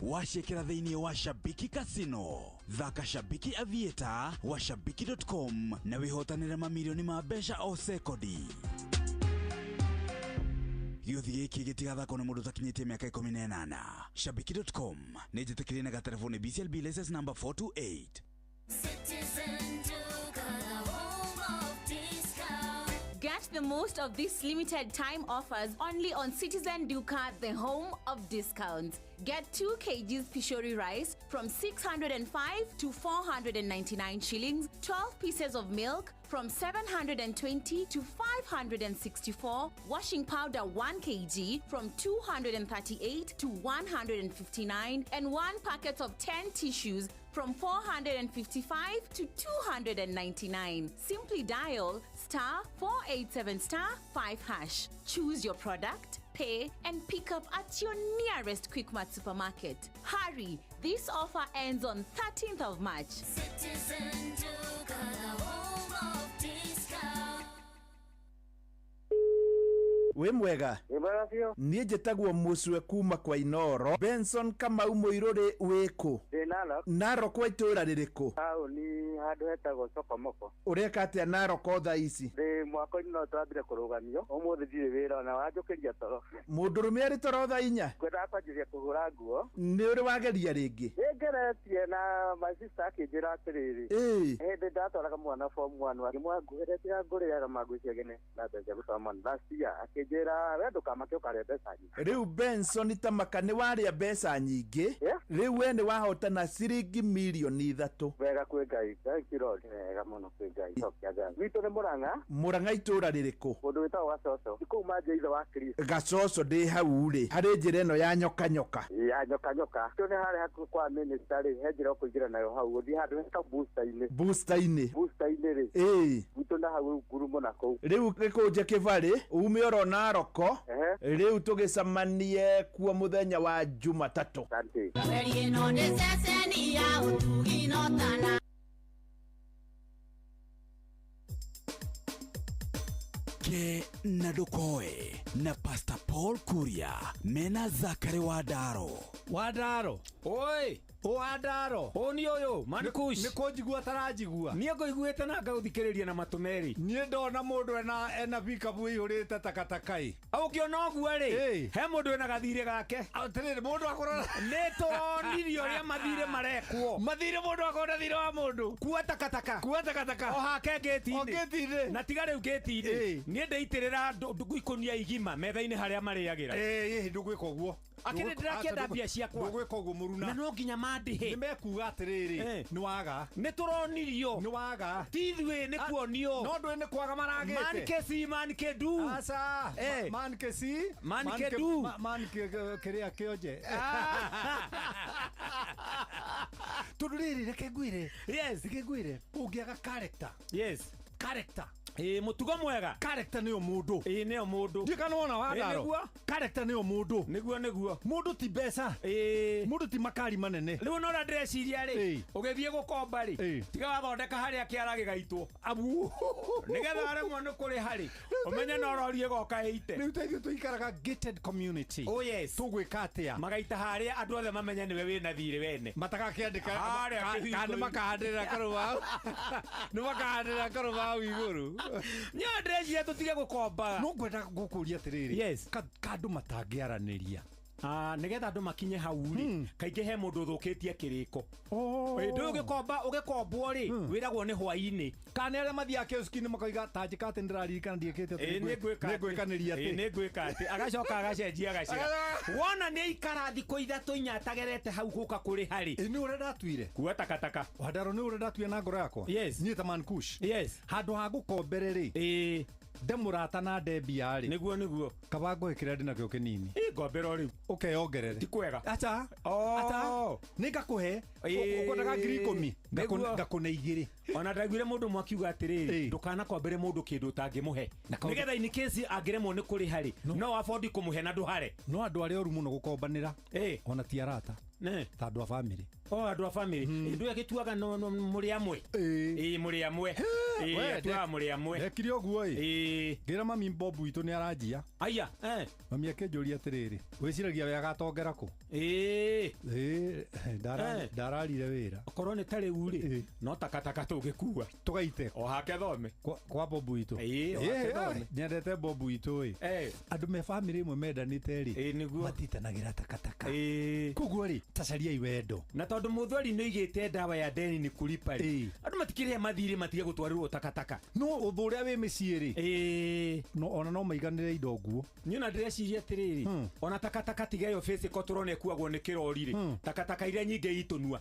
Waciĩkĩra thĩinĩ wa Shabiki Casino. Thaka Shabiki Aviator wa shabiki.com na wĩhotanĩre mamirioni ma mbeca o sekondi. Gĩũthi gĩkĩ gĩtigathakwo nĩ mũndũ ũtakinyĩtie mĩaka 18. Shabiki.com nĩ njĩtĩkĩrie na gaterebo nĩ BCLB license number 428. Citizen Duka, the home of discount. Get the most of these limited time offers only on Citizen Duka, the home of discounts. Get 2 kgs Pishori rice from 605 to 499 shillings, 12 pieces of milk from 720 to 564, washing powder 1 kg from 238 to 159, and 1 packet of 10 tissues from 455 to 299. Simply dial star 487 star 5 hash. Choose your product, pay, and pick up at your nearest Quickmart supermarket. Hurry, this offer ends on 13th of March. Citizen Duka, the home of discount. Wĩ mwega? Wĩ mwega biũ. Niĩ njĩtagwo Mũcwe kuma kwa Inoro. Benson Kamau Mũirũrĩ, wĩkũ? Ndĩ Narok. Narok kwa itũũra rĩrĩkũ? Taũni handũ hetagwo Sokomoko. Ũreka atĩa Narok thaa ici? Ndĩ mwako-inĩ no twambire kũrũgamio. Ũmũthĩ ndirĩ wĩra ona wanjũkĩria toro. Mũndũrũme arĩ toro thaa 4? Ngwendaga kwanjĩrĩria kũhũra nguo. Nĩ ũrĩ wageria rĩngĩ? Nĩngeretie na my sister akĩnjĩra atĩrĩrĩ. Hĩndĩ ndatwaraga mwana form 1 akĩmwĩra nguhĩre tiga ngũrĩaga manguciagene na mbeca cia gũtwara mwana last year akĩnjĩra we ndũkamake ũkarĩa mbeca nyingĩ. Rĩu Benson Tamaka nĩ warĩa mbeca nyingĩ. Rĩu we nĩ wahotana ciringi mirioni 3. Wega kwĩ Ngai. Thank you Lord. Wega mũno kwĩ Ngai. Cokia ngatho. Gwitũ nĩ Mũrang'a. Mũrang'a itũũra rĩrĩkũ? Mũndũ wĩtagwo Gacoco. Kũu manje ithe wa Kristo. Gacoco ndĩ hau rĩ, harĩ njĩra ĩno ya nyoka nyoka. Ya nyoka nyoka. Tũ nĩ harĩa hakuhĩ kwa minister rĩ, he njĩra ũkũingĩra nayo hau ũthiĩ handũ heta booster-inĩ. Booster-inĩ. Booster-inĩ rĩ. Gwitũ na hau ngurumo na kũu. Rĩu gĩkũnje kĩbarĩ ume oro Naroko. Rĩu tũgĩcemanie kuo mũthenya wa Jumatatũ. Asante. Mweri ĩno nĩ ceceni ya ũtugi no tana. Ke na Ndukoe na Pastor Paul Kuria mena Zakari Wandaro. Wandaro. Oi. Wandaro. Ũni ũyũ, Mankush. Nĩ kũnjigua taranjigua. Niĩ ngũiguĩte na ngagũthikĩrĩria na matũ merĩ. Niĩ ndona mũndũ ena pikabu ĩihũrĩte takataka ĩ. Ũkĩona ũguo rĩ, he mũndũ wĩna gathirĩ gake. Atĩrĩrĩ, mũndũ akũrora. Nĩ tũronirio ũrĩa mathirĩ marekwo. Mathirĩ mũndũ akona thirĩ wa mũndũ. Kua takataka. Kua takataka. O hake ngĩti-inĩ. O ngĩti-inĩ. Na tiga rĩu ngĩti-inĩ. Niĩ ndeitĩrĩra ikũnia igima metha-inĩ harĩa marĩagĩra. Ĩ, ndũgwĩka ũguo. Akĩrĩ ndĩrakĩenda mbia ciakwa. Ndũgwĩka ũguo mũruna. Na no nginya mandĩhe. Nĩ mekuga atĩrĩrĩ, nĩ waga. Nĩ tũronirio. Nĩ waga. Ti ithuĩ nĩ kuonio. No ndũĩ nĩ kwaga maragĩte. Man ke si, man ke du. Aca. Man ke si, Man ke du. Man ke kĩrĩa kĩonje. Tondũ rĩrĩ, reke ngwĩre. Yes. Reke ngwĩre, ũngĩaga character. Yes. Character. Ĩ, mũtugo mwega. Character nĩyo mũndũ. Ĩ, nĩyo mũndũ. Ndiũĩ kana wona Wandaro. Nĩguo. Character nĩyo mũndũ. Nĩguo, nĩguo. Mũndũ ti mbeca. Mũndũ ti makari manene. Rĩu ona ũrĩa ndĩreciria rĩ, ũgĩthiĩ gũkomba rĩ, tiga wathondeka harĩa kĩara gĩgaitwo. Abu. Nĩgetha waremwo nĩ kũrĩha rĩ, ũmenye no rori ĩgoka ĩite. Rĩu ta ithuĩ tũikaraga gated community. Oh yes. Tũgwĩka atĩa? Magaita harĩa andũ othe mamenye nĩwe wĩna thirĩ wene. Matakakĩandĩka Harĩa kana kĩhingo-inĩ. makahandĩrĩra karũbaũ. Nĩ makahandĩrĩra karũbaũ igũrũ. Nĩ ndĩreciria tũtige gũkomba. No ngwenda gũkũria atĩrĩrĩ. Yes. Kandũ matangĩaranĩria. Nĩgetha andũ makinye hau rĩ, kaingĩ he mũndũ ũthũkĩtie kĩrĩko. Ndũĩ ũgĩkomba, ũgĩkombwo rĩ, wĩragwo nĩ hwainĩ. Kana arĩa mathiaga kioski-inĩ makoiga ta njĩka atĩ nĩndĩraririkana ndiĩkĩte atĩ Ĩ, nĩngwĩka atĩ. nĩngwĩkanĩria atĩ. Ĩ, nĩngwĩka atĩ. Agacoka agacenjia gacĩra. Wona nĩ aikara thikũ 3 4 atagerete hau gũka kũrĩha rĩ. Ĩ, nĩ ũrĩa ndatuire. Kua takataka. Wandaro, nĩ ũrĩa ndatuire na ngoro yakwa. Yes. Niĩ ta Man Kush. Yes. Handũ ha gũkombere rĩ. Nde mũrata na nde mbia rĩ. Nĩguo, nĩguo. Kaba ngũhe kĩrĩa ndĩnakĩo kĩnini. Ĩ, ngombera o rĩu. Ũkeyongerere. Ti kwega. Aca. Oh. Aca. Nĩ ngakũhe. Ũkwendaga 10,000. Nĩguo. Ngakũne 2. Ona ndaiguire mũndũ ũmwe akiuga atĩrĩrĩ, ndũkanakombere mũndũ kĩndũ ũtangĩmũhe. Nĩgetha in case angĩremwo nĩ kũrĩha rĩ, no afford kũmũhe na ndũhare. No andũ arĩa oru mũno gũkombanĩra. Ona ti arata. Ne. Ta andũ a bamĩrĩ. O andũ a bamĩrĩ. Ndũ agĩtuaga no mũrĩ amwe. Ĩĩ mũrĩ amwe. Ĩĩ atuaga mũrĩ amwe. Ndekire ũguo ĩ. Ngĩra mami Bob witũ nĩ aranjia. Aya. Mami akĩnjũria atĩrĩrĩ, wĩciragia we agatongera kũ? Ĩĩ. Ĩĩ ndararire wĩra. Okorwo nĩ ta rĩu rĩ, no takataka tũngĩkua. Tũgaite. O hake thome. Kwa Bob witũ. Ĩĩ o hake thome. Nyendete Bob witũ ĩ. Andũ me bamĩrĩ ĩmwe mendanĩte rĩ. Ĩĩ nĩguo. Matitanagĩra takataka. Ĩĩ. Koguo rĩ, tacariai wendo. Na tondũ mũthweri nĩ oigĩte ndawa ya deni nĩ kũripa rĩ, andũ matikĩrĩhe mathirĩ matige gũtwarĩrwo takataka. No ũthũ ũrĩa wĩ mĩciĩ rĩ. Ĩĩ. No ona no maiganĩre indo nguo. Niĩ ona ndĩreciria atĩrĩrĩ, ona takataka tiga ĩyo physical tũrona ĩkuagwo nĩ kĩrori rĩ, takataka iria nyingĩ itũnua.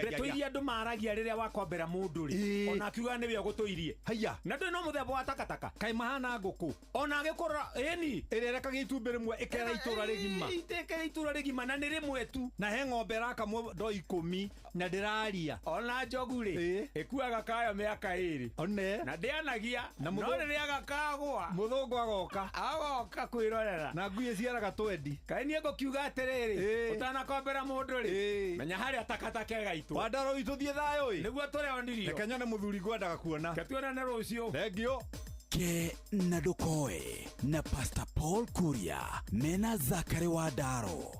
Ndeto iria andũ maragia rĩrĩa wakombera mũndũ rĩ, ona akiuga nĩwe ũgũtũirie. Haiya. Na ndũĩ no mũthemba wa takataka. Kaĩ mahana ngũkũ. Ona agĩkũrora ĩni. Ĩrĩa ĩrekagia itumbĩ rĩmwe ĩkera itũra rĩgima. Ĩkera itũra rĩgima na nĩ rĩmwe tu. Na he ng'ombe ĩrakamwo ndoo 10 na ndĩraria. Ona njogu rĩ, ĩkuaga kayo mĩaka 2. One. Na ndĩanagia. No rĩrĩa gakagwa. Mũthũngũ agoka. Agoka kwĩrorera. Na ngui ĩciaraga twendi. Kaĩ niĩ ngũkiuga atĩrĩrĩ, ũtanakombera mũndũ rĩ, menya harĩa takataka ĩgaitwo. Wandaro witũ thiĩ thayũ ĩ. Nĩguo tũreonirio. Reke nyone mũthuri ngwendaga kuona. Reke tuonane rũciũ. Thengiũ. Ke na Ndukoe na Pastor Paul Kuria mena Zakari wa Ndaro.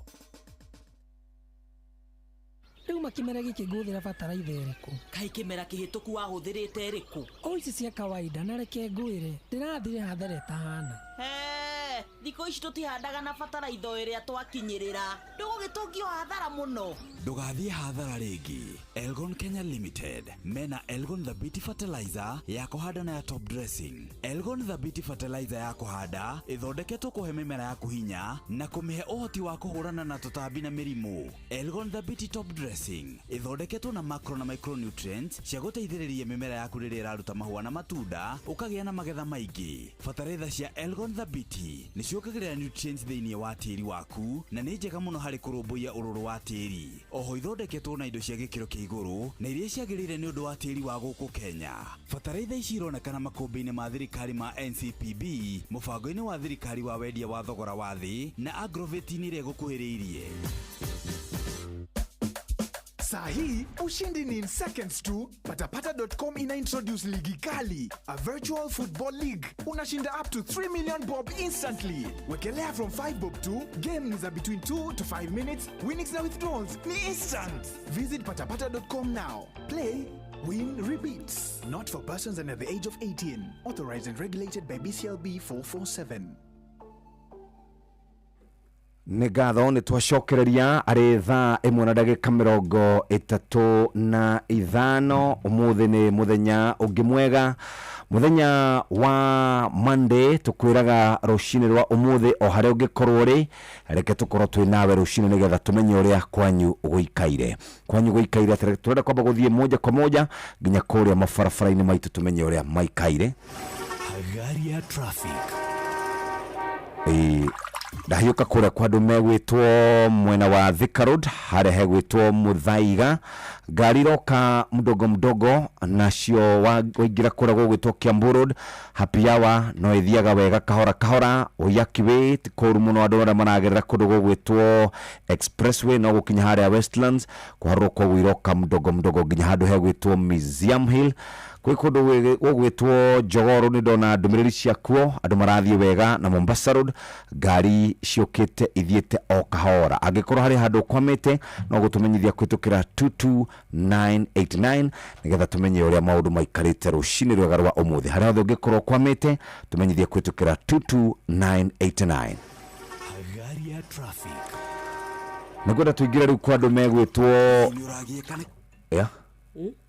Rĩu makĩmera gĩkĩ ngũhũthĩra bataraitha ĩrĩkũ? Kaĩ kĩmera kĩhĩtũku wahũthĩrĩte ĩrĩkũ? O ici cia kawaida na reke ngwĩre, ndĩrathire hathara ĩtahana. Hee, thikũ ici tũtihandaga na bataraitha ĩrĩa twakinyĩrĩra. Ndũgũgĩtũngio hathara mũno. Ndũgathiĩ hathara rĩngĩ. Elgon Kenya Limited mena Elgon Thabiti Fertilizer ya kũhanda na ya top dressing. Elgon Thabiti Fertilizer ya kũhanda ĩthondeketwo kũhe mĩmera yaku hinya na kũmĩhe ũhoti wa kũhũrana na tũtambi na mĩrimũ. Elgon Thabiti Top Dressing ĩthondeketwo na macro na micronutrients cia gũteithĩrĩria mĩmera yaku rĩrĩa ĩraruta mahũa na matunda ũkagĩa na magetha maingĩ. Bataraitha cia Elgon Thabiti nĩ ciongagĩrĩra nutrients thĩinĩ wa tĩri waku na nĩ njega mũno harĩ kũrũmbũiya ũrũrũ wa tĩri. Oho ithondeketwo na indo cia gĩkĩro kĩa igũrũ na iria ciagĩrĩire nĩ ũndũ wa tĩri wa gũkũ Kenya. Bataraitha ici ironekana makũmbĩ-inĩ ma thirikari ma NCPB, mũbango-inĩ wa thirikari wa wendia wa thogora wa thĩ na agroveti-inĩ ĩrĩa ĩgũkuhĩrĩirie. Saa hii ushindi ni in seconds tu. Patapata.com ina introduce ligi kali, a virtual football league. Unashinda up to 3 million bob instantly. Wekelea from 5 bob to game ni za between 2 to 5 minutes. Winnings na withdrawals ni instant. Visit patapata.com now. Play, win, repeat. Not for persons under the age of 18. Authorized and regulated by BCLB 447. Nĩ ngatho nĩ twacokereria arĩ thaa 1 na ndagĩka 35. Ũmũthĩ nĩ mũthenya ũngĩ mwega, mũthenya wa Monday. Tũkwĩraga rũcinĩ rwa ũmũthĩ o harĩa ũngĩkorwo rĩ, reke tũkorwo twĩ nawe rũcinĩ nĩgetha tũmenye ũrĩa kwanyu gũikaire. Kwanyu gũikaire atĩrĩ, tũrenda kwamba gũthiĩ moja kwa moja nginya kũrĩa mabarabara-inĩ maitũ tũmenye ũrĩa maikaire. Hagari ya traffic. Ndahiũka kũrĩa kwa andũ megwĩtwo mwena wa Thika Road harĩa hegwĩtwo Muthaiga, ngari iroka mdogo mdogo nacio waingĩra kũrĩa gũgwĩtwo Kiambu Road. Happy hour no ĩthiaga wega kahora kahora. Waiyaki Way ti kũru mũno andũ arĩa maragerera kũndũ gũgwĩtwo Expressway no gũkinya harĩa Westlands kũharũrũka ũguo iroka mdogo mdogo nginya handũ hegwĩtwo Museum Hill. Kwĩ kũndũ gũgwĩtwo Jogoo nĩ ndona ndũmĩrĩri ciakuo andũ marathiĩ wega, na Mombasa Road ngari ciũkĩte ithiĩte o kahora. Angĩkorwo harĩ handũ ũkwamĩte no gũtũmenyithia kũhĩtũkĩra 22989 nĩgetha tũmenye ũrĩa maũndũ maikarĩte rũcinĩ rwega rwa ũmũthĩ. Harĩa hothe ũngĩkorwo ũkwamĩte tũmenyithie kũhĩtũkĩra 22989. Hagari ya traffic. Nĩngwenda tũingĩre rĩu kwa andũ megwĩtwo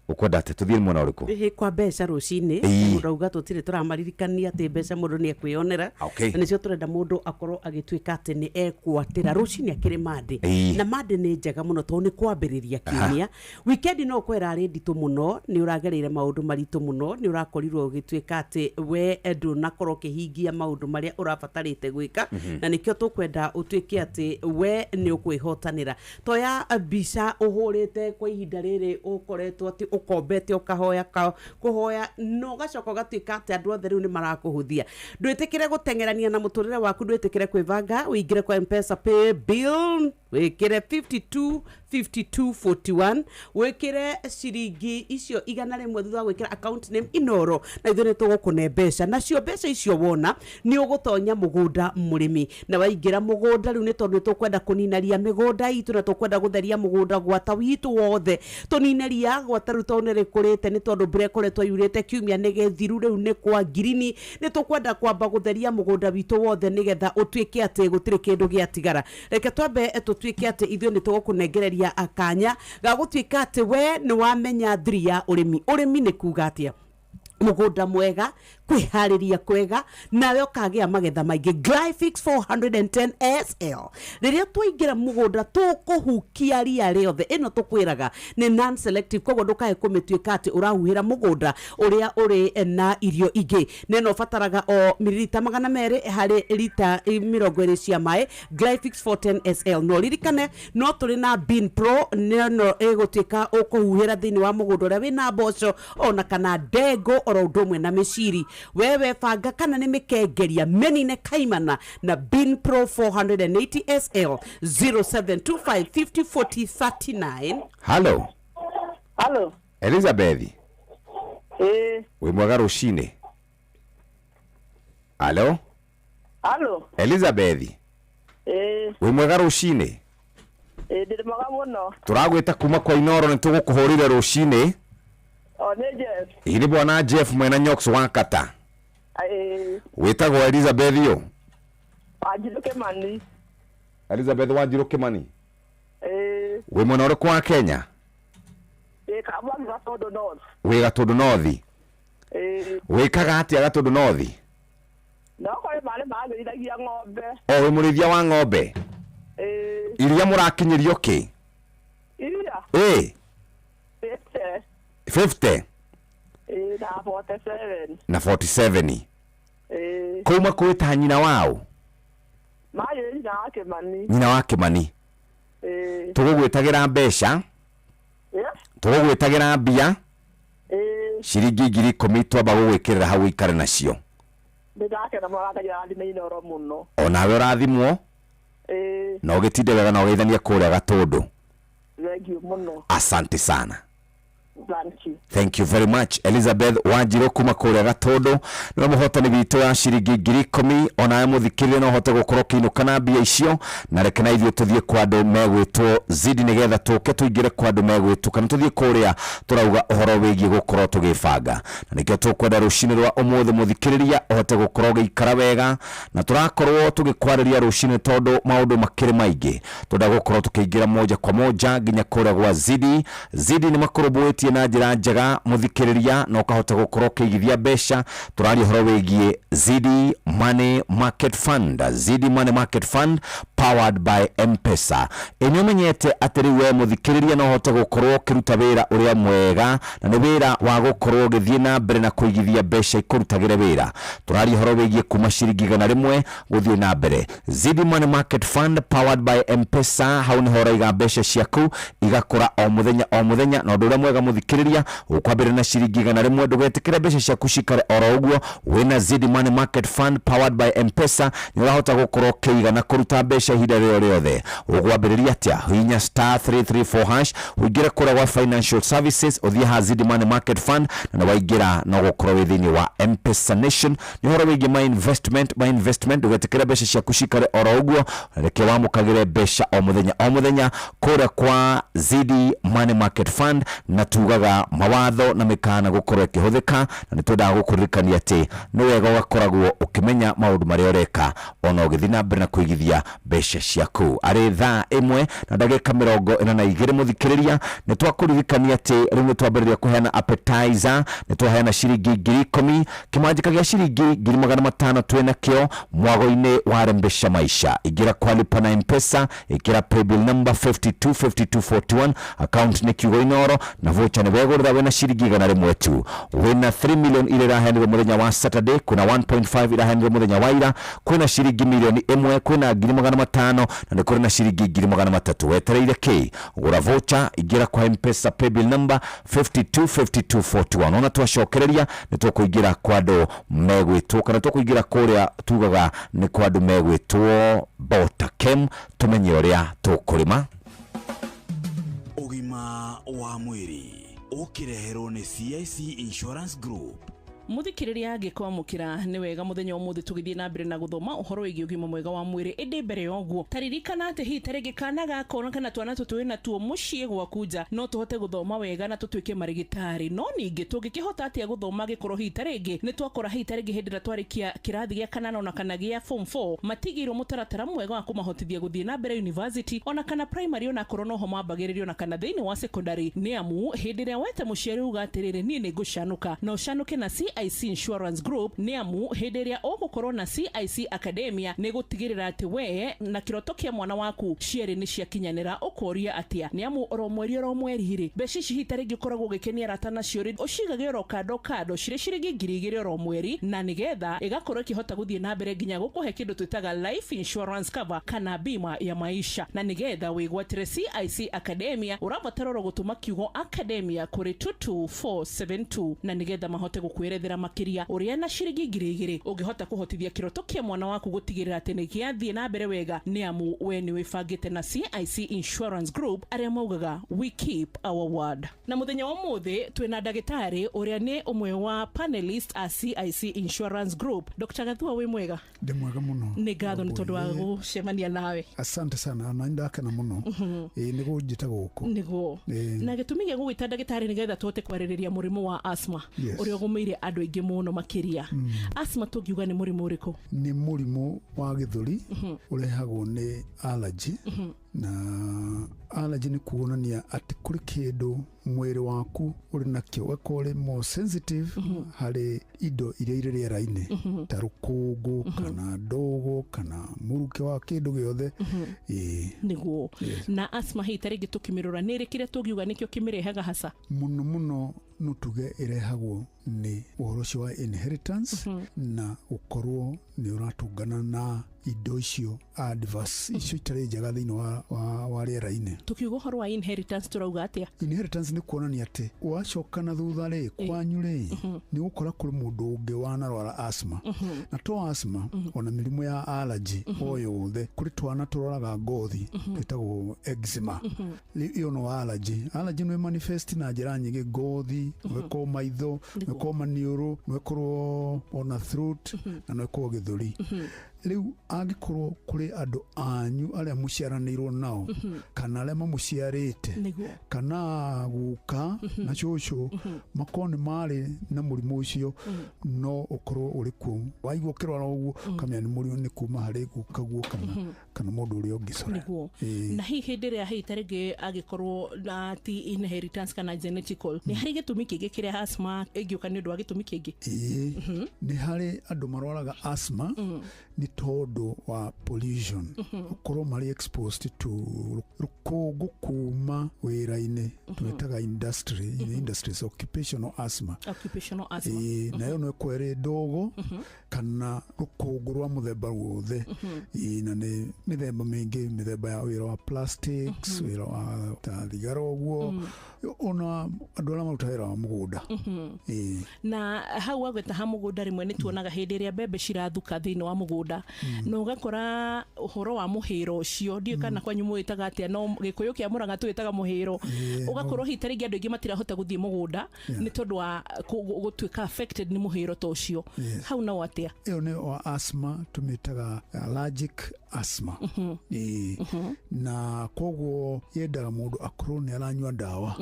ukwenda atĩ tũthiĩ mwena ũrĩkũ? Ĩhĩ, kwa mbeca rũcinĩ mũndũ auga tũtirĩ tũramaririkania atĩ mbeca mũndũ nĩ ekwĩyonera. Na nĩcio tũrenda mũndũ akorwo agĩtuĩka atĩ nĩ ekwatĩra rũcinĩ akĩrĩ Monday. Na Monday nĩ njega mũno tondũ nĩ kwambĩrĩria kiumia. Weekend no kwera arĩ nditũ mũno, nĩ ũragereire maũndũ maritũ mũno, nĩ ũrakorirwo ũgĩtuĩka atĩ we ndũnakorwo ũkĩhingia maũndũ marĩa ũrabatarĩte gwĩka. Na nĩkĩo tũkwenda ũtuĩke atĩ we nĩ ũkwĩhotanĩra. Toya mbica ũhũrĩte kwa ihinda rĩrĩ ũkoretwo atĩ Ũkombete, ũkahoya kũhoya na ũgacoka ũgatuĩka atĩ andũ othe rĩu nĩ marakũhũthia. Ndwĩtĩkĩre gũteng'erania na mũtũrĩre waku, ndwĩtĩkĩre kwĩbanga. Ũingĩre kwa Mpesa pay bill, wĩkĩre 52 52 41, wĩkĩre ciringi icio 100. Thutha wa gwĩkĩra account name Inoro, na ithuĩ nĩ tũgũkũne mbeca. Nacio mbeca icio wona nĩ ũgũtonya mũgũnda, mũrĩmi, na waingĩra mũgũnda rĩu, nĩ tondũ nĩ tũkwenda kũnina ria mĩgũnda itũ, na tũkwenda gũtheria mũgũnda gwata witũ wothe, tũnine ria gwata rĩu tondũ nĩ rĩkũrĩte, nĩ tondũ mbura ĩkoretwo yurĩte kiumia nĩ gĩthiru, rĩu nĩ kwa ngirini. Nĩ tũkwenda kwamba gũtheria mũgũnda witũ wothe nĩgetha ũtuĩke atĩ gũtirĩ kĩndũ gĩatigara. Reke twambe tũtuĩke atĩ ithuĩ nĩ tũgũkũnengereria akanya ga gũtuĩka atĩ we nĩ wamenya thiri ya ũrĩmi. Ũrĩmi nĩ kuga atĩa? Mũgũnda mwega, kwĩharĩria kwega, nawe ũkagĩa magetha maingĩ. Glyphix 410 SL, rĩrĩa twaingĩra mũgũnda tũkũhukia ria rĩothe. Ĩno tũkwĩraga nĩ non selective, koguo ndũkae kũmĩtuĩka atĩ ũrahuhĩra mũgũnda ũrĩa ũrĩ na irio ingĩ. Na ĩno ũbataraga o mililita 200 harĩ rita 20 cia maĩ. Glyphix 410 SL. No ririkane no tũrĩ na Bean Pro, nĩno ĩgũtuĩka ũkũhuhĩra thĩinĩ wa mũgũnda ũrĩa wĩna mboco ona kana ndengũ, oro ũndũ ũmwe na mĩciri. Wewe banga kana nĩ mĩkengeria menine kaimana na Bean Pro 480 SL. 0725 50 40 39. Halo. Halo. Elizabeth. Ĩĩ. Wĩ mwega rũcinĩ? Halo. Halo. Elizabeth. Ĩĩ. Wĩ mwega rũcinĩ? Ĩĩ, ndĩrĩ mwega mũno. Tũragwĩta kuma kwa Inoro, nĩ tũgũkũhũrire rũcinĩ. O nĩ Jeff. Ĩ, nĩ bwana Jeff mwena Nyox wa Kata. Ĩĩ. Wĩtagwo Elizabeth ũ? Wanjirũ Kĩmani. Elizabeth Wanjirũ Kĩmani. Ĩĩ. Wĩ mwena ũrĩkũ wa Kenya? Ĩĩ, Kamwangi, Gatũndũ North. Wĩ Gatũndũ North? Ĩĩ. Wĩkaga atĩa Gatũndũ North? No kũrĩ marĩ magĩrithagia ng'ombe. O wĩ mũrĩithia wa ng'ombe? Ĩĩ. Iria mũrakinyĩrio kĩ? Iria. Ĩ. 50. 50? Ĩĩ, na 47. Na 47. Ĩĩ. Kũu makwĩta nyina wao? Marĩ nyina wa Kĩmani. Nyina wa Kĩmani. Ĩĩ. Tũgũgwĩtagĩra mbeca. Ĩĩ. Tũgũgwĩtagĩra mbia. Ĩĩ. Ciringi 10,000 twamba gũgwĩkĩrĩra hau ũikare nacio. Nĩndakena mũno, Ngai arathime Inoro mũno. Onawe ũrathimwo. Ĩĩ. Na ũgĩtinde wega na ũgeithanie kũrĩa Gatũndũ. Thank you mũno. Asante sana. Thank you. Thank you very much, Elizabeth Wanjirũ kuma kũrĩa Gatũndũ, nĩwe mũhotani witũ wa ciringi 10,000. Onawe mũthikĩrĩria no ũhote gũkorwo ũkĩinũka na mbia icio. Na reke na ithuĩ tũthiĩ kwa andũ megwĩtwo Zidi, nĩgetha tũke tũingĩre kwa andũ megwĩtwo, kana tũthiĩ kũrĩa tũrauga ũhoro wĩgiĩ gũkorwo tũgĩbanga. Na nĩkĩo tũkwenda rũcinĩ rwa ũmũthĩ, mũthikĩrĩria, ũhote gũkorwo ũgĩikara wega, na tũrakorwo tũgĩkwarĩria rũcinĩ tondũ maũndũ makĩrĩ maingĩ. Twenda gũkorwo tũkĩingĩra moja kwa moja nginya kũrĩa gwa Zidi. Zidi nĩ makũrũmbũĩtie na njĩra njega, mũthikĩrĩria, na ũkahota gũkorwo ũkĩigithia mbeca. Tũraria ũhoro wĩgiĩ Zidi Money Market Fund. Zidi Money Market Fund powered by M-Pesa. Ĩ nĩ ũmenyete atĩ rĩu we mũthikĩrĩria no ũhote gũkorwo ũkĩruta wĩra ũrĩa mwega, na nĩ wĩra wa gũkorwo ũgĩthiĩ na mbere na kũigithia mbeca ikũrutagĩre wĩra. Tũraria ũhoro wĩgiĩ kuma ciringi 100 gũthiĩ na mbere. Zidi Money Market Fund powered by M-Pesa, hau nĩho ũraiga mbeca ciaku igakũra o mũthenya o mũthenya. Na ũndũ ũrĩa mwega, mũthikĩrĩria, ũkwambĩrĩria na ciringi 100. Ndũgetĩkĩre mbeca ciaku cikare oro ũguo. Wĩna Zidi Money Market Fund powered by M-Pesa, nĩ ũrahota gũkorwo ũkĩiga na kũruta mbeca ihinda rĩo rĩothe. Ũgwambĩrĩria atĩa? Hihinya star 334 hash, ũingĩre kũrĩa gwa financial services, ũthiĩ ha Zidi Money Market Fund, na nĩ waingĩra no gũkorwo wĩ thĩinĩ wa M-Pesa Nation. Nĩ ũhoro wĩgiĩ my investment. My investment, ndũgetĩkĩre mbeca ciaku cikare oro ũguo. Reke wamũkagĩre mbeca o mũthenya o mũthenya kũrĩa kwa Zidi Money Market Fund. Na tugaga mawatho na mĩkana gũkorwo ĩkĩhũthĩka, na nĩ twendaga gũkũririkania atĩ nĩ wega ũgakoragwo ũkĩmenya maũndũ marĩa ũreka ona ũgĩthiĩ na mbere na kũigithia mbeca ciaku. Arĩ thaa 1:42, mũthikĩrĩria, nĩ twakũririkania atĩ rĩu nĩ twambĩrĩria kũheana appetizer. Nĩ twaheana ciringi 10,000, kĩmanjĩka gĩa ciringi 500,000 twĩ nakĩo mwago-inĩ wa Rembesha Maisha. Ingĩra kwa lipa na Mpesa, ĩkĩra paybill number 525241, account nĩ kiugo Inoro, na voucher. Voucher nĩ wegũrĩra wĩna ciringi 100 tu, wĩna 3 million iria iraheanirwo mũthenya wa Saturday, kwĩna 1.5 iraheanirwo mũthenya wa ira, kwĩna ciringi 1 million, kwĩna 500,000, na nĩ kũrĩ na ciringi 300,000. Wetereire kĩ? Gũra voucher, ingĩra kwa Mpesa paybill number 525241. Ona twacokereria nĩ tũkũingĩra kwa andũ megwĩtwo, kana tũkũingĩra kũrĩa tugaga nĩ kwa andũ megwĩtwo Botakem, tũmenye ũrĩa tũkũrĩma. Ũgima wa mwĩrĩ ũkĩreherwo nĩ CIC Insurance Group. Muthikiriria, ngĩkwamũkĩra nĩ wega mũthenya ũmũthĩ tũgĩthiĩ na mbere na gũthoma ũhoro wĩgiĩ ũgima mwega wa mwĩrĩ. Ĩndĩ mbere ya ũguo, taririkana atĩ hihi tarĩngĩ kana gaka kana twana tũtũ wĩ natuo mũciĩ gwaku nja no tũhote gũthoma wega na tũtuĩke marĩgĩtarĩ, no ningĩ tũngĩkĩhota atĩa gũthoma angĩkorwo hihi tarĩngĩ nĩ twakora hihi tarĩngĩ hĩndĩ ĩrĩa twarĩkia kĩrathi gĩa kanana ona kana gĩa form 4 matigĩirwo mũtaratara mwega wa kũmahotithia gũthiĩ na mbere university ona kana primary, ona korwo noho mambagĩrĩrio na kana thĩinĩ wa secondary? Nĩ amu hĩndĩ ĩrĩa wete mũciari uga atĩrĩrĩ, niĩ nĩ ngũcanũka na ũcanũke na CIC Insurance Group, nĩ amu hĩndĩ ĩrĩa ũgũkorwo na CIC Academia nĩ gũtigĩrĩra atĩ we na kĩroto kĩa mwana waku cierĩ nĩ ciakinyanĩra. Ũkoria atĩa? Nĩ amu oro mweri oro mweri rĩ, mbeca ici hihi tarĩngĩ ũkoragwo ũgĩkenia arata nacio rĩ, ũcigage oro kando kando cirĩ ciringi 2,000 oro mweri, na nĩgetha ĩgakorwo ĩkĩhota gũthiĩ na mbere nginya gũkũhe kĩndũ twĩtaga life insurance cover kana bima ya maisha. Na nĩgetha wĩgwatĩre CIC Academia, ũrabatara oro gũtũma kiugo Academia kũrĩ 22472, na nĩgetha mahote gũkwĩrethera makĩria ũrĩa na ciringi 2,000 ũngĩhota kũhotithia kĩroto kĩa mwana waku gũtigĩrĩra atĩ nĩ gĩathiĩ na mbere wega, nĩ amu we nĩ wĩbangĩte na CIC Insurance Group, arĩa maugaga, "We keep our word." Na mũthenya wa ũmũthĩ twĩna ndagĩtarĩ ũrĩa nĩ ũmwe wa panelist a CIC Insurance Group. Dr. Gathua, wĩ mwega? Ndĩ mwega mũno. Nĩ ngatho nĩ tondũ wa gũcemania nawe. Asante sana, na ndakena mũno ĩĩ nĩ gũnjĩta gũkũ. Nĩguo. Na gĩtũmi gĩa gũgwĩta ndagĩtarĩ nĩgetha tũhote kwarĩrĩria mũrimũ wa asthma ũrĩa ũgũmĩire andũ aingĩ mũno makĩria. Asthma tũngiuga nĩ mũrimũ ũrĩkũ? Nĩ mũrimũ wa gĩthũri ũrehagwo nĩ allergy, na allergy nĩ kuonania atĩ kũrĩ kĩndũ mwĩrĩ waku ũrĩ nakĩo ũgakorwo ũrĩ more sensitive harĩ indo iria irĩ rĩera-inĩ, ta rũkũngũ kana ndogo kana mũrukĩ wa kĩndũ gĩothe, ĩĩ. Nĩguo. Na asthma hihi tarĩngĩ tũkĩmĩrora nĩ ĩrĩ kĩrĩa tũngiuga nĩkĩo kĩmĩrehaga hasa? Mũno mũno no tuge ĩrehagwo nĩ ũhoro ũcio wa inheritance na gũkorwo nĩ ũratũngana na indo icio adverse, icio itarĩ njega thĩinĩ wa rĩera-inĩ. Tũkiuga ũhoro wa inheritance tũrauga atĩa? Inheritance nĩ kuonania atĩ wacoka na thutha rĩ, kwanyu rĩ, nĩ gũkora kũrĩ mũndũ ũngĩ wanarwara asthma, na to asthma, ona mĩrimũ ya allergy o yothe. Kũrĩ twana tũrwaraga ngothi twĩtagwo eczema. Rĩu ĩyo no allergy. Allergy no manifest na njĩra nyingĩ: ngothi, no ĩkorwo maitho, no ĩkorwo maniũrũ, no ĩkorwo ona throat, na no ĩkorwo gĩthũri. Rĩu angĩkorwo kũrĩ andũ anyu arĩa mũciaranĩirwo nao kana arĩa mamũciarĩte kana guka na cũcũ makorwo nĩ marĩ na mũrimũ ũcio, no ũkorwo ũrĩ kuo. Waigua ũkĩrwara ũguo, kamenya nĩ mũrimũ nĩ kuma harĩ guka guo kana mũndũ ũrĩa ũngĩ, sorry. Na hihi hĩndĩ ĩrĩa hihi tarĩngĩ angĩkorwo na ti inheritance kana genetical, nĩ harĩ gĩtũmi kĩngĩ kĩrĩa asthma ĩngĩũka nĩ ũndũ wa gĩtũmi kĩngĩ? Ĩĩ, nĩ harĩ andũ marwaraga asthma nĩ tondũ wa pollution, gũkorwo marĩ exposed to rũkũngũ kuma wĩra-inĩ, twĩtaga industry, industries, occupational asthma. Occupational asthma. Ĩĩ, nayo no ĩkorwo ĩrĩ ndogo kana rũkũngũ rwa mũthemba wothe. Ĩĩ, na nĩ mĩthemba mĩingĩ, mĩthemba ya wĩra wa plastics, wĩra wa ta thigara ũguo, ona andũ arĩa marutaga wĩra wa mũgũnda. Ĩĩ. Na hau wagweta ha mũgũnda, rĩmwe nĩ tuonaga hĩndĩ ĩrĩa mbembe cirathuka thĩinĩ wa mũgũnda na ũgakora ũhoro wa mũhĩro ũcio, ndiũĩ kana kwanyu mũwĩtaga atĩa, no Gĩkũyũ kĩa Mũrang'a tũwĩtaga mũhĩro. Ũgakorwo hihi tarĩngĩ andũ aingĩ matirahota gũthiĩ mũgũnda nĩ tondũ wa gũtuĩka affected nĩ mũhĩro ta ũcio. Hau nao atĩa? Ĩyo nĩ wa asthma tũmĩtaga allergic asthma. Ĩĩ. Na koguo yendaga mũndũ akorwo nĩ aranyua ndawa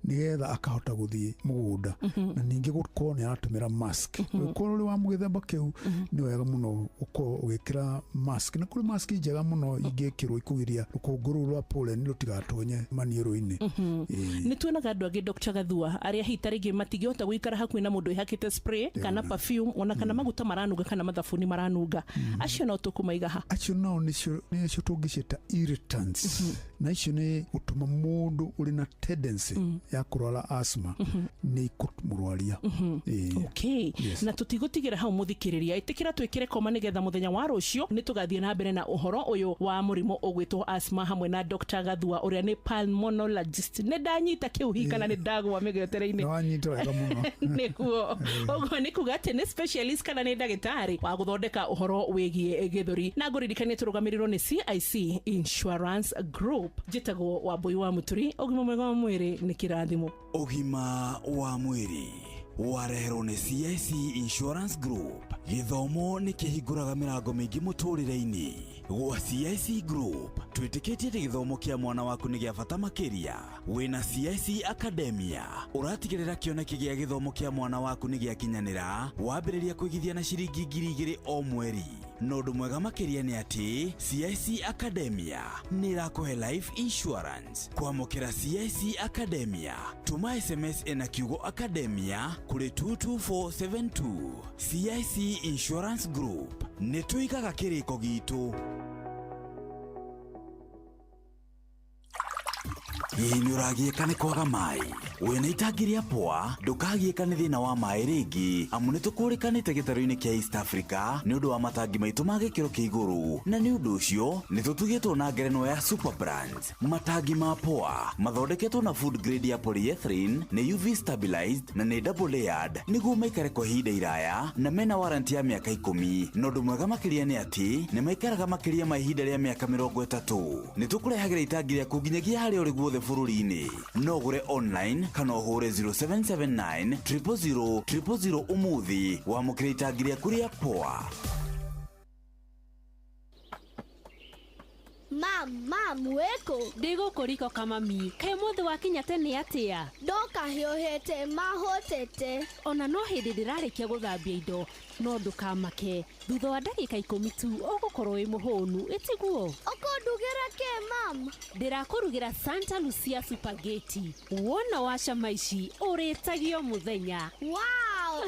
nĩgetha akahota gũthiĩ mũgũnda, na ningĩ gũkorwo nĩ aratũmĩra mask. Ũngĩkorwo ũrĩ wa mũgĩthemba kĩu, nĩ wega mũno ũkorwo ũgĩkĩra mask, na kũrĩ mask njega mũno ingĩkĩrwo ikũgiria rũkũngũ rũu rwa pollen rũtigatonye maniũrũ-inĩ. Ĩĩ. Nĩ tuonaga andũ angĩ, Dr. Gathua, arĩa hihi tarĩngĩ matingĩhota gũikara hakuhĩ na mũndũ wĩhakĩte spray kana perfume ona kana maguta maranunga kana mathabuni maranunga. Acio no tũkũmaiga ha? Acio nao No nĩcio nĩcio tũngĩciĩta irritants, na icio nĩ gũtũma mũndũ ũrĩ na tendency ya kũrwara asthma nĩ ikũmũrwaria. Ĩĩ. Okay. Yes. Na tũtigũtigĩra hau, mũthikĩrĩria, ĩtĩkĩra twĩkĩre koma nĩgetha mũthenya wa rũciũ nĩ tũgathiĩ na mbere na ũhoro ũyũ wa mũrimũ ũgwĩtwo asthma hamwe na Dr. Gathua ũrĩa nĩ pulmonologist. Nĩ ndanyita kĩu hihi kana nĩ ndagwa mĩgetere-inĩ? Nĩ wanyita wega mũno. Nĩguo, ũguo nĩ kuga atĩ nĩ specialist kana nĩ ndagĩtarĩ wa gũthondeka ũhoro wĩgiĩ gĩthũri. Na ngũririkanie tũrũgamĩrĩrwo nĩ CIC Insurance Group. Njĩtagwo Wambui wa Mũturi. Ũgima mwega wa mwĩrĩ nĩ kĩrathimo. Ũgima wa mwĩrĩ wareherwo nĩ CIC Insurance Group. Gĩthomo nĩ kĩhingũraga mĩrango mĩingĩ mũtũrĩre-inĩ. Gwa CIC Group twĩtĩkĩtie atĩ gĩthomo kĩa mwana waku nĩ gĩa bata makĩria. Wĩna CIC Academia ũratigĩrĩra kĩoneki gĩa gĩthomo kĩa mwana waku nĩ gĩakinyanĩra wambĩrĩria kũigithia na ciringi 2000 o mweri. Na ũndũ mwega makĩria nĩ atĩ CIC Academia nĩ ĩrakũhe life insurance. Kwamũkĩra CIC Academia, tũma SMS ĩna kiugo Academia kũrĩ 22472. CIC Insurance Group, nĩ tũigaga kĩrĩko gitũ. Hihi nĩ ũragiĩka nĩ kwaga maĩ? Wĩna itangi rĩa poa, ndũkagiĩka nĩ thĩna wa maĩ rĩngĩ, amu nĩ tũkũrĩkanĩte gĩtarũ-inĩ kĩa East Africa nĩ ũndũ wa matangi maitũ ma gĩkĩro kĩa igũrũ, na nĩ ũndũ ũcio nĩ tũtugĩtwo na ngerenwa ya Super Brands. Matangi ma poa mathondeketwo na food grade ya polyethylene, nĩ UV stabilized na nĩ double layered nĩguo maikare kwa ihinda iraya, na mena warranty ya mĩaka 10. Na ũndũ mwega makĩria nĩ atĩ nĩ maikaraga makĩria ma ihinda rĩa mĩaka 30. Nĩ tũkũrehagĩra itangi rĩaku nginyagia harĩa ũrĩ guothe bũrũri-inĩ. No ũgũre online kana ũhũre 0779 000 000 ũmũthĩ wamũkĩre itangi rĩaku rĩa poa. Mam, mam, wĩkũ? Ndĩ gũkũ riko kamami. Kaĩ mũthĩ wakinya tene atĩa? Ndoka hiũhĩte mahũtĩte. Ona no hĩndĩ ndĩrarĩkia gũthambia indo, no ndũkamake, thutha wa ndagĩka 10 tu ũgũkorwo wĩ mũhũnu, ĩtiguo? Ũkũndugĩra kĩ, mam? Ndĩrakũrugĩra Santa Lucia Spaghetti. Wona wacama ici ũrĩtagio mũthenya. Wow!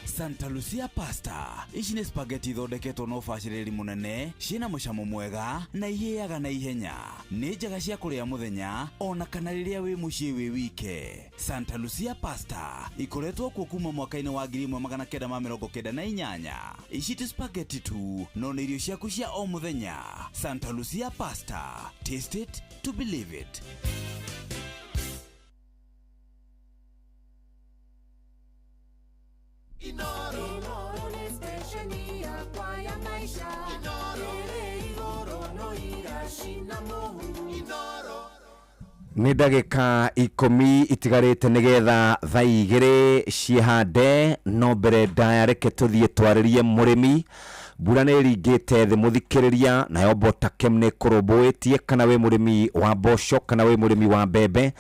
Santa Lucia pasta ici nĩ spaghetti ithondeketwo na ũbacĩrĩri mũnene, ciĩna mũcamo mwega na ihĩaga na ihenya. Nĩ njega cia kũrĩa mũthenya ona kana rĩrĩa wĩ mũciĩ wĩ wike. Santa Lucia pasta ikoretwo kuo kuma mwaka-inĩ wa 1998. Ici ti spaghetti tu, no nĩ irio ciaku cia o mũthenya. Santa Lucia pasta, taste it to believe it. Inoro nĩ stesheni yakwa ya maica ĩrĩ igũrũ no iracina mũhu. Inoro. Nĩ ndagĩka 10 itigarĩte nĩgetha thaa 2 ciĩhande. No mbere ndaya, reke tũthiĩ twarĩrie mũrĩmi. Mbura nĩ ĩringĩte thĩ, mũthikĩrĩria, nayo Botakem nĩ kũrũmbũĩtie. Kana wĩ mũrĩmi wa mboco kana wĩ mũrĩmi wa mbembe,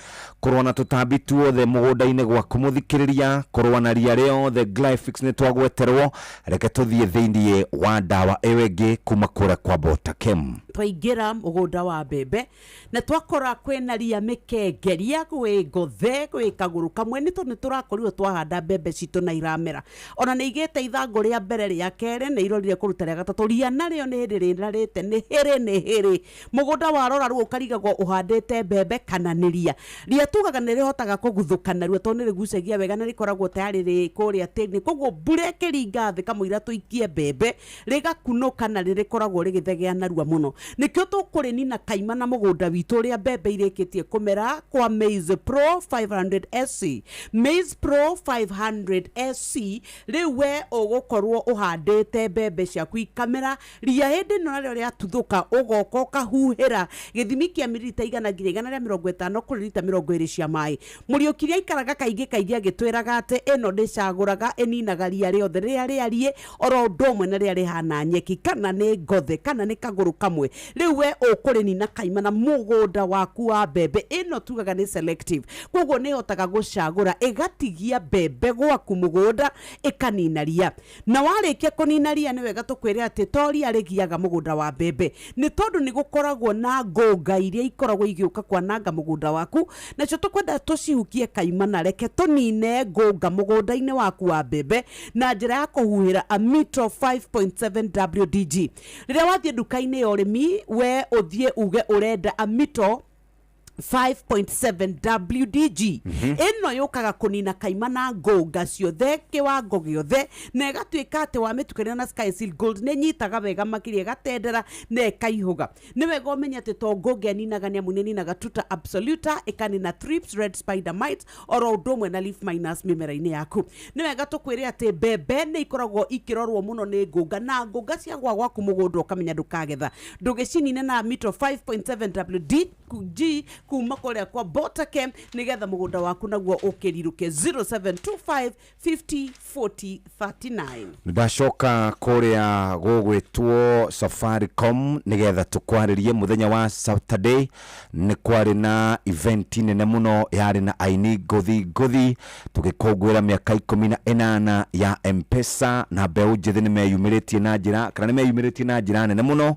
kũrũa na tũtambi tuothe mũgũnda-inĩ gwaku, mũthikĩrĩria, kũrũa na ria rĩothe, Glyphix nĩ twagweterwo. Reke tũthiĩ thĩiniĩ wa ndawa ĩyo ĩngĩ kuma kũrĩa kwa Botakem. Twaingĩra mũgũnda wa mbembe na twakora kwĩna ria mĩkenge, ria gwĩ ngothe, gwĩ kagũrũ kamwe, nĩ tondũ nĩ tũrakorirwo twahanda mbembe citũ na iramera, ona nĩ igĩte ithangũ rĩa mbere, rĩa kerĩ, nĩ irorire kũruta rĩa gatatũ. Ria narĩo nĩ hĩndĩ rĩrarĩte, nĩ hĩrĩ nĩ hĩrĩ. Mũgũnda warora rĩu ũkarigagwo ũhandĩte mbembe kana nĩ ria. Ria tugaga nĩ rĩhotaga kũguthũka narua tondũ nĩ rĩgucagia wega na rĩkoragwo tayarĩ rĩ kũrĩa tĩri-inĩ, koguo mbura ĩkĩringa thĩ kamũira tũikie mbembe rĩgakunũka na rĩrĩkoragwo rĩgĩthegea narua mũno. Nĩkĩo tũkũrĩnina kaima na mũgũnda witũ ũrĩa mbembe irĩkĩtie kũmera kwa Maize Pro 500 SC. Maize Pro 500 SC, rĩu we ũgũkorwo ũhandĩte mbembe ciaku ikamera, ria hĩndĩ ĩno narĩo rĩatuthũka, ũgoka ũkahuhĩra gĩthimi kĩa mililita 100 nginya 150 kũrĩ rita 20 cia maĩ. Mũriũki aikaraga kaingĩ kaingĩ agĩtwĩraga atĩ ĩno ndĩcagũraga, ĩninaga ria rĩothe rĩrĩa rĩariĩ oro ũndũ ũmwe na rĩrĩa rĩhana nyeki, kana nĩ ngothe kana nĩ kagũrũ kamwe. Rĩu we ũkũrĩnina kaima na mũgũnda waku wa mbembe. Ĩno tugaga nĩ selective, koguo nĩ ĩhotaga gũcagũra ĩgatigia mbembe gwaku mũgũnda, ĩkanina ria. Na warĩkia kũnina ria, nĩ wega Tũkwĩre atĩ toria rĩgiaga mũgũnda wa mbembe nĩ tondũ nĩ gũkoragwo na ngũnga iria ikoragwo igĩũka kwananga mũgũnda waku, nacio tũkwenda tũcihukie kaimana. Reke tũnine ngũnga mũgũnda-inĩ waku wa mbembe na njĩra ya kũhuhĩra Amito 5.7 WDG. Rĩrĩa wathiĩ nduka-inĩ ya ũrĩmi, we ũthiĩ uge ũrenda Amito 5.7 WDG. Ĩno yũkaga kũnina kaimana ngũnga ciothe kĩwango gĩothe, na ĩgatuĩka atĩ wamĩtukania na Skyseal Gold nĩ nyitaga wega makĩria, ĩgatendera na ĩkaihũga. Nĩ wega ũmenye atĩ to ngũnga ĩninaga, nĩ amu nĩ ĩninaga tuta absoluta, ĩkanina thrips, red spider mites, oro ũndũ ũmwe na leaf miners mĩmera-inĩ yaku. Nĩ wega tũkwĩre atĩ mbembe nĩ ikoragwo ikĩrorwo mũno nĩ ngũnga, na ngũnga ciagwa gwaku mũgũnda ũkamenya ndũkagetha. Ndũgĩcinine na Mito 5.7 WDG kuma kũrĩa kwa Botakem, nĩgetha mũgũnda waku naguo ũkĩrirũke. 0725 50 40 39. Ndacoka kũrĩa gũgwĩtwo Safaricom nĩgetha tũkwarĩrie. Mũthenya wa Saturday nĩ kwarĩ na event nene mũno, yarĩ na aini ngũthi ngũthi, tũgĩkũngũĩra mĩaka 18 ya M-Pesa, na mbeũ njĩthĩ nĩ meyumĩrĩtie na njĩra kana nĩ meyumĩrĩtie na njĩra nene mũno.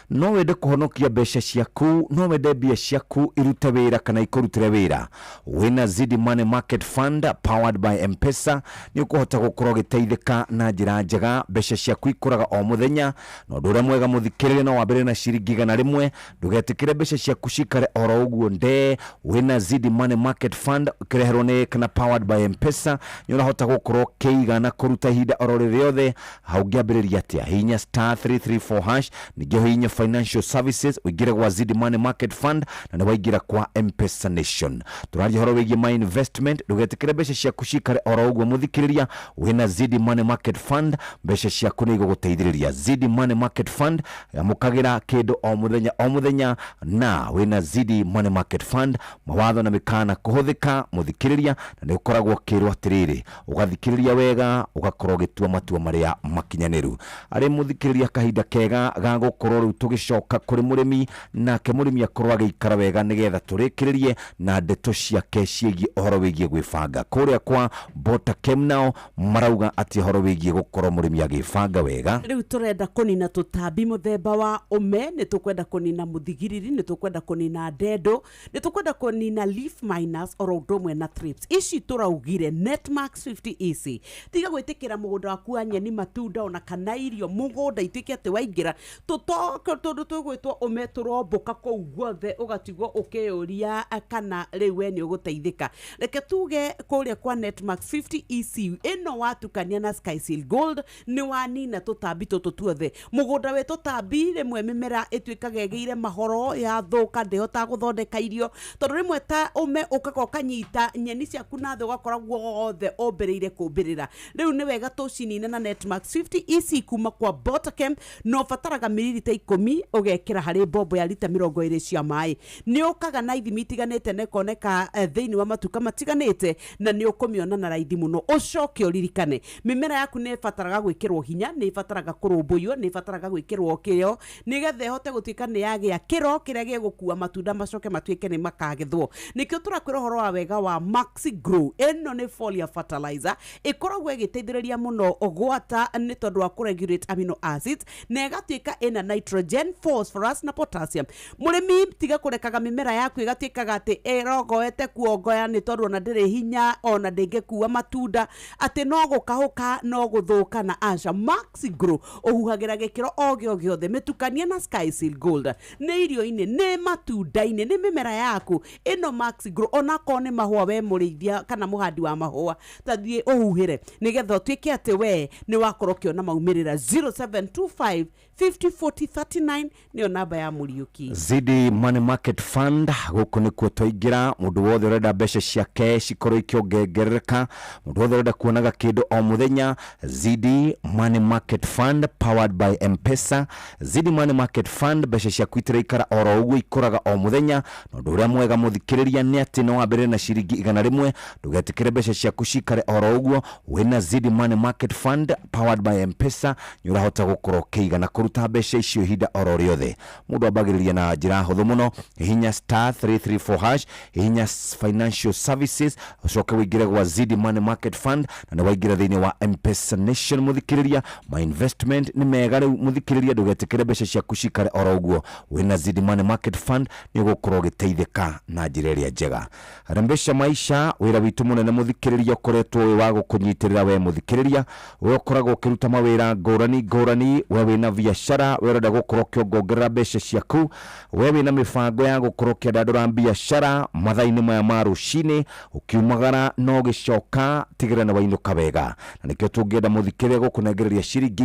No wende kũhonokia mbeca ciaku, no wende mbia ciaku irute wĩra kana ikũrutĩre wĩra. Wĩna Zidi Money Market Fund powered by M-Pesa, nĩ ũkũhota gũkorwo ũgĩteithĩka na njĩra njega. Mbeca ciaku ikũraga o mũthenya, na ũndũ ũrĩa mwega, mũthikĩrĩria, no wambĩrĩrie na ciringi 100. Ndũgetĩkĩre mbeca ciaku cikare oro ũguo nde. Wĩna Zidi Money Market Fund ũkĩreherwo nĩ kana powered by M-Pesa, nĩ ũrahota gũkorwo ũkĩiga na kũruta ihinda oro rĩrĩothe. Hau ũngĩambĩrĩria atĩa? Hihinya *334#, ningĩ ũhihinye financial services, ũingĩre gwa Zidi Money Market Fund, na nĩ waingĩra kwa M-Pesa Nation. Tũraria ũhoro wĩgiĩ my investment. Ndũgetĩkĩre mbeca ciaku cikare oro ũguo, mũthikĩrĩria. Wĩna Zidi Money Market Fund, mbeca ciaku nĩ igũgũteithĩrĩria. Zidi Money Market Fund, amũkagĩra kĩndũ o mũthenya o mũthenya na wĩna Zidi Money Market Fund. Mawatho na mĩkana kũhũthĩka, mũthikĩrĩria, na nĩ ũkoragwo ũkĩrwo atĩrĩrĩ, ũgathikĩrĩria wega, ũgakorwo ũgĩtua matua marĩa makinyanĩru. Arĩ mũthikĩrĩria, kahinda kega ga gũkorwo rĩu tũgĩcoka kũrĩ mũrĩmi, nake mũrĩmi akorwo agĩikara wega, nĩgetha tũrĩkĩrĩrie na ndeto ciake ciĩgiĩ ũhoro wĩgiĩ gwĩbanga. Kũrĩa kwa Botakem nao marauga atĩ ũhoro wĩgiĩ gũkorwo mũrĩmi agĩbanga wega. Rĩu tũrenda kũnina tũtambi mũthemba wa ũme, nĩ tũkwenda kũnina mũthigiriri, nĩ tũkwenda kũnina ndendo, nĩ tũkwenda kũnina leaf miners, oro ũndũ ũmwe na thrips. Ici tũraugire Netmax 50 EC. Tiga gwĩtĩkĩra mũgũnda waku wa nyeni, matunda ona kana irio mũgũnda ituĩke atĩ waingĩra tũtoke tũndũ tũgwĩtwo ũme tũrombũka kũu guothe, ũgatigwo ũkĩyũria kana rĩu we nĩ ũgũteithĩka. Reke tuge kũrĩa kwa Netmax 50 EC ĩno, watukania na Skyseal Gold, nĩ wanina tũtambi tũtũ tuothe mũgũnda wĩ tũtambi. Rĩmwe mĩmera ĩtuĩkaga ĩgĩire mahoro, yathũka, ndĩhotaga gũthondeka irio, tondũ rĩmwe ta ũme ũkaga ũkanyita nyeni ciaku na thĩ, ũgakora guothe ũmbĩrĩire kũmbĩrĩra. Rĩu nĩ wega tũcinine na Netmax 50 EC kuma kwa Botakem. No ũbataraga mililita 10 ũgekĩra harĩ mbombo ya rita 20 cia maĩ. Nĩ ũkaga na ithimi itiganĩte na ĩkoneka thĩinĩ wa matuka matiganĩte, na nĩ ũkũmĩona na raithi mũno. Ũcoke ũririkane mĩmera yaku nĩ ĩbataraga gwĩkĩrwo hinya, nĩ ĩbataraga kũrũmbũiyo, nĩ ĩbataraga gwĩkĩrwo kĩo, nĩgetha ĩhote gũtuĩka nĩ yagĩa kĩro kĩrĩa gĩgũkua matunda macoke matuĩke nĩ makagethwo. Nĩkĩo tũrakwĩra ũhoro wa wega wa Maxi Grow. Ĩno nĩ foliar fertilizer ĩkoragwo ĩgĩteithĩrĩria mũno gwata nĩ tondũ wa kũregulate amino acids, na ĩgatuĩka ĩna nitrogen, phosphorus na potassium. Mũrĩmi, tiga kũrekaga mĩmera yaku ĩgatuĩkaga atĩ ĩrogoete kuongoya nĩ tondũ ona ndĩrĩ hinya, ona ndĩngĩkua matunda, atĩ no gũkahũka no gũthũka. Na aca, Maxi Grow ũhuhagĩra gĩkĩro o gĩo gĩothe, mĩtukanie na Skyseal Gold. Nĩ irio-inĩ, nĩ matunda-inĩ, nĩ mĩmera yaku ĩno Maxi Grow. Onakorwo nĩ mahũa, we mũrĩithia kana mũhandi wa mahũa, tathiĩ ũhuhĩre nĩgetha ũtuĩke atĩ we nĩ wakorwo ũkĩona maumĩrĩra. 0725 50 40 39 nĩyo namba ya Mũriũki. Zidi Money Market Fund, gũkũ nĩkuo twaingĩra. Mũndũ wothe ũrenda mbeca ciake cikorwo ikĩongerereka, mũndũ wothe ũrenda kuonaga kĩndũ o mũthenya, Zidi Money Market Fund powered by M-Pesa. Zidi Money Market Fund, mbeca ciaku itiraikara oro ũguo, ikũraga o mũthenya. Na ũndũ ũrĩa mwega, mũthikĩrĩria, nĩ atĩ no wambĩrĩrie na ciringi 100. Ndũgetĩkĩre mbeca ciaku cikare oro ũguo. Wĩna Zidi Money Market Fund powered by M-Pesa, nĩ ũrahota gũkorwo ũkĩiga na kũruta mbeca icio ihinda oro rĩothe. Mũndũ ambagĩrĩria na njĩra hũthũ mũno, hihinya star 334 hash, hihinya financial services, ũcoke wĩingĩre gwa Zidi Money Market Fund, na nĩ waingĩra thĩinĩ wa Mpesa Nation. Mũthikĩrĩria, ma investment nĩ mega rĩu. Mũthikĩrĩria, ndũgetĩkĩre mbeca ciaku cikare oro ũguo. Wĩna Zidi Money Market Fund nĩ ũgũkorwo ũgĩteithĩka na njĩra ĩrĩa njega. Rembesha maisha, wĩra witũ mũnene mũthikĩrĩria ũkoretwo wĩ wa gũkũnyitĩrĩra we mũthikĩrĩria, we ũkoragwo ũkĩruta mawĩra ngũrani ngũrani, we wĩna biacara, we ũrenda gũkorwo ũkĩongongerera mbeca ciaku, we wĩna mĩbango ya gũkorwo ũkĩandandũra biacara mathaa-inĩ maya ma rũcinĩ, ũkiumagara no ũgĩcoka tigĩrĩra nĩ wainũka wega. Na nĩkĩo tũngĩenda mũthikĩrĩria gũkũnengereria ciringi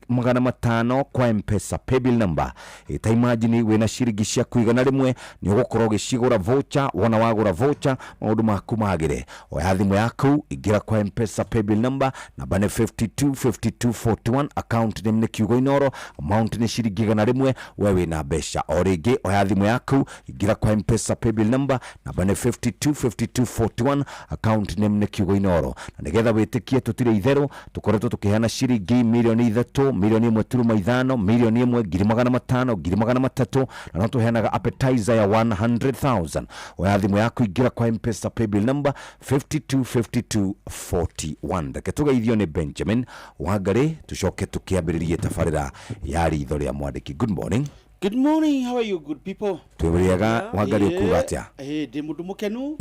500,000 kwa Mpesa paybill number. Ta imagine wĩna ciringi ciaku 100, nĩ ũgũkorwo ũgĩcigũra voucher. Wona wagũra voucher, maũndũ maku magĩre. Oya thimũ yaku, ingĩra kwa Mpesa paybill number, namba nĩ 525241, account name nĩ kiugo Inoro, amount nĩ ciringi 100, we wĩna mbeca. O rĩngĩ oya thimũ yaku, ingĩra kwa Mpesa paybill number, namba nĩ 525241, account name nĩ kiugo Inoro. Na nĩgetha wĩtĩkie tũtirĩ itherũ, tũkoretwo tũkĩheana ciringi 3 million, 1.5 million, 1 million, 500,000, 300,000, na no tũheanaga appetizer ya 100,000. Oya thimũ yaku, ingĩra kwa Mpesa paybill number 525241. Reke tũgeithio nĩ Benjamin Wangari, tũcoke tũkĩambĩrĩrie tabarĩra ya ritho rĩa mwandĩki. Good morning. Good morning, how are you good people? Twĩ wega, Wangari, ũkuga atĩa? Ndĩ mũndũ mũkenu.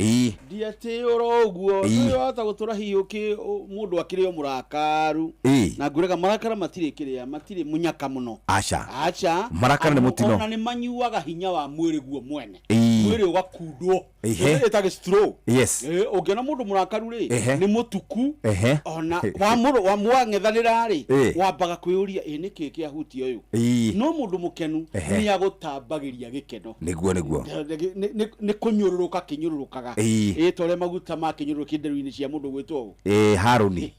Ndiatĩ oro ũguo. Nĩ wahota gũtũra hihi ũkĩ mũndũ akĩrĩ o mũrakaru. Na ngwĩraga marakara matirĩ kĩrĩa, matirĩ mũnyaka mũno. Aca. Aca. Marakara nĩ mũtino. Ona nĩ manyuaga hinya wa mwĩrĩ guo mwene. Mwĩrĩ ũgakundwo. Ĩtagĩ stroke. Ũngĩona mũndũ mũrakaru rĩ, nĩ mũtuku. Ona wamũrũ wamwang'ethanĩra rĩ, wambaga kwĩyũria ĩ nĩkĩ kĩahutia ũyũ. No mũndũ mũkenu nĩ agũtambagĩria gĩkeno. Nĩguo. Nĩ kũnyũrũrũka kĩnyũrũrũkaga. Ĩ ta ũrĩa maguta makĩnyũrũrũkia nderu-inĩ cia mũndũ gwĩtwo ũũ. Haruni,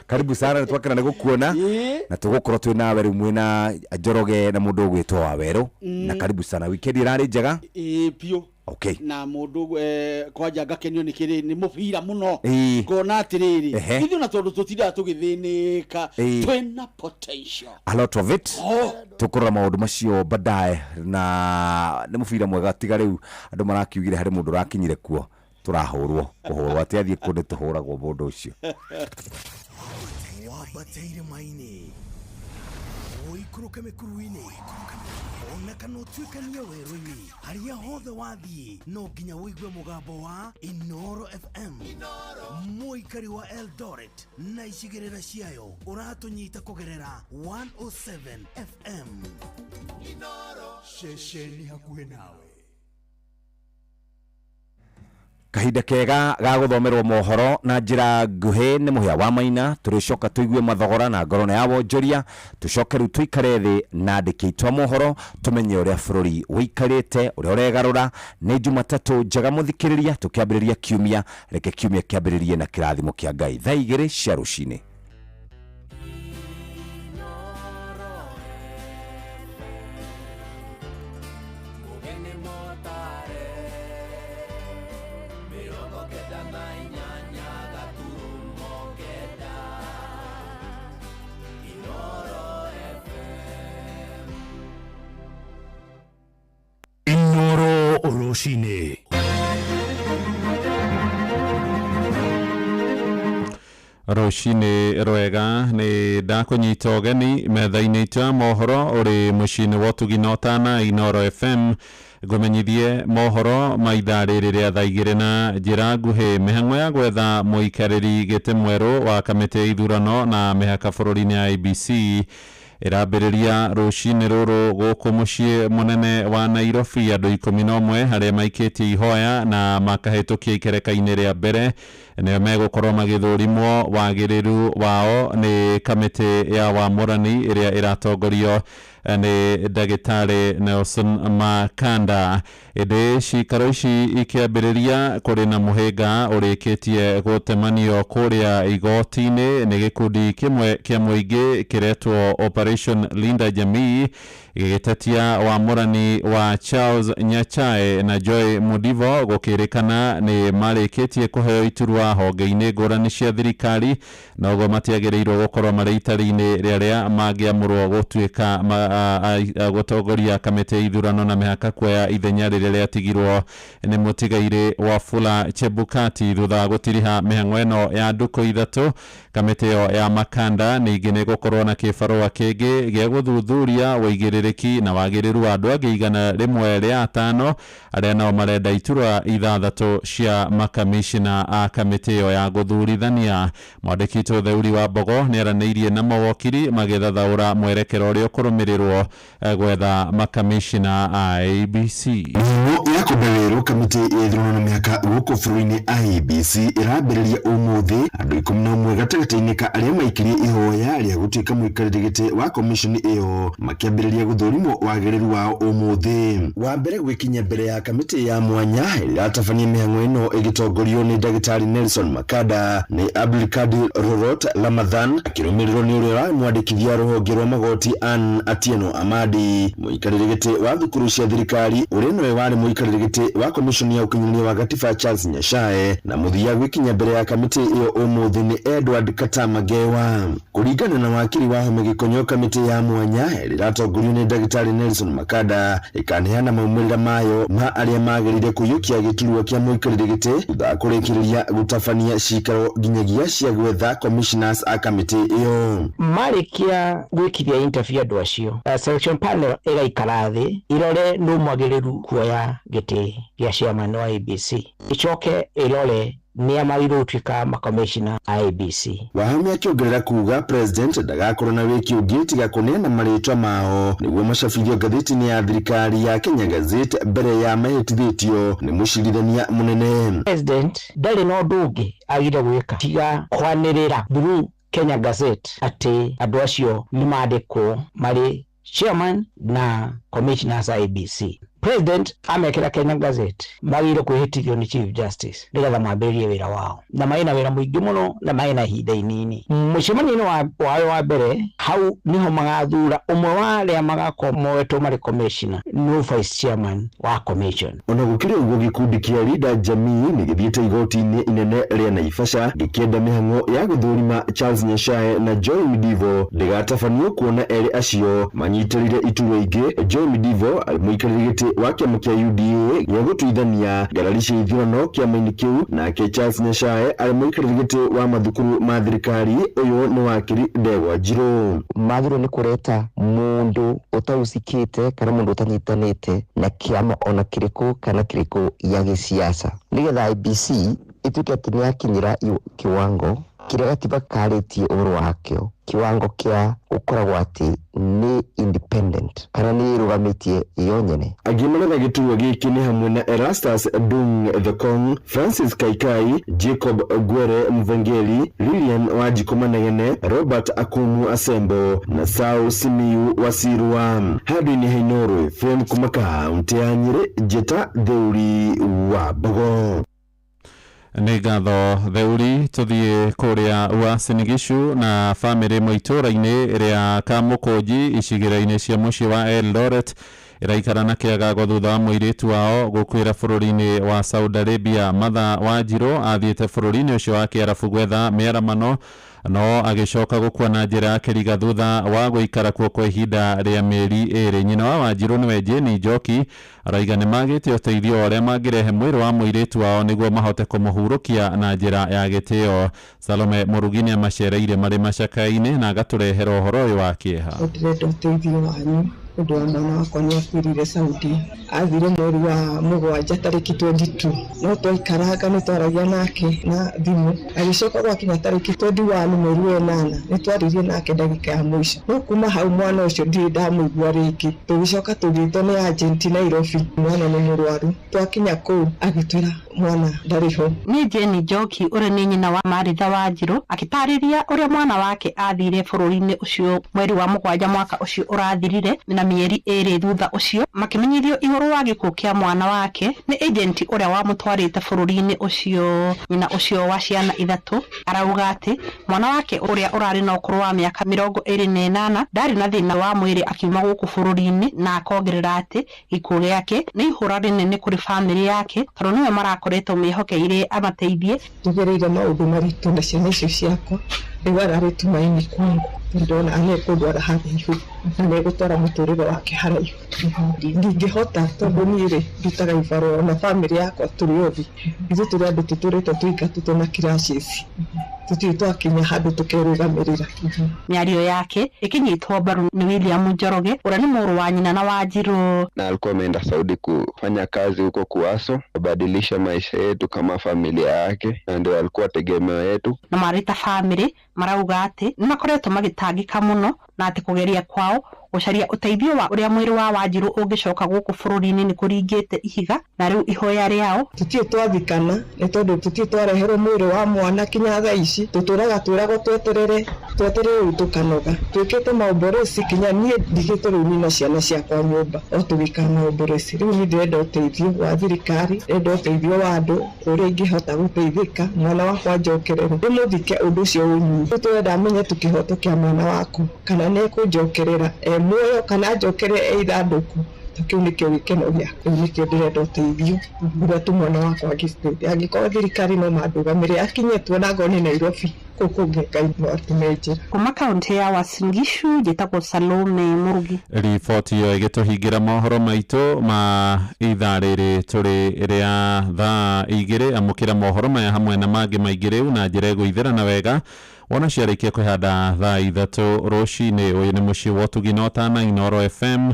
karibu sana, nĩ twakena nĩ gũkuona na tũgũkorwo twĩ nawe rĩu mwĩna Njoroge na mũndũ ũgwĩtwo Wawerũ. Na karibu sana, weekend ĩrarĩ njega? Ĩ biũ. Na mũndũ kwanja ngakenio nĩ kĩrĩ nĩ mũbira mũno. Ngona atĩrĩrĩ, ithuĩ na tondũ tũtindaga tũgĩthĩnĩka, twĩna potential. A lot of it. Oh. Tũkũrora maũndũ macio baadaye, na nĩ mũbira mwega, tiga rĩu andũ marakiugire harĩ mũndũ ũrakinyire kuo tũrahũrwo kũhũrwo atĩ athiĩ kuo nĩ tũhũragwo mũndũ ũcio. Wambate irĩma-inĩ, ũikũrũke mĩkuru-inĩ, ona kana ũtuĩkanie werũ-inĩ, harĩa hothe wathiĩ no nginya ũigue mũgambo wa Inoro FM. Mũikari wa Eldoret na icigĩrĩra ciayo, ũratũnyita kũgerera 107 FM, ceceni hakuhĩ nawe. Kahinda kega ga gũthomerwo mohoro na njĩra nguhĩ nĩ Mũhĩa wa Maina. Tũrĩcoka tũigue mathogora na ngoro ya wonjoria, tũcoke rĩu tũikare thĩ na andĩki aitũ a mohoro, tũmenye ũrĩa bũrũri ũikarĩte, ũrĩa ũregarũra. Nĩ Jumatatũ njega mũthikĩrĩria, tũkĩambĩrĩria kiumia. Reke kiumia kĩambĩrĩrie na kĩrathimo kĩa Ngai. Thaa 2 cia rũcinĩ. Mũgeni motare 98.9 Inoro FM. Inoro rũcinĩ. Rũcinĩ rwega, nĩ ndakũnyita ũgeni metha-inĩ itũ ya mohoro ũrĩ mũciĩ-inĩ wa ũtugi na ũtana Inoro FM, ngũmenyithie mohoro ma ithaa rĩrĩ rĩa thaa 2 na njĩra nguhĩ. Mĩhang'o ya gwetha mũikarĩri gĩtĩ mwerũ wa kamĩtĩ ya ithurano na mĩhaka bũrũri-inĩ ya IEBC ĩrambĩrĩria rũcinĩ rũrũ gũkũ mũciĩ mũnene wa Nairobi. Andũ 11 arĩa maikĩtie ihoya na makahĩtũkia ikereka-inĩ rĩa mbere nĩo megũkorwo magĩthũrimwo wagĩrĩru wao nĩ kamĩtĩ ya wamũrani ĩrĩa ĩratongorio nĩ ndagĩtarĩ Nelson Makanda. Ĩndĩ cikaro ici ikĩambĩrĩria, kũrĩ na mũhĩnga ũrĩkĩtie gũtemanio kũrĩa igoti-inĩ nĩ gĩkundi kĩmwe kĩa mũingĩ kĩretwo Operation Linda Jamii, gĩgĩtetia wamũrani wa Charles Nyachae na Joy Mudivo, gũkĩrĩkana nĩ marĩkĩtie kũheo iturwa honge-inĩ ngũrani cia thirikari, na ũguo matiagĩrĩirwo gũkorwo marĩ itari-inĩ rĩa arĩa mangĩamũrwo gũtuĩka Gũtongoria kamĩtĩ ya ithurano na mĩhaka kuoya ithenya rĩrĩa rĩatigirwo nĩ mũtigairĩ Wafula Chebukati thutha wa gũtiriha mĩhang'o ĩno ya ndukũ ithatũ. Kamĩtĩ ĩyo ya Makanda ningĩ nĩ ĩgũkorwo na kĩbarũa kĩngĩ gĩa gũthuthuria ũigĩrĩrĩki na wagĩrĩru wa andũ angĩ 105 arĩa nao marenda iturwa 6 cia makamishina a kamĩtĩ ĩyo ya gũthurithania. Mwandĩki witũ Theuri wa Mbogo nĩaranĩirie na mawokiri magĩthathaũra mwerekero ũrĩa ũkũrũmĩrĩrwo gwetha makamishina a IEBC. Mĩhang'o ya kũmbe werũ kamĩtĩ ya ithurano na mĩhaka gũkũ bũrũri-inĩ IEBC ĩrambĩrĩria ũmũthĩ andũ 11 gatagatĩ-inĩ ka arĩa maikirie ihoya rĩa gũtuĩka mũikarĩri gĩtĩ wa komishoni ĩyo makĩambĩrĩria gũthũrimwo wagĩrĩru wao ũmũthĩ. Wa mbere gwĩkinyia mbere ya kamĩtĩ ya mwanya ĩrĩa ĩratabania mĩhang'o ĩno ĩgĩtongorio nĩ ndagĩtarĩ Nelson Makanda nĩ Abdulkadir Rorot Ramadhan akĩrũmĩrĩrwo nĩ ũrĩa ũrarĩ mwandĩkithia rũhonge rwa magoti Ann Atieno Amadi, mũikarĩri gĩtĩ wa thukuru cia thirikari ũrĩa nowe warĩ mũikarĩri gĩtĩ wa komishoni ya ũkinyanĩria wa gatiba Charles Nyashae, na mũthia gwĩkinyia mbere ya kamĩtĩ ĩyo ũmũthĩ nĩ Edward Katamagewa. Kũringana na wakiri wa Home Gĩkonyo, kamĩtĩ ya mwanya ĩrĩa ĩratongorio nĩ ndagĩtarĩ Nelson Makanda ĩkaneana maumĩrĩra mayo ma arĩa magĩrĩire kũiyũkia gĩturwa kĩa mũikarĩri gĩtĩ thutha wa kũrĩkĩrĩria gũtabania cikaro nginyagia cia gwetha commissioners a kamĩtĩ ĩyo. Marĩkia gwĩkithia interview andũ acio, selection panel ĩgaikara thĩ irore nũ mwagĩrĩru kuoya gĩtĩ gĩa chairman wa IEBC, ĩcoke ĩrore nĩa magĩrĩirwo gũtuĩka makamishina a IEBC. Wahome akĩongerera kuga president ndagakorwo na wĩki ũngĩ tiga kũneana marĩtwa mao nĩguo macabithio ngathĩti-inĩ ya thirikari ya Kenya Gazette mbere ya mahĩtithĩtio nĩ mũcirithania mũnene. President ndarĩ na ũndũ ũngĩ agire gwĩka tiga kwanĩrĩra through Kenya Gazette atĩ andũ acio nĩ mandĩkwo marĩ chairman na commissioners a IEBC. President amekĩra Kenya Gazette magĩrĩirwo kwĩhĩtithio nĩ Chief Justice nĩgetha mambĩrĩrie wĩra wao, na marĩ na wĩra mũingĩ mũno na marĩ na ihinda inini. Mũcemanio-inĩ wao wa mbere hau niho magathura ũmwe wa arĩa magakorwo moetwo marĩ commissioner no vice chairman wa commission. Ona gũkĩrĩ ũguo, gĩkundi kĩa Linda Jamii nĩ gĩthiĩte igoti-inĩ inene rĩa Naivasha gĩkĩenda mĩhang'o ya gũthũrima Charles Nyashae na Joy Midivo ndĩgatabanio kuona erĩ acio manyitĩrĩire iturwa ingĩ. Joy Midivo arĩ mũikarĩri gĩtĩ wa kĩama kĩa UDA gĩa gũtuithania ngarari cia ithurano kĩama-inĩ kĩu, nake Charles Nyashae arĩ mũikarĩri gĩtĩ wa mathukuru ma thirikari. Ũyũ nĩ wakiri Ndegwa Njirũ. Magĩrĩirwo nĩ kũreta mũndũ ũtahusikĩte kana mũndũ ũtanyitanĩte na kĩama ona kĩrĩkũ kana kĩrĩkũ ya gĩsiasa nĩgetha IEBC ĩtuĩke atĩ nĩ yakinyĩra kiwango kĩrĩa gatiba karĩtie ũhoro wakĩo, kiwango kĩa gũkoragwo atĩ nĩ independent kana nĩ ĩrũgamĩtie yo nyene. Angĩ maretha gĩturwa gĩkĩ nĩ hamwe na Erastus Dung Thekong, Francis Kaikai, Jacob Gwere Mvengeli, Lilian Wanjikũ Manegene, Robert Akumu Asembo na Saul Simiyu Wasirwa. Handũ-inĩ ha Inooro FM kuma kaũntĩ ya Nyĩrĩ, Njĩta Theuri wa Mbogo. Nĩ ngatho Theuri. Tũthiĩ kũrĩa Uasin Gishu na bamĩrĩ ĩmwe itũũra-inĩ rĩa Kamũkũnji icigĩrĩra-inĩ cia mũciĩ wa Eldoret ĩraikara na kĩagago thutha wa mũirĩtu wao gũkuĩra bũrũri-inĩ wa Saudi Arabia. Martha Wanjirũ athiĩte bũrũri-inĩ ũcio wa Kĩarabu gwetha mĩaramano no agĩcoka gũkua na njĩra ya kĩriga thutha wa gũikara kuo kwa ihinda rĩa mĩeri 2. Nyina wa Wanjirũ nĩwe Jane Njoki araiga nĩ magĩte ũteithio wa ũrĩa mangĩrehe mwĩrĩ wa mũirĩtu wao nĩguo mahote kũmũhurũkia na njĩra ya gĩtĩo. Salome Mũrugi nĩ amacereire marĩ macaka-inĩ na agatũrehera ũhoro ũyũ wa kĩeha. Ndĩrenda ũteithio wanyu ũndũ wa mwana wakwa nĩ akuĩrĩire Saudi, athire mweri wa 7 tarĩki 22, no twaikaranga nĩ twaragia nake na thimũ, agĩcoka gwakinya tarĩki 21 mweri wa 8 nĩ twaririe nake ndagĩka ya mũico, no kuma hau mwana ũcio ndirĩ ndamũigua rĩngĩ. Tũgĩcoka tũgĩtwo nĩ agent Nairobi, mwana nĩ mũrwaru, twakinya kũu agĩtwĩra mwana ndarĩ ho. Nĩ Jane Njoki ũrĩa nĩ nyina wa Maritha Wanjirũ akĩtarĩria ũrĩa mwana wake athire bũrũri-inĩ ũcio mweri wa 7 mwaka ũcio ũrathirire na mĩeri 2 thutha ũcio makĩmenyithio igũrũ wa gĩkuũ kĩa mwana wake nĩ agent ũrĩa wamũtwarĩte bũrũri-inĩ ũcio. Nyina ũcio wa ciana 3 arauga atĩ mwana wake ũrĩa ũrarĩ na ũkũrũ wa mĩaka 28 ndarĩ na thĩna wa mwĩrĩ akiuma gũkũ bũrũri-inĩ, na akongerera atĩ gĩkuũ gĩake nĩ ihũra rĩnene kũrĩ bamĩrĩ yake tondũ nĩwe marakoretwo mehokeire amateithie. Ngereire maũndũ maritũ na ciana icio ciakwa, Rĩu ararĩ tumaini kwangu ndona nĩekũndwara haraihu na nĩegũtwara mũtũrĩre wake haraihu. Ndingĩhota tondũ niĩ rĩ ndutaga ibarũa na bamĩrĩ yakwa tũrĩ othe, ithuĩ tũrĩ andũ tũtũrĩte tũingatĩtwo na crashes, tũtirĩ twakinya handũ tũkerũgamĩrĩra. Mĩario yake ĩkĩnyitwo mbaru nĩ William Njoroge ũrĩa nĩ mũrũ wa nyina na Wanjirũ. Na alikuwa ameenda Saudi kufanya kazi huko Kuaso, kubadilisha maisha yetu kama familia yake, na ndio alikuwa tegemeo yetu. Na marĩ ta bamĩrĩ marauga atĩ nĩ makoretwo magĩtangĩka mũno na atĩ kũgeria kwao gũcaria ũteithio wa ũrĩa mwĩrĩ wa Wanjirũ ũngĩcoka gũkũ bũrũri-inĩ nĩ kũringĩte ihiga, na rĩu ihoya rĩao tũtirĩ twathikana nĩ tondũ tũtirĩ twareherwo mwĩrĩ wa mwana kinya thaa ici, tũtũraga twĩragwo tweterere tweterere rĩu tũkanoga. Twĩkĩte maomboreci kinya niĩ ndigĩtwo rĩu nina ciana ciakwa nyũmba o tũgĩkaga maomboreci. Rĩu niĩ ndĩrenda ũteithio wa thirikari, ndĩrenda ũteithio wa andũ ũrĩa ingĩhota gũteithĩka mwana wakwa njokerere ndĩmũthike ũndũ ũcio ũnyie. Rĩu tũrenda menye tu kĩhoto kĩa mwana waku kana nĩekũnjokerera e muoyo kana njokerere e ithandũkũ. Kĩu nĩkĩo gĩkeno gĩakwa, rĩu nĩkĩo ndĩrenda ũteithio ũrĩa tu mwana wakwa angĩteithia. Angĩkorwo thirikari no mandũgamĩrĩre akinye tu ona angorwo nĩ Nairobi kũu kũngĩ Ngai no atũme njĩra. Kuma kaunti ya Uasin Gishu njĩtagwo Salome Mũrugi. Riboti ĩyo ĩgĩtũhingĩra mohoro maitũ ma ithaa rĩrĩ tũrĩ rĩa thaa 2. Amũkĩra mohoro maya hamwe na mangĩ maingĩ rĩu na njĩra ĩgũithĩrana wega wona ciarĩkia kwĩhanda thaa 3 rũcinĩ. Ũyũ nĩ mũciĩ wa ũtugi na ũtana Inooro FM.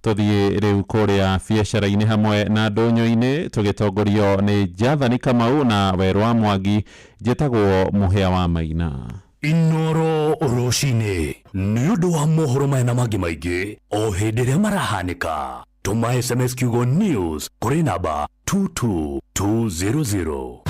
Tũthiĩ rĩu kũrĩa biacara-inĩ hamwe na ndũnyũ-inĩ tũgĩtongorio nĩ Jathani Kamau na Werũ wa Mwangi. Njĩtagwo Mũhĩa wa Maina. Inooro rũcinĩ nĩ ũndũ wa mohoro maya na mangĩ maingĩ o hĩndĩ ĩrĩa marahanĩka. Tũma SMS kiugo news kũrĩ namba 22200.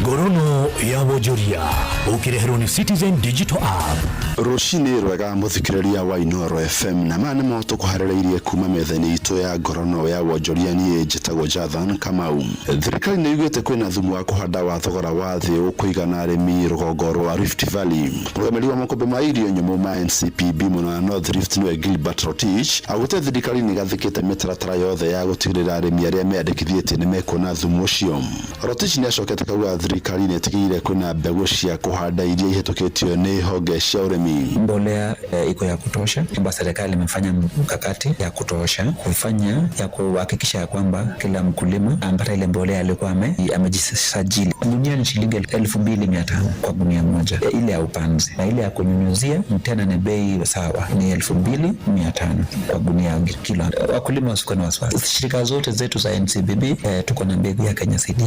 Ngorono ya wonjoria ũkĩreherwo nĩ Citizen Digital App. Rũcinĩ rwega mũthikĩrĩria wa Inooro FM, na maya nĩmo tũkũharĩrĩirie kuma metha-inĩ itũ ya ngorono ya wonjoria. Niĩ njĩtagwo Jathan Kamau. Thirikari nĩ yugĩte kwĩna thumu wa kũhanda wa thogora wa thĩ ũkũigana arĩmi rũgongo rwa Rift Valley. Mũrũgamĩrĩri wa makũmbĩ ma irio nyũmũ ma NCPB mwena wa North Rift nĩwe Gilbert Rotich augĩte thirikari nĩ ĩgathĩkĩte mĩtaratara yothe ya gũtigĩrĩra arĩmi arĩa meyandĩkithĩtie nĩ mekuona thumu ũcio. Rotich nĩ acokete akauga thirikari nĩ ĩtigĩrĩire kwĩna mbegũ cia kũhanda iria ihĩtũkĩtio nĩ honge cia ũrĩmi. Mbolea iko ya kutosha, kwamba serikali imefanya mkakati ya kutosha kufanya ya kuhakikisha ya kwamba kila mkulima ampata ile mbolea alikuwa amejisajili. Gunia ni shilingi 2500 kwa gunia moja, ile ya upanzi, na ile ya kunyunyuzia tena ni bei sawa, ni 2500 kwa gunia kilo. Wakulima wasikuwe na wasiwasi. Shirika zote zetu za NCBB tuko na mbegu ya Kenya Seed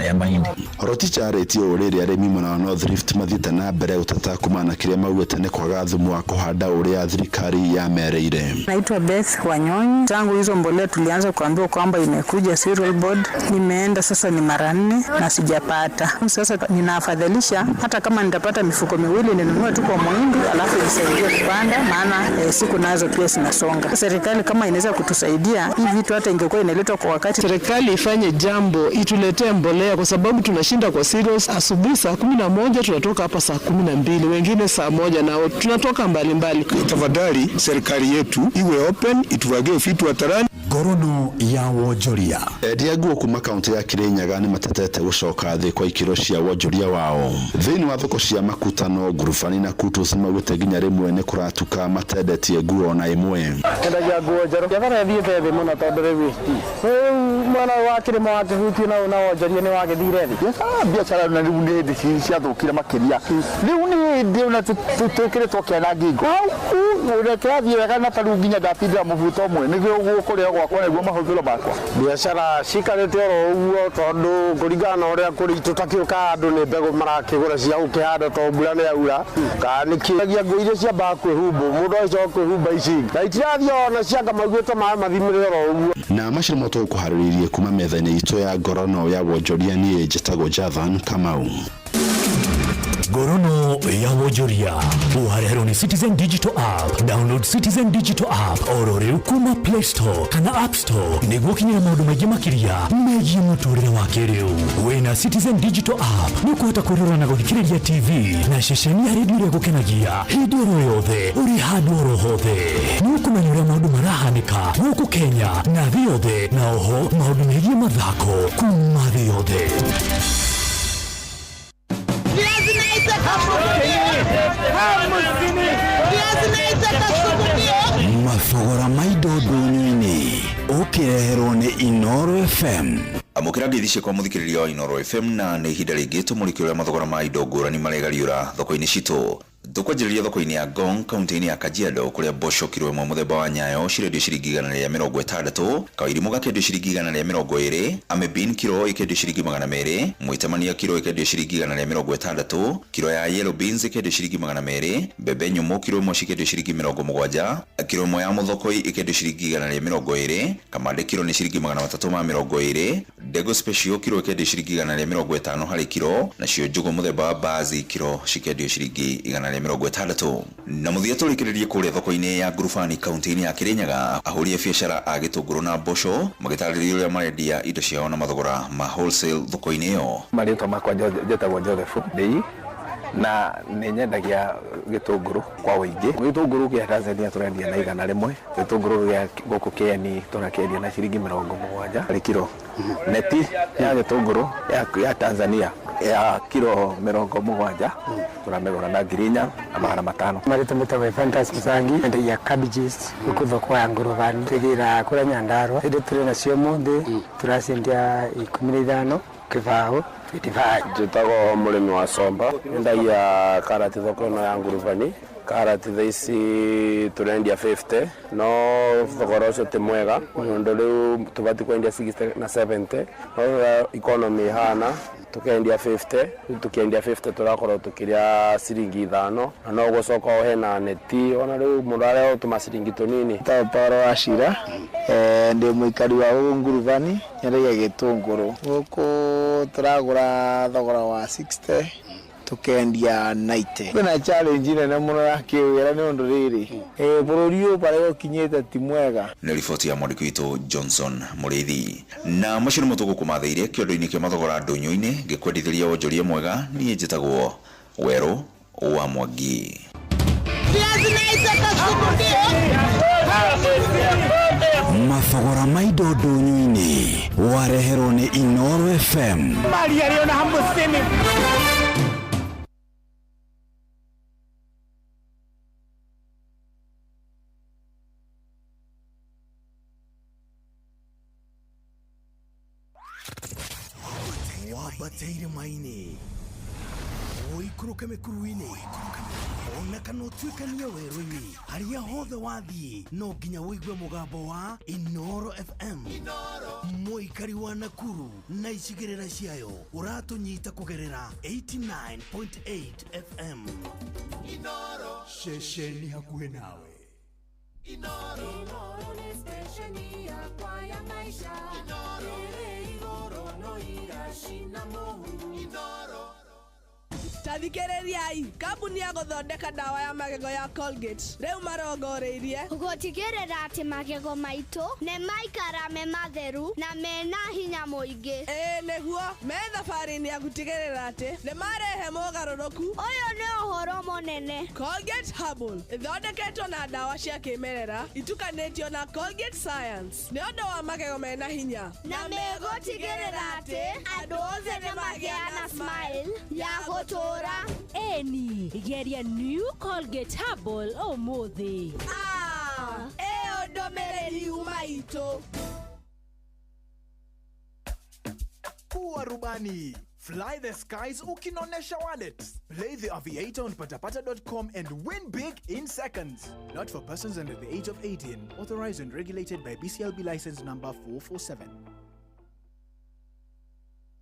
ya mahindi. Rotich arĩtie ũũ rĩrĩa arĩmi mwena wa North Rift mathiĩte na mbere gũteta kumana na kĩrĩa maugĩte nĩ kwaga thumu wa kũhanda ũrĩa thirikari yamereire. Naitwa Beth Wanyonyi. Tangu hizo mbolea tulianza kuambiwa kwamba imekuja Cereal Board, nimeenda sasa ni mara 4 na sijapata. Sasa ninaafadhalisha hata kama nitapata mifuko miwili ninunue tu kwa muhindi alafu nisaidie kupanda, maana siku nazo pia zinasonga. Serikali kama inaweza kutusaidia hii vitu hata ingekuwa inaletwa kwa wakati. Serikali ifanye jambo, ituletee mbolea kwa sababu tunashinda kwa cereals. Asubuhi saa 11 tunatoka hapa saa 12, wengine saa 1 na tunatoka mbalimbali. Tafadhali serikali yetu iwe open, ituwagie vitu hadharani. Ngorono ya wonjoria. Endia nguo kuma kaunti ya Kirinyaga nĩ matetete gũcoka thĩ kwa ikĩro cia wonjoria wao. Thĩinĩ wa thoko cia Makutano, Ngurubani na Kutus nĩmaugĩte nginya rĩmwe nĩ kũratuka matendetie nguo na ĩmwe. Endagia nguo njerũ. Biacara ĩthiĩte thĩ mũno tondũ rĩu mwena wa kĩrĩma wakĩhutie na wonjoria nĩ wagĩthire thĩ. Biacara na rĩu nĩ hĩndĩ ciathũkire makĩria. Rĩu nĩ hĩndĩ ona twĩkĩrĩtwo kĩana ngingo. Hau ũrĩa kĩrathiĩ wega na tarĩu nginya ndatindĩra mũbuto ũmwe nĩguo gũkũrĩa gwakwa nĩguo mahũthĩro makwa. Biacara cikarĩte oro ũguo tondũ kũringana na ũrĩa kũrĩ tũtakĩũkaga andũ nĩ mbegũ marakĩgũra cia gũkĩhanda tondũ mbura nĩ yaura. Kana nĩkĩ nguo iria ciambaga kwĩhumbwo mũndũ agĩcoka kwĩhumba ici na itirathiĩ ona cianga maiguĩte maĩ mathimĩre oro ũguo. Na macio nĩmo tũgũkũharĩrĩirie kuma metha-inĩ itũ ya ngorono ya wonjoria. Niĩ njĩtagwo Jathan Kamau. Ngorono ya wonjoria wareherwo nĩ Citizen Digital App. Download Citizen Digital App oro rĩu kuma Play Store kana App Store nĩguo kinyĩra maũndũ maingĩ makĩria megiĩ mũtũrĩre wa kĩrĩu. Wĩna Citizen Digital App nĩ ũkũhota kwĩrora na gũthikĩrĩria TV na ceceni ya redio ĩrĩa ĩgũkenagia hĩndĩ oro yothe ũrĩ handũ oro hothe. Nĩ ũkũmenya ũrĩa maũndũ marahanĩka gũkũ Kenya na thĩ yothe, na oho maũndũ megiĩ mathako kuma thĩ yothe. Mathogora ma indo ndũnyũ-inĩ ũkĩreherwo nĩ Inoro FM. Amũkĩra ngeithi ciakwa mũthikĩrĩria wa Inoro FM, na nĩ ihinda rĩngĩ tũmũrĩke ũrĩa mathogora ma indo ngũrani maregariũra thoko-inĩ citũ. Tũkwanjĩrĩria thoko-inĩ ya Ngong kaunti-inĩ ya Kajiado kũrĩa mboco kiro ĩmwe mũthemba wa nyayo cirendio ciringi 160, kawairimũ gakendio ciringi 120, amebin kiro ĩkendio ciringi 200, mwĩtamania kiro ĩkendio ciringi 160, kiro ya yellow beans ĩkendio ciringi 200, mbembe nyũmũ kiro ĩmwe cikendio ciringi 70, kiro ĩmwe ya mũthokoi ĩkendio ciringi 120, kamande kiro nĩ ciringi 320, ndengũ special kiro ĩkendio ciringi 150 harĩ kiro, nacio njũgũ mũthemba wa bazi kiro cikendio ciringi 160. Na mũthia tũrĩkĩrĩrie kũrĩa thoko-inĩ ya Ngurubani kaunti-inĩ ya Kirinyaga, ahũri a biacara a gĩtũngũrũ na mboco magĩtarĩria ũrĩa marendia indo ciao na mathogora ma wholesale thoko-inĩ ĩyo. Marĩtwa makwa njĩtagwo Joseph Ndei na nĩ nyendagia gĩtũngũrũ kwa ũingĩ. Gĩtũngũrũ gĩa Tanzania tũrendia na 100, gĩtũngũrũ gĩa gũkũ Keni tũrakĩendia na ciringi 70 harĩ kiro. Neti ya gĩtũngũrũ ya Tanzania ya kiro 70 tũramĩgũra na 4,500. Marĩtwa metagwo Fantas Musangi, nyendagia cabbages gũkũ thoko ya Ngurubani, tũgĩra kũrĩa Nyandarua. Indo tũrĩ nacio ũmũthĩ tũraciendia 15 kĩbaũ 25. Njĩtagwo mũrĩmi wa Somba, nyendagia karati thoko ĩno ya Ngurubani. Karati thaa ici tũrendia 50, no thogora ũcio ti mwega tondũ rĩu tũbatiĩ kwendia 60 na 70, no ũrĩa economy ĩhana tukendia 50, rĩu tũkĩendia 50 tũrakorwo tũkĩrĩa ciringi 5, na no gũcoka hena neti ona rĩu mũndũ arĩa ũtũma ciringi tũnini. Njĩtagwo Paul Wachira, ndĩ mũikari wa gũkũ Ngurubani, nyendagia gĩtũngũrũ. Gũkũ tũragũra thogora wa 60 tukendia 90. Kwĩna challenge nene mũno ya kĩwĩra nĩ ũndũ rĩrĩ, bũrũri ũyũ barĩa ũkinyĩte ti mwega. Nĩ riboti ya mwandĩki witũ Johnson Mũrĩithi. Na macio nĩmo tũgũkũmathĩire kĩondo-inĩ kĩa mathogora ndũnyũ-inĩ, ngĩkwendithĩria wonjoria mwega. Niĩ njĩtagwo Werũ wa Mwangi. Mathogora ma indo ndũnyũ-inĩ wareherwo nĩ Inoro FM. Wambateire maini ũikũrũke mĩkuru-inĩ ona kana ũtuĩkanie werũ-inĩ, harĩa hothe wathiĩ no nginya ũigue mũgambo wa Inoro FM. Mũikari wa Nakuru na icigĩrĩra ciayo ũratũnyita kũgerera 89.8 FM. Ceceni hakuhĩ nawe. Inoro nĩ stesheni yakwa ya maisha. Ĩrĩ igũrũ no iracina mũhu. Tathikĩrĩriai, kambuni ya gũthondeka ndawa ya magego ya Colgate rĩu marongoreirie gũtigĩrĩra atĩ magego maitũ nĩ maikara me matheru na mena hinya mũingĩ. Ĩĩ nĩguo, me thabarĩ-inĩ ya gũtigĩrĩra atĩ nĩ marehe mogarũrũku. Ũyũ nĩ ũhoro mũnene. Colgate Herbal ĩthondeketwo na ndawa cia kĩmerera itukanĩtio na Colgate Science nĩ ũndũ wa magego mena hinya, na megũtigĩrĩra atĩ andũ othe nĩ magĩa na smile ya gũtũũra. Eni, geria New Colgate Herbal ũmũthĩ. Ĩyo ndũmĩrĩri yuma itũ. Kuwa rubani. Fly the skies ukinonesha wallet. Play the Aviator on patapata.com and win big in seconds. Not for persons under the age of 18. Authorized and regulated by BCLB license number 447.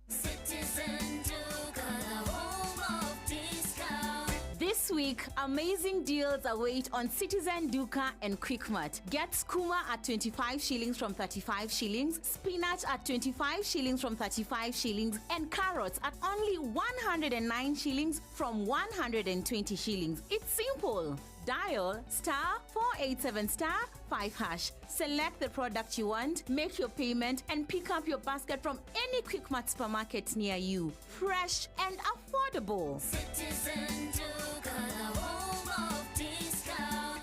Citizen Duka, the home of discount. This week, week, amazing deals await on Citizen Duka and Quickmart. Get skuma at 25 shillings from 35 shillings, spinach at 25 shillings from 35 shillings, and carrots at only 109 shillings from 120 shillings. It's simple. Dial star 487 star 5 hash. Select the product you want, make your payment, and pick up your basket from any Quickmart supermarket near you. Fresh and affordable. Citizen Duka, the home of discount.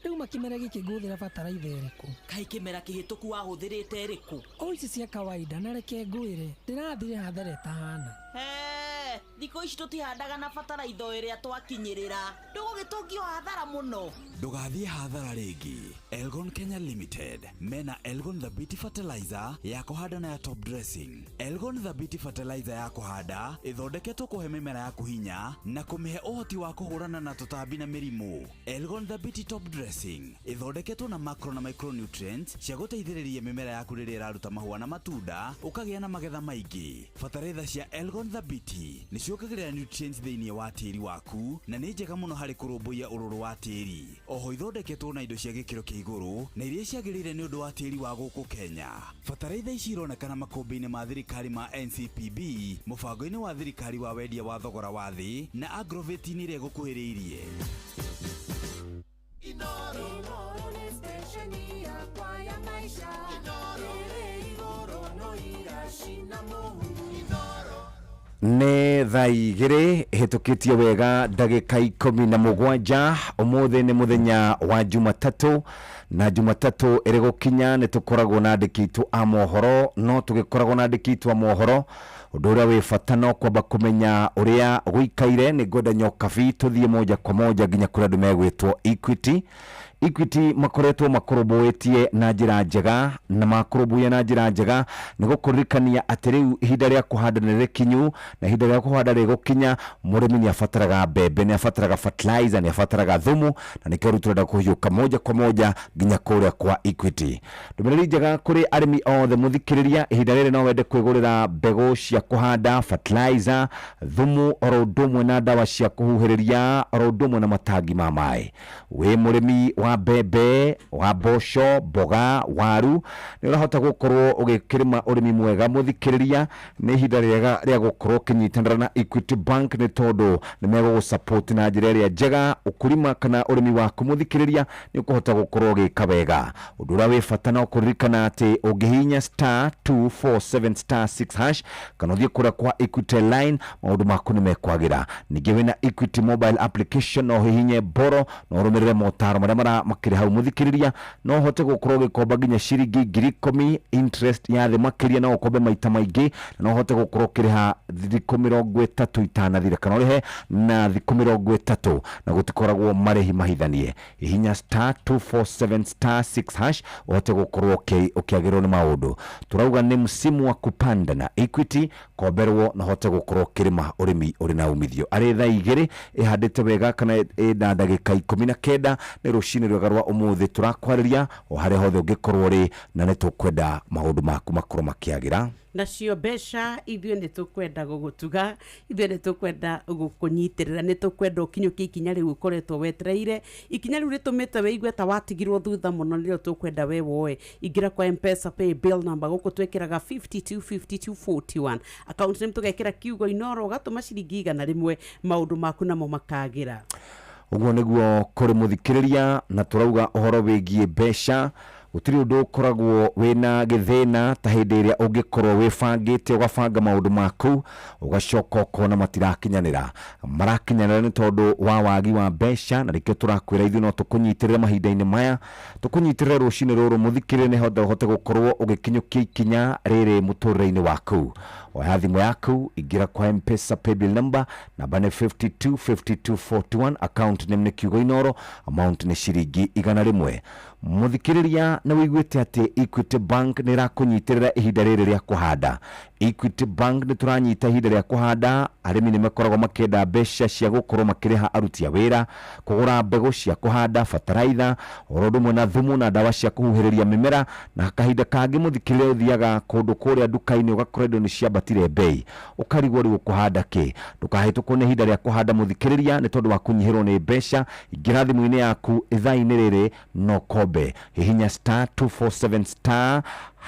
Rĩu makĩmera gĩkĩ ngũhũthĩra bataraitha ĩrĩkũ? Kaĩ kĩmera kĩhĩtũku wahũthĩrĩte ĩrĩkũ? O ici cia kawaida na reke ngwĩre ndĩrathire hathara ĩtahana. Hee, thikũ ici tũtihandaga na bataraitha o ĩrĩa twakinyĩrĩra. Ndũgũgĩtũngio hathara mũno. Ndũgathiĩ hathara rĩngĩ. Elgon Kenya Limited mena Elgon Thabiti Fertilizer ya kũhanda na ya top dressing. Elgon Thabiti Fertilizer ya kũhanda ĩthondeketwo kũhe mĩmera yaku hinya na kũmĩhe ũhoti wa kũhũrana na tũtambi na mĩrimũ. Elgon Thabiti Top Dressing ĩthondeketwo na macro na micronutrients cia gũteithĩrĩria mĩmera yaku rĩrĩa ĩraruta mahũa na matunda ũkagĩa na magetha maingĩ. Bataraitha cia Elgon Thabiti nĩ ciongagĩrĩra nutrients thĩinĩ wa tĩri waku na nĩ njega mũno harĩ kũrũmbũiya ũrũrũ wa tĩri. Oho ithondeketwo na indo cia gĩkĩro kĩa igũrũ na iria ciagĩrĩire nĩ ũndũ wa tĩri wa gũkũ Kenya. Bataraitha ici ironekana makũmbĩ-inĩ ma thirikari ma NCPB, mũbango-inĩ wa thirikari wa wendia wa thogora wa thĩ na agrovet-inĩ ĩrĩa ĩgũkuhĩrĩirie. Inoro nĩ stesheni yakwa ya maisha. Ĩrĩ igũrũ no iracina mũhu. Nĩ thaa igĩrĩ hĩtũkĩtie wega ndagĩka 17. Ũmũthĩ nĩ mũthenya wa Jumatatũ, na Jumatatũ ĩrĩ gũkinya nĩ tũkoragwo na andĩki aitũ a mohoro. No tũgĩkoragwo na andĩki aitũ a mohoro, ũndũ ũrĩa wĩ bata no kwamba kũmenya ũrĩa gũikaire. Nĩ ngwenda Nyokabi tũthiĩ moja kwa moja nginya kũrĩa andũ megwĩtwo Equity. Equity makoretwo makũrũmbũĩtie na njĩra njega, na makũrũmbũiya na njĩra njega nĩ gũkũririkania atĩ rĩu ihinda rĩa kũhanda nĩ rĩkinyu, na ihinda rĩa kũhanda rĩgũkinya mũrĩmi nĩ abataraga mbembe, nĩ abataraga fertilizer, nĩ abataraga thumu, na nĩkĩo rĩu tũrenda kũhiũka moja kwa moja nginya kũrĩa kwa Equity. Ndũmĩrĩri njega kũrĩ arĩmi othe mũthikĩrĩria, ihinda rĩrĩ no wende kwĩgũrĩra mbegũ cia kũhanda, fertilizer, thumu, oro ũndũ ũmwe na ndawa cia kũhuhĩrĩria, oro ũndũ ũmwe na matangi ma maĩ. Wĩ mũrĩmi wa mbembe, wa mboco, mboga, waru, nĩ ũrahota gũkorwo ũgĩkĩrĩma ũrĩmi mwega mũthikĩrĩria. Nĩ ihinda rĩega rĩa gũkorwo ũkĩnyitanĩra na Equity Bank, nĩ tondũ nĩ megũgũ na njĩra ĩrĩa njega. Ũkũrima kana ũrĩmi waku mũthikĩrĩria nĩ ũkũhota gũkorwo ũgĩka wega. Ũndũ ũrĩa wĩ bata no kũririkana atĩ ũngĩhihinya star 247 star 6 hash kana ũthiĩ kũrĩa kwa Equity line, maũndũ maku nĩ mekwagĩra. Ningĩ wĩna Equity mobile application, no ũhihinye boro na ũrũmĩrĩre motaro marĩa mara makĩrĩ hau mũthikĩrĩria. No ũhote gũkorwo ũgĩkomba nginya ciringi 10,000, interest ya thĩ makĩria, no ũkombe maita maingĩ, na no ũhote gũkorwo ũkĩrĩha thikũ 30 itanathira, kana ũrĩhe na thikũ 30, na gũtikoragwo marĩhi mahithanie. Hihinya star 247 star 6 hash ũhote gũkorwo ũkĩagĩrĩrwo nĩ maũndũ. Tũrauga nĩ msimu wa kupanda na Equity. Komberwo na ũhote gũkorwo ũkĩrĩma ũrĩmi ũrĩ na umithio. Arĩ thaa igĩrĩ ĩhandĩte wega kana ĩna ndagĩka 19, nĩ rũcinĩ rwega rwa ũmũthĩ tũrakwarĩria o harĩa hothe ũngĩkorwo ũrĩ, na nĩ tũkwenda maũndũ maku makorwo makĩagĩra. Nacio mbeca ithuĩ nĩ tũkwenda gũgũtuga, ithuĩ nĩ tũkwenda gũkũnyitĩrĩra, nĩ tũkwenda ũkinyũkie ikinya rĩu ũkoretwo wetereire, ikinya rĩu rĩtũmĩte wĩigue ta watigirwo thutha mũno, nĩrĩo tũkwenda we woe. Ingĩra kwa Mpesa pay bill number, gũkũ twĩkĩraga 525241, account name tũgekĩra kiugo Inoro, ũgatũma ciringi 100, maũndũ maku namo makagĩra. Ũguo nĩguo kũrĩ mũthikĩrĩria, na tũrauga ũhoro wĩgiĩ mbeca. Gũtirĩ ũndũ ũkoragwo wĩna gĩthĩna ta hĩndĩ ĩrĩa ũngĩkorwo wĩbangĩte, ũgabanga maũndũ maku, ũgacoka ũkona matirakinyanĩra. Marakinyanĩra nĩ tondũ wa wagi wa mbeca, na nĩkĩo tũrakwĩra ithuĩ no tũkũnyitĩrĩre mahinda-inĩ maya, tũkũnyitĩrĩre rũcinĩ rũrũ mũthikĩrĩria, nĩgetha ũhote gũkorwo ũgĩkinyũkia ikinya rĩrĩ mũtũrĩre-inĩ waku. Oya thimũ yaku, ingĩra kwa Mpesa paybill number, namba nĩ 525241, account name nĩ kiugo Inoro, amount nĩ ciringi 100. Mũthikĩrĩria, Mũthikĩrĩria, nĩ wĩiguĩte atĩ Equity Bank nĩ ĩrakũnyitĩrĩra ihinda rĩrĩ rĩa kũhanda. Equity Bank nĩ tũranyita ihinda rĩa kũhanda, arĩmi nĩ makoragwo makĩenda mbeca cia gũkorwo makĩrĩha aruti a wĩra, kũgũra mbegũ cia kũhanda, bataraitha, oro ũndũ ũmwe na thumu na ndawa cia kũhuhĩrĩria mĩmera, na kahinda kangĩ mũthikĩrĩria ũthiaga kũndũ kũrĩa nduka-inĩ ũgakora indo nĩ ciambatire mbei, ũkarigwo rĩu ũkũhanda kĩ. Ndũkahĩtũkwo nĩ ihinda rĩa kũhanda mũthikĩrĩria nĩ tondũ wa kũnyihĩrwo nĩ mbeca. Ingĩra thimũ-inĩ yaku ithaa-inĩ rĩrĩ na ũkombe. Hihinya star 247 star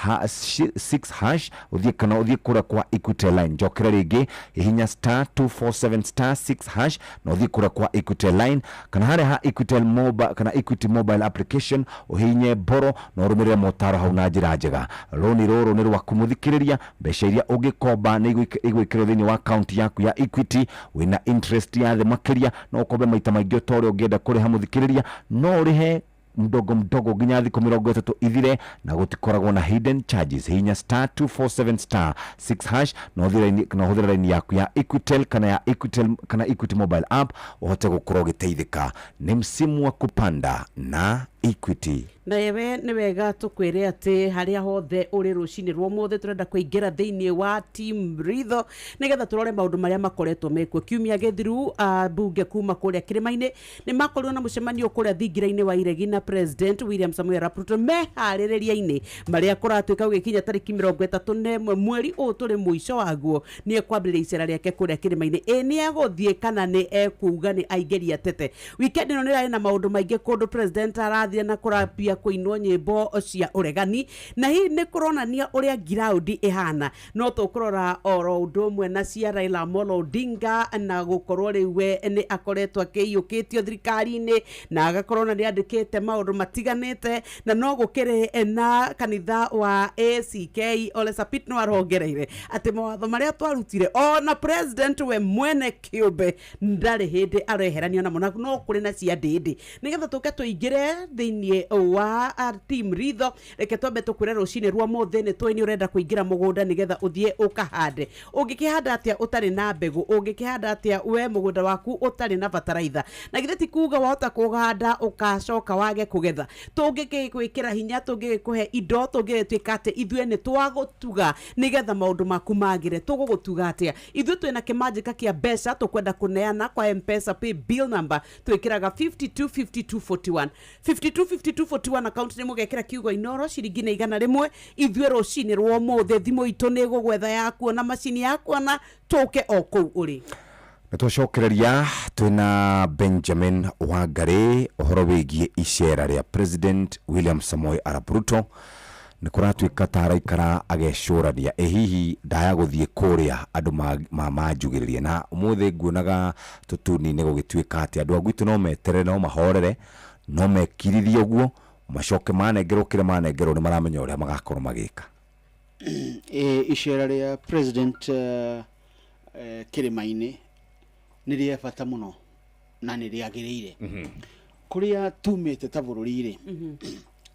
6 hash ũthiĩ kana ũthiĩ kũrĩa kwa Equitel line. Njokere rĩngĩ, hihinya star 247 star 6 hash na ũthiĩ kũrĩa kwa Equitel line kana harĩa ha Equitel mobile kana Equity mobile application, ũhihinye borrow na ũrũmĩrĩre motaro hau na njĩra njega. Rũni rũrũ nĩ rwaku mũthikĩrĩria, mbeca iria ũngĩkomba nĩ igwĩkĩrwo thĩinĩ wa akaunti yaku ya Equity wĩna interest ya thĩ makĩria. No ũkombe maita maingĩ o ta ũrĩa ũngĩenda kũrĩha mũthikĩrĩria, no ũrĩhe mdogo mdogo nginya thikũ 30 ithire na gũtikoragwo na hidden charges. Hihinya star 247 star 6 hash na ũhũthĩre raini yaku ya Equitel kana ya Equitel kana Equity mobile app ũhote gũkorwo ũgĩteithĩka. Nĩ msimu wa kupanda na Equity. Nawe nĩ wega tũkwĩre atĩ harĩa hothe ũrĩ rũcinĩ rwa ũmũthĩ tũrenda kũingĩra thĩinĩ wa team ritho nĩgetha tũrore maũndũ marĩa makoretwo mekuo kiumia gĩthiru. Mbunge kuma kũrĩa kĩrĩma-inĩ nĩ makorirwo na mũcemanio kũrĩa thingira-inĩ wa iregi na President William Samoei Arap Ruto meharĩrĩria-inĩ marĩa kũratuĩka gũgĩkinya tarĩki 31 mweri ũyũ tũrĩ mũico waguo nĩ ekwambĩrĩria icera rĩake kũrĩa kĩrĩma-inĩ. Ĩ nĩ egũthiĩ kana nĩ ekuga nĩ aingĩria tete? Weekend ĩno nĩ ĩrarĩ na maũndũ maingĩ kũndũ president arathire na kũrambia kũinwo nyĩmbo cia ũregani, na hihi nĩ kũronania ũrĩa ngiraundi ĩhana. No tũkũrora oro ũndũ ũmwe na cia Raila Amolo Odinga na gũkorwo rĩu we nĩ akoretwo akĩiyũkĩtio thirikari-inĩ na agakorwo na nĩ andĩkĩte maũndũ matiganĩte, na no gũkĩrĩ na kanitha wa ACK Ole Sapit no arongereire atĩ mawatho marĩa twarutire ona president we mwene kĩũmbe ndarĩ hĩndĩ areheranio namo, na no kũrĩ na cia ndĩndĩ. Nĩgetha tũke tũingĩre thĩinĩ wa team ritho, reke twambe tũkwĩre rũcinĩ rwa ũmũthĩ nĩ tũĩ nĩ ũrenda kũingĩra mũgũnda nĩgetha ũthiĩ ũkahande. Ũngĩkĩhanda atĩa ũtarĩ na mbegũ? Ũngĩkĩhanda atĩa we mũgũnda waku ũtarĩ na bataraitha? Na githĩ ti kuga wahota kũhanda ũgacoka wage kũgetha? Tũngĩgĩkwĩkĩra hinya, tũngĩgĩkũhe indo, tũngĩgĩtuĩka atĩ ithuĩ nĩ twagũtuga nĩgetha maũndũ maku magĩre, tũgũgũtuga atĩa? Ithuĩ twĩna kĩmanjĩka kĩa mbeca tũkwenda kũneana kwa M-Pesa pay bill number twĩkĩraga 525241, 525241. Account nĩ mũgekĩra kiugo Inoro, ciringi nĩ 100. Ithuĩ rũcinĩ rwa ũmũthĩ thimũ itũ nĩ ĩgũgwetha yakuona, macini yakuona, tũke o kũu ũrĩ. Nĩ twacokereria twĩna Benjamin Wangari ũhoro wĩgiĩ icera rĩa President William Samoei Arap Ruto. Nĩ kũratuĩka ta araikara agecũrania, ĩ hihi ndaya gũthiĩ kũrĩa andũ manjugĩrĩrie. Na ũmũthĩ nguonaga tũtuni-inĩ gũgĩtuĩka atĩ andũ a gwitũ no meterere, no mahorere, no mekirithie ũguo, macoke manengerwo kĩrĩa manengerwo, nĩ maramenya ũrĩa magakorwo magĩka. Icera rĩa president kĩrĩma-inĩ nĩ rĩa bata mũno na nĩ rĩagĩrĩire. Kũrĩa tumĩte ta bũrũri rĩ,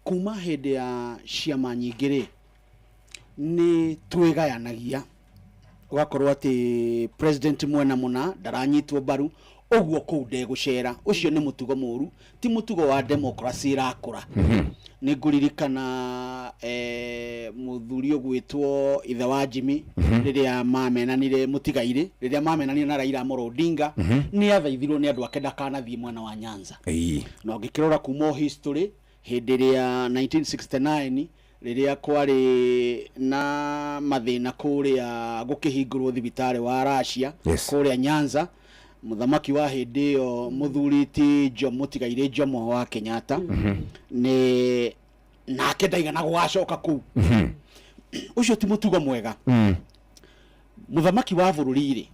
kuma hĩndĩ ya ciama nyingĩ rĩ, nĩ twĩgayanagia, ũgakorwo atĩ president mwena mũna ndaranyitwo mbaru, ũguo kũu ndegũcera. Ũcio nĩ mũtugo mũru, ti mũtugo wa democracy ĩrakũra. Nĩ ngũririkana mũthuri ũgwĩtwo ithe wa Jimmy, rĩrĩa mamenanire mũtigairĩ, rĩrĩa mamenanire na Raila Amolo Odinga, nĩ athaithirwo nĩ andũ ake ndakanathiĩ mwena wa Nyanza. Na ũngĩkĩrora kuma o history, hĩndĩ ĩrĩa 1969 rĩrĩa kwarĩ na mathĩna kũrĩa gũkĩhingũrwo thibitarĩ wa Russia kũrĩa Nyanza, mũthamaki wa hĩndĩ ĩyo mũthuri ti Jomo Mũtigairĩ Jomo wa Kenyatta, nĩ nake ndaigana gũgacoka kũu. Ũcio ti mũtugo mwega. Mũthamaki wa bũrũri rĩ,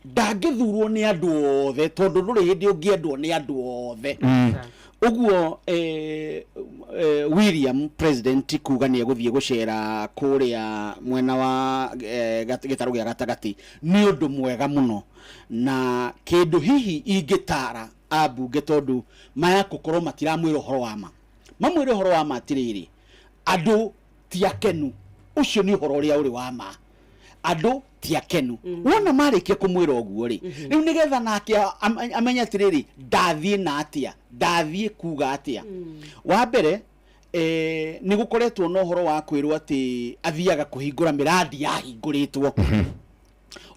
ndangĩthurwo nĩ andũ othe, tondũ ndũrĩ hĩndĩ ũngĩendwo nĩ andũ othe. Ũguo William president kuga nĩ egũthiĩ gũcera kũrĩa mwena wa gĩtarũ gĩa gatagatĩ nĩ ũndũ mwega mũno, na kĩndũ hihi ingĩtara ambunge, tondũ maya gũkorwo matiramwĩra ũhoro wa ma, mamwĩre ũhoro wa ma atĩrĩrĩ, andũ ti akenu. Ũcio nĩ ũhoro ũrĩa ũrĩ wa ma, andũ ti akenu. Wona marĩkia kũmwĩra ũguo rĩ, rĩu nĩgetha nake amenye atĩrĩrĩ, ndathiĩ na atĩa, ndathiĩ kuga atĩa. Wa mbere Nĩ gũkoretwo na ũhoro wa kwĩrwo atĩ athiaga kũhingũra mĩrandi yahingũrĩtwo.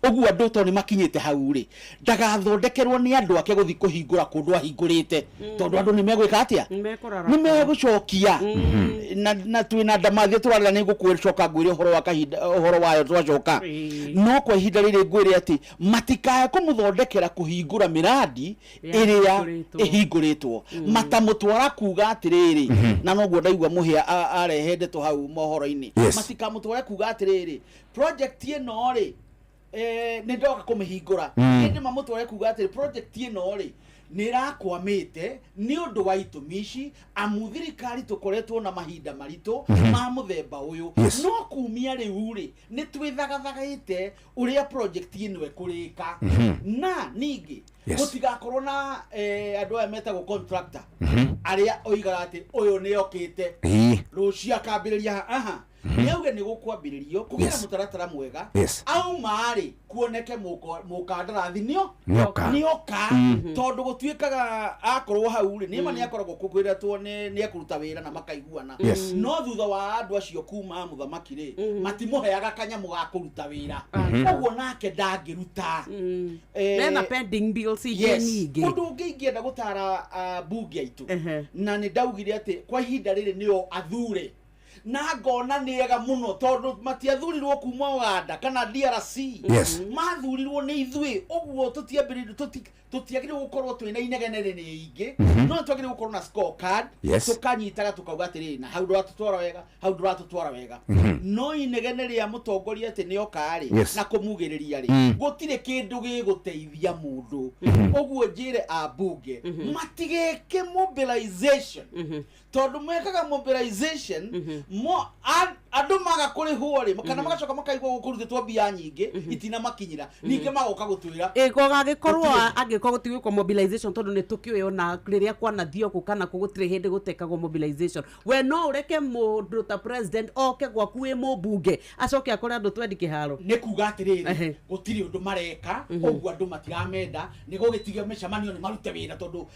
Ũguo andũ tondũ nĩ makinyĩte hau rĩ, ndagathondekerwo nĩ andũ ake gũthiĩ kũhingũra kũndũ ahingũrĩte, tondũ andũ nĩ megwĩka atĩa? Nĩ megũcokia. Na twĩna ndamathia tũrarĩra, nĩ ngũcoka ngwĩre ũhoro wa kahinda, ũhoro wayo twacoka. No kwa ihinda rĩrĩ ngwĩre atĩ matikae kũmũthondekera kũhingũra mĩrandi ĩrĩa ĩhingũrĩtwo, matamũtwara kuga atĩrĩrĩ, na noguo ndaigua Mũhĩa arehe ndeto hau mohoro-inĩ. Matikamũtware kuga atĩrĩrĩ, project ĩno rĩ, nĩ ndoka kũmĩhingũra. Ĩndĩ mamũtware kuga atĩrĩ, project ĩno rĩ, nĩ ĩrakwamĩte nĩ ũndũ wa itũmi ici, amu thirikari tũkoretwo na mahinda maritũ ma mũthemba ũyũ. No kumia rĩu rĩ, nĩ twĩthagathagaĩte ũrĩa project ĩno ĩkũrĩka. Na ningĩ gũtigakorwo na andũ aya metagwo contractor, arĩa oigaga atĩ ũyũ nĩ okĩte, rũciũ akambĩrĩria aha. Nĩ auge nĩ gũkwambĩrĩrio kũgĩe na mũtaratara mwega. Auma rĩ, kuoneke mũkandarathi nĩo Nĩoka. Nĩoka. Tondũ gũtuĩkaga akorwo hau rĩ, nĩma nĩ akoragwo kwĩretwo nĩ ekũruta wĩra na makaiguana. No thutha wa andũ acio kuma mũthamaki rĩ, matimũheaga kanyamũ ga kũruta wĩra. Ũguo nake ndangĩruta. Mena pending bills ingĩ nyingĩ. Ũndũ ũngĩ ingĩenda gũtara mbunge aitũ, na nĩ ndaugire atĩ kwa ihinda rĩrĩ nĩo athure, na ngona nĩ ega mũno tondũ matiathurirwo kuma Uganda kana DRC. Mathurirwo nĩ ithuĩ. Ũguo tũtiambĩrĩirie, tũtiagĩrĩirwo gũkorwo twĩna inegene rĩingĩ, no twagĩrĩirwo gũkorwo na scorecard. Tũkanyitaga tũkauga atĩrĩrĩ, na hau ndũratũtwara wega, hau ndũratũtwara wega. No inegene rĩa mũtongoria atĩ nĩoka rĩ, na kũmugĩrĩria rĩ, gũtirĩ kĩndũ gĩgũteithia mũndũ. Ũguo njĩre ambunge matigeke mobilization, tondũ mekaga mobilization mo andũ maga kũrĩhwo rĩ, kana magacoka makaigua gũkũrutĩtwo mbia nyingĩ itinamakinyĩra, ningĩ magoka gũtwĩra. Gagĩkorwo angĩkorwo gũtigwĩkwo mobilization, tondũ nĩ tũkĩũĩ ona rĩrĩa kwanathiĩ kũ kana kũ, gũtirĩ hĩndĩ gũtekagwo mobilization. We no ũreke mũndũ ta president oke gwaku wĩ mũmbunge, acoke akore andũ twendi kĩharo? Nĩ kuga atĩrĩrĩ, gũtirĩ ũndũ mareka. Ũguo andũ matiramenda, nĩ gũgĩtiga mĩcemanio, nĩ marute wĩra, tondũ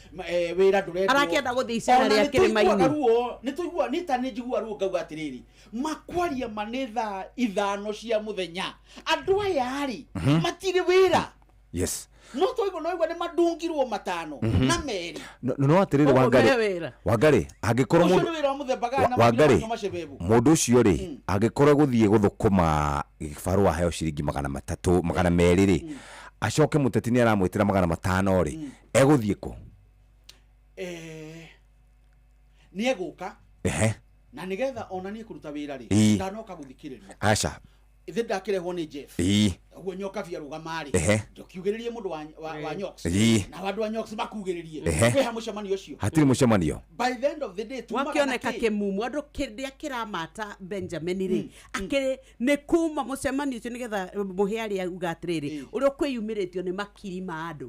wĩra ndũrendwo. Arakĩenda gũthiĩ icera Ona rĩa nĩ tũiguaga kĩrĩma-inĩ. ruo, nĩ tũigua nĩ ta nĩ njigua ruo, ngauga atĩrĩrĩ, makwaria ma nĩ thaa 5 cia mũthenya, andũ aya rĩ, matirĩ wĩra. No twaigua, no igua nĩ mandungirwo matano na merĩ. No atĩrĩrĩ, Ũguo Wangari, me wĩra. Wangari, angĩkorwo Ũcio mũndũ nĩ wĩra wa mũthemba gana? Wangari, Manyua macebebu. Mũndũ ũcio rĩ, angĩkorwo gũthiĩ gũthũkũma gĩbarũa heo ciringi 300, 200 rĩ, acoke mũteti nĩ aramwĩtĩra 500 rĩ, egũthiĩ kũ? Nĩ egũka. Na nĩgetha onanie kũruta wĩra rĩ, ndanoka gũthikĩrĩria. Aca. Ithe ndakĩrehwo nĩ Jeff. Ũguo nyoka bia rũgama rĩ, ndũkiugĩrĩrie mũndũ wa Nyox. Na andũ a Nyox makugĩrĩrie. Kwĩha mũcemanio ũcio? Hatirĩ mũcemanio. By the end of the day tumaga na Wakĩoneka kĩ? kĩmumu andũ kĩrĩa kĩramata Benjamin rĩ, akĩrĩ nĩ kuma mũcemanio ũcio, nĩgetha mũhĩa arĩa auga atĩrĩrĩ, ũrĩa ũkwĩyumĩrĩtio nĩ makiri ma andũ.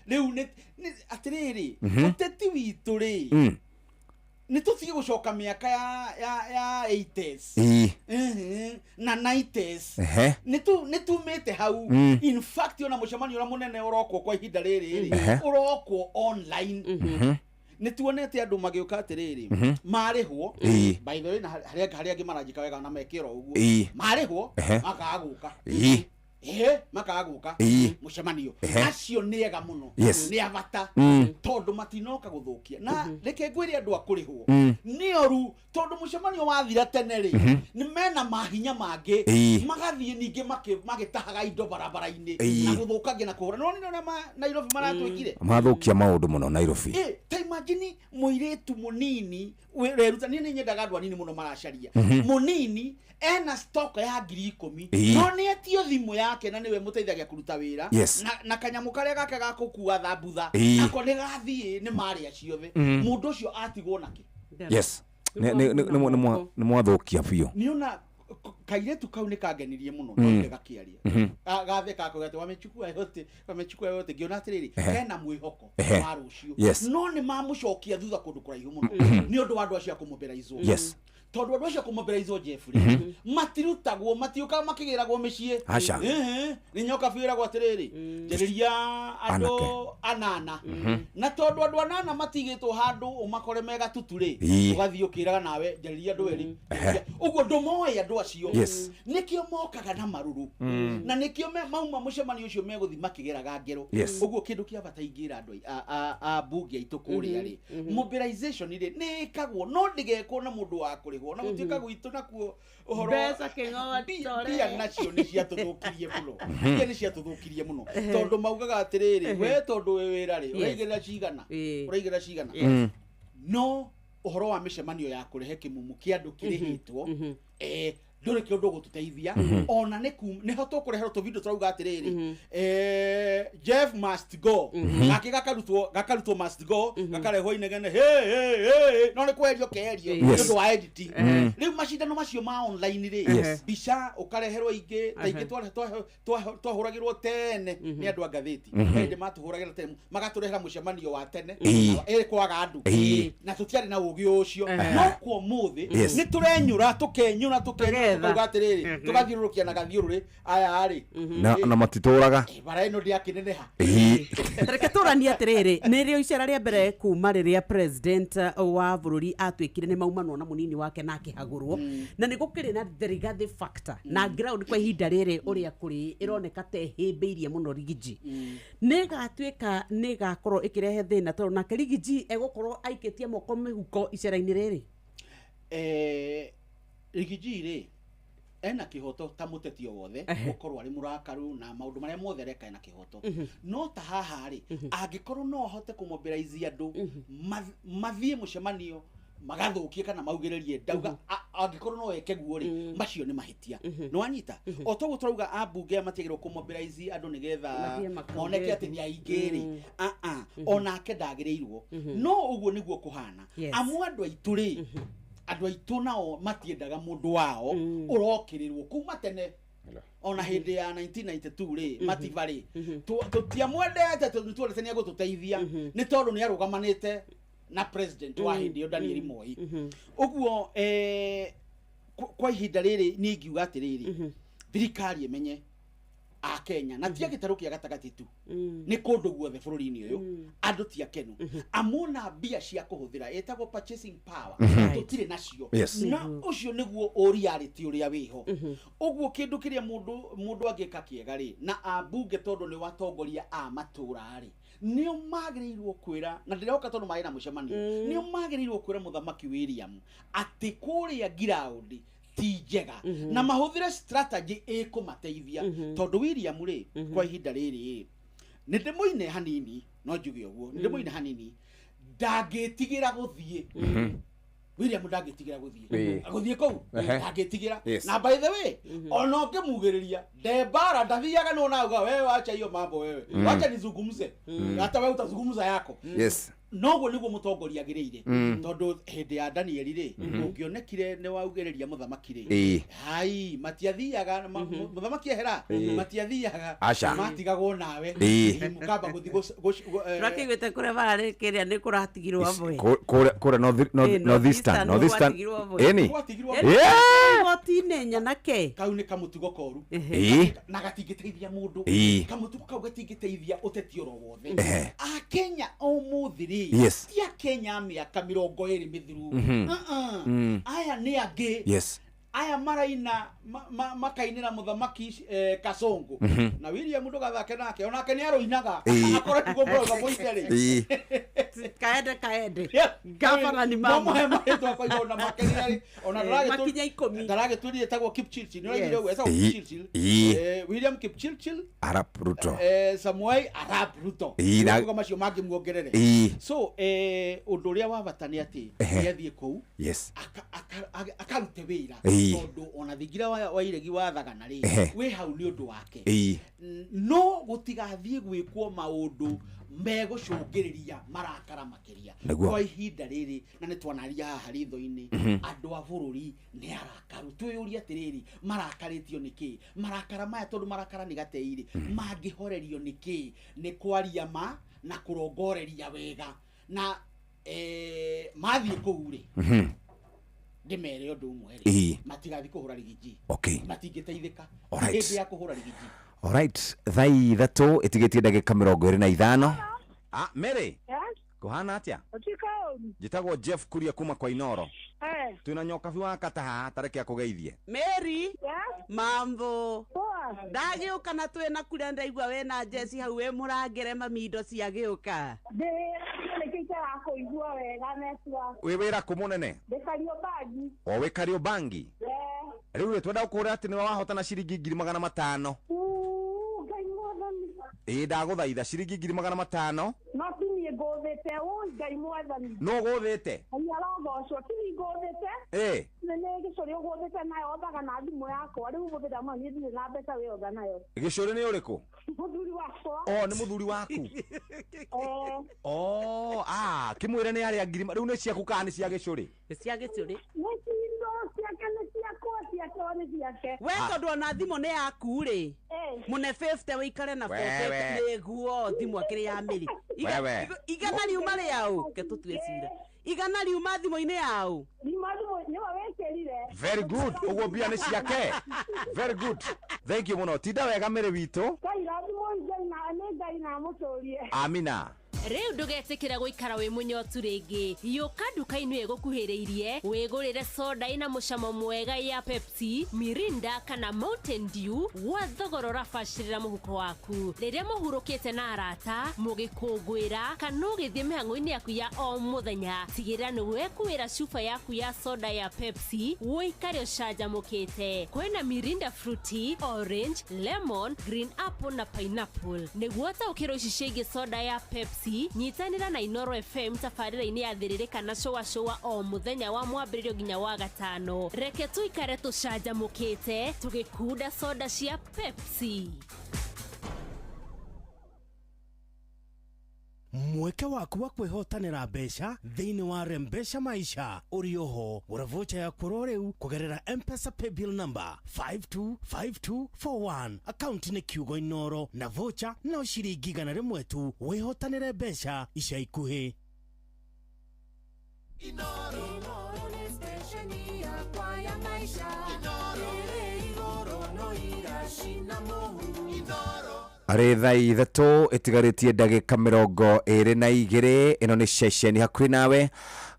Rĩu nĩ atĩrĩrĩ, ũteti witũ rĩ, nĩ tũtige gũcoka mĩaka ya 80s na 90s. Nĩ tumĩte hau. In fact, ona mũcemanio ũrĩa mũnene ũrokwo kwa ihinda rĩrĩ rĩ, ũrokwo online. Nĩ tuonete andũ magĩũka atĩrĩrĩ, marĩhwo. By the way, na harĩa angĩ maranjĩka wega na mekĩro ũguo, marĩhwo makaga gũka. Makaga gũka mũcemanio. Acio nĩ ega mũno, nĩ abata, tondũ matinoka gũthũkia. Na reke ngwĩre, andũ a kũrĩhwo nĩ oru, tondũ mũcemanio wathira tene rĩ, nĩ mena mahinya mangĩ, magathiĩ ningĩ magĩtahaga indo barabara-inĩ na gũthũkangia na kũhũra. No nĩ ũrĩa Nairobi maratwĩkire. Mathũkia maũndũ mũno Nairobi. Ta imagine mũirĩtu mũnini weruta, niĩ nĩ nyendaga andũ anini mũno maracaria. Mũnini ena stock ya 10,000, no nĩ etio thimũ yake, na nĩwe mũteithagia kũruta wĩra, na kanyamũ karĩa gake ga gũkua thambutha, nako nĩ gathiĩ nĩ marĩa ciothe. Mũndũ ũcio atigwo nakĩ? Yes, nĩ mwathũkia biũ. Nĩona kairĩtu kau nĩ kangenirie mũno. No gakĩaria, gatheka akauga atĩ wamechukua yote, wamechukua yote. Ngĩona atĩrĩrĩ, hena mwĩhoko wa rũciũ. No nĩ mamũcokia thutha kũndũ kũraihu mũno nĩ ũndũ wa andũ acio a kũmobilizwo. Tondũ andũ acio kũmobilizwo Jeff rĩ, matirutagwo, matiũkaga makĩgĩragwo mĩciĩ. Aca. Ĩhĩ, nĩ nyoka biũ ĩragwo atĩrĩrĩ, njarĩria andũ anana. Na tondũ andũ anana matigĩtwo handũ ũmakore me gatutu rĩ, ũgathiĩ ũkĩraga nawe njarĩria andũ erĩ. Ũguo ndũmoĩ andũ acio. Nĩkĩo mokaga na marũrũ. Na nĩkĩo mauma mũcemanio ũcio megũthiĩ makĩgeraga ngero. Ũguo kĩndũ kĩa bata ingĩra andũ a mbunge aitũ kũrĩa rĩ, mobilization rĩ nĩ ĩkagwo, no ndĩgekwo na mũndũ wa kũrĩhwo, na gũtuĩka gwitũ nakuo ũhoro Mbeca kĩng'otore. Mbia nacio nĩ ciatũthũkirie mũno. Mbia nĩ ciatũthũkirie mũno, tondũ maugaga atĩrĩrĩ, we tondũ wĩ wĩra rĩ, ũraigĩrĩra cigana, ũraigĩrĩra cigana. No ũhoro wa mĩcemanio ya kũrehe kĩmumu kĩa andũ kĩrĩhĩtwo, ndũrĩ kĩũndũ gũtũteithia. Ona nĩ nĩho tũkũreherwo tũvidio tũrauga atĩrĩrĩ, Jeff must go. Gake gakarutwo must go, gakarehwo inegene hey, hey, hey, no nĩ kweherio keherio nĩ ũndũ wa editing. Rĩu macindano macio ma online rĩ, mbica ũkareherwo ingĩ ta ingĩ twahũragĩrwo tene nĩ andũ a ngathĩti. Hĩndĩ matũhũragĩra tene magatũrehera mũcemanio wa tene ĩ kwaga andũ, na tũtiarĩ na ũgĩ ũcio. No kwa ũmũthĩ nĩ tũrenyũra, tũkenyũra, tũkenyũra, tũkauga atĩrĩrĩ, tũgathiũrũrũkia na gathiũrũrĩ aya rĩ, Na matitũraga. Bara ĩno ndĩakĩneneha. Reke tũranie atĩrĩrĩ, nĩ rĩo icera rĩa mbere kuma rĩrĩa president wa bũrũri atuĩkire nĩ maumanwo na mũnini wake na akĩhagũrwo, na nĩ gũkĩrĩ na the Rigathi factor na ground kwa ihinda rĩrĩ ũrĩa kũrĩ ĩroneka ta ĩhĩmbĩirie mũno Rigiji. Nĩ ĩgatuĩka nĩ ĩgakorwo ĩkĩrehe thĩna, tondũ nake Rigiji egũkorwo aikĩtie moko mĩhuko icera-inĩ rĩrĩ. Rigiji rĩ ena kĩhoto ta mũteti o wothe gũkorwo arĩ mũrakaru na maũndũ marĩa mothe areka ena kĩhoto. No ta haha rĩ, angĩkorwo no ahote kũmobilize andũ mathiĩ mũcemanio magathũkie kana maugĩrĩrie, ndauga angĩkorwo no eke guo rĩ, macio nĩ mahĩtia. Nĩ wanyita? O toguo tũrauga ambunge aya matiagĩrĩirwo kũmobilize andũ nĩgetha Mathiĩ makauge. moneke atĩ nĩ aingĩ rĩ, aa onake ndagĩrĩirwo. No ũguo nĩguo kũhana. Amu andũ aitũ rĩ, andũ aitũ nao matiendaga mũndũ wao ũrokĩrĩrwo kuma tene. Ona hĩndĩ ya 1992 rĩ, Matiba rĩ, tũtiamwendete tondũ nĩtuonete nĩ egũtũteithia, nĩ tondũ nĩ arũgamanĩte na president wa hĩndĩ ĩyo, Daniel Moi. Ũguo kwa ihinda rĩrĩ niĩ ingiuga atĩrĩrĩ, thirikari ĩmenye a Kenya na ti a gĩtarũ kĩa gatagatĩ tu, nĩ kũndũ guothe bũrũri-inĩ ũyũ andũ ti akenu, amuona mbia cia kũhũthĩra ĩtagwo purchasing power tũtirĩ nacio. Na ũcio nĩguo ũ reality ũrĩa wĩho. Ũguo kĩndũ kĩrĩa mũndũ angĩka kĩega rĩ, na ambunge tondũ nĩ watongoria a matũra rĩ, nĩo magĩrĩirwo kwĩra, na ndĩroka tondũ marĩ na mũcemanio, nĩo magĩrĩirwo kwĩra mũthamaki William atĩ kũrĩa ground ti njega, na mahũthĩre strategy ĩkũmateithia. Tondũ William rĩ, kwa ihinda rĩrĩ rĩ, nĩ ndĩmũine hanini, no njuge ũguo, nĩ ndĩmũine hanini, ndangĩtigĩra gũthiĩ. William ndangĩtigĩra gũthiĩ. Gũthiĩ kũu ndangĩtigĩra. Na by the way, ona ũngĩmugĩrĩria ndembara ndathiaga, no nauga wewe wacha hiyo mambo, wewe wacha nizungumze, hata wewe utazungumza yako. Noguo nĩguo mũtongoria agĩrĩire. Tondũ hĩndĩ ya Danieli rĩ, ũngĩonekire nĩ waugĩrĩria mũthamaki rĩ, hai matiathiaga mũthamaki ehera, matiathiaga. Aca. Matigagwo nawe. Mũkamba gũthiĩ Tũrakĩiguĩte kũrĩa bararĩ kĩrĩa nĩ kũratigirwo amwe. Kũrĩa Northeastern, Northeastern. Gwatigirwo amwe. Ĩni. Gwatigirwo. Igoti-inĩ nyanake. Kau nĩ kamũtugo koru na gatingĩteithia mũndũ. Kamũtugo kau gatingĩteithia ũteti oro wothe. Akenya ũmũthĩ rĩ, ti Akenya a mĩaka 20 mĩthiru. Uh-uh. Aya nĩ angĩ. Aya maraina makainĩra mũthamaki Kasongo. Na William ndũgathake nake, onake nĩ arũinaga. Akorwo tiguo mũrauga mũine rĩ. Kaende kaende. Gavana ni mama. No mũhe marĩtwa kwa igũrũ na makenera rĩ, ona Makinya 10. Ndaragĩtwĩrire etagwo Kipchirchir. Nĩ ũraiguire ũguo etagwo Kipchirchir. William Kipchirchir. Arap Ruto. Samuel Arap Ruto. Kuga macio mangĩ muongerere. So ũndũ ũrĩa wa bata nĩ atĩ nĩ athiĩ kũu akarute wĩra, tondũ ona thingira wa iregi wa thagana rĩ, wĩ hau nĩ ũndũ wake. No gũtigathiĩ gwĩkwo maũndũ megũcũngĩrĩria marakara makĩria. Kwa ihinda rĩrĩ, na nĩ twanaria haha ritho-inĩ, andũ a bũrũri nĩ arakaru. Twĩyũrie atĩrĩrĩ, marakarĩtio nĩ kĩ? Marakara maya, tondũ marakara nĩ gatei-rĩ, mangĩhorerio nĩ kĩ? Nĩ kwaria ma na kũrongoreria wega. Na mathiĩ kũu rĩ, Ndĩmere ũndũ ũmwe rĩ, Ĩĩ. matigathiĩ kũhũra rigiji. Okay. Matingĩteithĩka. Alright. Hĩndĩ ya kũhũra rigiji. Alright, thaa 3 ĩtigĩtie ndagĩka 25. Ah, Mary, kũhana atĩa? Njĩtagwo Jeff Kuria kuma kwa Inoro. Twĩna nyokabi wa kata haha, tareke akũgeithie. Mary, mambo ndagĩũka na twĩna kuria ndaigua wĩna Jesi hau wĩ mũrangĩre mami indo ciagĩũka. Nĩkĩte kũigua wega network. Wĩ wĩra kũ mũnene? Ndĩ Kariobangi. O wĩ Kariobangi? Rĩu rĩ, twenda gũkũra atĩ nĩwe wahotana ciringi 500,000. Uu, Ngai mwathani. Ĩĩ, ndagũthaitha ciringi 500,000. No ti niĩ ngũthĩte, ũi Ngai mwathani. Nũ ũgũthĩte? Ngai arogocwo, ti niĩ ngũthĩte. Ĩĩ. Nĩ nĩ gĩcũrĩ ũgũthĩte nayo othaga na thimũ yakwa, rĩu ũmũthĩ ndamwĩra niĩ ndirĩ na mbeca wĩ otha nayo. Gĩcũrĩ nĩ ũrĩkũ? Mũthuri wakwa. O nĩ mũthuri waku? Eh. O, ah, kĩmwĩre nĩ arĩa ngiri rĩu nĩ ciaku kana nĩ cia gĩcũrĩ? Nĩ cia gĩcũrĩ. Nĩ cindo ciake nĩ ciakwa, ciake o nĩ ciake. We tondũ ona thimũ nĩ yaku rĩ, mũne 50 wĩikare na Wewe. 40 nĩguo thimũ akĩrĩ ya mĩrĩ. Wewe. Igana riuma rĩaũ, ke tũtue cira. Igana riuma thimũ-inĩ yaũ. Thimũ thimũ nĩwe wĩkĩrire. Very good. Ũguo mbia nĩ ciake. Very good. Thank you mũno. Tinda wega Mary witũ. Ngai rathimwo Ngai na nĩ Ngai na amũtũrie. Amina. Rĩu ndũgetĩkĩra gũikara wĩ mũnyotu rĩngĩ. Yũka nduka-inĩ ĩgũkuhĩrĩirie wĩgũrĩre soda ĩna mũcamo mwega ya Pepsi, Mirinda kana Mountain Dew gwa thogora ũrabacĩrĩra mũhuko waku. Rĩrĩa mũhurũkĩte na arata, mũgĩkũngũĩra kana ũgĩthiĩ mĩhang'o-inĩ yaku ya o mũthenya, tigĩrĩra nĩ wekuĩra cuba yaku ya soda ya Pepsi ũikare ũcanjamũkĩte. Kwĩna Mirinda Fruity, Orange, Lemon, Green Apple na Pineapple. Nĩguo ũtaũkĩrwo ici ciĩgiĩ soda ya Pepsi, nyitanĩra na Inoro FM tabarĩra-inĩ ya Thĩrĩrĩka na Cũa Cũa o mũthenya wa mwambĩrĩrio nginya wa gatano. Reke tũikare tũcanjamũkĩte tũgĩkunda soda cia Pepsi. Mweke waku wa kwĩhotanĩra mbeca thĩinĩ wa Rembesha Maisha ũrĩ oho. Gũra vocha yaku oro rĩu kũgerera M-Pesa paybill number 525241, akaunti nĩ kiugo Inoro na vocha no ciringi 100 tu. Wĩhotanĩre mbeca ica ikuhĩ. Inoro nĩ stesheni yakwa ya maisha. Ĩrĩ igũrũ no iracina mũhu. Inoro. Arĩ thaa 3 ĩtigarĩtie ndagĩka 22. Ĩno nĩ ceceni hakuhĩ nawe.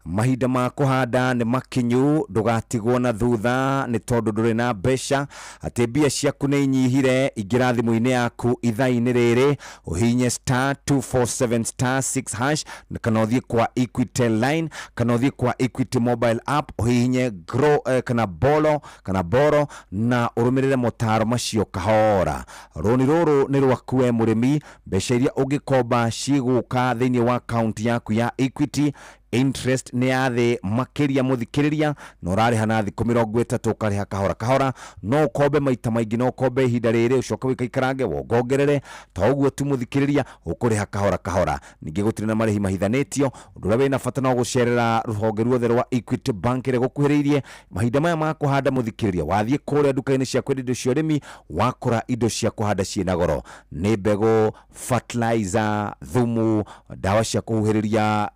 Mahinda ma kũhanda nĩ makinyu, ndũgatigwo na thutha nĩ tondũ ndũrĩ na mbeca, atĩ mbia ciaku nĩ inyihire. Ingĩra thimũ-inĩ yaku ithaa-inĩ rĩrĩ, ũhihinye star 247 star 6 hash, kana ũthiĩ kwa Equitel line, kana ũthiĩ kwa Equity mobile app, ũhihinye grow, kana bolo kana boro, na ũrũmĩrĩre motaro macio kahora. Rũni rũrũ nĩ rwaku we mũrĩmi, mbeca iria ũngĩkomba cigũka thĩinĩ wa akaunti yaku ya Equity. Interest nĩ ya thĩ makĩria mũthikĩrĩria, na ũrarĩha na thikũ 30, ũkarĩha kahora kahora. No ũkombe maita maingĩ, no ũkombe ihinda rĩrĩ ũcoke wĩikaikarange wongongerere. Ta ũguo tu mũthikĩrĩria, ũkũrĩha kahora kahora. Ningĩ gũtirĩ na marĩhi mahithanĩtio. Ũndũ ũrĩa wĩna bata no gũcerera rũhonge ruothe rwa Equity Bank ĩrĩa gũkuhĩrĩirie. Mahinda maya ma kũhanda mũthikĩrĩria, wathiĩ kũrĩa nduka-inĩ cia kwendia indo cia ũrĩmi, wakora indo cia kũhanda ciĩna goro, nĩ mbegũ, fertilizer, thumu, ndawa cia kũhuhĩrĩria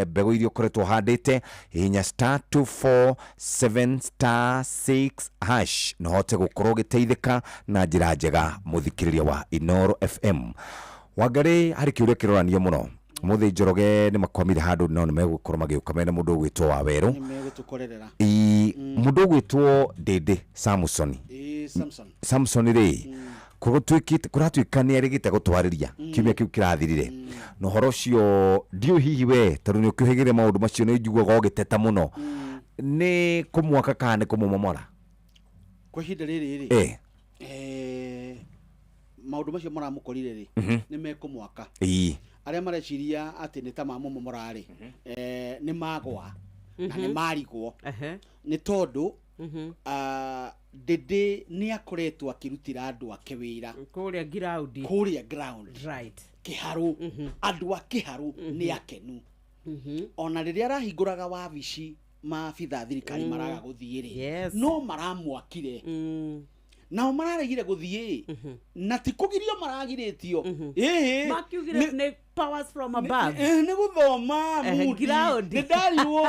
mbegũ iria ũkoretwo ũhandĩte. Hihinya star 247 star 6 hash na ũhote gũkorwo ũgĩteithĩka na njĩra njega. Mũthikĩrĩria wa Inoro FM, Wangarĩ, harĩ kĩũria kĩroranio mũno mũthĩ. Njoroge nĩ makwamire handũ, no nĩ megũkorwo magĩũka mena mũndũ ũgwĩtwo Wawerũ. Nĩ megũtũkorerera. Ĩ, mũndũ ũgwĩtwo Ndĩndĩ Samson. Ĩ, Samson. Samson rĩ, kũratuĩkĩte kũratuĩka nĩ arĩgĩte gũtwarĩria kiumia kĩu kĩrathirire na ũhoro ũcio ndiũĩ hihi we tondũ nĩ ũkĩũhĩgĩre maũndũ macio nĩ njiguaga ũgĩteta mũno, nĩ kũmwaka kana nĩ kũmũmomora? Kwa ihinda rĩrĩ rĩ, maũndũ macio maramũkorire rĩ, nĩ mekũmwaka. Arĩa mareciria atĩ nĩ ta mamũmomora rĩ, nĩ magwa na nĩ marigwo, nĩ tondũ Ndĩndĩ nĩ akoretwo akĩrutĩra andũ ake wĩra kũrĩa ground, kũrĩa ground, right, kĩharũ. Andũ a kĩharũ nĩ akenu. Ona rĩrĩa arahingũraga wabici, maabitha a thirikari maraga gũthiĩ rĩ, no maramwakire. Nao mararegire gũthiĩ na ti kũgirio maragirĩtio. Ĩhĩ. Makiugire nĩ powers from above. Nĩ gũthoma Ehe, mudi. ground. Nĩ ndarirwo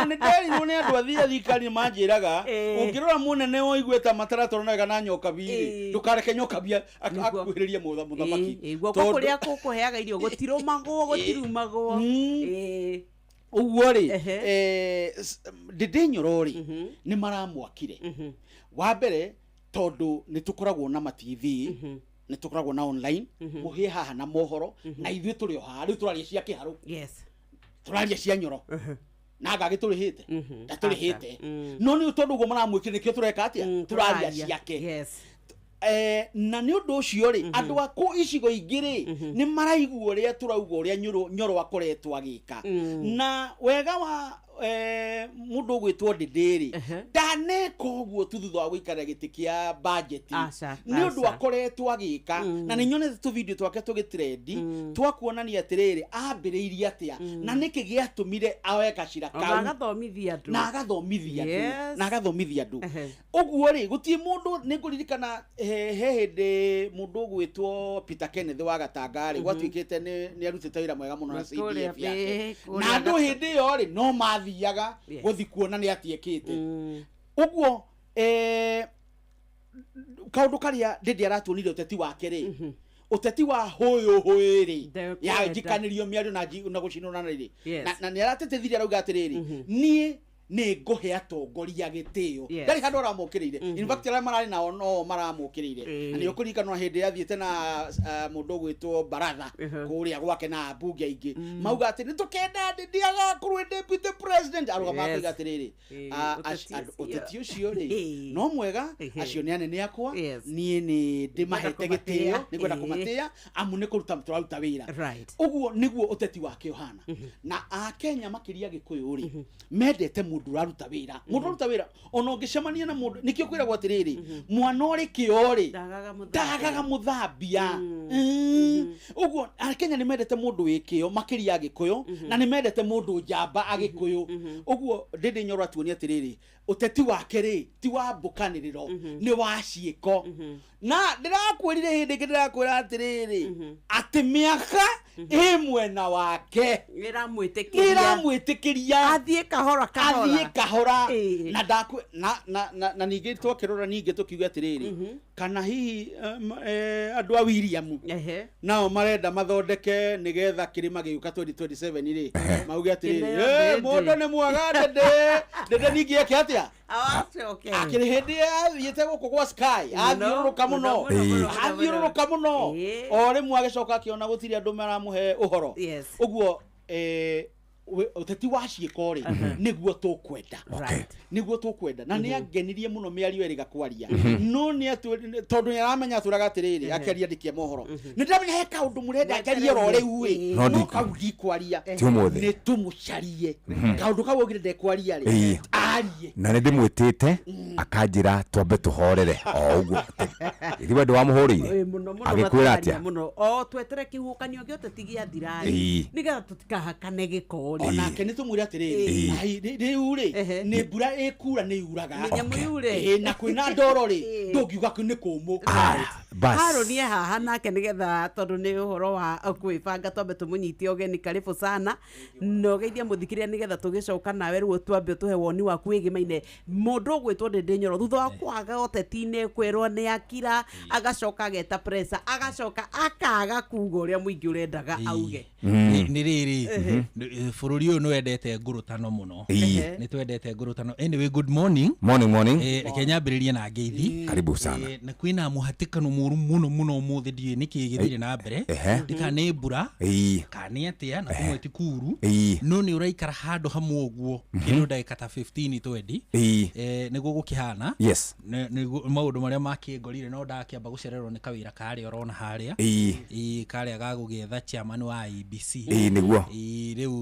nĩ andũ athii a thirikari manjĩraga, ũngĩrora mũnene ũigue ta mataratwarana wega na nyokabi rĩ, ndũkareke nyokabi akuhĩrĩrie mũthamaki. Guoko kũrĩa kũkũheaga irio gũtirũmagwo, gũtirumagwo. Ũguo rĩ, Ndĩndĩ Nyoro rĩ, nĩ maramwakire wa mbere tondũ nĩ tũkoragwo na ma TV, nĩ tũkoragwo na online, mũhĩe haha na mohoro, na ithuĩ tũrĩ o haha rĩu tũraria cia kĩharũ, tũraria cia Nyoro na anga gĩtũrĩhĩte ndatũrĩhĩte, no nĩ tondũ ũguo maramwĩkire nĩkĩo tũreka atĩa, tũraria Tũraria. ciake. Na nĩ ũndũ ũcio rĩ, andũ a kũ icigo ingĩ rĩ, nĩ maraigua ũrĩa tũrauga, ũrĩa Nyoro akoretwo agĩka. Na wega wa mũndũ ũgwĩtwo Ndĩndĩ rĩ, ndaneka ũguo tu thutha wa gũikara gĩtĩ kĩa bajeti, Aca, nĩ ũndũ aca. akoretwo agĩka, na nĩ nyonete tũvideo twake tũgĩtrendi twa kuonania atĩrĩrĩ, ambĩrĩirie atĩa na nĩkĩ gĩatũmire aoe gacira Ona kau. Agathomithia andũ. Na agathomithia andũ. Na agathomithia andũ. Ũguo rĩ, gũtirĩ mũndũ nĩ ngũririkana he hĩndĩ mũndũ ũgwĩtwo Peter Kenneth wa Gatanga rĩ, gwatuĩkĩte nĩ arutĩte wĩra mwega mũno na Kũrĩa CDF yake, kũrĩa na andũ hĩndĩ ĩyo rĩ, no mathiaga gũthi kuona nĩ atiĩkĩte ũguo. Kaũndũ karĩa Ndĩndĩ aratuonire ũteti wake rĩ, ũteti wa hũyũ hũĩ rĩ, ya njikanĩrio mĩario na na gũcinũrana rĩ, na nĩ aratetithire, arauga atĩrĩrĩ, niĩ nĩ ngũhe atongoria gĩtĩo. Ndarĩ handũ aramokĩrĩire. In fact, arĩa mararĩ nao no maramũkĩrĩire, na nĩ ũkũririkana hĩndĩ athiĩte na mũndũ ũgwĩtwo Baratha kũrĩa gwake na ambunge aingĩ, mauga atĩ nĩ tũkenda Ndĩndĩ agakorwo e deputy president, arũgama akoiga atĩrĩrĩ, Ũteti ũcio. Ũteti ũcio rĩ, no mwega, acio nĩ anene akwa, niĩ nĩ ndĩmahete kũmatĩĩa. Gĩtĩo nĩ ngwenda kũmatĩĩa, amu nĩ kũruta tũraruta wĩra. Ũguo nĩguo ũteti wake ũhana. Na akenya makĩria gĩkũyũ rĩ, mendete mũndũ ũraruta wĩra, mũndũ ũraruta wĩra. Ona ũngĩcemania na mũndũ, nĩkĩo kwĩragwo atĩrĩrĩ, mwana ũrĩ kĩo rĩ, Ndagaga ndagaga mũthambia. Ũguo akenya nĩ mendete mũndũ wĩ kĩo makĩria agĩkũyũ, na nĩ mendete mũndũ njamba agĩkũyũ. Ũguo Ndĩndĩ Nyoro atuonia atĩrĩrĩ, ũteti wake rĩ, ti wa mbũkanĩrĩro, nĩ wa ciĩko. Na ndĩrakwĩrire hĩndĩ ĩngĩ, ndĩrakwĩra atĩrĩrĩ, atĩ mĩaka ĩ mwena wake. Ĩramwĩtĩkĩria. Ĩramwĩtĩkĩria athiĩ kahora kahora. Athiĩ kahora. Na ndakwe na ningĩ twakĩrora, ningĩ tũkiuga atĩrĩrĩ, kana hihi andũ a William nao marenda mathondeke nĩgetha kĩrĩma gĩũka 2027 rĩ, mauge atĩrĩrĩ, Kĩneo "Eh, Ndĩndĩ." mũndũ nĩ mwega Ndĩndĩ. Ndĩndĩ ningĩ eke atĩa? Awacoke. Akĩrĩ hĩndĩ athiĩte gũkũ gwa Sky, athiũrũrũka mũno, mũno, mũno, athiũrũrũka mũno, o rĩmwe agĩcoka akĩona gũtirĩ andũ maramũhe ũhoro. Ũguo ũteti wa ciĩko rĩ, nĩguo tũkwenda, nĩguo tũkwenda. Na nĩ angenirie mũno mĩario ĩrĩga kwaria, no nĩ tondũ nĩ aramenya atũraga atĩrĩrĩ, akĩaria ndĩkie mohoro, nĩ ndĩramenya he kaũndũ mũrenda njarie oro rĩu ĩ, No no kau ndikwaria. Ti ũmũthĩ. Nĩ tũmũcarie kaũndũ kau augire ndekwaria rĩ, arie. Na nĩ ndĩmwĩtĩte akanjĩra twambe tũhorere o ũguo. Ithuĩ we ndĩwamũhũrĩire? Ĩ, mũno mũno. Agĩkwĩra Matũkaria atĩa? Mũno o twetere kĩhuhũkanio gĩothe ti gĩathira Ĩĩ. nĩgetha tũtikahakane gĩko rĩ. Onake nĩ tũmwĩre atĩrĩrĩ, ai, rĩu rĩ, nĩ mbura ĩkura, nĩ yuraga. Nĩ nyamũ yure. Ĩ, na kwĩna ndoro rĩ, ndũngiuga nĩ kũmũ. Bas. Harũni e haha nake nĩgetha tondũ nĩ ũhoro wa kwĩbanga, twambe tũmũnyite ũgeni. Karibu sana na ũgeithie mũthikĩrĩria nĩgetha tũgĩcoka nawe rĩu twambe ũtũhe woni waku wĩgĩmaine mũndũ ũgwĩtwo Ndĩndĩ Nyoro thutha wa kwaga ũteti-inĩ, kwĩrwo nĩ akira, agacoka ageta pressure, agacoka akaga kuga ũrĩa mũingĩ ũrendaga auge. Nĩ rĩrĩ, bũrũri ũyũ nĩ wendete ngũrũtano mũno. Ĩĩ. Nĩ twendete ngũrũtano. Anyway, good morning. Morning, morning. Reke nyambĩrĩrie na ngeithi. Karibu sana. Na kwĩna mũhatĩkano mũru mũno mũno ũmũthĩ, ndiũĩ nĩkĩ gĩthire na mbere, ndikana nĩ mbura kana nĩ atĩa, na kũmwe ti kuru, no nĩ ũraikara handũ hamwe ũguo kĩndũ ndagĩka ta 15 20. Nĩguo gũkĩhana. Nĩguo maũndũ marĩa makĩngorire, no ndakĩamba gũcererwo nĩ kawĩra karĩa ũrona harĩa. Ĩĩ, karĩa ga gũgĩetha chairman wa IEBC. Ĩĩ, nĩguo. Ĩĩ, rĩu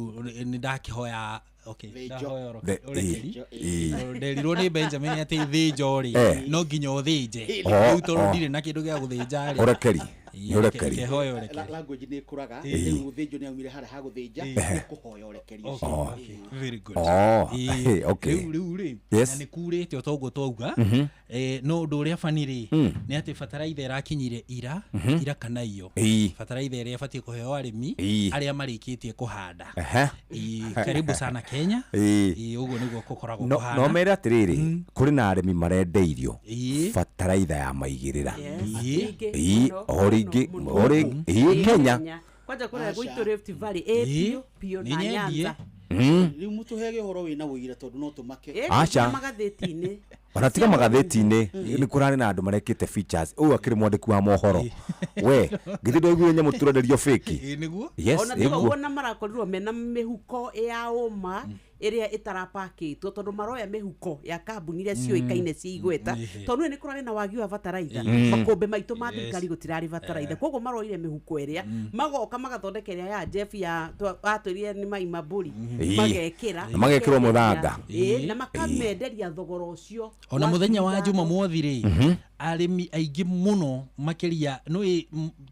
nĩ ndakĩhoya, okay, ndahoya ũrekeri. Ĩĩ. Nderirwo nĩ Benjamin atĩ thĩnjo rĩ, no nginya ũthĩnje. Rĩu tondũ ndirĩ na kĩndũ gĩa gũthĩnja rĩ, Ũrekeri. Nĩ ũrekeri. Kehoya ũrekeri. Language nĩ ĩkũraga. Ĩĩ. Rĩu mũthĩnjwo nĩ aumire harĩa ha gũthĩnja, Ehe. nĩ kũhoya ũrekeri ũcio. Oh. Okay, very good. Oh, Ĩĩ. okay. Rĩu rĩ, Yes. na nĩ kurĩte o toguo twauga. Mhm. No ũndũ ũrĩa bani rĩ, Mm. nĩ atĩ bataraitha ĩrakinyire ira, Mhm. ira kana iyo. Ĩĩ. Bataraitha ĩrĩa ĩbatiĩ kũheo arĩmi Ĩĩ. arĩa marĩkĩtie kũhanda. Ehe. Ĩĩ, karibu sana Kenya. Ĩĩ. Ĩĩ, ũguo nĩguo gũkoragwo no kũhana. no mere atĩrĩrĩ, kũrĩ na arĩmi marendeirio Ĩĩ. bataraitha ya maigĩrĩra. Ĩĩ. Ĩĩ, o rĩngĩ o rĩngĩ ĩĩ, Kenya. Kwanja kũrĩa gwitũ Rift Valley ĩ Ĩĩ. biũ biũ Nĩ na nyendie. Nyanza. Rĩu mũtũhege ũhoro wĩna ũira tondũ no tũmake. Ĩ, Aca. magathĩti-inĩ. Ona tiga magathĩti-inĩ, nĩ kũrarĩ na andũ marekĩte features ũyũ akĩrĩ mwandĩki wa mohoro, we githĩ ndwaiguire nyamũ tũrenderio fake? Ĩĩ, nĩguo. Yes. Ona tiga Ĩguo. ũguo, na marakorirwo mena mĩhuko ya ũma ĩrĩa ĩtarapakĩtwo, tondũ maroya mĩhuko ya kambuni iria ciũĩkaine ciĩ igweta, tondũ nĩ kũrarĩ na wagi wa bataraitha. Makũmbĩ maitũ ma thirikari gũtirarĩ bataraitha, koguo maroire mĩhuko ĩrĩa, magoka magathondeka ĩrĩa ya Jeff ya atwĩrire nĩ mai mambũri. Magekĩra. Na magekĩrwo mũthanga. Ĩĩ, na makamenderia thogora ũcio Ona wa muthenya wa ngiri juma ithano. mwothi rĩ, arĩmi aingĩ mũno makĩria nĩ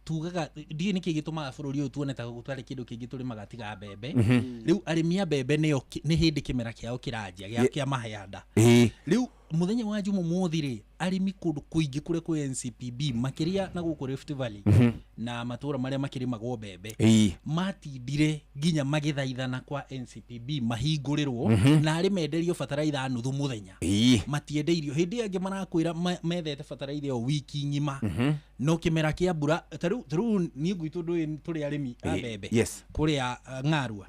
tugaga ndiĩ nĩkĩ gĩtũmaga bũrũri ũyũ tuone ta gũtarĩ kĩndũ kĩngĩ tũrĩmaga tiga mbembe. Rĩu arĩmi a mbembe nĩo nĩ hĩndĩ kĩmera kĩao kĩranjia gĩa kĩa mahayanda. Rĩu mũthenya wa juma mwothi rĩ, arĩmi kũndũ kũingĩ kũrĩa kwĩ NCPB makĩria na gũkũ Rift Valley na matũra marĩa makĩrĩmagwo mbembe, matindire nginya magĩthaithana kwa NCPB mahingũrĩrwo na arĩ menderio bataraitha nuthu mũthenya. Matiendeirio. Hĩndĩ ĩyo angĩ marakwĩra methete bataraitha ĩyo wiki ng'ima. No kĩmera kĩa mbura ta rĩu niĩ gwitũ ndũĩ tũrĩ arĩmi a mbembe kũrĩa Ng'arua.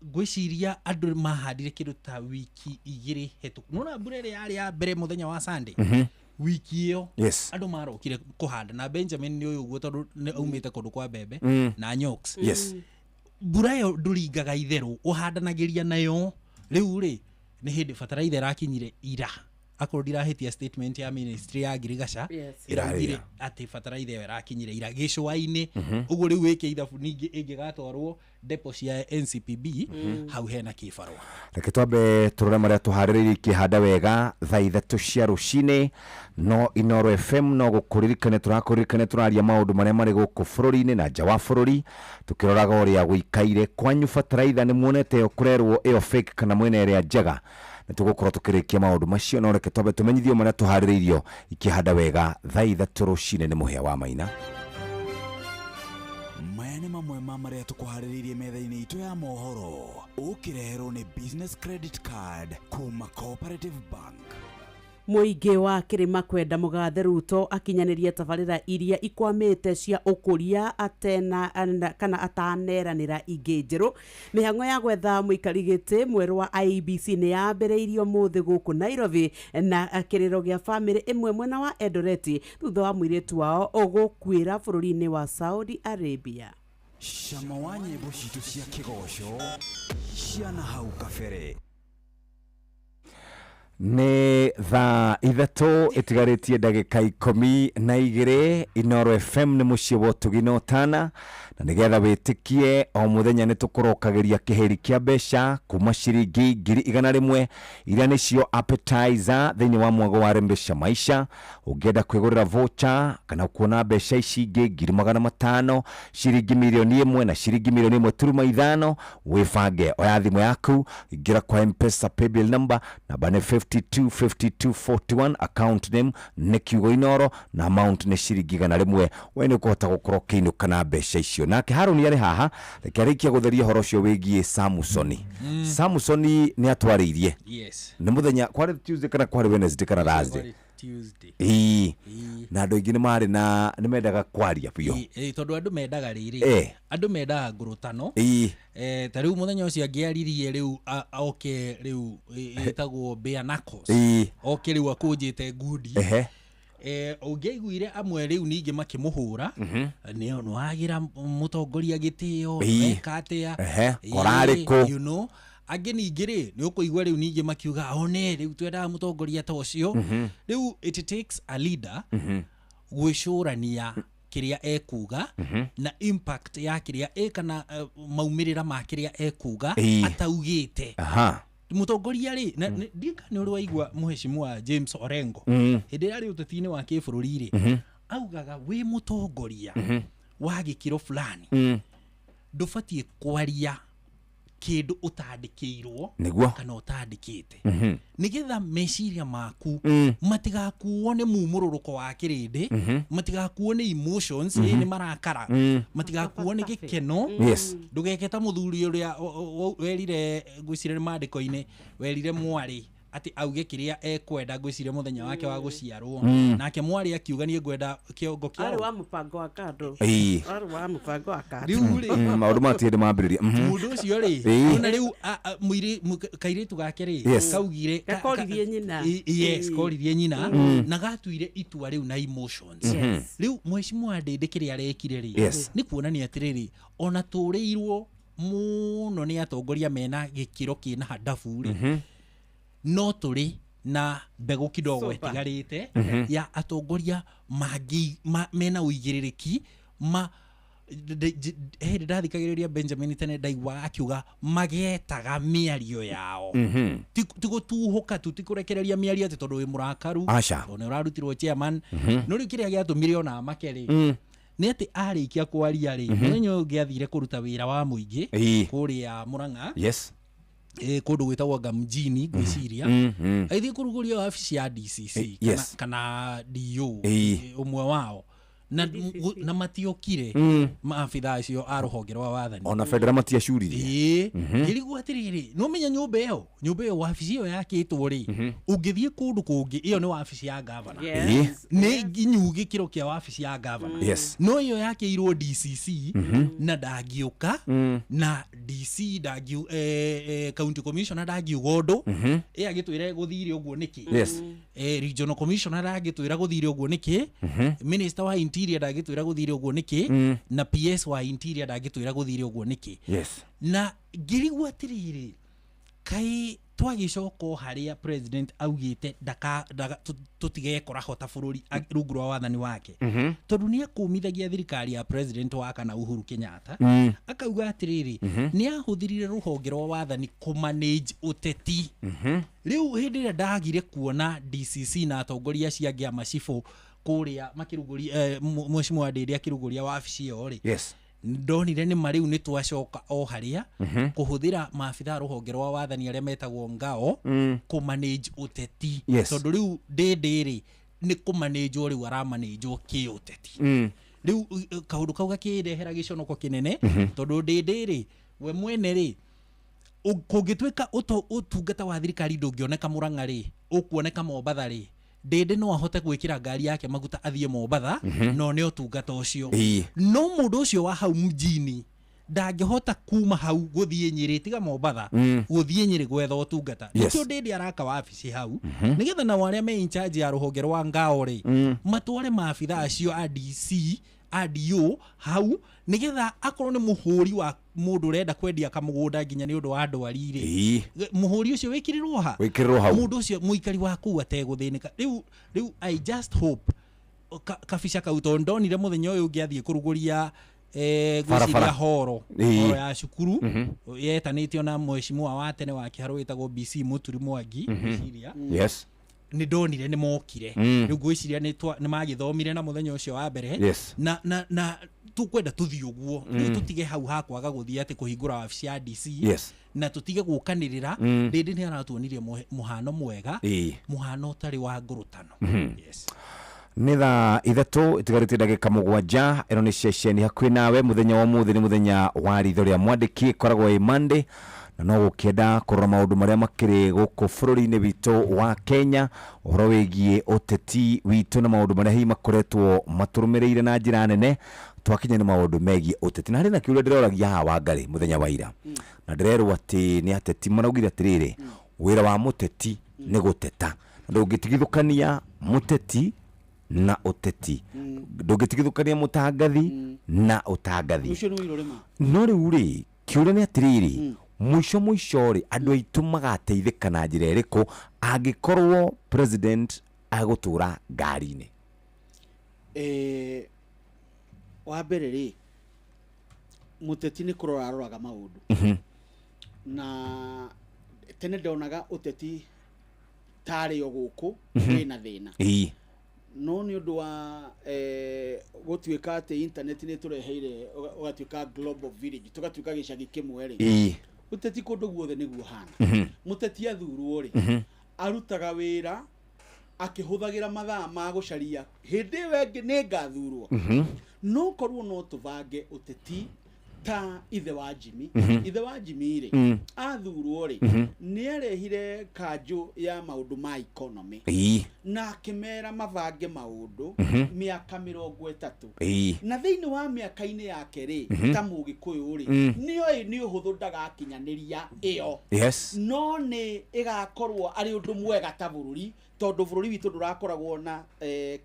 Ngwĩciria andũ mahandire kĩndũ ta wiki 2 hetũku. Nona mbura ĩrĩa yarĩ ya mbere mũthenya wa Sunday, wiki ĩyo andũ marokire kũhanda, na Benjamin nĩ ũyũ ũguo tondũ nĩ aumĩte kũndũ kwa mbembe na Nyoks. Mbura ĩyo ndũringaga itherũ, ũhandanagĩria nayo. Rĩu rĩ, nĩ hĩndĩ bataraitha ĩrakinyire ira, akorwo ndirahĩtia statement ya ministry ya ngirigaca. Ĩraugire atĩ bataraitha ĩyo ĩrakinyire ira gĩcũa-inĩ. Ũguo rĩu wĩke ithabu ningĩ ĩngĩgatwarwo depo cia NCPB, hau hena kĩbarũa. Reke twambe tũrore marĩa tũharĩrĩirie ikĩhanda wega thaa 3 cia rũcinĩ. No Inoro FM no gũkũririkania tũrakũririkania, tũraria maũndũ marĩa marĩ gũkũ bũrũri-inĩ na nja wa bũrũri, tũkĩroraga ũrĩa gũikaire kwanyu. Bataraitha nĩ muonete ĩyo kũrerwo ĩyo fake kana mwena ĩrĩa njega? Nĩ tũgũkorwo tũkĩrĩkia maũndũ macio, no reke twambe tũmenyithio marĩa tũharĩrĩirio ikĩhanda wega thaa 3 rũcinĩ. Nĩ mũhĩa wa Maina. Maya nĩ mamwe ma marĩa tũkũharĩrĩirie metha-inĩ itũ ya mohoro, ũkĩreherwo nĩ business credit card kuma Cooperative Bank. Mũingĩ wa kĩrĩma kwenda mũgathe Ruto akinyanĩrie tabarĩra iria ikwamĩte cia ũkũria atena kana ataneranĩra ingĩ njerũ. Mĩhang'o ya gwetha mũikari gĩtĩ mwerũ wa IEBC nĩ yambĩrĩirio mũthĩ gũkũ Nairobi, na kĩrĩro gĩa bamĩrĩ ĩmwe mwena wa Eldoret thutha wa mũirĩtu wao gũkuĩra bũrũri-inĩ wa Saudi Arabia. Cama wa nyĩmbo citũ cia kĩgoco ciana hau kabere. Nĩ thaa 3 ĩtigarĩtie ndagĩka 12. Inoro FM nĩ mũciĩ wa ũtugi na ũtana, na nĩgetha wĩtĩkie, o mũthenya nĩ tũkũrokagĩria kĩhĩri kĩa mbeca kuma ciringi 100,000, iria nĩcio appetizer thĩinĩ wa mwago wa Rembesha Maisha. Ũngĩenda kwĩgũrĩra voucher kana kuona mbeca ici ingĩ 500,000, ciringi 1,000,000 na ciringi 1.5 million, wĩbange, oya thimũ yaku, ingĩra kwa Mpesa paybill number, namba nĩ 525241, account name nĩ kiugo Inoro na amount nĩ ciringi 100. We nĩ ũkũhota gũkorwo ũkĩinũka na mbeca icio. Nake Harũni arĩ haha, reke arĩkie gũtheria ũhoro ũcio wĩgiĩ Samusoni. Samusoni nĩ atwarĩirie nĩ mũthenya kwarĩ Tuesday kana kwarĩ Wednesday kana Thursday? Kwarĩ Tuesday. Ĩĩ, na andũ aingĩ nĩ marĩ na nĩ mendaga kwaria biũ. Ĩĩ, tondũ andũ mendaga rĩrĩ, andũ mendaga ngũrũtano. Ta rĩu mũthenya ũcio angĩaririe rĩu oke rĩu ĩtagwo bare knuckles. Oke rĩu akũnjĩte ngundi. Ũngĩaiguire amwe rĩu ningĩ makĩmũhũra, nĩ nĩwagĩra mũtongoria gĩtĩo, weka atĩa. Korarĩ kũ? Angĩ ningĩ rĩ, nĩ ũkũigua rĩu ningĩ makiuga one rĩu twendaga mũtongoria ta ũcio. Rĩu it takes a leader gwĩcũrania kĩrĩa ekuga na impact ya kĩrĩa kana maumĩrĩra ma kĩrĩa ekuga ataugĩte. Mũtongoria rĩ, ndiũĩ kana nĩ ũrĩ waigua mũhecimu wa James Orengo, hĩndĩ ĩrĩa arĩ ũteti-inĩ wa kĩbũrũri rĩ, Augaga wĩ mũtongoria wa gĩkĩro fulani, ndũbatiĩ kwaria kĩndũ ũtandĩkĩirwo Nĩguo. kana ũtandĩkĩte, nĩgetha meciria maku matigakuo nĩ mumũrũrũko wa kĩrĩndĩ, matigakuo nĩ emotions, ĩ nĩ marakara, matigakuo nĩ gĩkeno. Ndũgeke ta mũthuri ũrĩa werire, ngwĩciria nĩ maandĩko-inĩ, werire mwarĩ atĩ auge kĩrĩa ekwenda, ngwĩciria mũthenya wake wa gũciarwo, nake mwarĩ akiuga, "Niĩ ngwenda kĩongo Arĩ kĩa wa mũbango wa kando. Ĩĩ. Arĩ wa mũbango wa kando. Rĩu rĩ, Maũndũ maya ti mambĩrĩria. Mũndũ ũcio rĩ, ona rĩu kairĩtu gake rĩ, kaugire Gakoririe nyina. Yes, koririe nyina na gatuire itua rĩu na emotions. Rĩu mheshimiwa Ndĩndĩ kĩrĩa arekire rĩ, nĩ kuonania atĩrĩrĩ, ona tũrĩirwo mũno nĩ atongoria mena gĩkĩro kĩna handabu rĩ, no tũrĩ na mbegũ kidogo Super. ĩtigarĩte ya atongoria mangĩ mena ũigĩrĩrĩki ma hĩndĩ ndathikagĩrĩria Benjamin tene, ndaiguaga akiuga magetaga mĩario yao, ti gũtuhũka tu, ti kũrekereria mĩario atĩ tondũ wĩ mũrakaru, Aca. tondũ nĩ ũrarutirwo chairman. No rĩu kĩrĩa gĩatũmire ona make rĩ, nĩ atĩ arĩkia kwaria rĩ, mũthenya ũyũ ũngĩ athire kũruta wĩra wa mũingĩ kũrĩa Mũrang'a, kũndũ gwĩtagwo Ngamjini ngwĩciria, agĩthiĩ kũrugũria wabici ya DCC kana, kana DO, ũmwe wao, na matiokire maabitha acio a rũhonge rwa wathani. Ona bendera matiacuririe. Ĩĩ, ngĩrigwo atĩrĩrĩ, no menya nyũmba ĩyo wabici ĩyo yakĩtwo rĩ, ũngĩthiĩ kũndũ kũngĩ ĩyo nĩ wabici ya gavana, nĩ nginyu gĩkĩro kĩa wabici ya gavana, no ĩyo yakĩirwo DCC na ndangĩũka, na DC ndangiu, county commissioner ndangiuga ũndũ, ĩ agĩtwĩre gũthire ũguo nĩkĩ? Regional commissioner ndangĩtwĩra gũthire ũguo nĩkĩ? Minister wa interior ndangĩtwĩra gũthire ũguo nĩkĩ? Na PS wa interior ndangĩtwĩra gũthire ũguo nĩkĩ? Na ngĩrigwo atĩrĩrĩ, kaĩ twagĩcoka o harĩa president augĩte tũtigekora ho ta bũrũri rungu rwa wathani wake, tondũ nĩ akũmithagia thirikari ya president wa kana Uhuru Kenyatta, akauga atĩrĩrĩ, nĩ ahũthĩrire rũhonge rwa wathani kũmanage ũteti. Rĩu hĩndĩ ĩrĩa ndagire kuona DCC na atongoria acio angĩ a macibũ kũrĩa makĩrugũria, mheshimiwa Ndĩndĩ akĩrugũria wabici ĩyo rĩ, ndonire nĩ ma rĩu nĩ twacoka o harĩa kũhũthĩra maabitha a rũhonge rwa wathani arĩa metagwo ngao kũmanage ũteti, tondũ rĩu Ndĩndĩ rĩ, nĩ kũmanĩnjwo rĩu aramanĩnjwo kĩũteti. Rĩu kaũndũ kau gakĩndehera gĩconoko kĩnene, tondũ Ndĩndĩ rĩ, we mwene rĩ, kũngĩtuĩka ũtungata wa thirikari ndũngĩoneka Mũrang'a rĩ, ũkuoneka Mombatha rĩ, Ndĩndĩ no ahote gwĩkĩra ngari yake maguta athiĩ Mombatha no nĩ ũtungata ũcio. No mũndũ ũcio wa hau mjini ndangĩhota kuma hau gũthiĩ Nyĩrĩ, tiga Mombatha, gũthiĩ Nyĩrĩ gwetha ũtungata. Nĩkĩo Ndĩndĩ araka wabici hau, nĩgetha nao arĩa me in charge ya rũhonge rwa ngao rĩ, matware maabitha acio a DC, a DO hau, nĩgetha akorwo nĩ mũhũri wa mũndũ ũrenda kwendia kamũgũnda nginya nĩ ũndũ wa ndwari rĩ, mũhũri ũcio wĩkĩrĩrwo ha? Wĩkĩrĩrwo hau. Mũndũ ũcio mũikari wa kũu ategũthĩnĩka. Rĩu I just hope kabica kau, tondũ ndonire mũthenya ũyũ ũngĩ athiĩ kũrugũria, Barabara. ngwĩciria horo horo ya cukuru yetanĩtio na mheshimiwa wa tene wa Kĩharũ wĩtagwo BC Mũturi Mwangi, ngwĩciria nĩ ndonire nĩ mokire. Rĩu ngwĩciria nĩ magĩthomire na mũthenya ũcio wa mbere, na tũkwenda tũthiĩ ũguo rĩu, tũtige hau ha kwaga gũthiĩ atĩ kũhingũra wabici ya DC, na tũtige gũkanĩrĩra. Ndĩndĩ nĩ aratuonirie mũhano mwega, mũhano ũtarĩ wa ngũrũtano. Yes. Nĩ thaa 3 itigarĩte ndagĩka 7. Ĩno nĩ ceceni hakuhĩ nawe. Mũthenya wa ũmũthĩ nĩ mũthenya wa ritho rĩa mwandĩki, ĩkoragwo ĩ Monday, na no gũkĩenda kũrora maũndũ marĩa makĩrĩ gũkũ bũrũri-inĩ witũ wa Kenya, ũhoro wĩgiĩ ũteti witũ na maũndũ marĩa hihi makoretwo matũrũmĩrĩire na njĩra nene. Twakinya nĩ maũndũ megiĩ ũteti, na harĩ na kĩũria ndĩroragia haha Wangarĩ mũthenya wa ira, na ndĩrerwo atĩ nĩ ateti maraugire atĩrĩrĩ, wĩra wa mũteti nĩ gũteta. Ndũngĩtigithũkania mũteti na ũteti, ndũngĩtigithũkania mũtangathi na ũtangathi. Ũcio nĩ ũira ũrĩma. No rĩu rĩ, kĩũria nĩ atĩrĩrĩ, mũico mũico rĩ, andũ aitũ magateithĩka na njĩra ĩrĩkũ angĩkorwo president agũtũra ngari-inĩ? Wa mbere rĩ, mũteti nĩ kũrora aroraga maũndũ, na tene ndonaga ũteti tarĩ o gũkũ wĩna thĩna. No nĩ ũndũ wa gũtuĩka atĩ internet nĩ tũreheire ũgatuĩka global village, tũgatuĩka gĩcagi kĩmwe rĩ, ũteti kũndũ guothe nĩguo hana. Mũteti athurwo rĩ, arutaga wĩra akĩhũthagĩra mathaa ma gũcaria hĩndĩ ĩyo ĩngĩ nĩ ngathurwo. No korwo no tũbange ũteti ta ithe wa Jimmy. Ithe wa Jimmy rĩ, athurwo rĩ, nĩ arehire kanjũ ya maũndũ ma economy na akĩmera mabange maũndũ mĩaka 30. Na thĩinĩ wa mĩaka-inĩ yake rĩ, ta mũgĩkũyũ rĩ, nĩoĩ nĩ ũhũthũ ndagakinyanĩria ĩyo, no nĩ ĩgakorwo arĩ ũndũ mwega ta bũrũri, tondũ bũrũri witũ ndũrakoragwo na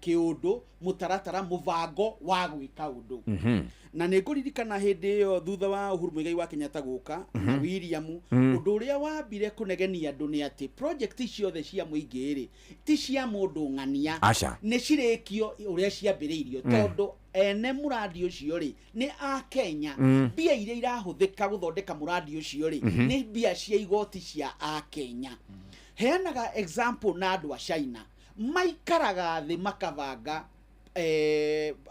kĩũndũ, mũtaratara, mũbango wa gwĩka ũndũ. Na nĩ ngũririkana hĩndĩ ĩyo thutha wa Uhuru Muigai wa Kenyatta gũka na William, ũndũ ũrĩa wambire kũnegenia andũ nĩ atĩ project ciothe cia mũingĩ rĩ, ti cia mũndũ ng'ania. Aca. Nĩ cirĩkio ũrĩa ciambĩrĩirio, tondũ ene mũrandi ũcio rĩ nĩ a Kenya. Mbia iria irahũthĩka gũthondeka mũrandi ũcio rĩ, nĩ mbia cia igoti cia a Kenya. Heanaga example na andũ a China maikaraga thĩ makabanga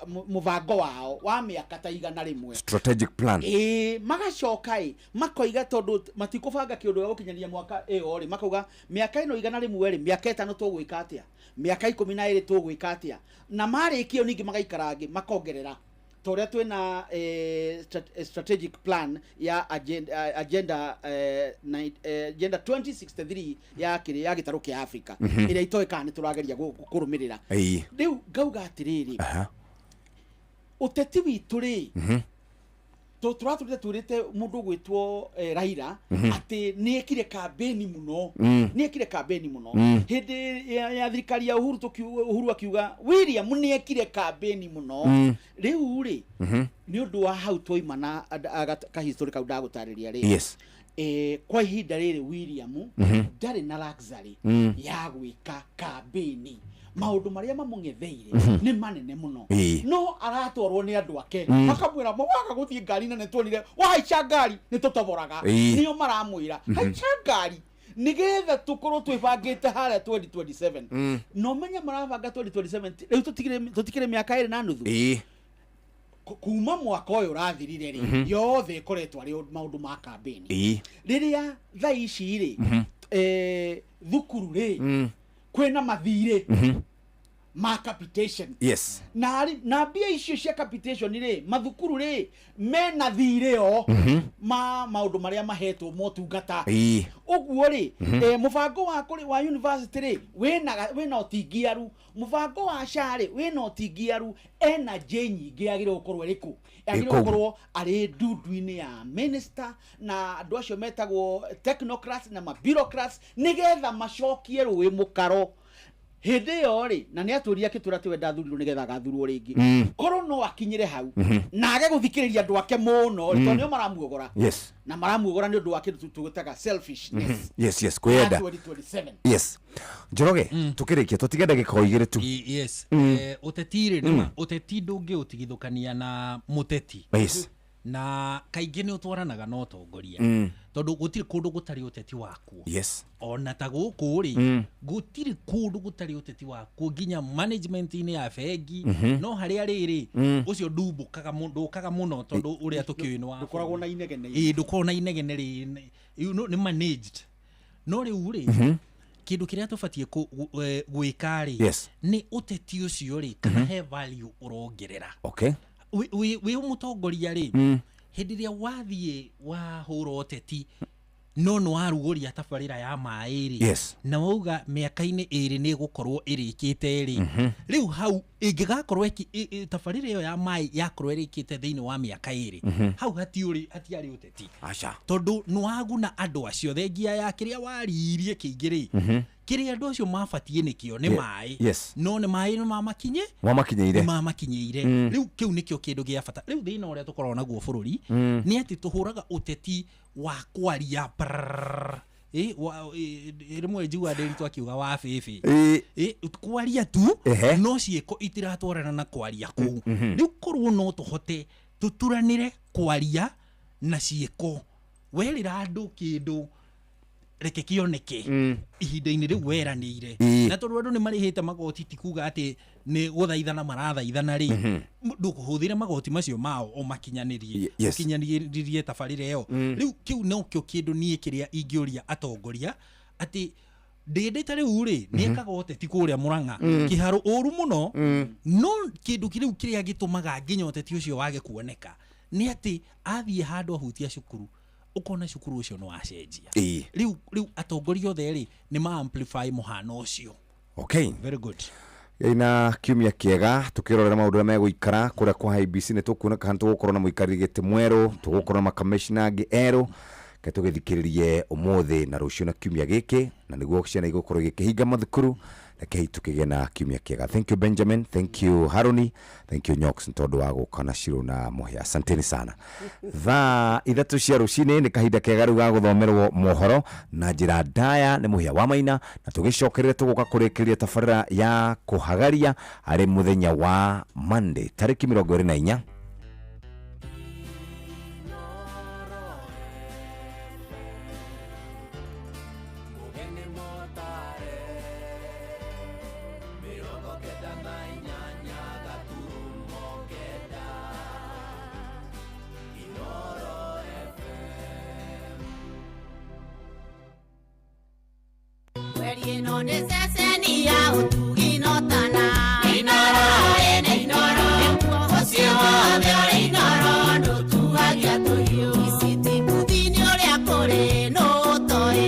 mũbango wao wa mĩaka ta 100. Strategic plan. Ĩĩ, magacoka ĩ makoiga tondũ matikũbanga kĩũndũ gĩa gũkinyanĩria mwaka ĩyo rĩ, makauga mĩaka ĩno 100 rĩ, mĩaka 5 tũgwĩka atĩa, mĩaka 12 tũgwĩka atĩa, na marĩkia ĩyo ningĩ magaikara angĩ makongerera ta ũrĩa twĩna strategic plan ya agenda 2063 ya kĩrĩa ya gĩtarũ kĩa Africa, ĩrĩa itoĩ kana nĩ tũrageria kũrũmĩrĩra. Rĩu ngauga atĩrĩrĩ, ũteti witũ rĩ, tũratũrĩte twĩrĩte mũndũ ũgwĩtwo Raila atĩ nĩ ekire kambĩni mũno, nĩ ekire kambĩni mũno. Hĩndĩ ya thirikari ya Uhuru, Uhuru akiuga William nĩ ekire kambĩni mũno. Rĩu rĩ, nĩ ũndũ wa hau twaima na kahistory kau ndagũtarĩria rĩ, kwa ihinda rĩrĩ William ndarĩ na luxury ya gwĩka kambĩni. Maũndũ marĩa mamũng'etheire nĩ manene mũno. No aratwarwo nĩ andũ ake, makamwĩra waga gũthiĩ ngari na nĩtuonire wahaica ngari nĩ tũtoboraga. Nĩo maramwĩra haica ngari nĩgetha tũkorwo twĩbangĩte harĩa 2027. Na ũmenye marabanga 2027 rĩu tũtikĩrĩ mĩaka 2.5 kuma mwaka ũyũ ũrathirire rĩ, yothe ĩkoretwo arĩ maũndũ ma kambĩni. Rĩrĩa thaa ici rĩ, thukuru rĩ, kwĩna mathirĩ ma capitation. Na na mbia icio cia capitation rĩ, mathukuru rĩ mena thirĩ o ma maũndũ marĩa mahetwo motungata. Ũguo rĩ, mũbango wa kũrĩ wa university rĩ wĩna ũtingiaru, mũbango wa SHA rĩ wĩna ũtingiaru. Energy nyingĩ yagĩrĩirwo gũkorwo ĩrĩkũ? Yagĩrĩirwo Ĩkũu. gũkorwo arĩ ndundu-inĩ ya minister na andũ acio metagwo technocrats na mabureaucrats, nĩgetha macokie rũĩ mũkaro hĩndĩ ĩyo rĩ. Na nĩ atũria akĩtwĩra atĩ we ndathurirwo nĩgetha agathurwo rĩngĩ. Korwo no akinyĩre hau na age gũthikĩrĩria andũ ake mũno rĩ, tondũ nĩo maramuogora, na maramuogora nĩ ũndũ wa kĩndũ tũgĩtaga selfishness. Yes, kwĩyenda. Ya 2027. Yes, Njoroge, tukĩrĩkia tũtige ndagĩka o 2 tu. Yes. Ũteti rĩ, nĩma ũteti ndũngĩũtigithũkania na mũteti. Na kaingĩ nĩ ũtwaranaga na ũtongoria, tondũ gũtirĩ kũndũ gũtarĩ ũteti wakuo. Ona ta gũkũ rĩ, gũtirĩ kũndũ gũtarĩ ũteti wakuo, nginya management-inĩ ya bengi. No harĩa rĩrĩ, ũcio ndumbũkaga ndũkaga mũno, tondũ ũrĩa tũkĩũĩ nĩ wa Ndũkoragwo na inegene. Ĩĩ, ndũkoragwo na inegene rĩ, nĩ managed. No rĩu rĩ, kĩndũ kĩrĩa tũbatiĩ gwĩka rĩ, nĩ ũteti ũcio rĩ, kana he value ũrongerera. Wĩ mũtongoria rĩ, hĩndĩ ĩrĩa wathiĩ wahũra ũteti no nĩ warugũria tabarĩra ya maĩ rĩ, na wauga mĩaka-inĩ 2 nĩ ĩgũkorwo ĩrĩkĩte rĩ, rĩu hau ĩngĩgakorwo tabarĩra ĩyo ya maĩ yakorwo ĩrĩkĩte thĩinĩ wa mĩaka 2, hau hatiarĩ ũteti. Aca. Tondũ nĩ waguna andũ acio thengia ya kĩrĩa waririe kĩingĩ rĩ, kĩrĩa andũ acio mabatiĩ nĩkĩo nĩ maĩ. No nĩ maĩ nĩ mamakinye Mamakinyĩire. Nĩ mamakinyĩire. Rĩu kĩu nĩkĩo kĩndũ gĩa bata. Rĩu thĩna ũrĩa tũkoragwo naguo bũrũri nĩ atĩ tũhũraga ũteti wa kwaria brrrr. Rĩmwe njigua ndĩritũ akiuga wa bĩbĩ. Kwaria tu, no ciĩko itiratwarana na kwaria kũu. Rĩu korwo no tũhote tũturanĩre kwaria na ciĩko, werĩra andũ kĩndũ Reke kĩoneke ihinda-inĩ rĩu weranĩire. Na tondũ andũ nĩ marĩhĩte magoti, ti kuga atĩ nĩ gũthaithana marathaithana rĩ, ndũkũhũthĩre magoti macio mao ũmakinyanĩrie, ũkinyanĩrie tabarĩra ĩyo. Rĩu kĩu nokĩo kĩndũ niĩ kĩrĩa ingĩũria atongoria, atĩ ndĩndĩ ta rĩu rĩ, nĩ ekaga ũteti kũrĩa Mũrang'a, kĩharo ũru mũno. No kĩndũ kĩrĩu kĩrĩa gĩtũmaga nginya ũteti ũcio wage kuoneka nĩ atĩ athiĩ handũ ahutia cukuru, ũkona cukuru ũcio nĩ wacenjia. Rĩu atongoria othe rĩ, nĩ ma amplify mũhano ũcio. Very good. Ina kiumia kĩega, tũkĩrorera maũndũ ũrĩa megũikara kũrĩa kwa IEBC. Nĩ tũkuona kana tũgũkorwo na mũikarĩri gĩtĩ mwerũ, tũgũkorwo na makamishna angĩ erũ. Ke tũgĩthikĩrĩrie ũmũthĩ na rũciũ na kiumia gĩkĩ, na nĩguo ciana igũkorwo igĩkĩhinga mathukuru. Rekei tũkĩgĩe na kiumia kĩega. Thank you Benjamin, thank you Haruni, thank you Nyox, nĩ tondũ wa gũka na Shiro na Mũhĩa, asanteni sana. Thaa 3 cia rũcinĩ nĩ kahinda kega rĩu ga gũthomerwo mohoro na njĩra ndaya nĩ Mũhĩa wa Maina, na tũgĩcokerere tũgũka kũrĩkĩrĩria tabarĩra ya kũhagaria harĩ mũthenya wa Monday tarĩki 24. Mũgeni mũtare 98.9 Inoro FM. Mweri ĩno nĩ ceceni ya ũtugi notana. Inoro ĩnĩ Inoro, mũciĩ wothe ũrĩ Inoro, ndũtuagia tũhiũ. Iciti kuthini ũrĩa kũrĩ nũtoĩ.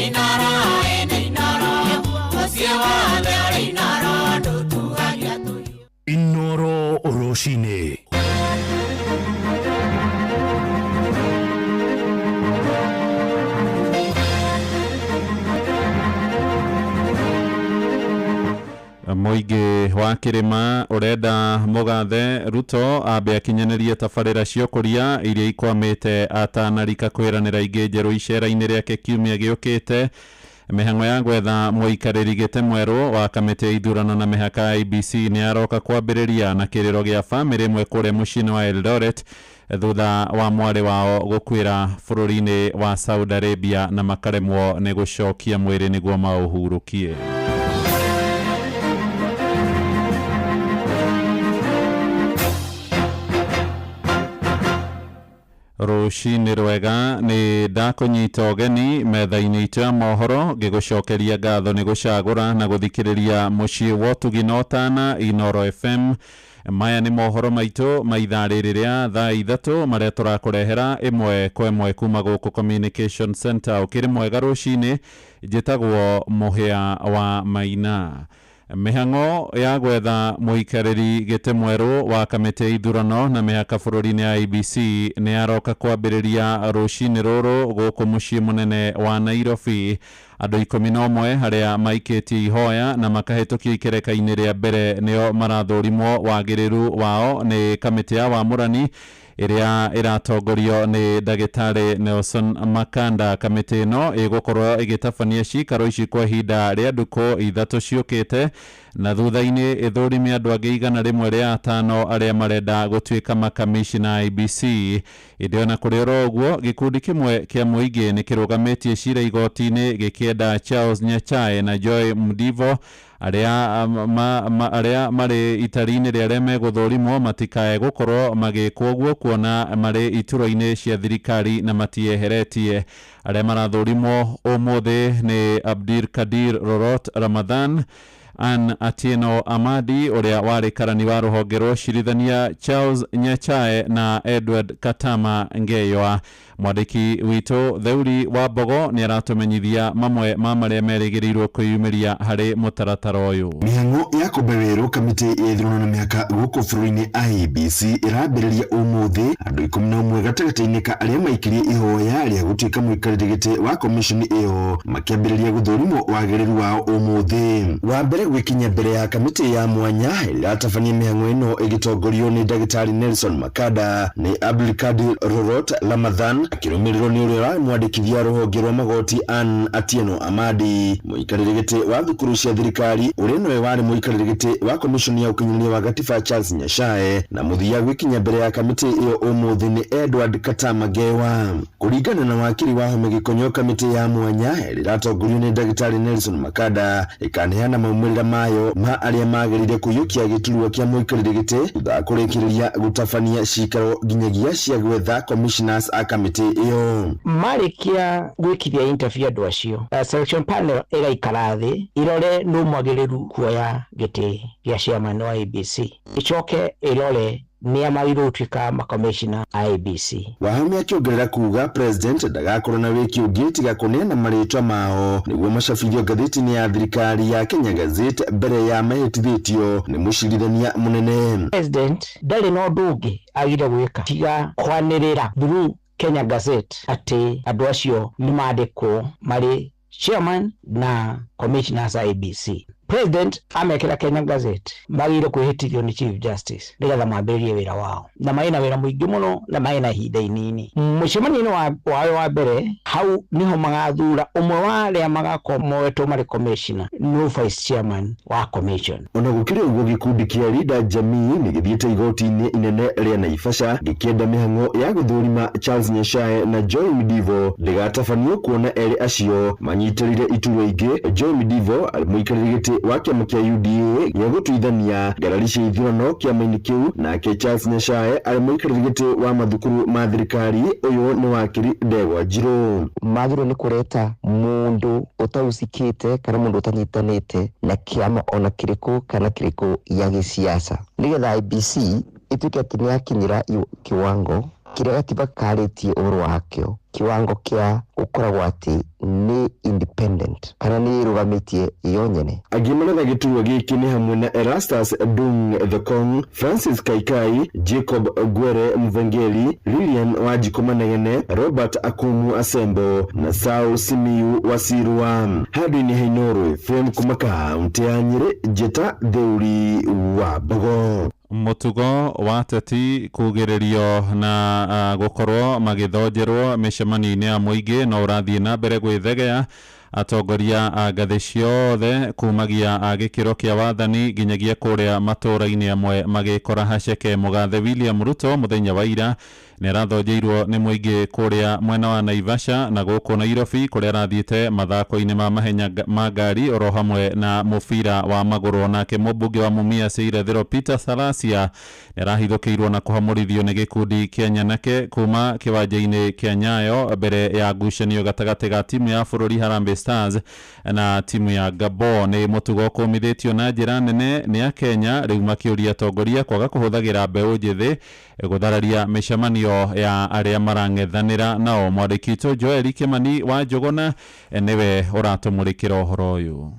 Inoro ĩnĩ Inoro, mũciĩ wothe ũrĩ Inoro, ndũtuagia tũhiũ. Inoro Rũcinĩ. Mũingĩ wa kĩrĩma ũrenda mũgathe Ruto ambe akinyanĩrie tabarĩra cia ũkũria iria ikwamĩte atanarika kwĩranĩra ingĩ njerũ icera-inĩ rĩake kiumia gĩũkĩte. Mĩhang'o ya gwetha mũikarĩri gĩtĩ mwerũ wa kamĩtĩ ya ithurano na mĩhaka ya IEBC nĩ aroka kwambĩrĩria na kĩrĩro gĩa bamĩrĩ ĩmwe kũrĩa mũciĩ-inĩ wa Eldoret thutha wa mwarĩ wao gũkuĩra bũrũri-inĩ wa Saudi Arabia na makaremwo nĩ gũcokia mwĩrĩ nĩguo maũhurũkie. Rũcinĩ rwega, nĩ ndakũnyita ũgeni metha-inĩ itũ ya mohoro, ngĩgũcokeria ngatho nĩ gũcagũra na gũthikĩrĩria mũciĩ wa ũtugi na ũtana Inoro FM. Maya nĩ mohoro maitũ ma ithaa rĩrĩ rĩa thaa 3, marĩa tũrakũrehera ĩmwe kwa ĩmwe kuma gũkũ Communication Center. Ũkĩrĩ mwega rũcinĩ, njĩtagwo Mũhĩa wa Maina. Mĩhang'o ya gwetha mũikarĩri gĩtĩ mwerũ wa kamĩtĩ ya ithurano na mĩhaka bũrũri-inĩ ya IEBC nĩ yaroka kwambĩrĩria rũcinĩ rũrũ gũkũ mũciĩ mũnene wa Nairobi. Andũ 11 arĩa maikĩtie ihoya na makahĩtũkio ikereka-inĩ rĩa mbere nĩo marathũrimwo wagĩrĩru wao nĩ kamĩtĩ ya wamũrani ĩrĩa ĩratongorio nĩ ndagĩtarĩ Nelson Makanda. Kamĩtĩ ĩno ĩgũkorwo ĩgĩtabania cikaro ici kwa ihinda rĩa ndukũ 3 ciũkĩte, na thutha-inĩ ĩthũrime andũ angĩ 105 arĩa marenda gũtuĩka makamishna IEBC. Ĩndĩ ona kũrĩ oro ũguo, gĩkundi kĩmwe kĩa mũingĩ nĩ kĩrũgamĩtie cira igoti-inĩ gĩkĩenda Charles Nyachae na Joy Mdivo arĩa marĩ itari-inĩ rĩa arĩa megũthũrimwo matikae gũkorwo magĩkwo ũguo, kuona marĩ iturwa-inĩ cia thirikari na matieheretie. Arĩa marathũrimwo ũmũthĩ nĩ Abdir Kadir Rorot Ramadhan, Ann Atieno Amadi ũrĩa warĩ karani wa rũhonge rwa ũcirithania, Charles Nyachae na Edward Katama Ngeyoa. Mwandĩki witũ Theuri wa Mbogo nĩ aratũmenyithia mamwe ma marĩa merĩgĩrĩirwo kwĩyumĩria harĩ mũtaratara ũyũ. Mĩhang'o ya kũmba werũ kamĩtĩ ya ithurano na mĩhaka gũkũ bũrũri-inĩ IEBC ĩrambĩrĩria ũmũthĩ. Andũ 11 gatagatĩ-inĩ ka arĩa maikirie ihoya rĩa gũtuĩka mũikarĩri gĩtĩ wa komishoni ĩyo makĩambĩrĩria gũthũrimwo wagĩrĩru wao ũmũthĩ. Wa mbere mbere gwĩkinyia mbere ya kamĩtĩ ya mwanya ĩrĩa ĩratabania mĩhang'o ĩno ĩgĩtongorio nĩ ndagĩtarĩ Nelson Makanda nĩ Abdulkadir Rorot Ramadhan akĩrũmĩrĩrwo nĩ ũrĩa ũrarĩ mwandĩkithia rũhonge rwa magoti Ann Atieno Amadi, mũikarĩri gĩtĩ wa thukuru cia thirikari ũrĩa nowe warĩ mũikarĩri gĩtĩ wa komishoni ya ũkinyanĩria wa gatiba Charles Nyashae, na mũthia gwĩkinyia mbere ya kamĩtĩ ĩyo ũmũthĩ nĩ Edward Katamagewa. Kũringana na wakiri wa Wahome Gĩkonyo, kamĩtĩ ya mwanya ĩrĩa ĩratongorio nĩ ndagĩtarĩ Nelson Makanda ĩkaneana maumĩrĩra mayo ma arĩa magĩrĩire kũiyũkia gĩturwa kĩa mũikarĩri gĩtĩ thutha wa kũrĩkĩrĩria gũtabania cikaro nginyagia cia gwetha commissioners a kamĩtĩ ĩyo. Marĩkia gwĩkithia interview andũ acio, selection panel ĩgaikara thĩ irore nũ mwagĩrĩru kuoya gĩtĩ gĩa chairman wa ABC, ĩcoke ĩrore nĩa magĩrĩirwo gũtuĩka makomishona a ABC. Wahome akĩongerera kuga president ndagakorwo na wĩki ũngĩ tiga kũneana marĩtwa mao nĩguo macabithio ngathĩti-inĩ ya thirikari ya Kenya Gazette mbere ya mahĩtithĩtio nĩ mũcirithania mũnene. President ndarĩ na ũndũ ũngĩ agire gwĩka tiga kwanĩrĩra through Kenya Gazette atĩ andũ acio nĩ mandĩkwo marĩ chairman na commissioners a ABC. President amekĩra Kenya Gazette magĩrĩirwo kwĩhĩtithio nĩ Chief Justice nĩgetha mambĩrĩrie wĩra wao, na marĩ na wĩra mũingĩ mũno na marĩ na ihinda inini. Mũcemanio-inĩ wao wa mbere hau niho magathura ũmwe wa arĩa magakorwo moetwo marĩ commissioner no vice chairman wa commission. Ona gũkĩrĩ ũguo, gĩkundi kĩa Linda Jamii nĩ gĩthiĩte igoti-inĩ inene rĩa Naivasha gĩkĩenda mĩhang'o ya gũthũrima Charles Nyashae na Joy Midivo ndĩgatabanio kuona erĩ acio manyitĩrĩire iturwa ingĩ. Joy Midivo arĩ mũikarĩri gĩtĩ wa kĩama kĩa UDA gĩa gũtuithania ngarari cia ithurano kĩama-inĩ kĩu, nake Charles Nyashae arĩ mũikarĩri gĩtĩ wa mathukuru ma thirikari. Ũyũ nĩ wakiri Ndegwa Njirũ. Magĩrĩirwo nĩ kũreta mũndũ ũtahusikĩte kana mũndũ ũtanyitanĩte na kĩama ona kĩrĩkũ kana kĩrĩkũ ya gĩsiasa, nĩgetha IEBC ĩtuĩke atĩ nĩ yakinyĩra kiwango kĩrĩa gatiba karĩtie ũhoro wakĩo, kiwango kĩa gũkoragwo atĩ nĩ independent kana nĩ ĩrũgamĩtie yo nyene. Angĩ maretha gĩturwa gĩkĩ nĩ hamwe na Erastus Dung Thekong, Francis Kaikai, Jacob Gwere Mvengeli, Lilian Wanjikũ Manegene, Robert Akumu Asembo na Saul Simiyu Wasirwa. Handũ-inĩ ha Inooro FM kuma kaũntĩ ya Nyĩrĩ, Njĩta Theuri wa Mbogo. Mũtugo wa ateti kugĩrĩrio na gũkorwo magĩthonjerwo mĩcemanio-inĩ ya mũingĩ no ũrathiĩ na mbere gwĩthegea. Atongoria a ngathĩ ciothe kumagia a gĩkĩro kĩa wathani nginyagia kũrĩa matũũra-inĩ amwe magĩkora haceke. Mũgathe William Ruto mũthenya wa ira nĩ arathonjeirwo nĩ mũingĩ kũrĩa mwena wa Naivasha na gũkũ Nairobi kũrĩa arathiĩte mathako-inĩ ma mahenya ma ngari oro hamwe na mũbira wa magũrũ. Nake mũmbunge wa Mumias Irathĩro Peter Salasya nĩ arahithũkĩirwo na kũhamũrithio nĩ gĩkundi kĩa nyanake kuma kĩwanja-inĩ kĩa Nyayo mbere ya ngucanio gatagatĩ ga timu ya bũrũri Harambee Stars na timu ya Gabon. Nĩ mũtugo kũmithĩtio na njĩra nene nĩ akenya rĩu makĩũria atongoria kwaga kũhũthagĩra mbeũ njĩthĩ gũthararia mĩcemanio ya arĩa marang'ethanĩra nao. Mwandĩki witũ Joel Kĩmani wa Njũgũna nĩwe ũratũmũrĩkĩra ũhoro ũyũ.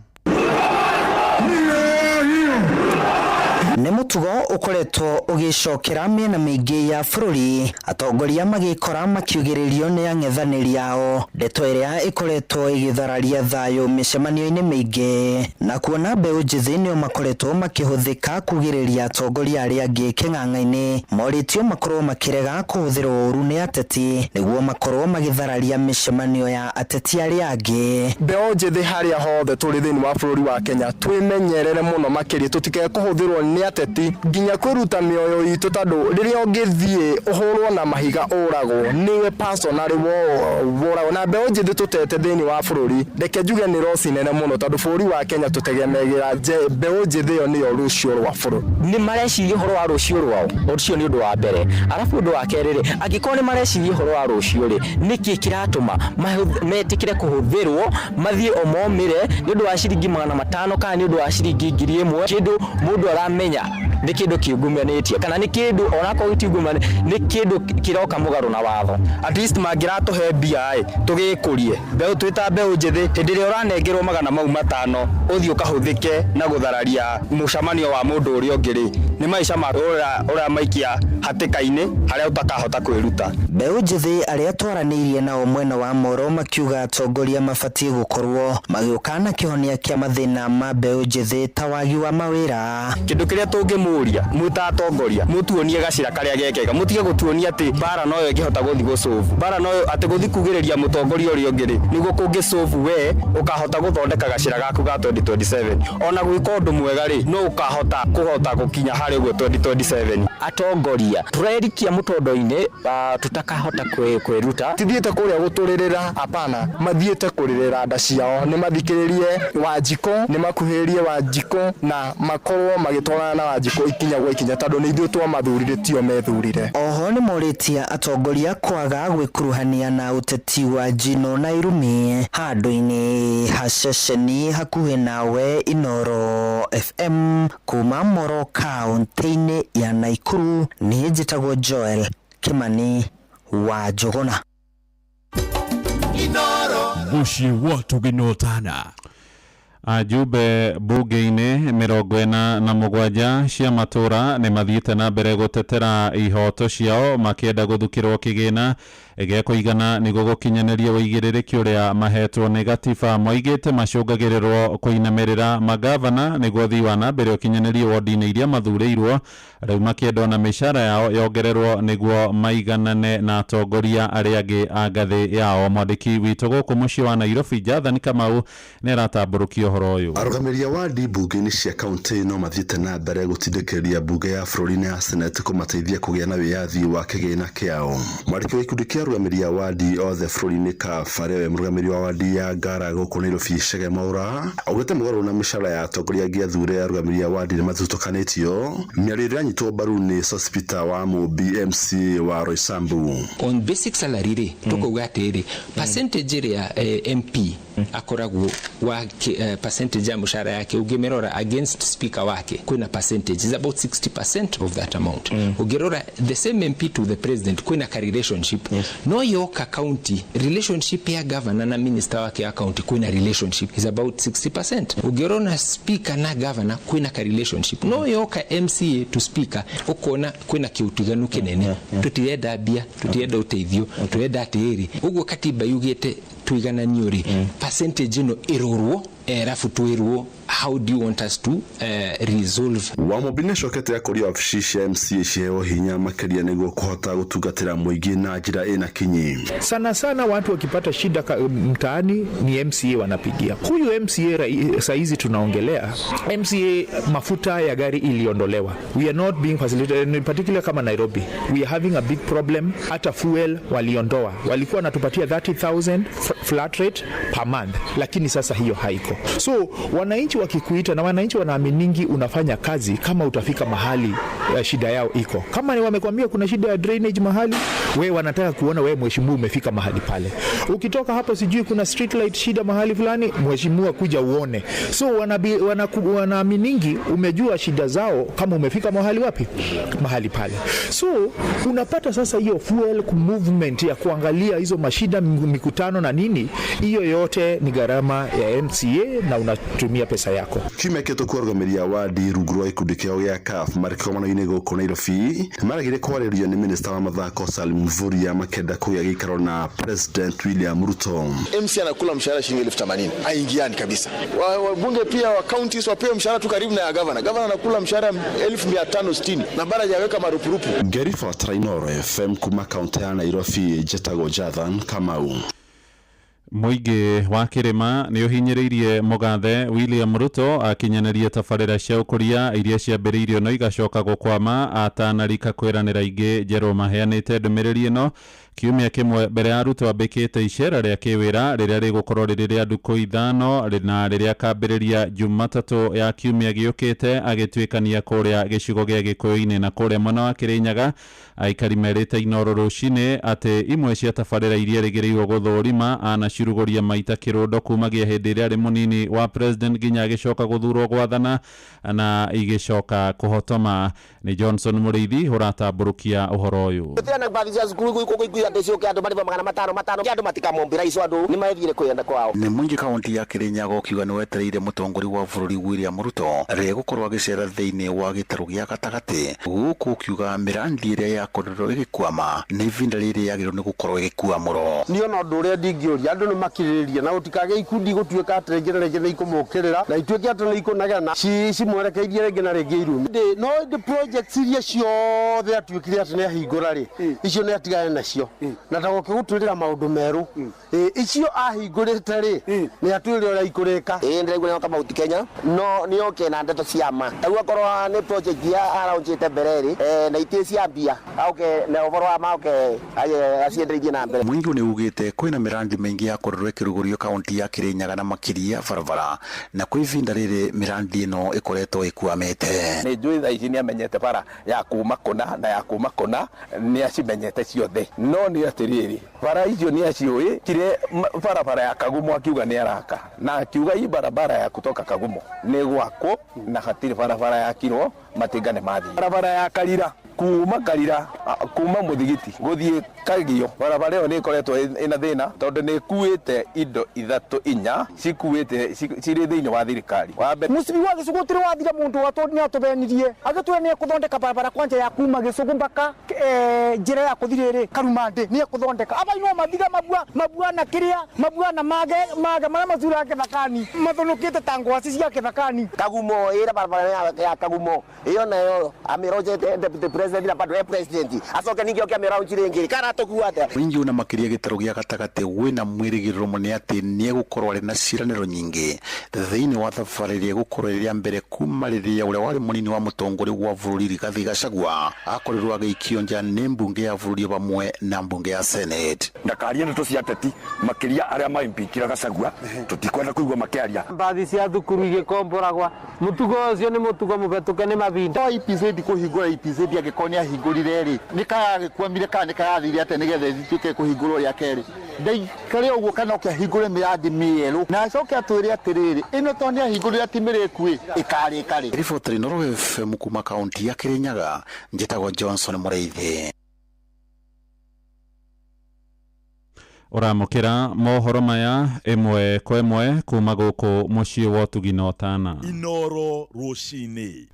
Nĩ mũtugo ũkoretwo ũgĩcokera mĩena mĩingĩ ya bũrũri, atongoria magĩkora makiugĩrĩrio nĩ ang'ethanĩri ao, ndeto ĩrĩa ĩkoretwo ĩgĩthararia thayũ mĩcemanio-inĩ mĩingĩ, na kuona mbeũ njĩthĩ nĩo makoretwo makĩhũthĩka kugĩrĩria atongoria arĩa angĩ kĩng'ang'a-inĩ, morĩtio makorwo makĩrega kũhũthĩrwo ũru nĩ ateti nĩguo makorwo magĩthararia mĩcemanio ya ateti arĩa angĩ. Mbeũ njĩthĩ harĩa hothe tũrĩ thĩinĩ wa bũrũri wa Kenya twĩmenyerere mũno makĩria tũtikae kũhũthĩrwo nĩ ateti nginya kwĩruta mĩoyo itũ, tondũ rĩrĩa ũngĩthiĩ ũhũrwo na mahiga ũragwo nĩwe personally woragwo. Na mbeũ njĩthĩ tũtete thĩinĩ wa bũrũri, reke njuge nĩ loss nene mũno, tondũ bũrũri wa Kenya tũtegemagĩra mbeũ njĩthĩ ĩyo nĩyo rũciũ rwa bũrũri. Nĩ mareciria ũhoro wa rũciũ rwao, ũcio nĩ ũndũ wa mbere. Arabu ũndũ wa kerĩ rĩ, angĩkorwo nĩ mareciria ũhoro wa rũciũ rĩ, nĩkĩ kĩratũma metĩkĩre kũhũthĩrwo mathiĩ o momĩre nĩ ũndũ wa ciringi 500 kana nĩ ũndũ wa ciringi 1000, kĩndũ mũndũ aramenya nĩ kĩndũ kĩungumanĩtie kana nĩ kĩndũ onakorwo gĩtiungumanĩtie nĩ kĩndũ kĩroka mũgarũ na watho. At least mangĩratũhe mbia ĩ tũgĩkũrie mbeũ twĩ ta mbeũ njĩthĩ, hĩndĩ ĩrĩa ũranengerwo 500 ũthiĩ ũkahũthĩke na gũthararia mũcemanio wa mũndũ ũrĩa ũngĩ rĩ, Nĩ maica ma ũramaikia hatĩka-inĩ harĩa ũtakahota kwĩruta. Mbeũ njĩthĩ arĩa twaranĩirie nao mwena wa Moro makiuga atongoria mabatiĩ gũkorwo magĩũka na kĩhonia kĩa mathĩna ma mbeũ njĩthĩ ta wagi wa mawĩra. Kĩndũ kĩrĩa tũngĩmũria mwĩ ta atongoria, mũtuonie gacĩra karĩa gekega, mũtige gũtuonia atĩ mbara noyo ĩngĩhota gũthiĩ gũcũbu mbara noyo, atĩ gũthiĩ kugĩrĩria mũtongoria ũrĩa ũngĩ rĩ, nĩguo kũngĩcũbu we ũkahota gũthondeka gacĩra gaku ga 2027. Ona gwĩka ũndũ mwega rĩ, no ũkahota kũhota gũkinya harĩ ũguo 2027. Atongoria turerikia mutondo-inĩ, tutakahota kwĩruta. Tithiĩte kũrĩa gũtũrĩrĩra, hapana, mathiĩte kũrĩrĩra nda ciao. Nĩ mathikĩrĩrie Wanjikũ, nĩ makuhĩrĩrie Wanjikũ na makorwo magĩtwarana na Wanjikũ ikinya gwa ikinya, tondũ nĩ ithuĩ twamathurire, tio methurire. Oho nĩ morĩtie atongoria kwaga gwĩkuruhania na ũteti wa njino na irumi handũ-inĩ ha ceceni hakuhĩ nawe. Inooro FM kuma Moro kaunti-inĩ ya Nakuru, niĩ njĩtagwo Joel Kimani wa Njũgũna. Mũciĩ wa Tũgĩnotana. Ajumbe bunge-inĩ 47 cia matũra nĩ mathiĩte na mbere gũtetera ihoto ciao, makĩenda gũthukĩrwo kĩgĩna gĩa kũigana nĩguo gũkinyanĩria ũigĩrĩrĩki ũrĩa mahetwo nĩ gatiba. Moigĩte macũngagĩrĩrwo kũinamĩrĩra magavana nĩguo ũthii wa na mbere ũkinyanĩrio wodi-inĩ iria mathurĩirwo. Rĩu makĩenda ona mĩcara yao yongererwo nĩguo maiganane na atongoria arĩa angĩ a ngathĩ yao. Mwandĩki witũ gũkũ mũciĩ wa Nairobi, Jathani Kamau, nĩ aratambũrũkia ũhoro ũyũ. Arũgamĩrĩri a wadi mbunge-inĩ cia kaunti no mathiĩte na mbere gũtindĩkĩrĩria mbunge ya bũrũri na ya senate kũmateithia kũgĩa na wĩyathi wa kĩgĩna kĩao. Mwandĩki wa gĩkundi kĩa arũgamĩrĩri a wadi othe bũrũri-inĩ CAF, arĩa we mũrũgamĩrĩri wa wadi ya Ngara gũkũ Nairobi, Chege Mwaura, augĩte mũgarũ na mĩcara ya atongoria angĩ athure, arũgamĩrĩri a wadi nĩ mathutũkanĩtio. Mĩario ĩrĩa ĩranyitwo mbaru nĩ Sospeter wa Mũmbi, MC wa Roysambu. On basic salary rĩ, tũkauga atĩrĩ, percentage ĩrĩa MP akoragwo wa percentage ya mũcara yake ũngĩmĩrora against speaker wake, kwĩna percentage is about 60% of that amount. Ũngĩrora the same MP to the president, kwĩna ka relationship. No yoka county, relationship ya governor na minister wake ya county, kwĩna relationship is about 60%. Ũngĩrora speaker na governor, kwĩna ka relationship. No yoka MCA to speaker, ũkona kwĩna kĩũtiganu kĩnene. Tũtirenda mbia, tũtirenda ũteithio, tũrenda atĩrĩrĩ, ũguo katiba yugĩte tũigananio rĩ, percentage ĩno ĩrorwo, erabu twĩrwo how do you want us to resolve. Wamũmbi nĩacokete akũria wabici cia MCA ciheo hinya makĩria nĩguo kũhota gũtungatĩra mũingĩ na njĩra ĩna kinyi. Sana sana watu wakipata shida mtaani ni MCA wanapigia. Huyu MCA saizi tunaongelea MCA, mafuta ya gari iliondolewa. We are not being facilitated, in particular kama Nairobi. We are having a big problem. Hata fuel waliondoa. Walikuwa wanatupatia 30,000 flat rate per month, lakini sasa hiyo haiko. So wananchi wakikuita, na wananchi wanaaminingi unafanya kazi kama utafika mahali shida yao iko. Kama ni wamekwambia kuna shida ya drainage mahali, we wanataka kuona we mheshimiwa umefika mahali pale. Ukitoka hapo sijui kuna street light shida mahali fulani, mheshimiwa kuja uone. So wanaaminingi umejua shida zao kama umefika mahali wapi? Mahali pale. So unapata sasa hiyo fuel movement ya kuangalia hizo mashida, mikutano na nini, hiyo yote ni gharama ya MCA na unatumia pesa yako. Kiumia kĩhĩtũku arũgamĩrĩri a wadi rungu rwa gĩkundi kĩao gĩa CAF marĩ kĩgomano-inĩ gũkũ Nairobi nĩmaregire kwarĩrio nĩ minista wa mathako Salim Mvurya makĩenda kũgĩa gĩikaro na President William Ruto. MC anakula mshahara shilingi 80,000, aingiani kabisa. Wabunge pia wa counties wapewe mshahara tu karibu na ya governor. Governor anakula mshahara 1560 na bado hajaweka marupurupu. Ngĩribotera Inooro FM kuma kaunti ya Nairobi, njĩtagwo Jathan Kamau. Mũingĩ wa kĩrĩma nĩ ũhinyĩrĩirie mũgathe William Ruto akinyanĩrie tabarĩra cia ũkũria iria ciambĩrĩirio no igacoka gũkwama atanarika kwĩranĩra ingĩ njerũ. Maheanĩte ndũmĩrĩri ĩno kiumia kĩmwe mbere ya Ruto ambĩkĩte icera rĩa kĩwĩra rĩrĩa rĩgũkorwo rĩrĩ rĩa ndukũ 5 na rĩrĩa akambĩrĩria Jumatatũ ya kiumia gĩũkĩte agĩtuĩkania kũrĩa gĩcigo gĩa Gĩkũyũ-inĩ na kũrĩa mwena wa Kĩrĩnyaga. Aikari merĩte Inooro rũcinĩ atĩ imwe cia tabarĩra iria rĩgĩrĩirwo gũthũrima anaciruta gũciruguria maita kĩrũndo kumagia hĩndĩ ĩrĩa arĩ mũnini wa president nginya agĩcoka gũthurwo gwathana na igĩcoka kũhotoma. Nĩ Johnson Mũrĩithi ũratambũrũkia ũhoro ũyũ. Tena bathi cia cukuru gũkũ andũ ciũke andũ marĩhwo 500 andũ matikamombĩra icio andũ nĩ mathire kwenda kwao. Nĩ mũingĩ kaunti ya Kirinyaga ũkiuga nĩ wetereire mũtongoria wa bũrũri William Ruto rĩrĩa gũkorwo agĩcera thĩinĩ wa gĩtarũ gĩa gatagatĩ gũkũ ũkiuga mĩrandi ĩrĩa yakorirwo ĩgĩkwama nĩ ihinda rĩrĩ yagĩrĩirwo nĩ gũkorwo ĩgĩkwamũrwo. Niĩ ona ũndũ ũrĩa ndingĩũria andũ nĩ makirĩrĩria na gũtikagĩe ikundi gũtuĩka atĩ rĩngĩ na rĩngĩ nĩ ikũmũkĩrĩra na ituĩke atĩ nĩ ikũnegena cimwerekeirie rĩngĩ na rĩngĩ irumi. No ĩndĩ projects iria ciothe atuĩkire atĩ nĩ ahingũra rĩ, icio nĩ atigane nacio na tagoke gũtwĩrĩra maũndũ merũ. Icio ahingũrĩte rĩ, nĩ atwĩre ũrĩa ikũrĩka. Ĩĩ ndĩraigua nĩoka Mount Kenya no nĩoke na ndeto cia ma tarĩu akorwo nĩ project ya araunchĩte mbere rĩ na itĩ cia mbia auke na ũhoro wa ma auke aciendereithie na mbere. Mũingĩ nĩ ugĩte kwĩna mĩrandi mĩingĩ yakorirwo ĩkĩrugũrio kaunti ya Kirinyaga na makĩria barabara na kwa ihinda rĩrĩ mĩrandi ĩno ĩkoretwo ĩkwamĩte. Nĩ njũĩ thaa ici nĩ amenyete bara ya kuma kũna na ya kuma kũna nĩ acimenyete ciothe no nĩ atĩrĩrĩ bara icio nĩ aciũĩ kire barabara ya Kagumo akiuga nĩ araka na akiuga hii barabara ya kutoka Kagumo nĩ gwakwo na hatirĩ barabara yakirwo matinga nĩ mathiĩ. Barabara ya Karira kuma Karira kuma Muthigiti guthie Kagio barabara ĩyo nĩ ĩkoretwo ĩna thĩna tondũ nĩ ĩkuĩte indo ithatũ inya cikuĩte cirĩ thĩinĩ wa thirikari. Mũcibi wa Gĩcũgũ ũtirĩ wathira mũndũ nĩ atũbenirie agĩtwĩra nĩ ekũthondeka barabara kwanja ya kuma Gĩcũgũ mpaka njĩra ya kũthi rĩrĩ Karumandĩ nĩ ekũthondeka aba no mathiga mabua na kĩrĩa mabua na mage marĩa macuraga kĩthakani mathũnũkĩte ta ngwaci cia kĩthakani. Kagumo ĩra barabara ya Kagumo ĩyo nayo amĩronjete deputy president na bado e president acoke ningĩ oke amĩraunji rĩngĩ kana tũkua atĩa. Mũingĩ una makĩria gĩtarũ gĩa gatagatĩ wĩna mwĩrĩgĩrĩro mũnene atĩ nĩegũkorwo arĩ na ciĩranĩro nyingĩ thĩinĩ wa thabarĩ ĩrĩa ĩgũkorwo ĩrĩ ya mbere kuma rĩrĩa ũrĩa warĩ mũnini wa mũtongoria wa bũrũri Rigathĩ Gachagua akorirwo agĩikio nja nĩ mbunge ya bũrũri vamwe na mbunge ya Senate. Ndakarie ndeto cia ateti makĩria arĩa maimpikira Gachagua tũtikwenda kũigua makĩaria. Mbathi cia thukuru igĩkomboragwa mũtugo ũcio nĩ mũtugo mũhetũke nĩ mahinda. IPZ kũhingũra IPZ angĩkorwo nĩ ahingũrire rĩ nĩ kayagĩkwamire kana nĩ kayathire atĩa nĩgetha ĩtuĩke kũhingũrwo rĩa kerĩ ndaikare ũguo kana oke ahingũre mĩrandi mĩerũ na acoke atwĩre atĩrĩrĩ ĩno to nĩ ahingũrire ti mĩrĩku ĩ ĩkarĩka rĩ. Riboti Inooro FM kuma kaunti ya Kirinyaga njĩtagwo Johnson Mũrĩithi. Ũramũkĩra mohoro maya ĩmwe kwa ĩmwe kuma gũkũ mũciĩ wa ũtugi na ũtana. Inooro rũcinĩ.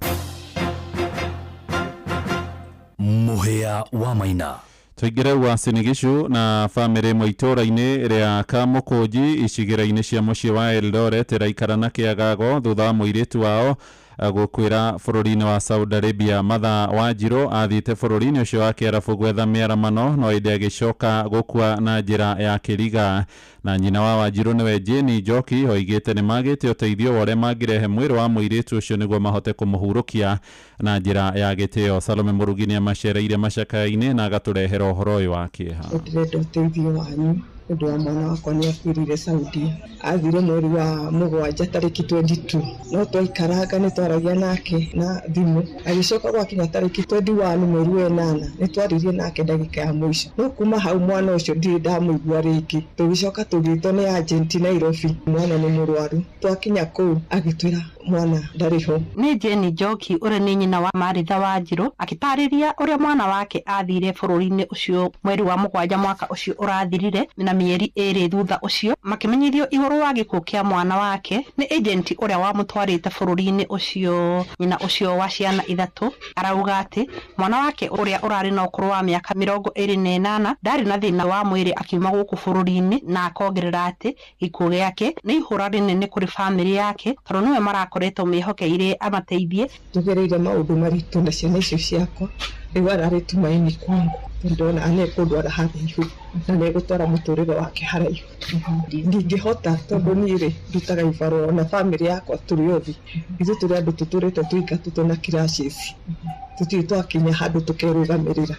Mũhĩa wa Maina. Tũingĩre Uasin Gishu na bamĩrĩ ĩmwe itũũra-inĩ rĩa Kamũkũnji icigĩrĩra-inĩ cia mũciĩ wa Eldoret ĩraikara na kĩagago thutha wa mũirĩtu wao gũkuĩra bũrũri-inĩ wa Saudi Arabia. Matha Wanjirũ athiĩte bũrũri-inĩ ũcio wa Kĩarabu gwetha mĩaramano no ĩndĩ agĩcoka gũkua na njĩra ya kĩriga. Na nyina wa Wanjirũ nĩwe Jane Njoki oigĩte nĩ magĩte ũteithio wa ũrĩa mangĩrehe mwĩrĩ wa mũirĩtu ũcio nĩguo mahote kũmũhurũkia na njĩra ya gĩtĩo. Salome Mũrugi nĩ amacereire macakaya-inĩ na agatũrehera ũhoro ũyũ wa kĩeha. Ndĩrenda ũteithio wanyu ũndũ wa mwana wakwa nĩ akuĩrĩire Saudia. Athire mweri wa 7 tarĩki 22 no twaikaranga nĩ twaragia nake na thimũ agĩcoka gwakinya tarĩki 21 mweri wa 8 nĩ twaririe nake ndagĩka ya mũico no kuma hau mwana ũcio ndirĩ ndamũigua rĩngĩ. Tũgĩcoka tũgĩtwo nĩ agent Nairobi mwana nĩ mũrwaru twakinya kũu agĩtwĩra mwana ndarĩ ho. Nĩ Jane Njoki ũrĩa nĩ nyina wa Maritha Wanjirũ akĩtarĩria ũrĩa mwana wake athire bũrũri-inĩ ũcio mweri wa 7 mwaka ũcio ũrathirire na mĩeri 2 thutha ũcio makĩmenyithio igũrũ wa gĩkuũ kĩa mwana wake nĩ agent ũrĩa wamũtwarĩte bũrũri-inĩ ũcio. Nyina ũcio wa ciana 3 arauga atĩ mwana wake ũrĩa ũrarĩ na ũkũrũ wa mĩaka 28 ndarĩ na thĩna wa mwĩrĩ akiuma gũkũ bũrũri-inĩ na akongerera atĩ gĩkuũ gĩake nĩ ihũra rĩnene kũrĩ bamĩrĩ yake tondũ nĩwe marakoretwo mehokeire amateithie. Tũgereire maũndũ maritũ na ciana icio ciakwa rĩu ararĩ tumaini kwangu tondũ ona nĩekũndwara haraihu na nĩegũtwara mũtũrĩre wake haraihu. Ndingĩhota tondũ niĩ rĩ ndutaga ibarũa na bamĩrĩ yakwa tũrĩ othe ithuĩ tũrĩ andũ tũtũrĩte tũingatĩtwo na crashes tũtirĩ twakinya handũ tũkerũgamĩrĩra.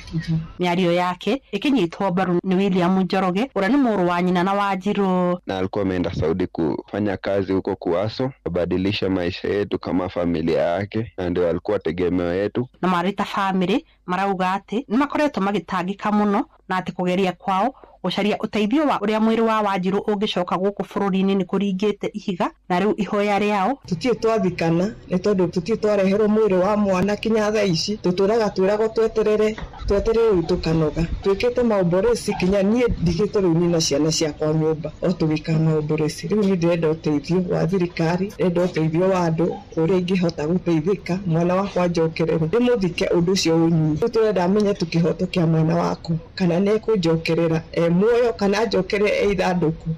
Mĩario yake ĩkĩnyitwo mbaru nĩ William Njoroge ũrĩa nĩ mũrũ wa nyina na Wanjirũ. Na alikuwa ameenda Saudi kufanya kazi huko kuaso kubadilisha maisha yetu kama familia yake, na ndio alikuwa tegemeo yetu. Na marĩ ta bamĩrĩ marauga atĩ nĩ makoretwo magĩtangĩka mũno na atĩ kũgeria kwao Gũcaria ũteithio wa ũrĩa mwĩrĩ wa Wanjiru ũngĩcoka gũkũ bũrũri-inĩ nĩ kũringĩte ihiga na rĩu ihoya rĩao Tũtirĩ twathikana nĩ tondũ tũtirĩ twareherwo mwĩrĩ wa mwana kinya thaa ici. Tũtũraga twĩragwo tweterere, tweterere rĩu tũkanoga. Twĩkĩte maũmboreci kinya niĩ ndigĩtwo rĩu nina ciana ciakwa nyũmba o tũgĩkaga maũmboreci. Rĩu niĩ ndĩrenda ũteithio wa thirikari, ndĩrenda ũteithio wa andũ ũrĩa ingĩhota gũteithĩka mwana wakwa njokerere, ndĩmũthike ũndũ ũcio ũnyihe. Rĩu tũrenda menye tu kĩhoto kĩa mwana wakwa, kana nĩ ekũnjokerera e muoyo kana anjokerere e ithandũkũ.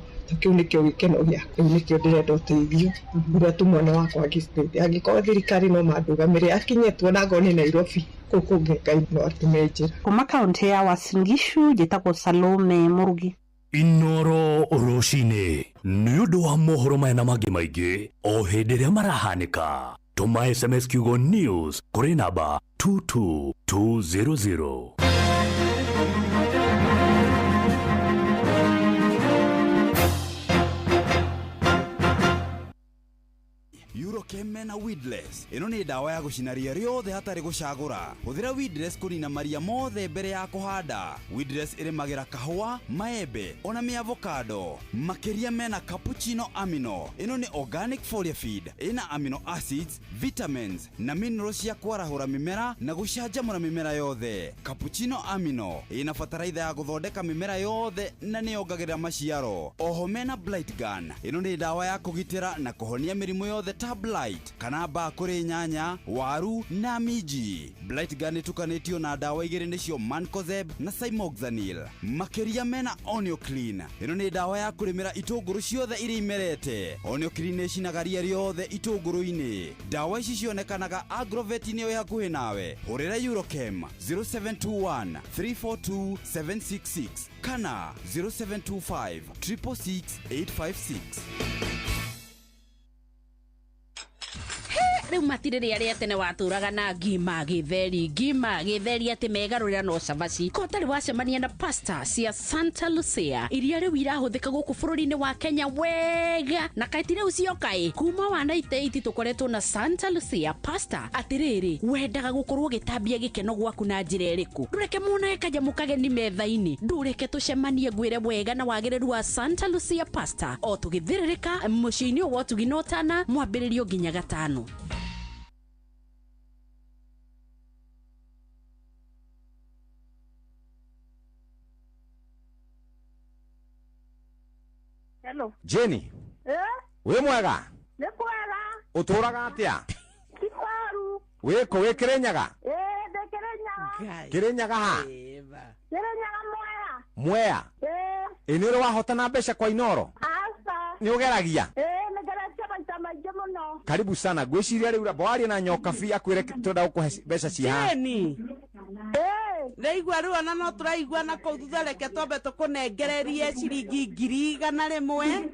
Kĩu nĩkĩo gĩkeno gĩakwa, rĩu nĩkĩo ndĩrenda ũteithio ũrĩa tu mwana wakwa angĩteithia. Angĩkorwo thirikari no mandũgamĩrĩre akinye tu ona angorwo nĩ Nairobi, kũu kũngĩ Ngai no atũme njĩra. Kuma kaũntĩ ya Uasin Gishu njĩtagwo Salome Mũrugi. Inoro rũcinĩ nĩ ũndũ wa mohoro maya na mangĩ maingĩ o hĩndĩ ĩrĩa marahanĩka, tũma SMS kiugo news kũrĩ namba 22200. Eurochem mena weedless. Ĩno nĩ ndawa ya gũcina ria rĩothe hatarĩ gũcagũra. Hũthĩra weedless kũnina maria mothe mbere ya kũhanda. Weedless ĩrĩmagĩra kahũa, maembe ona mĩavocado. Makĩria mena cappuccino amino. Ĩno nĩ organic foliar feed ĩna amino acids, vitamins na minerals cia kwarahũra mĩmera na gũcanjamũra mĩmera yothe. Cappuccino amino ĩna bataraitha ya gũthondeka mĩmera yothe na nĩyongagĩrĩra maciaro. Oho mena blight gun. Ĩno nĩ ndawa ya kũgitĩra na kũhonia mĩrimũ yothe ta blight kana mbaa kũrĩ nyanya, waru na minji. Blight gun ĩtukanĩtio na ndawa igĩrĩ nĩcio mancozeb na cymoxanil. Makĩria mena Onioclean. Ĩno nĩ ndawa ya kũrĩmĩra itũngũrũ ciothe iria imerete. Onioclean ĩcinaga ria rĩothe itũngũrũ-inĩ. Ndawa ici cionekanaga agrovet-inĩ ĩ hakuhĩ nawe. Hũrĩra Eurochem 0721 342 766 kana 0725 666 856. Rĩu matirĩ rĩa rĩa tene watũraga na ngima gĩtheri, ngima gĩtheri atĩ megarũrĩra no cabaci. Ko ũtarĩ wacemania na pasta cia Santa Lucia iria rĩu irahũthĩka gũkũ bũrũri-inĩ wa Kenya wega, na kaĩ ti rĩu cioka ĩ kuma wa 98 tũkoretwo na Santa Lucia pasta. Atĩrĩrĩ, wendaga gũkorwo ũgĩtambia gĩkeno gwaku na njĩra ĩrĩkũ? Ndũreke monage kanyamũ kageni metha-inĩ, ndũreke tũcemanie ngwĩre wega na wagĩrĩru wa Santa Lucia pasta o tũgĩthĩrĩrĩka mũciĩ-inĩ wa ũtugi na ũtana mwambĩrĩrio nginya gatano. Hello. Jenny. Eh? Wĩ mwega? Nĩ kwega. Ũtũraga atĩa? Ti kwaru. Wĩ kũ? Wĩ Kĩrĩnyaga? Ĩĩ, ndĩ Kĩrĩnyaga. Kĩrĩnyaga ha? Kĩrĩnyaga Mwea. Mwea? Ĩĩ. Ĩ nĩ ũrĩ wahotana mbeca kwa Inoro? Aca. Nĩ ũgeragia? Ĩĩ, nĩ ngeretie maita maingĩ mũno. Karibu sana. Ngwĩciria rĩu ramba warie na Nyokabi akwĩre tũrenda gũkũhe mbeca ci haha. Jenny. Ndaigua rĩu ona no tũraigua na kũu thutha, reke twambe tũkũnengererie ciringi 100,000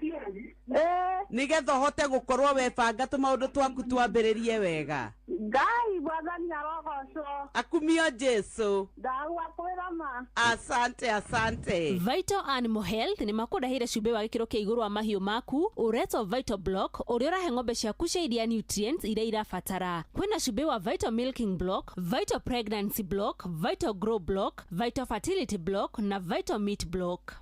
nĩgetha ũhote gũkorwo webanga tũmaũndũ twaku twambĩrĩrie wega. Ngai mwathani arogocwo. Akumio Jesu. Ndagwa kwĩra ma. Asante, asante. Vital Animal Health nĩ makũrehire cumbĩ wa gĩkĩro kĩa igũrũ wa mahiũ maku ũretwo Vital Block ũrĩa ũrahe ng'ombe ciaku cia iria nutrients iria irabatara. Kwĩna cumbĩ wa Vital Milking Block, Vital Pregnancy Block, Vital Grow Block, Vital Fertility Block na Vital Meat Block.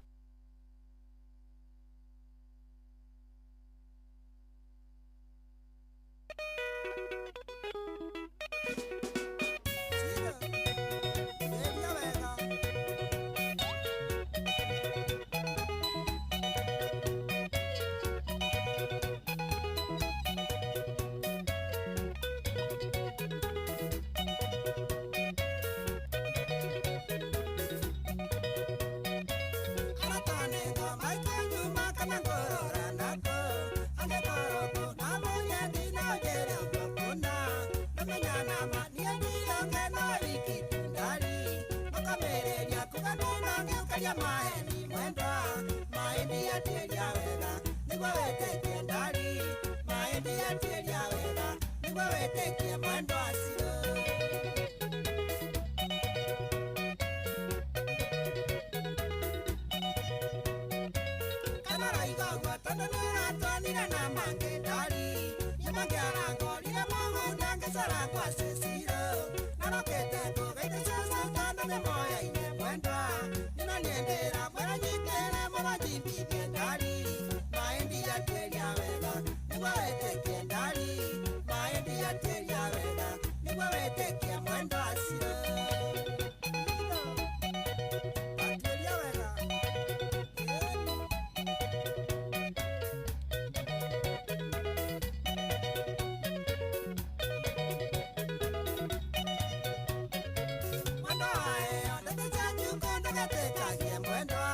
ũcimbithie ndari maĩ ndiatuĩria wega nĩguo wĩtĩkie ndari maĩ ndiatuĩria wega nĩguo wĩtĩkie mwendo acio. Atuĩria wega. Mwendwa waeo ndeto cia kiugo ndũgetĩkagie mwendwa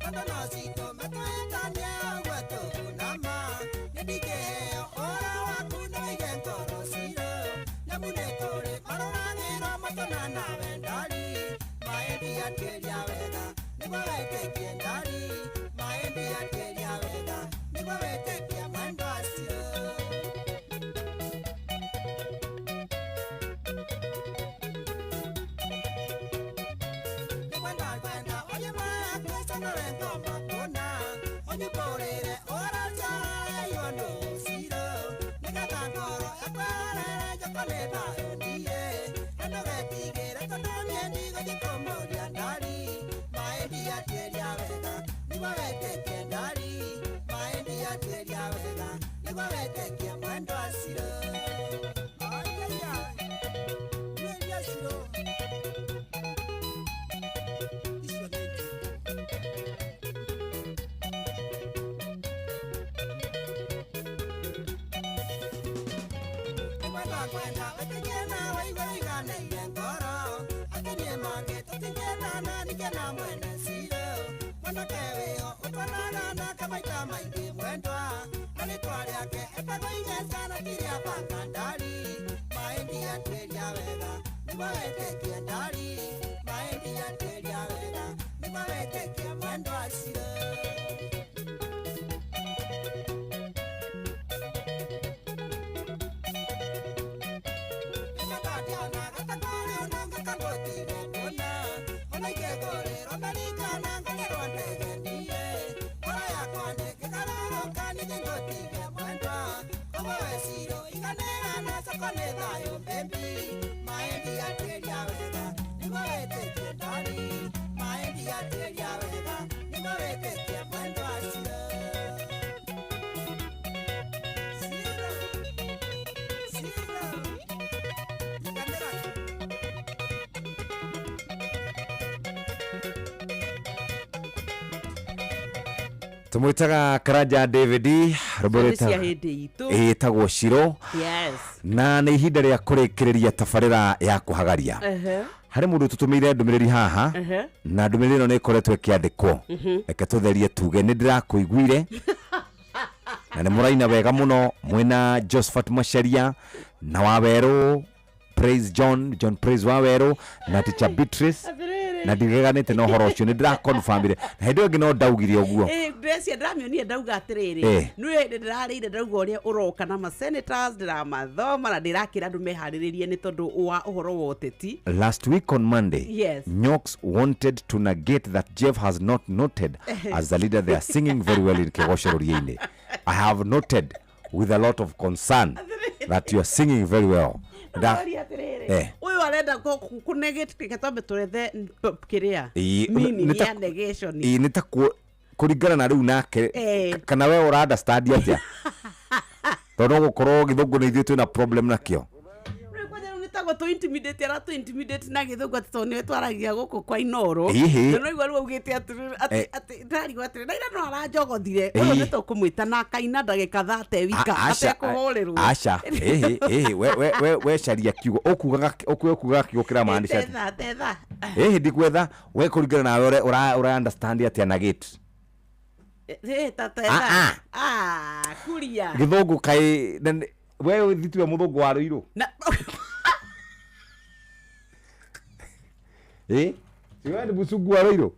tondũ no citũme tũhĩtanie ũguo tũgunama nĩ ndingĩheo ũhoro waku na wĩige ngoro ciro nyamu nĩ kũrĩ marũragĩrwo matũna nawe ndari maĩ ndiatuĩria wega nĩguo wĩtĩkie ndari maĩ ndiatuĩria wega nĩguo wĩtĩkie mwendwa acio. Mwendo aciro. Ai, ai, ai. Mwendo aciro. Icio nĩ njĩra. Kwenda kwenda wĩtĩkie na wĩigue wĩiganĩire ngoro atĩ niĩ mangĩ tũtingĩendana ningĩ na mwene ciro mwanake wĩho ũtwanaga nake maita maingĩ mwendwa na rĩtwa rĩake etagwo Igeca na ti rĩa baba ndari maĩ ndiatuĩria wega nĩguo wĩtĩkie ndari maĩ ndiatuĩria wega nĩguo wĩtĩkie mwendwa acio. Tũmwĩtaga Karanja David rwĩmbo Ciana cia hĩndĩ itũ. ĩtagwo Ciro Yes. na nĩ ihinda rĩa kũrĩkĩrĩria tabarĩra ya kũhagaria. Ehe. Harĩ mũndũ tũtũmĩire ndũmĩrĩri haha Ehe. na ndũmĩrĩri ĩno nĩ ĩkoretwo ĩkĩandĩkwo. Reke tũtherie tuge nĩ ndĩrakũiguire na nĩ mũraina wega mũno mwĩna Josephat Macharia na Wawerũ Praise John John Praise Wawerũ na Teacher Beatrice na ndireganĩte na ũhoro ũcio nĩ ndĩraconfirmire na hĩndĩ ĩyo ĩngĩ no ndaugire ũguo. Ndĩrecia ndĩramĩonia ndauga atĩrĩrĩ Eh. nĩ hĩndĩ ndĩrarĩire ndauga ũrĩa ũroka na masenators ndĩramathoma na ndĩrakĩra andũ meharĩrĩrie nĩ tondũ wa ũhoro wa ũteti. Last week on Monday, Yes. Nyox wanted to negate that Jeff has not noted as the leader. They are singing very well in Kegosho Roriaine. I have noted with a lot of concern that you are singing very well. Ndĩroria atĩrĩrĩ Eh. ũyũ arenda kũnegate reke twambe tũrethe kĩrĩa Ĩ, meaning nĩ ta- ya negation. Ĩ, nĩ ta kũringana na rĩu nake Eh. kana we ũra understand atĩa tondũ no gũkorwo gĩthũngũ nĩ ithuĩ twĩna problem nakĩo. Rĩu kwanja rĩu nĩ tagwo tũ intimidate ara tũ intimidate na gĩthũngũ atĩ tondũ nĩwe twaragia gũkũ kwa Inoro. Ĩhĩ. Na no igua rĩu augĩte atĩrĩrĩ atĩ Eh. atĩ ndĩrarigwo atĩrĩrĩ na ira no aranjogothire ũyũ Ĩĩ. nĩ tũkũmwĩta na akaina ndagĩka thate wika Aca, atekũhũrĩrwo. aca ĩhĩ ĩhĩ we caria kiugo ũkugaga kiugo kĩramaanisha atĩa? Tetha tetha. Ĩhĩ ndikwetha we kũringana nawe ũrĩa ũra understand atĩa na gate. Eh, ta Ah, tetha. Ah, kuria. Gĩthũngũ kaĩ na we thitiwe mũthũngũ wa rũirũ. Na Ĩ si wewe ni mũcungu wa rũirũ,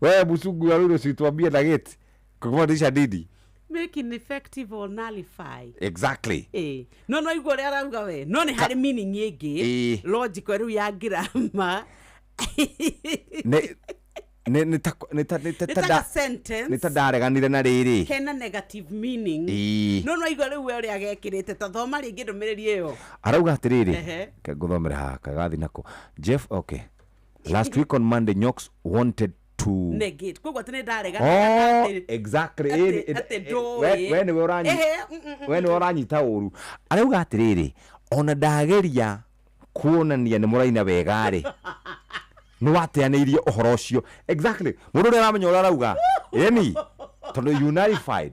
wewe mũcungu wa rũirũ, situambie na gate kumaanisha nini? Make ineffective or nullify. Exactly. Eh, no igua ũrĩa arauga we no nĩ harĩ meaning ĩngĩ Ĩĩ. logical rĩu ya grammar. Nĩ nĩ nĩ ta nĩ ta nĩ ta Nĩ ta ta nda- sentence nĩ ta ndareganire na rĩrĩ. Kena negative meaning. Ĩĩ. No igua rĩu we ũrĩa agekĩrĩte ta thoma rĩngĩ ndũmĩrĩri ĩyo. Arauga atĩrĩrĩ Ehe. ke ngũthomere haha kagathi nako Jeff. Okay, last week on Monday, Nyox wanted to Negate. Koguo atĩ nĩ ndarega. Oh, exactly. Atĩ ndũĩ. We nĩwe ũranyi- Ehe, we nĩwe ũranyita ũru. Arauga atĩrĩrĩ, ona ndageria kuonania nĩ mũraina wega rĩ, nĩ wateanĩirie ũhoro ũcio. Exactly. Mũndũ ũrĩa aramenya ũrĩa arauga. Ĩni, tondũ you nullified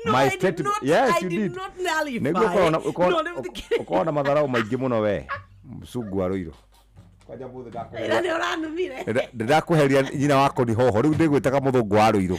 No, my I did statement. not, Yes, I you did did. not nullify. Nĩguo ũkorwo na- ũkorwo- No, rĩu thikĩrĩria. ũkorwo na matharau maingĩ mũno we. Mcungu wa rũirũ. Kwanja mũthĩ Ĩra nĩ ũranumire. Ndĩrakweheria nyina wa kũni hoho rĩu ndĩgwĩtaga mũthũngũ wa rũirũ.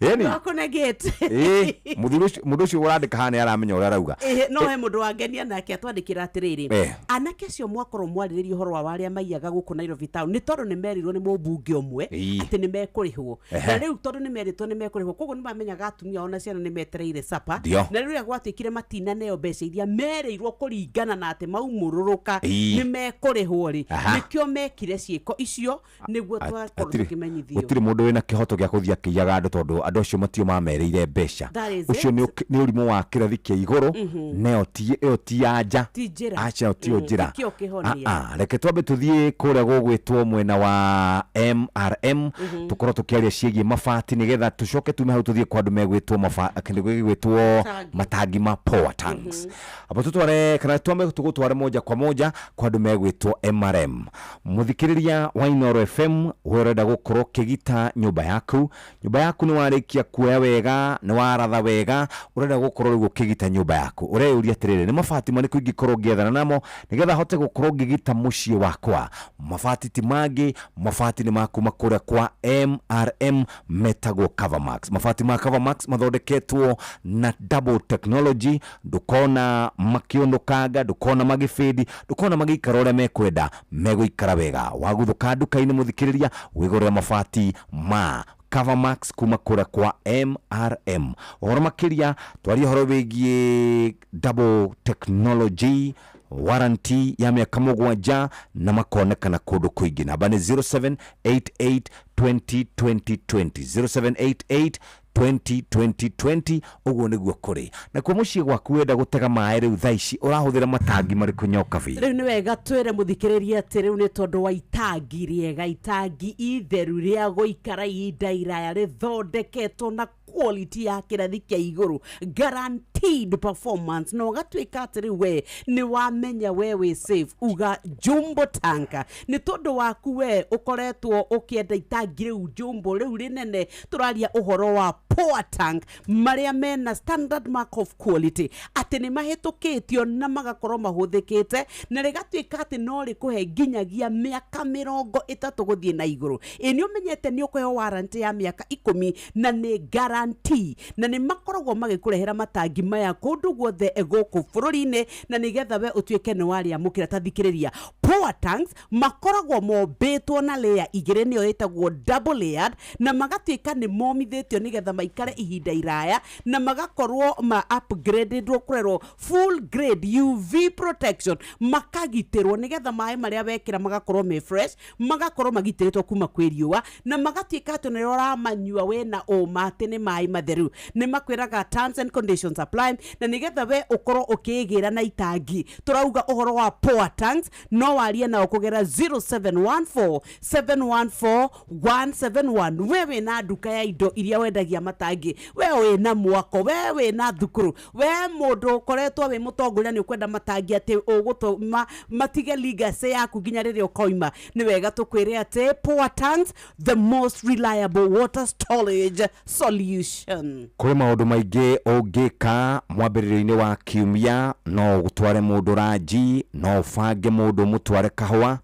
Ĩni. Ndakũnegate. Ĩĩ, mũthuri ũcio mũndũ ũcio ũrandĩka haha nĩ aramenya ũrĩa arauga. Ĩhĩ, no he mũndũ wangenia nake atwandĩkĩra atĩrĩrĩ, anake acio mwakorwo mwarĩrĩria ũhoro wa arĩa maiyaga gũkũ Nairobi town nĩ tondũ nĩ merirwo nĩ mũmbunge ũmwe atĩ nĩ mekũrĩhwo, na rĩu tondũ nĩ merĩtwo nĩ mekũrĩhwo, koguo nĩ mamenyaga atumia ona ciana nĩ metereire sapa, na rĩrĩa gwatuĩkire matinaneo mbeca iria merĩirwo kũringana na atĩ maumũrũrũka nĩ mekũrĩhwo rĩ, nĩkĩo mekire ciĩko icio nĩguo twakorwo tũkĩmenyithio. Gũtirĩ mũndũ wĩna kĩhoto gĩa gũthiĩ akĩiyaga andũ tondũ andũ acio matio mamerĩire mbeca. That is Ũcio it. nĩ ũrimũ wa kĩrathi kĩa igũrũ, na ĩyo ti ya nja. Ti njĩra. Aca, ĩyo tiyo njĩra. Tikĩo kĩhonia. Ah, ah, reke twambe tũthiĩ kũrĩa gũgwĩtwo mwena wa MRM, tũkorwo tũkĩaria ciĩgiĩ mabati nĩgetha tũcoke tume hau tũthiĩ kwa andũ megwĩtwo kĩndũ gĩgwĩtwo Tangi. matangi ma power tanks. Abo tũtware kana twambe tũgũtware moja kwa moja kwa andũ megwĩtwo MRM. Mũthikĩrĩria wa Inooro FM, we ũrenda gũkorwo ũkĩgita nyũmba yaku, nyũmba yaku nĩ warĩkia kuoya wega, nĩ waratha wega, ũrenda gũkorwo rĩu ũkĩgita nyũmba yaku, ũreyũria atĩrĩrĩ, nĩ mabati marĩkũ ingĩkorwo ngĩethana namo nĩgetha hote gũkorwo ngĩgita mũciĩ wakwa? Mabati ti mangĩ, mabati nĩ makuma kũrĩa kwa MRM metagwo Covermax. Mabati ma Covermax mathondeketwo na double technology, ndũkona makĩũnũkanga, ndũkona magĩbĩndi, ndũkona magĩikara ũrĩa mekwenda, megũikara wega. Waguthũka nduka-inĩ mũthikĩrĩria, wĩgũrĩre mabati ma Covermax kuma kũrĩa kwa MRM. Ũhoro makĩria twarie ũhoro wĩgiĩ double technology warranty ya mĩaka 7 na makonekana kũndũ kũingĩ. Namba nĩ 0788 20 20 20, 0788 20 20 20. Ũguo nĩguo kũrĩ. Nakuo mũciĩ gwaku wenda gũtega maĩ rĩu thaa ici ũrahũthĩra matangi marĩkũ, Nyokabi? Rĩu nĩ wega twĩre mũthikĩrĩria atĩ rĩu nĩ tondũ wa itangi rĩega, itangi itheru rĩa gũikara ihinda iraya, rĩthondeketwo na quality ya kĩrathi kĩa igũrũ, guaranteed performance, na ũgatuĩka atĩ rĩu we nĩ wamenya we wĩ safe, uga jumbo tanka nĩ tondũ waku we ũkoretwo ũkĩenda itangi rĩu jumbo rĩu rĩnene. Tũraria ũhoro wa power tank marĩa mena standard mark of quality, atĩ nĩ mahĩtũkĩtio na magakorwo mahũthĩkĩte, na rĩgatuĩka atĩ no rĩkũhe nginyagia mĩaka 30 gũthiĩ na igũrũ. Ĩ nĩ ũmenyete nĩ ũkũheo warranty ya mĩaka 10 na nĩ guarantee, na nĩ makoragwo magĩkũrehera matangi maya kũndũ guothe gũkũ bũrũri-inĩ, na nĩgetha we ũtuĩke nĩ warĩamũkĩra. Ta thikĩrĩria, power tanks makoragwo mombĩtwo na layer igĩrĩ, nĩyo ĩtagwo double layered, na magatuĩka nĩ momithĩtio nĩgetha maikare ihinda iraya, na magakorwo ma upgraded kũrerwo full grade UV protection, makagitĩrwo nĩgetha maĩ marĩa wekĩra magakorwo me fresh, magakorwo magitĩrĩtwo kuma kwĩ riũa, na magatuĩka atĩ nĩ ũramanyua wĩna ũma atĩ nĩ maĩ matheru. Nĩ makwĩraga terms and conditions apply, na nĩgetha we ũkorwo ũkĩgĩra na itangi, tũrauga ũhoro wa power tanks, no warie nao kũgera 0714 714 171. We wĩna nduka ya indo iria wendagia matangi, we wĩna mwako, we wĩna thukuru, we mũndũ ũkoretwo wĩ mũtongoria nĩ ũkwenda matangi atĩ ũgũtũma matige legacy yaku nginya rĩrĩa ũkoima, nĩ wega tũkwĩre atĩ power tanks, the most reliable water storage solution. Kũrĩ maũndũ maingĩ ũngĩka mwambĩrĩrio-inĩ wa kiumia, no ũtware mũndũ ranji, no ũbange mũndũ ũmũtware kahũa,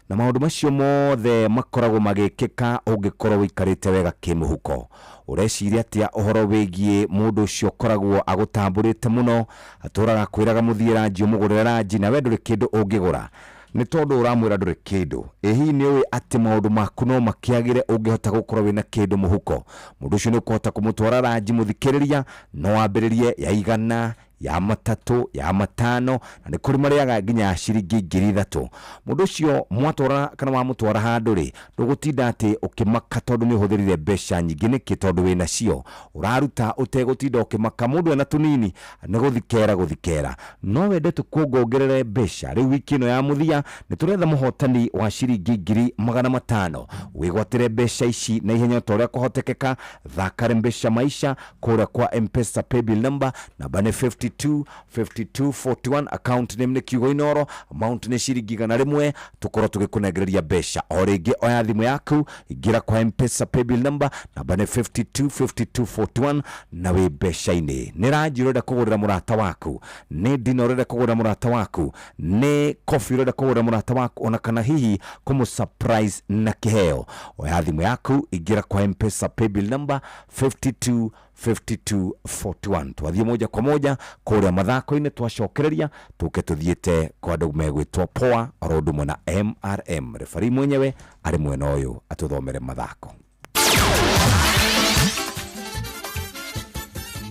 na maũndũ macio mothe makoragwo magĩkĩka ũngĩkorwo ũikarĩte wega kĩmũhuko. Ũreciria atĩa ũhoro wĩgiĩ mũndũ ũcio ũkoragwo agũtambũrĩte mũno, atũraga kwĩraga mũthiĩ ranji ũmũgũrĩre ranji, na we ndũrĩ kĩndũ ũngĩgũra nĩ tondũ ũramwĩra ndũrĩ kĩndũ? Ĩ hihi nĩ ũĩ atĩ maũndũ maku no makĩagĩre ũngĩhota gũkorwo wĩna kĩndũ mũhuko? Mũndũ ũcio nĩ ũkũhota kũmũtwara ranji, mũthikĩrĩria, no wambĩrĩrie ya 100, Ya 3, ya 5, na nĩ kũrĩ marĩaga nginya ya ciringi 3,000. Mũndũ ũcio mwatwara kana wamũtwara handũ rĩ, ndũgũtinda atĩ ũkĩmaka tondũ nĩ ũhũthĩrire mbeca nyingĩ. Nĩkĩ? Tondũ wĩna cio ũraruta ũtegũtinda ũkĩmaka. Mũndũ ena tũnini nĩ gũthikera gũthikera. No wende tũkuongongerere mbeca. Rĩu wiki ĩno ya mũthia nĩ tũretha mũhotani wa ciringi 500,000. Wĩgwatĩre mbeca ici na ihenya ta ũrĩa kũhotekeka. Thakare mbeca maisha kũrĩa kwa Mpesa paybill number, namba nĩ 52 52 41, account name nĩ kiugo Inoro, amount nĩ ciringi 100. Tũkorwo tũgĩkũnengereria mbeca o rĩngĩ. Oya thimũ yaku, ingĩra kwa Mpesa paybill number, namba nĩ 52 52 41, na wĩ mbeca-inĩ. Nĩ ranji ũrenda kũgũrĩra mũrata waku, nĩ ndina ũrenda kũgũrĩra mũrata waku, nĩ kobi ũrenda kũgũrĩra mũrata waku, ona kana hihi kũmũ surprise na kĩheo, oya thimũ yaku, ingĩra kwa Mpesa paybill number 52 52 41. Twathiĩ moja kwa moja kũrĩa mathako-inĩ, twacokereria tũke tũthiĩte kwa andũ megwĩtwo poa oro ũndũ ũmwe na MRM. Refari mwenyewe arĩ mwena ũyũ atũthomere mathako.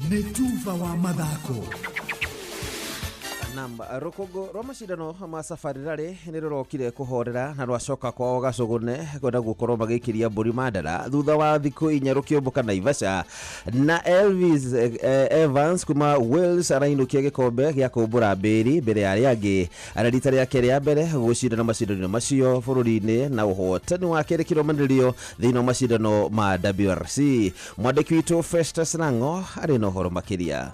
Nĩ tuba wa mathako. Nam rũkũngũ rwa macindano ma Safari Rally nĩ rũrokire kũhorera na rwacoka kwao Gacũgũne kwenda gũkorwo magĩikĩria mbũri mandara thutha wa thikũ 4 rũkĩũmbũka Naivasha. Na Elvis Evans kuma Wales arainũkia gĩkombe gĩa kũmbũra mbĩri mbere ya arĩa angĩ, arĩ rita rĩake rĩa mbere gũcindana macindano macio bũrũri-inĩ, na ũhotani wake nĩ kĩrũmanĩrĩrio thĩinĩ wa macindano ma WRC. Mwandĩki witũ Festus Lango arĩ na ũhoro makĩria.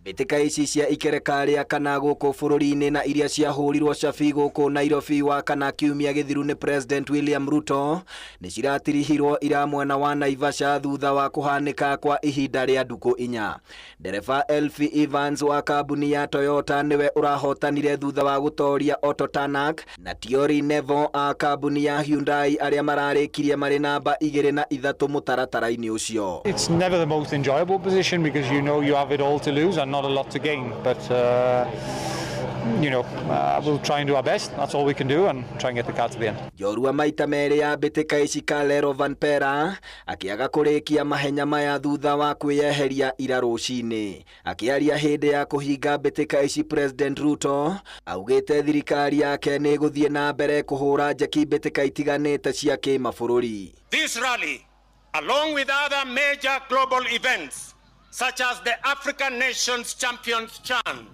Mbĩtĩka ici cia ikereka rĩa kana gũkũ bũrũri-inĩ na iria ciahũrirwo cabi gũkũ Nairobi wa kana kiumia gĩthiru nĩ President William Ruto nĩ ciratirihirwo ira mwena wa Naivasha thutha wa kũhanĩka kwa ihinda rĩa ndukũ 4. Ndereba Elfie Evans wa kambuni ya Toyota nĩwe ũrahotanire thutha wa gũtoria Otto Tanak na Thierry Nevo a kambuni ya Hyundai arĩa mararĩkirie marĩ namba 2 na 3 mũtaratara-inĩ ũcio. It's never the most enjoyable position because you know you have it all to lose and not a lot to gain, but we'll try and do our best. That's all we can do and try and get the car to the end. Njorua maita merĩ ya mbĩtĩka ici Karl Rovanperä akĩaga kũrĩkia mahenya maya thutha wa kwĩyeheria ira rũcinĩ. Akĩaria hĩndĩ ya kũhinga mbĩtĩka ici, President Ruto augĩte thirikari yake nĩ ĩgũthiĩ na mbere kũhũra njeki mbĩtĩka itiganĩte cia kĩmabũrũri. This rally, along with other major global events such as the African Nations Champions Chan,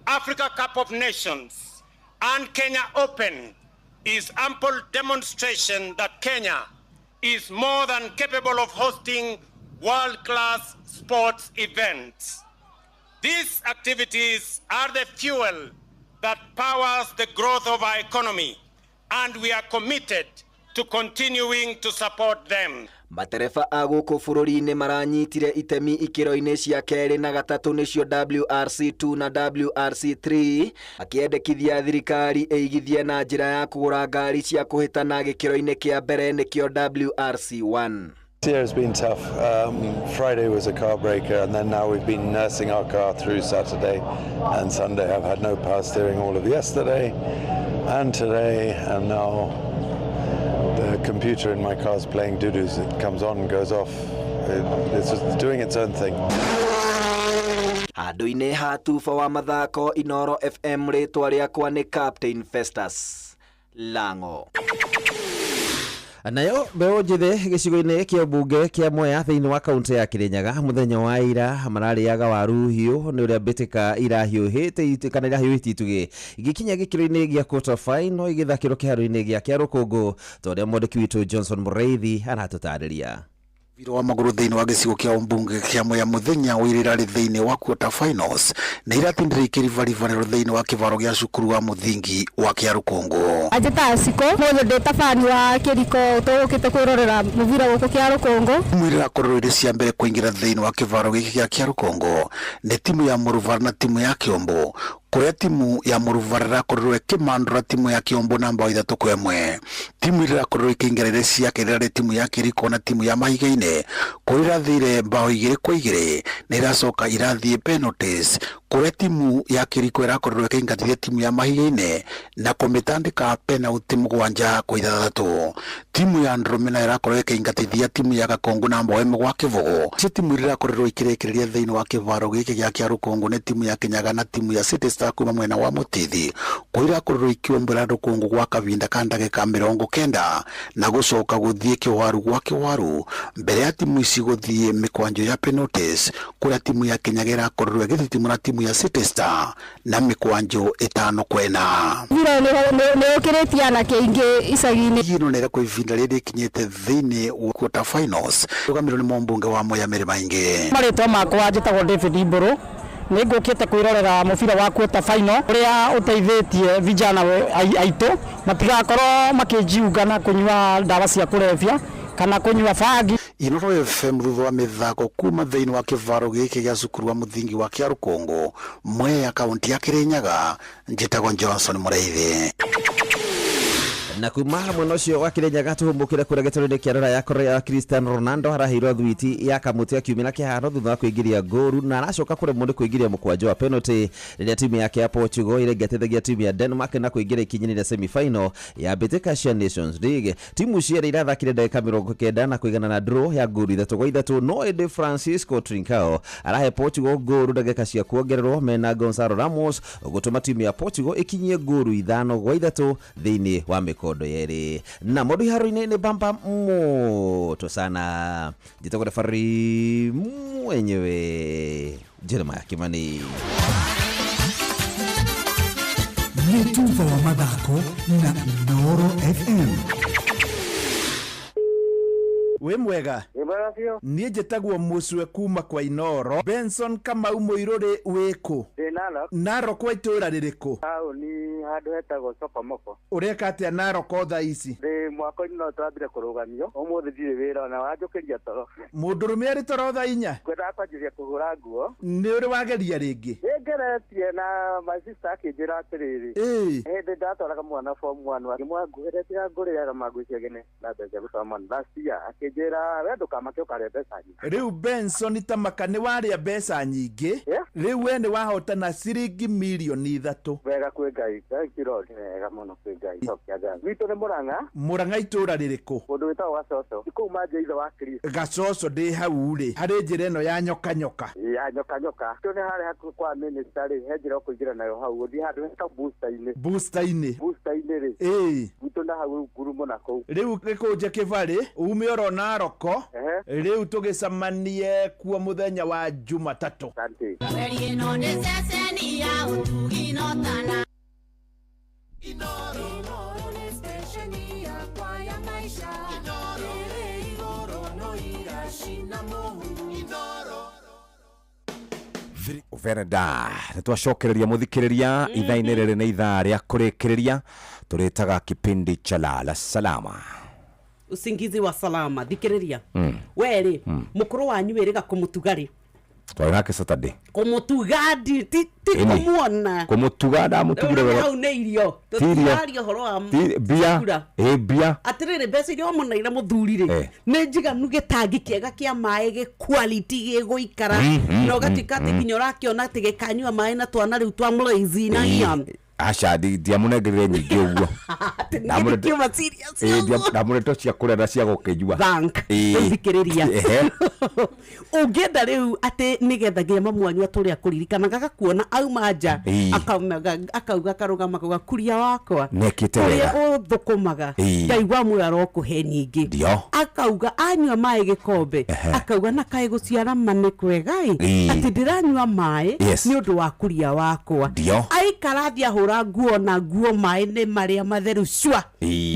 Africa Cup of Nations, and Kenya Open, is ample demonstration that Kenya is more than capable of hosting world-class sports events. These activities are the fuel that powers the growth of our economy, and we are committed to continuing to support them. Matereba a gũkũ bũrũri-inĩ maranyitire itemi ikĩro-inĩ cia kerĩ na gatatũ nĩcio WRC2 na WRC3, akĩendekithia thirikari ĩigithie na njĩra ya kũgũra ngari cia kũhĩtana gĩkĩro-inĩ kĩa mbere nĩkĩo WRC1. This year has been tough. Friday was a car breaker, and then now we've been nursing our car through Saturday and Sunday. I've had no power steering all of yesterday and today, and now the computer in my car is playing doo-doos. It comes on and goes off. It's just doing its own thing. Handũ-inĩ ha tuba wa mathako Inoro FM, rĩtwa rĩakwa nĩ Captain Festus Lango. Nayo mbeũ njĩthĩ gĩcigo-inĩ kĩa mbunge kĩa Mwea thĩinĩ wa kaunti ya Kirinyaga mũthenya wa ira mararĩaga waru hiũ nĩ ũrĩa mbĩtĩka irahiũhĩte kana irahiũhĩtie itugĩ igĩkinya gĩkĩro-inĩ gĩa quarter final igĩthakĩrwo kĩharo-inĩ gĩa Kĩarũkũngũ, ta ũrĩa mwandĩki witũ Johnson Mũrĩithi aratũtarĩria. Mũbira wa magũrũ thĩinĩ wa gĩcigo kĩa ũmbunge kĩa Mwea mũthenya wa ira irarĩ thĩinĩ wa quarter finals nĩ iratindire ikĩribaribanĩrwo thĩinĩ wa kĩvaro gĩa cukuru wa mũthingi wa Kĩarũkũngũ. Anjĩtaga Ciko, mũthĩ ndĩ ta fan wa Kĩriko, tũgũkĩte kwĩrorera mũbira gũkũ Kĩarũkũngũ. Timu iria irakorirwo irĩ cia mbere kũingĩra thĩinĩ wa kĩvaro gĩkĩ gĩa Kĩarũkũngũ nĩ timu ya Mũruvara na timu ya Kĩombo, kũrĩa timu ya Mũruvara ĩrakorirwo ĩkĩmandũra timu ya Kĩombo na mbao 3-1. Timu iria irakorirwo ikĩingĩra irĩ cia kerĩ irarĩ timu ya Kĩriko na timu ya Mahiga-inĩ, kũrĩa irathire mbao 2-2 na iracoka irathiĩ penalties, Kũrĩa timu ya Kĩriko ĩrakorirwo ĩkĩingatithia timu ya Mahiga-inĩ na kũmĩtandĩka penalty 7-6. Timu ya Ndũrũme nayo ĩrakorwo ĩkĩingatithia timu ya Gakongo na 1 gwa 0. Cio timu iria irakorirwo ikĩrĩkĩrĩria thĩinĩ wa kĩvaro gĩkĩ gĩa Kĩarũkũngũ nĩ timu ya Kinyaga na timu ya City Star kuma mwena wa Mũtithi, kũrĩa irakorirwo ikĩũmbũra rũkũngũ gwa kavinda ka ndagĩka 90 na gũcoka gũthiĩ kĩwaru gwa kĩwaru mbere ya timu ici gũthiĩ mĩkwanjo ya penalties, kũrĩa timu ya Kinyaga ĩrakorirwo ĩgĩtitimũra timu ya City Star na mĩkwanjo 5-4. Mũbira nĩ ũkĩrĩtie anake aingĩ icagi-inĩ. Ĩno nĩ ĩrĩa ivinda rĩrĩ rĩkinyĩte thĩinĩ wa quarter finals rũgamĩrĩrwo nĩ mũmbunge wa Mwea Mĩrĩ Maingĩ. Marĩtwa makwa njĩtagwo David Mbũrũ, nĩ ngũkĩte kwĩrorera mũbira wa quarter final ũrĩa ũteithĩtie vijana aitũ matigakorwo makĩjiunga na kũnyua ndawa cia kũrebia kana kũnyua bangi. Inooro FM thutha wa mĩthako kuma thĩinĩ wa kĩvaro gĩkĩ gĩa cukuru wa mũthingi wa Kĩarũkũngũ, Mwea, kaunti ya Kĩrĩnyaga. Njĩtagwo Johnson Mũraithi. Na kuma mwena ũcio wa Kĩrĩnyaga tũhũmũkĩre kũrĩa gĩtarũ-inĩ kĩa rora ya Korea Cristiano Ronaldo araheirwo thwiti ya kamũtĩ akiumĩra kĩharo thutha wa kũingĩria ngũru na aracoka kũremwo nĩ kũingĩria mũkwanjo wa penalty rĩrĩa timu yake ya Portugal ĩrĩa timu ya Denmark na kũingĩra ikinya-inĩ rĩa semi-final ya mbĩtĩka cia Nations League. Timu cierĩ irathakire ndagĩka 90 na kũigana na draw ya ngũru 3-3, no ĩndĩ Francisco Trincao arahe Portugal ngũru ndagĩka cia kuongererwo mena Gonzalo Ramos gũtũma timu ya Portugal ĩkinyie ngũru 5-3 thĩinĩ wa mĩkondo yerĩ. Na mũndũ iharo-inĩ nĩ bamba moto sana. Njĩtagwo refari mwenyewe Jeremiah Kimani. Nĩ tuba wa mathako na Inooro FM. Wĩ mwega? Niĩ njĩtagwo Mũcwe kuma kwa Inooro. Benson Kamau Mũirũrĩ wĩkũ? Ndĩ Narok. Narok wa itũũra rĩrĩkũ? Taũni handũ hetagwo Sokomoko. Ũreka atĩa Narok thaa ici? Ndĩ mwako-inĩ no twambire kũrũgamio. Ũmũthĩ ndirĩ wĩra ona wanjũkĩria toro. Mũndũrũme arĩ toro thaa 4? Ngwendaga kwanjĩrĩria kũhũra nguo. Nĩ ũrĩ wageria rĩngĩ? Nĩngeretie na my sister akĩnjĩra atĩrĩrĩ. Hĩndĩ ndatwaraga mwana form 1 akĩmwĩra nguhĩre tiga ngũrĩaga manguo icio ngene na mbeca cia gũtwara mwana. Last year akĩnjĩra we ndũkamake ũkarĩa mbeca nyingĩ. Rĩu Benson Tamaka nĩ warĩa mbeca nyingĩ. Rĩu we nĩ wahotana ciringi mirioni 3. Wega kwĩ Ngai. Thank you Lord. Wega mũno kwĩ Ngai. Cokia ngatho. Gwitũ nĩ Mũrang'a. Mũrang'a itũũra rĩrĩkũ? Mũndũ wĩtagwo Gacoco. Kũu manja ithe wa Kristo. Gacoco ndĩ hau rĩ, harĩ njĩra ĩno ya nyoka nyoka. Ya nyoka nyoka. Tũ nĩ harĩa hakuhĩ kwa minister rĩ, he njĩra ũkũingĩra nayo hau. Ũthiĩ handũ hetagwo booster-inĩ. Booster-inĩ. Booster-inĩ rĩ. Ĩĩ. Gwitũ na hau ngurumo na kũu. Rĩu gĩkũnje kĩbarĩ, ume oro Naroko. Rĩu tũgĩcemanie kuo mũthenya wa Jumatatũ. Mweri ĩno nĩ ceceni ya ũtugi no tana. Inooro nĩ stesheni yakwa ya maisha. Ĩrĩ igũrũ no iracina mũhu. Veranda nĩ twacokereria mũthikĩrĩria ithaa-inĩ rĩrĩ nĩ ithaa rĩa kũrĩkĩrĩria tũrĩtaga kipindi cha lala salama, usingizi wa salama. Thikĩrĩria we rĩ, mũkũrũ wanyu wĩrĩga kũmũtuga rĩ? Twarĩ nake Saturday. Kũmũtuga ti kũmuona. Kũmũtuga ndamũtugire wega. Hau nĩ irio. Tũtiraria ũhoro wa mbia. Ĩ mbia. Atĩrĩrĩ, mbeca iria wamũneire mũthuri rĩ, nĩ njiganu gĩtangi kĩega kĩa maĩ gĩ quality gĩgũikara na ũgatuĩka atĩ nginya ũrakĩona atĩ gĩkanyua maĩ na twana rĩu twa mũraizi na hinya. Aca ndiamũnengerire nyingĩ ũguo. Ndamũrete cia kũrĩa na cia gũkĩnyua. Thikĩrĩria. Ũngĩenda rĩu atĩ nĩgetha nginya mamu wanyu atũre akũririkanaga agakuona auma nja akauga akarũgama akauga kuria wakwa ũrĩa ũthũkũmaga Ngai wa muoyo arokũhe nyingĩ. Akauga anyua maĩ gĩkombe akauga na kaĩ gũciara ma nĩ kwega ĩ, atĩ ndĩranyua maĩ nĩ ũndũ wa kuria wakwa. Aikara athiĩ ahũra nguo na nguo maĩ nĩ marĩa matheru cua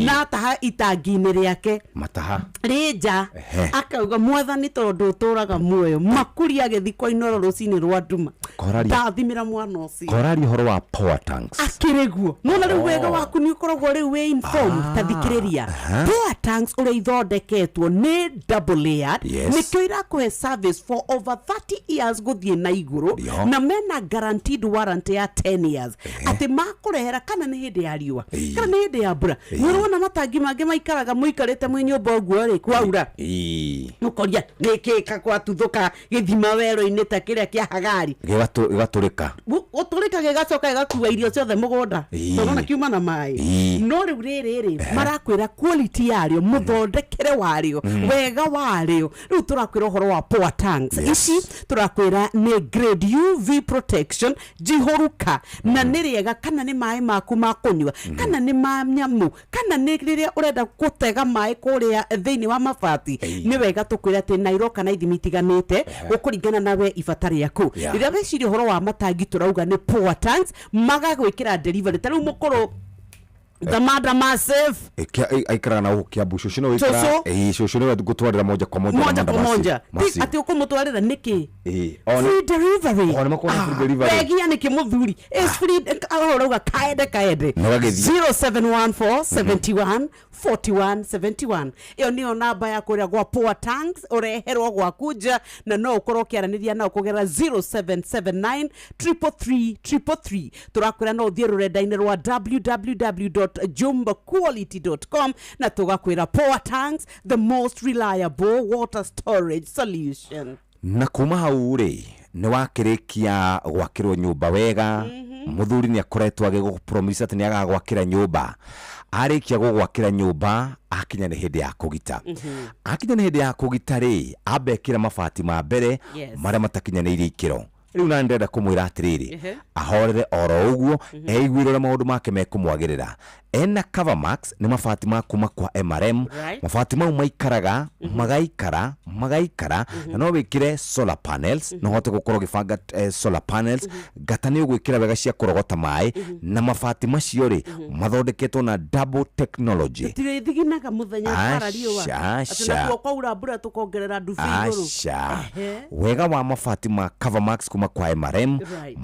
na ataha itangi-inĩ rĩake mataha rĩ nja akauga mwathani tondũ ũtũraga muoyo makuria agĩthiĩ kwa Inooro rũcinĩ rwa nduma ndathimĩra mwana ũcio. Koraria ũhoro wa power tanks akĩrĩ guo nona rĩu wega waku nĩ ũkoragwo rĩu wĩ informed. Ta thikĩrĩria, power tanks ũrĩa ithondeketwo nĩ double layered, nĩkĩo irakũhe service for over 30 years gũthiĩ na igũrũ, na mena guaranteed warranty ya 10 years atĩ makũrehera kana nĩ hĩndĩ ya riũa kana nĩ hĩndĩ ya mbura. Nĩũrona matangi mangĩ maikaraga mũikarĩte mwĩ nyũmba ũguo rĩ kwaura mũkoria nĩkĩ gwatuthũka gĩthima werũ-inĩ ta kĩrĩa kĩa Hagari. Ĩgatũrĩka. Gũtũrĩka gĩgacoka gĩgakua irio ciothe mũgũnda. Tondũ ona kiuma na maĩ. No rĩu rĩrĩ rĩ, marakwĩra quality yarĩo, mũthondekere warĩo, wega warĩo. Rĩu tũrakwĩra ũhoro wa power tanks. Ici tũrakwĩra nĩ grade UV protection njihũruka, na nĩ rĩega kana nĩ maĩ maku ma kũnyua, kana nĩ ma nyamũ, kana nĩ rĩrĩa ũrenda gũtega maĩ kũrĩa thĩinĩ wa mabati. Nĩ wega tũkwĩra atĩ na iroka na ithimi itiganĩte gũkũringana na we ibata rĩaku. Rĩrĩa weciria ũhoro wa matangi, tũrauga nĩ power tanks, magagwĩkĩra delivery. Ta rĩu mũkũrũ Thamanda Massive. Aikaraga na gũkũ Kiambu. Cũcũ nĩwe ũikaraga. Cũcũ. Ĩĩ, cũcũ nĩwe ngũtwarĩra moja kwa moja. Moja Thamanda kwa Massive. moja. Ti Massive. atĩ ũkũmũtwarĩra nĩkĩ? Ĩĩ. O Free delivery. O nĩ makoragwo na free delivery. Wegia nĩkĩ mũthuri? It's free, aho ũrauga kaende kaende. Na ũgagĩthiĩ. 0714 71 41 71, ĩyo nĩyo namba ya kũrĩa gwa Power Tanks, ũreherwo gwaku nja, na no ũkorwo ũkĩaranĩria nao kũgerera 0779 333 333. Tũrakwĩra no ũthiĩ rũrenda-inĩ rwa www.jumbaquality.com, na tũgakwĩra Power Tanks, the most reliable water storage solution. Na kuma hau rĩ, nĩ wakĩrĩkia gwakĩrwo nyũmba wega. Mũthuri nĩ akoretwo agĩgũpromise atĩ nĩ agagwakĩra nyũmba. Arĩkia gũgwakĩra nyũmba, akinya nĩ hĩndĩ ya kũgita. Akinya nĩ hĩndĩ ya kũgita rĩ, ambe ekĩra mabati ma mbere marĩa matakinyanĩirie ikĩro. Rĩu nani ndĩrenda kũmwĩra atĩrĩrĩ, ahorere oro ũguo, eiguĩre ũrĩa maũndũ make mekũmwagĩrĩra. Ena Covermax, nĩ mabati ma kuma kwa MRM. Mabati mau maikaraga, magaikara, magaikara, na no wĩkĩre solar panels, no ũhote gũkorwo ũgĩbanga solar panels, ngata nĩ ũgwĩkĩra wega cia kũrogota maĩ. Na mabati macio rĩ, mathondeketwo na double technology. Tũtirĩthiginaga mũthenya kwara riũa. Aca, Atĩ aca. nakuo kwaura mbura tũkongerera ndubi igũrũ. Aca. Wega wa mabati ma Covermax kuma kwa MRM,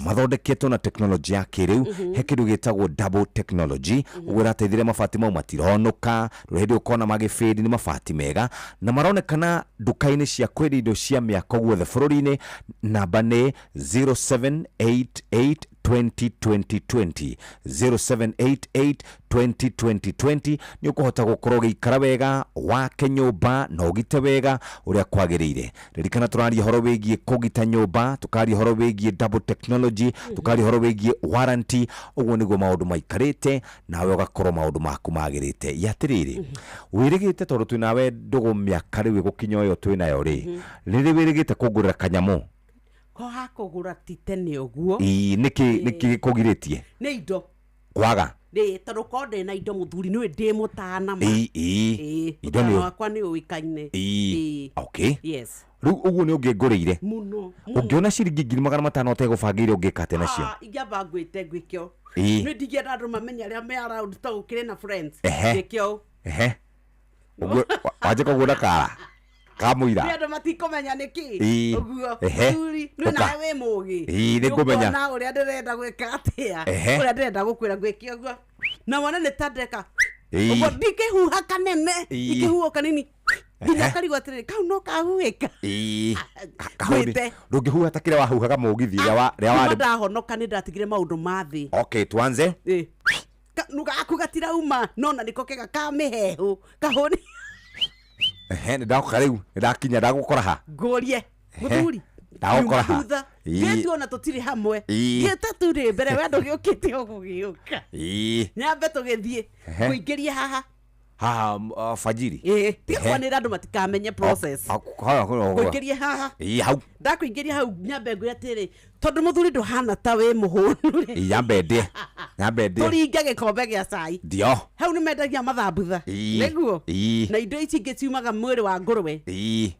mathondeketwo na technology ya kĩrĩu. He kĩndũ gĩtagwo double technology, ũguo ĩrateithĩrĩria mabati mau matironũka. Ndũrĩ hĩndĩ ũkona magĩbĩndi. Nĩ mabati mega na maronekana nduka-inĩ cia kwendia indo cia mĩako guothe bũrũri-inĩ. Namba nĩ 0788 20 20 20, 0788 20 20 20. Nĩ ũkũhota gũkorwo ũgĩikara wega, wake nyũmba na ũgite wega ũrĩa kwagĩrĩire. Ririkana tũraria ũhoro wĩgiĩ kũgita nyũmba, tũkaria ũhoro wĩgiĩ double technology, tũkaria ũhoro wĩgiĩ warranty. Ũguo nĩguo maũndũ maikarĩte, nawe ũgakorwo maũndũ maku magĩrĩte. Ya atĩrĩrĩ, wĩrĩgĩte tondũ twĩ nawe ndũgũ mĩaka rĩu ĩgũkinya ũyũ twĩ nayo rĩ, rĩrĩ wĩrĩgĩte kũngũrĩra kanyamũ? Ko hakũgũra ti tene ũguo. Ĩĩ, nĩkĩ nĩkĩ gĩkũgirĩtie? Nĩ indo. Kwaga. Rĩ, tondũ korwo ndĩ na indo, mũthuri, nĩwe ndĩ mũtana ma. Ĩĩ, ĩĩ. Ĩĩ, Indo ũtana wakwa nĩ ũĩkaine. Ĩĩ. Ĩĩ. Okay. Yes. Rĩu ũguo nĩ ũngĩngũrĩire? Mũno. Ũngĩona ciringi 500,000 ũtegũbangĩire, ũngĩka atĩa nacio? Ah, ingĩamba ngwĩte ngwĩke ũũ. Nĩ ndingĩenda andũ mamenye arĩa me around ta gũkĩrĩ na friends. Ngĩke ũũ. Ehe, ũguo wanjĩka ũguo na kara kamũira. Nĩ andũ matikũmenya nĩkĩ. Ũguo. Mũthuri, nĩ Ũka. nawe wĩ mũgĩ. Ĩĩ, nĩ ngũmenya. Nĩũkuona ũrĩa ndĩrenda gwĩka atĩa. Ũrĩa ndĩrenda gũkwĩra, ngwĩke ũguo na wone nĩ ta ndeka ũguo, ndingĩhuha kanene. Ingĩhuha kanini nginya karigwo atĩrĩrĩ, kau no kahuhĩka. Ĩĩ. Kahũni. Ngwĩte. Ndũngĩhuha ta kĩrĩa wahuhaga mũgithi rĩrĩa rĩrĩa Kuma warĩ. ndahonoka nĩ ndatigire maũndũ ma thĩ. Okay, tuanze. Ĩ. Gaku gatirauma no na nĩko kega ka mĩhehu kahũni. Ehe, nĩ ndagoka rĩu, nĩ ndakinya, ndagũkora ha? Ngũrie mũthuri. Ndagũkora ha? Thutha. Ngĩtu ona tũtirĩ hamwe. Ngĩte turĩ mbere, we ndũgĩũkĩte ũgũgĩũka. Nyambe tũgĩthiĩ. Kũingĩria haha. Haha fajiri. Ĩĩ, tiga kwanĩra andũ matikamenye process. Kũingĩria haha. Ĩĩ, hau. Ndakũingĩria hau, nyambe ngwĩre atĩrĩ, tondũ mũthuri ndũhana ta wĩ mũhũnu rĩ, Ĩĩ, nyambe ndĩe, nyambe ndĩe. Tũringe gĩkombe gĩa cai. Ndio. Hau nĩ mendagia mathambutha. Nĩguo. Na indo ici ingĩ ciumaga mwĩrĩ wa ngũrwe.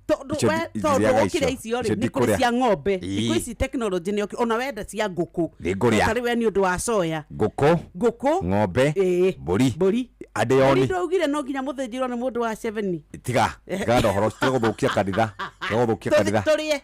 Tondũ Icio we tondũ ndirĩaga wokire icio. icio rĩ, Icio nĩ kũrĩ ndikũrĩa. cia ng'ombe. Thikũ ici tekinoronjĩ nĩ yokire, ona wenda cia ngũkũ. Nĩngũrĩa. Ta rĩu we nĩ ũndũ wa soya. Ngũkũ. Ngũkũ. Ng'ombe. Mbũri. Mbũri. Mbũri. Andĩoni. Ndũraugire no nginya mũthĩnjĩrwo nĩ mũndũ wa cebeni. Tiga tiga na ũhoro, tiga gũthũkia kanitha, tiga gũthũkia kanitha. Tũrĩe.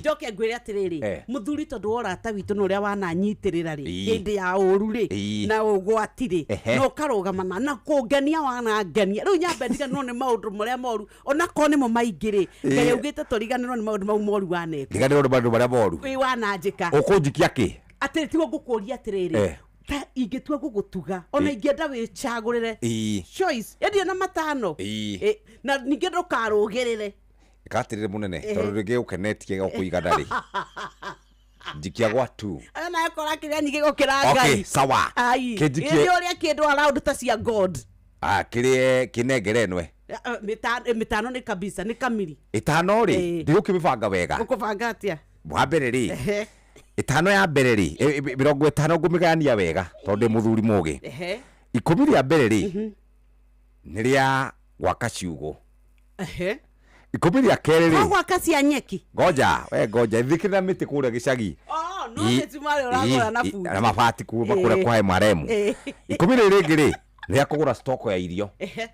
Njoke ngwĩre atĩrĩrĩ, mũthuri, tondũ wa ũrata witũ na ũrĩa wananyitĩrĩra rĩ, hĩndĩ ya ũru rĩ, na ũgwati rĩ, na ũkarũgama na kũngenia wanangenia, rĩu nyambe ndiganĩrwo nĩ maũndũ marĩa moru, onakorwo nĩmo maingĩ rĩ. Ngai augĩte tũriganĩrwo nĩ maũndũ mau moru waneka. Ndiganĩrwo nĩ maũndũ marĩa moru. Wĩ wananjĩka. Ũkũnjikia kĩ? Atĩrĩ, tiguo ngũkũria atĩrĩrĩ, ta ingĩtua gũgũtuga, ona ingĩenda wĩcagũrĩre choice endia na matano. Na ningĩ ndũkarũgĩrĩre. Ĩka atĩrĩrĩ mũnene, tondũ rĩngĩ ũkenetie o kũigana rĩ. Njikia gwa 2. Aya nawe kora kĩrĩa nyingĩ gũkĩra Okay, Ngai. sawa. Ai. Kĩnjikie- Ĩrĩ ũrĩa kĩndũ allowed ta cia God. Ah, kĩrĩe kĩnengere nwe. Mĩtano nĩ kabisa nĩ kamiri. Ĩtano rĩ, Ĩĩ. ndigũkĩmĩbanga wega. Ũkũbanga atĩa? Wa mbere rĩ, Ehe. ĩtano ya mbere rĩ, 50 ngũmĩgayania wega tondũ ndĩ mũthuri mũgĩ. Ehe. 10 rĩa mbere rĩ, nĩ rĩa gwaka ciugũ. Ehe. 10 rĩa kerĩ Ko rĩ, gwaka cia nyeki. ngoja, we ngoja, thikĩrĩra mĩtĩ kũrĩa gĩcagi. Oh, no mĩcumarĩ ũragũra na bundi. Na mabati kuma kũrĩa Ĩĩ. kwa MRM. Ĩĩ. 10 rĩrĩ rĩngĩ rĩ, nĩ rĩa kũgũra stoko ya irio. Ehe.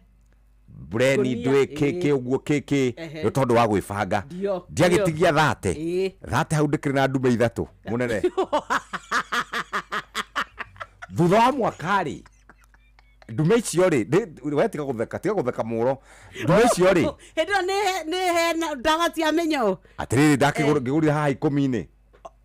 Mbureni Ngũnia, ndwĩ kĩ ĩĩ. kĩ ũguo kĩ kĩ Ehe. nĩ tondũ wa gwĩbanga. Ndio. Ndiagĩtigia 30. Ĩĩ. 30 hau ndĩkĩrĩ na ndume 3 mũnene. Thutha wa mwaka rĩ, ndume icio rĩ, we tiga gũtheka, tiga gũtheka mũro. Ndume icio rĩ, Hĩndĩ ĩyo nĩ hena ndawa cia mĩnyoo. atĩrĩrĩ ndakĩgũrire haha 10-inĩ.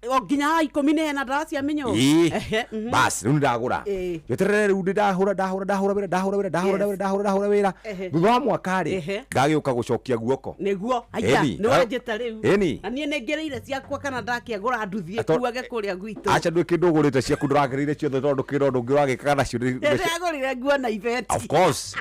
O nginya haha 10 nĩ hena ndawa cia mĩnyoo. Ĩĩ. Ehe, mhm. Bas, rĩu nĩndagũra. Ĩĩ. Njeterere rĩu ndahũra ndahũra ndahũra wĩra ndahũra wĩra ndahũra wĩra ndahũra ndahũra wĩra. Ehe. Thutha wa mwaka rĩ, Ehe. ngagĩũka gũcokia guoko. Nĩguo aya Ĩni. nĩ wanjĩta rĩu. Ĩni. Na niĩ nĩ ngĩrĩire ciakwa kana ndakĩagũra nduthi Ato- ĩkuage kũrĩa gwitũ. Aca ndwĩ kĩndũ ũgũrĩte ciaku ndũragĩrĩire ciothe tondũ kĩrĩ ũndũ ũngĩ ũragĩkaga nacio. Ndĩragũrire nguo na ibeti. Of course.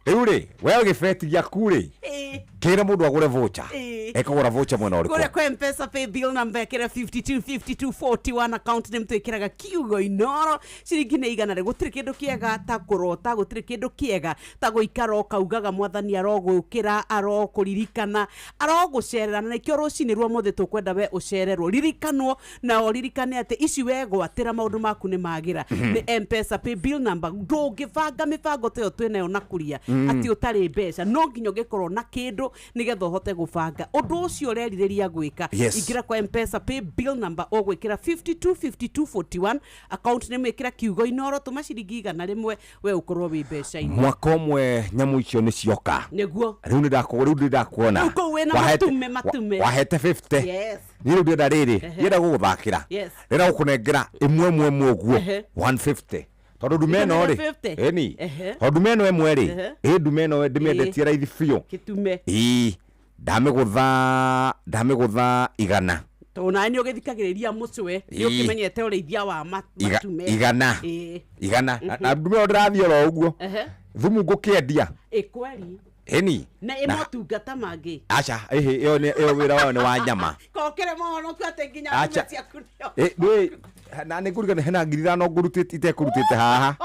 Rĩu rĩ, we gĩbeti gĩaku rĩ, Ĩĩ. kĩra mũndũ agũre voucher. Ĩĩ. Ekũgũra voucher mwena Kũrĩa ũrĩkũ? kwa Mpesa pay bill number ĩkĩra 525241 account name twĩkĩraga kiugo Inoro ciringi nĩ 100. Gũtirĩ kĩndũ kĩega ta kũrota, gũtirĩ kĩndũ kĩega ta gũikara ũkaugaga mwathani arogũkĩra, arokũririkana, arogũcerera, na nĩkĩo rũcinĩ rwa mũthĩ tũkwenda we ũcererwo, ririkanwo na ũririkane atĩ ici wegwatĩra maũndũ maku nĩ magĩra. Nĩ Mpesa pay bill number, ndũngĩbanga mĩbango ta ĩyo twĩnayo na kũria atĩ ũtarĩ mbeca, no nginya ũngĩkorwo na kĩndũ nĩgetha ũhote gũbanga ũndũ ũcio ũrerirĩria gwĩka. Yes. Ingĩra kwa Mpesa pay bill number ũgwĩkĩra 525241 account name ĩkĩra kiugo Inoro, tũma ciringi 100 we ũkorwo wĩ mbeca-inĩ. Mwaka ũmwe nyamũ icio nĩ cioka. Nĩguo. Rĩu nĩ ndakũ rĩu nĩ ndakuona. Rĩu kũu wĩna matume, matume. Wahete 50. Yes. Niĩ rĩu ndĩrenda rĩrĩ, Ehe. ndĩrenda gũgũthakĩra. Yes. Ndĩrenda gũkũnengera ĩmwe ĩmwe ĩmwe ũguo Ehe. 150. Tondũ ndume ĩno rĩ, 150? ĩni. Ehe. Tondũ ndume ĩno ĩmwe rĩ, Ehe. ĩ ndume ĩno ndĩmĩendetie raithi biũ. Kĩtume. Ĩĩ, ndamĩgũtha ndamĩgũtha 100. Tondũ nawe nĩ ũgĩthikagĩrĩria mũcwe, nĩ Ĩĩ. ũkĩmenyete ũrĩithia wa matume. 100. Ĩĩ. 100. Na ndume ĩyo ndĩrathiĩ oro ũguo. Ehe. Thumu ngũkĩendia. Ĩ kweri. Ĩni. Na ĩ motungata mangĩ. Aca, ĩhĩ, ĩyo nĩ ĩyo wĩra wayo nĩ wa nyama. Kokĩre mahonoku atĩ nginya Acha. ndume ciaku nĩo. Ĩ, ndũĩ, na nĩ ngũririkana hena 5,000 ngũrutĩte itekũrutĩte haha.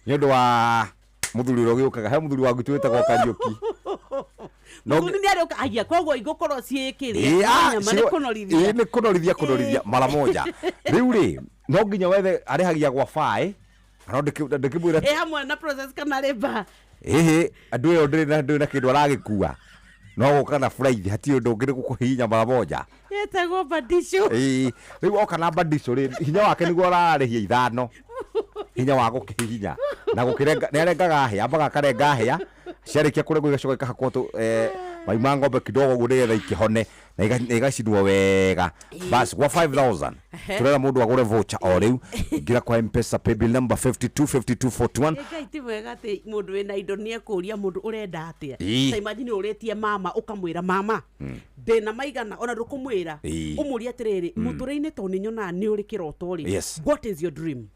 Nĩ ũndũ wa mũthuri ũrĩa ũgĩũkaga, he mũthuri wa gwitũ wĩtagwo Kariũki. No Mũthuri nĩ arĩũka aya koguo igũkorwo Ĩĩ, ciĩkĩrĩa ah, nyama nĩ kũnorithia. ĩĩ, nĩ kũnorithia kũnorithia mara moja. Rĩu rĩ, no nginya wethe arĩhagia gwa baĩ, no ndĩkĩmwĩra Ĩ hamwe na process kana rĩba. ĩhĩ, andũ ĩyo ndĩrĩ na ndĩrĩ na kĩndũ aragĩkua. No gũka na buraithi hatirĩ ũndũ ũngĩ nĩ gũkũhihinya mara moja. Ĩtagwo bandicũ. Ĩĩ, rĩu oka na bandicũ rĩ, hinya wake nĩguo ararĩhia 5. Hinya wa gũkĩhihinya na gũkĩrenga, nĩ arengaga hĩa, ambaga akarenga hĩa, ciarĩkia kũrengwo igacoka ikahakwo mai ma ng'ombe kidogo ũguo nĩgetha ikĩhone na igacinwo wega. Bas gwa 5000 Ehe. turera mũndũ agũre voucher o rĩu. Ingĩra kwa Mpesa paybill number 525241. Ĩ Ngai ti wega atĩ mũndũ wĩna indo nĩ ekũria mũndũ ũrenda atĩa. Ĩĩ. Ta imagine ũrĩtie mama ũkamwĩra mama ndĩna maigana ona ndũkũmwĩra, Ĩĩ. ũmũrie atĩrĩrĩ, mũtũrĩre-inĩ tondũ nĩ nyonaga nĩ ũrĩ kĩroto rĩ, Yes. what is your dream?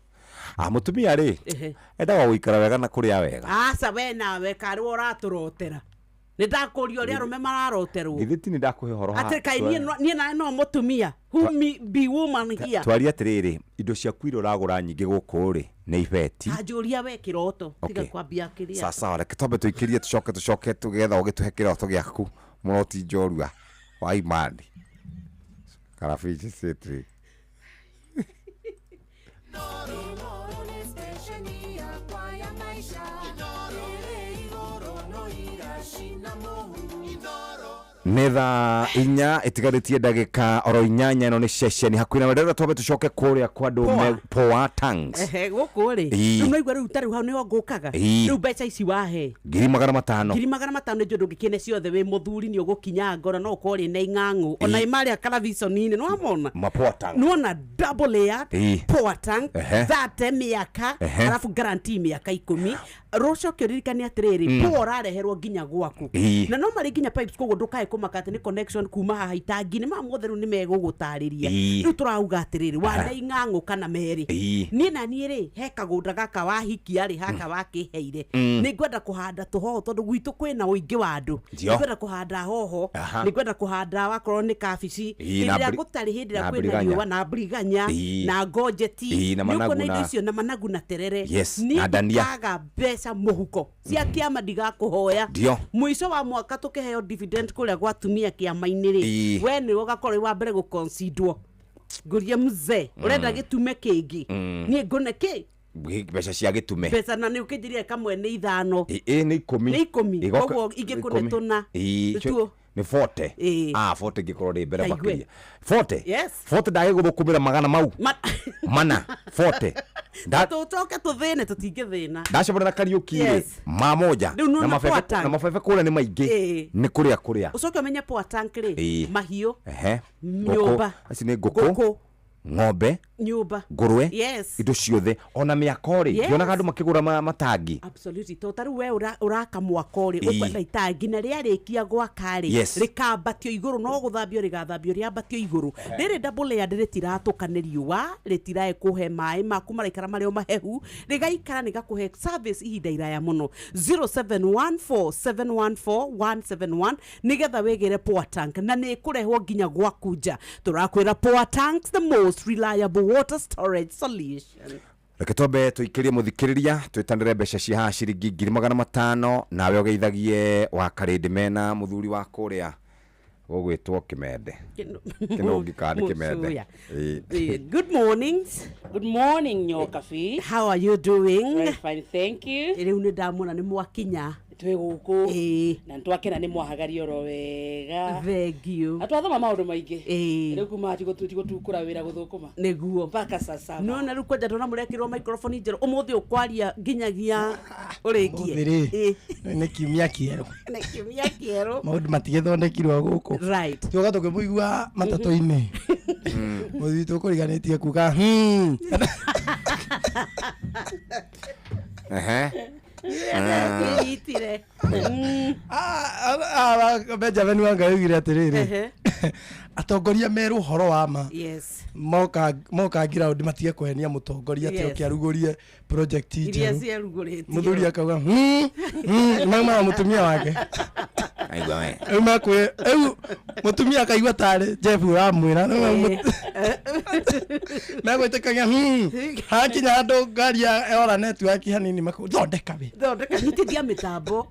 Ah, mũtumia rĩ, Ehe. endaga gũikara wega na kũrĩa wega. Aca we nawe karĩ we ũratũrotera, nĩ ndakũria ũrĩa arũme mararoterwo. Githĩ ti nĩ ndakũhe ũhoro haha? Atĩ kaĩ niĩ nawe no mũtumia who me be woman here. Twaria atĩrĩrĩ, indo ciaku iria ũragũra nyingĩ gũkũ rĩ, nĩ ibeti. Anjũria we kĩroto tiga Okay. kwambia kĩrĩa. Sawa, reke twambe tũikĩrie tũcoke tũcoke tũgetha ũgĩtũhe kĩroto gĩaku mũroti njorua wa imani karabici citri. Nĩ thaa 4 ĩtigarĩtie ndagĩka oro 8, ĩno nĩ ceceni hakuhĩ na wendera. Twambe tũcoke kũrĩa kwa andũ me poa tanks. Ehe, gũkũ rĩ, Ĩĩ. rĩu naigua rĩu ta rĩu hau nĩho ngũkaga. Ĩĩ. Rĩu mbeca ici wahe 500,000. 500,000 nĩ njũ ndũngĩkĩne ciothe wĩ mũthuri nĩ ũgũkinya ngoro no ũkorwo rĩ na ing'ang'ũ ona Ĩĩ. ĩmarĩa karaviconinĩ nĩ wamona Mapoa tank. nĩwona double layered Ĩĩ. poa tank Ehe. 30 mĩaka Ehe. arabu guarantee mĩaka 10. Rũcoke ũririkane atĩrĩrĩ, poa ũrareherwo nginya gwaku Ĩĩ. na no marĩ nginya pipes, koguo ndũkae kũmaka atĩ nĩ connection kuma haha itangi-inĩ maya mothe rĩu nĩ megũgũtarĩria. Ĩĩ. Rĩu tũrauga atĩrĩrĩ wana ing'ang'ũ kana merĩ. Ĩĩ. Niĩ na niĩ rĩ, he kagũnda gaka wahikia rĩ, haka wakĩheire, nĩ ngwenda kũhanda tũhoho tondũ gwitũ kwĩna ũingĩ wa andũ. Ndio. Nĩ ngwenda kũhanda hoho, Aha. nĩ ngwenda kũhanda wakorwo nĩ kabici, Ĩĩ, hĩndĩ na ĩrĩa gũtarĩ, hĩndĩ ĩrĩa na kwĩna mbiriganya. riũa, na mbiriganya, Ĩĩ. na ngonjeti. Ĩĩ, na Nĩ managu ũkuona indo na- icio na managu na terere. Yes, Niĩ na ndania. ndikaga mbeca mũhuko cia kĩama, ndigakũhoya. Ndio. Mũico wa mwaka tũkĩheo dividend kũrĩa gwa atumia kĩama-inĩ rĩ, Ĩĩ. we nĩwe ũgakorwo wĩ wa mbere gũconsidwo. Ngũrie mzee, ũrenda gĩtume kĩngĩ, niĩ ngũne kĩ Mbeca cia gĩtume. Mbeca na nĩ ũkĩnjĩrire kamwe nĩ 5. Ĩ nĩ 10. Nĩ 10. Ĩgoka- Koguo ingĩkũne 10. tũna. Ĩĩ, Nĩtuo. Nĩ 40. Ĩĩ. Ah, 40 ingĩkorwo ndĩ mbere Taigue. makĩria 40. Yes. 40 ndagĩgũthũkũmĩra magana mau mana 40. Tũcoke tũthĩne, tũtingĩthĩna. Ndacemania na Kariũki rĩ, Yes. ma moja Rĩu nĩwona na mabebe poa tank. na mabebe kũrĩa nĩ maingĩ. Ĩĩ. Nĩ kũrĩa kũrĩa. Ũcoke ũmenye poa tank rĩ, Ĩĩ. mahiũ, Ehe. nyũmba. Ngũkũ. Ici nĩ ngũkũ, Ngũkũ. Ng'ombe, nyũmba, ngũrwe, Yes. indo ciothe, ona mĩako rĩ, Yes. ngĩonaga andũ makĩgũra matangi. Absolutely, to tarĩu we ũraka mwako rĩ, Ĩĩ. ũkwenda itangi, na rĩarĩkia gwaka rĩ, Yes. rĩkambatio igũrũ, no gũthambio rĩgathambio rĩambatio igũrũ. Rĩrĩ double layered, rĩtiratũka nĩ riũa, rĩtirae kũhe maĩ maku maraikara marĩ o mahehu, rĩgaikara nĩgakũhe service ihinda iraya mũno. 0714714171 nĩgetha wĩgĩre poa tank, na nĩ ĩkũrehwo nginya gwaku nja. Tũrakwĩra poa tanks, the most reliable water storage solution. Reke twambe tũikĩrie mũthikĩrĩria, twĩtanĩre mbeca cia haha ciringi 500,000, nawe ũgeithagie wa karĩndĩ mena mũthuri wa kũrĩa gũgwĩtwo Kĩmende, Kĩnũngi kana nĩ Kĩmende. Mũcuya. Ĩĩ. Good mornings. Good morning, Nyokabi. How are you doing? Very fine, thank you. Rĩu nĩ ndamona nĩ mwakinya. Twĩ gũkũ. Ĩĩ. Na nĩtwakena nĩ mwahagaria oro wega. Thank you. Na twathoma maũndũ maingĩ. Ĩĩ. Rĩu kuma tigũtukũra wĩra gũthũkũma. Nĩguo. Mpaka saa saba. Nona rĩu kwanja ndona mũrekĩrwo microphone njerũ ũmũthĩ ũkwaria nginyagia ũrĩkie. Ũmũthĩ rĩ, nĩ kiumia kĩerũ. Nĩ kiumia kĩerũ. Maũndũ matigĩthondekirwo gũkũ. Right. Tuoka tũkĩmũigua matatũ-inĩ, mũthuri tũkũriganĩtie kuga "Hmm." Ehe. Kĩnyitire. Ah, Benjamin Wanga oigire atĩrĩrĩ, Ehe. atongoria merwo ũhoro wa ma, Yes. moka ground matige kũhenia mũtongoria atĩ Yes. oke arugũrie project Iria njerũ. ciarugũrĩtio. Mũthuri akauga "Hmm, hmm," maumaga mũtumia wake. Aigua we. Rĩu mekwĩ rĩu mũtumia akaigua tarĩ Jeff ũramwĩra. Rĩu megwĩtĩkagia hakinya handũ ngari yora network hanini thondeka we. Thondeka, nyitithia mĩtambo.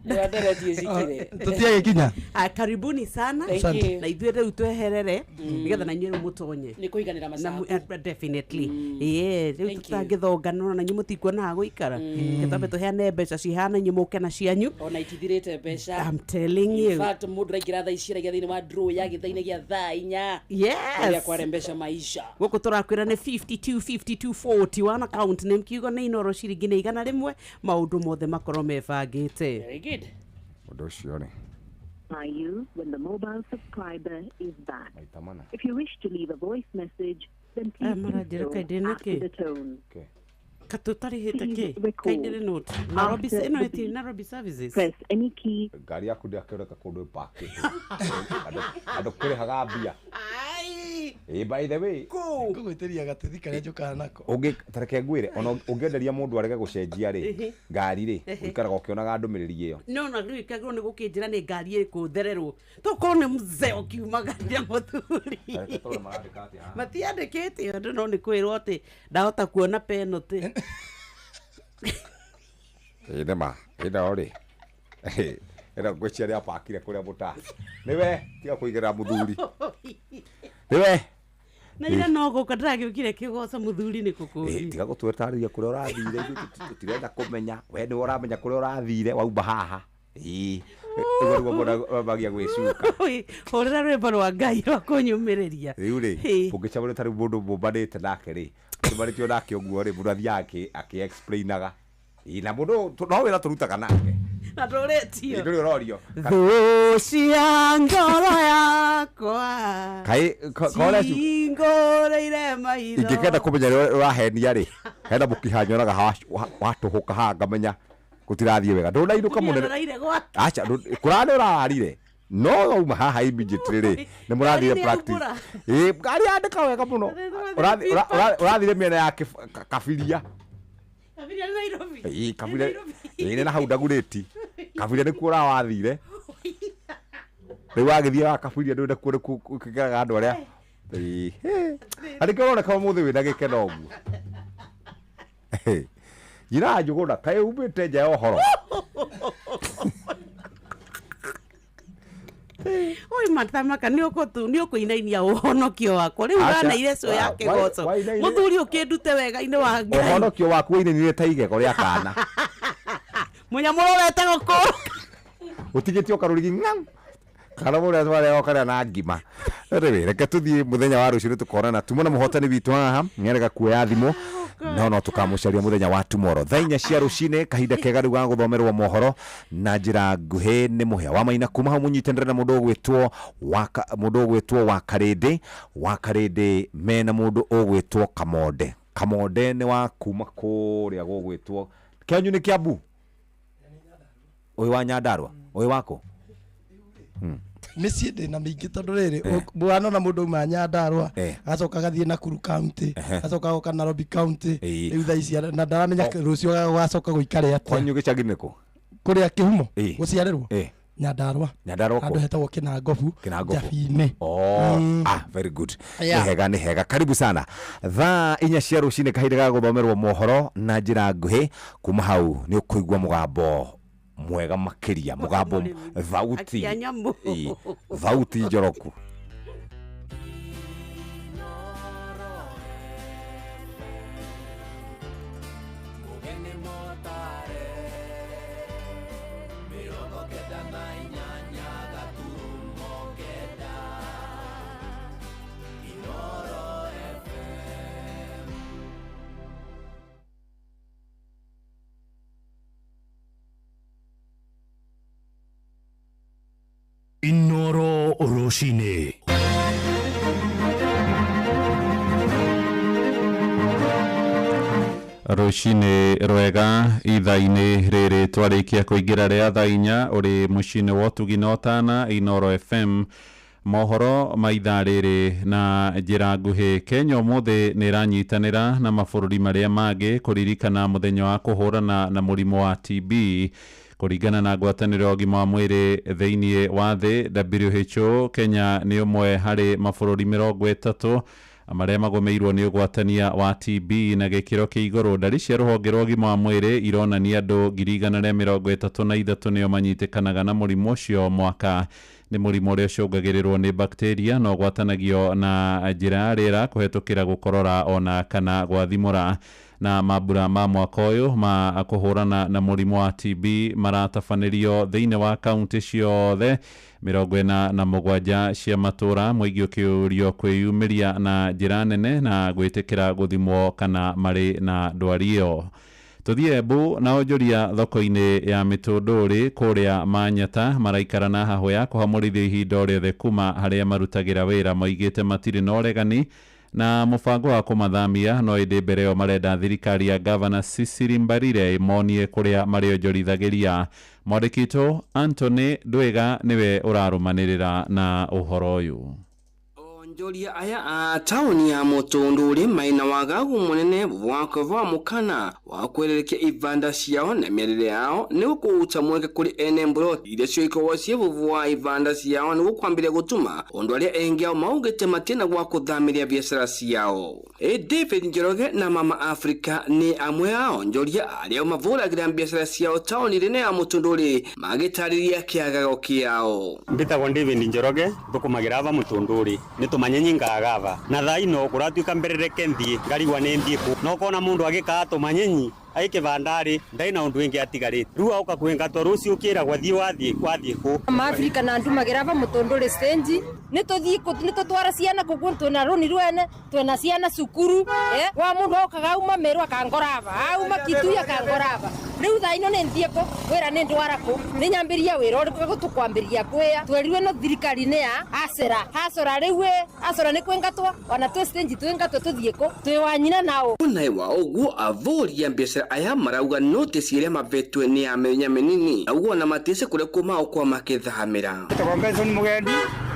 Tũtiagĩkinya. Ah, karibuni sana. Thank you. Na ithuĩ rĩu tweherere nĩgetha na inyuĩ rĩu mũtonye. Nĩ kũiganĩra Na macaku. definitely. Ĩĩ, rĩu Thank you. tũtangĩthongana na inyuĩ mũtikuonaga gũikara. Gĩtambe tũheane mbeca cihana, inyuĩ mũke na cianyu. Ona itithirĩte mbeca. I'm telling In you. fact, mũndũ raingĩra thaa ici araingĩra thĩinĩ wa draw ya gĩthaa-inĩ gĩa thaa 4. Yes. Rĩrĩa kware mbeca maisha. Gũkũ tũrakwĩra nĩ 52 52 41, account name kiugo nĩ Inoro, ciringi nĩ 100, maũndũ mothe makorwo mebangĩte. Very good. Ũndũ ũcio rĩ, By you when the mobile subscriber is back. Maita mana. If you wish to leave a voice message, then Ah, please do maranjĩra so kaĩ ndĩ na after kĩ? the tone. Katũtarĩhĩte Please kĩ? record Kaĩ ndĩrĩ note? Nairobi after ĩno the ĩti beep. Nairobi services. Press any key. Ngari yaku ndĩakĩoneka kũndũ ĩpakĩtwo andũ kũrĩhaga mbia. Ĩ, by the way, Ngũgwĩtĩria gatĩthi karĩa njũkaga nako. Ũngĩ tareke ngwĩre, ona ũngĩenderia mũndũ arege gũcenjia rĩ, Ehe. ngari rĩ, Ehe. ũikaraga ũkĩonaga ndũmĩrĩri ĩyo. No na rĩu ĩkagĩrwo nĩ gũkĩnjĩra nĩ ngari ĩkũthererwo, tokorwo nĩ mzee ũkiumagaria mũthuri. Tareke tũrore marandĩka atĩa haha. Matiandĩkĩte ũndũ, no nĩ kwĩrwo atĩ ndahota kuona penalty. Ĩ nĩ ma ĩno rĩ, ĩno ngwĩciria nĩ apakire kũrĩa mũta nĩwe, tiga kũigĩrĩra mũthuri nĩwe. Na ira no gũka ndĩragĩũkire kĩgoca mũthuri nĩ Ĩ, kũkũria. tiga gũtwetarĩria kũrĩa ũrathire, ithuĩ tũtirenda kũmenya, we nĩwe ũramenya kũrĩa ũrathire wauma haha. Ĩ, ũguo nĩguo mũndũ ambagia gwĩcuka. Hũrĩra rwĩmbo rwa Ngai rwa kũnyũmĩrĩria. Rĩu rĩ, Ĩ. ũngĩcemania tarĩu mũndũ mũmbanĩte nake rĩ, mũcemanĩtio nake ũguo rĩ, mũndũ athiaga akĩ-explainaga. Ĩ, na mũndũ no wĩra tũrutaga nake. Na ndũrĩtio. Ĩ, ndũrĩ ũrorio. Thũ cia ngoro yakwa Kaĩ ka ũrĩa cingũrĩire maitho. Ingĩkenda kũmenya rĩrĩa ũrahenia rĩ, hena mũkiha nyonaga watũhũka haha ngamenya gũtirathiĩ wega, ndũnainũka mũnene. Nĩaraire gwake. Aca, kũrara nĩ ũrararire. No wauma haha immediately rĩ, nĩ mũrathire Ngari nĩ practice. yaumbũra. Ĩ, ngari yandĩka wega mũno. Ũrathire mĩena ya Kabiria. Kabiria nĩ Nairobi. Ĩ, Kabiria. Ĩ, nĩ na hau Ndagurĩti. Kabiria nĩkuo ũrawathire. Rĩu wagĩthiĩ wa Kabiria ndũĩ nakuo nĩkuo ũkĩgeraga andũ arĩa. Ĩ, hĩ. Na nĩkĩo ũroneka ũmũthĩ wĩna gĩkeno ũguo. Njira Njũgũna, kaĩ umĩte nja ya ũhoro? Oi matamaka nĩ ũkũinainia ũhonokio wakwa rĩu Aca. ũranaire cio ya kĩgoco Wainaine- mũthuri ũkĩndute wega-inĩ wa Ngai Ũhonokio waku wainainire ta igego rĩa kana. mũnyamũ ũrĩa wetagwo kũ Ũtigĩtio karũrigi ng'am. Kana mũrĩa twarĩa okarĩa na ngima. Rĩu reke tũthiĩ mũthenya wa rũciũ tũkonana. Tuma na mũhotani witũ haha nĩarega kuoya thimũ no no tũkamũcaria mũthenya wa tomorrow thaa 4 cia rũcinĩ, kahinda kega rĩu ga gũthomerwo mohoro na njĩra nguhĩ nĩ Mũhĩa wa Maina. Kuma hau mũnyitanĩre na mũndũ ũgwĩtwo mũndũ ũgwĩtwo wa Karĩndĩ, wa Karĩndĩ mena mũndũ ũgwĩtwo Kamonde. Kamonde nĩ wa kuma kũrĩa gũgwĩtwo kĩanyu nĩ Kĩambu, ũyũ wa Nyandarua, ũyũ wako. Mĩciĩ ndĩ na mĩingĩ tondũ rĩrĩ wanona mũndũ auma Nyandarua, agacoka agathiĩ Nakuru County, agacoka agoka Nairobi County, rĩu thaa ici na ndaramenya rũciũ gagacoka gũikare atĩa. Kwanyu gĩcagi nĩkũ? Kũrĩa kĩhumo gũciarĩrwo Nyandarua. Nyandarua kũ? Handũ hetagwo Kĩnangobu. Kĩnangobu. Njabi-inĩ. Oh, ah, very good. Nĩ hega, nĩ hega. Karibu sana. Thaa 4 cia rũcinĩ, kahinda ga gũthomerwo mohoro na njĩra nguhĩ. Kuma hau nĩ ũkũigua mũgambo mwega makĩria, mũgambo thauti. Akia nyamũ. Ĩ, thauti njoroku. Inoro rũcinĩ. Rũcinĩ rwega. Ithaa-inĩ rĩrĩ twarĩkia kũingĩra rĩa thaa 4, ũrĩ mũciĩ-inĩ wa ũtugi na ũtana Inoro FM. Mohoro ma ithaa rĩrĩ na njĩra nguhĩ. Kenya ũmũthĩ nĩ ĩranyitanĩra na mabũrũri marĩa mangĩ kũririkana mũthenya wa kũhũrana na mũrimũ wa TB. Kũringana na ngwatanĩro ya ũgima wa mwĩrĩ thĩinĩ wa thĩ WHO, Kenya nĩ ũmwe harĩ mabũrũri 30 marĩa magũmĩirwo nĩ ũgwatania wa TB na gĩkĩro kĩa igũrũ. Ndari cia rũhonge rwa ũgima wa mwĩrĩ ironania andũ 133,000 nĩo manyitĩkanaga na mũrimũ ũcio mwaka. Nĩ mũrimũ ũrĩa ũcũngagĩrĩrwo nĩ bakteria na ũgwatanagio na njĩra ya rĩera kũhetũkĩra gũkorora ona kana gwathimũra. Na mambura ma mwaka ũyũ ma kũhũrana na mũrimũ wa TB maratabanĩrio thĩinĩ wa kaunti ciothe 47 cia matũra, mũingĩ ũkĩũrio kwĩyumĩria na njĩra nene na gwĩtĩkĩra gũthimwo kana marĩ na ndwari ĩyo. Tũthiĩ Embu na onjoria thoko-inĩ ya mĩtũndũrĩ kũrĩa Manyata maraikara na hahũ ya kũhamũrithio ihinda o rĩothe kuma harĩa marutagĩra wĩra. Moigĩte matirĩ na ũregani na mũbango wa kũmathamia, no ĩndĩ mbere ĩyo marenda thirikari ya Gavana Cecily Mbarire ĩmonie kũrĩa marĩonjorithagĩria. Mwandĩki witũ Anthony Ndwiga nĩwe ũrarũmanĩrĩra na ũhoro ũyũ. Onjoria aya a tauni ya Mutunduri maina wagagu munene wa kuvaa mukana wa kwelekea ivanda ciao na mĩarĩre yao nĩ gũkũũta mweke kũrĩ ene mburoti iria cioikorwo ciĩvuvua ivanda ciao nĩ gũkwambĩrĩria gũtuma ũndũ arĩa engi ao maugĩte matina gwa kũthamĩria biacara ciao. David Njoroge na Mama Africa nĩ amwe ao njoria arĩa mavũragĩra biacara ciao tauni rĩne ya Mutunduri magĩtarĩria kĩagago kĩao. Mbitagwo David Njoroge thukumagira ava Mutunduri nĩ tumanyenyi ngagava na thaa ino kuratuika mberereke nthie ngarigwa nĩ nthie ku no kona mundu agikaa tumanyenyi aikivandari ndai na undu wingi atigarite riu auka kwingatwa rucio ukiragwa thie wathie wathie ku. Maafrika na ndumagira va Mutunduri stage ni tuthie ku ni tutwara ciana kuku twina runi rwene twina ciana cukuru wa mundu okaga auma Meru akangora ava auma Kitui akangora ava. Rĩu thaa ino nĩ nthiĩ kũ wĩra nĩ ndwara kũ nĩ nyambĩria wĩra ũrĩkũ gũtũkwambĩria kwĩa twerirwe no thirikari nĩ ya acera acora rĩu ĩ acora nĩ kwĩngatwo ona twĩ stage twĩngatwo tũthiĩ kũ twĩ wa nyina nao. Naye wa ũguo avũri a biacara aya marauga notisi ĩrĩa mavetwe nĩ ya mĩthenya mĩnini auga ona matĩce kũrĩa kumao kwa makĩthamĩra. Njĩtagwo Benson Mugendi,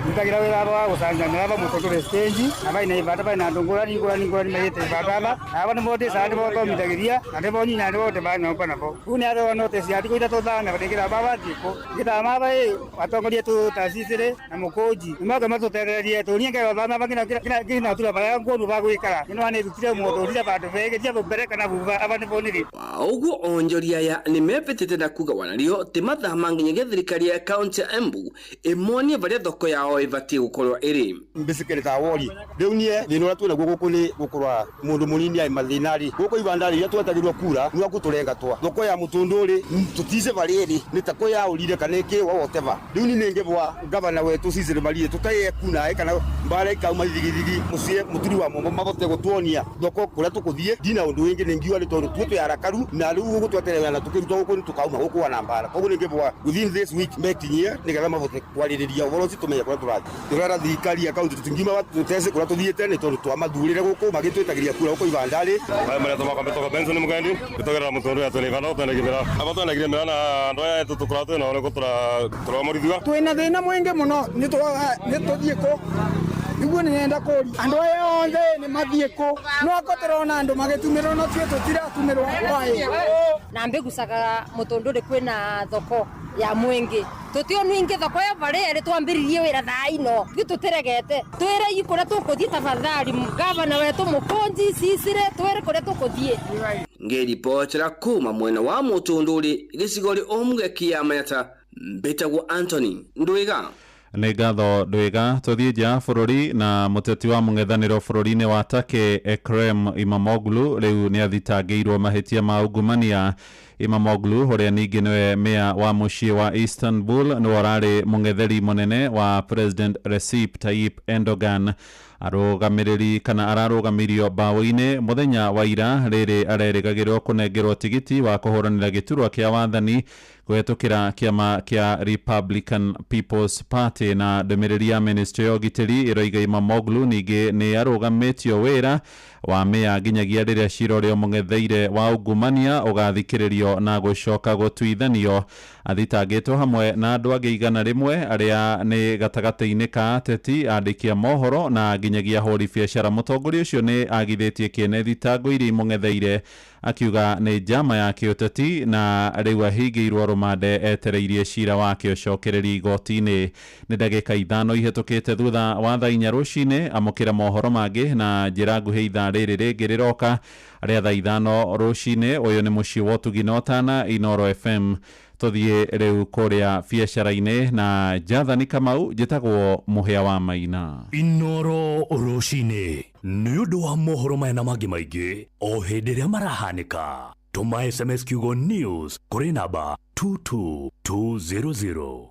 ndutagira wĩra wa gũcanjamĩra aba Mũtũndũrĩ stage na baina ibanda baina andũ ngũrani ngũrani ngũrani maigĩte ibanda aba aba nĩmo ndĩcaga nĩmo thomithagĩria na nĩmo nyina nĩmo ndemaga nyũmba nabo rĩu nĩ atheo notice ya thikũ ithatũ thame ndĩngĩthama bathiĩ kũ ngĩthama aba ĩ atongoria tũ tacicĩrĩ na mũkũnji nĩmoke matũtethererie tũnie ngerwo thame aba nginya tura barĩa nguonu ba gwĩkara nĩ nĩrutire mũndũ vandũ bege tia mbere kana thutha aba nĩbo nĩrĩ. Ũguo onjoria aya nĩmebĩtĩte na kuga wanario ti mathama nginyagia thirikari ya kaunti ya Embu ĩmonie varia thoko yao ĩbatiĩ gũkorwo ĩrĩ. Basically ta wori rĩu niĩ thĩna ũrĩa twĩnaguo gũkũ nĩ gũkorwo mũndũ mũnini arĩ mathĩna rĩ gũkũ ibanda rĩ iria twetagĩrwo kura nĩ gũtũrenga twa thoko ya mũtũndũ rĩ tũtice varĩa ĩrĩ nĩ ta kũ yaũrire kana ĩkĩ whatever rĩu niĩ nĩngĩbwa gavana wetũ Cecil Marie tũtaye kuna kana mbara ikauma thigithigi mũciĩ mũturi wa mombo mabote gũtuonia thoko kũrĩa tũkũthiĩ ndina ũndũ wĩngĩ nĩ ngiuga nĩ tondũ tuo twĩ arakaru na rĩu gũkũ tweterera na tũkĩruta gũkũ nĩ tũkauma gũkũ wana mbara koguo nĩngĩbwa within this week mekinyie nĩgetha mabote kwarĩrĩria ũhoro ũcio tũmenye kũrĩa tũrathiĩ tũrera thirikari ya kaunti tũtingiuma tũtece kũrĩa tũthiĩte nĩ tondũ twamathurĩre gũkũ magĩtwĩtagĩria kura gũkũ ibanda-rĩ. Maya marĩa tũmakombetoka Benson Mugendi tũgerera mũtũndũ ya twĩna ibanda twendagia mĩraa aba twendagia mĩraa na andũ aya tũkũra twĩnao nĩ tũromorithua. Twĩna thĩna mũingĩ mũno nĩ tũthiĩ kũ nĩguo nĩrenda kũria andũ aya othe nĩ mathiĩ kũ no ako tũrona andũ magĩtumĩrwo no tuĩ tũtiratumĩrwo kwaĩ. Na mbĩgucaga Mũtũndũrĩ kwĩna thoko ya mwingi tũtionu ingĩ thoko ya varĩa ĩrĩ twambĩrĩrie wĩra thaa ino ithuĩ tũtĩregete twĩre kũrĩa tũkũthiĩ tafadhali gavana wetũ Mũkũnji Cicire twĩre kũrĩa tũkũthiĩ. Ngĩribotera kuma mwena wa Mũtũndũrĩ gĩcigo-rĩ Ũmũge kĩa Manyata mbĩtagwo Anthony Ndwiga. Nĩ ngatho Ndwiga. Tũthiĩ nja ya bũrũri na mũteti wa mũng'ethanĩro bũrũri-inĩ wa Turkey Ekrem Imamoglu rĩu nĩ athitangĩirwo mahĩtia ma ungumania. Imamoglu ũrĩa ningĩ nĩwe meya wa mũciĩ wa Istanbul nĩwe ũrarĩ mũng'etheri mũnene wa President Recep Tayyip Erdogan. Arũgamĩrĩri kana ararũgamirio mbaũ-inĩ mũthenya wa ira rĩrĩ arerĩgagĩrĩrwo kũnengerwo tigiti wa kũhũranĩra gĩturwa kĩa wathani kũhetũkĩra kĩama kĩa Republican People's Party. Na ndũmĩrĩri ya ministry ya ũgitĩri ĩroiga Imamoglu ningĩ nĩ arũgamĩtio wĩra wa meya nginyagia rĩrĩa cira ũrĩa ũmũng'etheire wa ungumania ũgathikĩrĩrio na gũcoka gũtuithanio. Athitangĩtwo hamwe na andũ angĩ 100 arĩa nĩ gatagatĩ-inĩ ka ateti, andĩki a mohoro na nginyagia ahũri biacara. Mũtongoria ũcio nĩ agithĩtie kĩene thitango iria imũng'etheire akiuga nĩ njama ya kĩũteti na rĩu ahingĩirwo rũmande etereirie cira wake ũcokererio igoti-inĩ. Nĩ ndagĩka 5 ihĩtũkĩte thutha wa thaa 4 rũcinĩ. Amũkĩra mohoro mangĩ na njĩra nguhĩ ithaa rĩrĩ rĩngĩ rĩroka rĩa thaa 5 rũcinĩ. Ũyũ nĩ mũciĩ wa ũtugi na ũtana Inooro FM. Tũthiĩ rĩu kũrĩa biacara-inĩ na Jathani Kamau. Njĩtagwo Mũhĩa wa Maina. Inooro rũcinĩ nĩ ũndũ wa mohoro maya na mangĩ maingĩ o hĩndĩ ĩrĩa marahanĩka. Tũma SMS kiugo news kũrĩ namba 22200.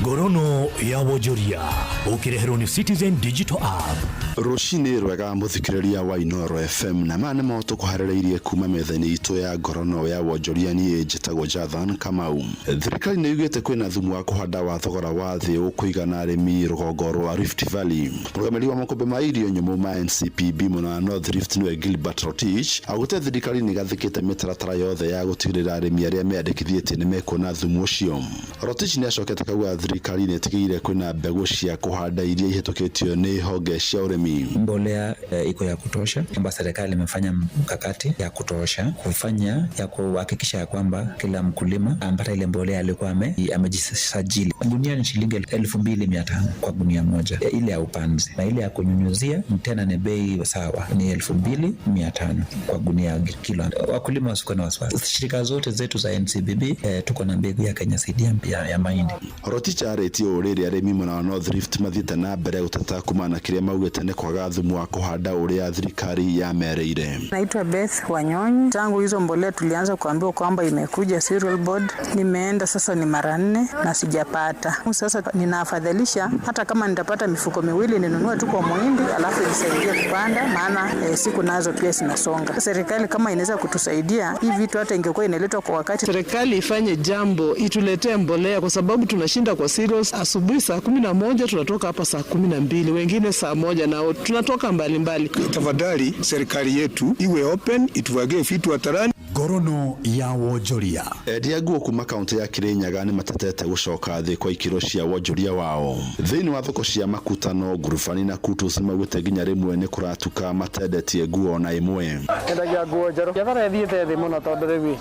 Ngorono ya wonjoria ũkĩreherwo nĩ Citizen Digital App. Rũcinĩ rwega mũthikĩrĩria wa Inooro FM na maya nĩmo tũkũharĩrĩirie kuma metha-inĩ itũ ya ngorono ya wonjoria. Niĩ njĩtagwo Jathan Kamau. Thirikari nĩ yugĩte kwĩna thumu wa kũhanda wa thogora wa thĩ ũkũigana arĩmi rũgongo rwa Rift Valley. Mũrũgamĩrĩri wa makũmbĩ ma irio nyũmũ ma NCPB mwena wa North Rift nĩwe Gilbert Rotich augĩte thirikari nĩ ĩgathĩkĩte mĩtaratara yothe ya gũtigĩrĩra arĩmi arĩa meyandĩkithĩtie nĩ mekuona thumu ũcio. Rotich nĩ acokete akauga thirikari nĩ ĩtigĩrĩire kwĩna mbegũ cia kũhanda iria ihĩtũkĩtio nĩ honge cia ũrĩmi. Mbolea iko ya kutosha, kwamba serikali imefanya mkakati ya kutosha kufanya ya kuhakikisha ya kwamba kila mkulima ampata ile mbolea alikuwa amejisajili. Gunia ni shilingi 2500 kwa gunia moja, ile ya upanzi, na ile ya kunyunyuzia tena ni bei sawa, ni 2500 kwa gunia kilo. Wakulima wasikuwe na wasiwasi. Shirika zote zetu za NCBB tuko na mbegu ya Kenya Seed ya mahindi. Rotich arĩtie ũũ rĩrĩa arĩmi mwena wa North Rift mathiĩte na mbere gũteta kumana na kĩrĩa maugĩte nĩ Nĩ kwaga thumu wa kũhanda ũrĩa thirikari yamerĩire. Naitwa Beth Wanyonyi. Tangu hizo mbolea tulianza kuambiwa kwamba imekuja Cereal Board, nimeenda sasa ni mara nne na sijapata. Sasa ninaafadhalisha hata kama nitapata mifuko miwili ninunue tu kwa muhindi, alafu nisaidie kupanda, maana siku nazo pia zinasonga. Serikali kama inaweza kutusaidia hii vitu, hata ingekuwa inaletwa kwa wakati. Serikali ifanye jambo, ituletee mbolea kwa sababu tunashinda kwa cereals. Asubuhi saa 11 tunatoka hapa saa 12, wengine saa 1, na tunatoka mbalimbali. Tafadhali serikali yetu iwe open, ituwagie vitu hadharani. Ngorono ya wonjoria. Endia nguo kuma kaunti ya Kirinyaga nĩ matetete gũcoka thĩ kwa ikĩro cia wonjoria wao. Thĩinĩ wa thoko cia Makutano, Ngurubani na Kutus nĩmaugĩte nginya rĩmwe nĩ kũratuka matendetie nguo na ĩmwe. Endagia nguo njerũ. Biacara ĩthiĩte thĩ mũno tondũ rĩu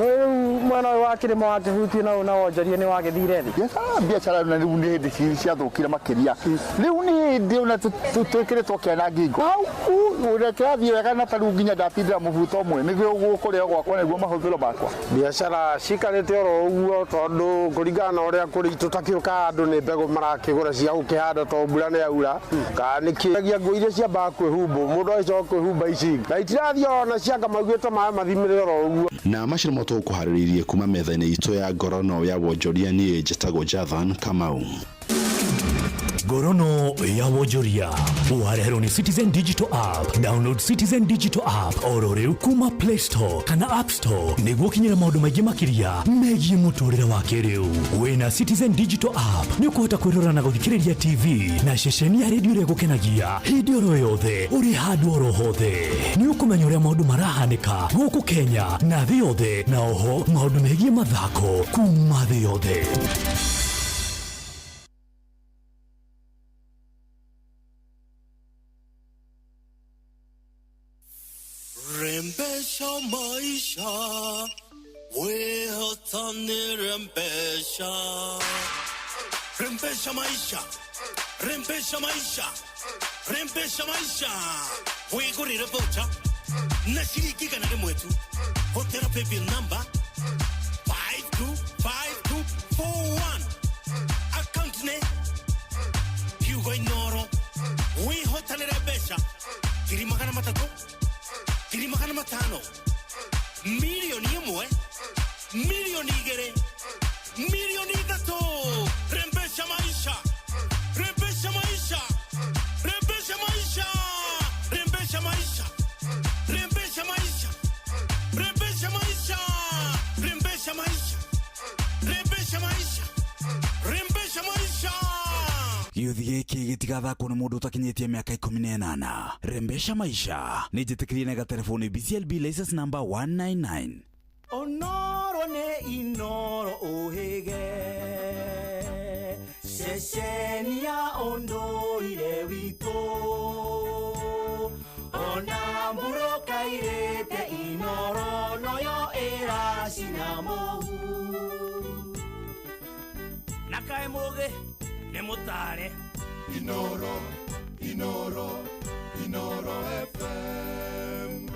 rĩu mwena ũyũ wa kĩrĩma wakĩhutie na na wonjoria nĩ wagĩthire thĩ. Biacara na rĩu nĩ hĩndĩ ciathũkire makĩria. Rĩu nĩ hĩndĩ ona twĩkĩrĩtwo kĩana ngingo. Hau ũrĩa kĩrathiĩ wega na tarĩu nginya ndatindĩra mũbuto ũmwe nĩguo gũkũrĩa gwakwa nĩguo mahũthĩro makwa. Biacara cikarĩte oro ũguo tondũ kũringana na ũrĩa kũrĩ tũtakĩũkaga andũ nĩ mbegũ marakĩgũra cia gũkĩhanda tondũ mbura nĩ yaura kana nĩkĩ gia nguo iria ciambaga kwĩhumbwo mũndũ agĩcoka kwĩhumba ici na itirathiĩ ona cianga maugĩte maĩ mathimĩre oro ũguo. Na macio nĩmo tũgũkũharĩrĩirie kuma metha-inĩ itũ ya ngorono ya wonjoria. Niĩ njĩtagwo Jathan Kamau. Ngorono ya wonjoria wareherwo nĩ Citizen Digital App. Download Citizen Digital App oro rĩu kuma Play Store kana App Store nĩguo ũkinyĩre maũndũ maingĩ makĩria megiĩ mũtũrĩre wa kĩrĩu. Wĩna Citizen Digital App nĩ ũkũhota kwĩrora na gũthikĩrĩria TV na ceceni ya redio ĩrĩa ĩgũkenagia hĩndĩ oro yothe ũrĩ handũ oro hothe. Nĩ ũkũmenya ũrĩa maũndũ marahanĩka gũkũ Kenya na thĩ yothe, na oho maũndũ megiĩ mathako kuma thĩ yothe. Rembesha maisha, wehotani rembesha. Rembesha maisha, rembesha maisha, rembesha maisha. Wigurire voucher na shilingi 100 tu. Hotera paybill number 525241. Account ne Hugo Inoro. Wihotanire mbeca 300,000, 500,000, 1,000,000, 2,000,000, 3,000,000. Rembesha maisha, rembesha maisha, rembesha maisha, rembesha maisha, rembesha maisha, rembesha maisha, rembesha maisha, rembesha maisha, rembesha maisha. Gĩũthi gĩkĩ gĩtigathakwo nĩ mũndũ ũtakinyĩtie mĩaka 18. Rembesha maisha nĩ njĩtĩkĩrie na gatelefoni BCLB license number 199. Onoro nĩ Inoro ũhĩge ceceni ya ũndũire witũ ona mbura kairĩte Inoro noyo ĩracina mũhu na kaĩ mũgĩ nĩ mũtare. Inoro, Inoro, Inoro FM.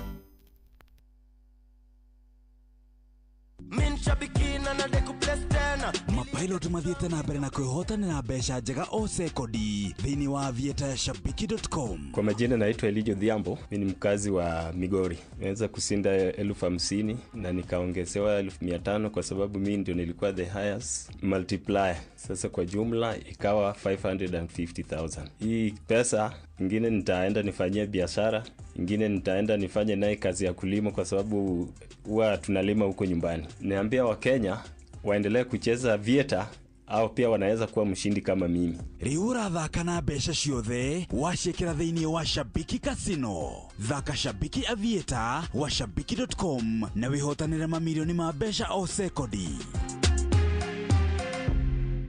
Mapilot mathiĩte na mbere na kwĩhotanĩra mbeca njega o sekondi thĩinĩ wa aviator ya shabiki.com. Kwa majina naitwa Elijo Dhiambo, mimi ni mkazi wa Migori. Nimeweza kushinda 50,000 na nikaongezewa 500,000 kwa sababu mimi ndio nilikuwa the highest multiplier. Sasa kwa jumla ikawa 550,000. Hii pesa ingine nitaenda nifanyie biashara, ingine nitaenda nifanye naye kazi ya kulima kwa sababu huwa tunalima huko nyumbani. Niambia Wakenya waendelee kucheza Aviator au pia wanaweza kuwa mshindi kama mimi. Rĩu ũrathaka na mbeca ciothe waciĩkĩra thĩinĩ wa Shabiki Casino. Thaka Shabiki Aviator wa shabiki.com na wĩhotanĩre mamirioni ma mbeca o sekondi.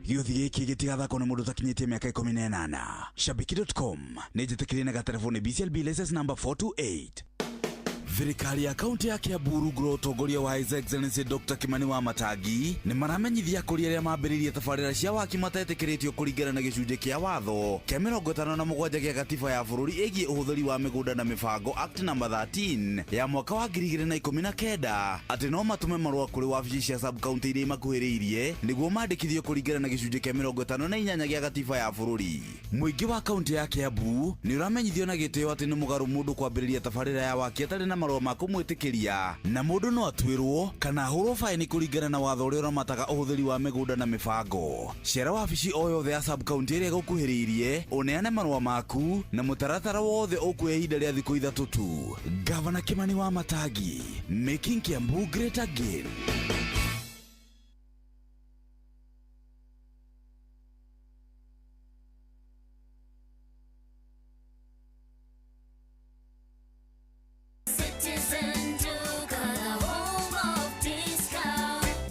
Gĩũthi gĩkĩ gĩtigathakwo nĩ mũndũ ũtakinyĩtie mĩaka 18. Shabiki.com nĩ njĩtĩkĩrie na gatelefoni BCLB license number 428. Thirikari ya kaunti ya Kiambu rungu rwa ũtongoria wa His Excellency Dr. Kimani wa Matangi nĩ maramenyithia kũrĩ arĩa mambĩrĩirie tabarĩra cia waki matetĩkĩrĩtio kũringana na gĩcunjĩ kĩa watho kĩa 57 gĩa gatiba ya bũrũri ĩgiĩ ũhũthĩri wa mĩgũnda na mĩbango Act number 13 ya mwaka wa 2019 atĩ no matũme marũa kũrĩ wabici cia sub county iria imakuhĩrĩirie nĩguo mandĩkithio kũringana na gĩcunjĩ kĩa 58 gĩa gatiba ya bũrũri. Mũingĩ wa kaunti ya Kiambu nĩ ũramenyithio na gĩtĩo atĩ nĩ mũgarũ mũndũ kwambĩrĩria tabarĩra ya waki atarĩ na marũa ma kũmwĩtĩkĩria na mũndũ no atuĩrwo kana ahũrwo baĩni kũringana na watho ũrĩa ũramataga ũhũthĩri wa mĩgũnda na mĩbango. Cera wabici o yothe ya sub county ĩrĩa ĩgũkuhĩrĩirie ũneane marũa maku na mũtaratara wothe ũkuoya ihinda rĩa thikũ 3 tu. Gavana Kimani wa Matangi, making Kiambu great again.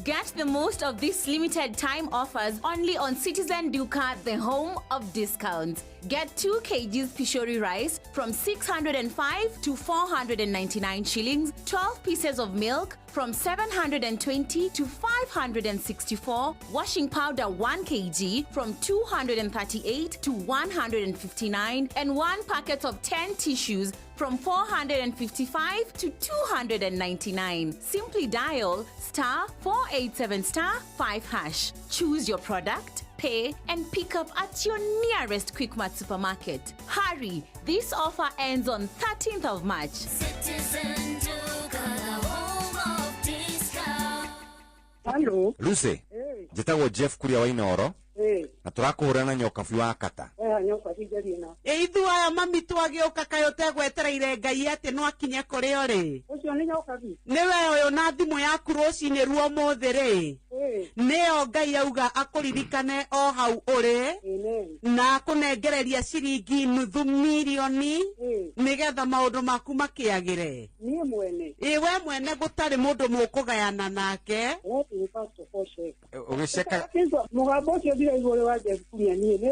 Get the most of these limited time offers only on Citizen Duka, the home of discounts. Get 2 kgs Pishori rice from 605 to 499 shillings, 12 pieces of milk from 720 to 564, washing powder 1 kg from 238 to 159, and 1 packet of 10 tissues from 455 to 299. Simply dial star 487 star 5 hash. Choose your product, pay, and pick up at your nearest Quickmart supermarket. Hurry, this offer ends on 13th of March. Citizen Duka, the home of discount. Hello. Lucy, njĩtagwo Jeff Kuria wa Inooro na tũrakũhũra na nyokabi wa kata. Ĩ ithuĩ aya mami twagĩũka kaĩ ũtegwetereire Ngai atĩ no akinye kũrĩ ũrĩ. Ũcio nĩ nyokabi. Nĩwe ũyũ na thimũ yaku rũcinĩ ruo ũmũthĩ rĩ. Nĩyo Ngai auga akũririkane o hau ũrĩ na akũnengereria ciringi nuthu mirioni nĩgetha maũndũ maku makĩagĩre. Niĩ mwene. Ĩ we mwene gũtarĩ mũndũ mũkũgayana nake. Ũgĩceka Mũgambo ũcio ndiraigua ũrĩ wa Jeff Kuria niĩ nĩ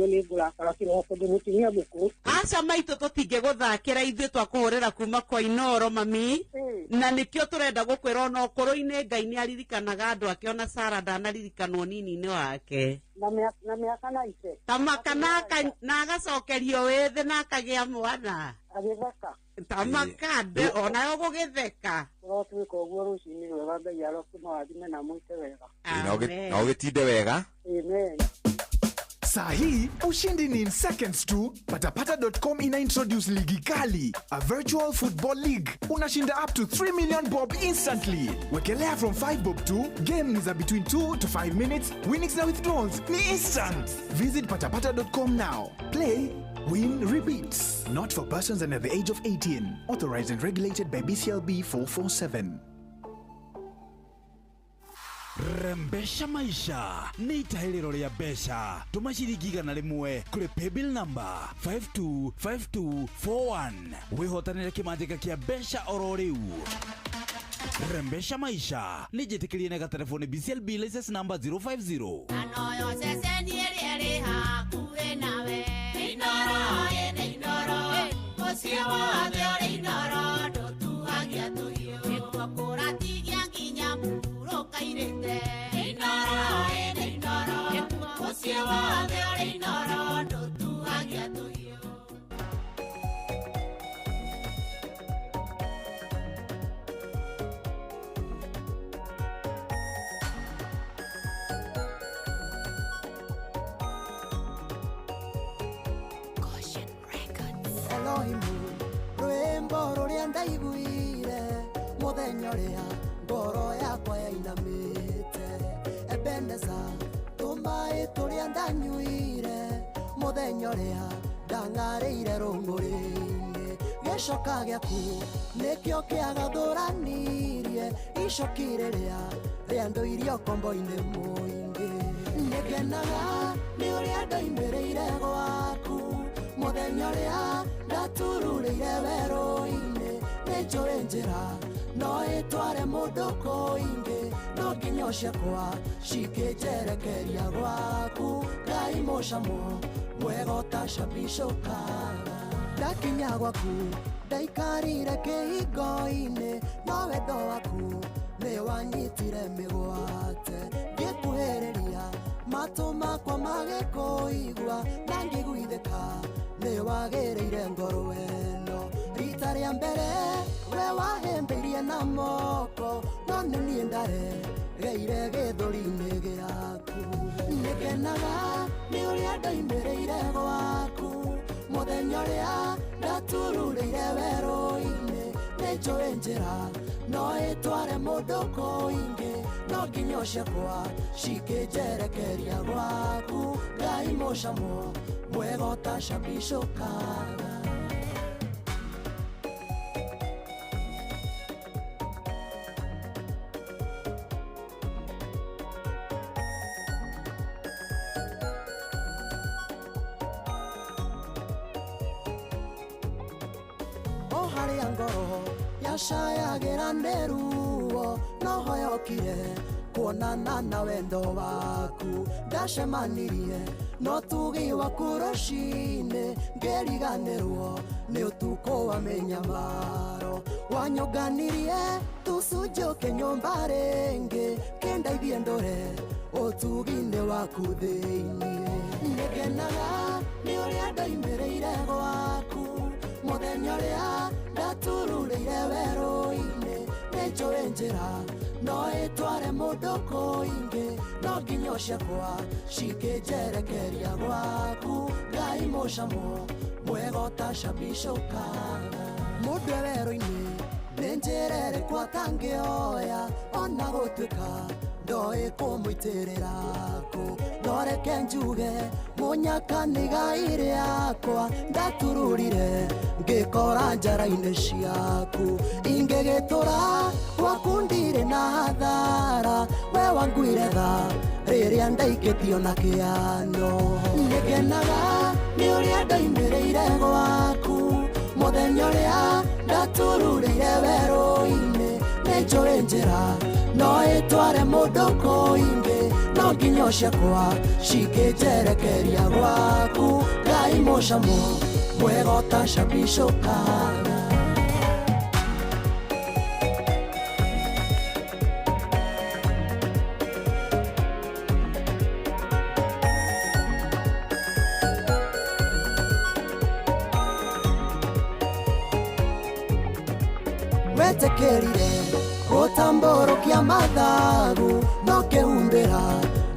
nĩ ngũrakara kĩroko ndĩ mũtumia mũkũrũ. Aca maitũ tũtingĩgũthakĩra ithuĩ twakũhũrĩra kuma kwa Inooro mami na nĩkĩo tũrenda gũkwĩra ona ũkũrũ-inĩ Ngai nĩ aririkanaga andũ ake ona Sara ndanaririkanwo nini-inĩ wake. Na mĩaka na ite. Tamaka na agacokerio wĩthĩ na akagĩa mwana. Agĩtheka. Tamaka nde onayo gũgĩtheka. Ũrotuĩka ũguo rũcinĩ rwega Ngai arokũmũrathime na mwĩke wega. Na ũgĩtinde wega. Amen. Saa hii ushindi ni in seconds tu. Patapata.com ina introduce ligi kali, a virtual football league. Unashinda up to 3 million bob instantly. Wekelea from 5 bob tu. Game ni za between 2 to 5 minutes. Winnings na withdrawals ni instant. Visit patapata.com now. Play, win, repeat. Not for persons under the age of 18. Authorized and regulated by BCLB 447. Rembesha maisha nĩ itahĩrĩro rĩa mbeca tũma ciringi 100 kũrĩ paybill number 525241 wĩhotanĩre kĩmanjĩka kĩa mbeca oro rĩu. Rembesha maisha nĩ njĩtĩkĩrie na gatelefoni BCLB license number 050. Anoyo ceceni ĩrĩa ĩrĩ hakuhĩ nawe. Inooro ĩnĩ Inooro, mũciĩ wothe ũrĩ Inooro, ndũtuhagia tũhiũ. Nĩkuo kũratigia nginya mũhurũka-irĩte. Inooro ĩnĩ Inooro, mũciĩ wothe ũrĩ Inooro, ndũtuhagia tũhiũ. Elohimu rwĩmbo rũrĩa ndaiguire mũthenya ũrĩa ngoro yakwa yainamĩte. Ebeneza tũmaĩ tũrĩa ndanyuire mũthenya ũrĩa ndang'arĩire rũng'ũrĩ-inĩ. Gĩcoka gĩaku nĩkĩo kĩagathũranirie icoki rĩrĩa rĩandũirie ũkombo-inĩ mũingĩ. Nĩngenaga nĩ ũrĩa ndoimĩrĩire gwaku mũthenya ũrĩa ndatururĩire werũ-inĩ. Nĩnjũĩ njĩra no ĩtware mũndũ kũingĩ, no nginya ciakwa cikĩnjerekeria gwaku. Ngai mũcamo mwega ũtacabicũkaga. Ngĩkinya gwaku ndaikarire kĩhingo-inĩ, no wendo waku nĩ wanyitire mĩgwate. Ngĩkuhĩrĩria matũ makwa magĩkũigua, na ngĩiguithĩka nĩ wagĩrĩire ngoro ĩno. Rita rĩa mbere we wahĩmbĩirie na moko, no nĩ niĩ ndaregeire gĩthũri-inĩ gĩaku. Nĩngenaga nĩ ũrĩa ndoimĩrĩire gwaku, mũthenya ũrĩa ndatururĩire werũ-inĩ. Nĩnjũĩ njĩra no ĩtware mũndũ kũingĩ, no nginya ciakwa cikĩnjerekeria gwaku. Ngai mũcamo mwega ũtacabicũkaga. O harĩa ngoro yacayagĩra nĩ ruo, no hoyokire kuonana na wendo waku. Ndacemanirie no tugi waku rũcinĩ, ngĩriganĩrwo nĩ ũtukũ wa mĩnyamaro. Wanyũnganirie tũcunjũke nyũmba rĩngĩ, kĩndeithie ndũre ũtugi-inĩ waku thĩiniĩ. Nĩngenaga nĩ ũrĩa ndoimĩrĩire gwaku, mũthenya ũrĩa ndatururĩire werũ-inĩ. Nĩnjũĩ njĩra no ĩtware mũndũ kũingĩ, no nginya ciakwa cikĩnjerekeria gwaku. Ngai mũcamo mwega ũtacabicũkaga. Mũndũ e werũ-inĩ nĩ njĩra ĩrĩkũ atangĩoya, ona gũtuĩka ndoĩ kũmũitĩrĩra kũ. No reke njuge mũnyaka nĩ igai rĩakwa, ndatururire ngĩkora njara-inĩ ciaku. Ingĩgĩtũra gwaku ndirĩ na hathara, we wanguire tha rĩrĩa ndaikĩtio na kĩano. Nĩngenaga nĩ ũrĩa ndoimĩrĩire gwaku, mũthenya ũrĩa ndatururĩire werũ-inĩ. Nĩnjũĩ njĩra no ĩtware mũndũ kũingĩ, no nginya ciakwa cikĩnjerekeria gwaku. Ngai mũcamo mwega ũtacabicũkaga. Wetĩkĩrire gũtambũrũkia mathagu, no kĩhumbĩra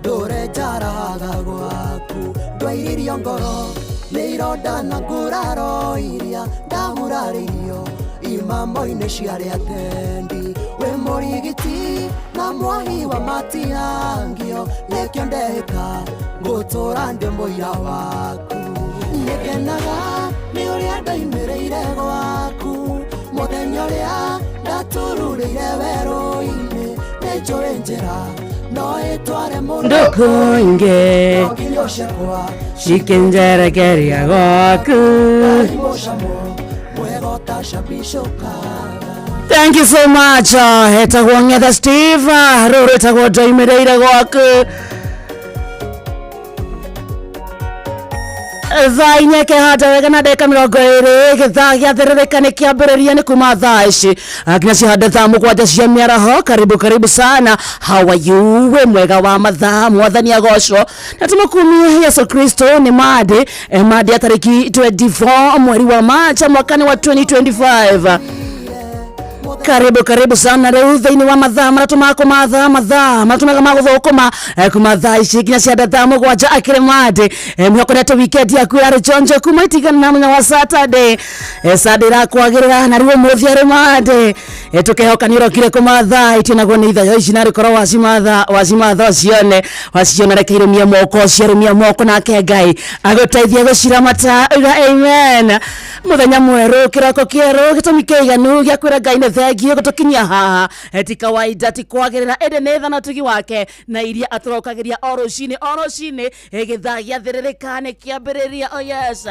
ndũre njaraga gwaku. Ndwairirio ngoro nĩ ironda na nguraro iria ndahurarĩirio imamo-inĩ cia arĩa atendi. Wĩ mũrigiti na mwahi wa matihangio, nĩkĩo ndehĩka ngũtũra ndĩ mũira waku. Nĩngenaga nĩ ũrĩa ndoimĩrĩire gwaku, mũthenya ũrĩa ndatururĩire werũ-inĩ. Nĩnjũĩ njĩra no ĩtware mũndũ kũingĩ, no nginya ciakwa cikinjerekeria gwaku. Ngai mũcamo mwega ũtacabicũkaga. Thank you so much. Etagwo Ng'ethe Steve, rũrũ rwĩtagwo ndoimĩrĩire gwaku. Thaa inya ĩkĩhanda wega na ndagĩka 20, gĩthaa gĩathĩrĩrĩka nĩ kĩambĩrĩria nĩ kuma thaa ici nginya cihande thaa 7 cia mĩaraho. Karibu karibu sana, how are you? Wĩ mwega wa mathaa, mwathani agocwo na tũmũkumie Yesu Kristo. Nĩ Monday, Monday ya tarĩki 24 mweri wa Macha mwaka-inĩ wa 2025. Karibu karibu sana rĩu thĩinĩ wa mathaa matatũ ma kũmatha mathaa matatũ mega ma gũthũkũma, kuma thaa ici nginya cianda thaa 7 akĩrĩ Monday. Mwĩhoko nĩ atĩ weekend yaku yarĩ chonjo kuma itigana na mũthenya wa Saturday. Sunday ĩrakwagĩrĩra na rĩu ũmũthĩ arĩ Monday. Tũkehoka nĩ ũrokire kũmatha itionagwo nĩ ithayo ici narĩ korwo wacimatha wacimatha ũcione waciona, reke irũmie moko, ciarũmia moko nake Ngai agũteithie gũciramata. Uga amen. Mũthenya mwerũ, kĩroko kĩerũ, gĩtũmi kĩiganu gĩa kwĩra Ngai nĩ thengiũ gũtũkinyia haha. Ti kawaida, ti kwagĩrĩra, ĩndĩ nĩ tha na ũtugi wake na iria atũrokagĩria o rũcinĩ o rũcinĩ. Gĩthaa gĩathĩrĩrĩka nĩ kĩambĩrĩria. Oh yes.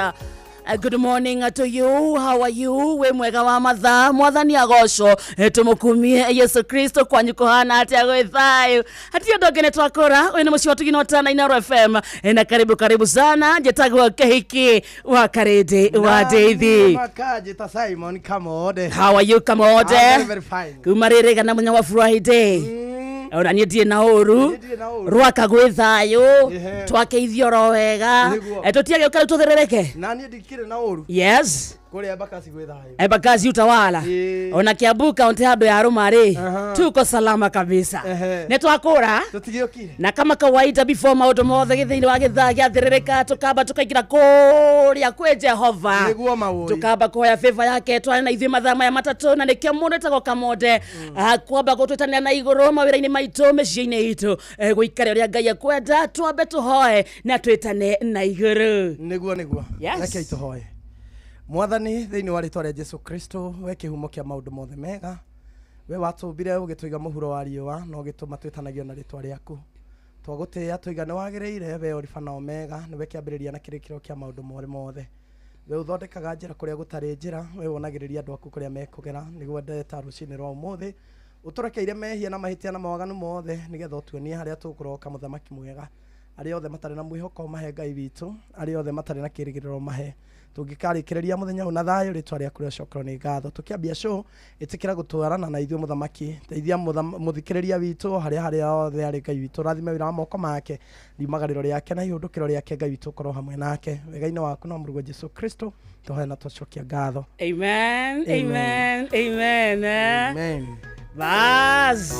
Good morning to you. How are you? We mwega wa mathaa mwathani agocwo. Tumukumie Yesu Kristo kwanyu kuhana atia gwĩ thayũ. Hatirĩ ũndũ ũngĩ nĩ twakũra. Ũyũ nĩ mũciĩ wa Tugina Ũtana Inooro FM. Na karibu karibu sana njĩtagwo Kĩhiki wa Karĩndĩ wa Ndeithi. Makajita Simon Kamode. How are you Kamode? I'm very, very fine. Kuma rĩrĩ gana mũthenya wa Friday. Ona niĩ ndirĩ na ũru. Ndirĩ na ũru. Rwaka gwĩ thayũ. Ehe. Twakeithio oro wega. Nĩguo. Tũtiagĩũka rĩu tũtherereke. Na niĩ ndikĩrĩ na ũru. Yes. Kũrĩa Embakasi gwĩ thayũ. Embakasi Utawala. Ĩĩ. Ona Kiambu kaunti handũ ya Rũma rĩ. Aha. Tuko salama kabisa. Ehe. Nĩ twakũra. Tũtigĩũkire. Na kama kawaida before maũndũ mothe gĩthĩinĩ wa gĩthaa gĩathĩrĩrĩka tũkamba tũkaingĩra kũrĩa kwĩ Jehova. Nĩguo maũĩ. Tukamba kuhoya favor yake twane na ithuĩ mathaa maya matatũ na nĩkĩo mũndũ etagwo Kamode. Kwamba gũtwĩtanĩra na igũrũ mawĩra-inĩ maitũ mĩciĩ-inĩ itũ, gũikare ũrĩa Ngai ekwenda twambe tũhoe na twĩtane na igũrũ. Nĩguo nĩguo. Yes. Rekei tũhoe. Mwathani thĩinĩ wa rĩtwa rĩa Jesu Kristo we kĩhumo kĩa maũndũ mothe mega we watũmbire ũgĩtũiga mũhuro wa riũa na ũgĩtũma twĩtanagio na rĩtwa rĩaku twagũtĩĩa tũiga nĩ wagĩrĩire we Oriba na Omega nĩwe kĩambĩrĩria na kĩrĩkĩro kĩa maũndũ mothe mothe we ũthondekaga njĩra kũrĩa gũtarĩ njĩra we wonagĩrĩria andũ aku kũrĩa mekũgera nĩguo ndeta rũcinĩ rwa ũmũthĩ ũtũrekeire mehia na mahĩtia na mawaganu mothe nĩgetha ũtuonie harĩa tũkũroka mũthamaki mwega arĩa othe matarĩ na mwĩhoko mahe Ngai witũ arĩa othe matarĩ na kĩĩrĩgĩrĩro mahe tũngĩkarĩkĩrĩria mũthenya ũyũ na thayũ rĩtwa rĩaku rĩcokerwo nĩ ngatho tũkĩambia show ĩtĩkĩra gũtwarana na ithuĩ mũthamaki teithia mũthikĩrĩria witũ harĩa harĩa othe arĩ Ngai witũ rathime wĩra wa moko make riumagarĩro rĩake na ihũndũkĩro rĩake Ngai witũ ũkorwo hamwe nake wega-inĩ waku na mũrũguo Jesu Kristo tũhoe na twacokia ngatho. Amen. Amen. Amen. Amen. Amen. Bas.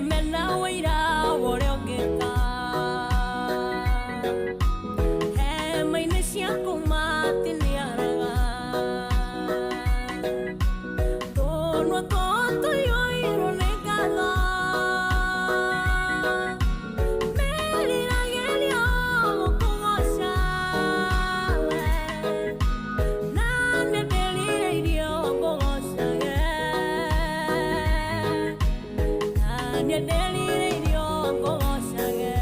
Mena wĩira wa ũrĩa ũngĩka. Hema-inĩ ciaku matiniaraga. Tũnua twao tũiyũirwo nĩ ngatho. Meriragĩria gũkũgooca we. Na nĩ ndĩrirĩirie ngũgoocage. Na nĩ ndĩrirĩirie ngũgoocage.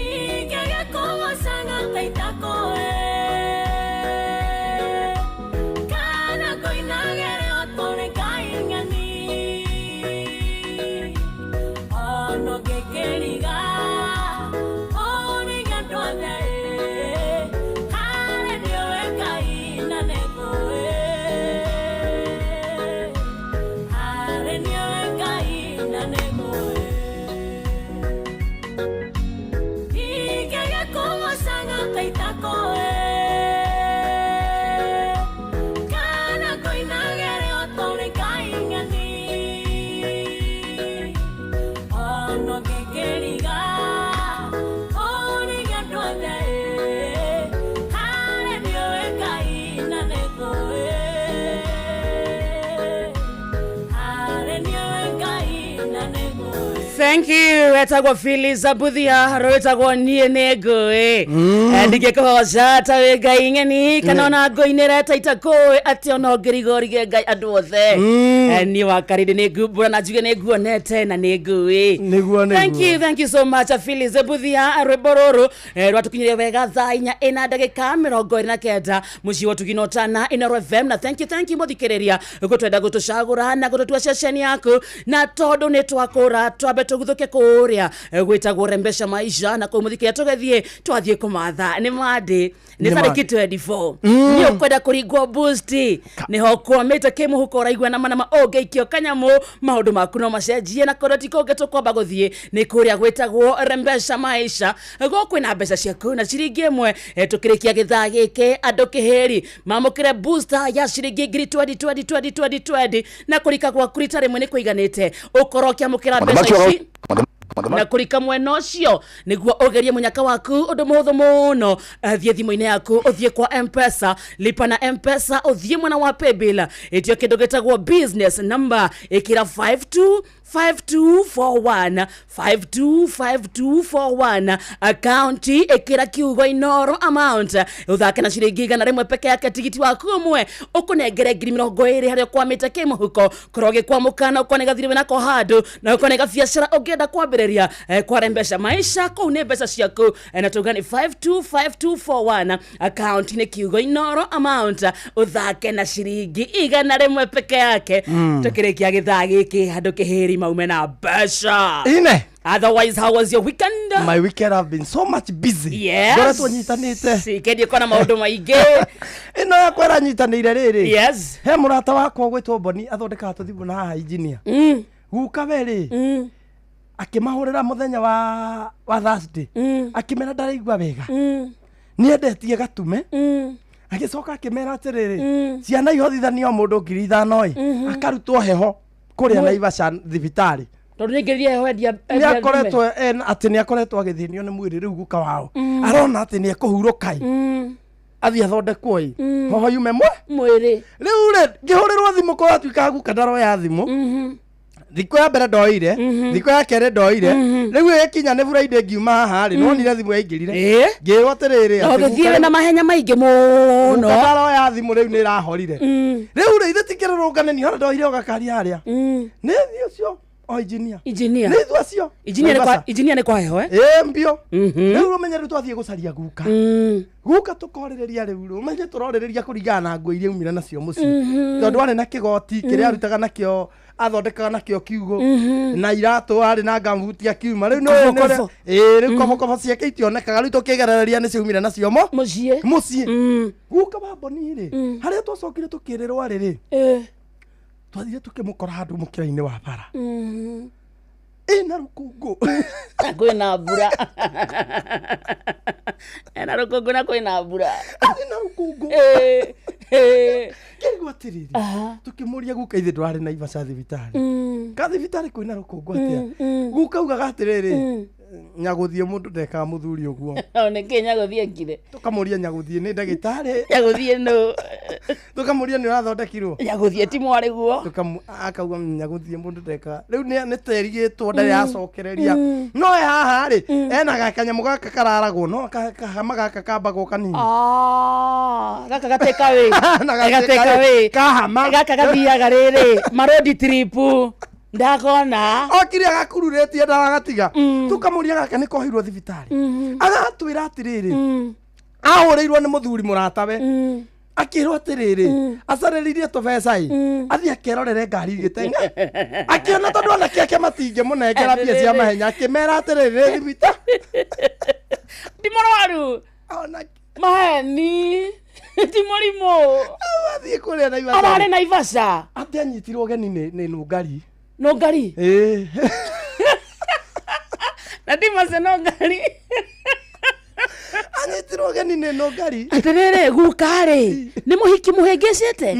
Ingĩaga kũgoocaga ta itakũĩ, kana ngũinagĩre o ta ũrĩ Ngai ng'eni. Ona ũngĩkĩriga, ũrige andũ othe, harĩ nĩũĩ Ngai na nĩngũĩ. Harĩ nĩũĩ Ngai na nĩngũĩ. Ingĩaga kũgoocaga ta itakũĩ, kana ngũinagĩre o ta ũrĩ Ngai ng'eni. Ona ũngĩkĩriga, ũrige andũ othe, harĩ nĩũĩ Ngai na nĩngũĩ. Harĩ nĩũĩ Ngai na nĩngũĩ. Thank you. Etagwo Phyllis Abuthia, rwĩtagwo niĩ nĩ ngũĩ. Ndingĩkũgoca ta wĩ Ngai ng'eni kana ona ngũinĩre ta itakũĩ atĩ ona ũngĩrigorige Ngai andũ othe. Niĩ wa Karĩndĩ nĩ ngumbũra na njuge nĩ nguonete na nĩ ngũĩ. Nĩguo, nĩguo. Thank you, thank you so much Phyllis Abuthia, rwĩmbo rũrũ rwatũkinyĩria wega thaa inya ĩna ndagĩka 29 mũciĩ wa ũtugi na ũtana Inooro FM. Na thank you, thank you mũthikĩrĩria gũtwenda gũtũcagũra na gũtũtua ceceni yaku, na tondũ nĩ twakũra twambe tũguthũke kũrĩa gwĩtagwo Rembesha Maisha, na kũu mũthikĩrĩria tũgĩthiĩ twathiĩ kũmatha nĩ mandĩ nĩ Nĩ tarĩki 24 nĩ ũkwenda kũringwo boost nĩho kwamĩte kĩmũhuko ũraigua nama nama ũngĩikio kanyamũ maũndũ maku no macenjie, na kũrĩa ti kũngĩ tũkwamba gũthiĩ nĩ kũrĩa gwĩtagwo Rembesha Maisha. Gũkwĩ na mbeca ciaku na ciringi 1. Tũkĩrĩkia gĩthaa gĩkĩ andũ kĩhĩri mamũkĩre booster ya ciringi ngiri 20 20 20 20 20, na kũrika gwaku rita rĩmwe nĩ kũiganĩte ũkorwo ũkĩamũkĩra mbeca ici na kũrika mwena ũcio nĩguo ũgerie mũnyaka waku ũndũ mũhũthũ mũno. Thiĩ thimũ-inĩ yaku, ũthiĩ kwa Mpesa, lipa na Mpesa, ũthiĩ mwena wa paybill, ĩtio kĩndũ gĩtagwo business number, ĩkĩra 525241, 525241, account ĩkĩra kiugo Inooro, amount ũthake na ciringi 100 peke yake. Tigiti waku ũmwe ũkũnengere ngiri 20 harĩa ũkwamĩte kĩmũhuko, korwo ũgĩkwamũka na ũkone gathirĩ wĩnako handũ na ũkone gabiacara ũngĩenda kwambĩrĩria kwa Rembesha Maisha, kũu nĩ mbeca ciaku. Na tuga nĩ 525241, account nĩ kiugo Inooro, amount ũthake na ciringi 100 peke yake. Tũkĩrĩkia gĩthaa gĩkĩ andũ kĩhĩri maume na mbeca. Ine. Otherwise, how was your weekend? My weekend have been so much busy. Yes. Ngoretwo nyitanĩte. Weekend ĩkona maũndũ maingĩ. Ĩno yakwa ĩranyitanĩire rĩrĩ. Yes. He mũrata wakwa ũgwĩtwo Boni athondekaga tũthimũ na haha engineer. Guka we rĩ, akĩmahũrĩra mũthenya wa Thursday, akĩmera ndaraigua wega, nĩendetie gatume. Agĩcoka akĩmera atĩrĩrĩ, ciana ihothithanio mũndũ 5,000 ĩ, akarutwo heho kũrĩa Naivasha thibitarĩ. Tondũ nĩ heho endia. Nĩ akoretwo atĩ nĩ akoretwo agĩthĩnio nĩ mwĩrĩ. Rĩu guka wao arona atĩ nĩ ekũhurũka ĩ, athiĩ athondekwo ĩ, hoho yume mwe mwĩrĩ. Rĩu rĩ, ngĩhũrĩrwo thimũ kũratuĩka guka ndaroya thimũ. Thikũ ya mbere ndoire, thikũ ya kerĩ ndoire, rĩu ĩgĩkinya nĩ Friday ngiuma haha rĩ, nonire thimũ yaingĩrire, ngĩrwo atĩrĩrĩ Na atĩ ũgĩthiĩ guka wĩna mahenya maingĩ mũno. Guka ndaroya thimũ, rĩu nĩ ĩrahorire. Rĩu rĩ, ithe tikĩrũrũngane niona ndoire ũgakari harĩa nĩ thiĩ ũcio o engineer. Engineer. Nĩ ithuĩ acio. Engineer nĩ kwa Naivasha. Engineer nĩ kwa heho eh? Ĩ mbio. Rĩu ũmenye rĩu twathiĩ gũcaria guka, guka tũkorĩrĩria rĩu rĩ, ũmenye tũrorĩrĩria kũringana na nguo iria aumire nacio mũciĩ, tondũ arĩ na kĩgoti kĩrĩa arutaga nakĩo, athondekaga nakĩo kiugo, na iratũ arĩ na gambuti akiuma rĩu nĩ Kobokobo. Ĩ rĩu kobokobo ciake itionekaga, rĩu tũkĩgerereria nĩ ciaumire nacio mo mũciĩ. Mũciĩ guka wa Boni rĩ, harĩa twacokire tũkĩrĩrwo rĩrĩ, twathire tũkĩmũkora handũ mũkĩra-inĩ wa bara ĩna rũkũngũ. Kwĩna mbura, ena rũkũngũ na kwĩna mbura. Ĩna rũkũngũ. Kĩrigwo atĩrĩrĩ, tũkĩmũria guka ithe ndwarĩ Naivasha thibitarĩ. Gathibitarĩ kwĩna rũkũngũ atĩa? Guka augaga atĩrĩrĩ, nyagũthiĩ mũndũ ndekaga mũthuri ũguo. Nĩkĩ nyagũthiĩ ekire? Tũkamũria nyagũthiĩ nĩ ndagĩtarĩ. Nyagũthiĩ nũ? Tũkamũria nĩ ũrathondekirwo. Nyagũthiĩ ti mwarĩ guo. Akauga nyagũthiĩ mũndũ ndekaga. Rĩu nĩ terigĩtwo ndarĩ acokereria. No e haha rĩ, ena gakanyamũ gaka kararagwo no kahama gaka kambagwo kanini. Gaka gateka wĩ. Na Gateka wĩ. Kahama. Gaka gathiaga rĩrĩ marodi trip. Ndakona. Okire agakururĩtie ndaragatiga. Tũkamũria gaka nĩ kohirwo thibitarĩ. Agatwĩra atĩrĩrĩ, ahũrĩirwo nĩ mũthuri mũratawe. Akĩrwo atĩrĩrĩ, acarĩrĩirie tũbeca ĩ, athiĩ akerorere ngari igĩteng'era. Akĩona tondũ anake ake matingĩmũnengera mbia cia mahenya, akĩmera atĩrĩrĩ thibitarĩ. Ti mũrwaru. Maheni. Ti mũrimũ. Athiĩ kũrĩa Naivasha. Ararĩ Naivasha. Atĩ anyitirwo ũgeni nĩ nũngari. Nũngari? Ĩĩ. Na ti mace nũngari. Anyitirwo ũgeni nĩ nũngari. Atĩrĩrĩ, guka rĩ, nĩ mũhiki mũhĩngĩcĩte?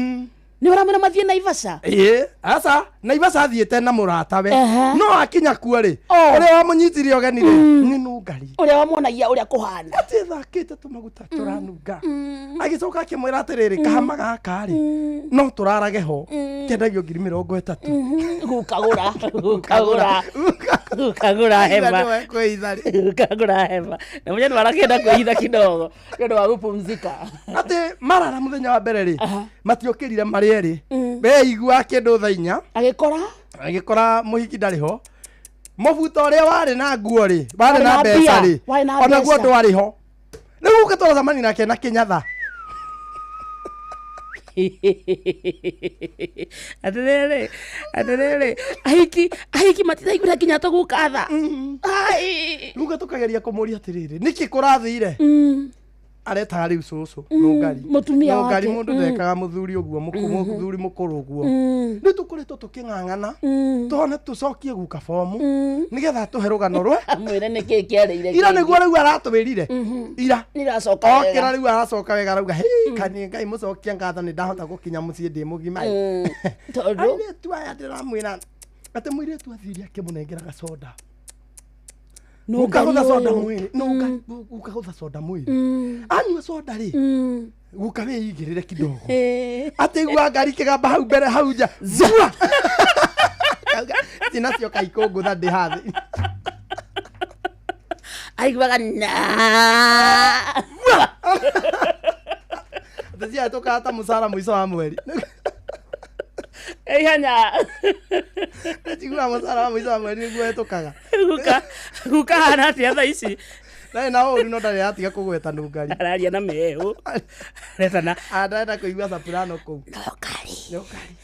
Nĩ ũramwĩra mathiĩ Naivasha? Ĩĩ, aca, Naivasha athiĩte na mũratawe. No akinya kuo rĩ, Oh. ũrĩa wamũnyitire ũgeni rĩ, nĩ nũngari. Ũrĩa wamuonagia ũrĩa kũhana. Atĩ thakĩte tũmaguta tũranunga. Agĩcoka akĩmwĩra atĩrĩrĩ, kahama gaka rĩ, no tũrarage ho, kendagio 30,000. Gukagũra, gukagũra, gukagũra hema. Gukagũra hema. Na mwenye nĩ arakĩenda kwĩhitha kidogo nĩ ũndũ wa gũpumzika. Atĩ marara mũthenya wa mbere rĩ, matiokĩrire marĩ erĩ. Meigua kĩndũ thaa inya. Agĩkora? Agĩkora mũhiki ndarĩ ho. Mũbuto ũrĩa warĩ na nguo rĩ, warĩ Warĩ na na mbeca mbia, rĩ, warĩ na ona guo mbeca. ndwarĩ ho. Rĩu ũke tũracemania nake na Kĩnyatha. Atĩrĩrĩ, atĩrĩrĩ, ahiki, ahiki matiraiguĩra nginya tũguka tha. Guka tũkageria kũmũria atĩrĩrĩ, nĩkĩ kũrathire? Aretaga rĩu cũcũ, nũngari. Mũtumia Nũngari wake. mũndũ ndekaga mũthuri ũguo, mũthuri mũkũrũ ũguo. Rĩu tũkoretwo tũkĩng'ang'ana, tuone tũcokie guka bomu, nĩgetha atũhe rũgano rwe. Mwĩre nĩkĩ kĩarĩire. Ira nĩguo rĩu aratwĩrire. Ira. Iracoka wega. Okĩra rĩu aracoka wega arauga, "Hĩ, kani Ngai mũcokie ngatho nĩ ndahota gũkinya mũciĩ ndĩ mũgima." Tondũ? Airĩtu aya ndĩramwĩra atĩ mũirĩtu athire akĩmũnengera gacoda. Nũngari Gũka gũtha soda ũyũ. mwĩrĩ. Nũngari guka gũtha soda mwĩrĩ. Anyua soda rĩ, guka wĩigĩrĩre kidogo. Atĩ igua ngari kĩgamba hau mbere hau nja. Zua! Kauga, Cinacio kaikũngũtha ndĩ hathi. Aiguaga na. Atĩ ciahĩtũkaga ta mũcara mũico wa mweri. Ihenya. Njiguaga mũcara wa mũico wa mweri nĩguo hĩtũkaga. Guka, guka hana atĩa thaa ici? Ndarĩ na ũru no ndarĩ atiga kũgweta nũngari. Araria na mehũ. Aretana. Ndarenda kũigua soprano kũu. Nũngari. Nũngari.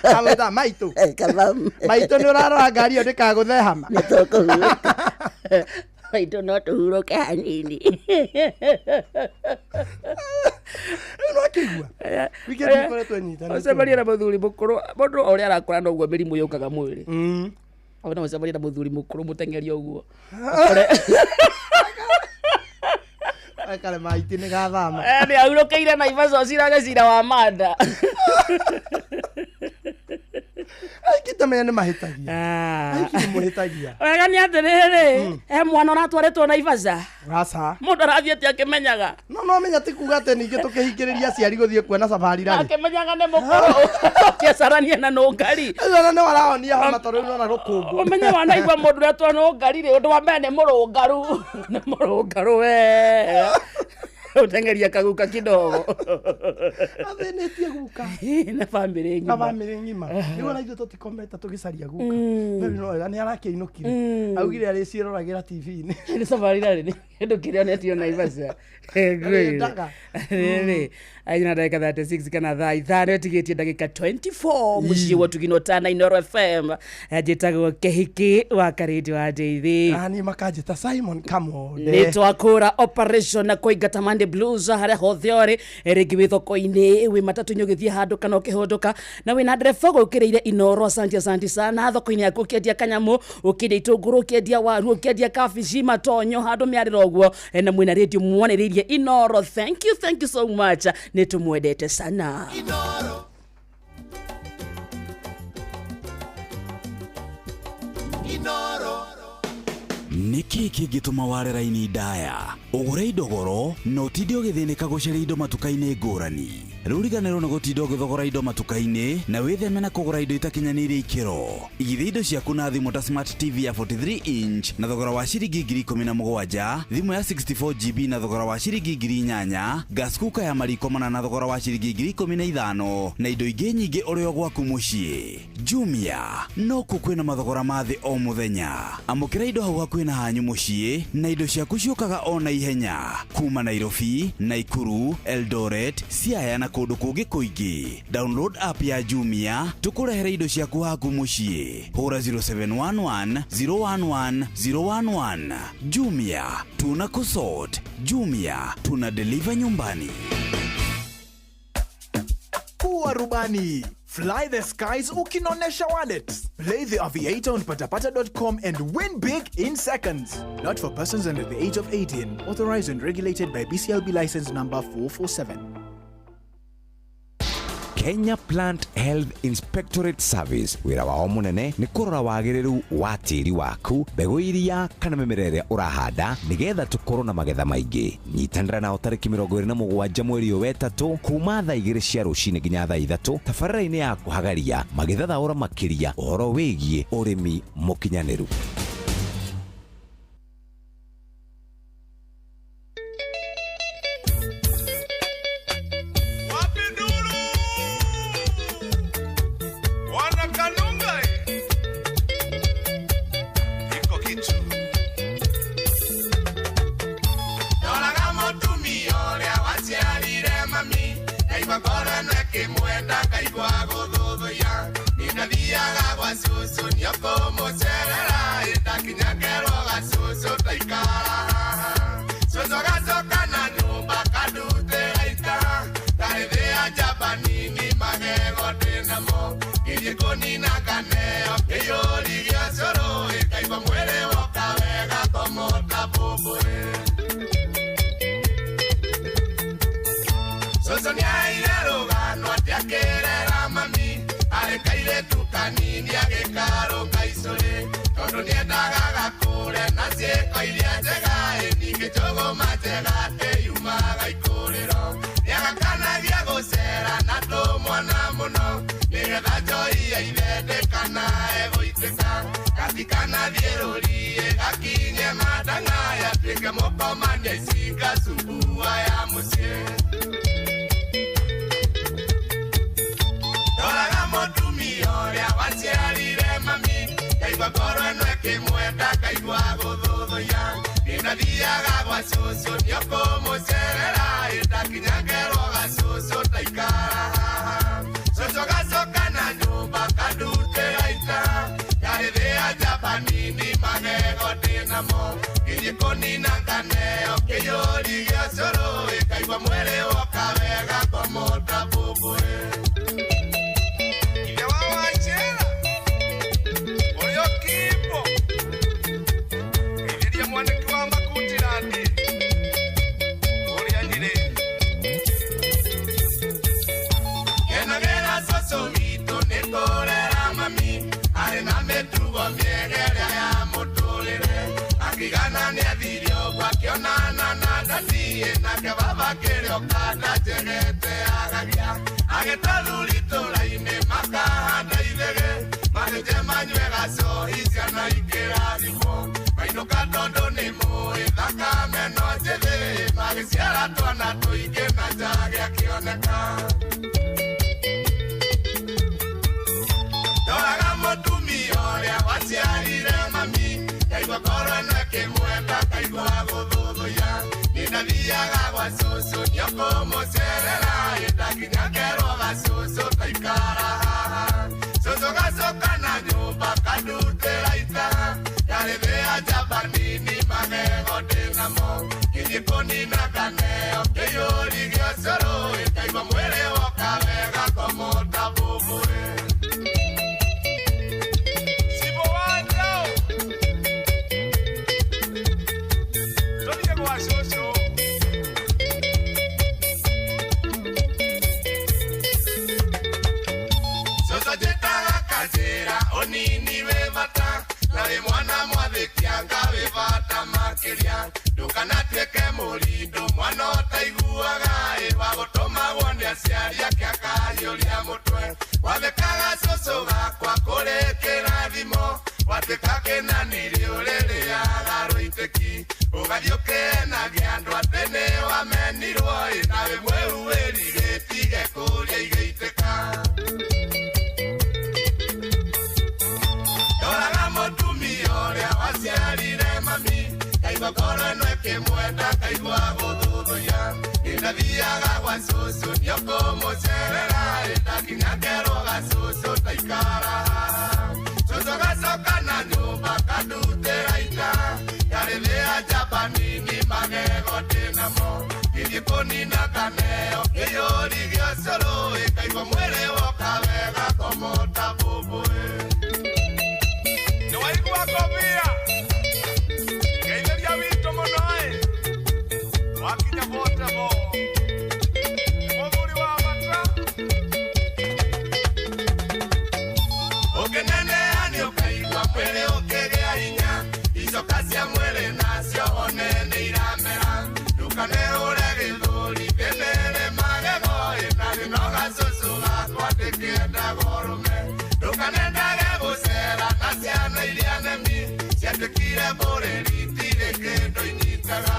Kamwĩtaga maitũ. Maitũ nĩ ũrarora ngari ĩyo ndĩkagũthe hama. Maitũ no tũhurũke hanini. Rĩu no akĩigua. Wikendi ikoretwo ĩnyitanĩte. Ũcemanie na mũthuri mũkũrũ, mũndũ o ũrĩa arakũra noguo mĩrimũ yũkaga mwĩrĩ. No ũcemanie na mũthuri mũkũrũ mũteng'eri ũguo. Ekare maiti nĩ gathama. Nĩ ahurũkĩire Naivasha ũcirage cira wa manda. Aiki tamenya nĩ mahĩtagia. Aiki nĩ mũhĩtagia. Wega nĩ atĩrĩrĩ, he mwana ũratwarĩtwo Naivasha. Aca. Mũndũ arathiĩ atĩ akĩmenyaga. No menya ti kuga atĩ ningĩ tũkĩhingĩrĩria aciari gũthiĩ kuona safari rarĩ. Akĩmenyaga nĩ mũkũrũ. Ũkĩcarania na nũngari. Rĩu ona nĩ warahonia homa tondũ rĩu nona rũkũngũ. Ũmenye wanaigua mũndũ ũrĩa twa nũngari rĩ, ũndũ wa mbere nĩ mũrũngaru. Nĩ mũrũngaru wega. Ũteng'eria kaguka kidogo. Athĩnĩtie guka. Na bamĩrĩ Na ng'ima. bamĩrĩ ng'ima. Rĩu ona ithuĩ tũtikomete tũgĩcaria guka. No rĩu no wega nĩ arakĩinũkire. Augire arĩciĩroragĩra TV-inĩ. Nĩ safari rarĩ nĩ kĩndũ kĩrĩa onetio Naivasha. Arĩendaga. Rĩrĩ, aina ndagĩka 36 kana thaa ithano ĩtigĩtie ndagĩka 24 mũciĩ wa Tugino Tana Inooro FM. Njĩtagwo Kĩhiki wa Karĩndĩ wa Ndeithi. Nani makanjĩta Simon Kamonde. Nĩ twakũra operation na kũingata Monday Blues harĩa hothe ũrĩ, rĩngĩ wĩ thoko-inĩ, wĩ matatũ-inĩ ũgĩthiĩ handũ kana ũkĩhũndũka, na wĩna ndereba gũkĩrĩire Inoro. Asante, asante sana. Thoko-inĩ yaku ũkĩendia kanyamũ, ũkĩendia itũngũrũ, ũkĩendia waru, ũkĩendia kabici, matonyo, handũ mĩarĩro ũguo, na mwĩna radio mwanĩrĩirie Inoro. Thank you, thank you so much, nĩ tũmwendete sana. Inoro. Inoro. Nĩkĩ kĩngĩtũma ware raini ndaya, ũgũre indo goro na ũtinde ũgĩthĩnĩka gũcaria indo matuka-inĩ ngũrani? Rĩu riganĩrwo nĩ gũtinda ũgĩthogora indo matuka-inĩ na wĩtheme na kũgũra indo itakinyanĩirie ikĩro. Igithia indo ciaku na thimũ ta smart TV ya 43 inch na thogora wa ciringi 17,000, thimũ ya 64 GB na thogora wa ciringi 8,000, gas cooker ya mariko mana na thogora wa ciringi 15,000, na indo ingĩ nyingĩ ũrĩ o gwaku mũciĩ. Jumia no kuo kwĩna mathogora ma thĩ o mũthenya. Amũkĩra indo hau hakuhĩ na hanyu mũciĩ na indo ciaku ciũkaga o na ihenya kuma Nairobi, Naikuru, Eldoret, Siaya na kũndũ kũngĩ kũingĩ. Download app ya Jumia tũkũrehere indo ciaku haku mũciĩ. Hũra 0711 011 011. Jumia tuna kusort. Jumia tuna deliver nyumbani. Kuwa rubani. Fly the skies ukinonesha wallet. Play the Aviator on patapata.com and win big in seconds. Not for persons under the age of 18. Authorized and regulated by BCLB license number 447. Kenya Plant Health Inspectorate Service wĩra wao mũnene nĩ kũrora wagĩrĩru wa tĩri waku, mbegũ iria kana mĩmera ĩrĩa ũrahanda, nĩgetha tũkorwo na magetha maingĩ. Nyitanĩra nao tarĩki 27 mweri ũyũ wetatũ kuma thaa 2 cia rũcinĩ nginya thaa 3 tabarĩra-inĩ ya kũhagaria magĩthathaũra makĩria ũhoro wĩgiĩ ũrĩmi mũkinyanĩru. Wanakanunga iko kitu ndoraga mũtumia ũrĩa waciarire mami, ngaigua ngoro ĩno ĩkĩmwenda, ngaigua gũthũthũya. Ndathiaga gwa cũcũ nĩũkũmũcerera, ndakinya ngerwo gacũcũ ndaikara haha. Cũcũ agacoka na nyũmba akandutĩra ita, ndarĩthĩa njamba nini magego ndĩnamo, ngĩthiĩ kũnina nganeo kĩiyũri gĩa cũrũ, ngaigua mwĩrĩ woka wega ngomota mbũmbũĩ. Cũcũ nĩaheire rũgano atĩ akĩrera mami, arĩ kairĩtu kanini agĩkarũka icũrĩ, tondũ nĩendaga gakũre na ciĩko iria njega, ĩ ningĩ njũgũma njega atĩ yumaga ikũrĩro. Nĩagakanagia gũcera na tũmwana mũno, nĩgetha njohi ya ithe ndĩkanae gũitĩka, gatikanathiĩ rũriĩ gakinye matang'a, yatuĩke mũkomania icinga cumbua ya mũciĩ. Ndoraga mũtumia ũrĩa waciarire mami, ngaigua ngoro ĩno ĩkĩmwenda, ngaigua gũthũthũya. Ndathiaga gwa cũcũ nĩũkũmũcerera, ndakinya ngerwo gacũcũ ndaikara haha. Cũcũ gacoka na nyũmba akandutĩra ita, ndarĩthĩa njamba nini magego ndĩnamo, ngĩthiĩ kũnina nganeo kĩiyũri gĩa cũrũ, ngaigua mwĩrĩ woka wega ngomota mbũmbũĩ. Kenagĩra cũcũ witũ nĩ kũrera mami, arĩ na mĩtugo mĩega ĩrĩa ya mũtũrĩre, akigana nĩathire ũguo akĩonana na ndatiĩ, nake baba akĩrĩ ũkanda njegete agagia, agĩtathuri itũra-inĩ makahanda ithege, magĩte manyue gacohi ciana ikĩrathimwo, mainũka tondũ nĩ mũĩ thakame no njĩthĩ, magĩciara twana tũingĩ na njage akĩoneka. Ndoraga mũtumia ũrĩa waciarire mami, ngaigua ngoro ĩno ĩkĩmwenda, ngaigua gũthũthũya. Ndathiaga gwa cũcũ nĩũkũmũcerera, ndakinya ngerwo gacũcũ ndaikara haha. Cũcũ gacoka na nyũmba akandutĩra ita, ndarĩthĩa njamba nini magego ndĩnamo, ngĩthiĩ kũnina nganeo kĩiyũri Warĩ mwana mwathĩki anga wĩ bata makĩria ndũkanatuĩke mũrindũ mwana ũtaiguaga ĩ wa gũtũmagwo nĩ aciari ake akahiũria mũtwe wathekaga cũcũ gakwa kũrĩ kĩrathimo watuĩka kĩnaniri ũrĩrĩaga rũitĩki ũgathiĩ ũkĩenagia andũ atĩ nĩ wamenirwo ĩ na wĩ mwĩu wĩrigĩtige kũrĩa igĩitĩka ndoraga mũtumia ũrĩa waciarire mami kaigua ngoro ĩno ĩkĩmwenda kaigua gũthuthuia nĩndathiaga gwa cũcũ nĩũkũmũcerera ĩ ndakinya ngerwo gacũcũ taikara haha cũcũ gacoka na nyũmba kandutĩra ita ngarĩthĩa njamba nini magego ndĩnamo ngĩthiĩ kũnina kaneo kĩyũri gĩa cũrũ ĩ kaigua mwĩrĩ woka wega komota mbũmbũĩ nĩwaigua kobia ngeithĩria witũ mũno ĩ wakinya bote bo mũthuri wa bata ũkĩneneha nĩ ũkaigua mwĩrĩ ũkĩgĩa hinya icoka cia mwĩrĩ nacio one nĩ iramera ndũkanehũre gĩthũri thĩnĩrĩ magego ĩ na thĩnoga cũcũ gakwa ndĩkĩendaga ũrũme ndũkanendage gũcera na ciana iria nemi ciatuĩkire mbũrĩri itirĩ kĩndũ inyitaga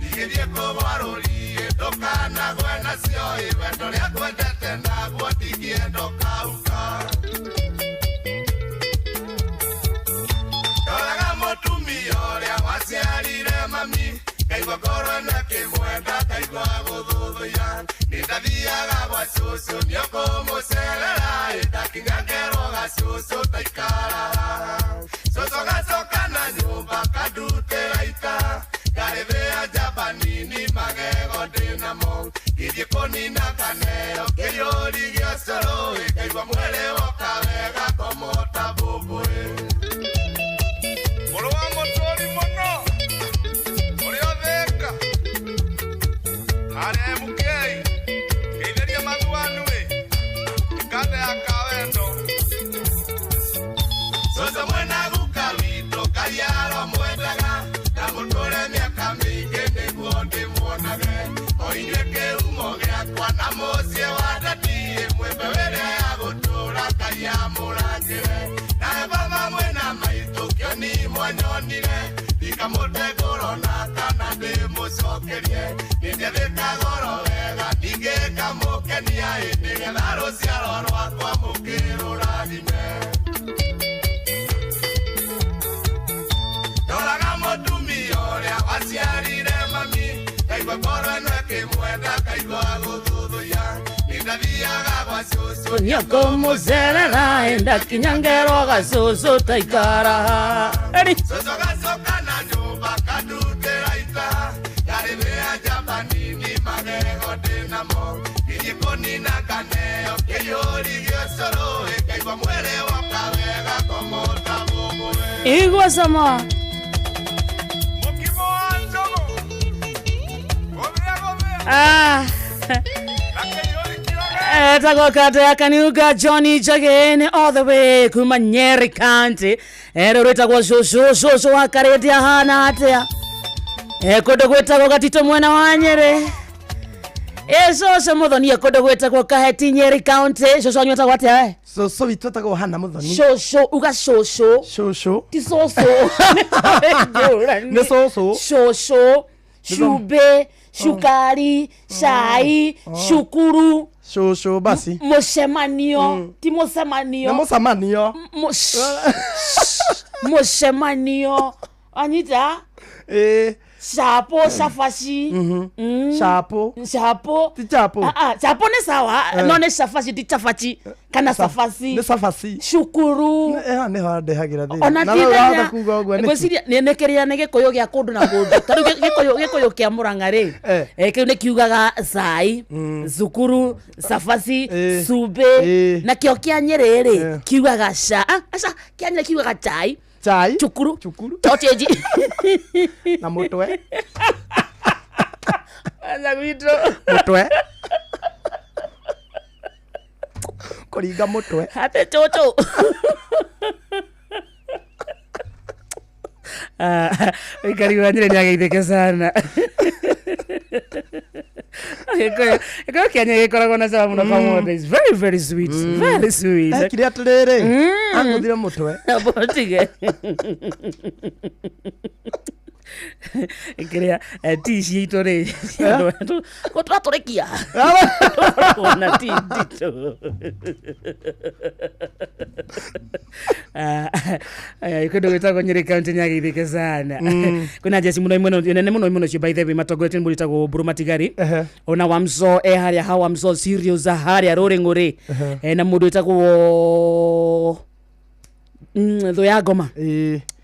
igĩthiĩ kũgwa rũriĩ ndũkanagwe nacio ĩ wendo ũrĩa ngwendete naguo ndingĩenda ũkauka ndoraga mũtumia ũrĩa waciarire mami ngaigua ngoro ĩno ĩkĩmwenda ngaigua gũthuthuia nĩndathiaga gwa cũcũ nĩũkũmũcerera ĩ ndakinya ngerwo gacũcũ taikara haha cũcũ gacoka na nyũmba kandutĩra ita ngarĩthĩa njamba nini magego ndĩnamo ngĩthiĩ kũnina kaneo kĩyũri gĩa cũrũ ĩ ngaigua mwĩrĩ woka wega komota mbũmbũĩ mũrũ wa mũtũri mũno ũrĩa ũthĩka harĩa MK ngeithĩria mathuanu ĩ ikande ya kawendo cũcũ mwena guka witũ kaiaro mwendaga ndamũtũre mĩaka mĩingĩ nĩguo ndĩmuonage o inyuĩ kĩhumo gĩakwa na mũciĩ wa ndatiĩ mwĩmbe wĩrĩa ya gũtũra Ngai amũrangĩre nawe baba mwĩna maitũ kĩoni mwanyonire ndikamũte ngoro na kana ndĩmũcokerie nĩndiathĩka goro wega ningĩ ngamũkenia ĩ nĩgetha rũciaro rwakwa mũkĩrũrathime ndoraga mũtumia ũrĩa waciarire mami ngaigua ngoro ĩno ĩkĩmwenda ngaigua gũthuthuia nĩndathiaga gwa cũcũ nĩũkũmũcerera ĩ ndakinya ngerwo gacũcũ taikara haha Eri. cũcũ gacoka na nyũmba kandutĩra ita ngarĩthĩa njamba nini magego ndĩnamo ngĩthiĩ kũnina kaneo kĩyũri gĩa cũrũ ĩ ngaigua mwĩrĩ woka wega komota mbũmbũĩ igua sama mũkimo wa njogo gũthĩa gũthĩa ah na kĩyũri kĩoge etagwo kata ya kaniuga Johnny Jagene all the way kuma Nyeri County ero rwĩtagwo cũcũ cũcũ wa karĩte ahana atĩa kũndũ gwĩtagwo gatito mwena wa Nyeri ĩ cũcũ mũthoni kũndũ gwĩtagwo Kaheti Nyeri County cũcũ wanyu etagwo atĩa we cũcũ witũ etagwo Hana Mũthoni cũcũ uga cũcũ cũcũ ti cũcũ nĩ cũcũ cũcũ cumbĩ cukari cai cukuru cũcũ basi mũcemanio ti mũcemanio nĩ mũcemanio mũcemanio anyita ĩ chapo cabaci chapo chapo ti chapo Ah, ah, chapo nĩ sawa Eh. no nĩ cabaci ti cabaci kana cabaci nĩ cabaci cukuru ĩyo nĩho ndehagĩra thĩna ona Na rĩu wahota kuga ũguo nĩkĩ? ngwĩciria nĩ kĩrĩa nĩ gĩkũyũ gĩa kũndũ na kũndũ ta rĩu gĩkũyũ kĩa mũrang'a rĩ kĩu nĩ kiugaga cai cukuru cabaci cumbĩ nakĩo kĩa nyĩrĩ rĩ kiugaga ca ah, aca kĩa nyĩrĩ kiugaga chai chai cukuru cukuru toteji na mũtwe aca gwitũ mũtwe kũringa mũtwe ate cũcũ Mũikari wa Nyĩrĩ nĩ ageithĩke sana. Gĩkũyũ gĩkũyũ kĩa Nyĩrĩ gĩkoragwo na cama mũno kamũndũ. It's very very sweet. Very sweet. Ekire atĩrĩrĩ, angũthire mũtwe. Tige. Kĩrĩa tea citũ rĩ tũratũrĩkia na tea nditũ. Kũndũ gwĩtagwo Nyĩrĩ County nĩ ageithĩke sana. Kwĩna njeci mũno imwe nene mũno imwe ũcio by the way matongoretio nĩ mũndũ wĩtagwo Mbũrũ Matigari. Ona Wamzo e harĩa ha Wamzo Serious harĩa Rũrĩng'ũrĩ. Na mũndũ wĩtagwo Thũ ya ngoma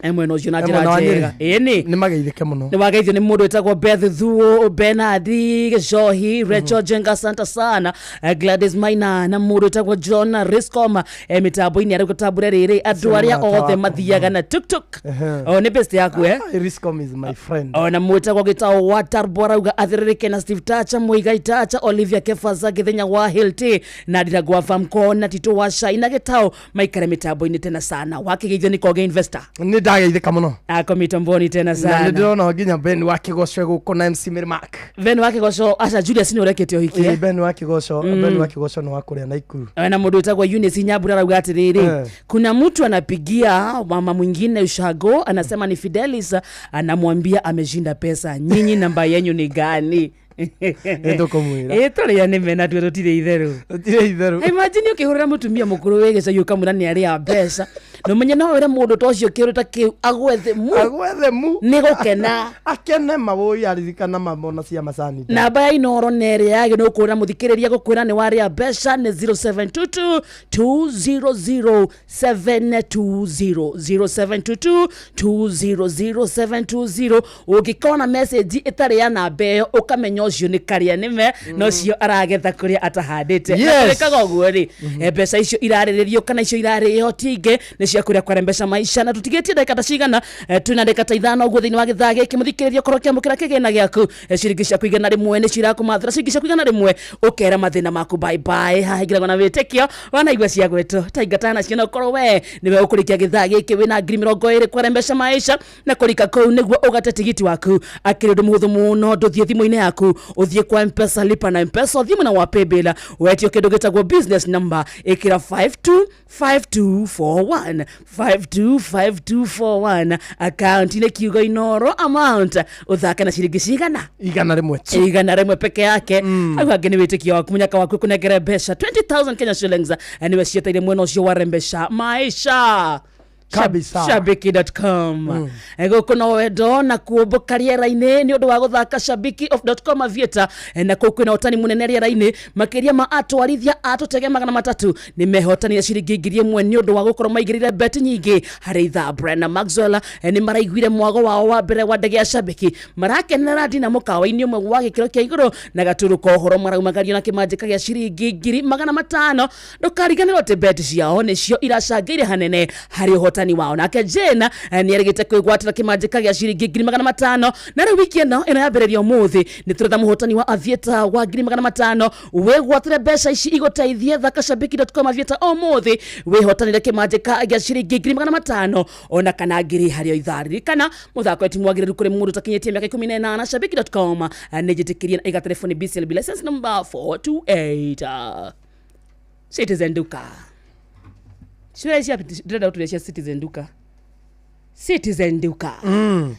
e mwena ũcio na E njĩra mwena wa Nyĩrĩ. njega. Ĩni. Nĩ mageithĩke mũno. Nĩ wageithio nĩ mũndũ wĩtagwo Beth Thuo, Bernard Gĩcohi, Rachel Jenga, asante sana. Gladys Maina na mũndũ wĩtagwo John Riscom mĩtambo-inĩ arĩa gũtambũra rĩrĩ andũ arĩa Mũrata othe wakwa. mathiaga na tuktuk. O nĩ best yaku eh? Riscom is my friend. Ona mwĩtagwo gĩtao wa Tarbo arauga athĩrĩrĩke na Steve Tacha, Muigai Tacha, Olivia Kefaza, Gĩthenya wa Hilti na Ndirangũ wa Famco na Tito wa Shai na gĩtao maikare mĩtambo-inĩ tena sana. Wakĩgeithio nĩ Koge Investor. Nĩ ndageithĩka mũno. Ako mitamboni tena Na sana. nĩ ndĩrona nginya Ben wa Kĩgoco e gũkũ na MC Mary Mark. Ben wa Kĩgoco, aca Julius nĩ ũrekete ũhiki. Ĩĩ, Ben wa Kĩgoco, Ben wa Kĩgoco nĩ wa kũrĩa Naikuru. Na mũndũ wĩtagwo Eunice Nyambura arauga atĩrĩrĩ, kuna mtu anapigia mama mwingine ushago anasema ni Fidelis, anamwambia ameshinda pesa, nyinyi namba yenyu ni gani? Nĩ tũkũmwĩra. Ĩ tũrĩa nĩ mena tuo tũtirĩ itherũ. Tũtirĩ itherũ. Imagine ũkĩhũrĩra mũtumia mũkũrũ wĩ gĩcagi ũkamwĩra nĩ arĩa mbeca na ũmenye no wĩre mũndũ ta ũcio kĩũndũ ta kĩu agwethe mu. Agwethe mu. Nĩ gũkena. Akene mawũi aririkana mamona cia macani. Namba ya Inoro nĩ ĩrĩa yagĩ nĩ ũkũra mũthikĩrĩria gũkwĩra nĩ warĩa mbeca nĩ 0722 200 720, 0722 200 720. Ũngĩkona message ĩtarĩ ya namba ĩyo ũkamenya ũcio nĩ karĩa nĩme na ũcio aragetha kũrĩa atahandĩte. Na twĩkaga ũguo rĩ, mbeca icio irarĩrĩrio kana icio irarĩo ti ingĩ nĩ cia kũrĩa kwarembesha maisha na tũtigĩtie ndagĩka ta cigana, twĩna ndagĩka ta ithano ũguo thĩinĩ wa gĩthaa gĩkĩ. Mũthikĩrĩria ũkorwo ũkĩamũkĩra kĩgĩna gĩaku, ciringi ciaku 100 nĩ cirakũmathĩra ciringi ciaku 100 ũkera mathĩna maku bye bye. Haha ingĩragwo na wĩtĩkio wanaigua cia gwĩtwo taingata nacio na ũkorwo we nĩwe ũkũrĩkia gĩthaa gĩkĩ wĩna 20,000 kwarembesha maisha na kũrika kũu nĩguo ũgate tigiti waku. Akĩrĩ ũndũ mũhũthũ mũno, ndũthiĩ thimũ-inĩ yaku, ũthiĩ kwa Mpesa, lipa na Mpesa, ũthiĩ mwena wa paybill, wetio kĩndũ gĩtagwo business number, ĩkĩra 525241, 525241, account nĩ kiugo Inoro, amount ũthake na ciringi cigana? 100 tu. 100 peke yake. Hau hangĩ nĩ wĩtĩkio waku mũnyaka waku kũnengere mbeca 20,000 Kenya shillings, nĩwe cieteire mwena ũcio wa rembesha maisha. Kabisa. Shabiki.com. Gũkũ no wendo na kuũmbũka rĩera-inĩ nĩ ũndũ wa gũthaka shabiki.com avieta, na kũu kwĩna ũtani mũnene rĩera-inĩ makĩria ma atwarithia a tũtege 300 nĩ mehotanire ciringi 1,000 nĩ ũndũ wa gũkorwo maigĩrĩire beti nyingĩ harĩ ithaa. Brian na Maxwell nĩ maraiguire mwago wao wa mbere wa ndege ya Shabiki marakenera ndina mũkawa-inĩ ũmwe wa gĩkĩro kĩa igũrũ na gaturu ka ũhoro maraumagario na kĩmanjĩka gĩa ciringi 500,000. Ndũkariganĩrwo atĩ beti ciao nĩcio iracangĩire hanene harĩ ũhotani wao. Nake Jane nĩ erĩgĩte kwĩgwatĩra kĩmanjĩka gĩa ciringi 500,000 na rĩu wiki ĩno ĩno yambĩrĩria ũmũthĩ nĩ tũretha mũhotani wa avieta wa 500,000. Wĩgwatĩre mbeca ici igũteithie thaka shabiki.com avieta ũmũthĩ wĩhotanĩre kĩmanjĩka gĩa ciringi 500,000 ona kana ngiri harĩ o ithaa. Ririkana mũthako ti mwagĩrĩru kũrĩ mũndũ ũtakinyĩtie mĩaka 18. Shabiki.com nĩ njĩtĩkĩrie na ĩga telefoni BCLB license number 428. Citizen Duka ciũria cia ndĩrenda gũtũria cia Citizen Duka. Citizen Duka,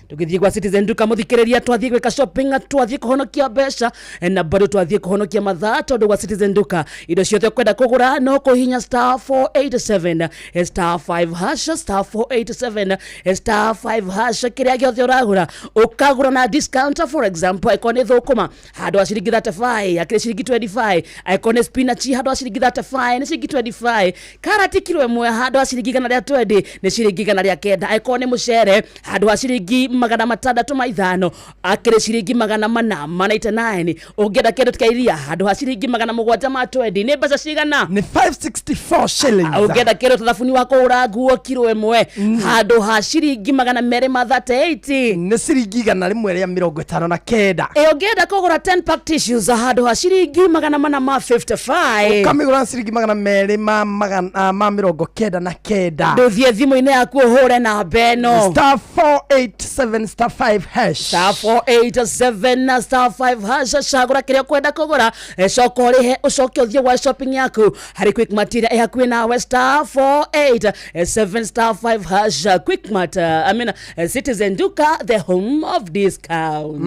tũgĩthiĩ gwa Citizen Duka mũthikĩrĩria, twathiĩ gwĩka shopping, twathiĩ kũhonokia mbeca na bado twathiĩ kũhonokia mathaa tondũ gwa Citizen Duka indo ciothe ũkwenda kũgũra no kũhihinya star 487 star 5 hash, star 487 star 5 hash. Kĩrĩa gĩothe ũragũra ũkagũra na discount. For example, angĩkorwo nĩ thũkũma handũ ha ciringi 35 akĩrĩ ciringi 25, angĩkorwo nĩ spinach handũ ha ciringi 35 nĩ ciringi 25, karati kiro ĩmwe handũ ha ciringi 120 nĩ ciringi 109, angĩkorwo nĩ mũcere handũ ha ciringi 605 akĩrĩ ciringi 499, ũngĩenda kĩndũ ta iria handũ ha ciringi 720 nĩ mbeca cigana? Nĩ 564 shillings. Ũngĩenda kĩndũ ta thabuni wa kũhũra nguo kiro ĩmwe handũ ha ciringi 238 nĩ ciringi 159. Ĩ ũngĩenda kũgũra 10 pack tissues handũ ha ciringi 455 ũkamĩgũra na ciringi 299. Ndũthiĩ thimũ-inĩ yaku ũhũre namba ĩno. Star 487 star 5 hash. Star 487 na star 5 hash, cagũra kĩrĩa ũkwenda kũgũra, coka ũrĩhe, ũcoke ũthiĩ gwa shopping yaku harĩ Quickmart ĩrĩa ĩ hakuhĩ nawe. Star 487 star 5 hash, Quickmart, I mean, Citizen Duka, the home of discounts.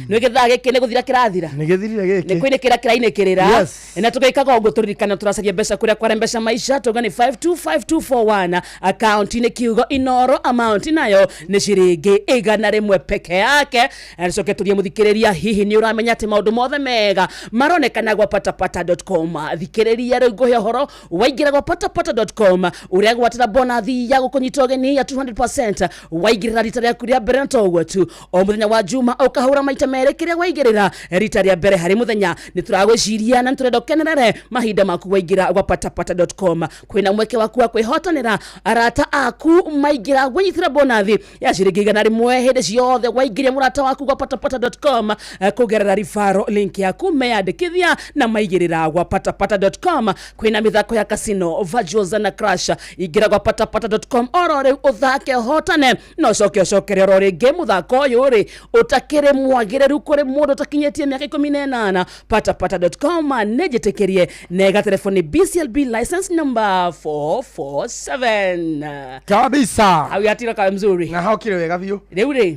Nĩ gĩthaa gĩkĩ nĩ gũthira kĩrathira. Nĩ gĩthirire gĩkĩ. Nĩ kwinĩkĩra kĩrainĩkĩrĩra. Yes. Na tũgĩkaga ũguo tũririkana tũracaria mbeca kũrĩa kware mbeca maisha tauga nĩ 525241 akaunti nĩ kiugo Inoro, amount nayo nĩ ciringi 100 peke yake. Na tũcoke tũrie mũthikĩrĩria, hihi nĩ ũramenya atĩ maũndũ mothe mega maronekana gwa patapata.com? Thikĩrĩria rĩu ngũhe ũhoro. Waingĩra gwa patapata.com ũrĩa gwatĩra bonathi ya gũkũnyita ũgeni ya 200% waingĩrĩra rita rĩaku rĩa mbere, na toguo tu, o mũthenya wa juma ũkahũra maita merĩ kĩrĩa waingĩrĩra rita rĩa mbere harĩ mũthenya. Nĩ tũragwĩciria na nĩ tũrenda ũkenerere mahinda maku. Waingĩra gwa patapata.com kwĩna mweke waku wa kwĩhotanĩra. Arata aku maingĩra gwĩnyitĩra bonathi ya ciringi 100 hĩndĩ ciothe waingĩria mũrata waku gwa patapata.com kũgerera referral link yaku meyandĩkithia na maigĩrĩra gwa patapata.com. Kwĩna mĩthako ya casino, virtuals na crash. Ingĩra gwa patapata.com oro rĩu ũthake, ũhotane na ũcoke ũcokere oro rĩngĩ. Mũthako ũyũ rĩ ũtakĩrĩ mwagĩrĩru kũrĩ mũndũ ũtakinyĩtie mĩaka 18. Patapata.com nĩ njĩtĩkĩrie nega telefoni BCLB license number 447. Kabisa. Hau yatira kawe mzuri. Na haukire wega biũ. Rĩu rĩ,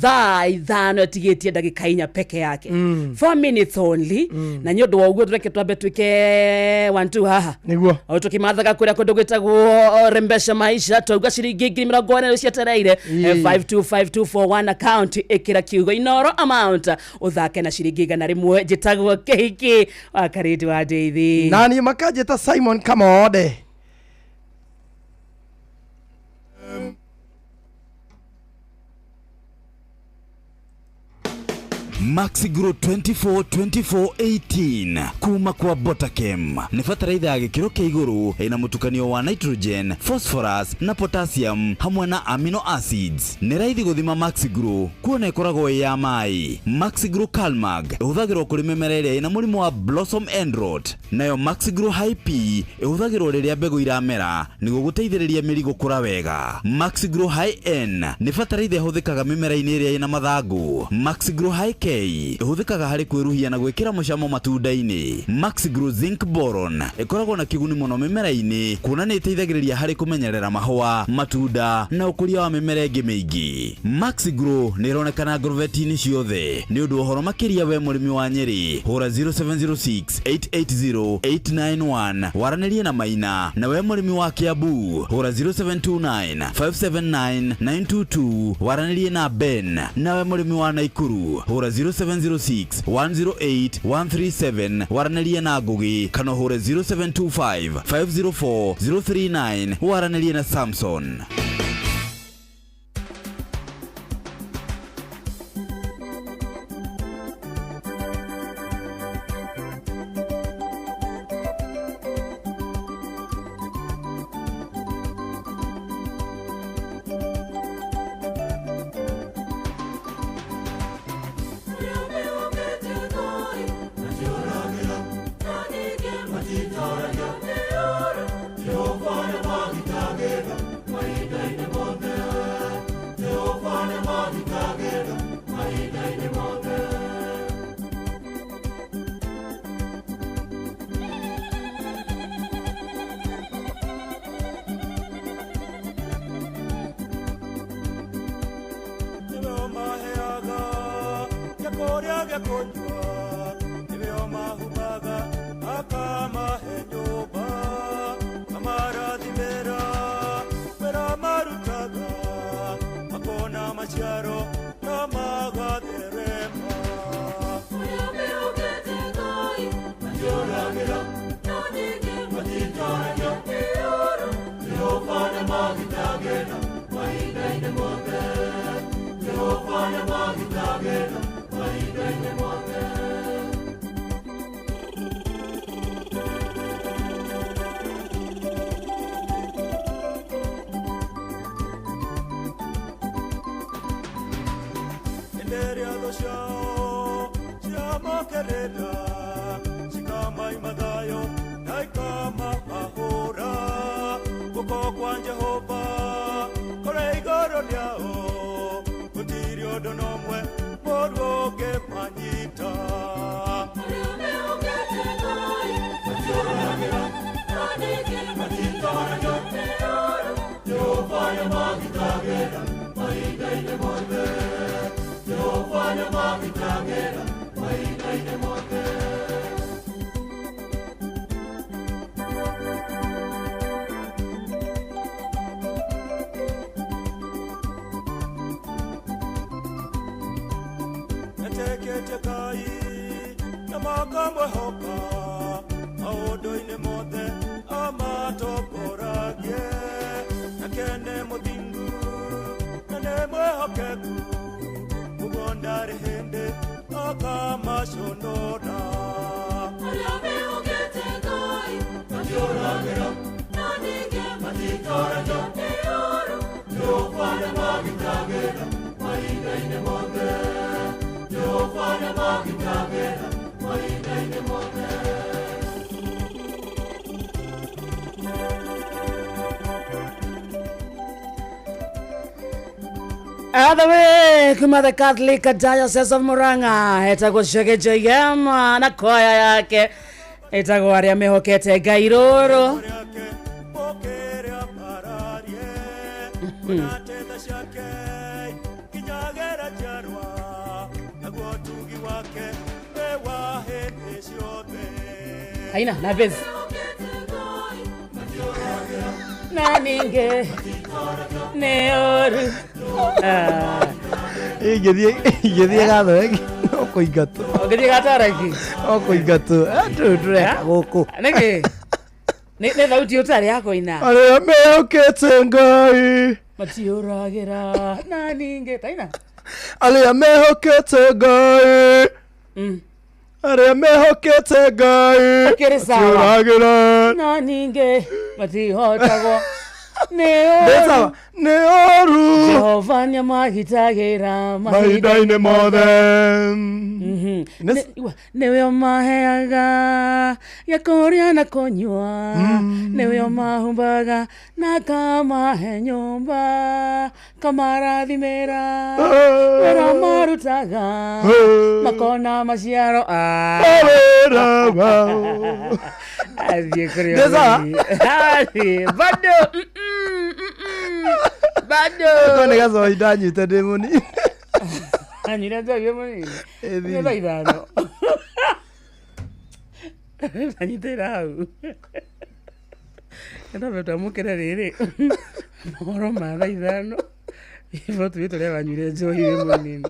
thaa 5 ĩtigĩtie ndagĩka 4 peke yake, 4 minutes only, na nĩ ũndũ wa ũguo tũreke twambe twĩke 1 2 haha. Nĩguo. O tũkĩmathaga kũrĩa kũndũ gwĩtagwo rembesha maisha, twauga ciringi 40,000 cietereire. 525241 account, ĩkĩra kiugo Inoro, amount ũthake na ciringi 100. Njĩtagwo Kĩhiki wa Karĩti wa Ndeithi. Na niĩ makanjĩta Simon Kamode. Maxigro 24 24 18 kuma kwa Botakem nĩ bataraitha ya gĩkĩro kĩa igũrũ ĩna mũtukanio wa nitrogen, phosphorus na potassium hamwe na amino acids. Nĩ raithi gũthima Maxigro kuona ĩkoragwo ĩ ya maĩ. Maxigro Calmag ĩhũthagĩrwo kũrĩ mĩmera ĩrĩa ĩna mũrimũ wa blossom end rot, nayo Maxigro High P ĩhũthagĩrwo rĩrĩa mbegũ iramera nĩguo gũteithĩrĩria mĩri gũkũra wega. Maxigro High N nĩ bataraitha ĩhũthĩkaga mĩmera-inĩ ĩrĩa ĩna mathangũ. Maxigro High K ĩhũthĩkaga harĩ kwĩruhia na gwĩkĩra mũcamo matunda-inĩ. Maxigro Zinc Boron ĩkoragwo na kĩguni mũno mĩmera-inĩ kuona nĩ ĩteithagĩrĩria harĩ kũmenyerera mahũa, matunda na ũkũria wa mĩmera ĩngĩ mĩingĩ. Maxigro nĩ ĩronekana ngorobeti-inĩ ciothe. Nĩ ũndũ wa ũhoro makĩria we mũrĩmi wa Nyĩrĩ, hũra 0706 880 891 waranĩrie na Maina, na we mũrĩmi wa Kiambu hũra 0729 579 922 waranĩrie na Ben, nawe mũrĩmi wa Naikuru hũra 0706 108 137 waranĩrie na Ngugi, kana ũhũre 0725 504 039 waranĩrie na Samson. Nĩwe maheaga gĩa kũrĩa, gĩa kũnyua, nĩwe mahumbaga, akamahe nyũmba, amarathimĩra wĩra marutaga, makona maciaro na magatherema. Matiũragĩra, matitooragia, Jehova nĩmagitagĩra mahinda-inĩ mothe. Jehova nĩmagitagĩra mahinda-inĩ mothe. Metĩkĩtie Ngai na makamwĩhoka maũndũ-inĩ mothe amatongoragie nake nĩ mũthingu na nĩ mwĩhokeku ũguo ndarĩ hĩndĩ akamaconora. Arĩa mehokete Ngai Matiũragĩra na ningĩ matitoragio nĩ ũũru. Jehova nĩmagitagĩra mahinda-inĩ mothe. Jehova nĩmagitagĩra mahinda-inĩ mothe. Other way kuma the Catholic Diocese of Murang'a etagwo Chege JM na kwaya yake etagwo arĩa mehokete Ngai rũrũ. Onate ciake nginyagĩra njiarwa naguo ũtugi wake wĩ wa hĩndĩ ciothe. Haina na base na ningĩ nĩ ũũru. Ah. Ingĩthiĩ gathoeki no kũingatwo. Ũngĩthiĩ gataraki No kũingatwo. Ndũĩ ndũreka gũkũ. Nĩkĩ nĩ thauti ũtarĩ ya kũina. Arĩa mehokete Ngai. Matiũragĩra na ningĩ taina. Arĩa mehokete Ngai. Arĩa mehokete Ngai. Ũkĩrĩ sawa. Matiũragĩra. Na ningĩ matihotagwo nĩ Nĩ sawa. ũũru. Nĩ ũũru. Jehova nĩamagitagĩra Mahinda-inĩ mothe. Nĩwe ũmaheaga gĩa kũrĩa na kũnyua, nĩwe ũmahumbaga na akamahe nyũmba, kamarathimĩra wĩra marutaga makona maciaro. Mawĩra mao. Athiĩ kũrĩ Nĩ sawa? Athiĩ bado bado. Ko nĩ gacohi ndanyuĩte ndĩ mũnini. Anyuire njohi mũnini. Ĩthiri. Nĩ thaa ithano anyitĩra hau nĩtwambe twamũkĩre rĩrĩ mohoro ma thaa ithano ibo tuge tũrĩa wanyuire njohi wĩ mũnini.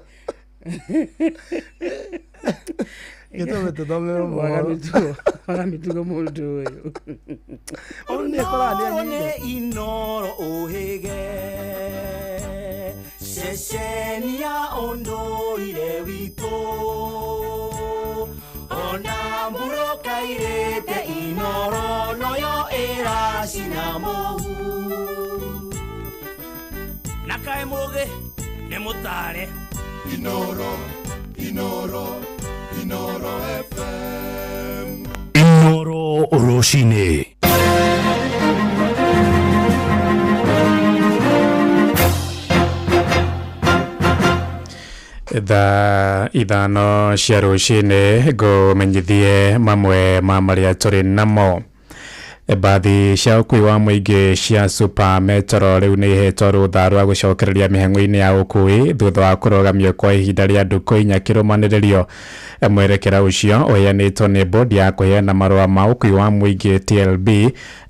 Gĩtũme tũthomerwo Waga mohoro. mĩtugo, waga mĩtugo mũndũ ũyũ. Ũyũ nĩ akoraga nĩ Inoro anyuire. nĩ inoro ũhĩge ceceni ya ũndũire witũ ona mbura ĩkairĩte inoro noyo ĩracina mũhu. Na kaĩ mũgĩ nĩ mũtare. Inoro, Inoro, Inoro FM. Inoro rũcinĩ. Thaa ithano cia rũcinĩ ngũmenyithie mamwe ma marĩa tũrĩ namo. Mbathi cia ũkui wa mũingĩ cia Super Metro rĩu nĩ ihetwo rũtha rwa gũcokereria mĩhang'o-inĩ ya ũkui thutha wa kũrũgamio kwa ihinda rĩa ndukũ inya kĩrũmanĩrĩrio. Mwerekera ũcio ũheanĩtwo nĩ bodi ya kũheana marũa ma ũkui wa mũingĩ TLB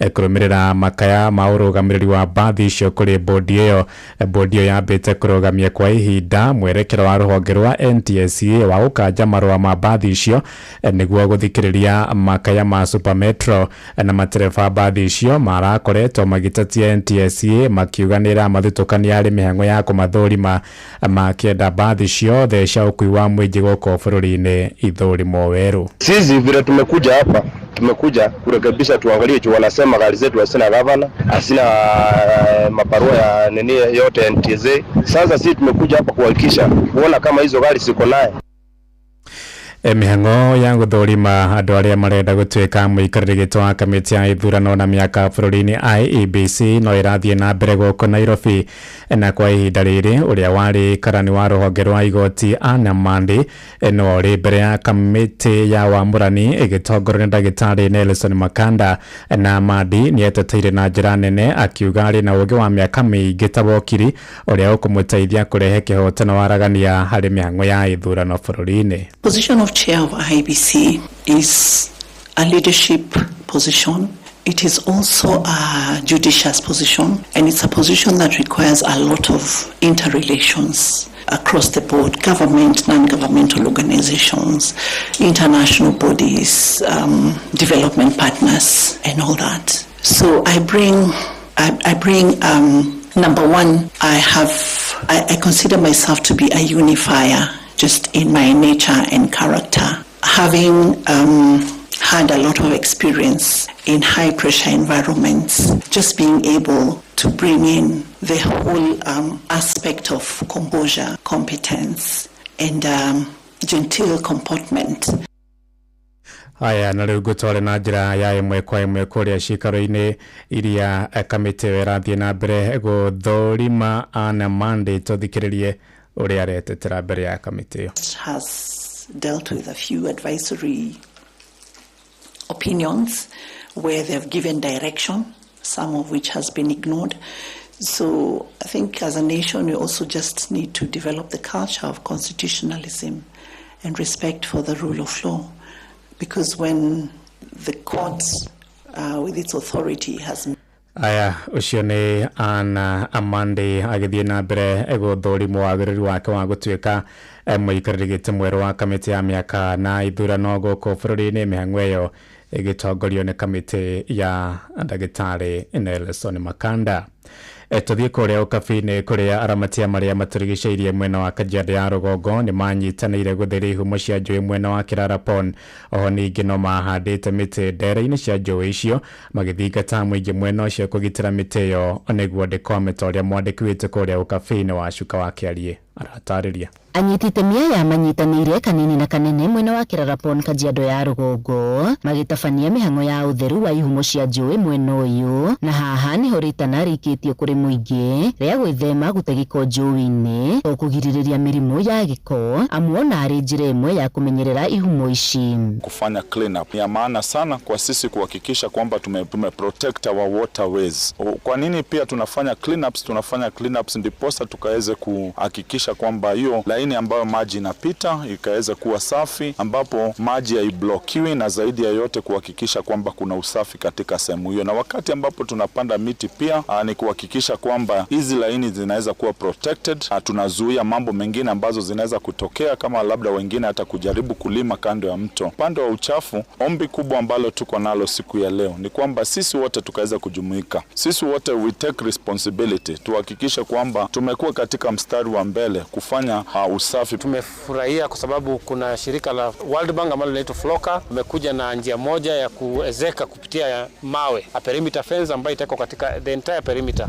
kũrũmĩrĩra makaya ma ũrũgamĩrĩri wa mbathi icio kũrĩ bodi ĩyo. Bodi ĩyo yambĩte kũrũgamia kwa ihinda mwerekera wa rũhonge rwa NTSA wa gũkanja marũa ma mbathi icio nĩguo gũthikĩrĩria makaya ma Super Metro na matereba mbathi icio marakoretwo magĩtetia NTSA makiuga nĩ ĩramathutũkania harĩ mĩhang'o ya kũmathũrima makĩenda mbathi ciothe cia ũkui wa mũingĩ gũkũ bũrũri-inĩ ithũrimwo werũ. Sisi vile tumekuja hapa, tumekuja kurekebisha, tuangalie juu wanasema gari zetu hazina gavana, hazina mabarua ya nini yote NTSA. Sasa sisi tumekuja hapa kuhakikisha kuona kama hizo gari ziko naye. Mĩhang'o ya gũthũrima andũ arĩa marenda gũtuĩka mũikarĩri gĩtĩ wa kamĩtĩ ya ithurano na mĩaka bũrũri-inĩ IEBC no ĩrathiĩ na mbere gũkũ Nairobi na kwa ihinda rĩrĩ ũrĩa warĩ karani wa rũhonge rwa igoti Anna Mandi no ũrĩ mbere ya kamĩtĩ ya wamũrani ĩgĩtongorio nĩ ndagĩtarĩ Nelson Makanda na Mandi nĩeteteire na njĩra nene akiuga arĩ na ũgĩ wa mĩaka mĩingĩ ta wokiri ũrĩa ũkũmũteithia kũrehe kĩhoto na waragania harĩ mĩhang'o ya ithurano bũrũri-inĩ. Position of chair of IEBC is a leadership position. It is also a judicious position, and it's a position that requires a lot of interrelations. across the board, government, non-governmental organizations, international bodies, development partners, and all that. So I bring, number one, I consider myself to be a unifier, just in my nature and character. Having had a lot of experience in high pressure environments, just being able to bring in the whole aspect of composure, competence, and genteel comportment. Aya na rĩu ngũtware na njĩra ya ĩmwe kwa ĩmwe kũrĩa ciikaro-inĩ iria kamĩtĩ ĩyo ĩrathiĩ na mbere gũthũrima Anne Monday tũthikĩrĩrie ũrĩa aretetera mbere ya kamĩtĩ ĩyo. Has dealt with a few advisory opinions where they've given direction, some of which has been ignored. So I think as a nation we also just need to develop the culture of constitutionalism and respect for the rule of law, because when the court with its authority has... Aya ũcio nĩ Anna Amande agĩthiĩ na mbere gũthũrimwo wagĩrĩru wake wa gũtuĩka mũikarĩri gĩtĩ mwerũ wa kamĩtĩ ya mĩaka na ithurano gũkũ bũrũri-inĩ. Mĩhang'o ĩyo ĩgĩtongorio nĩ kamĩtĩ ya ndagĩtarĩ Nelson Makanda. Tũthiĩ kũrĩa ũkabi-inĩ kũrĩa aramatia marĩa matũrigicĩirie mwena wa Kajiado ya rũgongo nĩ manyitanĩire gũtheria ihumo cia njũĩ mwena wa Kirarapon. Oho ningĩ no mahandĩte mĩtĩ ndere-inĩ cia njũĩ icio magĩthingata mũingĩ mwena ũcio kũgitĩra mĩtĩ ĩyo nĩguo ndĩkome ta ũrĩa mwandĩki witũ kũrĩa ũkabi-inĩ wa Cuka wa Kĩariĩ aratarĩria. Anyiti itemi aya manyitanĩire kanini na kanene mwena wa Kirarapon Kajiado ya rũgongo magĩtabania mĩhang'o ya ũtheru wa ihumo cia njũĩ mwena ũyũ, na haha nĩho rĩtana rĩikĩtio kũrĩ mũingĩ rĩa gwĩthema gũte gĩko njũĩ-inĩ o kũgirĩrĩria mĩrimũ ya gĩko, amu ona arĩ njĩra ĩmwe ya kũmenyerera ihumo ici. Kufanya clean up ni ya maana sana kwa sisi kuhakikisha kwamba tume protect our waterways. Kwa nini pia tunafanya clean ups? Tunafanya clean ups ndiposa tukaweze kuhakikisha kwamba hiyo laini ambayo maji inapita ikaweza kuwa safi, ambapo maji haiblokiwi, na zaidi ya yote kuhakikisha kwamba kuna usafi katika sehemu hiyo. Na wakati ambapo tunapanda miti pia ni kuhakikisha kwamba hizi laini zinaweza kuwa protected. Tunazuia mambo mengine ambazo zinaweza kutokea kama labda wengine hata kujaribu kulima kando ya mto. Upande wa uchafu, ombi kubwa ambalo tuko nalo siku ya leo ni kwamba sisi wote tukaweza kujumuika. Sisi wote we take responsibility, tuhakikishe kwamba tumekuwa katika mstari wa mbele kufanya usafi. Tumefurahia kwa sababu kuna shirika la World Bank ambalo linaitwa Floka wamekuja na njia moja ya kuezeka kupitia mawe, a perimeter fence ambayo itakuwa katika the entire perimeter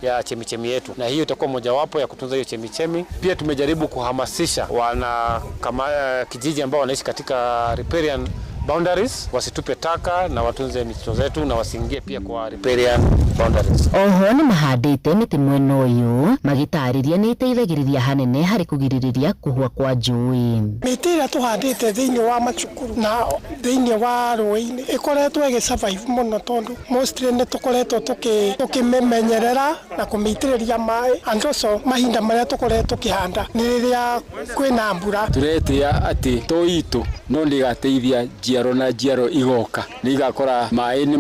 ya chemichemi yetu, na hiyo itakuwa mojawapo ya kutunza hiyo chemichemi. Pia tumejaribu kuhamasisha wana kama kijiji ambao wanaishi katika riparian boundaries wasitupe taka na watunze mito zetu na wasiingie pia kwa riparian boundaries. Oho nĩ mahandĩte mĩtĩ mwena ũyũ magĩtarĩria nĩ ĩteithagĩrĩria hanene harĩ kũgirĩrĩria kũhũa kwa njũĩ. Mĩtĩ ĩrĩa tũhandĩte thĩinĩ wa macukuru na thĩinĩ wa rũĩ-inĩ ĩkoretwo ĩgĩ survive mũno, tondũ mostly nĩ tũkoretwo tũkĩmĩmenyerera na kũmĩitĩrĩria maĩ, and also mahinda marĩa tũkoretwo tũkĩhanda nĩ rĩrĩa kwĩna mbura. Tũretĩa atĩ to itũ no nĩgateithia njiaro na njiaro igoka nĩ igakora maĩ nĩ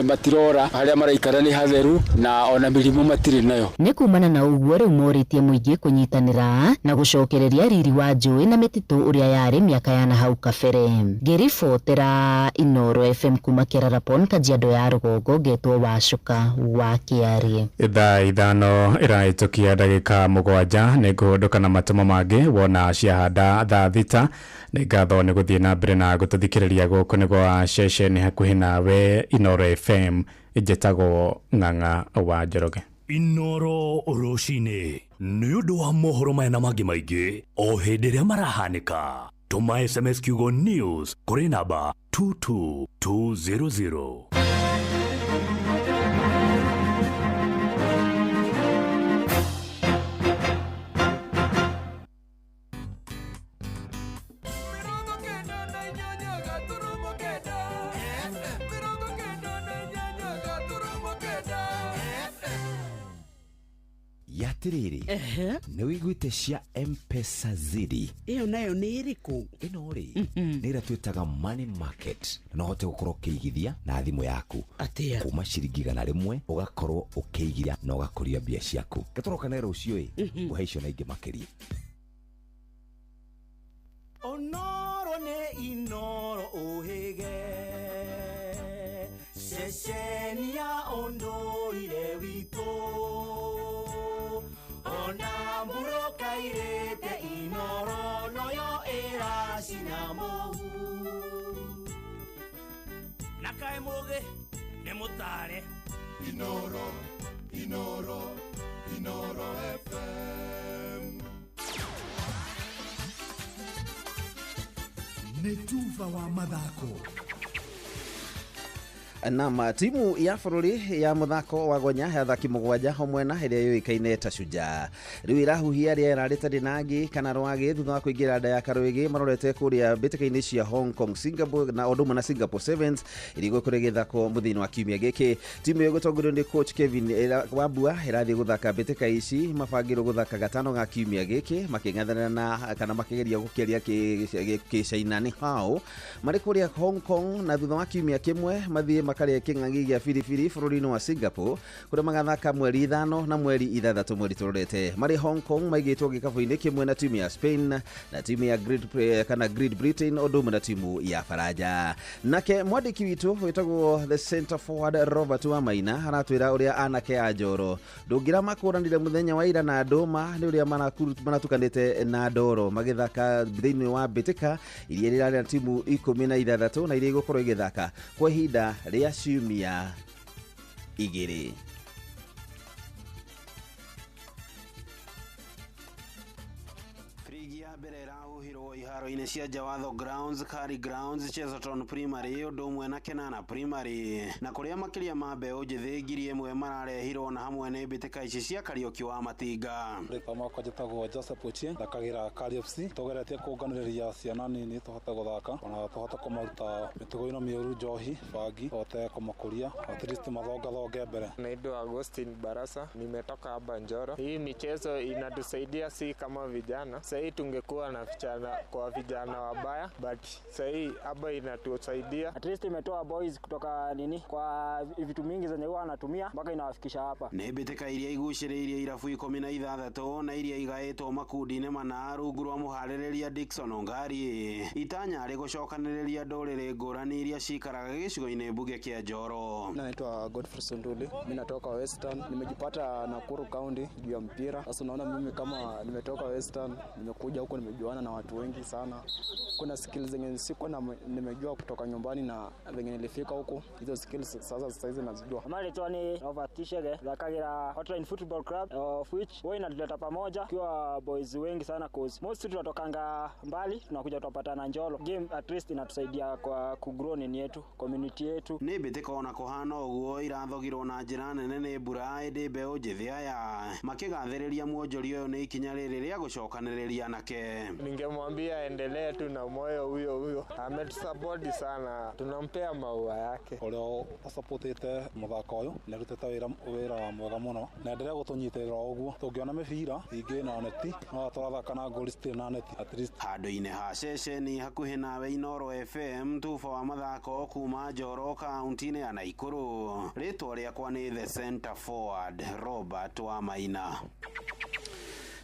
matirora harĩa maraikara nĩ hatheru na ona mĩrimũ matirĩ nayo. Nĩ kumana na ũguo rĩu morĩtie mũingĩ kũnyitanĩra na gũcokereria riri wa njũĩ na mĩtitũ ũrĩa yarĩ mĩaka ya nahau kabere. Ngĩribotera Inooro FM kuma Kerarapon Kajiado ya rũgongo, ngetwo Wacuka wa Kĩariĩ. Thaa 5 ĩrahĩtũkia ndagĩka 7 nĩ ngũhũndũka na matũmo mangĩ wona ciahanda thaa 6. Nĩ ngatho nĩ gũthiĩ na mbere na gũtũthikĩrĩria gũkũ nĩ gwa ceceni hakuhĩ nawe Inooro FM. Njĩtagwo Ng'ang'a wa Njoroge. Inooro rũcinĩ nĩ ũndũ wa mohoro maya na mangĩ maingĩ o hĩndĩ ĩrĩa marahanĩka. Tũma SMS kiugo news kũrĩ namba 22200. Ya Atĩrĩrĩ, nĩ wĩiguĩte cia Mpesa Zidi? Ĩyo nayo nĩ ĩrĩkũ? Ĩno rĩ, nĩ ĩrĩa twĩtaga money market, na no ũhote gũkorwo ũkĩigithia na thimũ yaku. Atĩa? Kuma ciringi 100 ũgakorwo ũkĩigithia na ũgakũria mbia ciaku. Gatũroka nayo rũciũ ĩ ngũhe icio na ingĩ makĩria. Onoro nĩ Inoro ũhĩge, ceceni ya ũndũire witũ, ona mbura ĩkairĩte Inoro noyo ĩracina mũhu. Na kaĩ mũgĩ nĩ mũtare. Inoro, Inoro, Inoro FM. Nĩ tuba wa mathako. Nam timu ya bũrũri ya mũthako wa gonya ya athaki 7 o mwena ĩrĩa yũĩkaine ta Shujaa rĩu ĩrahuhia rĩera rĩtarĩ na ngĩ kana rwagĩ thutha wa kũingĩra nda ya karwĩgĩ marorete kũrĩa mbĩtĩka-inĩ cia Hong Kong, Singapore na ũndũ ũmwe na Singapore Sevens iria igũkorwo igĩthakwo mũthia-inĩ wa kiumia gĩkĩ. Timu ĩyo ĩgũtongorio nĩ coach Kevin Wambua ĩrathiĩ gũthaka mbĩtĩka ici mabangĩrwo gũthaka gatano ga kiumia gĩkĩ makĩng'ethanĩra na kana makĩgeria gũkĩaria kĩcaina nĩ hao marĩ kũrĩa Hong Kong, na thutha wa kiumia kĩmwe mathiĩ makarĩe kĩng'ang'i gĩa biribiri bũrũri-inĩ wa Singapore kũrĩa magathaka mweri 5 na mweri 6 mweri tũrorete. Marĩ Hong Kong maigĩtwo gĩkabũ-inĩ kĩmwe na timu ya Spain na timu ya Great Britain ũndũ ũmwe na timu ya Faranja. Nake mwandĩki witũ wĩtagwo the center forward Robert Wamaina aratwĩra ũrĩa anake a Njoro ndũngĩra makũranire mũthenya wa ira na ndũma nĩ ũrĩa maratukanĩte na ndoro magĩthaka thĩinĩ wa mbĩtĩka iria rĩrarĩ na timu 16 na iria igũkorwo igĩthaka kwa ihinda rĩa ciumia 2. Rigi ya mbere ĩrahuhirwo iharo-inĩ cia Jawatho Grounds, Kari Grounds, Chesterton Primary ũndũ ũmwe na Kenana Primary, na kũrĩa makĩria ma mbeũ njĩthĩ 1000 mararehirwo na hamwe nĩ mbĩtĩka ici cia Kariũki wa Matinga. Rĩtwa makwa njĩtagwo Joseph Ochieng, thakagĩra Kari FC. Tũgeretie kũnganĩrĩria ciana nini tũhote gũthaka ona tũhote kũmaruta mĩtugo ĩno mĩũru, njohi, bangi, tũhote kũmakũria at least mathongathonge mbere. Naitwa Agustin Barasa, nimetoka hapa Njoro. Hii michezo inatusaidia si kama vijana. Sahii tungekuwa na vijana kwa vijana wabaya, but sahii hapa inatusaidia. At least imetoa boys kutoka nini kwa vitu mingi zenye huwa anatumia mpaka inawafikisha hapa. Nĩ mbĩtĩka iria igucĩrĩirie irabu 16 na iria igaĩtwo makundi-inĩ mana rungu rwa mũharĩrĩria Dickson Ongari. Itanya rĩ gũcokanĩrĩria ndũrĩrĩ ngũrani iria cikaraga gĩcigo-inĩ mbunge kĩa Njoro. Naitwa Godfrey Sunduli, mimi natoka Western, nimejipata Nakuru County juu ya mpira. Sasa unaona mimi kama nimetoka Western, nimekuja huko nimejuana na watu wengi sana. Kuna skills zenye sikuwa na nimejua kutoka nyumbani na venye nilifika huko, hizo skills sasa hizi nazijua. Marĩtwa ni Robert Tishege, thakagira Hotline Football Club, of which huwa inatuleta pamoja kwa boys wengi sana cause most tunatokanga mbali tunakuja tupatana Njoro. Game at least inatusaidia kwa kugrow nini yetu, community yetu. Nĩ mbĩtĩka ona kũhana ũguo irathogirwo na njĩra nene nĩ mbura ĩndĩ mbeũ njĩthĩ aya makĩgathĩrĩria mwonjoria ũyũ nĩ ikinya rĩrĩ rĩa gũcokanĩrĩria anake. Ningemwambia aendelee tu na moyo huyo huyo, ametusupport sana, tunampea maua yake. Ũrĩa ũsupportĩte mũthako ũyũ nĩ arutĩte wĩra mwega mũno na endelee gũtũnyitĩrĩra o ũguo. Tũngĩona mĩbira ingĩ na neti no tũrathaka na ngoli citirĩ na neti at least. Handũ-inĩ ha ceceni hakuhĩ nawe Inoro FM, tuba wa mathako kuma Njoro kaunti-inĩ ya Naikuru. Rĩtwa rĩakwa nĩ the center forward Robert Wamaina.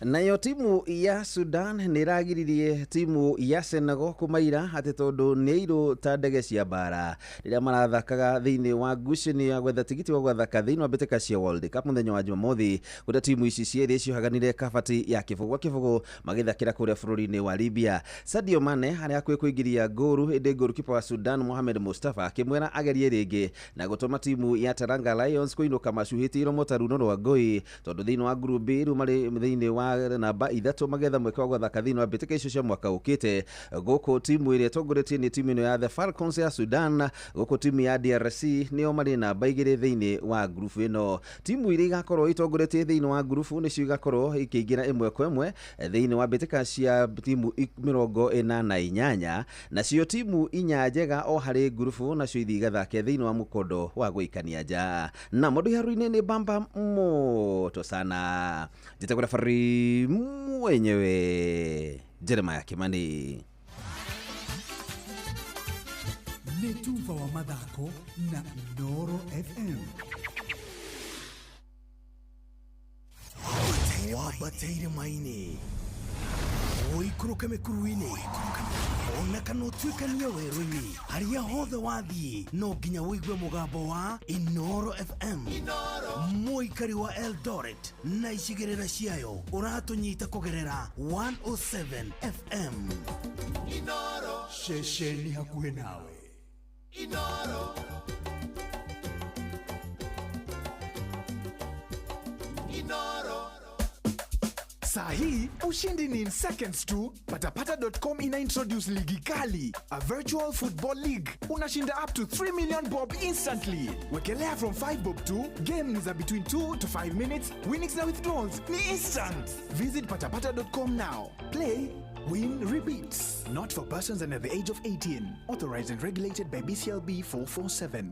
Nayo timu ya Sudan nĩ ĩragiririe timu ya Senegal kũmaira atĩ tondũ nĩ airũ ta ndege cia mbara rĩrĩa marathakaga thĩinĩ wa ngucanio ya gwetha tigiti wa gwathaka thĩinĩ wa mbĩtĩka cia World Cup mũthenya wa Jumamothi kũrĩa timu ici cierĩ ciohaganire kabati ya kĩbũgũ gwa kĩbũgũ magĩthakĩra kũrĩa bũrũri-inĩ wa Libya. Sadio Mane arĩ hakuhĩ kũingĩria ngũru ĩndĩ goalkeeper wa Sudan Mohamed Mustafa akĩmwĩra agerie rĩngĩ na gũtũma timu ya Teranga Lions kũinũka macuhĩtie iromo ta runo rwa ngũi tondũ thĩinĩ wa group B rĩu marĩ thĩinĩ wa wa namba 3 magetha mweke wa gũthaka thĩinĩ wa mbĩtĩka icio cia mwaka ũkĩte. Gũkũ timu ĩrĩa ĩtongoretie nĩ timu ĩno ya The Falcons ya Sudan, gũkũ timu ya DRC nĩo marĩ namba 2 thĩinĩ wa ngurubu ĩno. Timu iria igakorwo itongoretie thĩinĩ wa ngurubu nĩcio igakorwo ikĩingĩra ĩmwe kwa ĩmwe thĩinĩ wa mbĩtĩka cia timu 48, nacio timu 4 njega o harĩ ngurubu nacio ithiĩ igathake thĩinĩ wa mũkondo wa gũikania nja. Na mũndũ iharu-inĩ nĩ bamba moto sana. Njĩtagwo referee mwenyewe Jeremiah Kimani. Nĩ tuba wa mathako na Inooro FM. Wambateire maini ũikũrũke mĩkuru-inĩ ona kana ũtuĩkanie werũ-inĩ, harĩa hothe wathiĩ no nginya ũigue mũgambo wa Inooro FM. Mũikari wa Eldoret na icigĩrĩra ciayo ũratũnyita kũgerera 107 FM. Ceceni hakuhĩ nawe. Inooro. Inooro. Saa hii ushindi ni in seconds tu. Patapata.com ina introduce ligi kali, a virtual football league. Unashinda up to 3 million bob instantly. Wekelea from 5 bob tu. Game ni za between 2 to 5 minutes. Winnings na withdrawals ni instant. Visit patapata.com now. Play, win, repeat. Not for persons under the age of 18. Authorized and regulated by BCLB 447.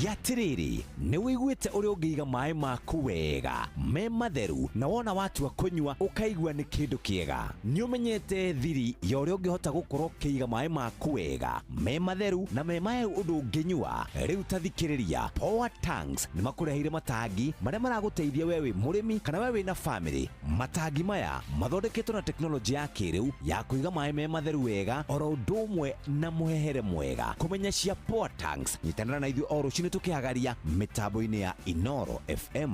Yatiriri, nĩ wĩiguĩte ũrĩa ũngĩiga maĩ maku wega me matheru na wona watua kũnyua ũkaigua nĩ kĩndũ kĩega. Nĩ ũmenyete thiri ya ũrĩa ũngĩhota gũkorwo ũkĩiga maĩ maku wega me matheru na me maĩ ũndũ ũngĩnyua. Rĩu ta thikĩrĩria, Power Tanks nĩ makũreheire matangi marĩa maragũteithia we wĩ mũrĩmi kana we wĩna family. Matangi maya mathondeketwo na teknolojĩ ya kĩrĩu ya kũiga maĩ me matheru wega oro ũndũ ũmwe na mũhehere mwega. Kũmenya cia Power Tanks, nyitanĩra na ithuĩ o rũcinĩ tukiagaria mitambo-inĩ ya Inooro FM.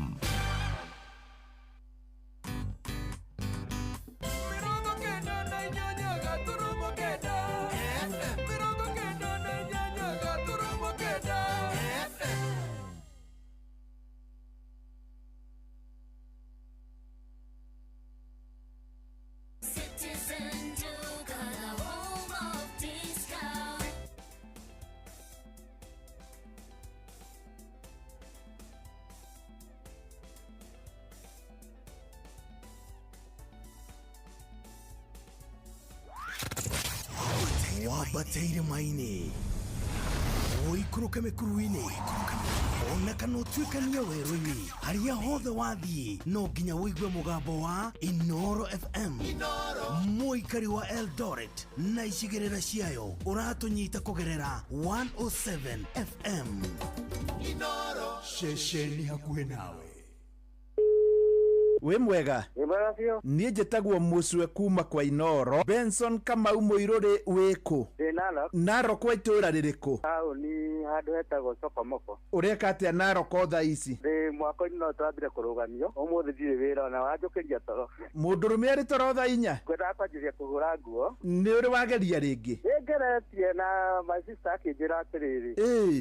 Wambateire maini ũikũrũke mĩkuru-inĩ ona kana ũtuĩkanie werũ-inĩ, harĩa hothe wathiĩ no nginya ũigue mũgambo wa Inooro FM. Mũikari wa Eldoret na icigĩrĩra ciayo ũratũnyita kũgerera 107 FM. Ceceni hakuhĩ nawe. Wĩ mwega? Niĩ njĩtagwo Mũcwe kuma kwa Inooro. Benson Kamau Mũirũrĩ wĩkũ? Ndĩ Narok. Narok wa itũũra rĩrĩkũ? Taũni handũ hetagwo Sokomoko. Ũreka atĩa Narok thaa ici? Ndĩ mwako-inĩ no twambire kũrũgamio. Ũmũthĩ ndirĩ wĩra ona wanjũkĩria toro. Mũndũrũme arĩ toro thaa 4? Ngwendaga kwanjĩrĩria kũhũra nguo. Nĩ ũrĩ wageria rĩngĩ? Nĩngeretie na my sister akĩnjĩra atĩrĩrĩ.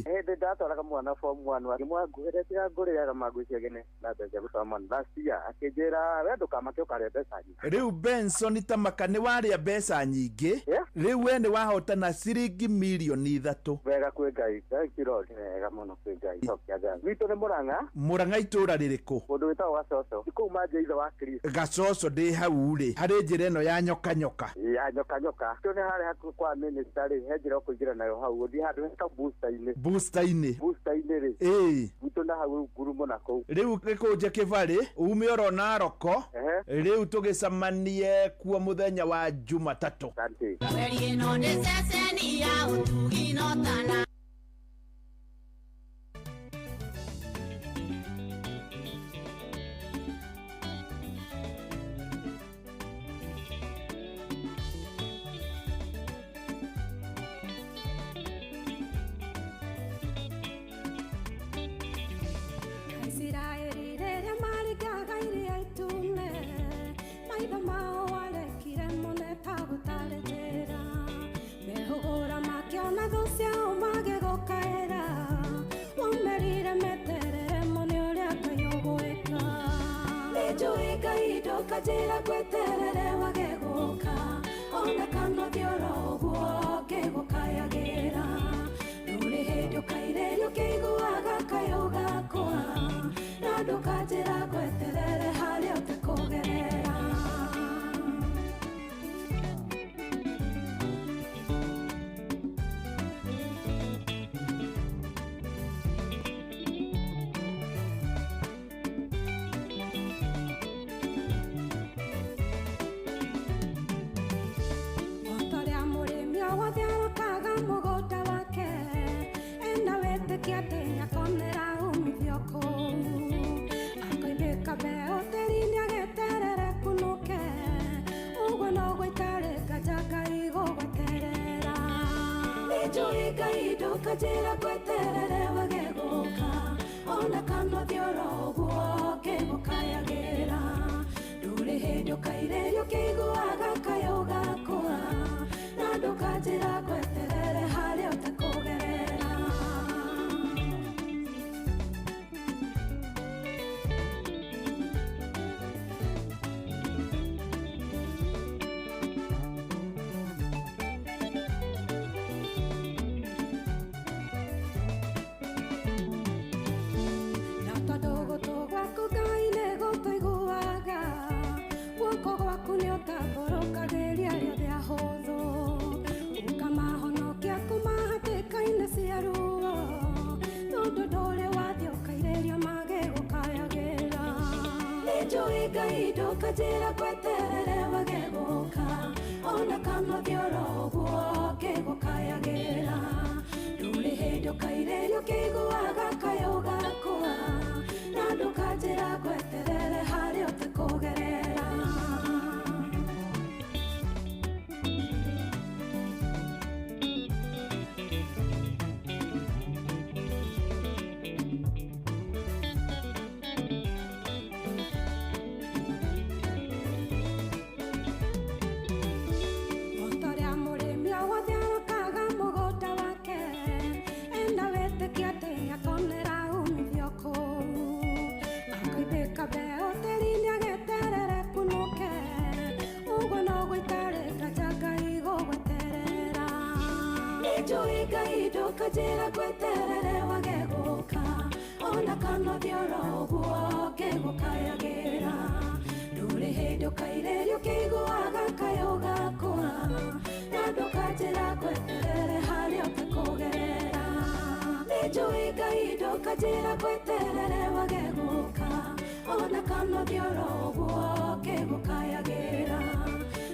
Hĩndĩ ndatwaraga mwana form 1 akĩmwĩra nguhĩre tiga ngũrĩaga manguo ciagene na mbeca cia gũtwara mwana last year akĩnjĩra we ndũkamake ũkarĩa mbeca nyingĩ. Rĩu Benson tamaka nĩ warĩa mbeca nyingĩ. Rĩu we nĩ wahotana ciringi mirioni 3. Wega kwĩ Ngai. Thank you Lord. Wega mũno kwĩ Ngai. Cokia ngatho. Gwitũ nĩ Mũrang'a. Mũrang'a itũũra rĩrĩkũ? Kũndũ gwĩtagwo Gacoco. Kũu manje ithe wa Kristo. Gacoco ndĩ hau rĩ, harĩ njĩra ĩno ya nyoka nyoka. Ya nyoka nyoka. Tũ nĩ harĩa hakuhĩ kwa minister rĩ, he njĩra ũkũingĩra nayo hau ũthiĩ handũ hetagwo booster-inĩ. Booster-inĩ. Booster-inĩ rĩ. Ĩĩ. Gwitũ na hau ngurumo na kũu. Rĩu gĩkũnje kĩbarĩ ume oro Naroko. Rĩu tũgĩcemanie kuo mũthenya wa Jumatatũ. Mweri ĩno nĩ ceceni ya ũtugi no tana. Aisiraeli rĩrĩa maringaga iria itune, maitho mao arekire mone ta gũtarĩ njĩra, mehũgũra makĩona. Ndũkanjĩra ngweterere wage gũka ona kana ũthiĩ oro ũguo ngĩgũkayagĩra. Ndũrĩ hĩndĩ ũkairĩrio ũkĩiguaga kayũ gakwa na ndũkanjĩra ngweterere harĩa ũtekũgerera. Otorĩa mũrĩmi o wothe arokaga mũgũnda wake ena wĩtĩkio atĩ nĩakonera umithio kũu. Akoimbĩka mbeũ tĩri-inĩ ageterere kunũke, ũguo noguo itarĩ nganja Ngai gũgweterera. Nĩnjũĩ Ngai ndũkanjĩra ngweterere wage gũka ona kana ũthiĩ oro ũguo ngĩgũkayagĩra. Ndũrĩ hĩndĩ ũkairĩrio ũkĩiguaga kayũ gakwa na ndũkanjĩra ngweterere harĩa ũtekũgerera. Na tondũ gũtũ gwaku Ngai nĩ gũtũiguaga, guoko gwaku nĩ ũtambũrũkagĩria arĩa othe ahũthũ, ũkamahonokia kuuma hatĩka-inĩ cia ruo, tondũ ndũrĩ wathiĩ ũkairĩrio magĩgũkayagĩra. Nĩnjũĩ Ngai ndũkanjĩra ngweterere wage gũka ona kana ũthiĩ oro ũguo ngĩgũkayagĩra. Ndũrĩ hĩndĩ ũkairĩrio ũkĩiguaga kayũ gakwa na ndũkanjĩra ngweterere harĩa ũtekũgerera. Otorĩa mũrĩmi o wothe arokaga mũgũnda wake ena wĩtĩkio atĩ nĩakonera umithio kũu. Akoimbĩka mbeũ tĩri-inĩ ageterere kunũke, ũguo noguo itarĩ nganja Ngai gũgweterera. Nĩnjũĩ Ngai ndũkanjĩra ngweterere wage gũka ona kana ũthiĩ oro ũguo ngĩgũkayagĩra. Ndũrĩ hĩndĩ ũkairĩrio ũkĩiguaga kayũ gakwa na ndũkanjĩra ngweterere harĩa ũtekũgerera. Nĩnjũĩ Ngai ndũkanjĩra ngweterere wage gũka ona kana ũthiĩ oro ũguo ngĩgũkayagĩra.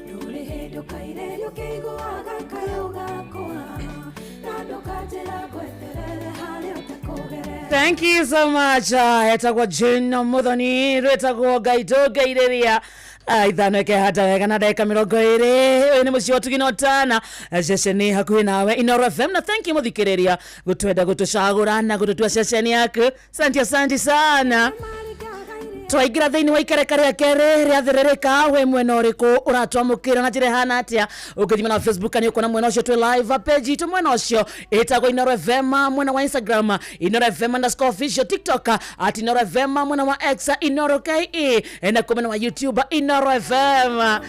Ndũrĩ hĩndĩ ũkairĩrio ũkĩiguaga kayũ gakwa na ndũkanjĩra ngweterere harĩa ũtekũgerera. Thank you so much. Etagwo Jane Muthoni, rwĩtagwo Ngai ndũngeirĩria. Ithano ĩkehanda wega na ndagĩka 20. Ũyũ nĩ mũciĩ wa Ũtugi na Ũtana, ceceni hakuhĩ nawe Inooro FM. Na thank you mũthikĩrĩria gũtwenda gũtũcagũra na gũtũtua ceceni yaku. Asante, asante sana. Twaingĩra thĩinĩ wa ikereka rĩa kerĩ rĩa thĩrĩrĩka, we mwena ũrĩkũ ũratwamũkĩra na njĩra ĩhana atĩa? Ũngĩthiĩ mwena wa Facebook nĩ ũkuona mwena ũcio twĩ live page itũ mwena ũcio ĩtagwo Inooro FM, mwena wa Instagram Inooro FM underscore official, TikTok at Inooro FM, mwena wa X Inooro KE, na kwa mwena wa YouTube Inooro FM.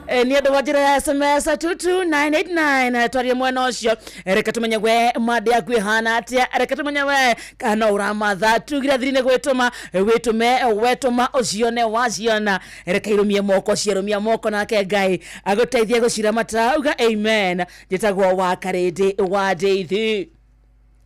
Nĩ ũndũ wa njĩra ya SMS 22989 twarie mwena ũcio. Reke tũmenye we mande yaku ĩhana atĩa, reke tũmenye we kana no ũramatha tugire thiri nĩ gwĩtũma wĩtũme wetũma ũcione waciona, reke irũmie moko ciarũmia moko nake Ngai agũteithie gũciramata, uga amen. Njĩtagwo wa Karĩndĩ wa Ndeithi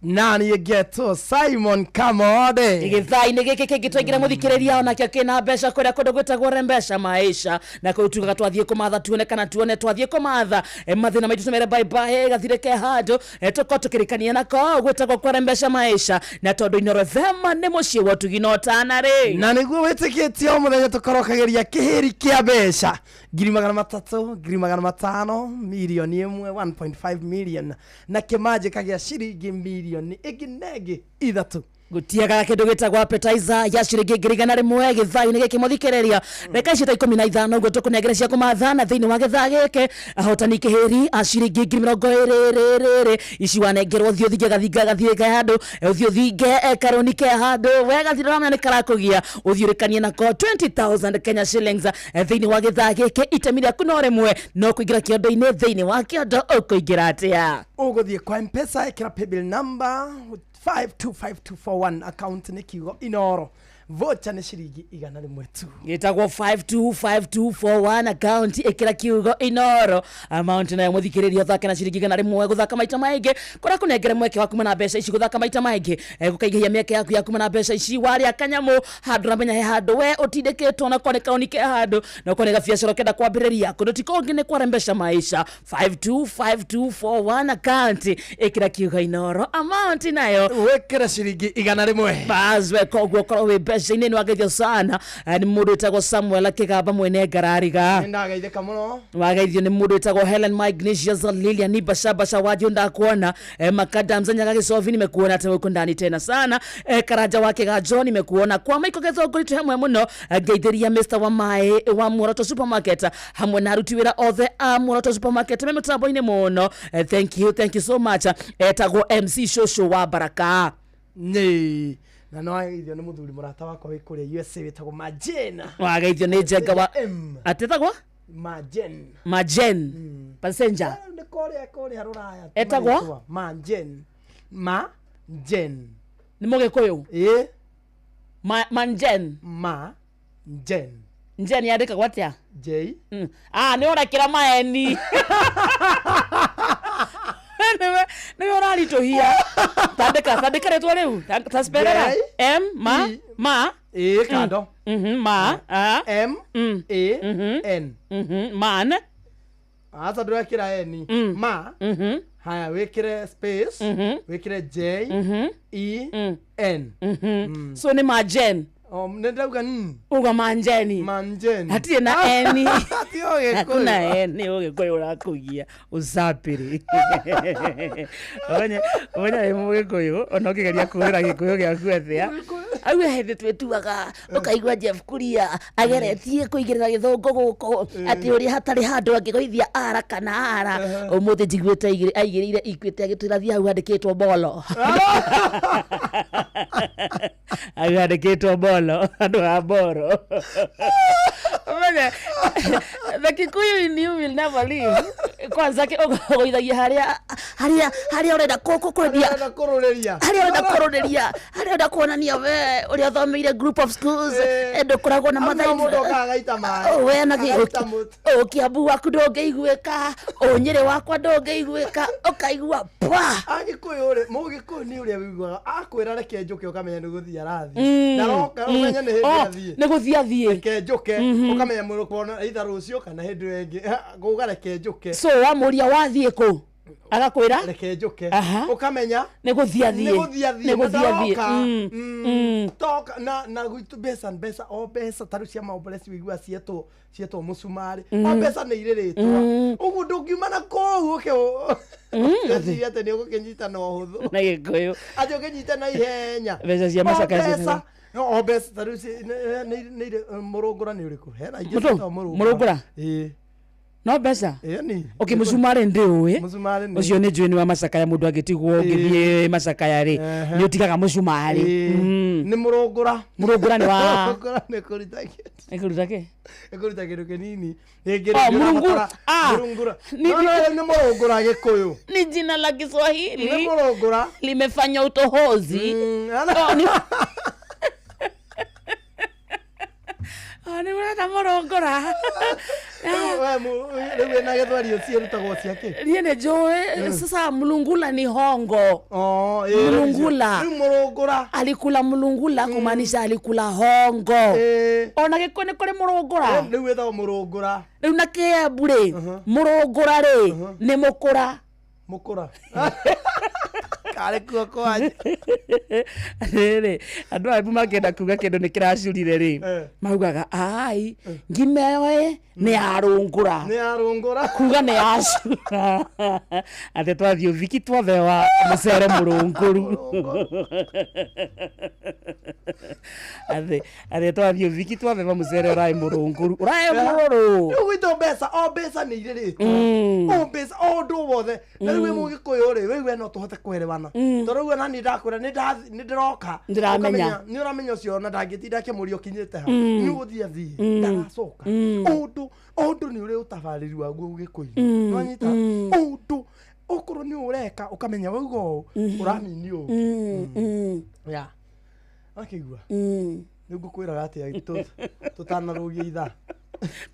na niĩ ngetwo Simon Kamode. Gĩthaa-inĩ gĩkĩ kĩngĩ twaingĩra mũthikĩrĩria onakĩo kĩna mbeca kũrĩa kũndũ gwĩtagwo Rembesha Maisha, na kũu tugaga twathiĩ kũmatha tuone kana tuone twathiĩ kũmatha mathĩna maitũ tũmere bye bye gathire ke handũ tũkorwo tũkĩrĩkania nako gwĩtagwo kwa Rembesha Maisha, na tondũ Inooro FM nĩ mũciĩ wa ũtugi na ũtana rĩ, na nĩguo wĩtĩkĩtie o mũthenya tũkorokagĩria kĩhĩri kĩa mbeca 300,000, 500,000, 1 million, 1.5 million, na kĩmanjĩka gĩa ciringi mirioni ĩngĩ na ĩngĩ ithatũ. Gutiagaga kindu gitagwo appetizer ya ciringi 100,000 githaa-inĩ gĩkĩ mũthikĩrĩria. Ndagĩka icio ta 15 ũguo tũkũnengere cia kũmathana thĩinĩ wa gĩthaa gĩkĩ. Ahotani kĩhĩri a ciringi 20,000 ici wanengerwo ũthiĩ ũthinge gathinga gathiĩ ke handũ, ũthiĩ ũthinge karũni ke handũ we gathiĩ ũramenya nĩ karakũgia, ũthiĩ ũrĩkanie nako 20,000 Kenya shillings thĩinĩ wa gĩthaa gĩkĩ. Itemi rĩaku no rĩmwe, no kũingĩra kĩondo-inĩ. Thĩinĩ wa kĩondo ũkũingĩra atĩa? Ũgũthiĩ kwa Mpesa, ĩkĩra paybill number 525241, account nĩ kiugo Inoro, voucher nĩ ciringi 100 tu. Gĩtagwo 525241, account ĩkĩra kiugo Inoro, amount nayo mũthikĩrĩria ũthake na ciringi 100. Gũthaka maita maingĩ kũrĩa kũnengere mweke wa kuma na mbeca ici. Gũthaka maita maingĩ gũkaingĩhia mĩeke yaku ya kuma na mbeca ici. Warĩa kanyamũ handũ ũramenya he handũ we ũtindĩkĩtwo, na korwo nĩ kaũni ke handũ, na korwo nĩ gabiacara ũkenda kwambĩrĩria kũndũ ti kũngĩ nĩ kwarembesha maisha. 525241, account ĩkĩra kiugo Inoro, amount nayo wĩkĩre ciringi 100. Bas, we koguo korwo wĩ mbeca-inĩ nĩ wageithio sana. Nĩ mũndũ wĩtagwo Samuel Kĩgamba mwene ngarariga. Nĩ ndageithĩka mũno. Wageithio nĩ mũndũ wĩtagwo Helen Magnesius Lilian Bashabasha Wanjo, ndakuona. Makadamza Nyaga Gĩcobi, nimekuona tena huko ndani tena sana. Karanja wa Kĩganjo, nimekuona. Kwa Maiko Gĩthũngũri twĩ hamwe mũno. Ngeithĩria Mr Wamaĩ wa Muoroto Supermarket hamwe na aruti wĩra othe a Muoroto Supermarket me mĩtambo-inĩ mũno. Thank you, thank you so much. Etagwo MC Shosho wa Baraka. Nĩ na no wageithio nĩ mũthuri mũrata wakwa wĩ kũrĩa USA wĩtagwo Majena. Wageithio nĩ Njenga wa M atĩtagwo Majen. Majen passenger. Nĩ kũrĩa rũraya. Etagwo? Marĩtwa, Majen, Majen. Nĩ mũgĩkũyũ? Ĩ. Manjen. Ma Jen. Njen yandĩkagwo atĩa? J. Ah, nĩ ũrekĩra maeni, nĩwe ũraritũhia. Tandĩka, tandĩka rĩtwa rĩu. Ta spellera. J, M ma ma. Ĩ kando. Ma a M A N. Man. Aca, ndũrekĩra N. Ma. Haya, wĩkĩre space, wĩkĩre J E N. So nĩ majen. Nĩ ndauga n. Uga manjeni. Manjeni. Hatirĩ na N. Ti Ũgĩkũyũ. Hakuna N. Ũgĩkũyũ ũrakũgia ũcapĩrĩ. Ũmenye wĩ mũgĩkũyũ ona ũkĩgeria kũhũthĩra gĩkũyũ gĩaku atĩa, auge hĩndĩ twĩtuaga ũkaigua Jeff Kuria ageretie kũigĩrĩra gĩthũngũ gũkũ atĩ ũrĩa hatarĩ handũ angĩgũithia ara kana ara. Ũmũthĩ njiguĩte aigĩrĩire Equity agĩtwĩra thiĩ hau handĩkĩtwo bolo, hau handĩkĩtwo bolo, handũ ha boro. Ũmenye the Kikuyu in you will never leave. Kwanza ũgũithagia harĩa ũrenda kwendia, Ũrenda kũrũrĩria. Harĩa ũrenda kũrũrĩria, harĩa ũrenda kuonania we ũrĩa ũthomeire group of schools, ndũkoragwo na Hau mathaithũ. mũndũ okaga agaita maĩ. We na Agaita mũtu. Kĩambu waku ndũngĩiguĩka, Ũnyĩrĩ wakwa ndũngĩiguĩka, ũkaigua pa. Agĩkũyũ rĩ, mũgĩkũyũ nĩ ũrĩa wĩiguaga akwĩra reke njũke, ũkamenya nĩ gũthiĩ arathiĩ. Ndaroka, ũmenye nĩ hĩndĩ Oh, athiĩ. nĩ gũthiĩ athiĩ. Reke njũke, ũkamenya mũrũkona either rũciũ kana hĩndĩ ĩyo ĩngĩ. Kuga reke njũke. So wamũria wathiĩ kũ, agakwĩra reke njũke. Aha. Ũkamenya nĩ gũthiĩ athiĩ. Nĩ gũthiĩ athiĩ. Nĩ gũthiĩ athiĩ. Ndaroka. Toka na gwitũ mbeca mbeca o mbeca tarĩu cia maomboleci wĩigua cietwo mũcumarĩ. O mbeca nĩ irĩ rĩtwa. Ũguo ndũngiuma na kũu ũke ũcirie atĩ nĩ ũgũkĩnyita na ũhũthũ. Na gĩkũyũ. Atĩ ũkĩnyita na ihenya. Mbeca cia O macakaya mbeca. cietagwo- No, o mbeca tarĩu nĩ irĩ mũrũngũra nĩ ũrĩkũ? Hena ingĩ Mũtũ? ciĩtagwo mũrũngũra. Mũrũngũra? Ĩĩ. No mbeca. Ĩni. Okay, mũcumarĩ ndĩũĩ. Mũcumarĩ nĩ- Ũcio nĩ njũĩ nĩ wa macakaya, mũndũ angĩtigwo ũngĩthiĩ macakaya rĩ, nĩ ũtigaga mũcumarĩ. Nĩ mũrũngũra. Mũrũngũra nĩ wa Mũrũngũra nĩ kũruta kĩndũ. Nĩ kũruta kĩ? Nĩ kũruta kĩndũ kĩnini. Rĩngĩ Oh, rĩngĩ mũrungura. ũrabatara- Ah. Mũrungura. No, no, rĩu nĩ mũrũngũra gĩkũyũ. Ni jina la Kiswahili. Nĩ mũrũngũra. Limefanya utohozi. Oh, Oh, nĩ ũrenda mũrũngũra. Rĩu wĩna gĩthweri ciĩrutagwo cia kĩ? Niĩ nĩ njũĩ sasa mlungula ni hongo. Oh, ĩ, Mlungula. Rĩu mũrũngũra. Alikula mlungula kumaanisha alikula hongo. Ona gĩkũyũ nĩ kũrĩ mũrũngũra. Rĩu wĩtagwo mũrũngũra. Rĩu na kĩembu rĩ, mũrũngũra rĩ nĩ mũkũra. Mũkũra. Arĩ kuo kwanyu. Rĩrĩ andũ aya makĩenda kuga kĩndũ nĩ kĩracurire rĩ, maugaga ai ngima ĩyo ĩ nĩ yarũngũra. Nĩ yarũngũra. Kuga nĩ yacura, atĩ twathiĩ ũthiki twathewa mũcere mũrũngũru, atĩ twathiĩ ũthiki twathewa mũcere ũraĩ mũrũngũru, ũraĩ mũrũrũ. Rĩu gwitũ mbeca, o mbeca nĩ irĩrĩtwo, o mbeca, o ũndũ wothe. Na rĩu wĩ mũgĩkũyũ rĩ, wĩigue no tũhote kwerewana, tondũ rĩu ona niĩ ndakwĩra nĩ ndĩroka. Ndĩramenya. Ũkamenya, nĩ ũramenya ũcio ona ndangĩtinda akĩmũria ũkinyĩte ha. Nĩ ũgũthiĩ athiĩ, ndagacoka. Ũndũ o ũndũ nĩ ũrĩ ũtabarĩri waguo ũgĩkũyũ. Nĩwanyita? Ũndũ okorwo nĩ ũreka, ũkamenya wauga ũũ, ũramini ũũ ya akĩigua. Nĩ ngũkwĩraga atĩa tũtanarũgia ithaa?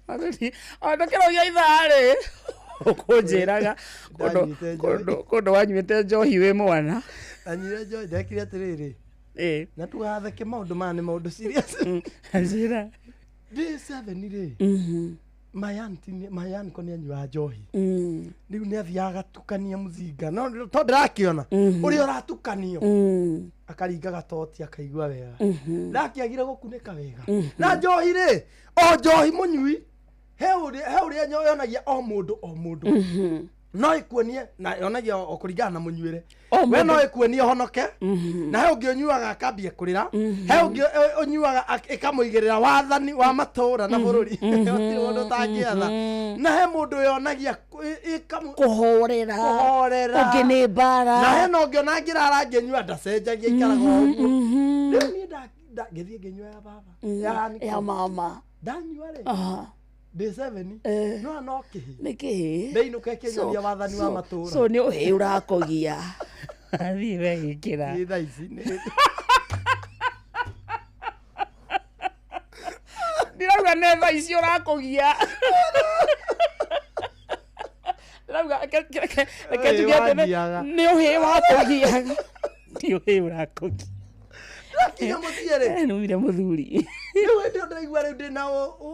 Tũkĩrũgia ithaa rĩ, ũkũnjĩraga Ndanyuĩte njohi. Kũndũ wanyuĩte njohi wĩ mwana. Ndanyuire njohi, ndekire atĩrĩrĩ, na tugatheke, maũndũ maya nĩ maũndũ serious. Njĩra. Ndĩ seven rĩ, my auntie my uncle nĩ anyuaga njohi. Rĩu nĩ athiaga agatukania mũzinga, no to ndĩrakĩona ũrĩa ũratukanio, akaringa gatoti akaigua wega. Ndakĩagire gũkunĩka wega. Na njohi rĩ, o njohi mũnyui he ũrĩa yonagia o mũndũ o mũndũ. No ĩkuonie na yonagia o kũringana na mũnyuĩre. O We mũndũ. no ĩkuonie honoke, na he ũngĩ ũnyuaga akambia kũrĩra, he ũngĩ ũnyuaga ĩkamũigĩrĩra wathani wa matũũra na bũrũri, gũtirĩ mũndũ ũtangĩatha, na he mũndũ yonagia Kũhorera. Kũhorera. Ũngĩ nĩ mbara. Na hena ũngĩ ona angĩrara ngĩnyua ndacenjagia, ikaraga o ũguo. Rĩu niĩ ngĩthiĩ ngĩnyua ya baba, ya uncle. Ya mama. Ndanyua rĩ, ndĩ seven, no no kĩhĩ. Nĩ kĩhĩ. Ndeinũka ĩkĩnyonia wathani wa matũũra. So nĩ ũhĩ ũrakogia athiĩ wegĩkĩra. Niĩ thaa ici Ndirauga nĩ thaa ici ũrakũgia, ndĩrauga reke Ũhĩ njuge atĩ wangiaga. Nĩ ũhĩ wakũgiaga, nĩ ũhĩ ũrakũgia. Ndakinya mũciĩ rĩ, Nĩumire mũthuri. Rĩu hĩndĩ ĩyo ndĩraigua rĩu ndĩna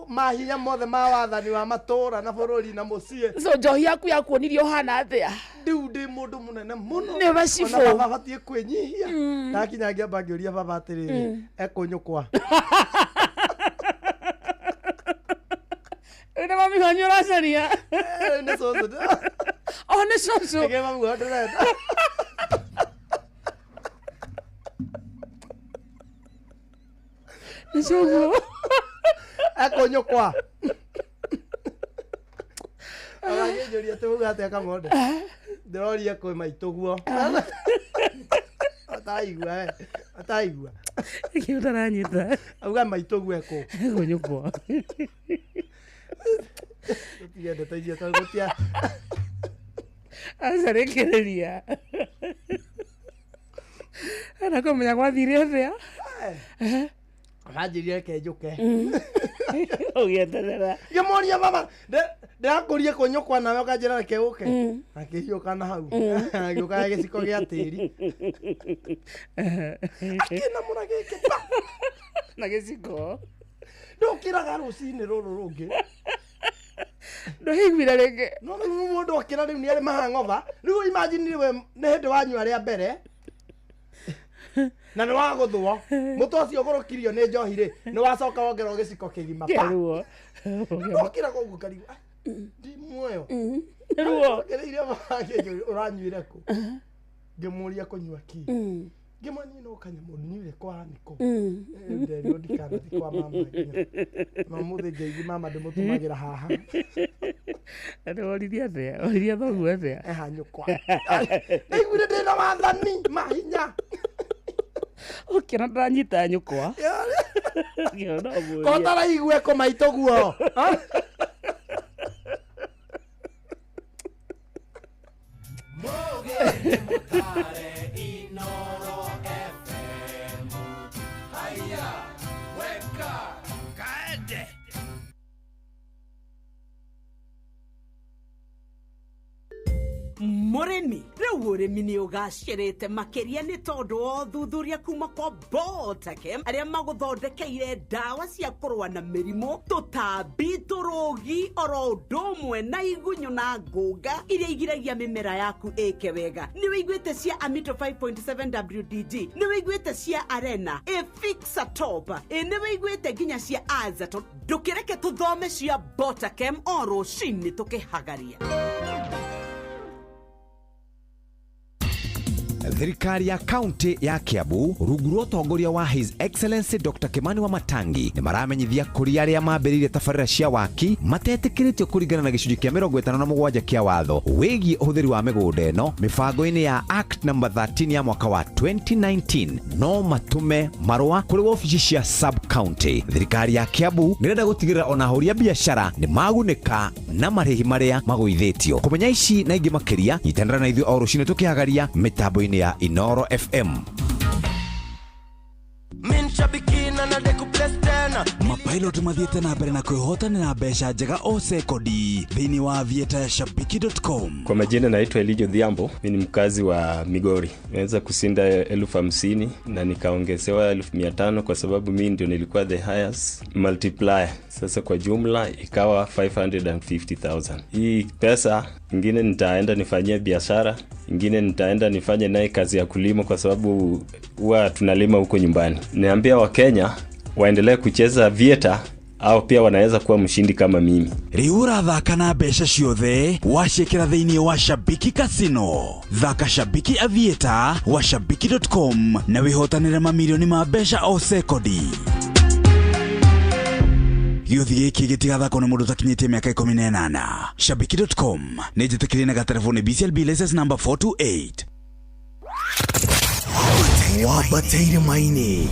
mahinya mothe ma wathani wa matũũra na bũrũri na mũciĩ. So njohi yaku yakuonirie ũhana atĩa? Rĩu ndĩ mũndũ mũnene mũno. Nĩ we cibũ. Ona baba abatiĩ kwĩnyihia. Ndakinya ngĩamba ngĩũria baba atĩrĩrĩ, ekũnyũkwa? Rĩu nĩ mami wanyu ũracaria? Rĩu nĩ cũcũ. O nĩ cũcũ. Ĩngĩ mami wao ndĩrenda. Nĩ cũcũ. Ekũnyũkwa. Agakĩnjũria tũuga atĩa kamonde, ndĩroria kwĩ maitũ guo ataigua, ataigua. Kĩ ũtaranyita? Auga maitũ guo ekũ. Ekũnyũkwa. Tũtige ndeto icio tondũ gũtia. Aca, rĩkĩrĩria ana kũmenya gwathire atĩa. Aranjĩrire reke njũke. Ũgĩeterera. Ngĩmũria, baba, ndĩrakũria kũnyũkwa nawe ũkanjĩra reke ũke. Akĩhiũka na hau agĩũka na gĩciko gĩa tĩri, akĩnamũra gĩkĩ pa. Na gĩciko. Ndũkĩraga rũcinĩ rũrũ rũngĩ. Ndũhĩiguire rĩngĩ? No rĩu mũndũ okĩra rĩu nĩ arĩ mahang'ova. Rĩu imagine we nĩ hĩndĩ wanyua rĩa mbere na nĩ wagũthwo mũtwe ũcio ũgũrũkirio nĩ njohi rĩ, nĩ wacoka wongererwo gĩciko kĩgima pa. Kĩaruo. Ndokĩra koguo ngarigwo, "Ah, ndi muoyo?" Ruo. Ongereire makĩnjũria, ũranyuire kũ? Ngĩmũria, kũnyua ki? Ngĩmwĩra, niĩ no kanyamũ nyuire kwa nĩkũ. Nderirwo ndikanathi kwa mama nginya na ũmũthĩ ngeithi mama ndĩmũtũmagĩra haha. Nĩ woririe atĩa? Woririe thoguo atĩa? Eha nyũkwa. Ndaiguire ndĩna wathani mahinya. Ũkĩona ndĩranyita nyũkwa. Ũkĩona ũmũrie. Ko taraigue kũ maitũ guo. Inoro FM. Haya, weka kaende. Mũrĩmi, rĩu ũrĩmi Ũrĩmi nĩ ũgacĩrĩte makĩria nĩ tondũ wa ũthuthuria kuma kwa Botakem arĩa magũthondekeire ndawa cia kũrũa na mĩrimũ, tũtambi, tũrũgi, oro ũndũ ũmwe na igunyũ na ngũnga iria igiragia mĩmera yaku ĩke wega. Nĩ wĩiguĩte cia Amito 5.7 WDG, nĩ wĩiguĩte cia Arena, Efixa Top, nĩ wĩiguĩte nginya cia Azaton. Ndũkĩreke tũthome cia Botakem o rũcinĩ tũkĩhagaria. Thirikari ya kaunti ya Kiambu rungu rwa ũtongoria wa His Excellency Dr. Kimani Wamatangi nĩ maramenyithia kũrĩ arĩa mambĩrĩirie tabarĩra cia waki matetĩkĩrĩtio kũringana na gĩcunjĩ kĩa 57 kĩa watho wĩgiĩ ũhũthĩri wa mĩgũnda ĩno mĩbango-inĩ ya Act number 13 ya mwaka wa 2019 no matũme marũa kũrĩ wabici cia sub county. Thirikari ya Kiambu nĩrenda gũtigĩrĩra ona ahũri a biacara nĩ magunĩka na marĩhi marĩa magũithĩtio. Kũmenya ici na ingĩ makĩria nyitanĩra na ithuĩ o rũcinĩ tũkĩhagaria mĩtambo-inĩ ya Inoro FM. Mapilot mathiĩte na mbere na kwĩhotanĩra mbeca njega o sekondi thĩinĩ wa vieta ya shabiki.com. Kwa majina naitwa Elijo Dhiambo, mi ni mkazi wa Migori. Nimeweza kushinda 50,000 na nikaongezewa 500,000 kwa sababu mi ndio nilikuwa the highest multiplier. Sasa kwa jumla ikawa 550,000. Hii pesa ingine nitaenda nifanyie biashara, ingine nitaenda nifanye naye kazi ya kulima kwa sababu huwa tunalima huko nyumbani. Niambia Wakenya waendelee kucheza vieta au pia wanaweza kuwa mshindi kama mimi. Rĩu ũrathaka na mbeca ciothe waciĩkĩra thĩinĩ wa Shabiki Casino. Thaka Shabiki Aviator wa shabiki.com na wĩhotanĩre mamirioni ma mbeca o sekondi. Gĩũthi gĩkĩ gĩtigathakwo nĩ mũndũ ũtakinyĩtie mĩaka 18. Shabiki.com nĩ njĩtĩkĩrie na gatereboni BCLB license number 428. Wambateire maini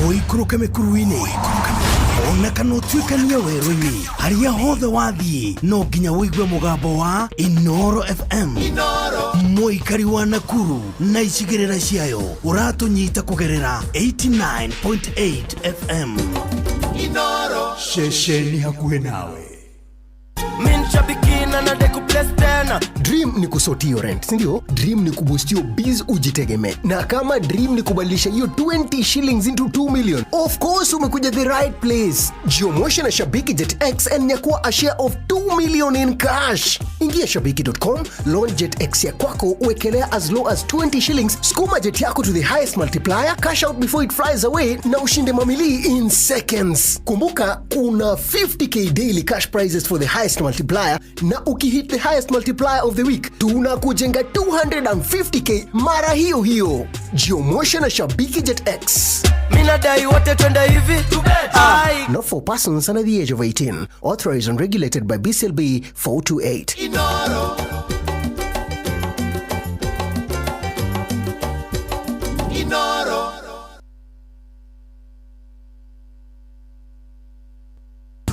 ũikũrũke mĩkuru-inĩ ona kana ũtuĩkanie werũ-inĩ harĩa hothe wathiĩ no nginya ũigue mũgambo wa Inoro FM. Mũikari wa Nakuru na icigĩrĩra ciayo ũratũnyita kũgerera 89.8 FM. Inoro ceceni hakuhĩ nawe. Dream ni kusort hiyo rent, sindio? Dream ni kuboost your biz ujitegemee. Na kama dream ni kubadilisha hiyo 20 shillings into 2 million, of course umekuja the right place. Jiomoshe na Shabiki Jet X and nyakua a share of 2 million in cash. Ingia shabiki.com, launch Jet X ya kwako, uwekelea as low as 20 shillings, skuma jet yako to the highest multiplier, cash out before it flies away na ushinde mamili in seconds. Kumbuka kuna 50k daily cash prizes for the highest multiplier, na ukihit the highest multiplier of the week tunakujenga 250k mara hiyo hiyo. Jiomoshe na Shabiki Jet X. Minadai wote twende hivi. Not for persons under the age of 18. Authorized and regulated by BCLB 428. Inoro. Inoro.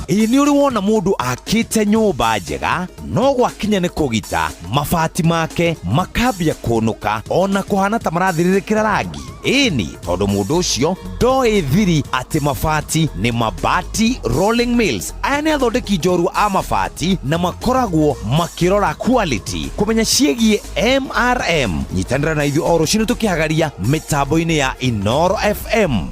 Ĩ nĩ ũrĩ wona mũndũ akĩte nyũmba njega no gwakinya nĩ kũgita mabati make makambia kũnũka ona kũhana ta marathirĩrĩkĩra rangi. Ĩni tondũ mũndũ ũcio ndoĩ thiri atĩ mabati nĩ Mabati Rolling Mills. Aya nĩ athondeki njorua a mabati na makoragwo makĩrora quality kũmenya ciĩgiĩ MRM. Nyitanĩra na ithuĩ o rũcinĩ tũkĩhagaria mĩtambo-inĩ ya Inoro FM.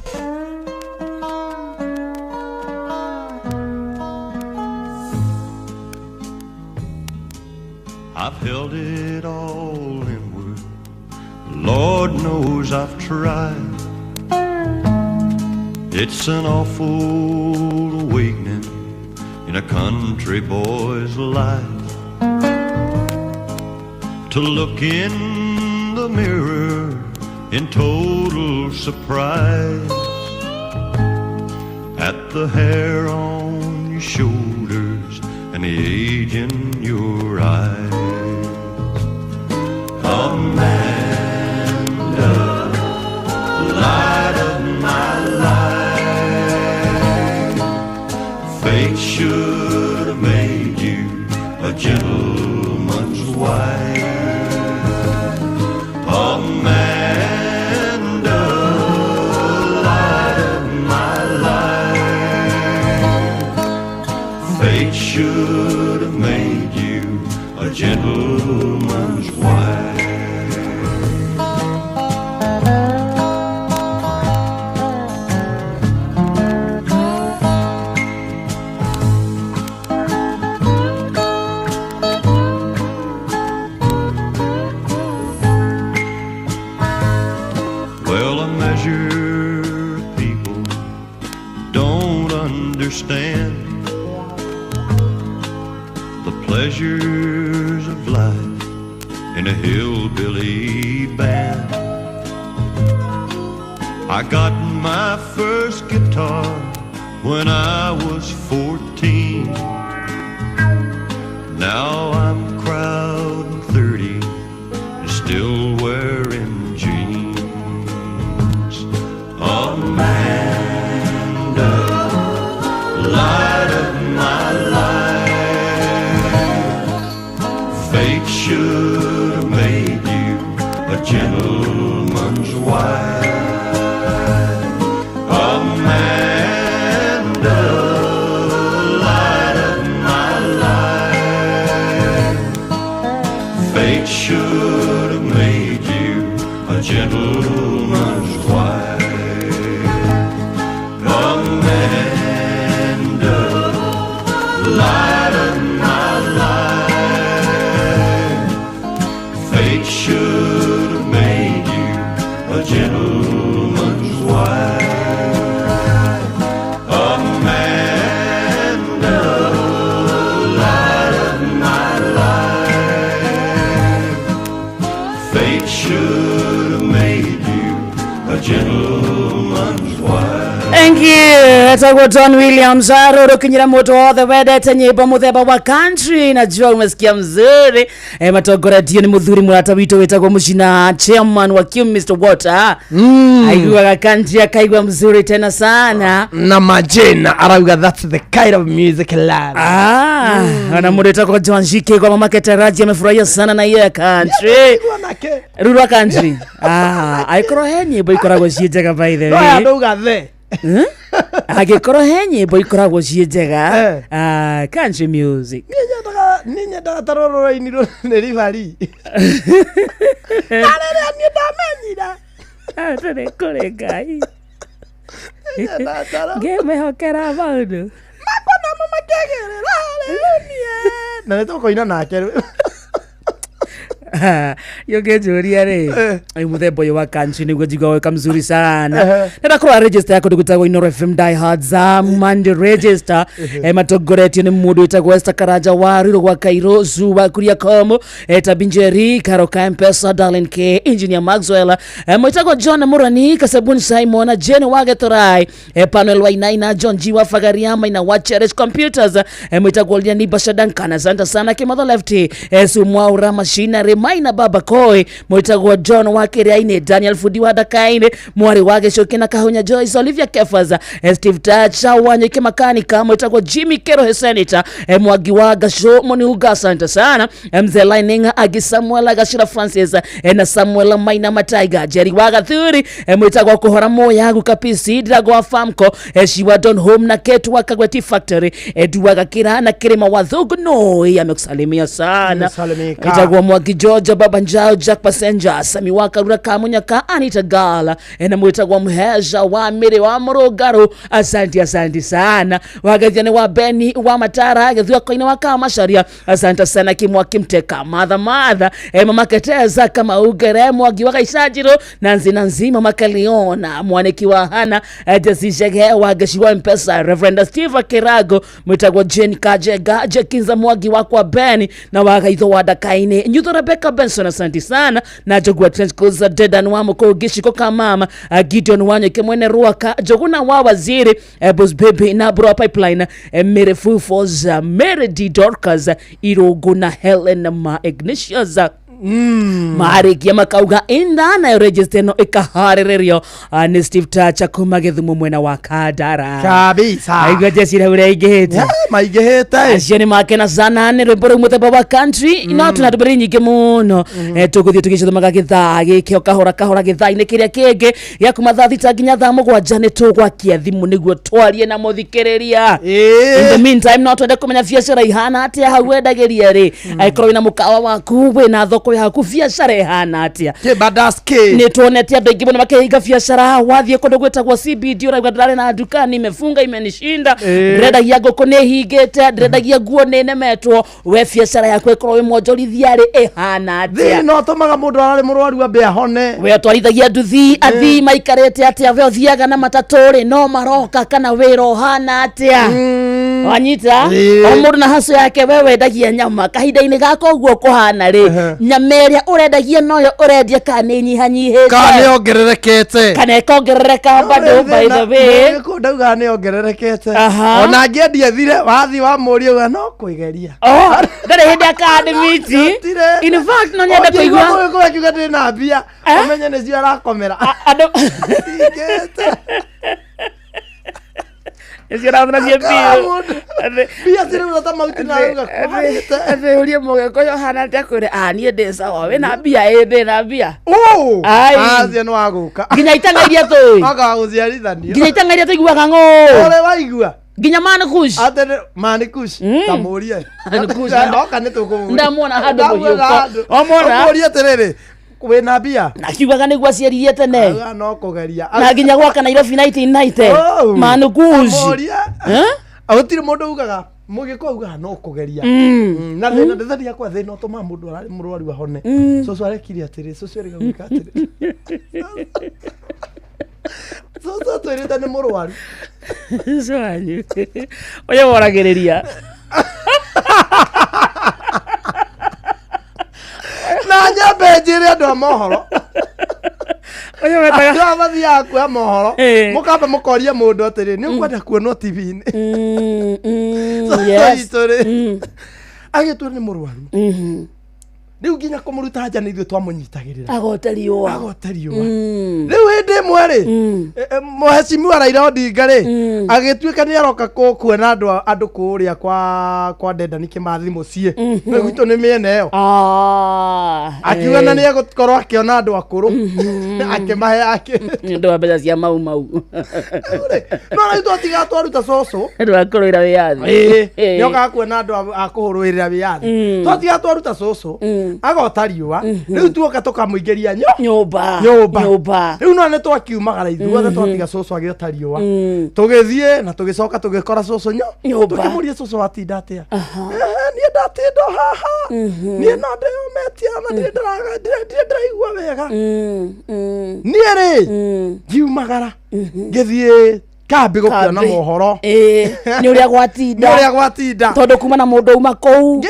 I've held it all inward. Lord knows I've tried. It's an awful awakening in a country boy's life to look in the mirror in total surprise at the hair on your shoulders and the age in your eyes. Amanda, light of my life, fate should have made you a gentleman's wife. Amanda, light of my life, fate should have made you a gentleman's wife. understand the pleasures of life in a hillbilly band. I got my first guitar when I was 14. Now I'm crowding 30 and still wearing jeans. Amanda, light of my life, fate should have made you a gentleman's wife. Amanda, light of my life, fate should have made you a gentleman's wife. Amanda, light of my life, fate should have made you a gentleman's wife. Amanda, light of my life, fate should have made you a gentleman's wife. Thank you. Etagwo Don Williams arå kinyira må ndå wothe wendete nyimbo muthemba wa country. Najua umesikia mzuri. Matongoretio nĩ mũthuri mũrata witũ wĩtagwo Mũcina, chairman wa Q Mr Water. Aiguaga country akaigua mzuri tena sana. Na majina arauga, "That's the kind of music I love." Ah, ona mũndũ wĩtagwo John Shike kwa mama Ketaraji amefurahia sana na hiyo ya country. Ruru country. Ah, aikorwo he nyimbo ikoragwo ciĩ njega, by the No way. ya ndauga the Angĩkorwo he nyĩmbo ikoragwo ciĩ njega, ah, country music. Niĩ nyendaga ta rũrũ rwainirwo nĩ ribari na rĩrĩa niĩ ndamenyire atĩrĩ kũrĩ Ngai ngĩmĩhokera maũndũ makwa namo makĩagĩrĩra rĩu niĩ na nĩ tũkũina nake rĩu. Yũngĩnjũria rĩ, ũyũ mũthemba ũyũ wa country nĩguo njigua weka mzuri sana. Nenda kũrora register ya kũndũ gwĩtagwo Inoro FM Diehards Monday register. Matongoretio nĩ mũndũ wĩtagwo Esther Karanja wa Riro gwa Kairo Zuwa Kuria Komo, Tabinjeri Karoka Mpesa, Darlin K, Engineer Maxwell, mwĩtagwo John Murani Kasabun, Simon Jane wa Getorai, Panuel Wainaina, John G wa Fagaria Maina wa Cherish Computers, mwĩtagwo Liani Basha Duncan, asante sana Kimatho Lefty, Sumwaura Machinery Maina Baba Koi, mwĩtagwo John wa Kĩrĩainĩ, Daniel Fudi wa Dakainĩ, mwarĩ wa Gĩcũkĩ na Kahunya Joyce, Olivia Kefas, Steve Tacha wa Nyeke Makanika, mwĩtagwo Jimmy Kerohe Senator, Mwangi wa Gasho Moniuga, asante sana, Mzee Lining Agi Samuel Agashira Francis, na Samuel Maina Mataiga Jerry wa Gathuri, mwĩtagwo Kũhora Moyagu Kapisi Drago wa Famco, Shiwa Don Home na Ketu wa Kagweti Factory, Edu Gakira na Kirima wa Thugunoi amekusalimia sana. Amesalimika. Mwĩtagwo Mwangi George Baba Njao Jack Passenger Sami wa Karura Kamunyaka Anita Gala, na mwĩtagwo Mheja wa Mĩrĩ wa Mũrũngarũ, asante asante sana. Wagathia wa Beni wa Matara Gĩthua Koine wa Kamacharia, asante sana. Kimwa Kimteka Madha Madha, Mama Keteza kama Ugere Mwangi wa Gaicanjirũ Nanzi Nanzi Mama Kaliona Mwaniki wa Hana, Jesse Jege wa Gashi wa Mpesa, Reverend Steve Kirago, mwĩtagwo Jane Kajega Jekinza Mwangi wa kwa Beni na wagaitho wa Dakaine Nyutho Rebecca Benson, asante sana. Na Jogwa Trench Koza Dedan wa Moko Gishiko Kamama, Gideon Wanyeke mwene Ruaka Joguna wa Waziri, Boss Baby na Bro Pipeline, Mary Fufos, Mary D Dorcas Irogo na Helen Ma Ignatius marĩkia makauga inda nayo register ĩno ĩkaharĩrĩrio nĩ Steve Tacha kuma Gĩthumo mwena wa Kandara. Kabisa. Aigua jecira ũrĩa aingĩhĩte. Yeah, maingĩhĩte. Acio nĩ makena sana nĩ rwĩmbo rũu mũthemba wa country. No tũna ndũmĩrĩri nyingĩ mũno. Tũgũthiĩ tũgĩcithomaga gĩthaa gĩkĩ o kahora kahora. Gĩthaa-inĩ kĩrĩa kĩngĩ gĩa kuma thaa 6 nginya thaa 7 nĩ tũgwakia thimũ nĩguo twarie na mũthikĩrĩria. In the meantime, no twende kũmenya biacara ihana atĩa hau wendagĩria rĩ. Angĩkorwo wĩna mũkawa waku, wĩna thoko Thoko yaku biacara ĩhana atĩa? Kĩbandaski. Nĩ tuonete andũ aingĩ mũno makĩhinga biacara. Wathiĩ kũndũ gwĩtagwo CBD ũrauga ndĩrarĩ na nduka nimefunga imenishinda. Ndĩrendagia ngũkũ nĩ hingĩte, ndĩrendagia nguo nĩ nemetwo. We biacara yaku ĩkorwo wĩ mwonjorithia rĩ, ĩhana atĩa? Thĩna ũtũmaga mũndũ ararĩ mũrwaru ambe ahone. We ũtwarithagia nduthi, athii maikarĩte atĩa? We ũthiaga na matatũ rĩ, no maroka kana wĩra ũhana atĩa? Wanyita? O mũndũ na haco yake. We wendagia nyama kahinda-inĩ gaka ũguo kũhana rĩ, nyama ĩrĩa ũrendagia noyo ũrendia kana nĩ nyihanyihĩte? Kana nĩ ongererekete? Kana ĩkongerereka bado, by the way. Kũ ndaugaga nĩ ongererekete. Ona angĩendia thire, wathiĩ wamũria uga no kwĩgeria. Oh, ndarĩ hĩndĩ akandimiti. In fact, no nyende kũigua kũigua akiuga ndĩ na mbia, ũmenye nĩcio arakomera. Andũ nĩcio arathana cio biũ. Mbia cirauga ta mahuti na arauga kwarĩte. Atĩ ũrie mũgĩkũyũ hana atĩa, kwĩre ah niĩ ndĩ sawa, wĩna mbia? Ĩ, ndĩ na mbia. Ai. Acio nĩ wagũka. Nginya itanga iria tũĩ. Wakaga gũciarithanio. Nginya itanga iria tũiguaga ng'ũ. Ũrĩ waigua nginya manikush. Atĩ mani kush, tamũrie. Mani Kush. Oka nĩ tũkũmũria. Ndamuona handũ Ndamuona mũhiũko. handũ. Wamwona? Ũmũrie atĩrĩrĩ, wĩna mbia? Akiugaga nĩguo aciaririe tene. Auga no kũgeria. Na nginya gwaka Nairobi 1990. Oh. Manukush. Tamũrie. Gũtirĩ mũndũ ugaga mũgĩkũ augaga no kũgeria. Na thĩna ndĩtharia kwa thĩna ũtũmaga mũndũ ararĩ mũrwaru ahone. Cũcũ arekire atĩrĩ, cũcũ erĩga gwĩka atĩrĩ, cũcũ atwĩrĩte nĩ mũrwaru. Ũcio wanyu ũyũ woragĩrĩria. Na nyambe njĩre andũ a mohoro, ũyũ wetaga andũ aya mathiaga kuoya mohoro, mũkamba mũkoria mũndũ atĩrĩ, nĩ ũkwenda kuonwo TV-inĩ? Witũ rĩ, agĩtua nĩ mũrwaru, rĩu nginya kũmũruta nja nĩ ithuĩ twamũnyitagĩrĩra. Agote riũa. Agote riũa. Rĩu hĩndĩ ĩmwe rĩ, mũhecimiwa Raila Odinga rĩ, agĩtuĩka nĩ aroka kuona andũ kũrĩa kwa Dedan Kimathi mũciĩ. Nĩ gwitũ nĩ mĩena ĩyo. Akiuga na nĩ egũkorwo akĩona andũ akũrũ akĩmahe ake. Nĩ ũndũ wa mbeca cia mau mau. No rĩu twatiga twaruta cũcũ. Nĩ ũndũ wa kũrũĩra wĩyathi. Nĩ okaga kuona andũ a kũhũrũĩrĩra wĩyathi. Twatiga twaruta cũcũ agota riũa, rĩu tuoka tũkamũingĩria nyũmba. Nyũmba. Nyũmba. Rĩu no nĩ twakiumagara ithuothe, twatiga cũcũ agĩota riũa, tũgĩthiĩ na tũgĩcoka tũgĩkora cũcũ Nyũmba. Tũkĩmũria, cũcũ watinda atĩa? "Ehe, niĩ ndatinda o haha, niĩ no ndĩyũmĩtie na ndirĩ ndĩraigua wega." Niĩ rĩ, ngiumagara ngĩthiĩ kambi gũkĩona Kambĩ. mohoro. Nĩ ũrĩa gwatinda. Nĩ ũrĩa gwatinda. Tondũ kuma na mũndũ auma kũu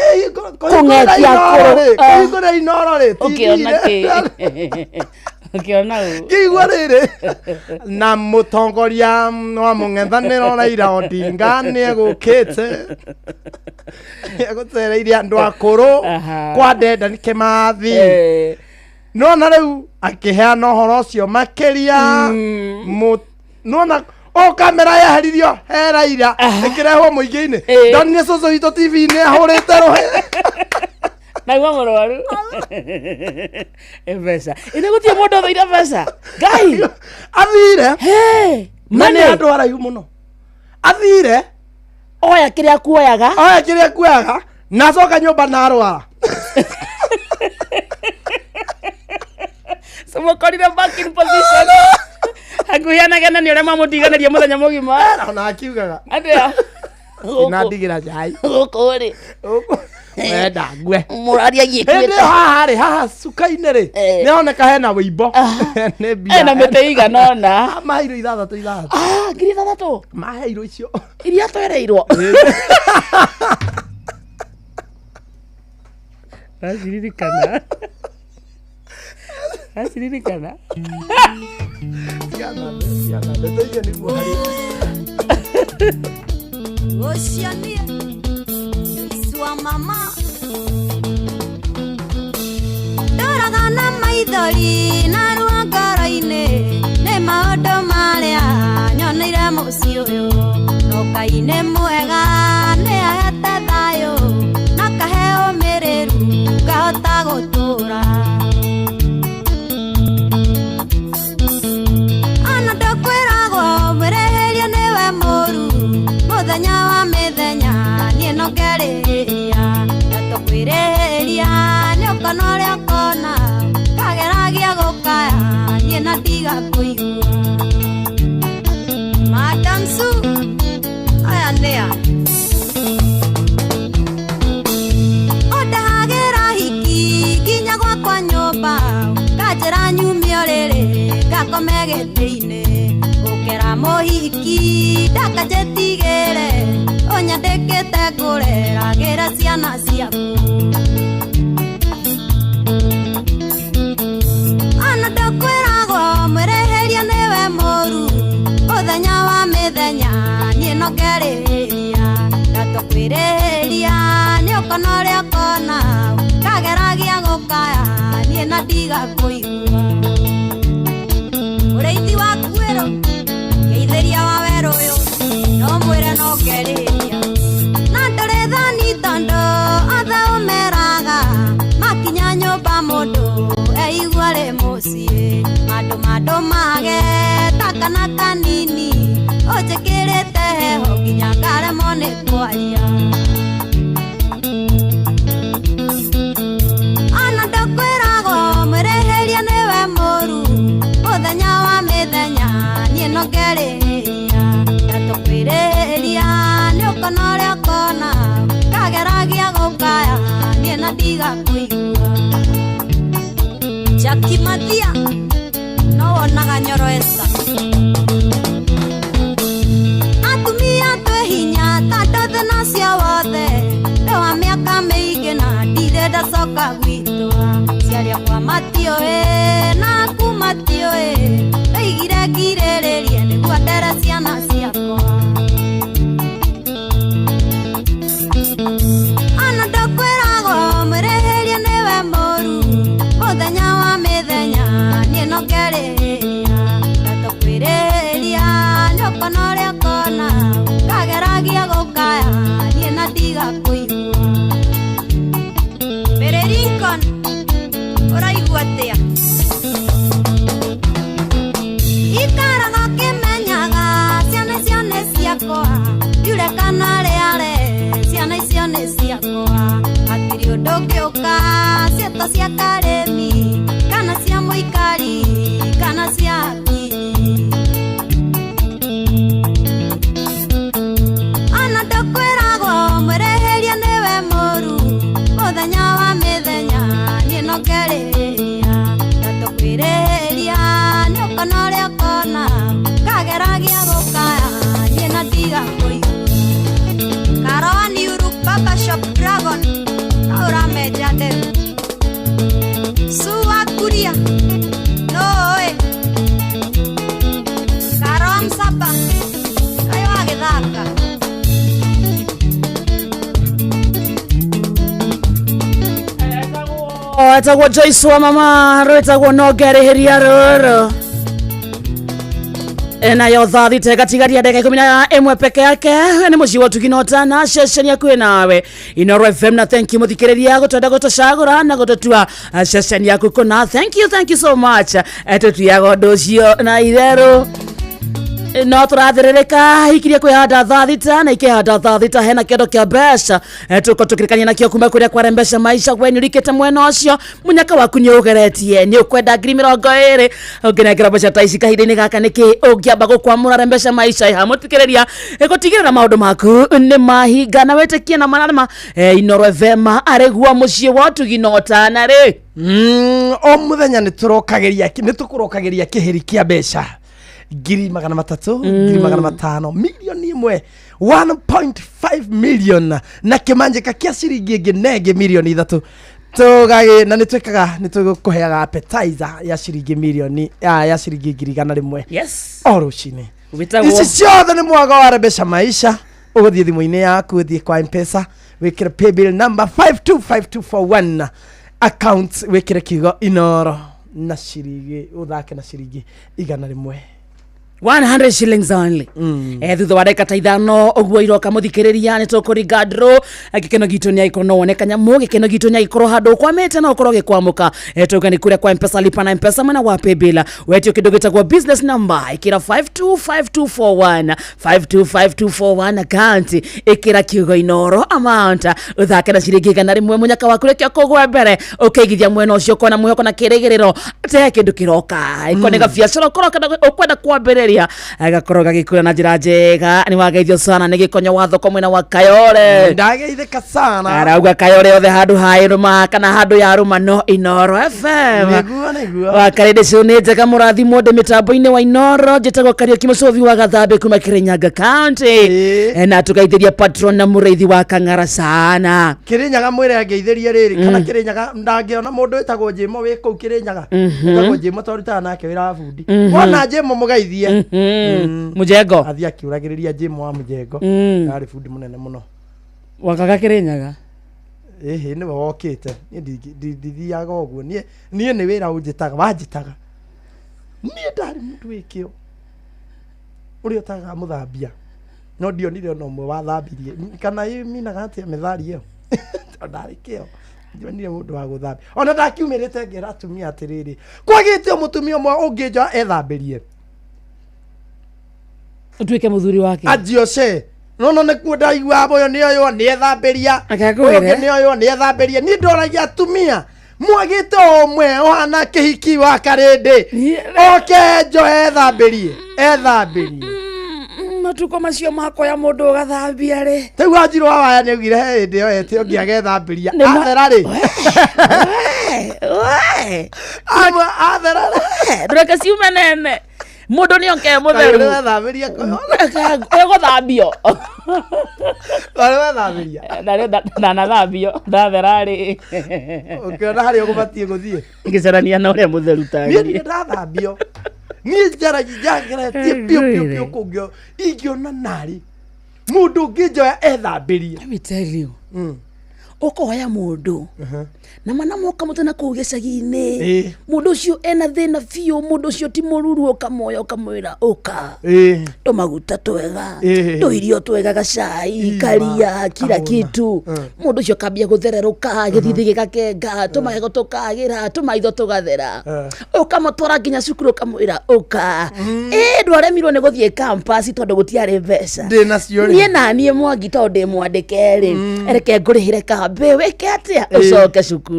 kũng'etia kũrũ. Kũhingũra Inoro rĩ, ũkĩona TV-rĩ. kĩ? Ũkĩona ũ? Ngĩigua rĩrĩ, na mũtongoria wa mũng'ethanĩro Raila Odinga nĩ egũkĩte egũcereire andũ akũrũ kwa Dedan Kimathi. Nona rĩu akĩheana ũhoro ũcio makĩria. Nona o kamera yeheririo he Raila ĩkĩrehwo mũingĩ-inĩ, ndonire cũcũ witũ TV-inĩ ahũrĩte rũhĩ. Naigua mũrwaru. Ĩ mbeca ĩnĩ gũtirĩ mũndũ ũthũire mbeca ngai. Athire na nĩ Money. andũ araihu mũno athire. Oya kĩrĩa kuoyaga. Oya kĩrĩa kuoyaga na acoka nyũmba na arwara. So mũkorire back in position hakuhĩ anagena nĩ ũrĩa mamũtiganĩria mũthenya mũgima. Ona akiugaga, atĩa? Inandigĩra cai. Gũkũ rĩ, wenda ngue. Mũraria. Hĩndĩ ĩyo haha rĩ, haha cuka-inĩ rĩ, nĩ honeka hena wĩimbo nĩ mbia. Ena mĩtĩ igana ũna. Maheirwo ithathatũ ithathatũ. Ah, 6,000. Maheirwo icio. Iria twereirwo aciririkana aciririkana. Ndeto icio nĩguo harĩ. Ũcio niĩ swa mama ndoraga na maithori na ruo ngoro-inĩ nĩ maũndũ marĩa nyoneire mũciĩ ũyũ, no Ngai nĩ mwega, nĩ ahete thayũ na kahe ũmĩrĩru ngahota gũtũra. Ona ndokwĩragwo mwĩrĩhĩria nĩwe mũru, mũthenya wa mĩthenya niĩ no ngerĩhĩria na tũkwĩrĩhĩria nĩ ũkona ũrĩa. na ndiga kũigua. Madam Sue, aya nĩa ũndehagĩra hiki nginya gwakwa nyũmba, nganjĩra nyumio rĩrĩ ngakome gĩtĩ-inĩ, ũkera mũhiki ndakanjĩtigĩre, ũnyandĩkĩte ngũreragĩra ciana ciaku. Ona ndũkwĩragwo mwĩrĩhĩria nĩwe mũru, mũthenya wa mĩthenya niĩ no ngerĩhĩria, na tũkwĩrĩhĩria nĩ ũkona ũrĩa ũkona, kageragia gũkaya niĩ na ndiga kũigua. Ũrĩithi waku wĩrũ ngeithĩria wa werũ ũyũ, no mwĩre no ngerĩhĩria, na ndũrĩ thoni tondũ othe ũmeraga makinya nyũmba mũndũ eigua rĩ mũciĩ, mandũ mandũ mage ta kana kanini, ũnjĩkĩrĩte heho nginya ngaremwo nĩ kwaria. Ona ndũkwĩragwo mwĩrĩhĩria nĩwe mũru, mũthenya wa mĩthenya niĩ no ngerĩhĩria, na tũkwĩrĩhĩria nĩ ũkona ũrĩa ũkona, kageragia gũkaya niĩ na ndiga kũigua. Jackie Mathia no wonaga Nyoro Esther. Atumia twĩ hinya tondũ thĩna ũcio wothe nĩ wa mĩaka mĩingĩ na ndirĩ ndacoka gwitũ, ciaria kwa matiũĩ na aku matiũĩ, ndoigire ngirĩrĩrie nĩguo ndere ciana ciakwa. Ona ndũkwĩragwo mwĩrĩhĩria nĩwe mũru, mũthenya wa mĩthenya niĩ no ngerĩhĩria, na tũkwĩrĩhĩria nĩ ũkona ũrĩa ũkona, kageragia gũkaya niĩ na ndiga kũigua. Mary Lincoln ũraigua atĩa? Ikaraga ũkĩmenyaga ciana icio nĩ ciakwa, ndiure kana rĩare ciana icio nĩ ciakwa, hatirĩ ũndũ ũngĩũka ciĩto cia karĩmi kana cia mũikari kana cia akinyi. Ona ndũkwĩragwo mwĩrĩhĩria nĩwe mũru, mũthenya wa mĩthenya niĩ no ngerĩhĩria, na tũkwĩrĩhĩria nĩ ũkona ũrĩa ũkona, kageragia gũkaya niĩ na ndiga kũigua. Karoa Niuru Barbershop Dragon no ũramenja nderu. Sue wa Kuria no ũĩ. Karoa Msaba kaĩ wagĩthaka. Etagwo Joyce wa mama rwĩtagwo no ngerĩhĩria rũrũ nayo thaa thita ĩgatigaria ndagĩka 11 peke yake nĩ mũciĩ wa ũtugi na ũtana ceceni yaku nawe Inoro FM na thank you mũthikĩrĩria gũtwenda gũtũcagũra na gũtũtua ceceni yaku kũna thank you, thank you so much. Tũtuaga ũndũ ũcio na itherũ no tũrathĩrĩrĩka ikirie kwĩhanda thaa thita na ikĩhanda thaa thita hena kĩondo kĩa mbeca tũko tũkĩrĩkania nakĩo kuma kũrĩa kware mbeca maica we nĩũrikĩte mwena ũcio mũnyaka waku nĩ ũgeretie nĩ ũkwenda 20,000 ũngĩnengera mbeca ta ici kahinda-inĩ gaka nĩkĩ ũngĩamba gũkwamũra mbeca maica ĩha mũtikĩrĩria gũtigĩrĩra maũndũ maku nĩ mahinga na wĩtĩkie na marama Inoro FM arĩguo mũciĩ wa ũtugi na ũtana rĩ. O mũthenya nĩ tũrokagĩria nĩ tũkũrokagĩria kĩhĩri kĩa mbeca 300,000 500,000 1,000,000 1.5 million na kĩmanjĩka kĩa ciringi ĩngĩ nengĩ 3 million tũgagĩ na nĩ twĩkaga nĩ tũkũheaga appetizer ya ciringi mirioni ya ciringi 100,000. Yes. O rũcinĩ. Wĩtagwo Ici ciothe nĩ mwago wa mbeca maisha, ũgũthiĩ thimũ-inĩ yaku ũthiĩ kwa Mpesa wĩkĩre paybill number 525241 account wĩkĩre kiugo Inoro na ciringi ũthake na ciringi 100. 100 shillings only. Thutha wa ndagĩka ta 5 ũguo iroka mũthikĩrĩria nĩ tũkũringa draw. Gĩkeno gitũ nĩ agĩkorwo no wone kanyamũ, gĩkeno gitũ nĩ agĩkorwo handũ ũkwamĩte no ũkorwo ũgĩkwamũka. Tauga nĩ kũrĩa kwa Mpesa, lipa na Mpesa mwena wa paybill, wetio kĩndũ gĩtagwo business number, ĩkĩra 525241, 525241 account, ĩkĩra kiugo Inoro, amount ũthake na ciringi 100, mũnyaka waku rĩkĩo kũgwe mbere ũkĩigithia mwena ũcio ũkona mwĩhoko na kĩrĩgĩrĩro atĩ he kĩndũ kĩroka, ĩkorwo nĩ gabiacara ũkorwo ũkwenda kwambĩrĩria, agakorwo gagĩkũra na njĩra njega. Nĩ wageithio sana nĩ gĩkonyo wa thoko mwena wa Kayore. Ndageithĩka sana. Arauga Kayore othe handũ ha ĩrũma kana handũ ya rũma no Inoro FM. Nĩguo, nĩguo. Wakarĩndĩ cio nĩ njega, mũrathimwo ndĩ mĩtambo-inĩ wa Inoro. Njĩtagwo Kariũki Mũcũthi wa Gathambe kuma Kirinyaga County. Na tũgaithĩria patron na mũrĩithi wa Kang'ara sana. Kirinyaga mwĩre angeithĩrie rĩrĩ kana Kirinyaga ndangĩona mũndũ wĩtagwo Njĩmo wĩ kũu Kirinyaga, wĩtagwo Njĩmo twarutaga nake wĩra wa bundi. Wona Njĩmo mũgeithie. Mũjengo. Athiĩ akiũragĩrĩria Njĩmo wa mũjengo. Arĩ bundi mũnene mũno. Wakaga Kirinyaga. Ĩhĩ, nĩwe wokĩte. Niĩ ndithiaga ũguo. Niĩ nĩ wĩra ũnjĩtaga, wanjĩtaga. Niĩ ndarĩ mũndũ wĩ kĩo ũrĩa ũtagaga mũthambia, no ndionire ona ũmwe wathambirie kana ĩminaga atĩa mĩthari ĩyo, tondũ ndarĩ kĩo, ndionire mũndũ wa gũthambia. Ona ndakiumĩrĩte ngera atumia atĩrĩrĩ, kwagĩte o mũtumia ũmwe ũngĩnjoya ethambĩrie. Ũtuĩke mũthuri wake. Anjioce nono nĩkuo ndaigua ũyũ nĩ ũyũ nĩ ethambĩria. Reke ngwĩre. Ũyũ ũngĩ nĩ ũyũ nĩ ethambĩria. Niĩ ndoragia atumia, mwagĩte o ũmwe ũhana kĩhiki wa karĩndĩ oke njoe ethambĩrie, ethambĩrie. Matukũ macio makoya mũndũ ũgathambia rĩ. Rĩu Wanjirũ wa Waya nĩ augire he hĩndĩ ĩyo ete ũngĩ agethambĩria. Nĩ Athera rĩ. Athera rĩ. Ndũreke ciume nene, mũndũ nĩ oke mũtheru. Kaĩ wethambĩria? Ĩgũthambio. Kaĩ wethambĩria? Ndanathambio ndathera rĩ. Ũkĩona harĩa ũgũbatiĩ gũthiĩ. Ngĩcarania na ũrĩa mũtheru Niĩ taniĩ. ndirĩ ndathambio. Niĩ njaragia njangeretie biũ biũ biũ kũngĩo ingĩona narĩ mũndũ ũngĩnjoya ethambĩrie. Let me tell you, ũkoya mũndũ na mana moka mũtena kũu gĩcagi-inĩ, mũndũ ũcio ena thĩna biũ, mũndũ ũcio ti mũruru, ũkamoya ũkamwĩra ũka tũmaguta twega, tũirio twega, gacai karia kila kitu. Mũndũ ũcio akambia gũthererũka, gĩthithi gĩgakenga, tũmagego tũkagĩra, tũmaitho tũgathera, ũkamũtwara nginya cukuru, ũkamwĩra ũka ĩ ndwaremirwo nĩ gũthiĩ campus tondũ gũtiarĩ mbeca. Ndĩ nacio rĩ. Niĩ naniĩ Mwangi tondũ ndĩ mwandĩke rĩ, reke ngũrĩhĩre kambĩ wĩke atĩa, ũcoke cukuru.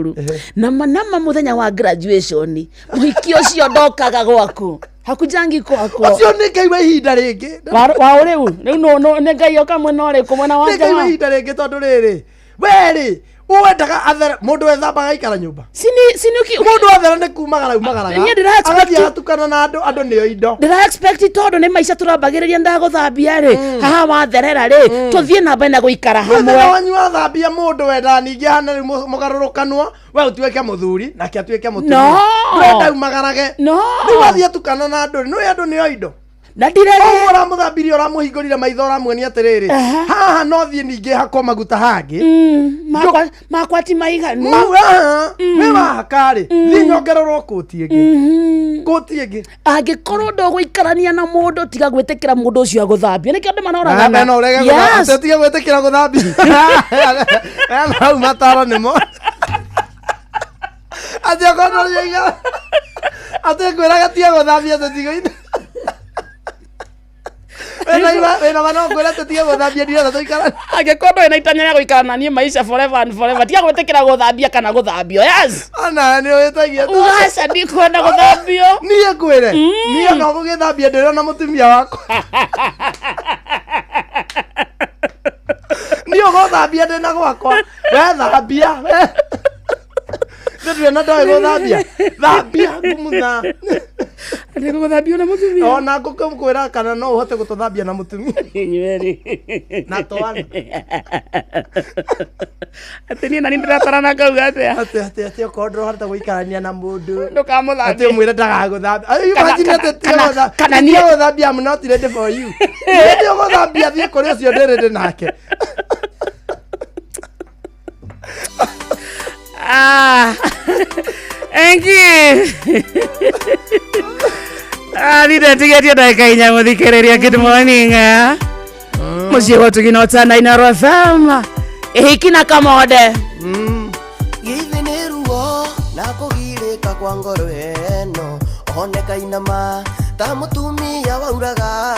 Na manama mũthenya wa graduation mũhiki ũcio ndokaga gwaku, hakujangi kwakwa. Ũcio nĩ Ngai wa ihinda rĩngĩ. Wa rĩu rĩu nĩ Ngai oka mwena ũrĩkũ, mwena wa Nĩ Ngai wa nja. ihinda rĩngĩ, tondũ rĩrĩ we rĩ wendaga athere mũndũ wethambaga aikara nyũmba. Sini Mũndũ athera nĩ kumagara umagaraga Niĩ ndĩra expect- agathiĩ agatukana na andũ, andũ nĩo indo. Ndĩra expect tondũ nĩ maica tũrambagĩrĩria, ndagũthambia rĩ, haha watherera rĩ, tũthiĩ na mbere na gũikara Mũthenya hamwe. wanyu wathambia mũndũ wendaga ningĩ hana rĩu mũgarũrũkanwo, we ũtuĩke mũthuri nake atuĩke mũtumia. No. Ndũrenda umagarage. No. Rĩu athiĩ atukana na andũ rĩ, nĩũĩ andũ nĩo indo. Na ndirere. Ũguo ũramũthambirie, ũramũhingũrire maitho, ũramuonia atĩrĩrĩ, haha no thiĩ ningĩ hakwo maguta hangĩ. Makwa ti maiganu. Mau aha, we wahaka rĩ, thiĩ nyongererwo kũti ĩngĩ, kũti ĩngĩ. Angĩkorwo ndũgũikarania na mũndũ, tiga gwĩtĩkĩra mũndũ ũcio agũthambia, nĩkĩo andũ manoragana. Na no ũrege. Yes. Gũthambia, tiga gwĩtĩkĩra gũthambia. Ena hau mataro nĩmo atĩ okorwo ndũrĩiga atĩ ngwĩraga tiga gũthambia tũtigoine wĩna ma no ngwĩra tũtige gũthambia, ndirenda tũikara. Angĩkorwo ndũrĩ na itanya rĩa gũikara na niĩ maisha forever and forever, tiga gwĩtĩkĩra gũthambia kana gũthambio. Yes. Ona nĩ wĩtagia. Ugaca ndikwenda gũthambio. Niĩ ngwĩre niĩ no gũgĩthambia ndĩrona mũtumia wakwa, niĩ ũgũthambia ndĩna gwakwa, wethambia nĩ na ndoĩ gũthambia, thambia ngumutha. Gũthambio na mũtumia. Ona ngũkwĩra kana no ũhote gũtũthambia na mũtumia. Inyuerĩ. Na twana. Atĩ niĩ nani ndĩratarana ngauga atĩa? Atĩ okorwo ndũrahota gũikarania na mũndũ, ndũkamũthambie. Atĩ ũmwĩre ndagagũthambia. Imagine atĩ tiga kana tiga gũthambia, I'm not ready for you. Niĩ ndigũthambia, thiĩ kũrĩ ũcio ndĩ ready nake. Ah, thank you. Thire tigetie ndagĩka 4 mũthikĩrĩria. Good morning. Mũciĩ wa Ũtugi na Ũtana, Inooro FM. Ĩhiki na kamode. Githĩ nĩ ruo na kũgirĩka kwa ngoro ĩno oneka inama ta mũtumia wauraga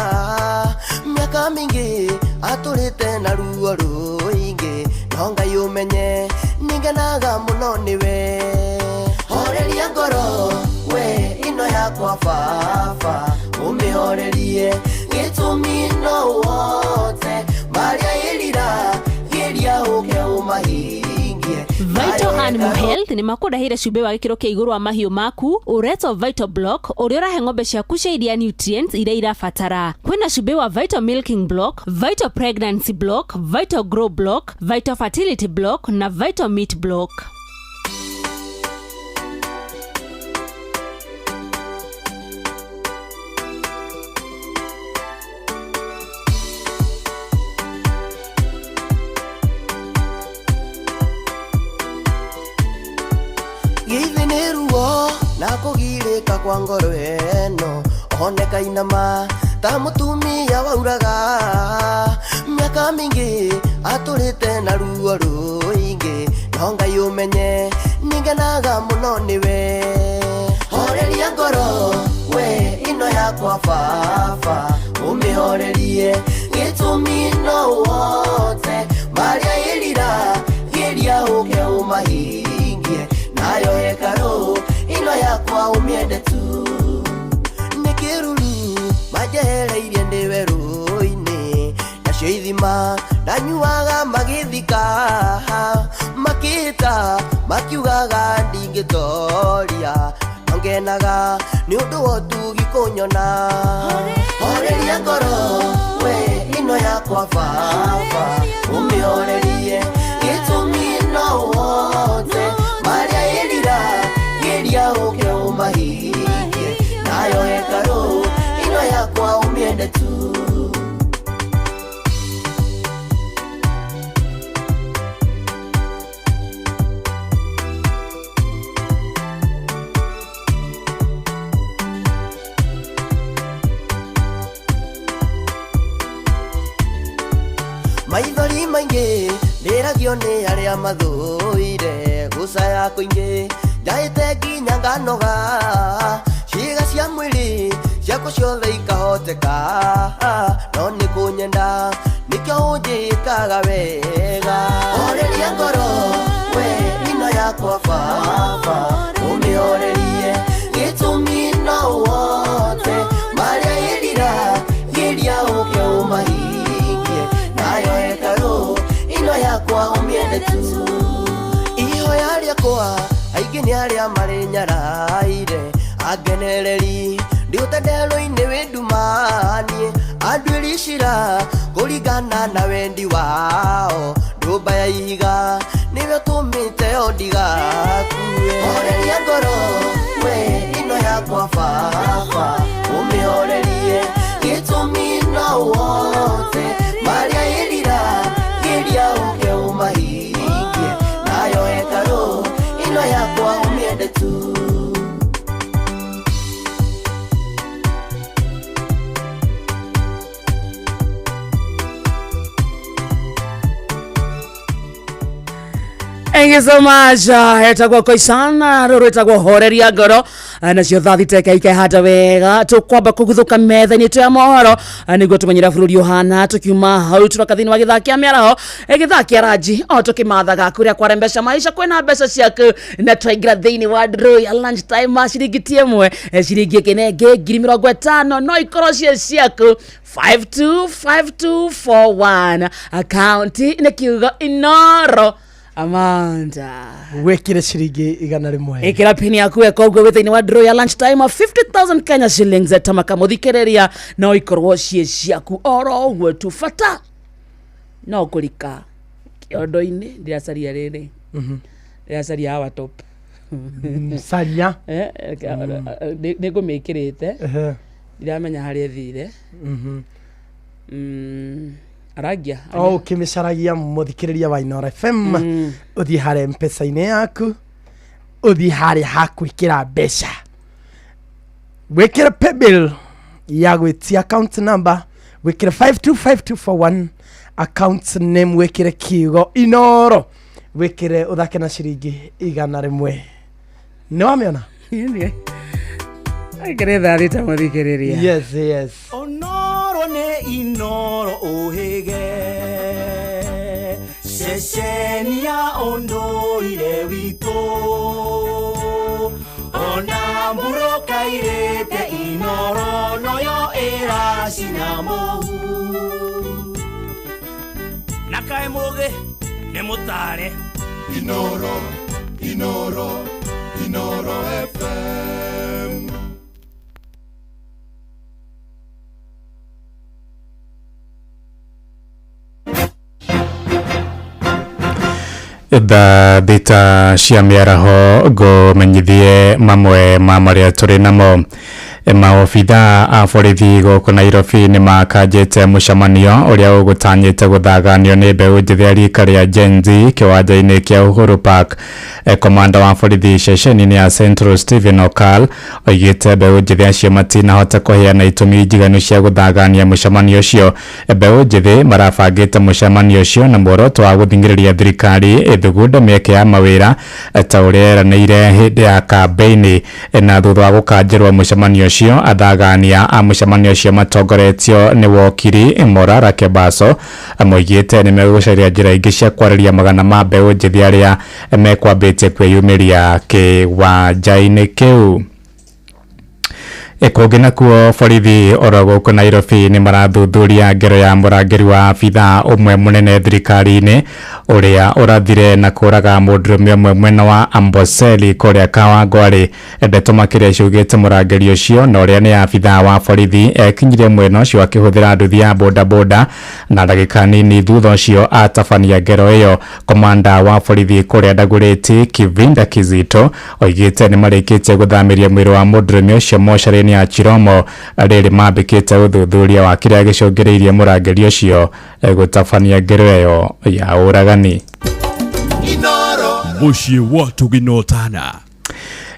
mĩaka mĩingĩ atũrĩte na ruo rũingĩ no Ngai ũmenye nĩngenaga mũno nĩwe. Horeria ngoro we ĩno yakwa baba, ũmĩhorerie gĩtũmi no ũhote marĩa ĩrira geria ũke ũmahingie. Vital Animal Health nĩ makũrehire cumbĩ wa gĩkĩro kĩa igũrũ wa mahiũ maku ũretwo Vital Block, ũrĩa ũrahe ng'ombe ciaku cia iria nutrients iria irabatara. Kwĩna cumbĩ wa Vital Milking Block, Vital Pregnancy Block, Vital Grow Block, Vital Fertility Block na Vital Meat Block. Githĩ nĩ ruo na kũgirĩka kwa ngoro ĩno oneka inama ta mũtumia wauraga mĩaka mĩingĩ atũrĩte na ruo rũingĩ no Ngai ũmenye nĩngenaga mũno nĩwe. Horeria ngoro we ĩno yakwa baba, ũmĩhorerie gĩtũmi no ũhote marĩa ĩrira geria ũke ũmahingie nayo hekarũ ĩno yakwa ũmĩende tu. Nĩ kĩruru manjehereirie ndĩ werũ-inĩ nacio ithima ndanyuaga magĩthika makĩhĩta makiugaga ndingĩtoria no ngenaga nĩ ũndũ wa ũtugi kũnyona. Horeria ngoro we ĩno yakwa baba, ũmĩhorerie gĩtũmi no ũhote marĩa ĩrira geria ũke ũmahingie nayo hekarũ ĩno yakwa ũmĩende tu. Maithori maingĩ ndĩragio nĩ arĩa mathũire gũcaya kũingĩ njaĩte nginya nganoga ciĩga cia mwĩrĩ ciakwa ciothe ikahoteka no nĩ kũnyenda nĩkĩo ũnjĩkaga wega. Horeria ngoro we ĩno yakwa baba, ũmĩhorerie gĩtũmi no ũhote marĩa ĩrira geria ũke ũmahingie nayo hekarũ ĩno yakwa ũmĩende tu. Ihoya rĩakwa aingĩ nĩ arĩa marĩ nyaraire angenereri ndĩũte nderũ-inĩ wĩ ndumanie anduĩri cira kũringana na wendi wao ndũmba ya ihiga nĩwe ũtũmĩte o ndigakue. Horeria ngoro we ĩno yakwa baba, ũmĩhorerie gĩtũmi no ũhote marĩa ĩrira geria ũke ũmahingie nayo hekarũ ĩno yakwa ũmĩende tu. Thank you so much. Etagwo Koisana, rũrũ rwĩtagwo horeria ngoro. Nacio thaa thita ikaikehanda wega tũkwamba kũguthũka metha-inĩ itũ ya mohoro, nĩguo tũmenyera bũrũri ũhana. Tũkiuma hau tũroka thĩinĩ wa gĩthaa kĩa mĩaraho, gĩthaa kĩa ranji o tũkĩmathaga kũrĩa kwarembesha maisha kwĩna mbeca ciaku, na twaingĩra thĩinĩ wa draw ya lunch time ciringi ti ĩmwe, ciringi ĩngĩ na ĩngĩ 50,000 no ikorwo ciĩ ciaku. 525241 akaunti nĩ kiugo Inoro Amanda. Wĩkĩre ciringi 100. Ĩkĩra pini yaku weka ũguo wĩ thĩinĩ wa draw ya lunch time 50,000 Kenya shillings tamaka mũthikĩrĩria no ikorwo ciĩ ciaku oro ũguo tu, bata no kũrika kĩondo-inĩ. Ndĩracaria rĩrĩ, ndĩracaria hawa top. Caria. Nĩ ngũmĩkĩrĩte, ndiramenya harĩa ĩthire. Arangia. O ũkĩmĩcaragia mũthikĩrĩria wa Inooro FM, ũthiĩ harĩa mpesa-inĩ yaku, ũthiĩ harĩa ha gwĩkĩra mbeca. Wĩkĩre paybill ya gwĩtia account number, wĩkĩre 525241, account name wĩkĩre kiugo Inoro, wĩkĩre ũthake na ciringi 100. Nĩ wamĩona? Kĩrĩ thaa thita mũthikĩrĩria. Yes. Onoro nĩ Inoro ũhĩge, ceceni ya ũndũire witũ, ona mbura kairĩte Inoro noyo ĩracina mũhu. Na kaĩ mũgĩ nĩ mũtare. Inoro, Inoro, Inoro FM. Thaa thita cia mĩaraho, ngũmenyithie mamwe ma marĩa tũrĩ namo. Maobitha a borithi gũkũ Nairobi nĩ makanjĩte mũcemanio ũrĩa ũgũtanyĩte gũthaganio nĩ mbeũ njĩthĩ ya rika rĩa Gen Z kĩwanja-inĩ kĩa Uhuru Park. Komanda wa borithi ceceni-inĩ ya Central Stephen Okal oigĩte mbeũ njĩthĩ acio matinahota kũheana itũmi njiganu cia gũthagania mũcemanio ũcio. Mbeũ njĩthĩ marabangĩte mũcemanio ũcio na muoroto wa gũthing'ĩrĩria thirikari ĩthugunde mĩeke ya mawĩra ta ũrĩa yeranĩire hĩndĩ ya kambĩini. Na thutha wa gũkanjĩrwo mũcemanio ũcio, athagania a mũcemanio ũcio matongoretio nĩ wokiri Morara Kebaso moigĩte nĩ megũcaria njĩra ingĩ cia kwarĩria magana ma mbeũ njĩthĩ arĩa mekwambĩtie kwĩyumĩria kĩwanja-inĩ kĩu. Kũngĩ nakuo, borithi oro gũkũ Nairobi nĩ marathuthuria ngero ya mũrangĩri wa abithaa ũmwe mũnene thirikari-inĩ ũrĩa ũrathire na kũraga mũndũrũme ũmwe mwena wa Amboseli kũrĩa Kawangware. Ndeto makĩria ciugĩte mũrangĩri ũcio na ũrĩa nĩ abithaa wa borithi ekinyire mwena ũcio akĩhũthĩra nduthi ya bodaboda, na ndagĩka nini thutha ũcio atabania ngero ĩyo. Komanda wa borithi kũrĩa Dagoretti Kivinda Kizito oigĩte nĩ marĩkĩtie gũthamĩria mwĩrĩ wa mũndũrũme ũcio mocarĩ-inĩ ya Chiromo, rĩrĩ mambĩkĩte ũthuthuria wa kĩrĩa gĩcũngĩrĩirie mũrangĩri ũcio gũtabania ngero ĩyo ya ũragani. Mũciĩ wa Tũginotana.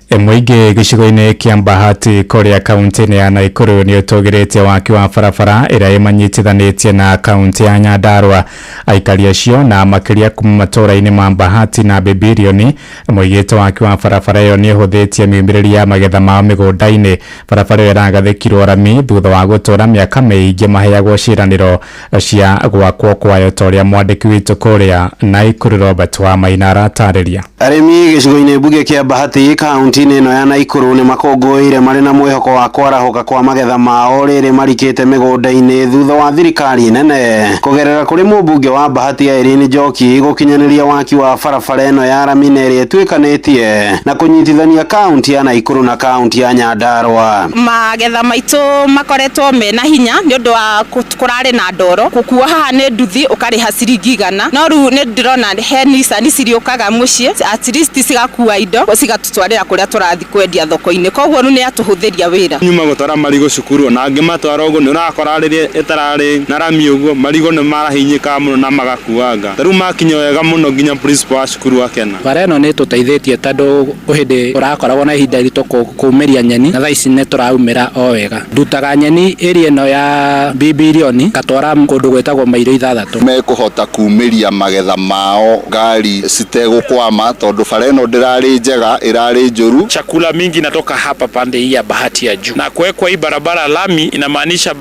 Mũingĩ gĩcigo-inĩ kĩa Bahati kũrĩa kaunti-inĩ ya Nakuru nĩ ũtũgĩrĩtie waki wa barabara ĩrĩa ĩmanyitithanĩtie na kaunti ya Nyandarua. Aikari acio na makĩria kuma matũũra-inĩ ma Bahati na Bibirioni moigĩte waki wa barabara ĩyo nĩ ĩhũthĩtie miumĩrĩrie ya magetha mao mĩgũnda-inĩ. Barabara ĩyo ĩragathĩkirwo rami thutha wa gũtũũra mĩaka mĩingĩ maheagwo ciĩranĩro cia gwakwo kwayo, ta ũrĩa mwandĩki witũ kũrĩa Nakuru Robert Wamaina aratarĩria. Arĩmi gĩcigo-inĩ mbunge kĩa Bahati kaunti-inĩ ĩno ya Nakuru nĩ makũngũĩire marĩ na mwĩhoko wa kwarahũka kwa magetha mao rĩrĩ marikĩte mĩgũnda-inĩ thutha wa thirikari nene kũgerera kũrĩ mũmbunge wa Bahati Irene Njoki gũkinyanĩria waki wa barabara ĩno ya rami na ĩrĩa ĩtuĩkanĩtie na kũnyitithania kaunti ya Nakuru na kaunti ya Nyandarua. Magetha maitũ makoretwo mena hinya nĩ ũndũ wa kũrarĩ na ndoro, gũkua haha nĩ nduthi ũkarĩha ciringi 100, no rĩu nĩ ndĩrona he Nissan ciriũkaga mũciĩ, at least cigakua indo cigatũtwarĩra kũrĩa tũrathiĩ kwendia thoko-inĩ, koguo rĩu nĩ yatũhũthĩria wĩra. Nyuma gũtwara marigũ cukuru na angĩ matwara ũguo nĩ ũrakora rĩrĩa ĩtararĩ na rami ũguo marigũ nĩ marahinyĩkaga mũno na magakuanga. Ta rĩu makinya wega mũno nginya principal wa cukuru akena. Bara ĩno nĩ ĩtũteithĩtie tondũ kwĩ hĩndĩ ũrakoragwo na ihinda iritũ kũmĩria nyeni, na thaa ici nĩ tũraumĩra o wega. Ndutaga nyeni ĩrĩa ĩno ya bibirioni ngatwara kũndũ gwĩtagwo mairo 6. Mekũhota kumĩria magetha mao ngari citegũkwama tondũ bara ĩno ndĩrarĩ njega, ĩrarĩ njũru. Chakula mingi inatoka hapa pande hii ya Bahati ya juu, na kuwekwa hii barabara lami inamaanisha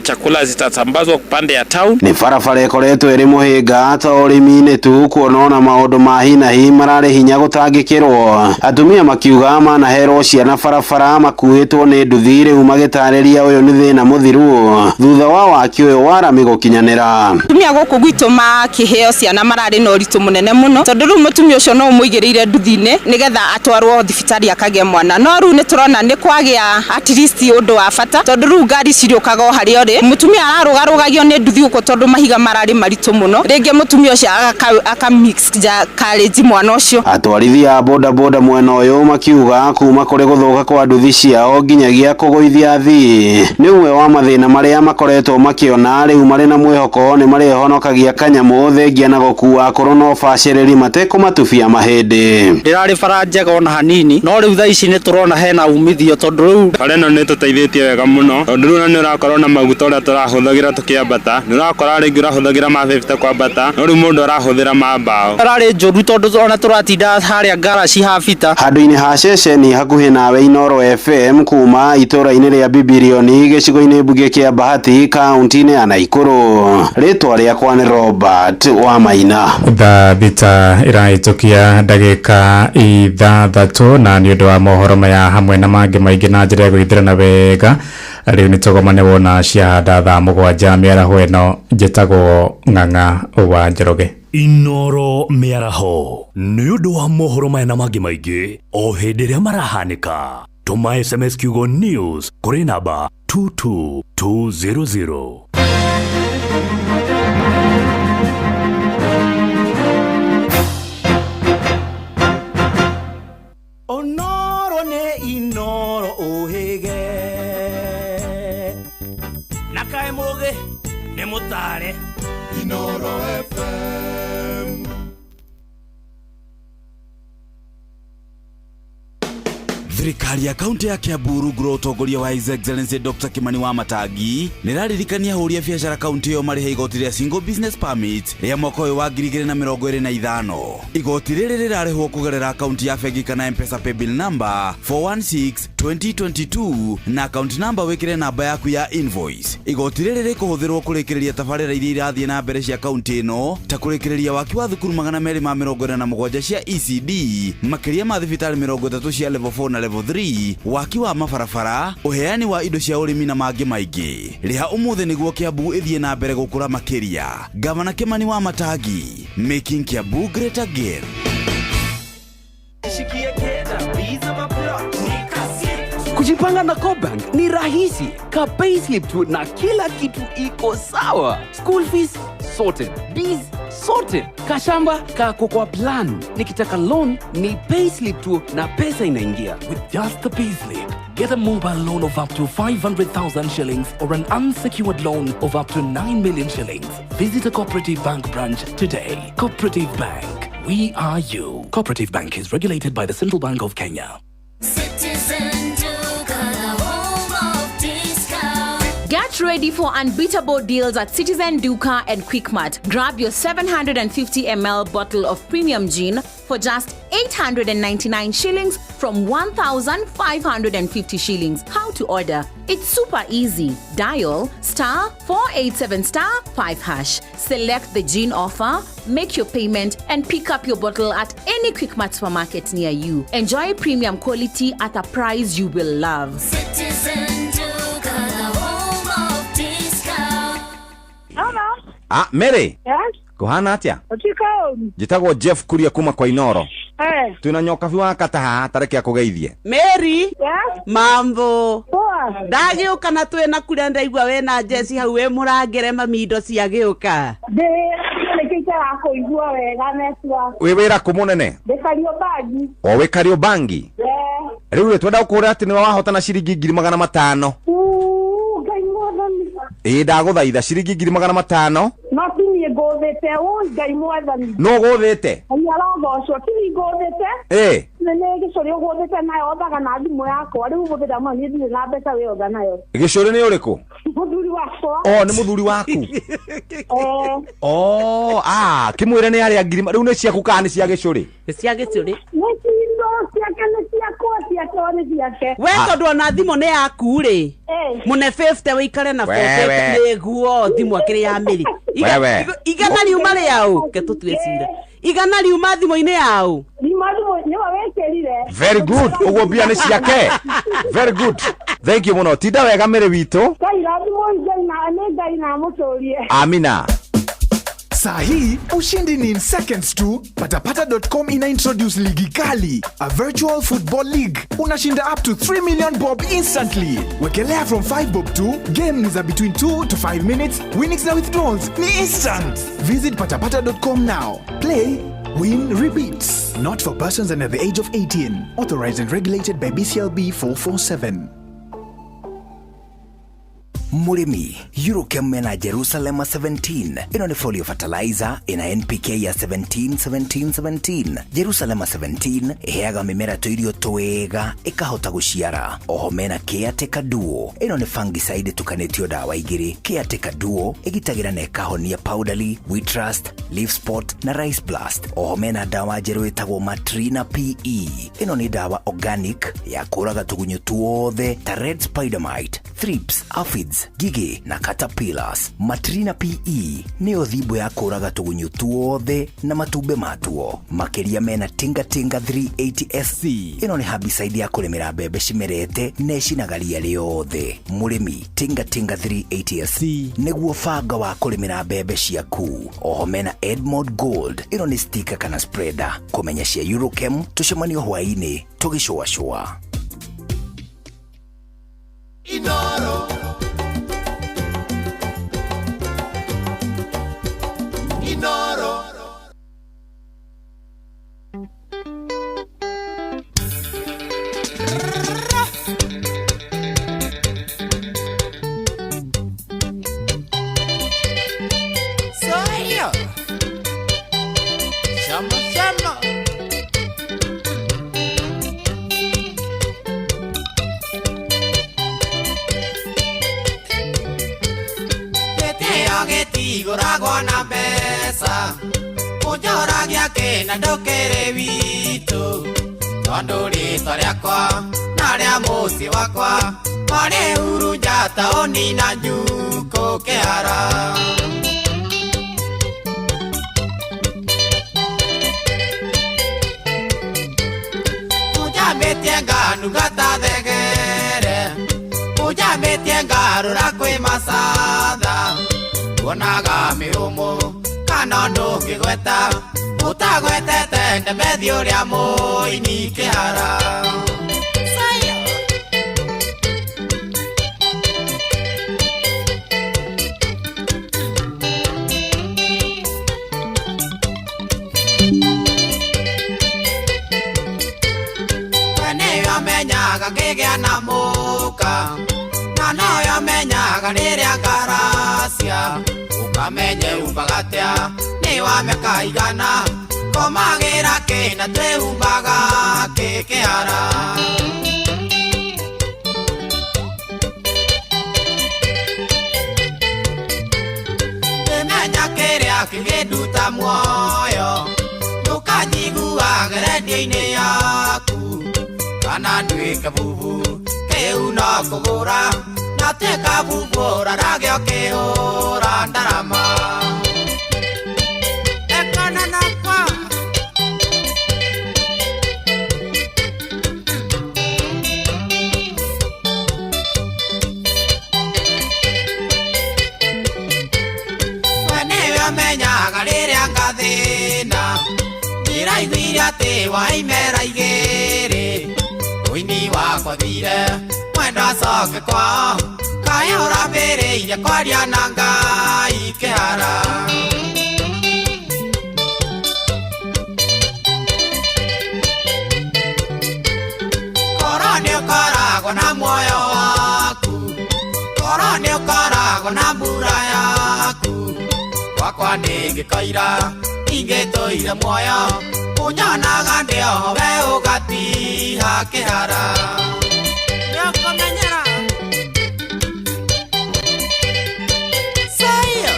chakula zitasambazwa pande ya town. Nĩ barabara ĩkoretwo ĩrĩ mũhĩnga to ũrĩmi-inĩ tu, kuona ona maũndũ ma hi na hi mararĩ hinya gũtangĩkĩrwo. Atumia makiuga manaherwo ciana barabara makuĩtwo nĩ nduthi, rĩu magĩtarĩria ũyũ nĩ thĩna mũthiru thutha wa waki ũyũ wa rami gũkinyanĩra. Atumia gũkũ gwitũ makĩheo ciana mararĩ na ũritũ mũnene mũno, tondũ rĩu mũtumia ũcio no ũmũigĩrĩire nduthi-inĩ nĩgetha atwarwo thibitarĩ akagĩe mwana, no rĩu nĩ tũrona nĩ kwagĩa at least ũndũ wa bata, tondũ rĩu ngari ciriũkaga o harĩa ũrĩ. Mũtumia ararũgarũgagio nĩ nduthi gũkũ tondũ mahiga mararĩ maritũ mũno, rĩngĩ mũtumia ũcio aka mix carriage mwana ũcio. Atwarithia a bodaboda mwena ũyũ makiuga kuma kũrĩ gũthũka kwa nduthi ciao nginyagia kũgũithia athii nĩ ũmwe wa mathĩna marĩa makoretwo makĩona, rĩu marĩ na mwĩhoko nĩ marĩhonokagia kanyamũ thengia na gũkua akũrũ na ũbacĩrĩri matekũmatubia mahĩndĩ. Ndĩrarĩ bara njega ona hanini, Hanini no rĩu thaa ici nĩ tũrona hena umithio tondũ rĩu Bara ĩno nĩ ĩtũteithĩtie wega mũno tondũ rĩu nĩ ũrakorwo na maguta ũrĩa tũrahũthagĩra tũkĩambata, nĩ ũrakora rĩngĩ ũrahũthagĩra ma 50 kwambata, no rĩu mũndũ arahũthĩra ma mbaũ. Ararĩ njũru tondũ ona tũratinda harĩa ngaraci ha bita. Handũ-inĩ ha ceceni hakuhĩ nawe Inoro FM kuma itũra-inĩ rĩa Bibilioni gĩcigo-inĩ mbunge kĩa Bahati kaunti-inĩ ya Naikuru. Rĩtwa rĩakwa nĩ Robert Wamaina. Thaa thita ĩrahĩtũkia ndagĩka 6 na nĩ ũndũ wa mohoro maya hamwe na mangĩ maingĩ na njĩra ya gũgĩthirana wega rĩu nĩ tũgomane wona ciahanda thaa 7 mĩaraho ĩno. Njĩtagwo Ng'ang'a wa Njoroge. Inoro mĩaraho nĩ ũndũ wa mohoro maya na mangĩ maingĩ o hĩndĩ ĩrĩa marahanĩka. Tũma SMS kiugo news kũrĩ namba 22200. Onoro nĩ Inoro ũhĩge na kaĩ mũgĩ nĩ mũtare. Inoro FM. Thirikari ya kaunti ya Kiambu rungu rwa ũtongoria wa His Excellency Dr. Kimani Wamatangi nĩ ĩraririkania ahũri a biacara kaunti ĩyo marĩhe igoti rĩa Single Business Permit rĩa mwaka ũyũ wa 2025. Igoti rĩrĩ rĩrarĩhwo kũgerera akaunti ya bengi kana M-Pesa paybill number 416 2022 na account number wĩkĩre namba yaku ya invoice. Igoti rĩrĩ rĩkũhũthĩrwo kũrĩkĩrĩria tabarĩra iria irathiĩ na mbere cia kaunti ĩno ta kũrĩkĩrĩria waki wa thukuru 247 cia ECD, makĩria ma thibitarĩ 30 cia level 4 na level 3, waki wa mabarabara, ũheani wa indo cia ũrĩmi na mangĩ maingĩ. Rĩha ũmũthĩ nĩguo Kiambu ĩthiĩ na mbere gũkũra makĩria. Gavana Kimani Wamatangi, making Kiambu great again. Kujipanga na CoBank ni rahisi. Ka payslip tu na kila kitu iko sawa. School fees sorted, biz sorted, kashamba kako kwa plan. Nikitaka loan ni payslip tu na pesa inaingia. With just the payslip, get a mobile loan of up to 500,000 shillings or an unsecured loan of up to 9 million shillings. Visit a Cooperative Bank branch today. Cooperative Bank, we are you. Cooperative Bank is regulated by the Central Bank of Kenya. Citizen Duka, the home of discount. Get ready for unbeatable deals at Citizen Duka and Quickmart. Grab your 750 ml bottle of premium gin for just 899 shillings from 1,550 shillings. How to order? It's super easy. Dial star 487 star 5 hash. Select the gin offer, make your payment, and pick up your bottle at any Quickmart supermarket near you. Enjoy premium quality at a price you will love. Citizen Duka, the home of discount. Hello. Ah, Mary. Yes. Kuhana atia? Ũtuĩka ũru. Njĩtagwo Jeff Kuria kuma kwa Inoro. Eh. Twĩna nyokabi wa kata haha tareke akũgeithie. Mary. Yes. Mambo. Poa. Ndagĩũka na twĩna kuria ndaigua wĩna Jesi hau wĩ mũrangĩre mami indo ciagĩũka. Ndĩ nĩkĩo itarakũigua wega network. Wĩ wĩra kũ mũnene? Ndĩ Kariobangi. O wĩ Kariobangi? Eh. Rĩu rĩ twenda gũkũra atĩ nĩwe wahotana ciringi 500,000. Uu, Ngai mwathani. Ĩĩ ndagũthaitha ciringi 500,000. No ti niĩ ngũthĩte, ũi Ngai mwathani. Nũ ũgũthĩte? Ngai arogocwo, ti niĩ ngũthĩte. Ĩĩ. Nĩ nĩ gĩcũrĩ ũgũthĩte nayo othaga na thimũ yakwa. Rĩu ũmũthĩ ndamwĩra niĩ ndirĩ na mbeca wĩ otha nayo. Gĩcũrĩ nĩ ũrĩkũ? Mũthuri wakwa. O nĩ mũthuri waku. Eh. O, ah, kĩmwĩre nĩ arĩa ngiri rĩu nĩ ciaku kana nĩ cia gĩcũrĩ? Nĩ cia gĩcũrĩ. Nĩ cindo ciake nĩ ciakwa, ciake nĩ ciake. We tondũ ona thimũ nĩ yaku rĩ. Mũne 50 wĩikare na Wewe. 40 nĩguo thimũ akĩrĩ ya mĩrĩ. Wewe. Igana riuma rĩaũ, ke tũtue cira. Igana riuma thimũ-inĩ yaũ. Riuma thimũ nĩwe wĩkĩrire. Very good. Ũguo mbia nĩ ciake. Very good. Thank you mũno. Tinda wega Mary witũ. Ngai rathimwo Ngai na nĩ Ngai na amũtũrie. Amina. Saa hii ushindi ni in seconds tu. Patapata.com ina introduce ligi kali, a virtual football league. Unashinda up to 3 million bob instantly. Wekelea from 5 bob tu. Game ni za between 2 to 5 minutes. Winnings na withdrawals ni instant. Visit patapata.com now. Play, win, repeat. Not for persons under the age of 18. Authorized and regulated by BCLB 447. Mũrĩmi, Eurochem mena Jerusalema 17. Ĩno nĩ folio fertilizer ĩna NPK ya 17 17 17. Jerusalema 17 ĩheaga mĩmera tũirio twega ĩkahota gũciara. Oho mena Caretaker Duo. Ĩno nĩ fungicide ĩtukanĩtio ndawa igĩrĩ. Caretaker Duo ĩgitagĩra na ĩkahonia powdery, wheat rust, leaf spot na rice blast. Oho mena ndawa njerũ ĩtagwo Matrina PE. Ĩno nĩ ndawa organic ya kũraga tũgunyũ tuothe ta red spider mite, thrips, aphids, ngigĩ na caterpillars. Matrina PE nĩyo thimbo ya kũraga tũgunyũ tuothe na matumbĩ matuo. Makĩria mena Tinga Tinga 380 SC. Ĩno nĩ herbicide ya kũrĩmĩra mbembe cimerete na ĩcinaga ria rĩothe. Mũrĩmi, Tinga Tinga 380 SC nĩguo banga wa kũrĩmĩra mbembe ciaku. Oho mena Edmond Gold. Ĩno nĩ sticker kana spreader. Kũmenya cia Eurochem tũcemanio hwaĩ-inĩ tũgĩcũacũa. Inoro. Inoro. Sayo. Shama shama. Gĩtĩo gĩtigũragwo na mbeca, ũnjoragia kĩna ndũkĩrĩ witũ, tondũ rĩtwa rĩakwa na rĩa mũciĩ wakwa marĩ Hurunja taũni na Njukũ Kĩhara. Ũnjambĩtie nganunga ta thegere, ũnjambĩtie ngarũra kwĩ macatha, tuonaga mĩhũmũ kana ndũngĩgweta ũtagwetete Ndemethi ũrĩa mũini Kĩhara. Sayo. We nĩyo menyaga ngĩgĩa na mũka, na noyo menyaga rĩrĩa ngaracia, ũkamenye umbaga atĩa nĩ wa mĩaka igana, komagĩra kĩna twĩhumbaga kĩ Kĩhara. Ndĩmenya kĩrĩa kĩngĩnduta muoyo, ndũkanjiguage rendio-inĩ yaku, kana nduĩke bubu kĩu no kũgũra, na tuĩka bubu ũrarage ũkĩhũra ndarama. Ekana nakwa. We nĩwe ũmenyaga rĩrĩa ngathĩna, ndĩraiguire atĩ waimera igĩrĩ, ũini wakwa thire mwendwa acoke kwao, kaĩ ũrambĩrĩirie kwaria na Ngai Kĩhara. Korwo nĩũkoragwo na muoyo waku, korwo nĩũkoragwo na mbura yaku, gwakwa ndĩngĩkoira ingĩtũire muoyo, ũnyonaga ndĩ oho we ũgatiha Kĩhara. Nĩũkũmenyera. Sayo.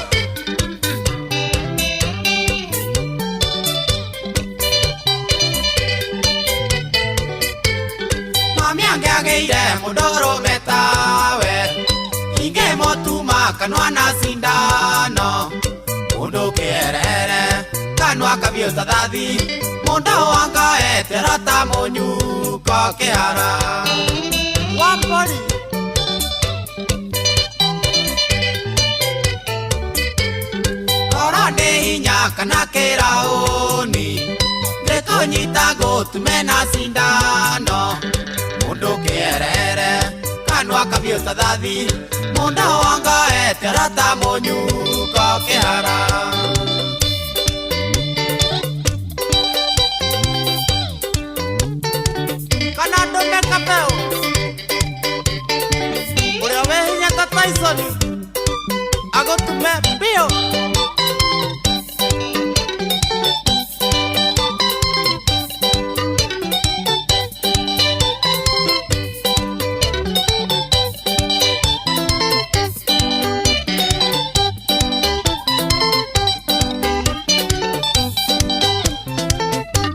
Mami angĩagĩire mũndũrũme tawe, ingĩmũtuma kanua na cindano, mũndũ kĩerere kanua kabiũ ta thathi, mũndũ wangoetero ta mũnyuko Kĩhara. Wambori. Korwo ndĩ hinya kana kĩraũni, ndĩkũnyita ngũtume na cindano, mũndũ kĩerere kanua kabiũ ta thathi, mũndũ wangoetero ta mũnyuko Kĩhara. Kana ndũme kabeo. Ũrĩa wĩ hinya ta Tyson agũtume biũ.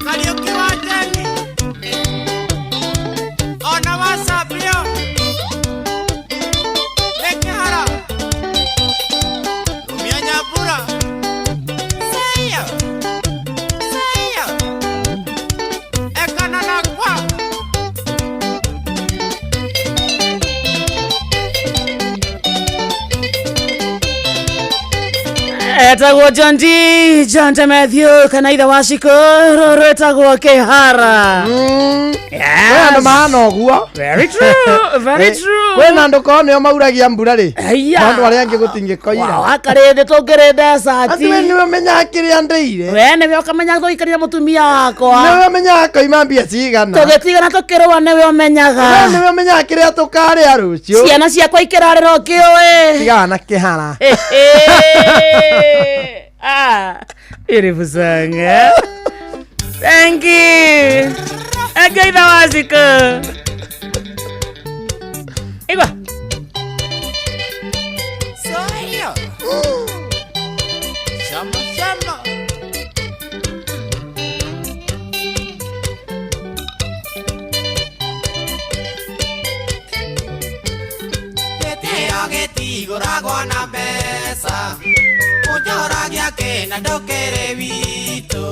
Kariũki wa Jeni ona wa Sabio nĩ kĩhara rumia nyambura Seia Seia ekana nakwa. Etagwo John D John T Matthew kana ithe wa Shiko rũrũ ĩtagwo Kĩhara. Kwĩ andũ mahana ũguo. Very true, very true. Kwĩna andũ korwo nĩo mauragia mbura rĩ. Aya. Maũndũ arĩa angĩ gũtingĩkoira. Wakarĩndĩ tũngĩrĩ desert. Atĩ we nĩwe ũmenyaga kĩrĩa ndĩire. We nĩwe ũkamenya gũikaria mũtumia wakwa. Nĩwe ũmenyaga koima mbia cigana. Tũgĩtigana tũkĩrũa nĩwe ũmenyaga. We nĩwe ũmenyaga kĩrĩa tũkarĩa rũciũ. Ciana ciakwa ikĩrarĩra ũkĩũĩ. Tigana na kĩhara. Ah, beautiful song, eh? Thank you. Agaitha waziko. Igwa. Soya. Shama shama. Gĩtĩo gĩtigũragwo na mbeca ũnjoragia kĩna ndũkĩrĩ witũ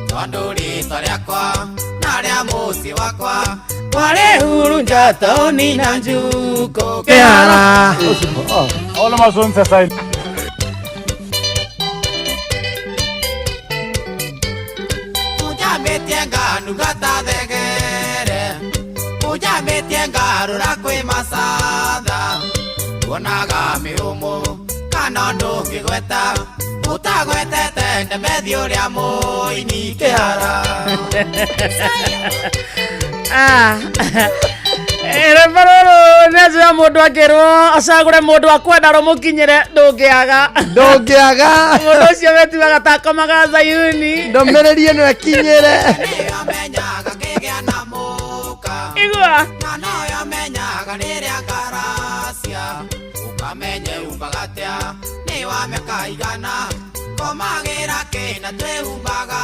tondũ rĩtwa rĩakwa na rĩa mũciĩ wakwa Wale hurunja taoni na njuko. Kĩhara. All of us on side. Unjamĩtie nganuga ta thegere unjamĩtie ngarũra kwĩ macatha tuonaga mĩhũmũ kana ndũngĩgweta ũtagwetete ndemethi ũrĩa mũini kĩhara. Ah. Rwĩmbo rũrũ nĩ njũĩ mũndũ angĩrwo acagũre mũndũ akwenda rũmũkinyĩre ndũngĩaga. Ndũngĩaga. Mũndũ ũcio wetuaga ta akomaga Zayuni. Ndũmĩrĩri ĩno ĩkinyĩre. Igua. Na noyo menyaga rĩrĩa ngaracia ũkamenye umbaga atĩa nĩ wa mĩaka igana komagĩra kĩna twĩhumbaga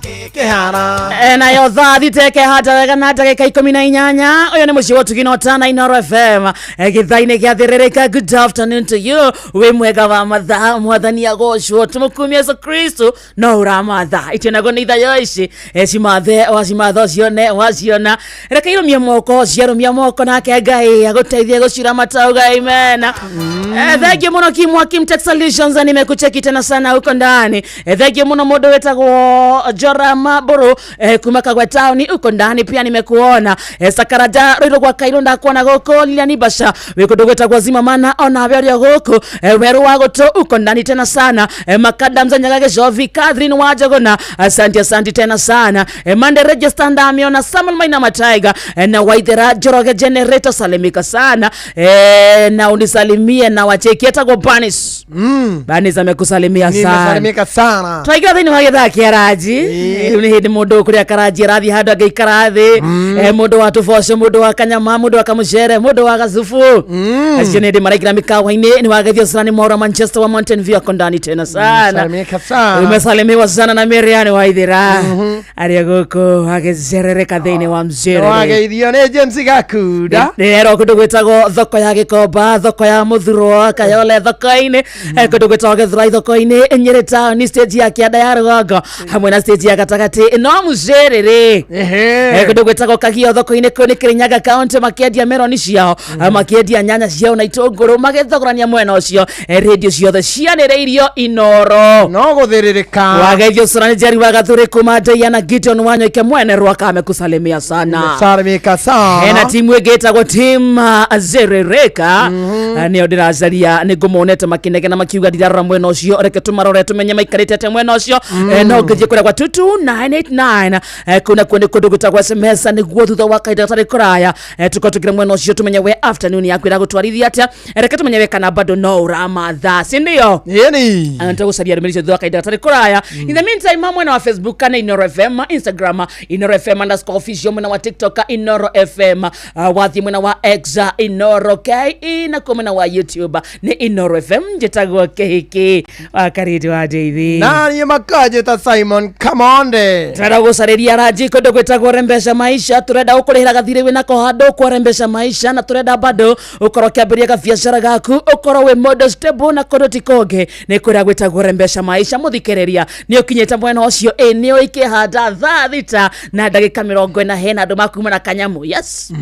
kĩ Kĩhara. Nayo thaa thita ĩkehanda wega na ndagĩka 18. Ũyũ nĩ mũciĩ wa ũtugi na ũtana Inooro FM. Gĩthaa-inĩ gĩa thĩrĩrĩka. Good afternoon to you. Wĩ mwega wa mathaa mwathani agocwo tũmũkumie Yesu Kristo no ũramatha itionagwo nĩ ithayo ici. Cimathe wacimatha ũcione waciona reke irũmie moko ciarũmia moko nake Ngai agũteithie gũcira matauga amen. Thank you mũno Kimwa Kim Tech Solutions nimekucheki tena sana huko ndani. Thank you mũno mũndũ wĩtagwo Jora Maburu kuma Kagwe town uko ndani pia nimekuona. Sakaraja Rũirũ gwa Kairũ ndakuona gũkũ. Lilian Basha wĩ kũndũ gwĩtagwo Zimamana ona we ũrĩ o gũkũ. Werũ wa Gũtũ uko ndani tena sana. Makadam za Nyaga Gĩcovi Catherine Wajagona asante asante tena sana. Mande Register ndamiona Samuel Maina Mataiga na Waithera Njoroge Generator salimika sana. Na unisalimie na wacheki etagwo Banis. Banis amekusalimia sana. Nimesalimika sana. Twaingĩra thĩinĩ wa gĩthaa kĩa ranji. Rĩu nĩ hĩndĩ mũndũ ũkũrĩa karanji arathiĩ handũ angĩikara thĩ. Mũndũ wa tũboco mũndũ wa kanyama mũndũ wa kamũcere mũndũ wa gacubu acio nĩ hĩndĩ maraingĩra mĩkawa-inĩ. Nĩ wageithio sana nĩ Mwaura Manchester wa Mountain View ako ndani tena sana. Nimesalimika sana. Umesalimiwa sana na Miriam Waithera arĩa gũkũ agĩcerereka thĩinĩ wa mcerere. Wageithio nĩ James Gakunda. Nĩrerwo kũndũ gwĩtagwo thoko ya Gĩkomba thoko ya Mũthurwo Kayole thoko-inĩ kũndũ gwĩtagwo Gĩthurai thoko-inĩ Nyĩrĩ town stage ya kĩanda ya rũgongo hamwe na stage ya gatagatĩ no mũcerere. Kũndũ gwĩtagwo Kagio thoko-inĩ kũu nĩ Kĩrĩnyaga county makĩendia meroni ciao makĩendia nyanya ciao na itũngũrũ magĩthogorania mwena ũcio. Radio ciothe cianĩrĩirio Inooro no gũthĩrĩrĩka. Wageithio sana nĩ Jerry wa Gathuri kuma Diana Gideon Wanyoike mwene Rwaka amekusalimia sana. Nimesalimika sana. Hena timu ĩngĩ ĩtagwo team Zerereka. Nĩyo ndĩracaria nĩ ngũmonete makĩnegena makiuga ndirarora mwena ũcio reke tũmarore tũhũre tũmenye maikarĩte atĩa mwena ũcio. No ũngĩthiĩ kũrĩa gwa 22989, kũu nakuo nĩ kũndũ gwĩtagwo SMS, nĩguo thutha wa kahinda gatarĩ kũraya, tũkorwo tũkĩra mwena ũcio tũmenye we afternoon yaku ĩragũtwarithia atĩa. Reke tũmenye we kana bado no ũramatha, si ndio? Yeni. Tũgũcaria ndũmĩrĩri icio thutha wa kahinda gatarĩ kũraya. In the meantime, mwena wa Facebook kana Inoro FM, Instagram Inoro FM underscore official, mwena wa TikTok Inoro FM, wathiĩ mwena wa X Inoro KE, nakuo mwena wa YouTube nĩ Inoro FM. Njĩtagwo Kĩhiki wa Karĩndĩ wa Ndeithi. Naniĩ makanjĩta Simon Kamonde. Turenda gucariria ranji kundu gwitagwo Rembesha Maisha. Turenda gukurihira gathiri winako handu kwa Rembesha Maisha, na turenda bado ukorwo ukiambiria gabiacara gaku, ukorwo wi mundu stable, na kundu ti kungi ni kuria gwitagwo Rembesha Maisha. Muthikiriria, ni ukinyite mwena ucio ĩ ni ikihanda thaa 6 na ndagika 40, hena andu makuma na kanyamu. Yes,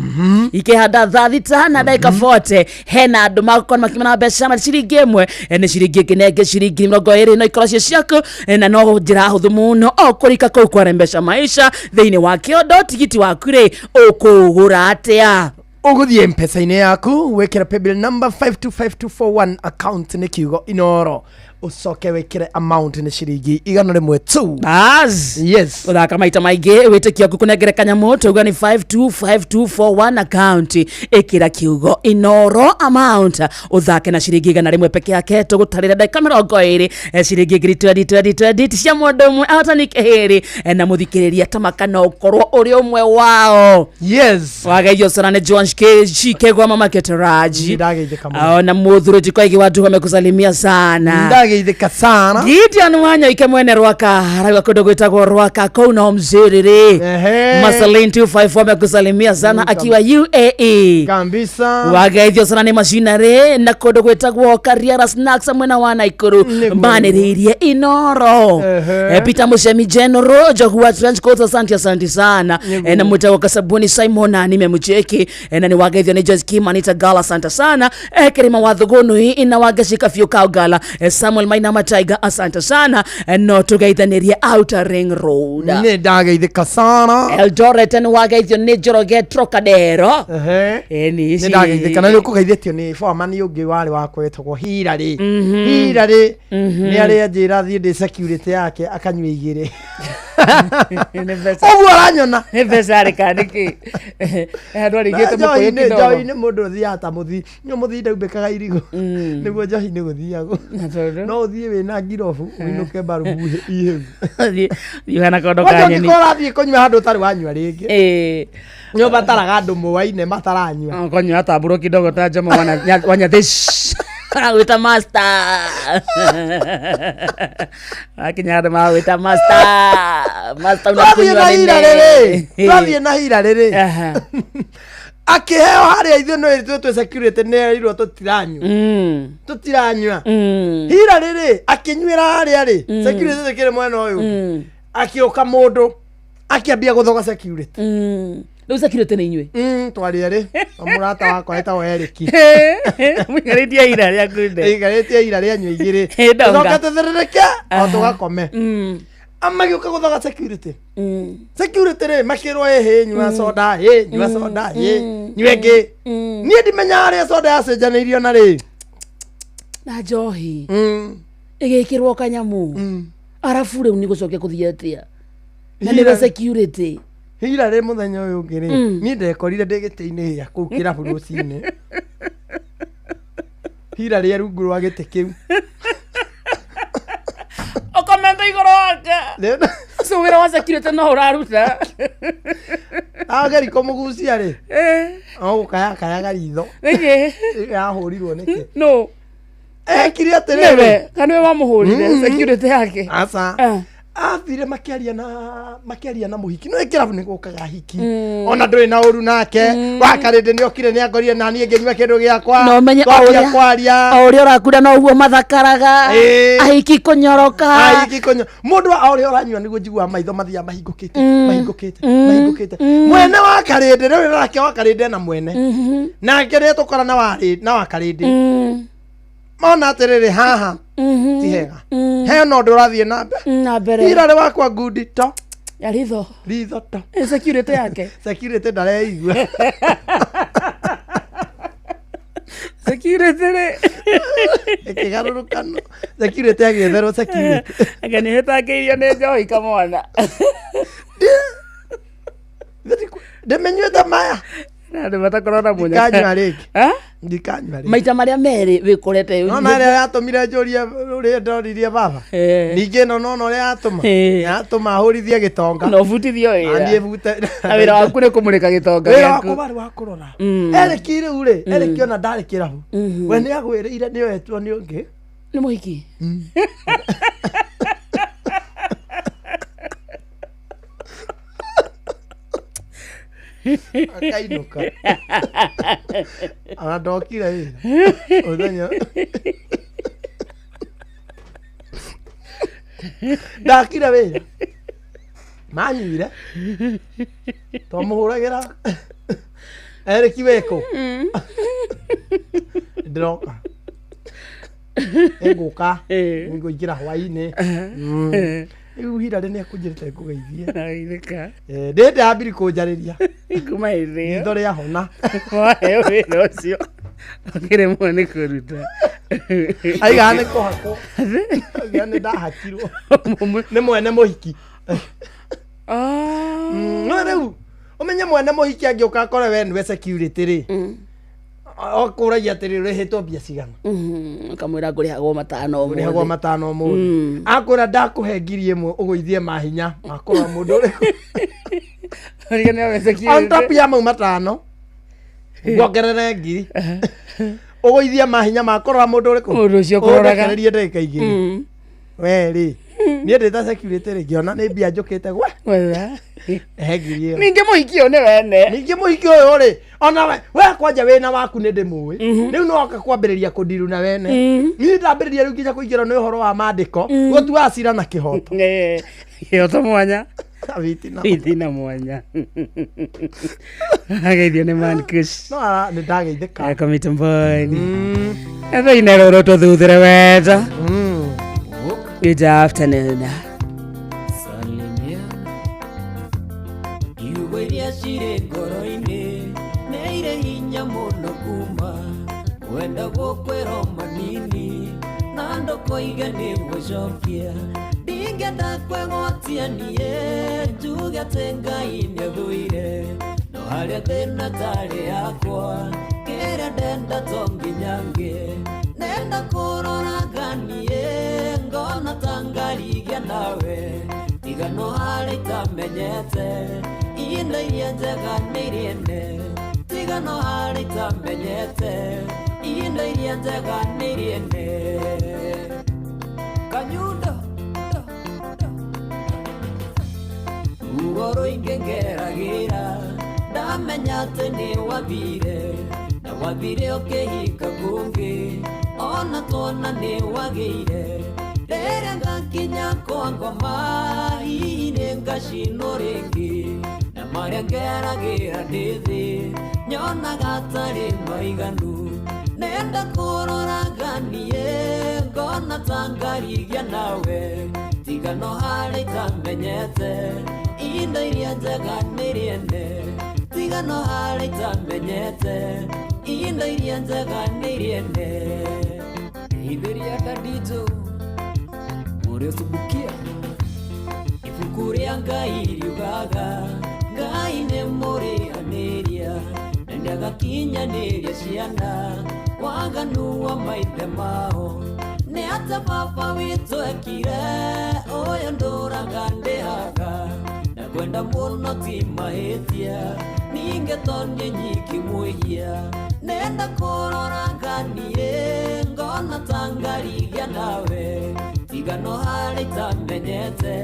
ikihanda thaa 6 na ndagika 40, hena andu magukorwo makiuma na mbeca na ciringi 1, nĩ ciringi ĩngĩ na ĩngĩ, ciringi 20 no ikorwo cio ciaku, na no njĩra hũthũ mũno o kũrika kũu kwa Rembesha Maisha thĩinĩ wa kĩondo. Tigiti waku rĩ, ũkũgũra atĩa? Ũgũthiĩ mpesa-inĩ yaku, wĩkĩre paybill number 525241, account nĩ kiugo Inoro, ũcoke wĩkĩre amount nĩ ciringi 100 tu. Bas. Yes. Ũthaka maita maingĩ wĩtĩkio waku kũnengere kanyamũ. Tauga nĩ 525241, account ĩkĩra kiugo Inoro, amount ũthake na ciringi 100 peke yake. Tũgũtarĩra ndagĩka 20, ciringi ngiri 20 20 20 ti cia mũndũ ũmwe, ahotani kĩhĩrĩ, na mũthikĩrĩria tamaka no ũkorwo ũrĩ ũmwe wao. Yes. Wageithio sana nĩ Joan Shikegwa, mama Keteraji. Ndageithĩka mũno. Ona mũthuri Koigi wa Ndugu amekusalimia sana. Ndageithĩka sana. Gideon Wanyoike mwene Rwaka arauga kũndũ gwĩtagwo Rwaka kũu no mzĩrĩrĩ. Marceline 254 amekusalimia sana akiwa UAE. Kabisa. Wageithio sana nĩ macinarĩ na kũndũ gwĩtagwo Kariara Snacks mwena wa Naikuru, manĩrĩirie Inoro. Peter Mushemi General Jogua Trench Coat, asante, asante sana. Na mwitagwo Kasabuni Simon na nimemcheki, na nĩ wageithio nĩ Joyce Kimanita Gala, asante sana. Kirima wa Thugunui ina wagecika biũ Kaugala, Samuel Mainama Tiger, asante sana. No tũgeithanĩrie Outer Ring Road. Nĩ ndageithĩka sana. Eldoret nĩ wageithio nĩ Njoroge Trocadero. Nĩ Nĩ ndageithĩka na nĩ ũkũgeithĩtio nĩ foreman ũngĩ warĩ wakwa wetagwo Hirarĩ. Hirarĩ nĩ arĩ anjĩra thiĩ ndĩ security yake akanyua 2. Ũguo aranyona. Nĩ mbeca arĩ kana nĩkĩ? Handũ arĩgĩte mũkũyũ Njohi-inĩ kidogo. njohi-inĩ mũndũ ũthiaga ta mũthi nĩ mũthi ndaumbĩkaga irigũ nĩguo njohi-inĩ gũthiagwo no ũthiĩ wĩna ngirobu ũinũke mbarubu ihĩu. Thiĩ ũhana kondo Kwanja ka nyeni. ũngĩkorwo ũrathiĩ kũnyua handũ ũtarĩ wanyua rĩngĩ, nĩ ũbataraga andũ mũwaine mataranyua. Konyua tamburo kidogo ta Jomo wanyathĩ agwĩta master, akinya andũ magwĩta master, master. Twathiĩ Unakunywa na nini? hira rĩrĩ, twathiĩ na hira rĩrĩ, akĩheo harĩa ithuĩ no ithuĩ twĩ security nĩ erirwo tũtiranyua, tũtiranyua. Hira rĩrĩ akĩnyuĩra harĩa rĩ, security tũkĩrĩ mwena ũyũ, akĩũka mũndũ akĩambia gũthoga security. Rĩu security nĩ inyuĩ? Twarĩ erĩ na mũrata wakwa etagwo Eric. Mũikarĩtie ira rĩa kunde. Ĩikarĩtie ira rĩa nyua 2. Ĩ, ndonga. Tũcoke tũthĩrĩrĩke o tũgakome. Magĩũka gũthoga security, security rĩ makĩrwo ĩhĩ nyua soda, ĩ nyua soda, ĩ nyua ĩngĩ. Niĩ ndimenya harĩa soda yacenjanĩirio na rĩ na njohi ĩgĩkĩrwo kanyamu, arabu rĩu nĩ gũcokia kũthiĩ atĩa na nĩwe security? Hira rĩ mũthenya ũyũ ũngĩ rĩ, niĩ ndekorire ndĩ gĩtĩ-inĩ gĩa kũu kĩrabu rũcinĩ, hira rĩa rungu rwa gĩtĩ kĩu. Ũkomete igũrũ wake, ũcio wĩra wa security no ũraruta. Ageri kũmũgucia rĩ, o gũkaya kayaga ritho. Nĩkĩ? Yahũrirwo nĩkĩ? No. Ekire atĩrĩrĩ. Nĩwe kana nĩwe wamũhũrire security yake? Aca, athire makĩaria na mũhiki no kĩrabu nĩ gũkaga hiki ona ndũrĩ na ũru nake wakarĩndĩ nĩ okire nĩ angorire na niĩ ngĩnyua kĩndũ gĩakwa. No menye o Twambia ũrĩa kwaria. o ũrĩa ũrakunda noguo mathakaraga. Ahiki kũnyoroka. Ahiki kũnyo mũndũ o ũrĩa ũranyua nĩguo njiguaga maitho mathiaga mahingũkĩte, mahingũkĩte, mahingũkĩte. Mwene wa karĩndĩ rĩu nake wa karĩndĩ na mwene nake rĩrĩa tũkora na wakarĩndĩ mona atĩrĩrĩ, haha ti hega, he no ũndũ ũrathiĩ na mbere na mbere. Ira rĩ wakwa ngundi to ya ritho. Ritho to. Security yake. Security ndareigua. Security rĩ. Ĩkĩgarũrũkano security agĩetherwo security. Anga nĩ hĩtangĩirio nĩ njohi kamwana. Ndĩmĩnyuĩte maya. Na andũ matakorwo na mũnyaka. Ndikanyua rĩngĩ. Eh? Ndikanyua rĩngĩ. Maita marĩa merĩ wĩkorete. Nona ĩrĩa yatũmire njũrie ũrĩa ndoririe baba. Ningĩ ĩno nona ũrĩa yatũma. Yatũma hũrithie gĩtonga. Na ũbutithio wĩra. Na niĩ bute. Na wĩra waku nĩ kũmũrĩka gĩtonga Wĩra gĩaku. wakwa warĩ wa kũrora. Erĩki rĩu rĩ, Erĩki ona ndarĩ kĩrabu. We nĩ agwĩrĩire nĩ oetwo nĩ ũngĩ. Nĩ mũhiki. Akainũka. Ona ndokire wĩra. Mũthenya. Ndakire wĩra. Manyuire. Twamũhũragĩra. Erĩki wĩkũ? Ndĩroka. Ĩngũka. Ngũingĩra hwainĩ. Rĩu Hilary nĩ ekũnjĩrĩte ngũgeithie. Ageithĩka. Ndĩ ndambiri kũnjarĩria. Kuma hĩndĩ ĩyo. Ritho rĩahona. Waheo wĩra ũcio. Ũkĩremwo nĩ kũruta. Aigaga nĩ kũhakwo. Aigaga nĩ ndahakirwo. Nĩ mwene mũhiki. No rĩu ũmenye mwene mũhiki angĩũka akore we nĩwe security rĩ. Akũragia atĩrĩ ũrĩhĩtwo mbia cigana. Ũkamwĩra ngũrĩhagwo matano ũmũthĩ. Ũrĩhagwo matano ũmũthĩ. Akwĩra ndakũhe 1000 ũgũithie mahinya makũrora mũndũ ũrĩkũ. Ũrĩa nĩwe security. On top ya mau matano ngongerere 1000 ũgũithie mahinya makũrora mũndũ ũrĩkũ. Mũndũ ũcio ũkũroraga. Ũndekererie ndagĩka 2. We rĩ niĩ ndĩ ta security rĩ ngĩona nĩ mbia njũkĩte gwe. He 1000 ĩyo. Ningĩ mũhiki ũyũ nĩ wene. Ningĩ mũhiki ũyũ rĩ ona we kwanja wĩna waku nĩ ndĩmũĩ. Rĩu no oka kwambĩrĩria kũndiru na wene. Niĩ ndambĩrĩria rĩu nginya kũingĩrwo nĩ ũhoro wa maandĩko gũtua cira na kĩhoto. Kĩhoto mwanya. Witina. Witina mwanya. Ageithio nĩ Man Kush. No nĩ ndageithĩka. Kamitomboni. Ethaine rũrũ tũthuthure wega. Good afternoon. Salimia Iugo iria cirĩ ngoro-inĩ nĩ irĩ hinya mũno kuma kwenda gũkwĩrwo manini na ndũkoige nĩ gũcokia ndingĩenda kwĩgwatia niĩ njuge atĩ Ngai nĩathũire no harĩa thĩna tarĩ yakwa kĩrĩa ndenda to nginya ngĩe nenda kũroraga niĩ ngona ta ngarigia nawe tiga no harĩa itamenyete indo iria njega nĩ irĩene tiga no harĩa itamenyete indo iria njega nĩ irĩene kanyundo ruo rũingĩ ngeragĩra ndamenya atĩ nĩ wathire na wathire ũkĩhika kũngĩ ona tuona nĩ wagĩire rĩrĩa ngakinya kwa ngoma hihi nĩ ngacinwo rĩngĩ na marĩa ngeragĩra ndĩ thĩ nyonaga tarĩ maiganu nenda kũroraga niĩ ngona ta ngarigia nawe tiga no harĩa itamenyete indo iria njega nĩ irĩene tiga no harĩa itamenyete indo iria njega nĩ irĩene Itheria dadijo ũrĩocubukia ibuku rĩa Ngai riugaga Ngai nĩ mũrĩanĩria na ndagakinyanĩria ciana waganu wa maithe mao nĩ atĩ baba witũ ekire ũyũ ndũraga ndĩhaga na kwenda mũno ti mahĩtia ningĩ to niĩ nyiki mwĩhia nenda kũroraga niĩ ngona ta ngarigia nawe tiga no harĩa itamenyete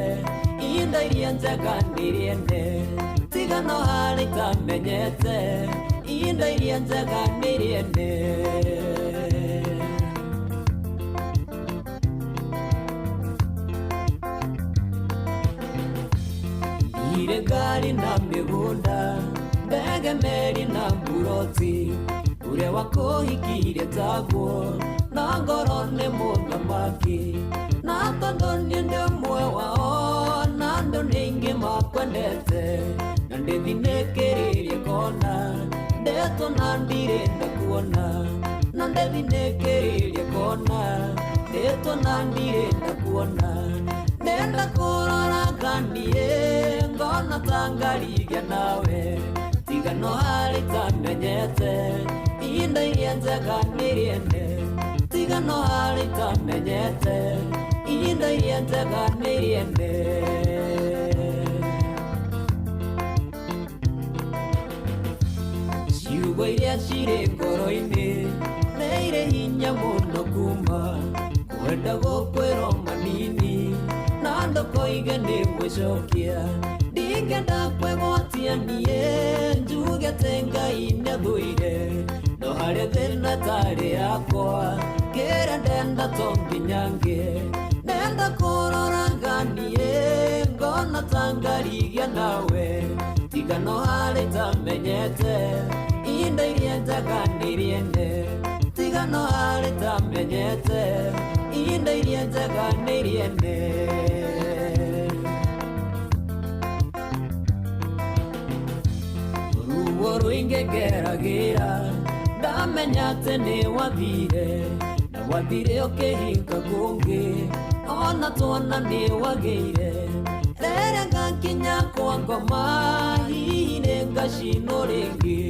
indo iria njega nĩ irĩene tiga no harĩa itamenyete indo iria njega nĩ irĩene. Ndire ngari na mĩgũnda ndege meri na mburoti ũrĩa wakũhikirie taguo na ngoro nĩ mũthamaki na tondũ niĩ ndĩ ũmwe wao na andũ nĩ aingĩ makwendete na ndĩthinĩkĩrĩrie kona ndetwo na ndirĩ ndakuona na ndĩthinĩkĩrĩrie Njikarĩtwo na ndirĩ ndakuona Nenda kũrora nganiĩ Ngona ta ngarigia nawe Tiga no harĩ tamenyete Ihinda iria njega nĩ rĩene Tiga no harĩ tamenyete Ihinda iria njega nĩ rĩene Ciugo iria cirĩ ngoro-inĩ nĩ irĩ hinya mũno kuma kwenda gũkwĩrwo manini na ndũkoige nĩ gwĩcokia ndingĩenda kwĩgwatia niĩ njuge atĩ Ngai nĩathũire no harĩ thĩna tarĩ yakwa kĩrĩa ndenda to nginya ngĩe nenda kũrora nganiĩ ngona ta ngarigia nawe tiga no harĩ tamenyete ihinda iria njega nĩ rĩene tiga no harĩ tamenyete ihinda iria njega nĩ rĩene ruo rũingĩ ngeragĩra ndamenya atĩ nĩ wathire na wathire ũkĩhinga kũngĩ ona tuona nĩ wagĩire rĩrĩa ngakinya kwa ngoma hihi nĩ ngacinwo rĩngĩ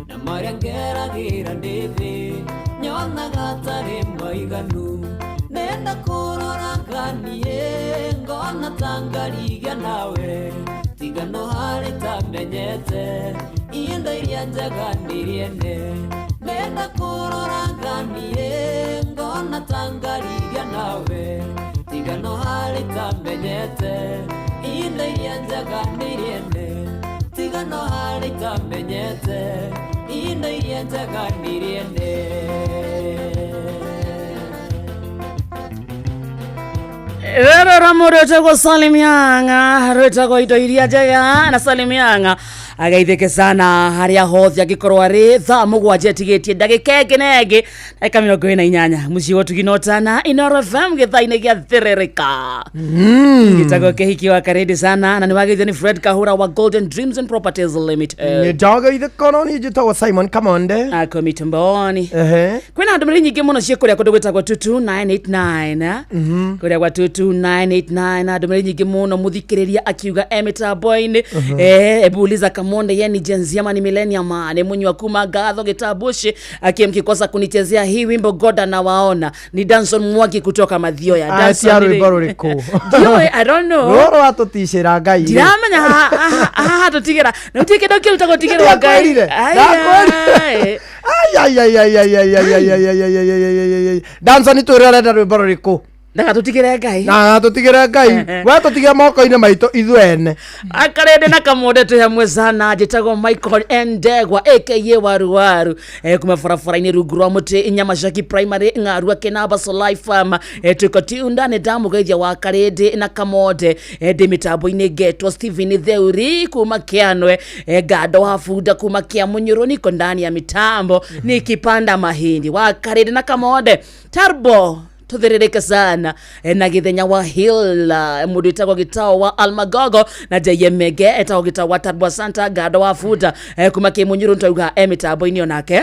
na marĩa ngeragĩra ndĩ thĩ nyonaga tarĩ maiganu nenda kũrora nganiĩ ngona ta ngarigia nawe tiga no harĩ tamenyete ihinda iria njega nĩ rĩene nenda kũrora nganiĩ ngona ta ngarigia nawe tiga no harĩ tamenyete ihinda iria njega nĩ rĩene tiga no harĩ tamenyete ihinda iria njega nĩ rĩene. Rero mũndũ wĩtagwo Salim Yanga rwĩtagwo indo iria njega na Salim Yanga ageithĩke sana harĩa hothe angĩkorwo arĩ thaa mũgwanja ĩtigĩtie ndagĩka ĩngĩ na ĩngĩ ndagĩka 48 mũciĩ wa ũtugi na ũtana Inooro FM gĩthaa-inĩ gĩa thĩrĩrĩka gĩtagwo kĩhiki wa karĩndĩ sana na nĩ wageithio nĩ Fred Kahura wa Golden Dreams and Properties Limited. Nĩndageithĩka no niĩ njĩtagwo Simon Kamonde. Ako mitamboni. Ehe. Kwĩna ndũmĩrĩri nyingĩ mũno ciĩ kũrĩa kũndũ gwĩtagwo 22989 kũrĩa gwa 22989 ndũmĩrĩri nyingĩ mũno mũthikĩrĩria akiuga e mĩtambo-inĩ. Ebu uliza Kamonde ye ni Gen Z ama ni millennium ni munywa kuma ngatho gĩtambushi akie mkikosa kunichezea hii wimbo goda na waona ni Danson Mwangi kutoka Mathioya. Atia rwĩmbo rũrĩkũ? Ndiũĩ, I don't know. Rũrũ watũticĩra Ngai rĩ. Ndiramenya haha tũtigĩra na gũtirĩ kĩndũ kĩu ta gũtigĩrwo Ngai. Ndakwĩrire, Ai, ai. Ai, ai, ai, ai, ai, ai, ai, ai, ai, ai, ai, ai, ai, ai, ai. Danson twĩre ũrenda rwĩmbo rũrĩkũ? Ndagatũtigĩre Ngai. Na tũtigĩre Ngai. We tũtigĩre moko-inĩ maitũ ithuĩ ene. Akarende na kamonde twĩ hamwe sana njĩtagwo Michael Ndegwa aka Waruwaru kuma barabara-inĩ rungu rwa mũtĩ Nyamacaki Primary Ng'arua Kĩnamba Solai Farm twĩko tiunda nĩ ndamũgeithia wa Karĩndĩ na Kamonde ndĩ mĩtambo-inĩ ngetwo Stephen Theuri kuma Kĩanwe Ngando wa Bunda kuma Kĩamunyũrũ niko ndani ya mitambo nikipanda mahindi wa Karĩndĩ na Kamonde Tarbo tuthirĩrĩke sana na gĩthenya wa Hill mũndũ wĩtagwo Gĩtao wa Almagogo na Jayemege etagwo Gĩtao wa Tabwa Santa Gado wa Futa kuma Kĩmunyũrũ nĩtwauga mĩtambo-inĩ onake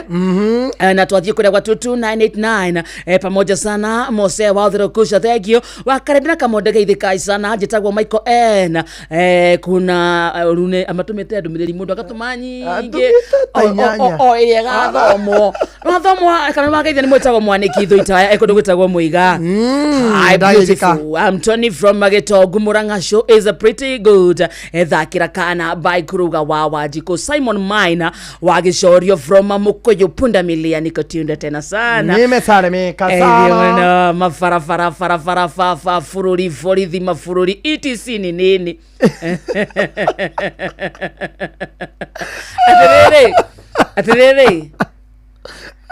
na twathiĩ kũrĩa gwa 22989 pamoja sana Mose wa Ũthĩrũkusha thank you wa Karende na Kamonde geithĩkai sana njĩtagwo Michael N kuna rune amatũmĩte ndũmĩrĩri mũndũ agatũma nyingĩ ta inyanya. o ĩrĩa ĩgathomwo wathomwo kana wageithia nĩ mwĩtagwo mwanĩki thũ itaya kũndũ gwĩtagwo Mũiga. Hi, Ndagĩthika. beautiful. I'm Tony from Magetongu Murang'a show is a pretty good. Thakira kana by Kuruga wa Wajiko Simon Maina wa Gicorio from Mukuyu Punda Milia niko tunde tena sana. Nimesalimika Eh, sana. ndio, mafarafara farafara fafa fururi forithi mafururi etc ni nini? Atiriri atiriri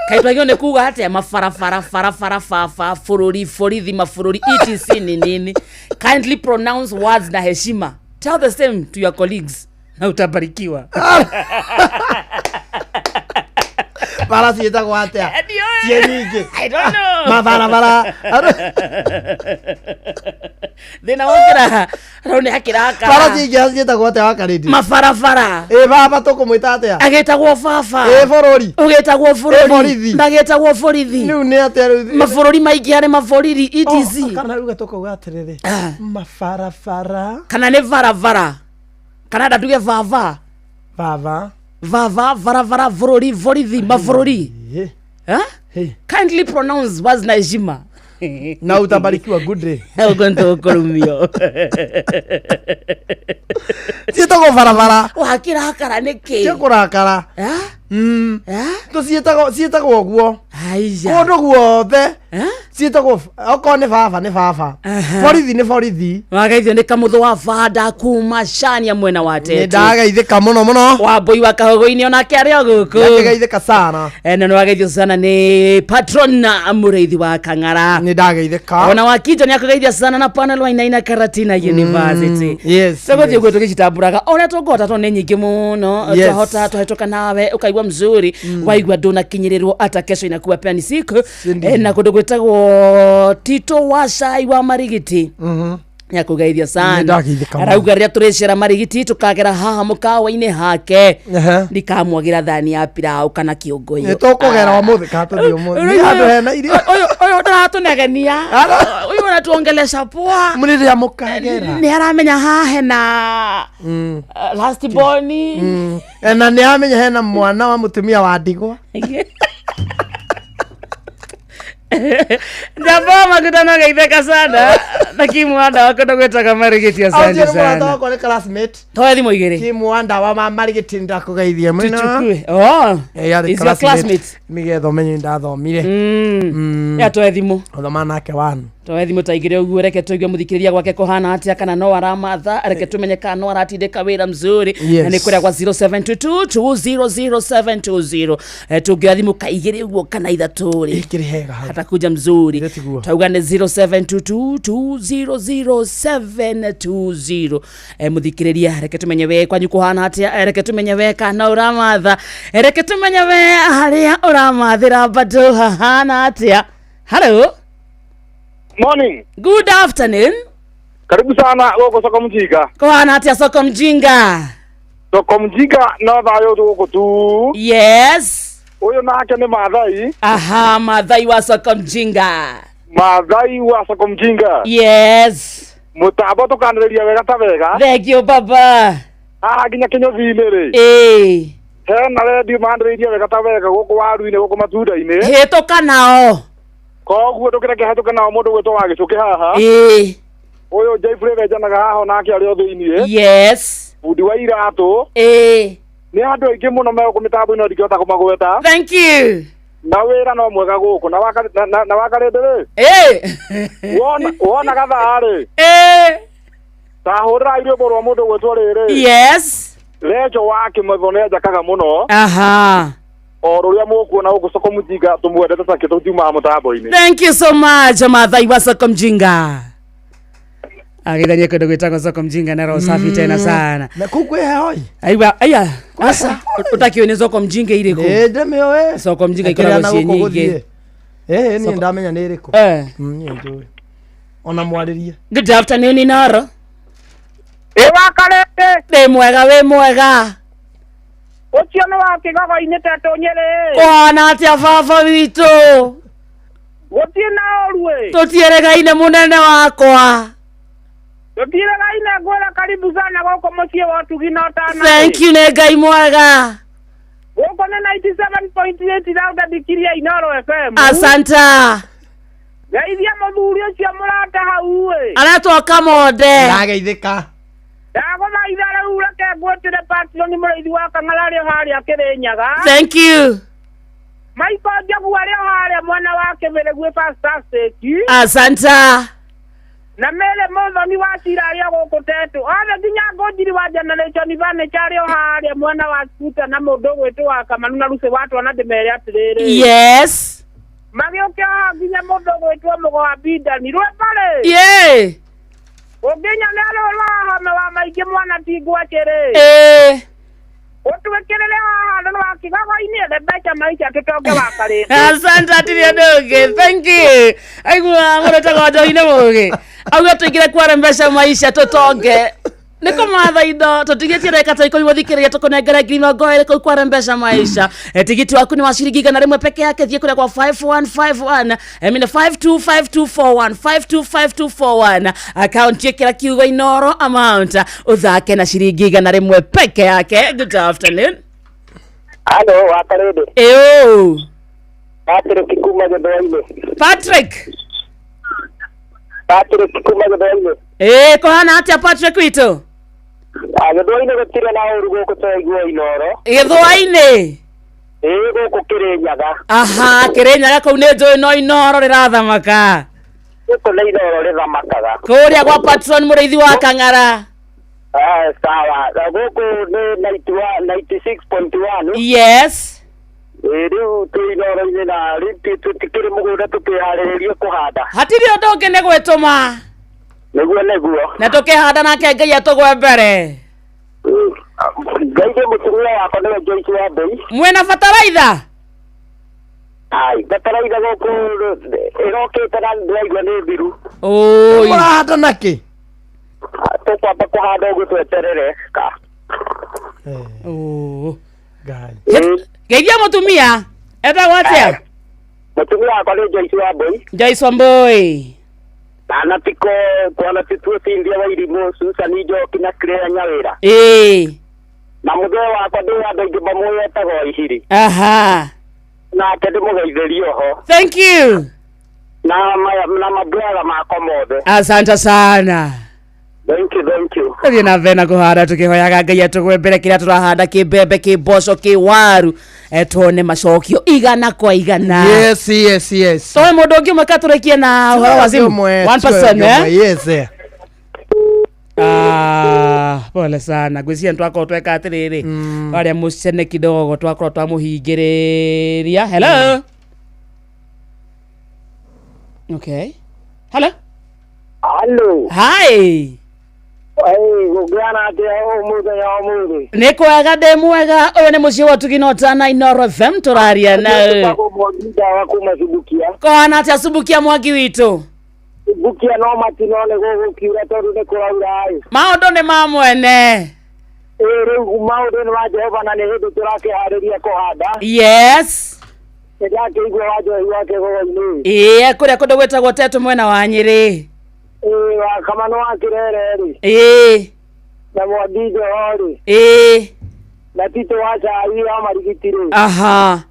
kaitwagio nĩ kuga atĩa mabarabara barabara baba bũrũri borithi mabũrũri etc ni nini? Kindly pronounce words na heshima, tell the same to your colleagues na utabarikiwa. Bara ciĩtagwo atĩa? Ciĩ nyingĩ. I don't know. Mabarabara. Thĩna wokĩra rau nĩ akĩrakara. Bara cingĩ ciĩtagwo atĩa wakarĩndi? Mabarabara. Ĩ baba tũkũmwĩta atĩa? Agĩtagwo baba. Ĩ bũrũri. Ũgĩtagwo Ĩ bũrũri. borithi. Magĩtagwo borithi. Rĩu nĩ atĩa rĩu? Mabũrũri maingĩ harĩ maborithi etc. Oh, kana rĩu tũkauga atĩrĩrĩ mabarabara Kana nĩ barabara. Kana nda tuge baba. Baba. Baba, barabara, bũrũri, borithi, mabũrũri. Eh? Kindly pronounce words na heshima. Na utabarikiwa good day. Ũguo nĩtũkũrumio. Ciĩtagwo barabara. Wakĩrakara nĩkĩ? Cia kũrakara. Tũciĩtagwo ciĩtagwo ũguo. Kũndũ guothe. Ciĩtagwo okorwo nĩ baba nĩ baba. Borithi nĩ borithi. Wageithio nĩ kamũthũ wa banda kuma Shania mwena wa Nĩ Tetu. ndageithĩka mũno mũno. Wambui wa Kahogo-inĩ onake arĩ o gũkũ. Nĩakĩgeithĩka sana. Na nĩ wageithio sana nĩ patron mũrĩithi wa Kang'ara. Nĩ ndageithĩka. Ona wakinjo nĩ akũgeithia sana na panel wa Inaina Karatina University. Yes. Tũgũthiĩ ũguo tũgĩcitambũraga ũrĩa tũngĩhota tondũ nĩ nyingĩ mũno. Yes. Twahota twahĩtũka nawe ũkaigua mzuri waigua ndũnakinyĩrĩrwo ata kesho inakuwa pia ni siku. Na kũndũ gwĩtagwo Tito wa cai wa Marigiti nĩakũgeithia sana. Nĩndageithĩka mũno. Arauga rĩrĩa tũrĩcera Marigiti tũkagera haha mũkawa-inĩ hake ndikamwagĩra thani ya pilau kana kĩũngũyũ. Nĩ tũkũgera ũmũthĩ kana tũthiĩ ũmũthĩ. Nĩ handũ hena irio. Ũyũ ndaratũnegenia ũyũ anatuongelesha poa. Rĩrĩa mũkagera. Nĩ aramenya haha hena last born. Na nĩ amenya hena mwana wa mũtumia wa ndigwa. Ndamba maguta no geithĩka sana na kimwanda wa kũndũ gwĩtaga Marigiti asante Aũnjĩre mũrata sana. wakwa nĩ classmate. Toe thimũ igĩrĩ. Kimwanda wa ma Marigiti ndakũgeithia mũno. Tuchukue. Oh. Eh, yarĩ Is your classmate? Nĩgetha ũmenye ndathomire. Ya toe thimũ. Thoma nake wanu. Toe thimũ ta igĩrĩ ũguo reke tũigue mũthikĩrĩria gwake kũhana atĩa kana no aramatha reke tũmenye kana no aratindĩka wĩra mzuri. Yes. Na nĩ kũrĩa gwa 0722 200720. Tũngĩoya thimũ kaigĩrĩ ũguo kana ithatũ rĩ. Ĩkĩrĩ hega hau. Hatakuja mzuri. Tauga nĩ 0722 200720. Mũthikĩrĩria reke tũmenye we kwanyu kũhana atĩa, reke tũmenye we kana ũramatha, reke tũmenye we harĩa ũramathĩra bado hahana atĩa. Hello. Morning. Good afternoon. Karibu sana gũkũ Soko Mjinga. Kũhana atĩa Soko Mjinga? Soko Mjinga no thayũ gũkũ tu. Yes. Ũyũ nake nĩ Maathai. Aha, Maathai wa Soko Mjinga. Maathai wa Soko Mjinga. Yes. Mũtambo tũkanĩrĩria wega ta wega. Thank you baba. Haha nginya kĩnyũthi-inĩ rĩ. Ĩĩ. Hena redio manĩrĩirie wega ta wega gũkũ waru-inĩ gũkũ matunda-inĩ. Hĩtũka nao. Koguo ndũkĩreke hetũke nao mũndũ gwĩtwo wa gĩcũkĩ haha. Ĩĩ. Ũyũ Jeffrey wenjanaga haha onake arĩ o thĩiniĩ. Yes. Bundi wa iratũ. Ĩĩ. Nĩ andũ aingĩ mũno me gũkũ mĩtambo-inĩ no ndingĩhota kũmagweta. Thank you. Na wĩra no mwega gũkũ na na wakarĩndĩ rĩ. Ĩĩ. Wona gathaa rĩ. Ĩĩ. Ta hũrĩrai rwĩmbo rwa mũndũ gwĩtwo rĩrĩ. Yes. Rejo wa Kĩmetho nĩ anjakaga mũno. Aha. O rũrĩa mũkuona gũkũ Soko Mjinga tũmwendete takĩ tũtiumaga mũtambo-inĩ. Thank you so much Maathai wa Soko Mjinga. Agithanie kũndũ gwĩtagwo Soko Mjinga na roho safi tena sana. Na kũu kwĩ heho ĩ? Aiwa aya aca ũtakĩũĩ nĩ Soko Mjinga irĩkũ? Ĩ ndĩmĩũĩ. Soko Mjinga Akĩrĩa ikoragwo na ciĩ gũkũ nyingĩ. gũthiĩ. Ĩ niĩ Soko- ndamenya nĩ ĩrĩkũ. Eh. Niĩ njũĩ. Ona mwarĩrie. Good afternoon Inoro. Ĩ wakarĩte. Wĩ mwega wĩ mwega. Ũcio nĩ wa kĩgogo-inĩ Tetũ Nyĩrĩ. Kũhana atĩa baba witũ? Gũtirĩ na ũru ĩ. Tũtieregaine mũnene wakwa. Tũtiregaine ngwĩra karibu sana gũkũ mũciĩ wa ũtugi na ũtana. Thank you nĩ Ngai mwega. Gũkũ nĩ 97.8 Rauda Inoro FM. Asanta. Geithia mũthuri ũcio mũrata hau ĩ. Aretwo Kamonde. Ndageithĩka. Ndagũthaitha rĩu reke ngwĩtĩre patron mũrĩithi wa Kang'ara arĩ o harĩa Kĩrĩnyaga. Thank you. Michael Njogu arĩ o harĩa mwena wa Kĩmĩrĩ gwĩ Pastor Stake. Asanta. Na Mary Mũthoni wa Cira arĩ o gũkũ Tetũ. Othe nginya Ngũnjiri wa Generation Furniture arĩ o harĩa mwena wa Skuta na mũndũ ũgwĩtwo wa Kamanu na Lucy wa Twana ndĩmere atĩrĩrĩ. Yes. Magĩũke haha nginya mũndũ ũgwĩtwo Mũgo wa Bindani. Rwĩmbo rĩ. Yeah. Ũngĩnyonia rũĩ rwa homa wa maingĩ mwana ti ngwacĩ rĩ. Ĩĩ. Ũtwĩkĩrĩre haha rwa kĩgogo-inĩ the mbeca maica tũtonge wa karĩndĩ. Asante atirĩ ũndũ ũngĩ. Thank you. Aigua mũndũ ũtagwo Njohi nĩ mũũgĩ. Auga tũingĩre kwarembesha maisha tũtonge nä kå matha indo tå tigä tie ndagä ta ikå mi må thikä rä ria tå kå nengere 20,000 kå u kwarembesha maisha. Tigiti waku nä wa ciringi 100 peke yake, thiä kå rä a kwa 5151, I mean 525241, 525241, akaunti ä kä ra kiugo Inoro, amount å thake na ciringi 100 peke yake. Good afternoon. Halo, wakarĩndĩ. Ĩũ. Patrick kuma Gĩthũa-inĩ. Patrick. Patrick kuma Gĩthũa-inĩ. Ĩĩ, kũhana atĩa Patrick witũ? Gĩthũa-inĩ gũtirĩ na ũru gũkũ tũraigua Inoro. Gĩthũa-inĩ? Ĩĩ, gũkũ Kĩrĩnyaga. Aha, Kĩrĩnyaga kũu nĩ njũĩ no Inoro rĩrathamaka. Gũkũ nĩ Inoro rĩthamakaga. Kũrĩa gwa patron mũrĩithi wa Kang'ara. Sawa. Gũkũ nĩ 96.1. Yes. Ĩĩ, rĩu twĩ Inoro-inĩ na rĩu tũtikĩrĩ mũgũnda tũkĩharĩrĩria kũhanda. Hatirĩ ũndũ ũngĩ nĩ gwĩtũma. Nĩguo nĩguo. Na tũkĩhanda nake Ngai atũgwe mbere. Ngai nĩ mũtumia wakwa nĩwe Joyce wa Mbũi. Mwĩna bataraitha? Ai, bataraitha gũkũ ĩrokĩte na ndĩraigua nĩ thiru. Oi. Mũrahanda nakĩ? Tũkwamba kũhanda ũguo tweterere ka. Geithia mũtumia. Etagwo atĩa? Mũtumia wakwa nĩ Joyce wa Mbũi. Joyce wa Mbũi. Na tiko kwana tituo Cynthia wa Irimũ, Susan Njoki na Claire Nyawĩra. Ĩĩ. Na mũthee wakwa ndĩ andũ aingĩ mamũĩ etagwo Ihiri. Aha. Nake ndĩmũgeithĩrie oho. Thank you. Na mabratha makwa mothe. Asante sana. Thank you, thank you. Tũthiĩ na mbere na kũhanda tũkĩhoyaga Ngai atũgwe mbere kĩrĩa tũrahanda kĩ mbembe kĩ mboco kĩ waru, tuone macokio igana kwa igana. Yes, yes, yes. Towe mũndũ ũngĩ ũmwe katũrĩkie na ũhoro wa simu. One person, eh? Yes. Ah, pole sana ngwĩciria nĩ twakorwo tweka atĩrĩrĩ warĩa mũcene kidogo twakorwo twamũhingĩrĩria. Hello. Okay, hello. Hello. Hi. Gũkĩhana atĩa mũthenya wa ũmũthĩ? Nĩ kwega, ndĩ mwega. Ũyũ nĩ mũciĩ wa ũtugi na ũtana Inoro FM tũraria na Mwangi Ndawa kuma Subukia. Kũhana atĩa Subukia Mwangi witũ? Subukia no matino nĩ gũgũkiura tondũ nĩ kũraura ĩ. Maũndũ nĩ ma mwene. Ĩĩ, rĩu maũndũ nĩ ma Jehova na nĩ hĩndĩ tũrakĩharĩria kũhanda. Yes. Nĩndakĩigua wa njohi wa kĩgogo-inĩ. Ĩĩ, kũrĩa kũndũ gwĩtagwo Tetu mwena wa Nyĩrĩ. Ĩĩ, wa Kamano wa Kĩrere rĩ. Ĩĩ. Na Mwangi Njoho rĩ. Ĩĩ. Na Tito wa Cai wa Marigiti rĩ. Aha.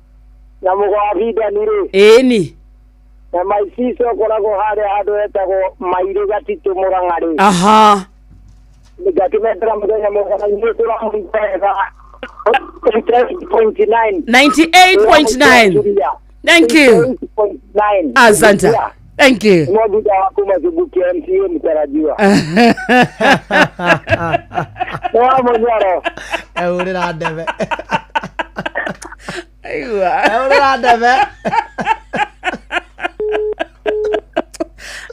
Na Mũgo wa Bindani rĩ. Ĩni. Na Maicico ũkoragwo harĩa handũ hetagwo Mairĩ Gatitũ Mũrang'a rĩ. Aha. Ngakĩmethera mũthenya mwega na inyuĩ tũramũigua wega. 98.9. 98.9. Thank you. 98.9. Asante. Thank you. Mwangi Ndawa kuma Subukia MCA mtarajiwa. Wa Mũnyoro. Ehũrĩra ndebe. Aigua. Ehũrĩra ndebe.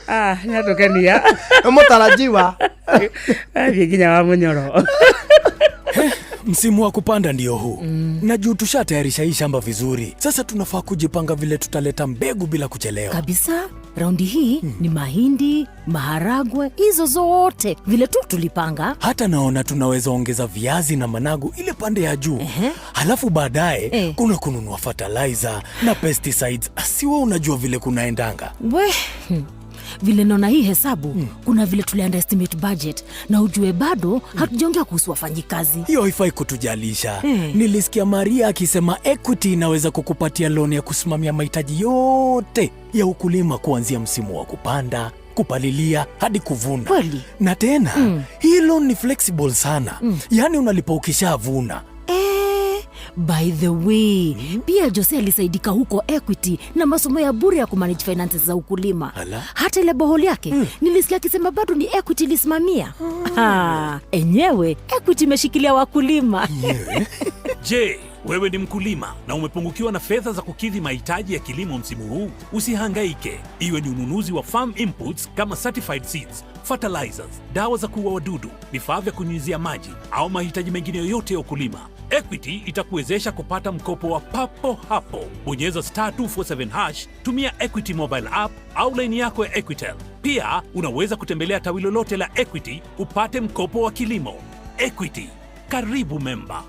Ah, nĩatũkenia. Mũtarajiwa. Athiĩ nginya wa Mũnyoro. Msimu wa kupanda ndio huu. Na juu tushatayarisha hii shamba vizuri. Sasa tunafaa kujipanga vile tutaleta mbegu bila kuchelewa. Kabisa, raundi hii ni mahindi, maharagwe, hizo zote vile tu tulipanga. Hata naona tunaweza ongeza viazi na managu ile pande ya juu. Halafu baadaye kuna kununua fertilizer na pesticides. Siwe unajua vile kunaendanga. We, vile naona hii hesabu, kuna vile tuli underestimate budget na ujue bado hatujaongea kuhusu wafanyikazi. Hiyo haifai kutujalisha. Nilisikia Maria akisema Equity inaweza kukupatia loan ya kusimamia mahitaji yote ya ukulima kuanzia msimu wa kupanda, kupalilia hadi kuvuna. Kweli? Na tena hii loan ni flexible sana. Yaani unalipa ukishavuna. By the way, pia Jose alisaidika huko Equity na masomo ya bure ya kumanage finances za ukulima. Ala. Hata ile boholi yake nilisikia akisema bado ni Equity ilisimamia. Enyewe Equity imeshikilia wakulima. Je, wewe ni mkulima na umepungukiwa na fedha za kukidhi mahitaji ya kilimo msimu huu? Usihangaike. Iwe ni ununuzi wa farm inputs kama certified seeds, fertilizers, dawa za kuua wadudu, vifaa vya kunyunyizia maji au mahitaji mengine yoyote ya ukulima, Equity itakuwezesha kupata mkopo wa papo hapo. Bonyeza star 247 hash, tumia Equity mobile app au laini yako ya Equitel. Pia unaweza kutembelea tawi lolote la Equity upate mkopo wa kilimo. Equity, karibu memba.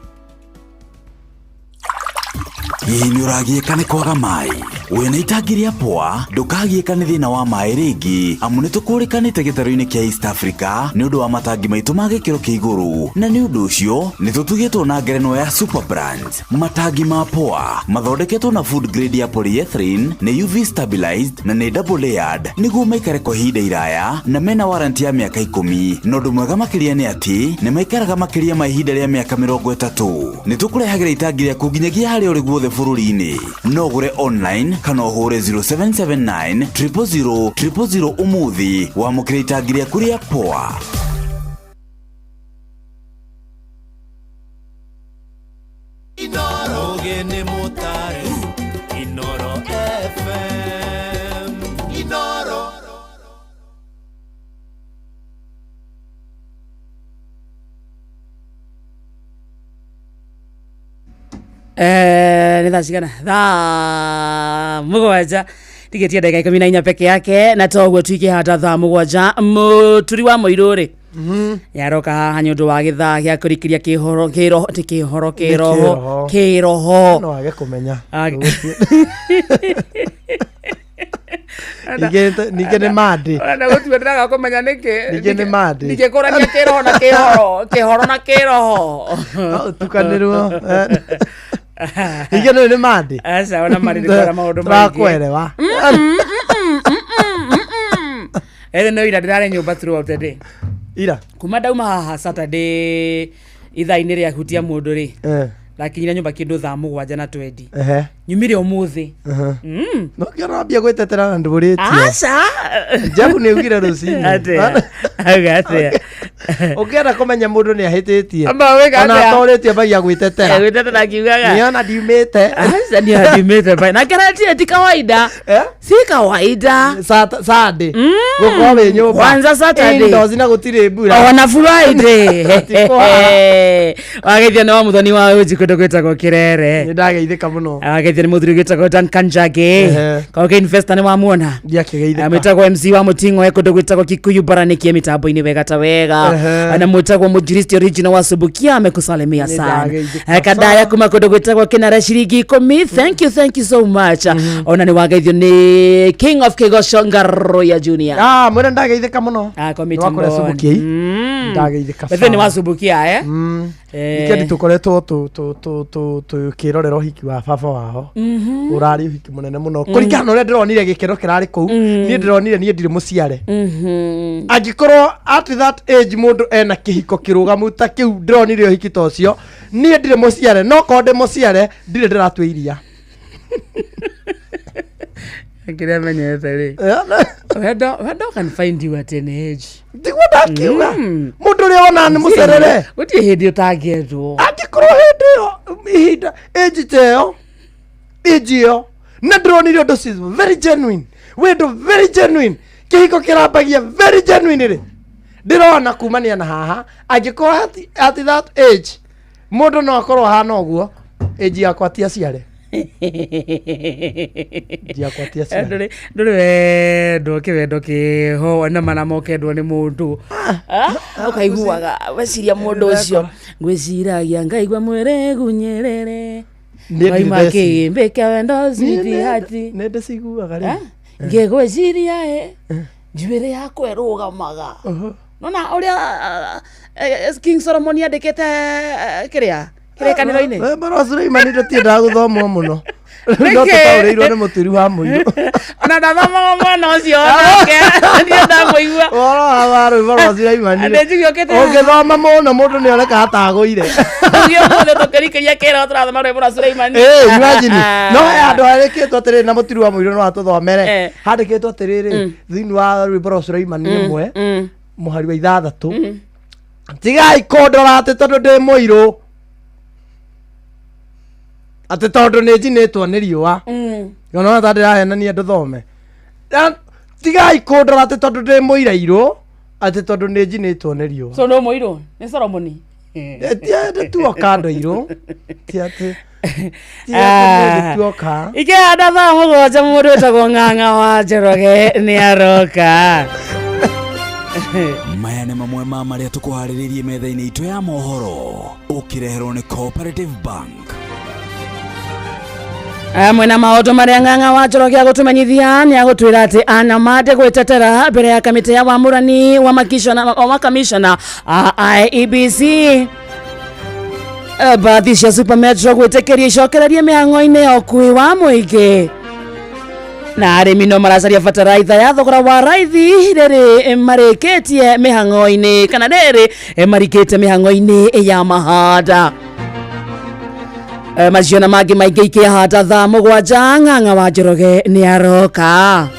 Hihi nĩ ũragiĩka nĩ kwaga maĩ wĩna itangi rĩa poa ndũkagiĩka nĩ thĩna wa maĩ rĩngĩ amu nĩ tũkũrĩkanĩte gĩtarũ-inĩ kĩa East Africa nĩ ũndũ wa matangi maitũ ma gĩkĩro kĩa igũrũ na nĩ ũndũ ũcio nĩ tũtugĩtwo na ngerenwa ya Super Brands matangi ma poa mathondeketwo na food grade ya polyethylene nĩ UV stabilized na nĩ double layered nĩguo maikare kwa ihinda iraya na mena warranty ya mĩaka 10 na ũndũ mwega makĩria nĩ atĩ nĩ maikaraga makĩria ma ihinda rĩa mĩaka 30 nĩ tũkũrehagĩra itangi rĩaku nginyagia harĩa ũrĩ guothe bũrũri-inĩ no ũgũre online kana ũhũre 0779 000 000 ũmũthĩ wamũkĩre itangi rĩaku rĩa poa. Inooro nĩ mũtare Inooro FM Inooro. Nĩ thaa cigana? Thaa 7 tigĩtie ndagĩka 14 peke yake na toguo twikĩhata thaa 7 mũturi wa mũirũ rĩ yaroka haha nĩ ũndũ wa gĩthaa gĩa kũrikĩria kĩhoro kĩroho ti kĩhoro kĩroho kĩroho no age kũmenya ningĩ nĩ mandĩ Ũrenda gũtua ndĩraga kũmenya nĩkĩ ningĩ nĩ mandĩ ndingĩkũrania kĩroho na kĩhoro kĩhoro na kĩroho no ũtukanĩrwo ningĩ nĩ mandĩ aca ona marĩ nĩ maũndũ maingĩ tũrakwerewa ĩthĩ no ira ndĩrarĩ nyũmba throughout the day ira kuma ndauma haha Saturday ithaa-inĩ rĩa hutia mũndũ rĩ ndakinyire nyũmba kĩndũ thaa 7 na 20 nyumire ũmũthĩ. No kĩona ambia gwĩtetera na ndũrĩtie aca Jeff nĩ ugire rũcinĩ atĩa auga atĩa ũngĩenda kũmenya mũndũ nĩ ahĩtĩtie Amba wĩka ona atĩa? atorĩtie ambagia gwĩtetera gwĩtetera akiugaga niona ndiumĩte aca niona ndiumĩte bai na kĩratie ti kawaida si kawaida Sunday gũkorwo wĩ nyũmba Kwanza Saturday. Indoors na gũtirĩ mbura ona Friday Tikuhara. wageithio nĩ wa mũthoni wa ũnji kũndũ gwĩtagwo Kĩrere nĩ ndageithĩka mũno wageithio nĩ mũthuri gwĩtagwo Duncan Njagi Ehe. Kauke investor nĩ wamuona ndiakĩgeithĩka mwĩtagwo MC wa mũting'oe kũndũ gwĩtagwo Kikuyu baranĩkie mĩtambo-inĩ wega ta wega Ehe. na mwĩtagwo mũjiristi original wa Subukia amekusalimia Nĩ sana ndageithĩka kadaya kuma kũndũ gwĩtagwo Kĩnara ciringi 10 thank you thank you so much ona nĩ wageithio nĩ King of Kĩgoco Ngaruiya Junior ah mwĩre ndageithĩka mũno kwa Nĩ wakũrĩa mĩtambo. Subukia ndageithĩka Bethe nĩ wa Subukia eh wikendi tũkoretwo tũkĩrorera ũhiki wa baba wao ũrarĩ ũhiki mũnene mũno kũringana na ũrĩa ndĩronire gĩkeno kĩrarĩ kũu niĩ ndĩronire niĩ ndirĩ mũciare angĩkorwo at that age mũndũ ena kĩhiko kĩrũgamu ta kĩu ndĩronire ũhiki ta ũcio niĩ ndirĩ mũciare no korwo ndĩ mũciare ndirĩ ndĩratua iria Kĩrĩa menyete rĩ wendo can find you at any age tiguo ndakiuga mũndũ ũrĩa wona nĩ mũcerere gũtirĩ hĩndĩ ũtangĩendwo angĩkorwo hĩndĩ ĩyo ihinda age ta ĩyo age ĩyo na ndĩronire ũndũ she's very genuine wendo very genuine kĩhiko kĩrambagia very genuine rĩ ndĩrona kumania na haha angĩkorwo at that age mũndũ no akorwo ahana ũguo age yakwa ti aciare age yakwa ti aciare ndũrĩ wendwo kĩwendo kĩho na mana mokendwo nĩ mũndũ ũkaiguaga weciria mũndũ ũcio ngwĩciragia ngaigua mwĩrĩ gunyĩrĩrĩ Niĩ waima ndirĩ kĩgĩmbĩ kĩa wendo sweetheart nĩ ndĩciguaga rĩ ngĩgwĩciria ĩ njuĩrĩ yakwa ĩrũgamaga nona ũrĩa King Solomon andĩkĩte kĩrĩa kĩrĩkanĩro-inĩ Rwĩmbo rwa Suleimani ndũtiendaga gũthomwo mũno no Nĩkĩ? tũtaũrĩirwo nĩ mũturi wa mũirũ ona ndathomaga mwana ũcio onake ndio ndamũigua ũhoro wa rwĩmbo rwa Suleimani Andũ njigue ũkĩte ũngĩthoma mũno mũndũ nĩ onekaga tagũire ũgĩ ũmũthĩ tũkĩrikĩria kĩro tũrathoma rwĩmbo rwa Suleimani Ĩĩ, imagine no he handũ handĩkĩtwo atĩrĩrĩ na mũturi wa mũirũ no atũthomere handĩkĩtwo atĩrĩrĩ thĩinĩ wa rwĩmbo rwa Suleimani ĩmwe mũhari wa 6 tigai kũndora atĩ tondũ ndĩ mũirũ atĩ tondũ nĩ njinĩtwo nĩ riũa ona ta ndĩrahenania ndũthome tigai kũndora atĩ tondũ ndĩ mũirairũ atĩ tondũ nĩ njinĩtwo nĩ riũa so no mũirũ nĩ Solomoni Ndĩtuoka ndũirũ ti atĩ ti atĩ ndĩtuoka. Ikĩhanda thaa 7 mũndũ wĩtagwo Ng'ang'a wa Njoroge nĩ aroka. Maya nĩ mamwe ma marĩa tũkũharĩrĩirie metha-inĩ itũ ya mohoro ũkĩreherwo nĩ Cooperative Bank. Mwena maũndũ marĩa Ng'ang'a wa Njoroge agũtũmenyithia nĩ agũtwĩra atĩ Anamande gwĩtetera mbere ya kamĩtĩ ya wamũrani wa makamishona a IEBC. Mbathi cia Super Metro gwĩtĩkĩria icokererie mĩhang'o-inĩ ya ũkuui wa mũingĩ. Na arĩmi no maracaria bataraitha ya thogora wa raithi rĩrĩ marĩkĩtie mĩhang'o-inĩ kana rĩrĩ marikĩte mĩhang'o-inĩ ya mahanda. Macio na mangĩ maingĩ ikĩhanda thaa 7 Ng'ang'a wa Njoroge nĩ aroka.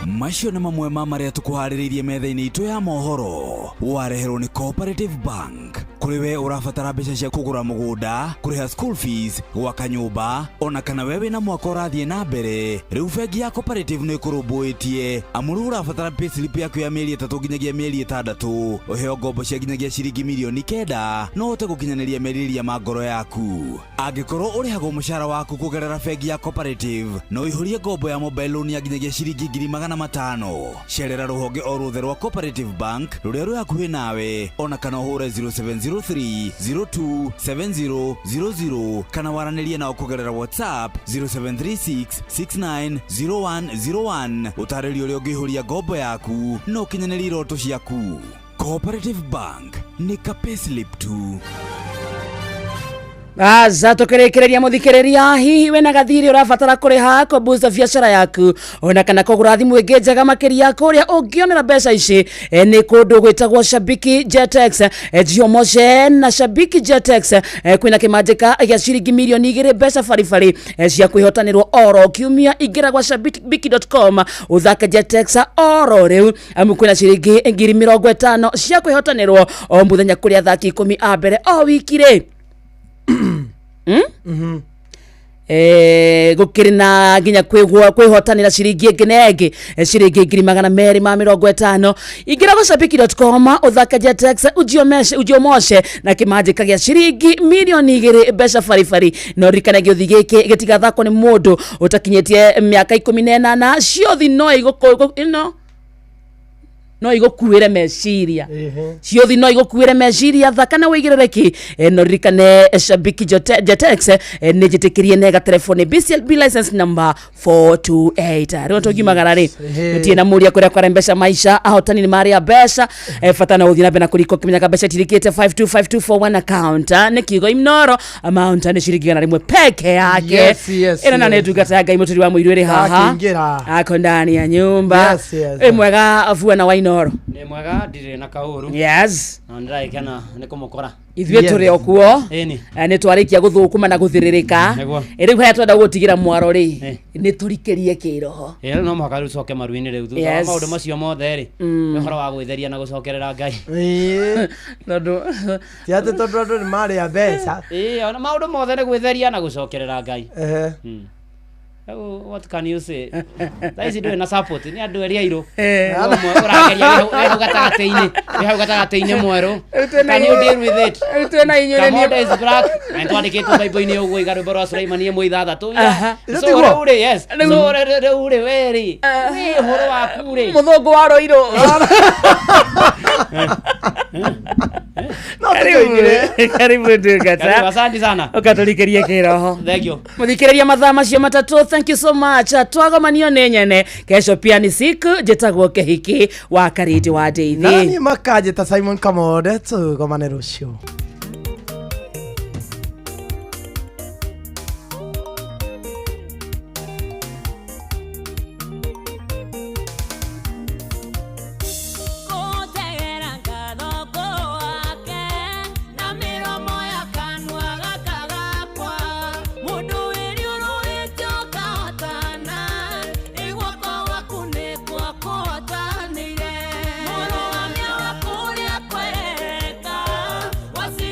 Macio nĩ mamwe ma marĩa tũkũharĩrĩirie metha-inĩ itũ ya mohoro wareherwo nĩ Cooperative Bank. Kũrĩ we ũrabatara mbeca cia kũgũra mũgũnda, kũrĩha school fees, gwaka nyũmba, ona kana we wĩna mwaka ũrathiĩ na mbere, rĩu bengi ya Cooperative nĩ ĩkũrũmbũĩtie. Amu rĩu ũrabatara payslip yaku ya mĩeri 3 nginyagia mĩeri 6, ũheo ngombo cia nginyagia ciringi mirioni 9 no ũhote gũkinyanĩria merirĩria ma ngoro yaku. Angĩkorwo ũrĩhagwo mũcara waku kũgerera bengi ya Cooperative, no ũihũrie ngombo ya mobile loan ya nginyagia ciringi 500,000. Cerera rũhonge o ruothe rwa Cooperative Bank rũrĩa rwĩ hakuhĩ nawe, ona kana ũhũre 0703 02 7000 kana waranĩrie nao kũgerera WhatsApp 0736 690101. Ũtarĩrio ũrĩa ũngĩihũria ngombo yaku na ũkinyanĩrie iroto ciaku. Cooperative Bank nĩ ka payslip tu. Aca tũkĩrĩkĩrĩria mũthikĩrĩria, hihi wĩna gathirĩ ũrabatara kũrĩha kũbusta biacara yaku ona kana kũgũra thimũ ĩngĩ njega makĩria kũrĩa ũngĩonera mbeca ici nĩ kũndũ gwĩtagwo Shabiki Jetex. Jiomoshe na Shabiki Jetex kwĩna kĩmanjĩka gĩa ciringi mirioni 2 mbeca baribari cia kwĩhotanĩrwo oro kiumia. Ingĩra gwa shabiki.com ũthake Jetex oro rĩu amu kwĩna ciringi 50,000 cia kwĩhotanĩrwo o mũthenya kũrĩ athaki 10 a mbere o wiki rĩ. Gũkĩrĩ na nginya kwĩhotanĩra ciringi ĩngĩ na ĩngĩ ciringi 250,000. Ingĩra gwa shabiki.com ũthake Jetex ujiomoshe na kĩmanjĩka gĩa ciringi mirioni 2 mbeca baribari. Na ũririkane gĩũthi gĩkĩ gĩtigathakwo nĩ mũndũ ũtakinyĩtie mĩaka 18. Ciothi no ĩno no igũkuĩre meciria, ciothi no igũkuĩre meciria. Thaka na wĩigĩrĩrĩki. No ririkane Shabiki Jetex nĩ njĩtĩkĩrie nega telefoni BCLB license number 428. Rĩu tũngimagara rĩ tũtirĩ na mũria kũrĩa kwara mbeca maisha ahotani nĩ marĩa mbeca bata na gũthiĩ na mbere na kũrika ũkĩmenyaga mbeca itirikĩte 525241 account nĩ kiugo imnoro amount nĩ ciringi 100 peke yake. Ĩno na nĩ ndungata ya Ngai mũturi wa mũiru ĩrĩ haha ako ndani ya nyumba. Ĩ mwega buana wa Inoro? Nĩ mwega, ndirĩ na kaũru. Yes. Na nĩndĩragĩkena nĩ kũmũkora. Ithuĩ tũrĩ o kuo. Ĩni. Nĩ twarĩkia gũthũkũma na gũthĩrĩrĩka. Nĩguo. Rĩu harĩa twenda gũtigĩra mwaro rĩ nĩ tũrikĩrie kĩroho. Ĩ no mũhaka rĩu coke maru-inĩ rĩu thutha wa maũndũ macio mothe rĩ nĩ ũhoro wa gwĩtheria na gũcokerera Ngai. Tondũ ti atĩ tondũ andũ nĩ marĩa mbeca. Ĩ ona maũndũ mothe nĩ gwĩtheria na gũcokerera Ngai. What can you say? Thaa ici ndũrĩ na support nĩ andũ erĩ airũ. Ũmwe ũrageria wĩ hau gatagatĩ-inĩ, wĩ hau gatagatĩ-inĩ mwerũ. Can you deal with it? Rĩu twĩna inyuĩ nĩ Kamonda is black. Na nĩtwandĩkĩtwo Bible-inĩ ũguo iga rwĩmbo rwa Suleimani 1:6. So Tiguo? rĩu rĩ, yes. So rĩu rĩ, we rĩ, wĩ ũhoro waku rĩ. Mũthũngũ wa Roirũ. Karibu ndungata. Karibu, asante sana. Ũkatũrikĩrie kĩroho. Thank you. Mũthikĩrĩria mathaa macio matatũ, thank you so much. Twagomanio nĩ nyene kesho pia ni siku. Njĩtagwo Kĩhiki wa Karindi wa Ndeithi. Nani makanjĩta Simon Kamonde, tũgomane rũciũ. Wasi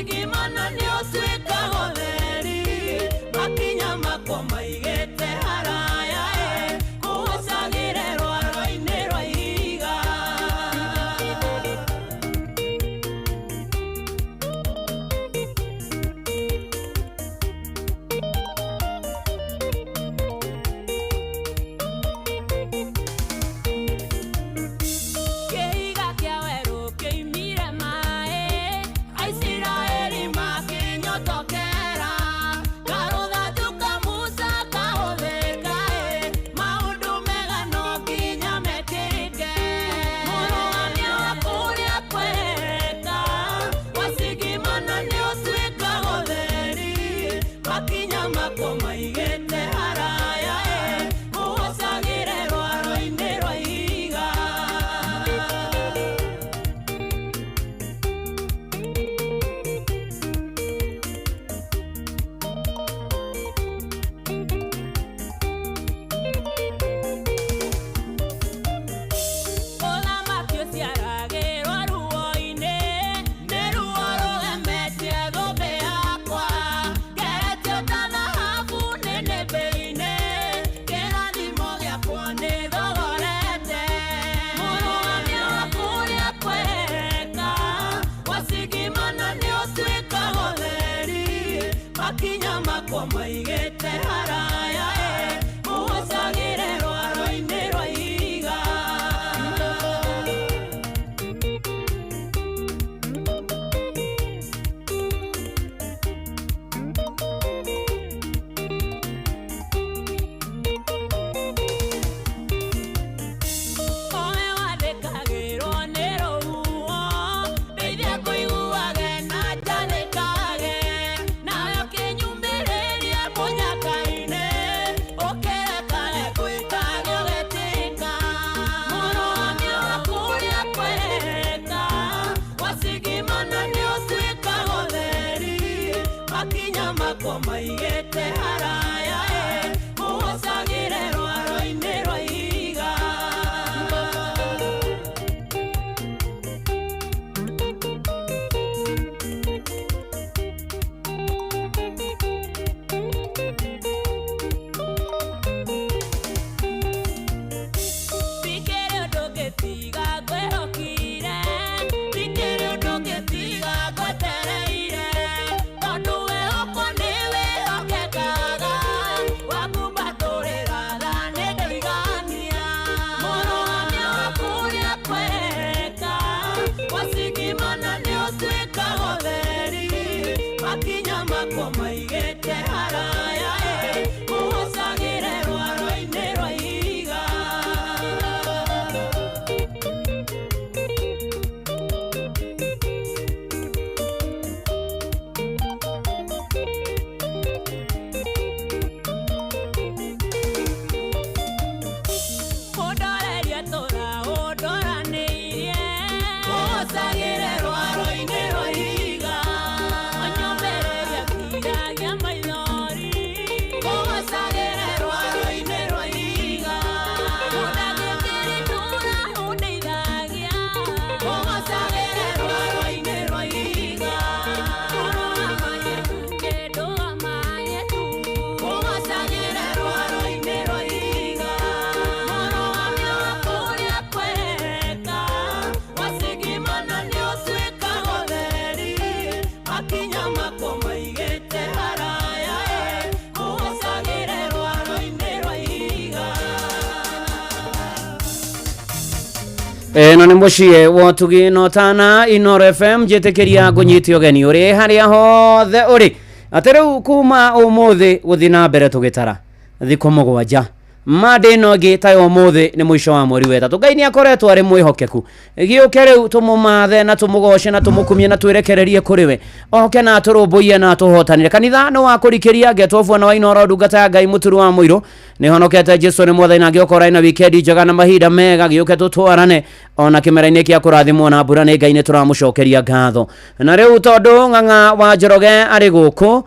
Ĩno nĩ mũciĩ wa ũtugi na ũtana Inoro FM njĩtĩkĩria ngũnyite ũgeni ũrĩ harĩa hothe ũrĩ atĩ rĩu kuma ũmũthĩ gũthiĩ na mbere tũgĩtara thikũ 7 Monday ĩno ĩngĩ ta ya ũmũthĩ nĩ mũico wa mweri wa 3. Ngai nĩ akoretwo arĩ mwĩhokeku, gĩũke rĩu tũmũmathe na tũmũgoce na tũmũkumie na twĩrekererie kũrĩ we, oke na atũrũmbũiye na atũhotanĩre. Kanitha nĩ wa kũrikĩria ngetwo bwana wa Inoro, ndungata ya Ngai mũturu wa mũirũ nĩ honokete Jesu nĩ mwathani na ngĩũka ũraĩ na wikendi njega na mahinda mega, gĩũke tũtwarane ona kĩmera-inĩ kĩa kũrathimwo na mbura nĩ Ngai nĩ tũramũcokeria ngatho. Na rĩu tondũ Ng'ang'a wa Njoroge arĩ gũkũ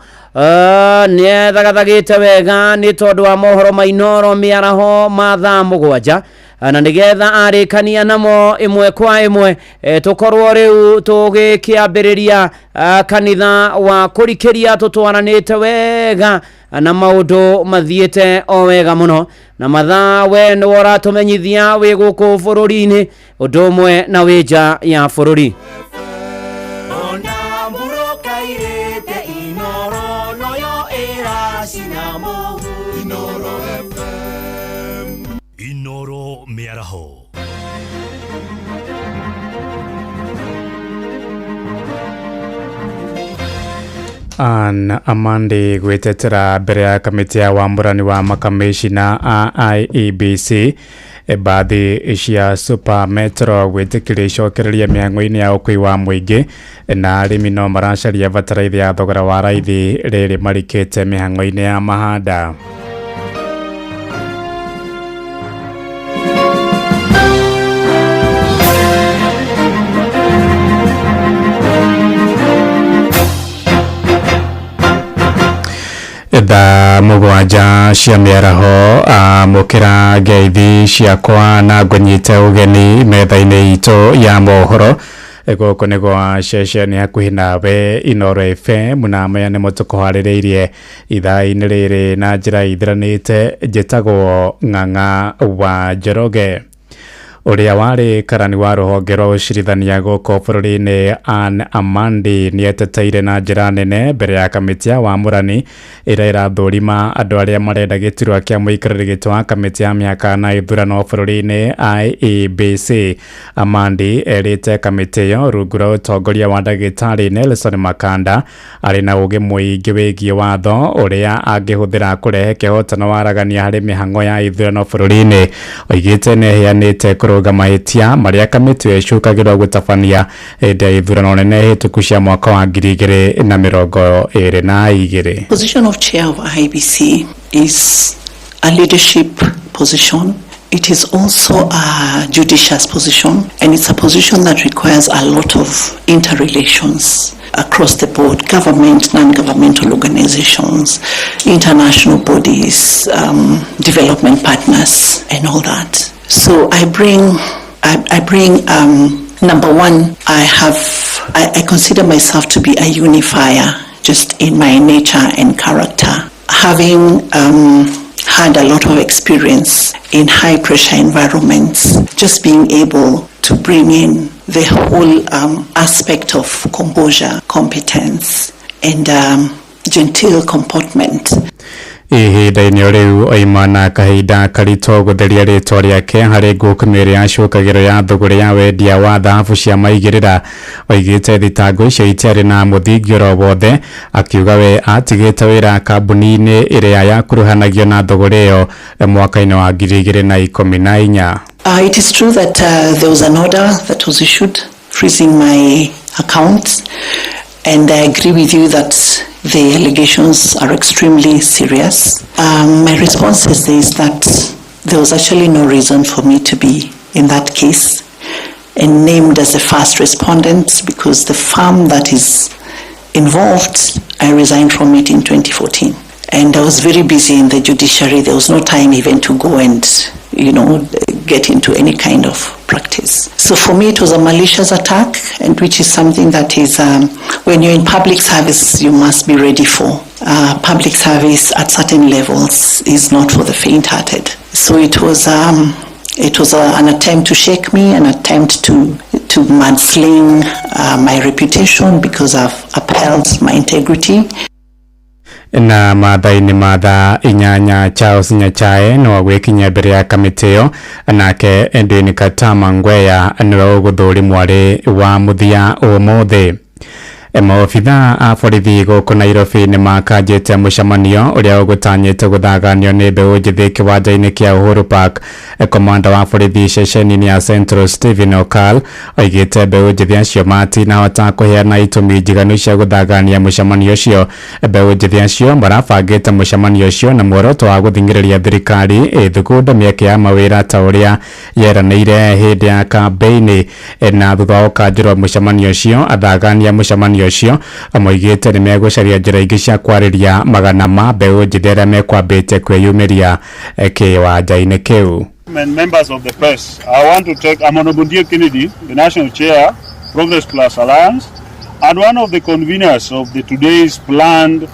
nĩ ethagathagĩte wega nĩ tondũ wa mohoro ma Inoro mĩaraho ma thaa 7, na nĩgetha arĩkania namo ĩmwe kwa ĩmwe, tũkorwo rĩu tũgĩkĩambĩrĩria kanitha wa kũrikĩria tũtwaranĩte wega na maũndũ mathiĩte o wega mũno, na mathaa we nĩwe ũratũmenyithia wĩ gũkũ bũrũri-inĩ ũndũ ũmwe na wĩ nja ya bũrũri. Inoro mĩaraho. Ann Amandi gwĩtetera mbere ya kamĩtĩ ya wamũrani wa makamĩcina a IEBC bathi cia Super Metro gwĩtĩkĩria icokererie mĩhang'o-inĩ ya ũkui wa mũingĩ, na arĩmi no maracaria bataraitha ya thogora wa raithi rĩrĩ marikĩte mĩhang'o-inĩ ya mahanda. Thaa 7 cia mĩaraho, amũkĩra ngeithi ciakwa na ngũnyite ũgeni metha-inĩ itũ ya mohoro. Gũkũ nĩ gwa ceceni hakuhĩ nawe Inoro FM, na maya nĩmo tũkũharĩrĩirie ithaa-inĩ rĩrĩ na njĩra ithiranĩte. Njĩtagwo Ng'ang'a wa Njoroge. Ũrĩa warĩ karani wa rũhonge rwa ũcirithania gũkũ bũrũri-inĩ Ann Amandi nĩeteteire na njĩra nene mbere ya kamĩtĩ ya wamũrani ĩrĩa ĩrathũrima andũ arĩa marenda gĩturwa kĩa mũikarĩri gĩtĩ wa kamĩtĩ ya mĩhaka na ithurano bũrũri-inĩ IEBC. Amandi erĩte kamĩtĩ ĩyo rungu rwa ũtongoria wa ndagĩtarĩ Nelson Makanda arĩ na ũgĩ mũingĩ wĩgiĩ watho ũrĩa angĩhũthĩra kũrehe kĩhotano waragania harĩ mĩhang'o ya ithurano bũrũri-inĩ. Oigĩte nĩaheanĩte kũrũnga mahĩtia marĩa kamĩtĩ ĩyo ĩcukagĩrwo gũtabania hĩndĩ ya ithurano nene hĩtũku cia mwaka wa 2022. Position of chair of IEBC is a leadership position. It is also a judicious position, and it's a position that requires a lot of interrelations across the board, government, non-governmental organizations, international bodies, development partners, and all that. So I bring number one, I consider myself to be a unifier, just in my nature and character. Having had a lot of experience in high pressure environments, just being able to bring in the whole aspect of composure, competence, and genteel comportment. Ihinda-inĩ rĩu oima na kahinda karitũ gũtheria rĩtwa rĩake harĩ ngũkũmĩ ĩrĩa yacũkagĩrwo ya thũgũrĩ ya wendia wa thahabu cia maigĩrĩra. Oigĩte thitango icio itiarĩ na mũthingi oro wothe, akiuga we atigĩte wĩra kambuni-inĩ ĩrĩa yakuruhanagio na thũgũrĩ ĩyo mwaka-inĩ wa 2014. It is true that there was an order that was issued freezing my accounts, and I agree with you that the allegations are extremely serious. My response is this, that there was actually no reason for me to be in that case and named as the first respondent, because the firm that is involved, I resigned from it in 2014. And I was very busy in the judiciary. There was no time even to go and, you know, get into any kind of practice. So for me, it was a malicious attack, and which is something that is, when you're in public service, you must be ready for. Public service at certain levels is not for the faint-hearted. So it was an attempt to shake me, an attempt to mudsling my reputation, because I've upheld my integrity. Na mathaa-inĩ ma thaa 8 Charles Nyachae no agwĩkinyia mbere ya kamĩtĩ ĩyo, nake Edwin Katama Ngweya nĩwe ũgũthũrimwo arĩ wa mũthia ũmũthĩ. Maobitha a borithi gũkũ Nairobi nĩ makanjĩte mũcemanio ũrĩa ũgũtanyĩte gũthaganio nĩ mbeũ njĩthĩ kĩwanja-inĩ kĩa Uhuru Park. Komanda wa borithi ceceni-inĩ ya Central Stephen Okal oigĩte mbeũ njĩthĩ acio matinahota kũheana itũmi njiganu cia gũthagania mũcemanio ũcio. Mbeũ njĩthĩ acio marabangĩte mũcemanio ũcio na muoroto wa gũthing'ĩrĩria thirikari ĩthugunde mĩeke ya mawĩra ta ũrĩa yeranĩire hĩndĩ ya kambĩini. Na thutha wa gũkanjĩrwo mũcemanio ũcio, athagania mũcemanio ũcio moigĩte nĩ megũcaria njĩra ingĩ cia kwarĩria magana ma mbeũ njĩthĩ arĩa mekwambĩte kwĩyumĩria kĩwanja-inĩ kĩu. And members of the press, I want to take, I'm Honorable Kennedy, the National Chair, Progress Plus Alliance, and one of the conveners of the today's planned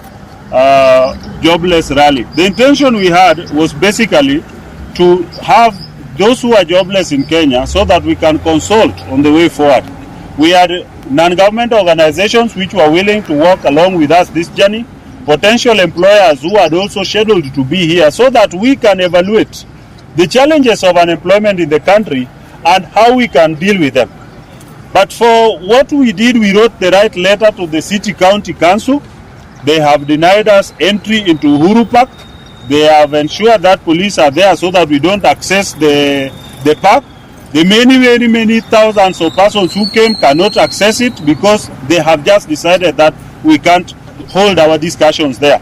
jobless rally. The intention we had was basically to have those who are jobless in Kenya so that we can consult on the way forward. We had non-government organizations which were willing to work along with us this journey, potential employers who had also scheduled to be here so that we can evaluate the challenges of unemployment in the country and how we can deal with them. But for what we did, we wrote the right letter to the City County Council. They have denied us entry into Uhuru Park. They have ensured that police are there so that we don't access the park. The many, many, many thousands of persons who came cannot access it because they have just decided that we can't hold our discussions there.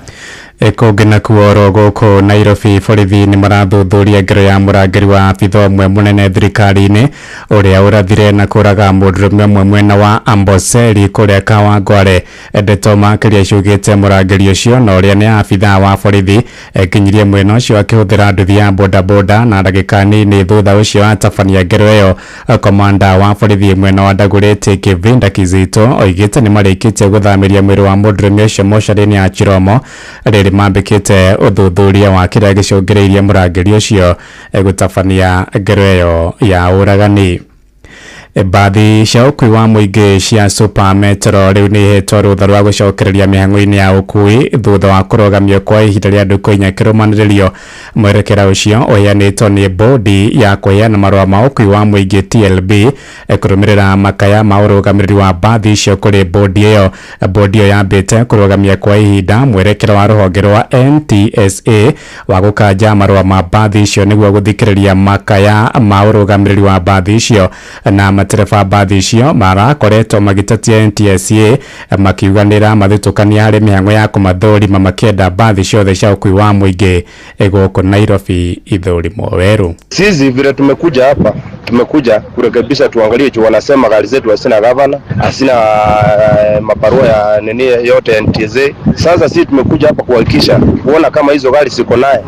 Kũngĩ nakuo oro gũkũ Nairobi, borithi nĩ marathuthuria ngero ya mũrangĩri wa abitha ũmwe mũnene thirikari-inĩ ũrĩa ũrathire na kũraga mũndũrũme ũmwe mwena wa Amboseli kũrĩa Kawangware. Ndeto makĩria ciugĩte mũrangĩri ũcio na ũrĩa nĩ abitha wa borithi ekinyirie mwena ũcio akĩhũthĩra nduthi ya bodaboda na ndagĩka nini thutha ũcio atabania ngero ĩyo. Komanda wa borithi mwena wa Dagoretti Kivinda Kizito oigĩte nĩ marĩkĩtie gũthamĩria mwĩrĩ wa mũndũrũme ũcio mocarĩ-inĩ ya Chiromo rĩrĩ mambĩkĩte ũthuthuria wa kĩrĩa gĩcũngĩrĩirie mũrangĩri ũcio gũtabania ngero ĩyo ya ũragani. Mbathi cia ũkui wa mũingĩ cia Super Metro rĩu nĩ ihetwo rũtha rwa gũcokereria mĩhang'o-inĩ ya ũkui thutha wa kũrũgamio kwa ihinda rĩa ndukũ 4 kĩrũmanĩrĩrio. Mwerekera ũcio ũheanĩtwo nĩ bodi ya kũheana marũa ma ũkui wa mũingĩ TLB kũrũmĩrĩra makaya ma ũrũgamĩrĩri wa mbathi icio kũrĩ bodi ĩyo. Bodi ĩyo yambĩte kũrũgamia kwa ihinda mwerekera wa rũhonge rwa NTSA wa gũkanja marũa ma mbathi icio nĩguo gũthikĩrĩria makaya ma ũrũgamĩrĩri wa mbathi icio. Na matereba mbathi icio marakoretwo magĩtetia NTSA makiuganĩra mathutũkania harĩ mĩhang'o ya kũmathũrima makĩenda mbathi ciothe cia ũkui wa mũingĩ gũkũ Nairobi ithũrimwo werũ. Sisi vile tumekuja hapa, tumekuja kurekebisha, tuangalie juu wanasema gari zetu hazina gavana, hazina mabarua ya nini yote NTSA. Sasa sisi tumekuja hapa kuhakikisha kuona kama hizo gari ziko naye.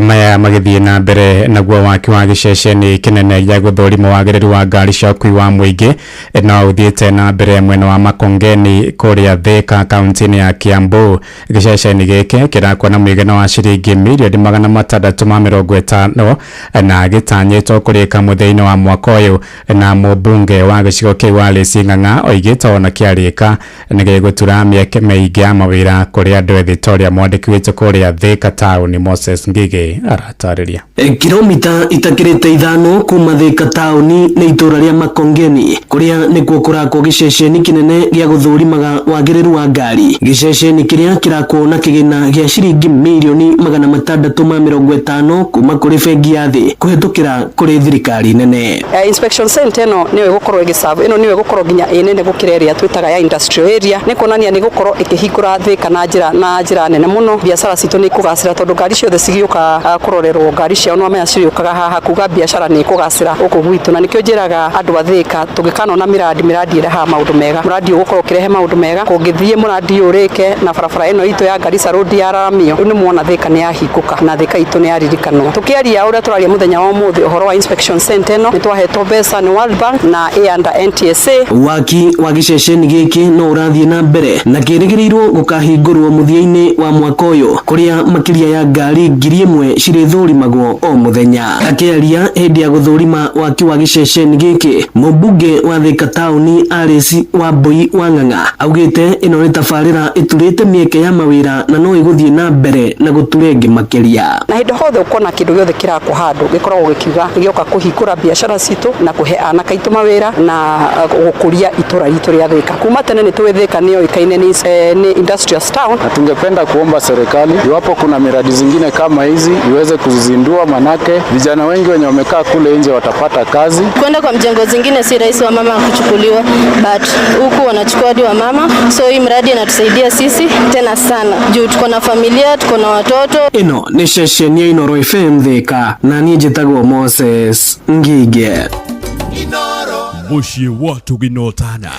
Maya magĩthiĩ na mbere naguo waki wa gĩceceni kĩnene gĩa gũthũrima wagĩrĩru wa ngari cia ũkui wa mũingĩ no ũthiĩte na mbere mwena wa Makongeni kũrĩa Thika kaunti-inĩ ya Kiambu. Gĩceceni gĩkĩ kĩrakwo na mũigana wa ciringi mirioni 650 na gĩtanyĩtwo kũrĩka mũthia-inĩ wa mwaka ũyũ. Na mũmbunge wa gĩcigo kĩu Alice Ng'ang'a oigĩte ona kĩarĩka nĩ gĩgũtura mĩeke mĩingĩ ya mawĩra kũrĩ andũ ethĩ ta ũrĩa mwandĩki witũ kũrĩa Thika taũni Moses Ngigĩ aratarĩria. Kilomita itakĩrĩte 5 kuma Thika taũni nĩ itũra rĩa Makongeni kũrĩa nĩkuo kũrakwo gĩceceni kĩnene gĩa gũthũrimaga wagĩrĩru wa ngari. Gĩceceni kĩrĩa kĩrakwo na kĩgĩna gĩa ciringi mirioni 650 kuma kũrĩ bengi ya thĩ kũhetũkĩra kũrĩ thirikari nene. Inspection center ĩno nĩyo ĩgũkorwo ĩgĩserve, ĩno nĩyo ĩgũkorwo nginya ĩ nene gũkĩra ĩrĩa twĩtaga ya industrial area, nĩ kuonania nĩ gũkorwo ĩkĩhingũra Thika na njĩra nene mũno. Biacara citũ nĩ ikũgacĩra tondũ ngari ciothe cigĩũka kũrorerwo ngari ciao no menya cirĩũkaga haha kuga biacara nĩ ĩkũgacĩra gũkũ gwitũ, na nĩkĩo njĩraga andũ a Thika tũngĩkanona mĩradi ĩrehaga maũndũ mega. Mũradi ũgũkorwo ũkĩrehe maũndũ mega, kũngĩthiĩ mũradi ũyũ ũrĩke na barabara ĩno itũ ya Garissa Road yararamio, rĩu nĩ muona Thika nĩ yahingũka na Thika itũ nĩ yaririkanwo. Tũkĩaria ũrĩa tũraria mũthenya wa ũmũthĩ ũhoro wa inspection center ĩno, nĩ twahetwo mbeca nĩ World Bank na A under NTSA. Waki wa gĩceceni gĩkĩ no ũrathiĩ na mbere na kĩrĩgĩrĩirwo gũkahingũrwo mũthia-inĩ wa mwaka ũyũ kũrĩa makĩria ya ngari 1000 imwe cirĩthũrimagwo o mũthenya. Akĩaria hĩndĩ ya gũthũrima waki wa gĩceceni gĩkĩ, mũmbunge wa Thika taũni Alice Wambui Wang'ang'a augĩte ĩno nĩ tabarĩra ĩturĩte mĩeke ya mawĩra na no ĩgũthiĩ na mbere na gũtura ĩngĩ makĩria. Na hĩndĩ hothe ũkona kĩndũ gĩothe kĩrakwo handũ gĩkoragwo gĩkiuga gĩoka kũhingũra biacara citũ na kũhe anake aitũ mawĩra na gũkũria itũra ritũ rĩa Thika. Kuma tene nĩ tũĩ Thika nĩ yoĩkaine nĩ industrious town. Na tungependa kuomba serikali iwapo kuna miradi zingine kama hizi iweze kuzizindua, manake vijana wengi wenye wamekaa kule nje watapata kazi. Kwenda kwa mjengo zingine si rahisi wa mama kuchukuliwa, but huku wanachukua hadi wa mama, so hii mradi inatusaidia sisi tena sana juu tuko na familia, tuko na watoto. Ĩno nĩ ceceni ya Inooro FM Thika na niĩ njĩtagwo Moses Ngige. Mũciĩ wa Tũginotana.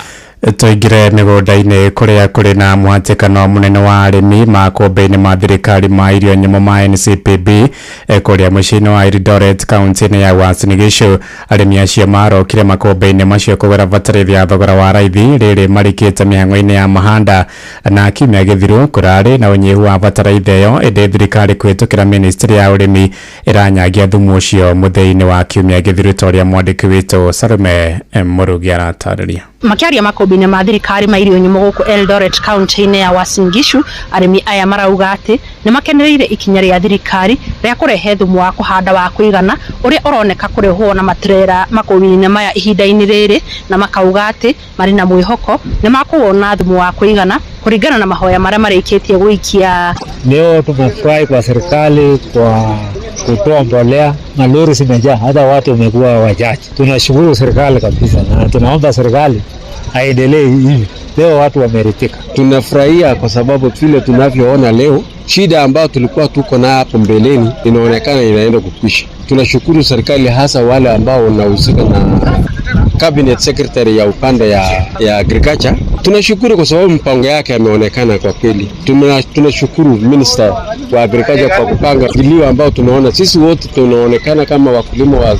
Tũingĩre mĩgũnda-inĩ kũrĩa kũrĩ na mũhatĩkano mũnene wa arĩmi makũmbĩ-inĩ ma thirikari ma irio nyũmũ ma NCPB kũrĩa mũciĩ-inĩ wa Eldoret kaunti-inĩ ya Uasin Gishu. Arĩmi acio marokire makũmbĩ-inĩ macio kũgũra bataraitha ya thogora wa raithi rĩrĩ marikĩte mĩhang'o-inĩ ya mahanda na kiumia gĩthiru kũrarĩ na ũnyihu wa bataraitha ĩyo, ĩndĩ thirikari kũhĩtũkĩra ministry ya ũrĩmi ĩranyagia thumu ũcio mũthia-inĩ wa kiumia gĩthiru ta ũrĩa mwandĩki witũ Salome Mũrugi aratarĩria. Makiaria makũmbĩ-inĩ ma thirikari ma irio nyũmũ gũkũ Eldoret kaunti-inĩ ya Uasin Gishu, arĩmi aya marauga atĩ nĩ makenereire ikinya rĩa thirikari rĩa kũrehe thumu wa kũhanda wa kũigana ũrĩa ũroneka kũrehwo na matrera makũmbĩ-inĩ maya ihinda-inĩ rĩrĩ, na makauga atĩ marĩ na mwĩhoko nĩ makũwona thumu wa kũigana kũringana na mahoya marĩa marĩkĩtie gũikia. Leo tumefurahi kwa serikali kwa kutoa mbolea, malori zimejaa, hata watu wamekuwa wachache. Tunashukuru serikali kabisa na tunaomba serikali aendelee hivi. Leo watu wameridhika. Tunafurahia kwa sababu vile tunavyoona leo, shida ambayo tulikuwa tuko nayo hapo mbeleni inaonekana inaenda kukwisha. Tunashukuru serikali, hasa wale ambao wanahusika na cabinet secretary ya upande ya agriculture. Tunashukuru kwa sababu mpango yake ameonekana kwa kweli. Tunashukuru minister wa agriculture kwa kupanga vilio ambao tunaona sisi wote tunaonekana kama wakulima wa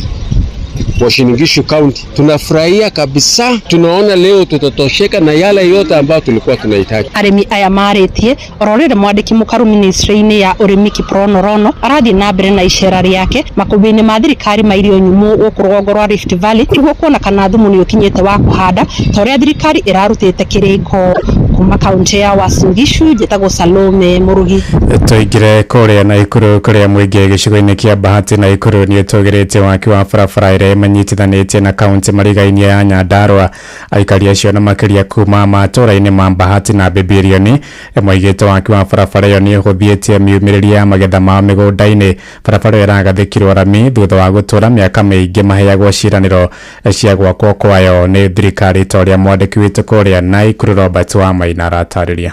Uasin Gishu County. Tunafurahia kabisa, tunaona leo tutatosheka na yale yote ambayo tulikuwa tunahitaji. Arĩmi aya marĩtie oro rĩrĩ mwandĩki mũkaru ministry-inĩ ya ũrĩmi Kiprono Rono arathiĩ na mbere na icera rĩake makũmbĩ-inĩ ma thirikari ma irio nyũmũ gũkũ rũgongo rwa Rift Valley nĩguo kuona kana thumu nĩ ũkinyĩte wa kũhanda ta ũrĩa thirikari ĩrarutĩte kĩrĩko. Kuma kaunti ya Uasin Gishu njĩtagwo Salome Mũrugi. Tũingĩre kũrĩa Naikuru kũrĩa mũingĩ gĩcigo-inĩ kĩa Bahati Naikuru nĩ ũtũgĩrĩtie waki wa barabara ĩrĩa ĩmanyitithanĩtie na kaunti marigainie ya Nyandarua. Aikari acio na makĩria kuma matũra-inĩ ma Bahati na Bibirioni moigĩte waki wa barabara ĩyo nĩ ũhũthĩtie miumĩrĩrie ya magetha mao mĩgũnda-inĩ. Barabara ĩyo ĩragathĩkirwo rami thutha wa gũtũra mĩaka mĩingĩ maheagwo ciĩranĩro cia gwakwo kwayo nĩ thirikari ta ũrĩa mwandĩki witũ kũrĩa Naikuru Robert Wamaina aratarĩria.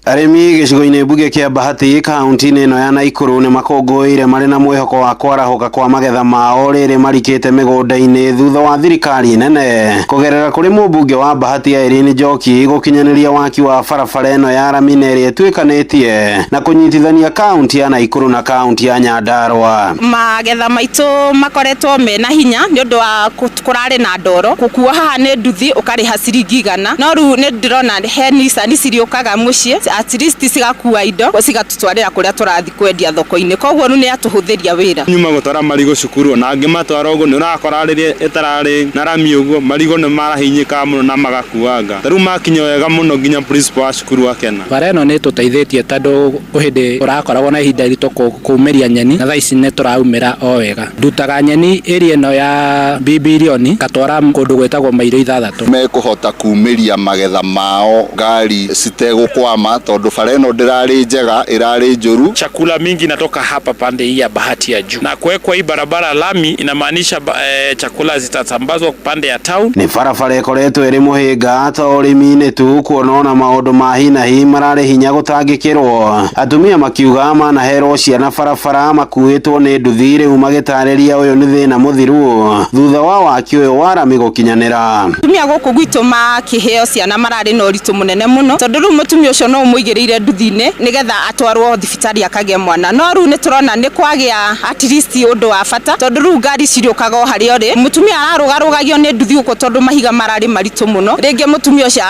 Arĩmi gĩcigo-inĩ mbunge kĩa Bahati kaunti-inĩ ĩno ya Naikuru nĩ makũngũĩire marĩ na mwĩhoko wa kwarahũka kwa magetha mao rĩrĩ marikĩte mĩgũnda-inĩ thutha wa thirikari nene kũgerera kũrĩ mũmbunge wa Bahati Irene Njoki gũkinyanĩria waki wa barabara ĩno ya rami na ĩrĩa ĩtuĩkanĩtie na kũnyitithania kaunti ya Naikuru na kaunti ya Nyandarua. Magetha maitũ makoretwo mena hinya nĩ ũndũ wa kũrarĩ na ndoro gũkua haha nĩ nduthi ũkarĩha ciringi 100, no rĩu nĩ ndĩrona he Nissan ciriũkaga mũciĩ at least cigakua indo cigatũtwarĩra kũrĩa tũrathiĩ kwendia thoko-inĩ, koguo rĩu nĩ yatũhũthĩria wĩra. Nyuma gũtwara marigũ cukuru na angĩ matwara ũguo nĩ ũrakora rĩrĩa ĩtararĩ na rami ũguo marigũ nĩ marahinyĩkaga mũno na magakuanga. Ta rĩu makinya wega mũno nginya principal wa cukuru akena. Bara ĩno nĩ ĩtũteithĩtie tondũ kwĩ hĩndĩ ũrakoragwo na ihinda iritũ kũmĩria nyeni na thaa ici nĩ tũraumĩra o wega. Ndutaga nyeni area ĩno ya Bibirioni ngatwara kũndũ gwĩtagwo mairo 6. Mekũhota kumĩria magetha mao ngari citegũkwama tondũ bara ĩno ndĩrarĩ njega, ĩrarĩ njũru. Chakula mingi inatoka hapa pande hii ya Bahati ya juu, na kuwekwa hii barabara lami inamaanisha chakula zitasambazwa pande ya town. Nĩ barabara ĩkoretwo ĩrĩ mũhĩnga to ũrĩmi-inĩ tu kuona ona maũndũ ma hi na hi mararĩ hinya gũtangĩkĩrwo. Atumia makiuga manaherwo ciana barabara makuĩtwo nĩ nduthi rĩu magĩtarĩria ũyũ nĩ thĩna mũthiru thutha wa waki ũyũ wa rami gũkinyanĩra. Atumia gũkũ gwitũ makĩheo ciana mararĩ na ũritũ mũnene mũno tondũ rĩu mũtumia ũcio no ũkĩmũigĩrĩire nduthi-inĩ nĩgetha atwarwo thibitarĩ akagĩe mwana. No rĩu nĩ tũrona nĩ kwagĩa at least ũndũ wa bata, tondũ rĩu ngari cirĩũkaga o harĩa ũrĩ. Mũtumia ararũgarũgagio nĩ nduthi gũkũ tondũ mahiga mararĩ maritũ mũno, rĩngĩ mũtumia ũcio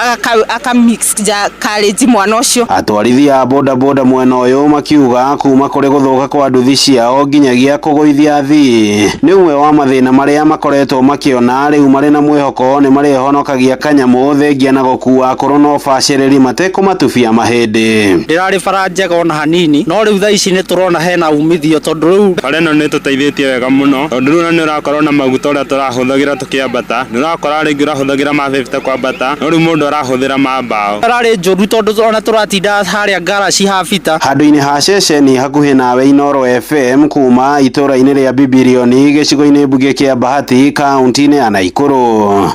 aka mix carriage mwana ũcio. Atwarithia a bodaboda mwena ũyũ makiuga kuma kũrĩ gũthũka kwa nduthi ciao nginyagia kũgũithia athii nĩ ũmwe wa mathĩna marĩa makoretwo makĩona. Rĩu marĩ na mwĩhoko nĩ marĩhonokagia kanyamũ thengia na gũkua akũrũ na ũbacĩrĩri matekũmatubia mahĩndĩ. Ndĩrarĩ bara njega ona hanini, no rĩu thaa ici nĩ tũrona hena umithio tondũ rĩu bara ĩno nĩ tũteithĩtie wega mũno, tondũ rĩu nĩ ũrakorwo na maguta ũrĩa tũrahũthagĩra tũkĩambata, nĩ ũrakora rĩngĩ ũrahũthagĩra ma 50 kwambata, no rĩu mũndũ arahũthĩra ma mbaũ. Ararĩ njũru tondũ ona tũratinda harĩa ngaraci ha bita. Handũ-inĩ ha ceceni hakuhĩ nawe Inooro FM kuma itũra-inĩ rĩa Bibirioni gĩcigo-inĩ mbunge kĩa Bahati kaunti-inĩ ya Naikuru.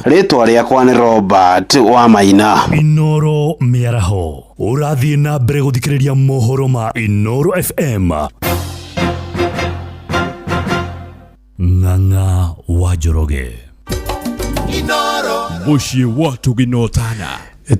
Rĩtwa rĩakwa nĩ Robert Wamaina. Inooro mĩaraho ũrathiĩ na mbere gũthikĩrĩria mohoro ma Inooro FM. Ng'ang'a wa Njoroge. Mũciĩ wa Tũginotana.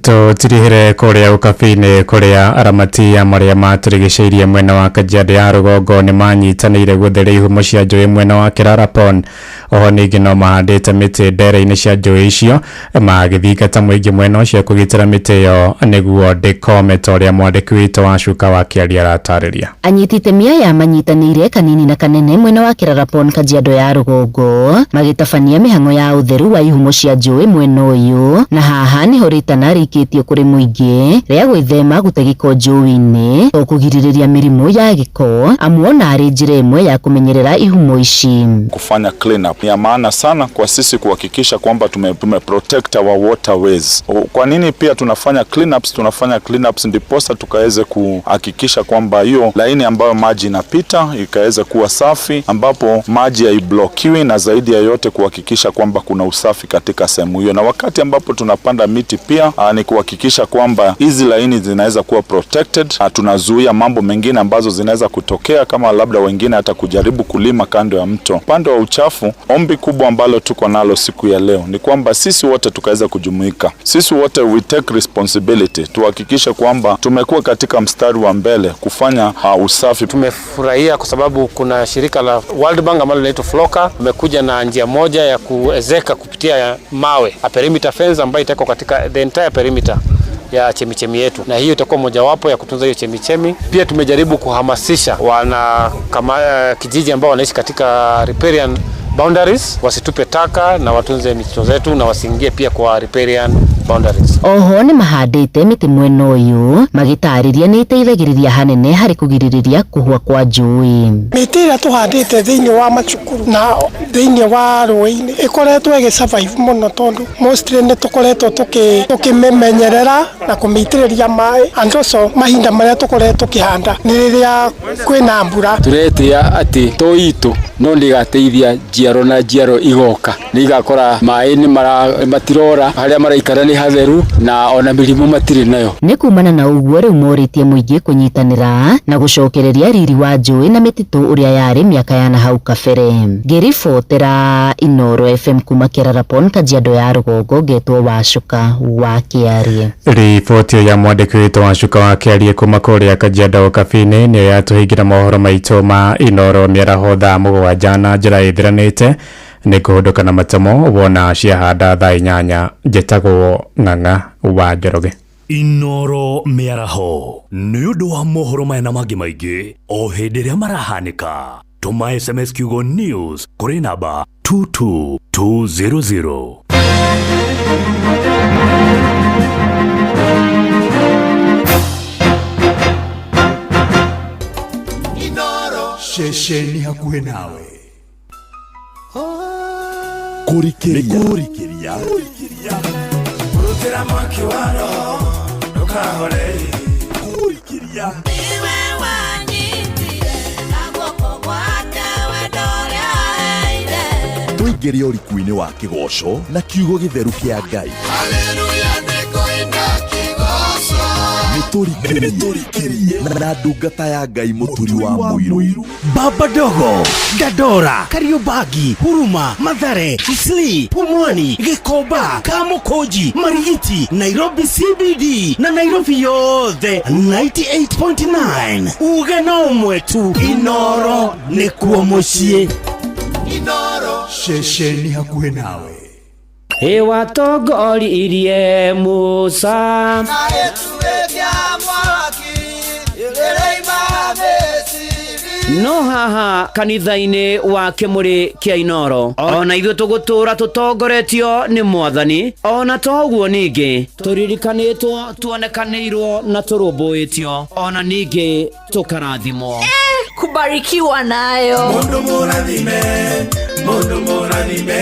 Tũtirihĩre kũrĩa ũkabi-inĩ kũrĩa aramati a marĩa matũrigicĩirie mwena wa Kajiado ya rũgongo nĩ manyitanĩire gũtheria ihumo cia njũĩ mwena wa Kerarapon. Oho ningĩ no mahandĩte mĩtĩ ndere-inĩ cia njũĩ icio magĩthingata mũingĩ mwena ũcio kũgitĩra mĩtĩ ĩyo nĩguo ndĩkome ta ũrĩa mwandĩki witũ wa Cuka wa Kĩaria aratarĩria. Anyiti itemi aya manyitanĩire kanini na kanene mwena wa Kerarapon Kajiado ya rũgongo magĩtabania mĩhang'o ya ũtheru wa ihumo cia njũĩ mwena ũyũ, na haha nĩho rĩtana rĩikĩtio kũrĩ mũingĩ rĩa gwĩthema gũte gĩko njũĩ-inĩ o kũgirĩrĩria mĩrimũ ya gĩko, amu ona arĩ njĩra ĩmwe ya kũmenyerera ihumo ici. Kufanya clean up ni ya maana sana kwa sisi kuhakikisha kwamba tume protect our waterways. Kwa nini pia tunafanya clean ups? Tunafanya clean ups ndiposa tukaweze kuhakikisha kwamba hiyo laini ambayo maji inapita ikaweze kuwa safi, ambapo maji haiblokiwi, na zaidi ya yote kuhakikisha kwamba kuna usafi katika sehemu hiyo. Na wakati ambapo tunapanda miti pia ni kuhakikisha kwamba hizi laini zinaweza kuwa protected. Tunazuia mambo mengine ambazo zinaweza kutokea kama labda wengine hata kujaribu kulima kando ya mto. Upande wa uchafu, ombi kubwa ambalo tuko nalo siku ya leo ni kwamba sisi wote tukaweza kujumuika, sisi wote we take responsibility, tuhakikishe kwamba tumekuwa katika mstari wa mbele kufanya usafi. Tumefurahia kwa sababu kuna shirika la World Bank ambalo linaitwa Floka wamekuja na njia moja ya kuezeka kupitia mawe, a perimeter fence ambayo itakuwa katika the entire perimeter ya chemichemi yetu, na hiyo itakuwa mojawapo ya kutunza hiyo chemichemi. Pia tumejaribu kuhamasisha wana kama kijiji ambao wanaishi katika riparian boundaries wasitupe taka na watunze mito zetu na wasiingie pia kwa riparian boundaries. Oho nĩ mahandĩte mĩtĩ mwena ũyũ magĩtarĩria nĩ ĩteithagĩrĩria hanene harĩ kũgirĩrĩria kũhũa kwa njũĩ. Mĩtĩ ĩrĩa tũhandĩte thĩinĩ wa macukuru na thĩinĩ wa rũĩ-inĩ ĩkoretwo ĩgĩ survive mũno tondũ mostly nĩ tũkoretwo tũkĩmĩmenyerera na kũmĩitĩrĩria maĩ, and also mahinda marĩa tũkoretwo tũkĩhanda nĩ rĩrĩa kwĩna mbura. Tũretĩa atĩ to itũ no nĩgateithia njiaro na njiaro igoka, nĩ igakora maĩ nĩ matirora, harĩa maraikara nĩ hatheru na ona mĩrimũ matirĩ nayo. Nĩ kumana na ũguo rĩu morĩtie mũingĩ kũnyitanĩra na gũcokereria riri wa njũĩ na mĩtitũ ũrĩa yarĩ mĩaka ya nahau kabere. Ngĩribotera Inooro FM kuma Kerarapon Kajiado ya rũgongo, ngetwo Wacuka wa Kĩarie. Riboti ya mwandĩki witũ Wacuka wa Kĩarie kuma kũrĩa Kajiado Kabi-inĩ nĩyo yatũhingĩra mohoro maitũ ma Inooro mĩaraho thaa 7 na njĩra ĩthiranĩte. Nĩ kũhũndũka na matemo wona ciahanda thaa 8. Njĩtagwo Ng'ang'a wa Njoroge. Inooro mĩaraho nĩ ũndũ wa mohoro maya na mangĩ maingĩ o hĩndĩ ĩrĩa marahanĩka. Tũma SMS kiugo news kũrĩ namba 22200. Ceceni hakuhĩ nawe. Kũrikĩria. Rutĩra mwaki wa roho ndũkahore. Kũrikĩria. Niwe wanyitire na guoko gwake wendo ũrĩa aheire. Tũingĩre ũriku-inĩ wa kĩgoco na kiugo gĩtheru kĩa Ngai. Haleluya nĩngũina kĩgoco. Nĩ Nĩtũrikĩrie na ndungata ya Ngai Mũturi wa Mũirũ. Baba Dogo, Dandora, Kariobangi, Huruma, Mathare, Isli, Pumwani, Gikomba, Kamukunji, Marigiti, Nairobi CBD na Nairobi yothe 98.9. Uge no ũmwe tu, Inoro nĩkuo mũciĩ. Ceceni hakuhĩ nawe. Ĩwatongoririe Musa. No haha kanitha-inĩ wa Kĩmũrĩ kĩa Inoro, ona ithuĩ tũgũtũra tũtongoretio nĩ Mwathani. Ona to ũguo, ningĩ tũririkanĩtwo, tuonekanĩirwo na tũrũmbũĩtio, ona ningĩ tũkarathimwo. Kubarikiwa nayo. Mundu mũrathime, mundu mũrathime,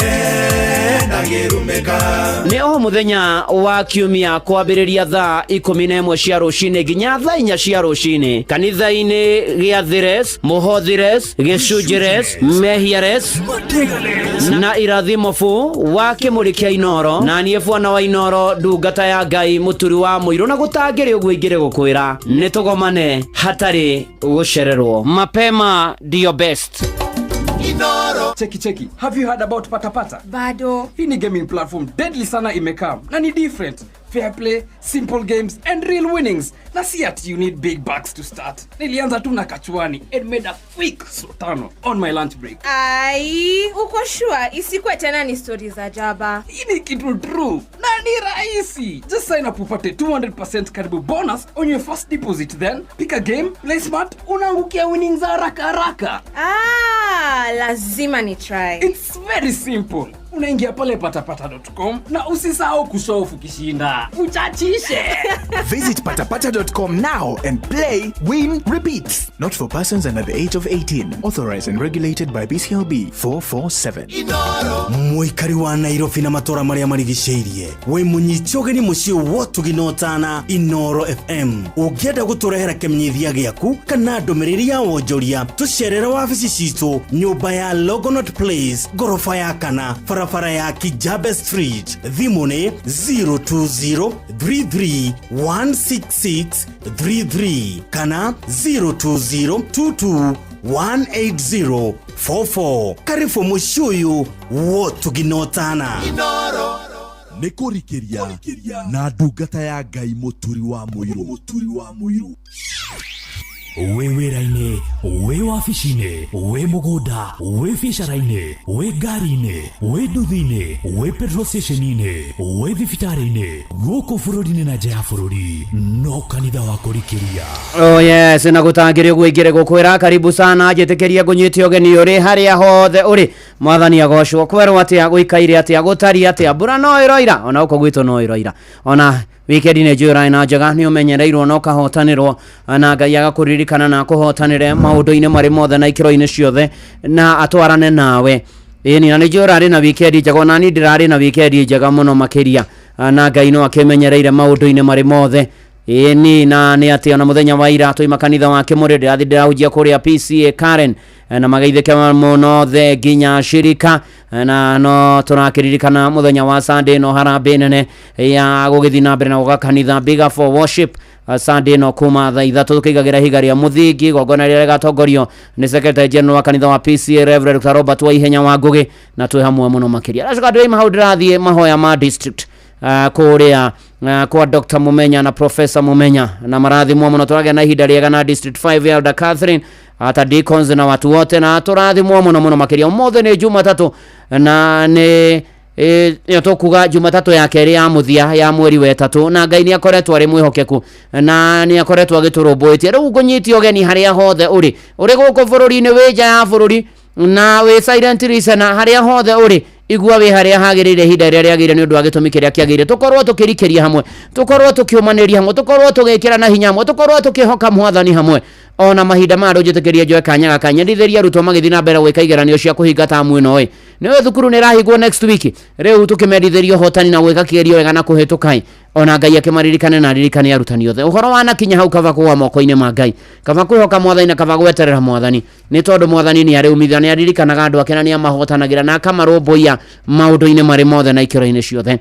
ndangĩrumĩka. Nĩ o mũthenya wa kiumia kwambĩrĩria thaa 11 cia rũcinĩ nginya thaa 4 cia rũcinĩ, kanitha-inĩ gĩa Thires, Mũhothires, Gĩcunjĩres, Mehiares na Irathimobu wa Kĩmũrĩ kĩa Inoro, na niĩ bwana wa Inoro, ndungata ya Ngai Mũturi wa Mũirũ, na gũtangĩrĩ ũguo ingĩrĩ gũkwĩra nĩ tũgomane hatarĩ gũcererwo. Mapema ndio best. Cheki cheki, have you heard about Patapata? Bado. Hii ni gaming platform deadly sana imekam na ni different. Fair play, simple games and real winnings. Na si ati you need big bucks to start. Nilianza tu na kachuani and made a quick sotano on my lunch break. Ai, uko sure isikuwe tena ni stori za jaba? Hii ni kitu true na ni rahisi. Just sign up upate 200% karibu bonus on your first deposit, then pick a game, play smart, unaangukia winnings haraka haraka. Ah, lazima ni try. It's very simple. Unaingia pale patapata.com na usisahau kushow ukishinda. Uchachishe. Visit patapata.com now and play, win, repeat. Not for persons under the age of 18. Authorized and regulated by BCLB 447. Mũikari wa Nairobi na matũra marĩa marigicĩirie, wĩ mũnyiti ũgeni mũciĩ wotugi na ũtana Inoro FM. Ũngĩenda gũtũrehera kĩmenyithia gĩaku kana ndũmĩrĩri ya wonjoria, tũcerere wabici citũ, nyũmba ya Longonot Place, ngoroba ya kana, barabara ya Kijabe Street. Thimũ nĩ 02033 16633 kana 02022 18044. Karibu mũciĩ ũyũ wotugi na ũtana. Nĩ kũrikĩria na ndungata ya Ngai Mũturi wa Mũirũ. Wĩ wĩra-inĩ, wĩ wabici-inĩ, wĩ mũgũnda, wĩ biacara-inĩ, wĩ ngari-inĩ, wĩ nduthi-inĩ, wĩ petrol station-inĩ, wĩ thibitarĩ-inĩ, gũkũ bũrũri-inĩ na nja ya bũrũri, no kanitha wa kũrikĩria. Oh yes, na gũtangĩrĩ ũguo ingĩrĩ gũkwĩra karibu sana, njĩtĩkĩrie ngũnyite ũgeni ũrĩ harĩa hothe ũrĩ. Mwathani agocwo. Kwerwo atĩa, gũikaire atĩa, gũtariĩ atĩa? Mbura no ĩroira ona gũkũ gwitũ, no ĩroira ona wikendi. Nĩ njũĩ ũrarĩ na njega, nĩ ũmenyereirwo na ũkahotanĩrwo, na Ngai agakũririkana na akũhotanĩre maũndũ-inĩ marĩ mothe na ikĩro-inĩ ciothe na atwarane nawe. Ĩni, na nĩ njũĩ ũrarĩ na wikendi njega, ona niĩ ndĩrarĩ na wikendi njega mũno makĩria, na Ngai no akĩmenyereire maũndũ-inĩ marĩ mothe. Ĩni, na nĩ atĩ ona mũthenya wa ira twaima kanitha wa Kĩmũrĩ, ndĩrathiĩ ndĩrahunjia kũrĩa PCA Karen, na mageithĩke mũno the nginya shirika. Na no tũrakĩririkana mũthenya wa Sunday no harambĩ nene ya gũgĩthiĩ na mbere na gũka kanitha Bigger for Worship, Sunday no kuma thaa 3 tũkĩigagĩra ihiga rĩa mũthingi, igongona rĩrĩa rĩgatongorio nĩ Secretary General wa kanitha wa PCA, Reverend Dr. Robert Waihenya wa Ngũgĩ, na twĩ hamwe mũno makĩria. Aracoka ndĩraima hau, ndĩrathiĩ mahoya ma district kũrĩa kwa Dr. Mumenya na Professor Mumenya, na marathimwo mũno. Tũragĩa na ihinda rĩega na District 5 Elder Catherine, hata deacons na watu wote, na tũrathimwo mũno mũno makĩria. Ũmũthĩ nĩ Jumatatũ, na nĩ ĩyo tũkuga Jumatatũ ya kerĩ ya mũthia ya mweri wa ĩtatũ, na Ngai nĩ akoretwo arĩ mwĩhokeku na nĩ akoretwo agĩtũrũmbũĩtie. Rĩu ngũnyitie ũgeni harĩa hothe ũrĩ, ũrĩ gũkũ bũrũri-inĩ, wĩ nja ya bũrũri, na wĩ silent listener, harĩa hothe ũrĩ, igua wĩ harĩa hagĩrĩire ihinda rĩrĩa rĩagĩrĩire nĩ ũndũ wa gĩtũmi kĩrĩa kĩagĩrĩire, tũkorwo tũkĩrikĩria hamwe, tũkorwo tũkĩũmanĩria hamwe, tũkorwo tũgĩkĩra na hinya hamwe, tũkorwo tũkĩhoka Mwathani hamwe. Ona mahinda maya ndũnjĩtĩkĩrie njoe kanya gaka nyendithĩrie arutwo magĩthiĩ na mbere gwĩka igeranio cia kũhinga tamu ĩno. Ĩ nĩwe thukuru nĩ ĩrahingwo next week, rĩu tũkĩmendithĩria ũhotani na gwĩka kĩgerio wega na kũhĩtũka. Ona Ngai akĩmaririkane na aririkane arutani othe. Ũhoro wanakinya hau, kaba kũgwa moko-inĩ ma Ngai, kaba kwĩhoka Mwathani na kaba gweterera Mwathani, nĩ tondũ Mwathani nĩ arĩ umithio, nĩ aririkanaga andũ ake na nĩ amahotanagĩra na akamarũmbũiya maũndũ-inĩ marĩ mothe na ikĩro-inĩ ciothe.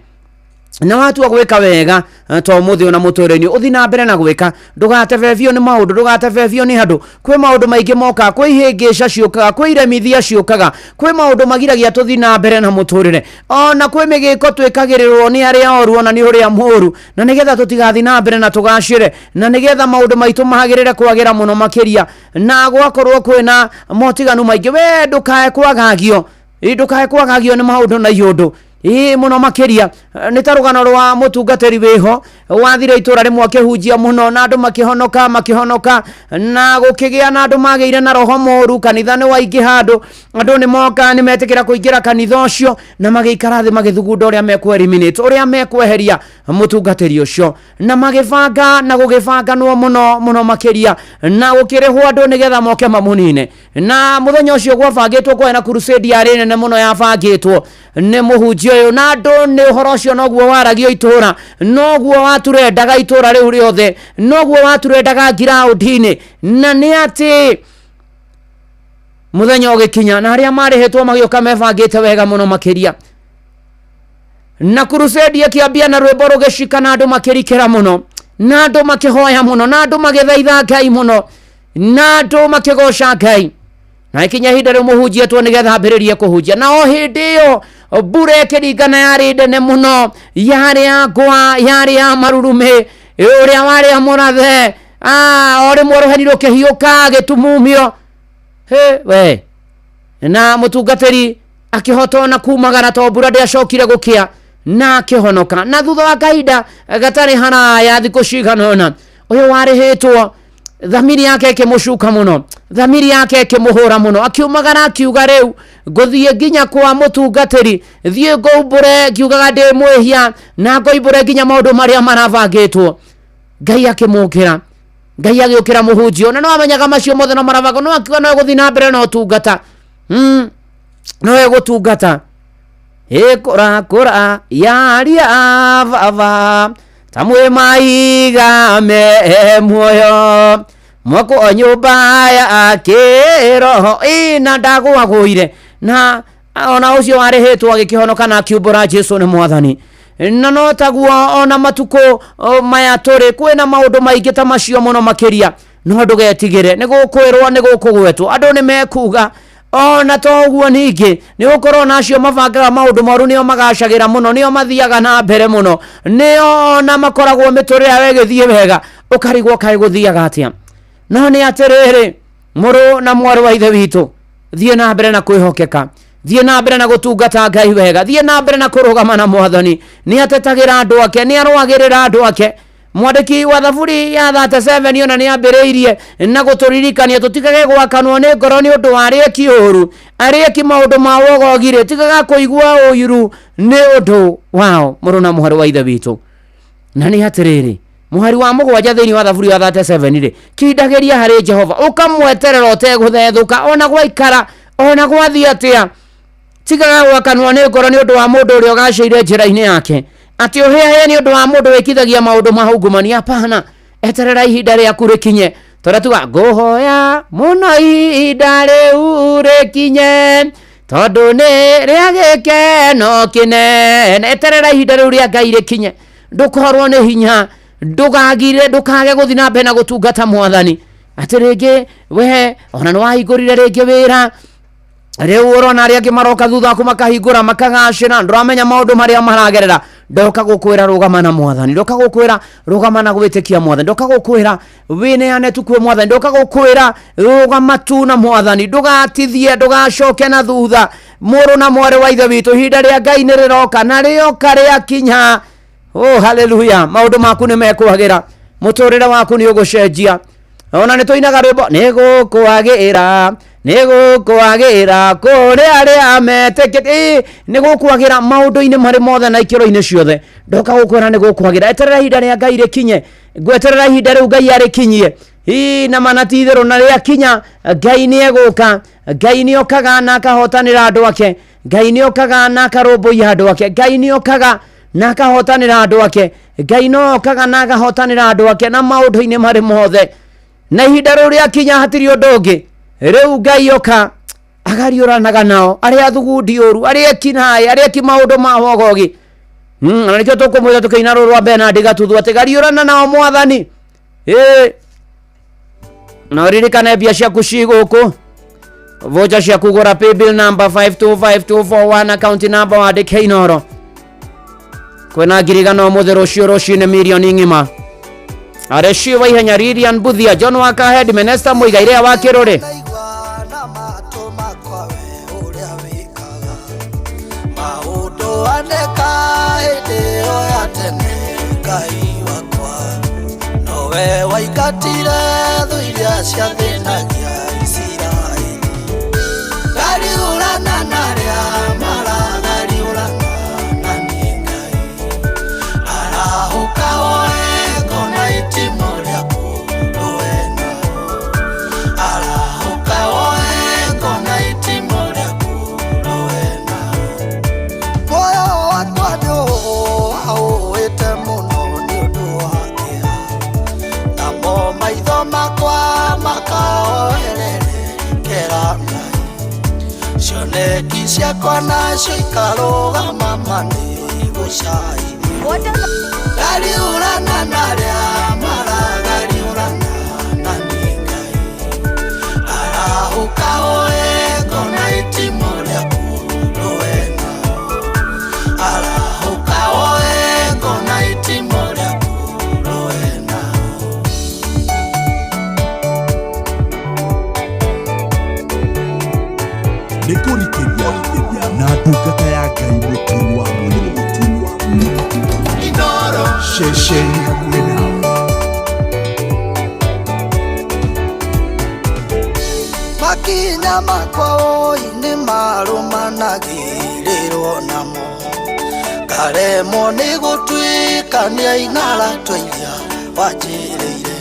Na watua gwĩka wega to ũmũthĩ ona mũtũrĩre-inĩ ũthi na mbere na gwĩka, ndũgatebebio nĩ maũndũ, ndũgatebebio nĩ andũ. Kwĩ maũndũ maingĩ mokaga, kwĩ ihĩngĩca ciũkaga, kwĩ iremithia ciũkaga, kwĩ maũndũ magiragia tũthi na mbere na mũtũrĩre, ona kwĩ mĩgĩko twĩkagĩrĩrwo nĩ arĩa oru ona nĩ ũrĩa mũru, na nĩgetha tũtigathi na mbere na tũgacĩre, na nĩgetha maũndũ maitũ magĩrĩre kwagĩra mũno makĩria, na gwakorwo kwĩna motiganu maingĩ, we ndũkae kwagagio, ndũkae kwagagio nĩ maũndũ na iũndũ ĩĩ mũno makĩria. Nĩ ta rũgano rwa mũtungatĩri wĩho wathire itũra rĩmwe akĩhunjia mũno na andũ makĩhonoka makĩhonoka, na gũkĩgĩa na andũ magĩire na roho mũru, kanitha nĩ waingĩha, andũ nĩ moka nĩ metĩkĩra kũingĩra kanitha ũcio, na magĩikara thĩ magĩthugunda ũrĩa mekũ eliminate, ũrĩa mekweheria mũtungatĩri ũcio, na magĩbanga na gũgĩbanganwo mũno mũno makĩria, na gũkĩrĩhwo andũ nĩgetha moke mamũnine. Na mũthenya ũcio gwabangĩtwo kwarĩ na crusade yarĩ nene mũno yabangĩtwo nĩ mũhunjia ũyũ, na andũ nĩ ũhoro ũcio noguo waragio itũra, noguo waturendaga itũra rĩu rĩothe, noguo waturendaga ngiraũndi-inĩ. Na nĩ atĩ mũthenya ũgĩkinya na arĩa marĩhĩtwo magĩũka mebangĩte wega mũno makĩria, na crusade ĩkĩambia na rwĩmbo rũgĩcika, na andũ makĩrikĩra mũno, na andũ makĩhoya mũno, na andũ magĩthaitha Ngai mũno, na andũ makĩgoca Ngai. Na ikinya ihinda rĩu mũhunjia etwo nĩgetha ambĩrĩrie kũhunjia, na o hĩndĩ ĩyo mbura ĩkĩringana yarĩ nene mũno, yarĩ ya ngwa, yarĩ ya marurumĩ, ũrĩa warĩ ya mũrathe, o rĩmwe rũheni rũkĩhiũka gĩtumumio he we, na mũtungatĩri akĩhota ona kumagara to mbura ndĩacokire gũkĩa, na akĩhonoka. Na thutha wa kahinda gatarĩ haraya, thikũ cigana ũna, ũyũ warĩhĩtwo thamiri yake ĩkĩmũcuka mũno, thamiri yake ĩkĩmũhũra mũno, akiumagara akiuga, rĩu ngũthiĩ nginya kwa mũtungatĩri, thiĩ ngoumbũre ngiugaga ndĩ mwĩhia, na ngoimbũre nginya maũndũ marĩa marabangĩtwo. Ngai akĩmũkĩra, Ngai agĩũkĩra mũhunjia, ona no amenyaga macio mothe no marabangwo, no akiuga no egũthiĩ na mbere na ũtungata, no egũtungata. Ĩkũrakũra yaria baba ta mwĩ maiga me muoyo mwako nyũmba ya kĩroho ĩ, na ndagũagũire, na ona ũcio warĩhĩtwo agĩkĩhonoka na akiumbũra Jesu nĩ mwathani. Na no taguo ona matukũ maya tũrĩ, kwĩna maũndũ maingĩ ta macio mũno makĩria, no ndũgetigĩre, nĩ gũkwĩrwo, nĩ gũkũgwetwo, andũ nĩ mekuga. Ona to ũguo, ningĩ nĩ gũkorwo na acio mabangaga maũndũ moru nĩo magacagĩra mũno, nĩo mathiaga na mbere mũno, nĩo ona makoragwo mĩtũrĩre yao ĩgĩthiĩ wega, ũkarigwo kaĩ gũthiaga atĩa. No nĩ atĩrĩrĩ, mũrũ na mwarĩ wa ithe witũ, thiĩ na mbere na kwĩhokeka, thiĩ na mbere na gũtungata Ngai wega, thiĩ na mbere na kũrũgama na mwathani. Nĩ atetagĩra andũ ake, nĩ arũagĩrĩra andũ ake. Mwandĩki wa thaburi ya 37 ona nĩ ambĩrĩirie na gũtũririkania tũtigage gwakanwo nĩ ngoro nĩ ũndũ wa arĩa eki ũũru, arĩa eki maũndũ ma wogogi-rĩ, tigaga kũigua ũiru nĩ ũndũ wao, mũrũ na mwarĩ wa ithe witũ. Na nĩ atĩrĩrĩ, mũhari wa 7 thĩinĩ wa thaburi ya 37 rĩ, kindagĩria harĩ Jehova ũkamweterera ũtegũthethũka, ona gwaikara ona gwathiĩ atĩa. Tigaga gwakanwo nĩ ngoro nĩ ũndũ wa mũndũ ũrĩa ũgacĩire njĩra-inĩ yake, atĩ ũhĩahĩe nĩ ũndũ wa mũndũ wĩkithagia maũndũ ma ungumania. Hapana, eterera ihinda rĩaku rĩkinye. Tondũ tuga ngũhoya mũno ihinda rĩu rĩkinye, tondũ nĩ rĩa gĩkeno kĩnene. Eterera ihinda rĩu rĩa Ngai rĩkinye, ndũkorwo nĩ hinya, ndũgagire, ndũkage gũthiĩ na mbere na gũtungata mwathani. Atĩ rĩngĩ we ona nĩ wahingũrire rĩngĩ wĩra, rĩu ũrona arĩa angĩ maroka thutha waku makahingũra makagacĩra, ndũramenya maũndũ marĩa maragerera. Ndoka gũkwĩra rũgama na mwathani, ndoka gũkwĩra rũgama na gwĩtĩkia mwathani, ndoka gũkwĩra wĩneane tu kwĩ mwathani, ndoka gũkwĩra rũgama tu na mwathani, ndũgatithie, ndũgacoke na thutha. Mũrũ na mwarĩ wa ithe witũ, ihinda rĩa Ngai nĩ rĩroka, na rĩoka rĩakinya, oh haleluya, maũndũ maku nĩ mekwagĩra, mũtũrĩre waku nĩ ũgũcenjia. Ona nĩ tũinaga rwĩmbo, nĩ gũkwagĩra, nĩ gũkwagĩra kũrĩ arĩa metĩkĩtie. Nĩ gũkwagĩra maũndũ-inĩ marĩ mothe na ikĩro-inĩ ciothe. Ndoka gũkwĩra nĩ gũkwagĩra, eterera ihinda rĩa Ngai rĩkinye, ngweterera ihinda rĩu Ngai arĩkinyie. Ii, na mana ti itherũ, na rĩakinya Ngai nĩ egũka. Ngai nĩ okaga na akahotanĩra andũ ake, Ngai nĩ okaga na akarũmbũiya andũ ake, Ngai nĩ okaga na akahotanĩra andũ ake, Ngai no okaga na akahotanĩra andũ ake na maũndũ-inĩ marĩ mothe. Na ihinda rĩu rĩakinya hatirĩ ũndũ ũngĩ, rĩu Ngai oka agariũranaga nao arĩa athugundi ũru, arĩa ekinaĩ, arĩa eki maũndũ ma wogogi. Na nĩkĩo tũkũmwĩra tũkĩina rũrũ rwa Bernard Gatuthu atĩ gariũrana nao mwathani. Ĩĩ, na ũririkane mbia ciaku ci gũkũ, vocha ciaku gũra paybill number 525241, account number wandĩke Inoro. Kwĩna ngirigano ũmũthĩ, rũciũ rũcinĩ mirioni ng'ima. Areci wa ihenya Lilian Buthia, John Wakahead, Menesta Muiga iria wa Kĩrũrĩ. Maũndũ aneka hĩndĩ ĩyo ya tene, Ngai wakwa nowe waingatire thũ iria ciathĩnagia Isiraeli. Ngariũrana na arĩa maragariũrana na niĩ, Ngai arahũka woe ngona itimũ rĩaku rũe nao. Arahũka woe ngona itimũ rĩaku rũe nao. Muoyo wakwa nĩũũĩte mũno nĩ ũndũ wa kĩeha, namo maitho makwa makaoererekera Ngai. Cioneki ciakwa nacio ikarũgama ma nĩ gũcaithio. Ngariũrana na arĩa maragariũrana na niĩ, Ngai arahũka woe ngona itimũ rĩaku rũe nao. Arahũka woe ngona itimũ rĩaku rũe nao. Nĩ kũrikĩria na ndungata ya Ngai Mũturi wa Mũirũ. Inoro. Ceceni hakuhĩ nawe. Makinya makwa oi nĩ marũmanagĩrĩrwo namo, ngaremwo nĩ gũtuĩkania ing'ara twa iria wanjĩrĩire.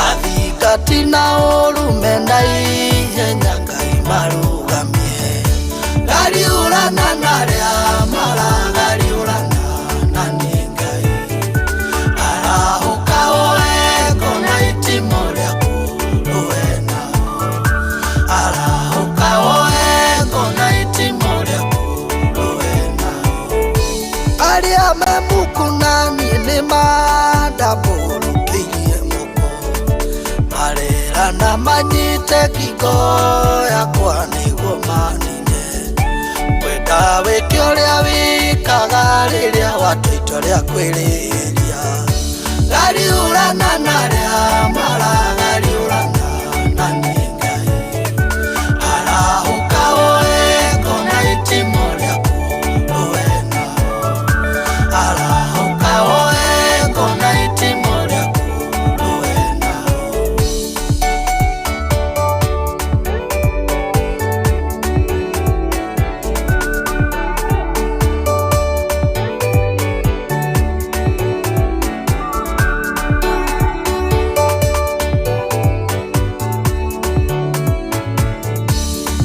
Athingati na ũrume na ihenya, Ngai marũgamie. Ngariũrana na arĩa maragariũrana na niĩ, Ngai arahũka woe ngona itimũ rĩaku rũe nao. Arahũka woe ngona itimũ rĩaku rũe nao. Arĩa me muku na niĩ nĩ mandambũrũkĩirie moko, marerana manyite ngingo yakwa nĩguo manine. Kwenda wĩke ũrĩa wĩkaga rĩrĩa watua itua rĩa kwĩrĩria. Ngariũrana na arĩa maragariũrana na niĩ, Ngai arahũka woe ngona itimũ rĩaku rũe nao. Arahũka woe ngona itimũ rĩaku rũe nao.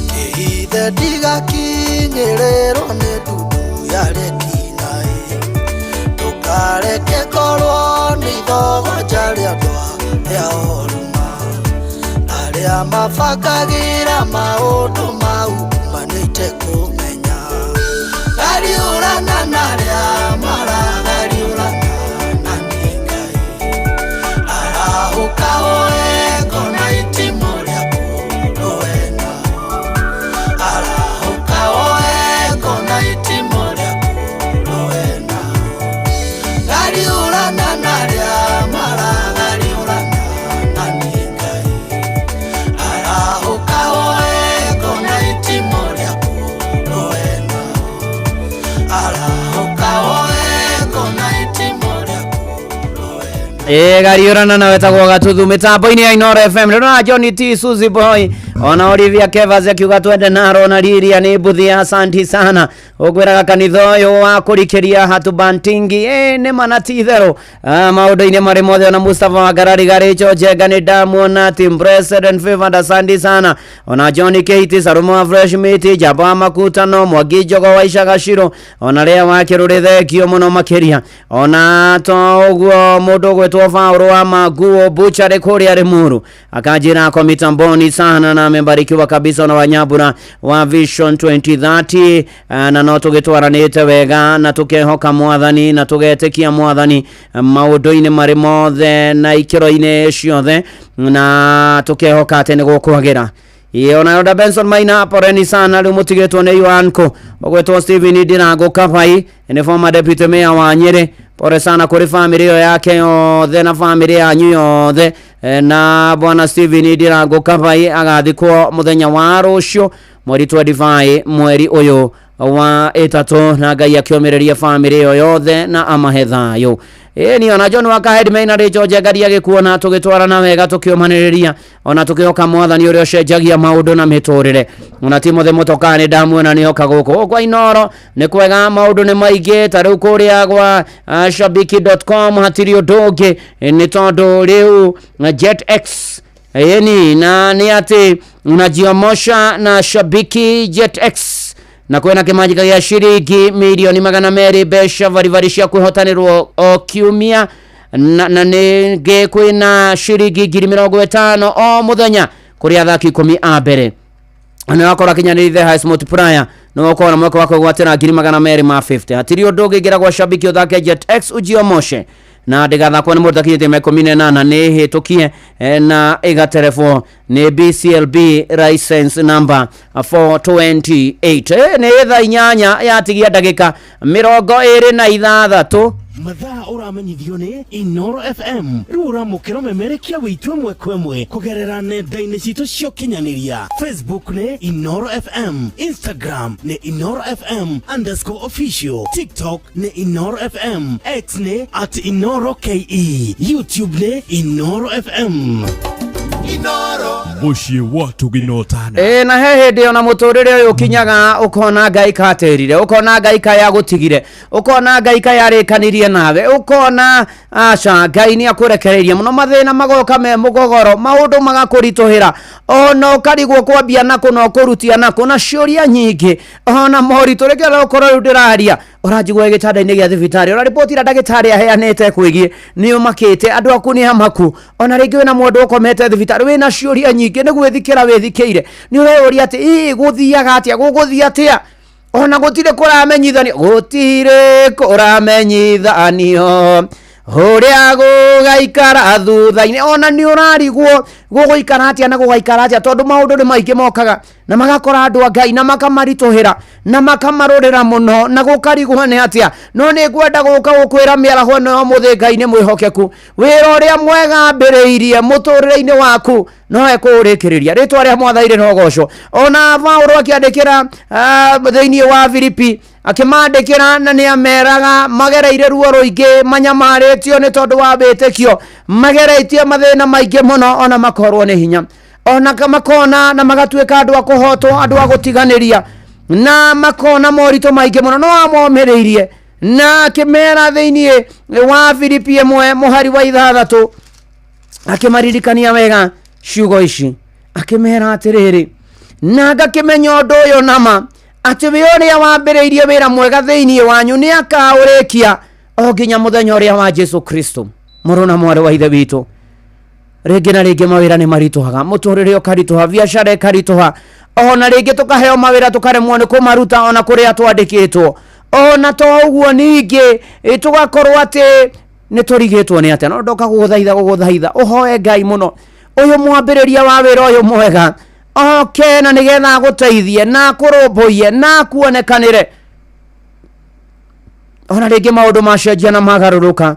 Kĩhithe ndigakinyĩrĩrwo nĩ ndundu ya rĩkinaĩ, ndũkareke ngorwo nĩ ithogoja rĩa andũ arĩa oruma, arĩa mabangagĩra maũndũ mau manĩte kũmenya. Ngariũrana na arĩa maragariũrana na niĩ, Ngai arahũka woe ngona itimũ rĩaku rũe nao. Arahũka woe ngona itimũ rĩaku rũe nao. Ngariũrana na arĩa maragariũrana na niĩ, Ngai arahũka woe ngona itimũ rĩaku rũe nao. Arahũka woe ngona itimũ rĩaku. Ĩ, gariũrana na wetagwo Gatuthu mĩtambo-inĩ ya Inoro FM. Ndĩrona John T Suzy Boy, ona Olivia Kevas akiuga twende naro, na Lilia nĩ mbuthi, asanti sana. Ũkwĩraga kanitha ũyũ wa kũrikĩria hatubantingi ĩ nĩ mana ti itherũ. Maũndũ-inĩ marĩ mothe. Ona Mustafa wa Ngarari Garĩcho Njenga nĩ ndamuona, Team Blessed and Favored, asante sana. Ona John Keiti Sarumo wa Fresh Meat, Jamba wa Makutano, Mwangi Njogo wa Icagaciro, ona rĩa wa Kĩrũrĩ, thengio mũno makĩria. Ona to ũguo, mũndũ ũgwĩtwo Baũrũ wa Manguo Butchery kũrĩa Rĩmuru akanjĩra ako mitamboni sana na sana, amebarikiwa kabisa na Wanyabura wa Vision 2030 na no tũgĩtwaranĩte wega na tũkehoka mwathani na tũgetĩkia mwathani maũndũ-inĩ marĩ mothe na ikĩro-inĩ ciothe na tũkehoka atĩ nĩ gũkwagĩra. Ĩĩ, ona Elder Benson Maina, poreni sana rĩu mũtigĩtwo nĩ Yuanko ũgwĩtwo Steven Ndirango Kabai, nĩ former deputy mayor wa Nyĩrĩ. Pore sana kũrĩ famĩlĩ ĩyo yake yothe na famĩlĩ yanyu yothe. Na bwana Steven Ndirango Kabai agathikwo mũthenya wa rũciũ mweri 25 mweri ũyũ wa ĩtatũ, na Ngai akĩũmĩrĩrie famĩlĩ ĩyo yothe na amahe thayũ. Ĩĩ ni ona John Wakahead Maina Rachel Njengaria gĩkuona tũgĩtwarana wega tũkĩũmanĩrĩria ona tũkĩhoka mwathani ũrĩa ũcenjagia maũndũ na mĩtũrĩre. Ona Timothy Mũtokaa nĩ ndamuona nĩ oka gũkũ gũkũ Inooro nĩ kwega, maũndũ nĩ maingĩ ta rĩu kũrĩa gwa shabiki.com hatirĩ ũndũ ũngĩ nĩ tondũ rĩu Jet X ĩni na nĩ atĩ unajiomosha na Shabiki Jet X na kwĩna kĩmanjĩka gĩa ciringi mirioni 200 mbeca varibari cia kwĩhotanĩrwo o kiumia na ningĩ kwĩna ciringi 50,000 o mũthenya kũrĩ athaki 10 a mbere. Nĩ wakorwo akinyanĩrĩire the highest multiplier nĩ wakorwo na mweke wa kwĩgwatĩra 250,000. Hatirĩ ũndũ ũngĩ, ingĩra gwa Shabiki ũthake Jet X ujiomoshe na ndĩgathakwo nĩ mũndũ takinyĩtie mĩaka 18, nĩ hĩtũkie na ĩgaterebwo nĩ BCLB license number 428. Nĩ thaa 8 yatigia ndagĩka 26. Mathaa ũramenyithio nĩ Inoro FM. Rĩu ũramũkĩra ũmemerekia witũ ĩmwe kwa ĩmwe kũgerera nenda-inĩ citũ cia ũkinyanĩria. Facebook nĩ Inoro FM, Instagram nĩ Inoro FM_official, TikTok nĩ Inoro FM, X nĩ @InoroKE, YouTube nĩ Inoro FM. Mũciĩ wa tũginotana. Ĩĩ, na he hĩndĩ ona mũtũrĩre ũyũ ũkinyaga ũkona Ngai katĩrire, ũkona Ngai kayagũtigire, ũkona Ngai kayarĩkanirie nawe, ũkona aca Ngai nĩ akũrekereirie mũno, mathĩna magoka me mũgogoro, maũndũ magakũritũhĩra, ona ũkarigwo kwambia nakũ na ũkũrutia nakũ, na ciũria nyingĩ ona moritũ. Rĩngĩ ona ũkorwo rĩu ndĩraria ũranjigua wĩ gĩtanda-inĩ gĩa thibitarĩ, ũra riboti ĩrĩa ndagĩtarĩ aheanĩte kwĩgiĩ nĩ ũmakĩte, andũ aku nĩ amaku, ona rĩngĩ wĩna mwendwa ũkomete thibitarĩ, wĩna ciũria nyingĩ, nĩ gwĩthikĩra wĩthikĩire, nĩ ũreyũria atĩ ĩ gũthiaga atĩa, gũgũthiĩ atĩa, ona gũtirĩ kũramenyithanio, gũtirĩ kũramenyithanio ũrĩa gũgaikara thutha-inĩ, ona nĩ ũrarigwo gũgũikara atĩa na gũgaikara atĩa, tondũ maũndũ nĩ maingĩ mokaga na magakora andũ a Ngai na makamaritũhĩra na makamarũrĩra mũno na gũkarigwo nĩ atĩa. No nĩ ngwenda gũka gũkwĩra mĩaraho ĩno ya ũmũthĩ, Ngai nĩ mwĩhokeku, wĩra ũrĩa mwega ambĩrĩirie mũtũrĩre-inĩ waku no ekũũrĩkĩrĩria. Rĩtwa rĩa mwathani rĩrogocwo. Ona Paũlũ akĩandĩkĩra thĩinĩ wa Filipi akĩmandĩkĩra, na nĩ ameraga magereire ruo rũingĩ, manyamarĩtio nĩ tondũ wa wĩtĩkio, magereitie mathĩna maingĩ mũno, ona makorwo nĩ hinya, ona makona na magatuĩka andũ a kũhotwo, andũ a gũtiganĩria, na makona moritũ maingĩ mũno, no amomĩrĩirie na akĩmera thĩinĩ wa Filipi 1 mũhari wa 6, akĩmaririkania wega ciugo ici, akĩmera atĩrĩrĩ, na ngakĩmenya ũndũ ũyũ nama, atĩ we ũrĩa wambĩrĩirie wĩra mwega thĩinĩ wanyu nĩ akaũrĩkia o nginya mũthenya ũrĩa wa Jesu Kristo. Mũrũ na mwarĩ wa ithe witũ, rĩngĩ na rĩngĩ mawĩra nĩ maritũhaga, mũtũrĩre ũkaritũha, biacara ĩkaritũha, ona rĩngĩ tũkaheo mawĩra tũkaremwo nĩ kũmaruta ona kũrĩa twandĩkĩtwo, ona to ũguo ningĩ tũgakorwo atĩ nĩ tũrigĩtwo nĩ atĩa. No ndoka gũgũthaitha ũhoe Ngai mũno, ũyũ mwambĩrĩria wa wĩra ũyũ mwega oke na nĩgetha agũteithie na akũrũmbũiye na akuonekanĩre. Ona rĩngĩ maũndũ macenjia na magarũrũka,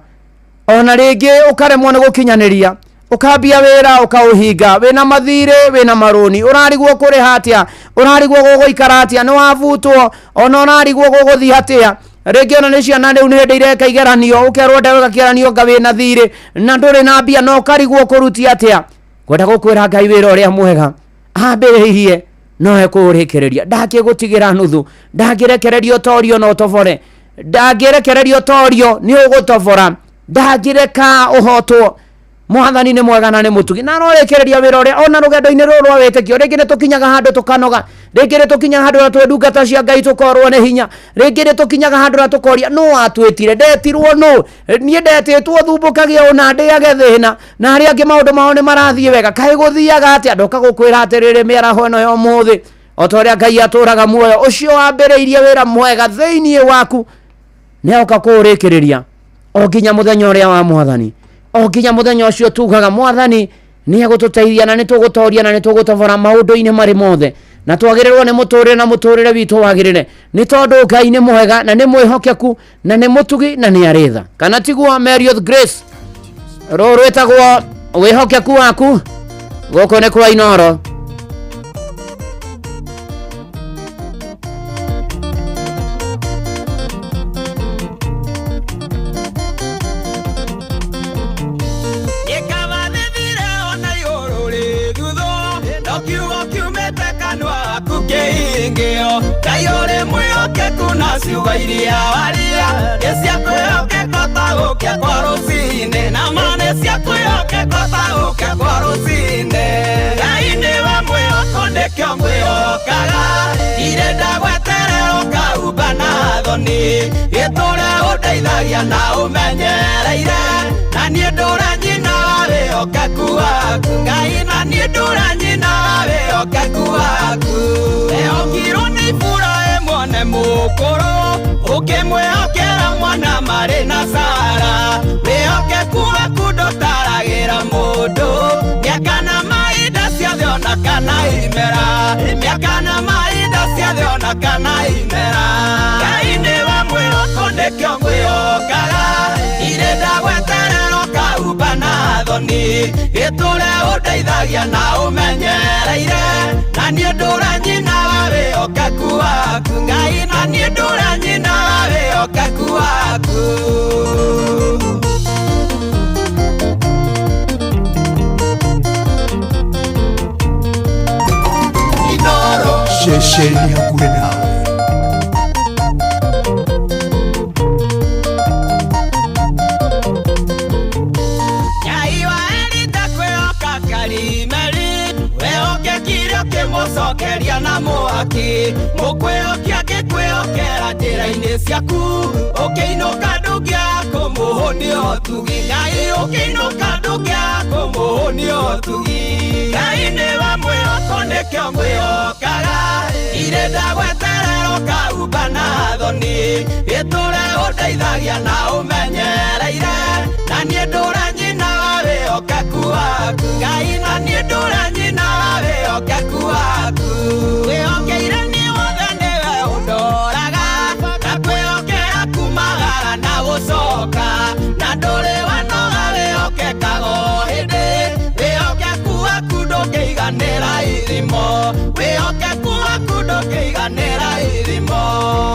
ona rĩngĩ ũkaremwo nĩ gũkinyanĩria, ũkambia wĩra ũkaũhinga, wĩna mathirĩ, wĩna marũni, ũrarigwo kũrĩha atĩa, ũrarigwo gũgũikara atĩa, nĩ wabutwo, ona ũrarigwo gũgũthiĩ atĩa. Rĩngĩ ona nĩ ciana rĩu nĩ hĩndĩ ireka igeranio, ũkerwo ndeweka kĩgeranio nga wĩna thirĩ na ndũrĩ na mbia na ũkarigwo kũrutia atĩa. Ngwenda gũkwĩra Ngai wĩra ũrĩa mwega ambĩrĩirie no ekũũrĩkĩrĩria, ndangĩgũtigĩra nuthu, ndangĩrekereria ũtorio na ũtobore, ndangĩrekereria ũtorio nĩ ũgũtobora, ndangĩreka ũhotwo. Mwathani nĩ mwega na nĩ mũtugi na arorĩkĩrĩria wĩra ũrĩa ona rũgendo-inĩ rũrũ rwa wĩtĩkio. Rĩngĩ nĩ tũkinyaga handũ tũkanoga, rĩngĩ nĩ tũkinyaga handũ na twĩ ndungata cia Ngai tũkorwo nĩ hinya, rĩngĩ nĩ tũkinyaga handũ na tũkoria nũ watwĩtire, ndetirwo nũ, niĩ ndetĩtwo thumbũkagie ũna ndĩage thĩna, na arĩa angĩ maũndũ mao nĩ marathiĩ wega, kaĩ gũthiaga atĩa? Ndoka gũkwĩra atĩrĩrĩ mĩaraho ĩno ya ũmũthĩ, o ta ũrĩa Ngai atũraga muoyo, ũcio wambĩrĩirie wĩra mwega thĩinĩ waku nĩ agoka kũũrĩkĩrĩria o nginya mũthenya ũrĩa wa Mwathani, o nginya mũthenya ũcio tugaga Mwathani nĩ egũtũteithia na nĩ tũgũtoria na nĩ tũgũtobora maũndũ-inĩ marĩ mothe, na twagĩrĩrwo nĩ mũtũrĩre na mũtũrĩre witũ wagĩrĩre, nĩ tondũ Ngai nĩ mwega na nĩ mwĩhokeku na nĩ mũtugi na nĩ arĩ tha. Kana tiguo Marriott Grace? Rũrũ rwĩtagwo wĩhokeku waku. Gũkũ nĩ kwa Inoro. Gĩkabathithire ona igũrũ rĩthutho, no kiugo kiumĩte kanua gaku kĩhingĩo. Ngai ũrĩ mwĩhokeku na ciugo iria waria nĩ cia kwĩhokeka ta gũkĩa kwa rũcinĩ, na ma nĩ cia kwĩhokeka ta gũkĩa kwa rũcinĩ. Ngai nĩwe mwĩhoko nĩkĩo ngwĩhokaga, ndirĩ ndagweterera ũkaumba na thoni, gĩtũre ũndeithagia na ũmenyereire, na niĩ ndũra nyina wa wĩhokeku waku. Ngai na niĩ ndũra nyina wa wĩhokeku waku. Wehokirwo nĩ Iburahĩmu one mũkũrũ, ũkĩmwĩhokera mwana marĩ na Sara, wĩhokeku waku ndũtaragĩra mũndũ, mĩaka na mahinda ciothe ona kana imera, mĩaka na mahinda ciothe ona kana imera. Ngai nĩwe mwĩhoko nĩkĩo ngwĩhokaga, ndirĩ ndagweterera ũkaumba na thoni, gĩtũre ũndeithagia na ũmenyereire, na niĩ ndũra nyina wa wĩhokeku waku. Ngai na niĩ ndũra nyina wa wĩhokeku waku. Inoro Ceceni hakuhĩ nawe. Ngai wa Elija kwĩhoka Karimeli, wehokekire ũkĩmũcokeria na mwaki, mũkwĩhokia ngĩkwĩhokera njĩra-inĩ ciaku, ũkĩinũka ndũngĩaga kũmũhũnia ũtugi. Ngai ũkĩinũka ndũngĩaga kũmũhũnia ũtugi. Ngai nĩwe mwĩhoko nĩkĩo ngwĩhokaga, ndirĩ ndagweterera ũkaumba na thoni, gĩtũre ũndeithagia na ũmenyereire, na niĩ ndũra nyina wa wĩhokeku waku. Ngai na niĩ ndũra nyina wa wĩhokeku waku. Wĩhokeire niĩ wothe nĩwe ũndoraga, na kwĩhokera kumagara na gũcoka, na ndũrĩ wanoga wĩhokekaga o hĩndĩ, wĩhokeku waku ndũngĩiganĩra ithimo, wĩhokeku waku ndũngĩiganĩra ithimo.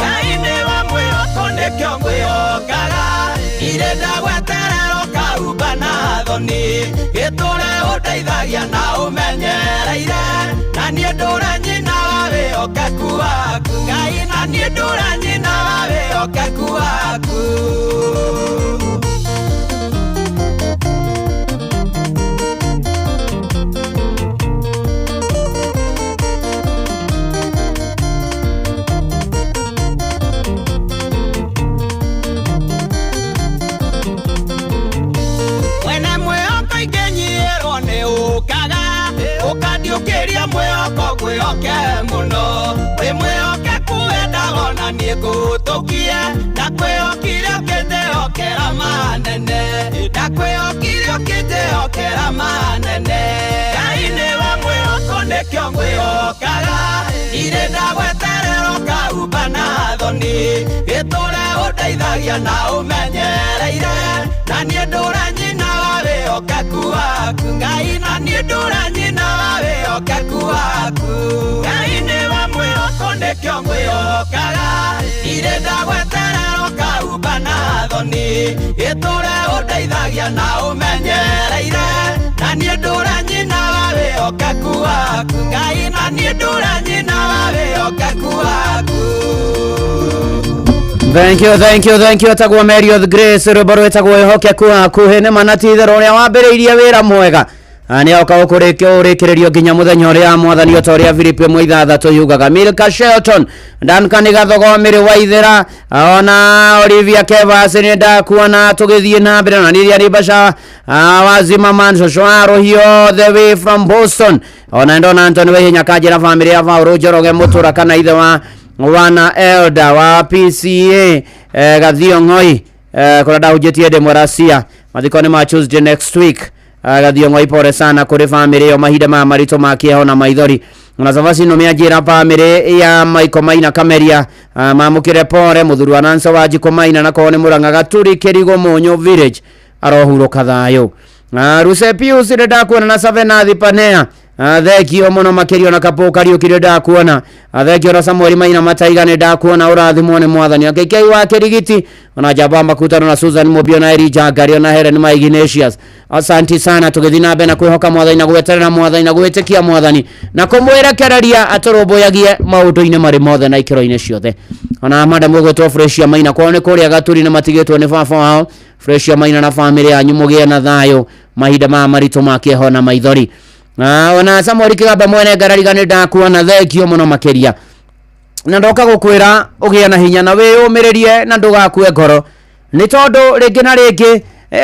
Ngai nĩwe mwĩhoko nĩkĩo ngwĩhokaga, ndirĩ ndagweterera ũkaumba na thoni, gĩtũre ũndeithagia na ũmenyereire, na niĩ ndũra nyina wa wĩhokeku waku. Ngai na niĩ ndũra nyina wa wĩhokeku waku. Mwene mwĩhoko ingĩnyihĩrwo nĩ ũkaga, ũkandiũkĩria mwĩhoko ngwĩhoke mũno, wĩ mwĩhokeku wendaga ona niĩ ngũtũkie, ndakwĩhokire ũkĩnjĩhokera manene, ndakwĩhokire ũkĩnjĩhokera manene. Ngai nĩwe mwĩhoko nĩkĩo ngwĩhokaga, ndirĩ ndagweterera ũkaumba na thoni, gĩtũre ũndeithagia na ũmenyereire, na niĩ ndũra nyina wa wĩhokeku waku. Ngai na niĩ ndũra nyina wa wĩhokeku waku. Ngai nĩwe mwĩhoko nĩkĩo ngwĩhokaga, ndirĩ ndagweterera ũkaumba na thoni, gĩtũre ũndeithagia na ũmenyereire, na niĩ ndũra nyina wa wĩhokeku waku. Ngai na niĩ ndũra nyina wa wĩhokeku waku. Thank you, thank you, thank you. Etagwo Mary of Grace, rwĩmbo rwĩtagwo wĩhokeku waku. Nĩ ma na ti itherũ ũrĩa wambĩrĩirie wĩra mwega nĩ oka ũkũrĩkĩrĩrio nginya mũthenya ũrĩa mwathani, o ta ũrĩa Filipi 1:6 yugaga. Milka Shelton, Duncan Gathogo, Mĩrĩ Waithera, ona Olivia Kevas nĩ ndakuona. Tũgĩthiĩ na mbere na Lilian Basha wa Zimmerman, Shosho wa Rũhio the way from Boston, ona ndona Anthony Waihenya kanjĩra famĩlĩ ya Paul Njoroge Mũtũra kana ithe wa wana elder wa PCA Gathio Ng'oi kũrĩa ndahunjĩtie ndĩ Mweracia. Mathiko nĩ ma Tuesday next week. Gathio Ng'oi, pole sana kũrĩ famĩlĩ ĩyo mahinda maya maritũ ma kĩeha na maithori. Ona Savasi no mĩanjĩra famĩlĩ ya Michael Maina Kameria mamũkĩre pole mũthuri wa Nancy wa Njikũ Maina na korwo nĩ Mũrang'a Gaturi Kĩrigo Mũnyũ village, arohurũka thayũ. Ruse Pius nĩ ndakuona na Savenathi Panea, thengio mũno makĩria. Na Kapũ Kariũki nĩ ndakuona. Thengio na Samuel Maina Mataiga nĩ ndakuona, ũrathimwo nĩ mwathani. Akĩkei wa Kĩrigiti, ona Jamba Makutano na Susan Mobio na Elijah Ngari ona Helen ma Ignatius, asanti sana. Tũgĩthiĩ na mbere na kwĩhoka mwathani na gweterera mwathani na gwĩtĩkia mwathani na kũmwĩrekereria atũrũmbũyagie maũndũ-inĩ marĩ mothe na ikĩro-inĩ ciothe. Ona madam ũgwĩtwo Fresia Maina kwao nĩ kũrĩa Gaturi nĩ matigĩtwo nĩ baba wao. Fresia Maina na famĩlĩ yanyu mũgĩe na thayũ mahinda maya maritũ ma kĩeha na maithori. Ona Samuel Kĩgamba mwene ngarariga nĩ ndakuona, thengio mũno makĩria. Na ndoka gũkwĩra ũgĩe na hinya na wĩyũmĩrĩrie na ndũgakue ngoro, nĩ tondũ rĩngĩ na rĩngĩ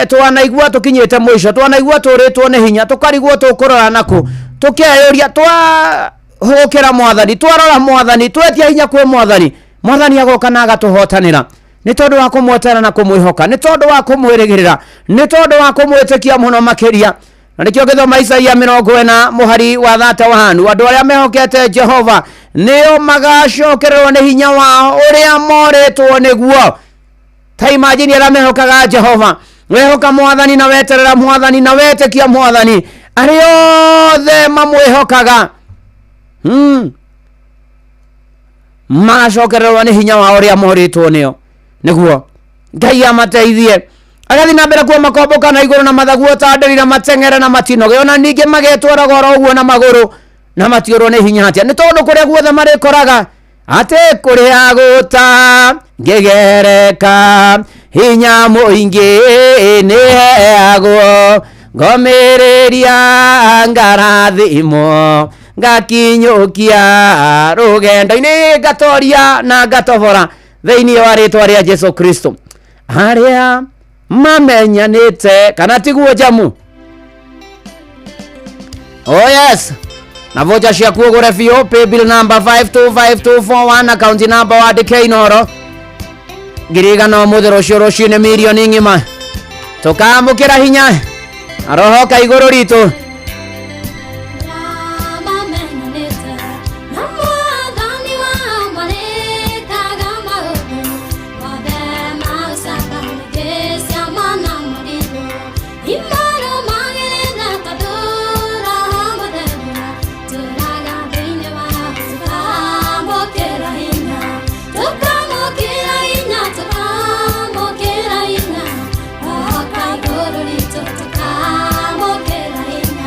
twanaigua tũkinyĩte mũico, twanaigua tũrĩtwo nĩ hinya, tũkarigwo tũkũrora nakũ, tũkeyũria. Twahũgũkĩra mwathani, twarora mwathani, twetia hinya kwĩ mwathani, mwathani agoka na agatũhotanĩra, nĩ tondũ wa kũmwetera na kũmwĩhoka, nĩ tondũ wa kũmwĩrĩgĩrĩra, nĩ tondũ wa kũmwĩtĩkia mũno makĩria. Na nĩkĩo gĩthoma Isaia 40 mũhari wa 31, andũ arĩa mehokete Jehova nĩo magacokererwo nĩ hinya wao ũrĩa morĩtwo nĩguo. Ta imagine, arĩa mehokaga Jehova, wehoka mwathani na weterera mwathani na wetĩkia mwathani, arĩa othe mamwĩhokaga magacokererwo nĩ hinya wao ũrĩa morĩtwo nĩo. Nĩguo Ngai amateithie agathiĩ na mbere kuo makombũka na igũrũ na mathaguo ta nderi na mateng'ere na matinoge, ona ningĩ magetwaraga oro ũguo na magũrũ na matiũrwo nĩ hinya. Atĩa? Nĩ tondũ kũrĩa guothe marĩkoraga atĩ kũrĩa gũta ngĩgereka hinya mũingĩ nĩheagwo, ngomĩrĩria, ngarathimwo, ngakinyũkia rũgendo-inĩ, ngatoria na ngatobora thĩinĩ wa rĩtwa rĩa Jesu Kristo. Arĩa mamenyanĩte kana tiguo jamu. Oh yes, na vocha ciaku ũgũre biũ. Paybill number 525241, account number wandĩke Inoro 100,000 ũmũthĩ, rũciũ rũciinĩ mirioni ng'ima. Tũkamũkĩra hinya arohoka igũrũ ritũ. Mamenyanĩte na mwathani wao marĩkaga maũndũ mothe ma ũcamba, ningĩ ciama na morirũ imarũmagĩrĩra, tondũ Roho Mũtheru tũraga thĩinĩ wao. Tũkamũkĩra hinya, tũkamũkĩra hinya, tũkamũkĩra hinya oka igũrũ ritũ, tũkamũkĩra hinya.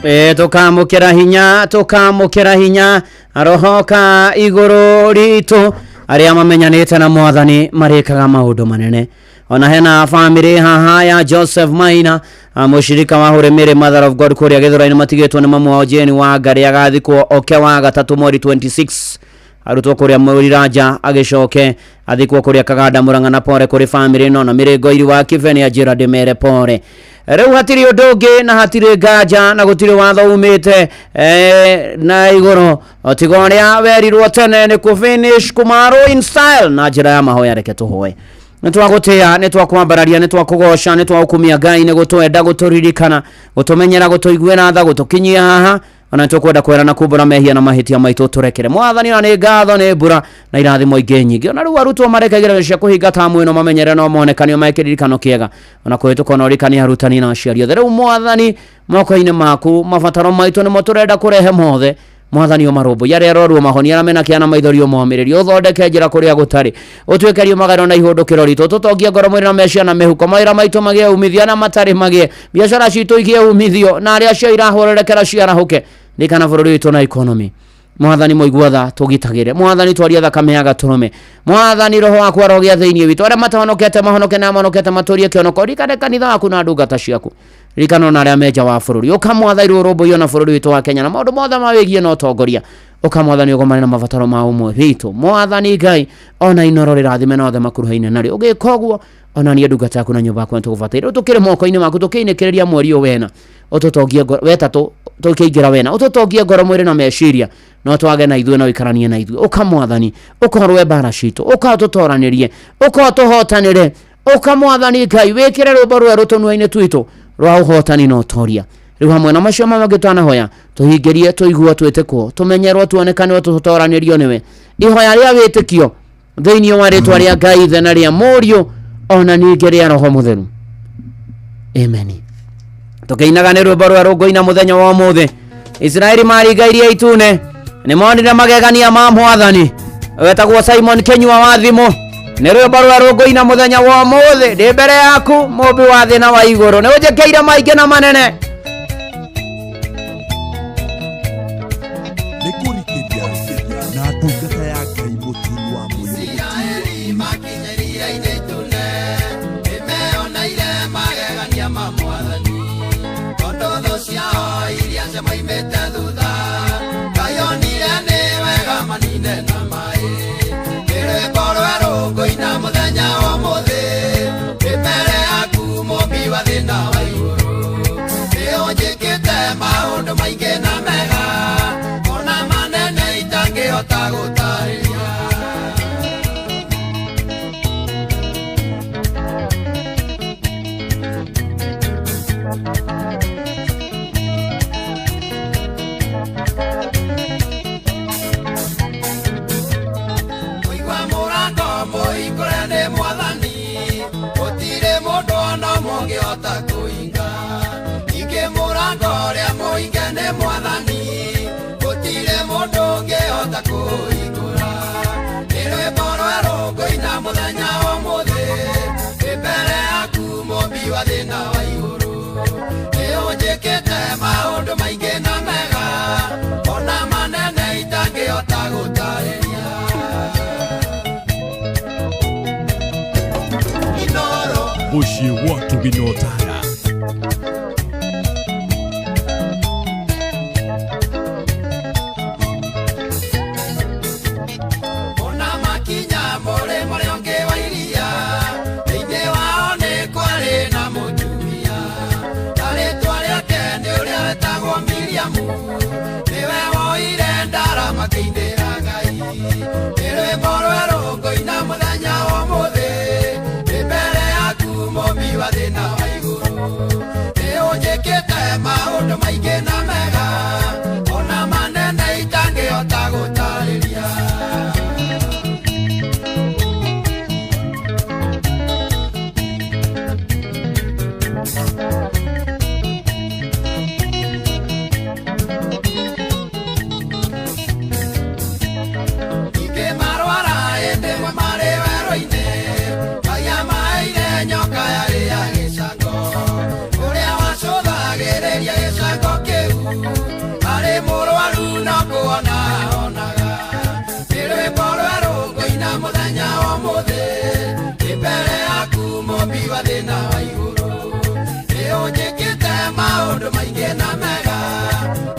Tũkamũkĩra hinya, tũkamũkĩra hinya roho ka igũrũ ritũ. Arĩa mamenyanĩte na mwathani marĩkaga maũndũ manene. Ona hena family haha ya Joseph Maina, mũshirika wa Hũrĩmĩrĩ Mother of God kũrĩa Gĩthũrai-inĩ, matigĩtwo nĩ mamu wao Jane wa Ngarĩ. Agathikwo oke wa gatatũ mweri 26, arutwo kũrĩa Mũriranja, agĩcoke athikwo kũrĩa Kaganda Mũrang'a. Na pore kũrĩ family ĩno na mĩrĩngo iri wa Kibe nĩ anjĩra ndĩmere pore. Rĩu hatirĩ ũndũ ũngĩ na hatirĩ nganja na gũtirĩ watho umĩte na igũrũ tiga ũrĩa werirwo tene nĩ kũ finish kũmarũ in style na njĩra ya mahoya. Reke tũhoe. Nĩ twagũtĩa, nĩ twakwambararia, nĩ twakũgoca, nĩ twagũkumia Ngai nĩ gũtwenda, gũtũririkana, gũtũmenyera, gũtũiguĩra tha, gũtũkinyia haha. Ona nĩ kwera na kumbũra mehia na mahĩtia maitũ, tũrekere mwathani. Na nĩ ngatho nĩ mbura na irathimo ingĩ nyingĩ. Ona rĩu arutwo mareka igeranio cia kũhinga tamu ĩno, mamenyere no monekane mae kĩririkano kĩega ona kũhĩtũka, ona ũrikanie arutani na aciari othe. Rĩu mwathani, moko-inĩ maku mabataro maitũ nĩmo tũrenda kũrehe mothe. Mwathani, ũmarũmbũiye arĩa arwaru, ũmahonie, arĩa mena kĩeha na maithori ũmomĩrĩrie, ũthondeke njĩra kũrĩa gũtarĩ, ũtuĩkerie magano na ihũndũkĩro ritũ, tũtongie ngoro, mwĩrĩ na meciria na mĩhuko, mawĩra maitũ magĩe umithio, arĩa matarĩ magĩe, biacara citũ igĩe umithio, na arĩa cio irahũrerekera ciarahũke. Ririkana bũrũri witũ na economy. Mwathani mũigua tha, tũgitagĩre. Mwathani, twaria thakame ya gatũrũme. Mwathani, roho waku arogĩa thĩinĩ witũ, arĩa matahonokete mahonoke na mahonokete matũrie kĩhonoko. Ririkane kanitha waku na ndungata ciaku. Ririkana ona arĩa menja wa bũrũri. Ũka mwathani, ũrũmbũiyo na bũrũri witũ wa Kenya na maũndũ mothe mawĩgiĩ na ũtongoria. Ũka mwathani, ũgomane na mabataro ma ũmwe witũ. Mwathani Ngai, ona Inoro rĩrathime na othe makuruhaine narĩo. Ũgĩka ũguo, ona niĩ ndungata yaku na nyũmba yakwa nĩtũgũbataire. Rĩu tũkĩrĩ moko-inĩ maku, tũkĩinĩkĩrĩria mweri ũyũ wena, ũtũtongie ngoro wetatũ, tũkĩingĩra wena, ũtũtongie ngoro, mwĩrĩ na meciria. No twage na ithuĩ, no ikaranie na ithuĩ. Ũka mwathani, ũka ũrũe mbara citũ, ũka ũtũtoranĩrie, ũka ũtũhotanĩre. Ũka mwathani Ngai, wĩkĩre rwĩmbo rwerũ tũnua-inĩ twitũ rwa ũhotani na ũtoria. Rĩu hamwe na macio mamwe twanahoya, tũhingĩrie, tũiguo, twĩtĩkwo, tũmenyerwo, tuonekanĩrwo, tũtoranĩrio nĩwe. Ihoya rĩa wĩtĩkio thĩinĩ wa rĩtwa rĩa Ngai Ithe na rĩa Mũriũ ona ningĩ rĩa Roho Mũtheru, amen. Tũkĩinaga nĩ rwĩmbo rwerũ ngũina mũthenya wa ũmũthĩ. Isiraeli maringa Iria Itune nĩ monire magegania ma mwathani. Wetagwo Simon Kenyua wa thimũ. Nĩ rwĩmbo rwerũ ngũina mũthenya wa ũmũthĩ ndĩ mbere yaku, mũmbi wa thĩ na wa igũrũ. Nĩ ũnjĩkĩire maingĩ na manene. Nĩ kũrikĩria na ndungata ya Ngai mũturi wa mũirũ. Isiraeli makinya iria-inĩ itune nĩmeyoneire magegania ma mwathani, tondũ thũ ciao iria ciamoimĩte thutha Ngai onire nĩ wega manine na maĩ. Nĩ rwĩmbo rwerũ ngũina mũthenya wa ũmũthĩ ndĩ mbere yaku, mũmbi wa thĩ na wa igũrũ. Nĩ ũnjĩkĩte maũndũ maingĩ na mega ona manene itangĩhota gũtarĩria. Kũigua mũrango mũhingũre nĩ mwathani, gũtirĩ mũndũ ona ũmwe ũngĩhota kũhinga. Ningĩ mũrango ũrĩa mũhinge nĩ mwathani, gũtirĩ mũndũ ũngĩhota kũhingũra. Nĩ rwĩmbo rwerũ ngũina mũthenya wa ũmũthĩ ndĩ mbere yaku, mũmbi wa thĩ na wa igũrũ. Nĩ ũnjĩkĩte maũndũ maingĩ na mega ona manene itangĩhota gũtarĩria. Inoro. Mũciĩ wa Tũgina Ũtara. Ona makinya mũrĩmo ũrĩa ũngĩ wa iria, thĩinĩ wao nĩ kwarĩ na mũtumia na rĩtwa rĩake nĩ ũrĩa wetagwo Miriamu. Nĩwe woire ndarama akĩinĩra Ngai. Nĩ rwĩmbo rwerũ ngũina mũthenya wa ũmũthĩ ndĩ mbere yaku, mũmbi wa thĩ na wa igũrũ. Mũthenya wa ũmũthĩ ndĩ mbere yaku mũmbi wa thĩ na wa igũrũ. Nĩ ũnjĩkĩte maũndũ maingĩ na mega,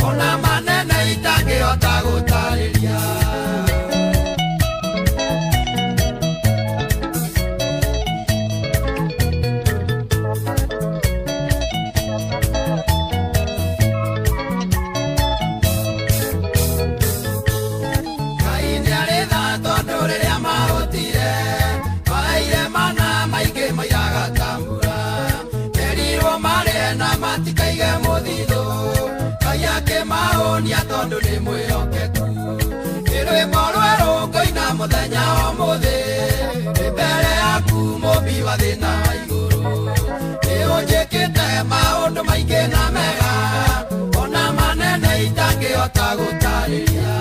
ona manene itangĩhota gũtarĩria. Ngai nĩarĩ tha tondũ rĩrĩa mahũtire, maheire mana maingĩ mairaga ta mbura. Merirwo marĩe na matikaige mũthithũ, Ngai akĩmahũnia tondũ nĩ mwĩhokeku. Nĩ rwĩmbo rwerũ ngũina mũthenya wa ũmũthĩ, ndĩ mbere yaku mũmbi wa thĩ na wa igũrũ. Nĩ ũnjĩkĩte maũndũ maingĩ na mega, ona manene itangĩhota gũtarĩria.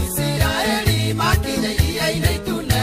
Isiraeli makinya iria-inĩ itune.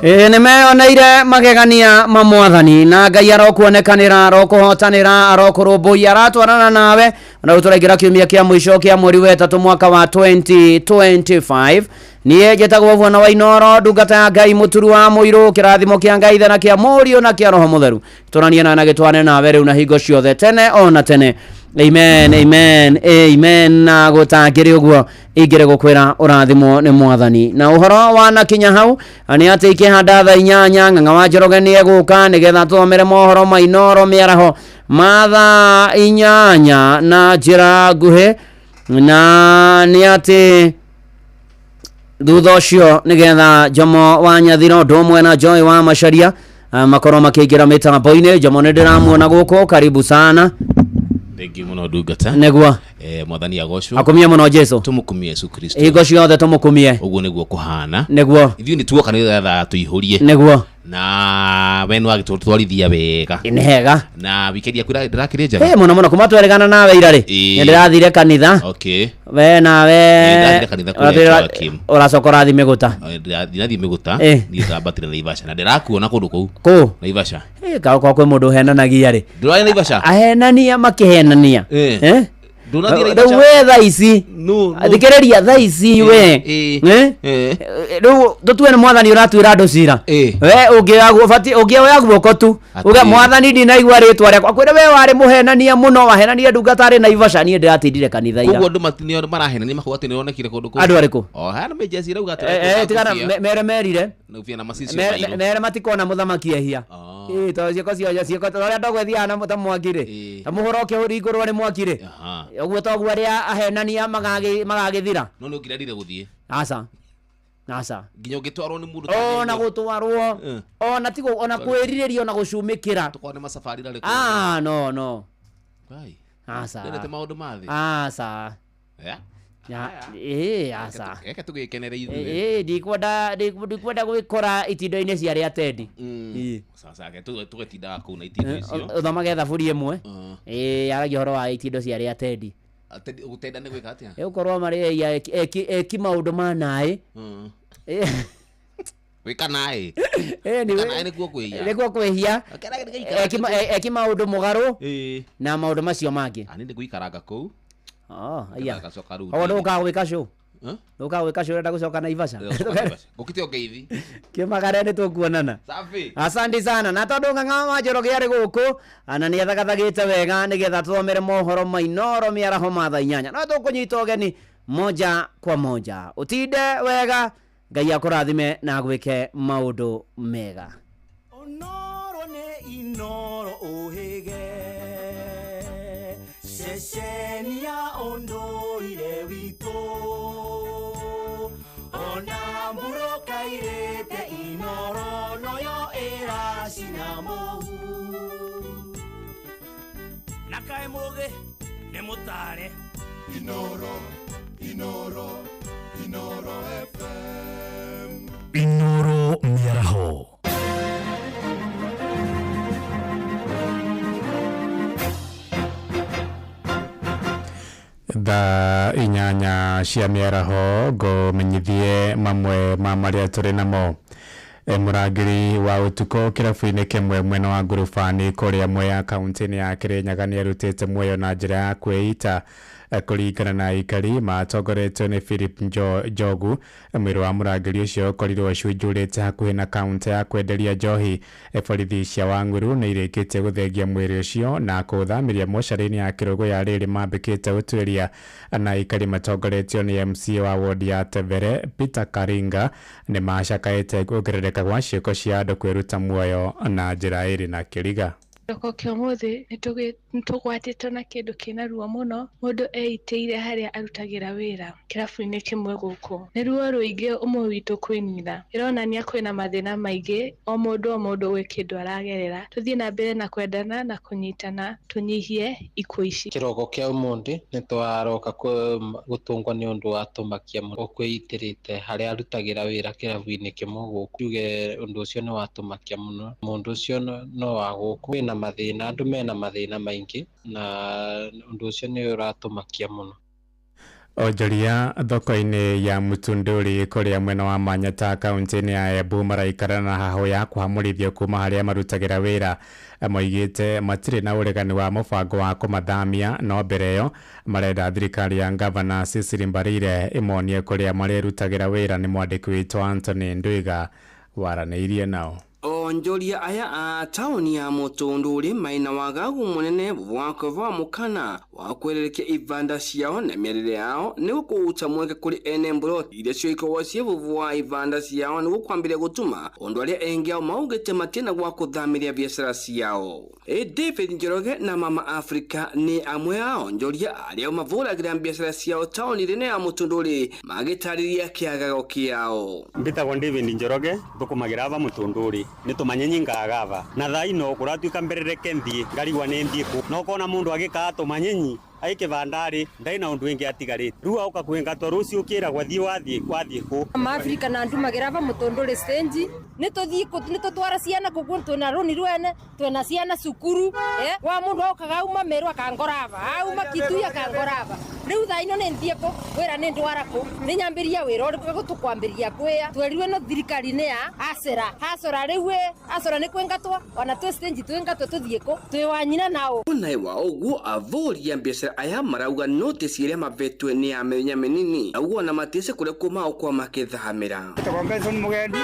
Ĩĩ nĩ meyoneire magegania ma mwathani na Ngai arokuonekanĩra, arokũhotanĩra, arokũrũmbũiya, aratwarana nawe. Na rĩu tũraingĩra kiumia kĩa mũico kĩa mweri wa ĩtatũ mwaka wa 2025. Niĩ njĩtagwo Bwana wa Inooro, ndungata ya Ngai, mũturu wa mũirũ, kĩrathimo kĩa Ngai Ithe na kĩa Mũriũ na kĩa Roho Mũtheru. Tũranie nawe na gĩtwane nawe rĩu na hingo ciothe, tene ona tene. Amen, amen, amen. Na gũtangĩrĩ ũguo ingĩrĩ gũkwĩra ũrathimwo nĩ mwathani. Na ũhoro wanakinya hau nĩ atĩ ikĩhanda thaa 8 Ng'ang'a wa Njoroge nĩ egũka nĩgetha tũthomere mohoro ma Inooro mĩaraho ma thaa 8 na njĩra nguhĩ, na nĩ atĩ thutha ũcio nĩgetha Jomo wa Nyathira ũndũ ũmwe na Joy wa Macharia makorwo makĩingĩra mĩtambo-inĩ. Jomo nĩ ndĩramuona gũkũ, karibu sana. Thengiũ mũno ndungata. Nĩguo. Mwathani agocwo. Akumie mũno Jesu. Tũmũkumie Yesu Kristo. Hingo ciothe tũmũkumie. Ũguo nĩguo kũhana. Nĩguo. Ithuĩ nĩ tuoka nĩgetha tũihũrie. Nĩguo. Na we nĩ wagĩtũtwarithia wega. Nĩ hega. Na weekend yaku ndĩrakĩrĩ njega? Mũno mũno kuma twerĩgana nawe ira rĩ. Ĩĩ. Nĩ ndĩrathire kanitha. Okay. We nawe. Ĩĩ, ndathire kanitha kũrĩa Joakim. Ũracoka ũrathiĩ mĩgũta. Ndinathiĩ mĩgũta. Ĩĩ. Niĩ ndambatire Naivasha na ndĩrakuona kũndũ kũu. Kũ? Naivasha. Ĩĩ, kwa kwĩ mũndũ ũhenanagia rĩ. Ndũrathiĩ Naivasha? Ahenania makĩhenania. Ĩĩ. Eh? Ndũnathiĩ Rĩu Naivasha? we thaa ici. Thikĩrĩria thaa ici we. Ĩĩ. Eh? Ĩĩ. Rĩu tũtue nĩ mwathani ũratuĩra andũ cira. We ũngĩoya guoko tu uge Atĩrĩrĩ. mwathani ndinaigua rĩtwa rĩakwa, akwĩre we warĩ mũhenania mũno, wahenania ndungata arĩ Naivasha, niĩ ndĩratindire kanitha ira. Koguo andũ marahenania makauga atĩ nĩũronekire kũndũ kũu. Andũ arĩkũ? O, haya nĩ mĩjeci ĩrauga atĩ Tigana mere merire. Ngũbia na macicio mairũ. Mere matikona mũthamaki ehia. Ĩĩ, tondũ ciĩko ciothe ciĩko ta ũrĩa ndogo ĩthiaga na ta mwaki rĩ, ta mũhũra ũkĩhingũrwo nĩ mwaki rĩ, ũguo toguo arĩa ahenania magagĩthira. No nĩ ũngĩrendire gũthiĩ. Aca. Aca. Nginya ũngĩtwarwo nĩ mũndũ Ona gũtwarwo, ona tigo, ona kwĩrirĩria, ona gũcumĩkĩra. Tũkorwo nĩ macabarĩ rarĩ. Ah, no, no. Ngai. Aca. Ndendete maũndũ ma thĩ. Aca. Yeah. Ya, ĩĩ, aca. Reke tũgĩkenere ithuĩ. Ĩĩ, ndikwenda gwĩkora itindo-inĩ cia arĩa atendi. Ĩĩ. Sasa reke tũgĩtindaga kũu na itindo icio. Ũthomage thaburi ĩmwe. Ĩĩ, yaragia ũhoro wa itindo cia arĩa atendi. Gũtenda nĩ gwĩka atĩa? Ĩgũkorwo marĩ eki maũndũ ma naĩ. Gwĩka naĩ. Ĩĩ, Gwĩka naĩ nĩkuo kwĩhia. Nĩkuo kwĩhia. Eki maũndũ mũgarũ Ĩĩ. na maũndũ macio mangĩ. Niĩ nĩngũikaranga kũu. Oh, aya. Ngacoka rĩu. Koguo ndũgũkaga gwĩka show? Eh? Ndũgũkaga gwĩka show ũrenda gũcoka Naivasha? Ngũkĩte ũngeithi. Kĩmagare nĩ tũkuonana. Safi. Asante sana. Na tondũ Ng'ang'a wa Njoroge arĩ gũkũ na nĩ athagathagĩte wega nĩgetha tũthomere mohoro ma Inooro mĩaraho ma thaa 8. No tũkũnyita ũgeni moja kwa moja. Ũtinde wega, Ngai akũrathime na agwĩke maũndũ mega. Inooro nĩ Inooro ũhĩge, ceceni ya ũndũire witũ, ona mbura ĩkairĩte Inooro noyo ĩracina mũhu. Na kaĩ mũgĩ nĩ mũtare. Inooro, Inooro, Inooro FM. Inooro mĩaraho. Thaa 8 cia mĩaraho ngũmenyithie mamwe ma marĩa tũrĩ namo. Mũrangĩri wa ũtukũ kĩrabu-inĩ kĩmwe mwena wa ngurubani kũrĩa Mwea kaunti-inĩ ya Kĩrĩnyaga nĩarutĩte muoyo na njĩra ya kwĩita. Kũringana na aikari matongoretio nĩ Philip Njogu, mwĩrĩ wa mũrangĩri ũcio ũkorirwo ũcunjurĩte hakuhĩ na kaunta ya kwenderia njohi. Borithi cia Wang'uru nĩ irĩkĩtie gũthengia mwĩrĩ ũcio na kũũthamĩria mocarĩ-inĩ ya Kĩrũgũ ya rĩrĩ mambĩkĩte ũtuĩria. Na aikari matongoretio nĩ MCA wa wodi ya Tebere Peter Karinga nĩ macakaĩte kuongerereka gwa ciĩko cia andũ kwĩruta muoyo na njĩra ĩrĩ na kĩriga. Kĩroko kĩa ũmũthĩ nĩtũgwatĩtwo na kĩndũ kĩna ruo mũno, mũndũ eitĩire harĩa arutagĩra wĩra kĩrabu-inĩ kĩmwe gũkũ. Nĩ ruo rũingĩ ũmwe witũ kwĩnina, ĩronania kwĩna mathĩna maingĩ, o mũndũ gwĩ kĩndũ aragerera. Tũthiĩ na mbere na kwendana na kũnyitana, tũnyihie ikuũ ici. Kĩroko kĩa ũmũthĩ nĩtwaroka gũtũngwo nĩ ũndũ wa tũmakia mũno ũkwĩitĩrĩte harĩa arutagĩra wĩra kĩrabu-inĩ kĩmwe gũkũ. Tuge ũndũ ũcio nĩ watũmakia mũno, mũndũ ũcio no wa gũkũ, wĩna mathĩna, andũ mena mathĩna maingĩ na ũndũ ũcio nĩ ũratũmakia mũno. Onjoria thoko-inĩ ya Mutunduri kũrĩa mwena wa Manyata kaunti-inĩ ya Embu maraikara na hahũ ya kũhamũrithio kuma harĩa marutagĩra wĩra. Moigĩte matirĩ na ũregani wa mũbango wa kũmathamia, no mbere ĩyo marenda thirikari ya ngavana Cecily Mbarire ĩmonie kũrĩa marĩrutagĩra wĩra. Nĩ mwandĩki witũ Anthony Ndwiga waranĩirie nao. Onjoria aya a tauni ya Mutunduri maina wagagu munene bwakova mukana wa kwererekia ivanda ciao na mĩarĩre yao nĩ gũkũuta mweke kũrĩ ene mburoti iria cioikorwo ciĩ ivanda ciao nĩ gũkwambĩrĩria gũtuma ũndũ arĩa engi ao maugĩte matina gwa kũthamĩria biacara ciao. David Njoroge na Mama Africa nĩ amwe ao onjoria arĩa mavũragĩra biacara ciao tauni rĩne ya Mutunduri magĩtarĩria kĩagago kĩao. Mbĩtagwo David Njoroge thũkũmagĩra ava Mutunduri nĩtũmanye nyingagava na thaa ino kũratuĩka mberereke nthie ngarigwa nĩ nthie kũ no kona mũndũ agĩkaa tũmanyenyi aikĩvandari ndai na ũndũ ũngĩ atigarĩte rĩu auka kwĩngatwo rũciũ ũkĩragwo thiĩ wathiĩ kũ. Mama Africa na ndumagĩra ava Mutunduri stage nĩtũthiĩ nĩtũtwara ciana kũguo twĩna rũni rwene twĩna ciana cukuru wa mũndũ aukaga auma Meru akangora ava auma Kitui akangora ava rĩu thaa ino nĩ nthiĩ kũ wĩra nĩ ndwara kũ nĩ nyambĩria wĩra ũrĩkũ gũtũkwambĩria kwĩa twerirwe no thirikari nĩ ya acera acora rĩu acora nĩ kwĩngatwo ona twĩ stage twĩngatwo tũthiĩ kũ twĩ wa nyina nao. Naye wa ũguo avũri a biacara aya marauga notice iria mavetwe nĩ ya mĩthenya mĩnini auguo na matĩce kũrĩa kumao kwa makĩthamĩra. Mbĩtagwo Benson Mugendi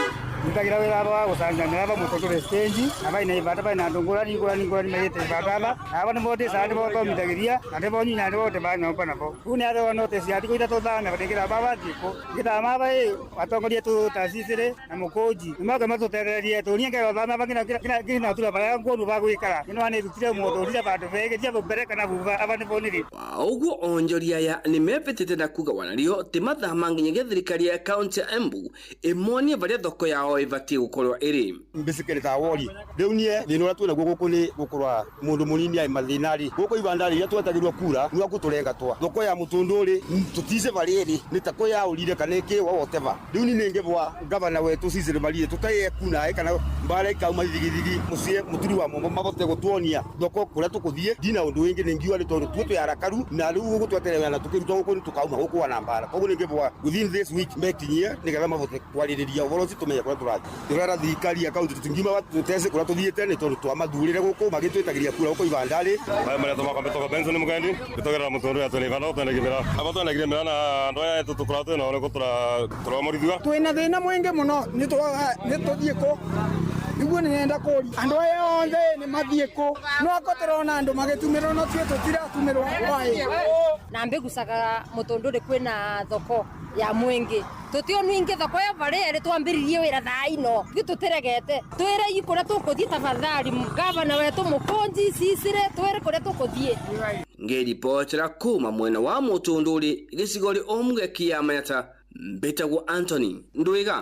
ndutagira wĩra wa gũcanjanĩra ava Mutunduri stage na baina ivanda baina andũ ngũrani ngũrani ngũrani maigĩte ivanda ava ava nĩmo ndĩcaga nĩmo thomithagĩria na nĩmo nyina nĩmo ndĩmanyomba nabo rĩu nĩ atheo notice ya thikũ ithatũ thana ndĩngĩthama bathiĩ kũ ngĩthama ava ĩ atongoria tu tacici na mũkũnji nĩmoke matũtethererie tũnie ngero thama ava nginya tura barĩa nguonu ba gwĩkara nĩ nĩ rutire mũndũ vandũ bege tia mbere kana thutha ava nĩbo nĩrĩ. Ũguo onjoria aya nĩmebĩtĩte na kuga wanario ti mathama nginyagia thirikari ya kaunti ya Embu ĩmonie barĩa thoko yao ĩbatiĩ gũkorwo ĩrĩ. Basically ta wori rĩu niĩ thĩna ũrĩa twĩnaguo gũkũ nĩ gũkorwo mũndũ mũnini arĩ mathĩna rĩ gũkũ ibanda rĩ twetagĩrwo kura nĩ gũtũrengatwa thoko ya Mutunduri tũtice barĩa ĩrĩ nĩ ta kwĩyaũrire kana ĩkĩ whatever rĩu niĩ nĩngĩbwa gavana wetũ Cecily Mbarire tũtaye kuna kana mbara ikauma thigithigi mũciĩ mũturi wa mombo mabote gũtuonia thoko kũrĩa tũkũthiĩ ndina ũndũ wĩngĩ nĩngiuga nĩ tondũ tuo twĩ arakaru na rĩu gũgũtweterera na tũkĩruta gũkũ nĩtũkauma gũkũ na mbara koguo nĩngĩbwa within this week mekinyie nĩgetha mabote kwarĩrĩria ũhoro ũcio tũmenye kũrĩa tũrathiĩ. Tũrera thirikari ya kaunti tũtingiuma tũtece kũrĩa tũthiĩte nĩ tondũ twamathurĩre gũkũ magĩtwĩtagĩria kura gũkũ ibanda-rĩ. Maya marĩa tũmakombetoka Benson Mugendi tũtũgerera Mutunduri atwĩna ibanda gũtwendagia aba twendagirie mĩraa na andũ aya tũtũkoragwo twĩnao nĩ tũromorithua. Twĩna thĩna mũingĩ mũno nĩtũthiĩ kũ nĩguo nĩnenda kũria andũ aya othe nĩ mathiĩ kũ no ako tũrona andũ magĩtumĩrwo no tuĩ tũtiratumĩrwo waĩ. Na mbĩgucaga Mutunduri kwĩna thoko ya mwingi tutio nwingi thoko ya varia ri twambiririe wira thaa ino ithuĩ tũtiregete twĩre kũrĩa tũkũthiĩ tafadhali gavana wetu Mũkũnji Cecily twĩre kũrĩa tũkũthiĩ. Ngĩribotera kuma mwena wa Mutunduri gĩcigo-rĩ Omuge kĩa Manyata mbĩtagwo Anthony Ndwiga.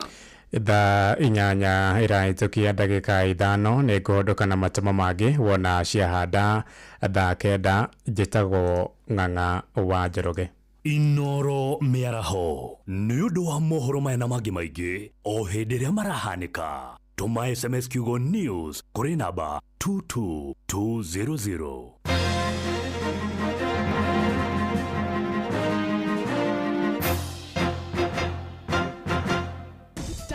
Thaa 8 ĩrahĩtũkia ndagĩka 5 nĩ ngũhũndũka na matũmo mangĩ wona ciahanda thaa 9 njĩtagwo Ng'ang'a wa Njoroge. Inoro mĩaraho nĩ ũndũ wa mohoro maya na mangĩ maingĩ o hĩndĩ ĩrĩa marahanĩka. Tũma SMS kiugo news kũrĩ namba 22200.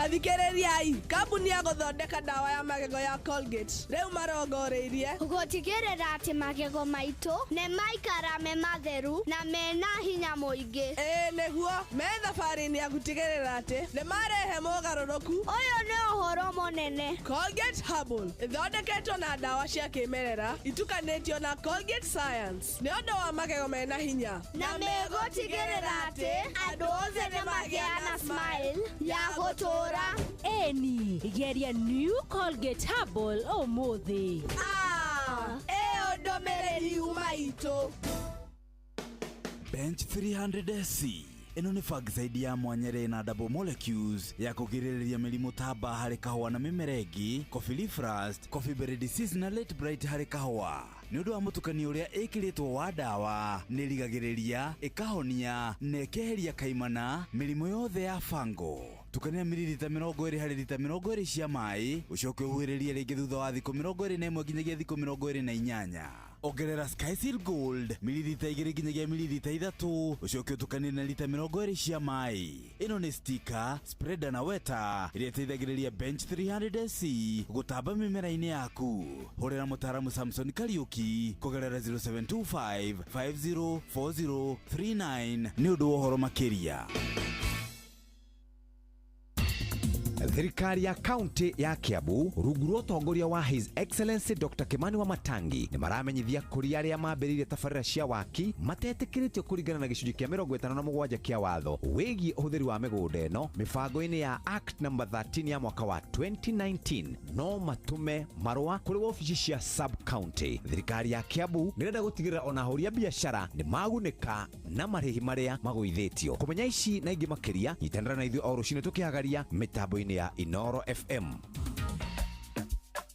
Tathikĩrĩriai, kambuni ya gũthondeka ndawa ya magego ya Colgate rĩu marongoreirie gũtigĩrĩra atĩ magego maitũ nĩ maikara me matheru na mena hinya mũingĩ. Ĩĩ nĩguo, me thabarĩ-inĩ ya gũtigĩrĩra atĩ nĩ marehe mogarũrũku. Ũyũ nĩ ũhoro mũnene. Colgate Herbal ĩthondeketwo na ndawa cia kĩmerera itukanĩtio na Colgate Science nĩ ũndũ wa magego mena hinya na megũtigĩrĩra atĩ andũ othe nĩ magĩa na smile ya gũtũũra. Eni, geria New Colgate Herbal ũmũthĩ. Ĩyo ndũmĩrĩri yuma itũ. Bench 300 SC ĩno nĩ fungicide ya mwanya ĩrĩa ĩna double molecules ya kũgirĩrĩria mĩrimũ ta mbaa harĩ kahũa na mĩmera ĩngĩ, coffee leaf rust, coffee berry disease na late blight harĩ kahũa. Nĩ ũndũ wa mũtukanio ũrĩa ĩkĩrĩtwo wa ndawa, nĩ ĩrigagĩrĩria, ĩkahonia na ĩkeheria kaimana mĩrimũ yothe ya fango. Tukania mililita 20 harĩ lita 20 cia maĩ, ũcoke ũhuhĩrĩrie rĩngĩ thutha wa thikũ 21 nginyagia thikũ 28. Ongerera Skyseal Gold mililita 2 nginyagia mililita 3, ũcoke ũtukanie na lita 20 cia maĩ. Ĩno nĩ stika, spreader na weta ĩrĩa ĩteithagĩrĩria Bench 300 SC gũtamba mĩmera-inĩ yaku. Hũrĩra mũtaaramu Samson Kariuki kũgerera 0725 504039 nĩ ũndũ wa ũhoro makĩria. Thirikari ya kaunti ya Kiambu rungu rwa ũtongoria wa His Excellency Dr. Kimani Wamatangi nĩ maramenyithia kũrĩ arĩa mambĩrĩirie tabarĩra cia waki matetĩkĩrĩtio kũringana na gĩcunjĩ kĩa 57 kĩa watho wĩgiĩ ũhũthĩri wa mĩgũnda ĩno mĩbango-inĩ ya Act number 13 ya mwaka wa 2019 no matũme marũa kũrĩ wabici cia sub county. Thirikari ya Kiambu nĩrenda gũtigĩrĩra ona ahũri a biacara nĩ magunĩka na marĩhi marĩa magũithĩtio. Kũmenya ici na ingĩ makĩria nyitanĩra na ithuĩ o rũcinĩ tũkĩhagaria mĩtambo-inĩ ya Inoro FM.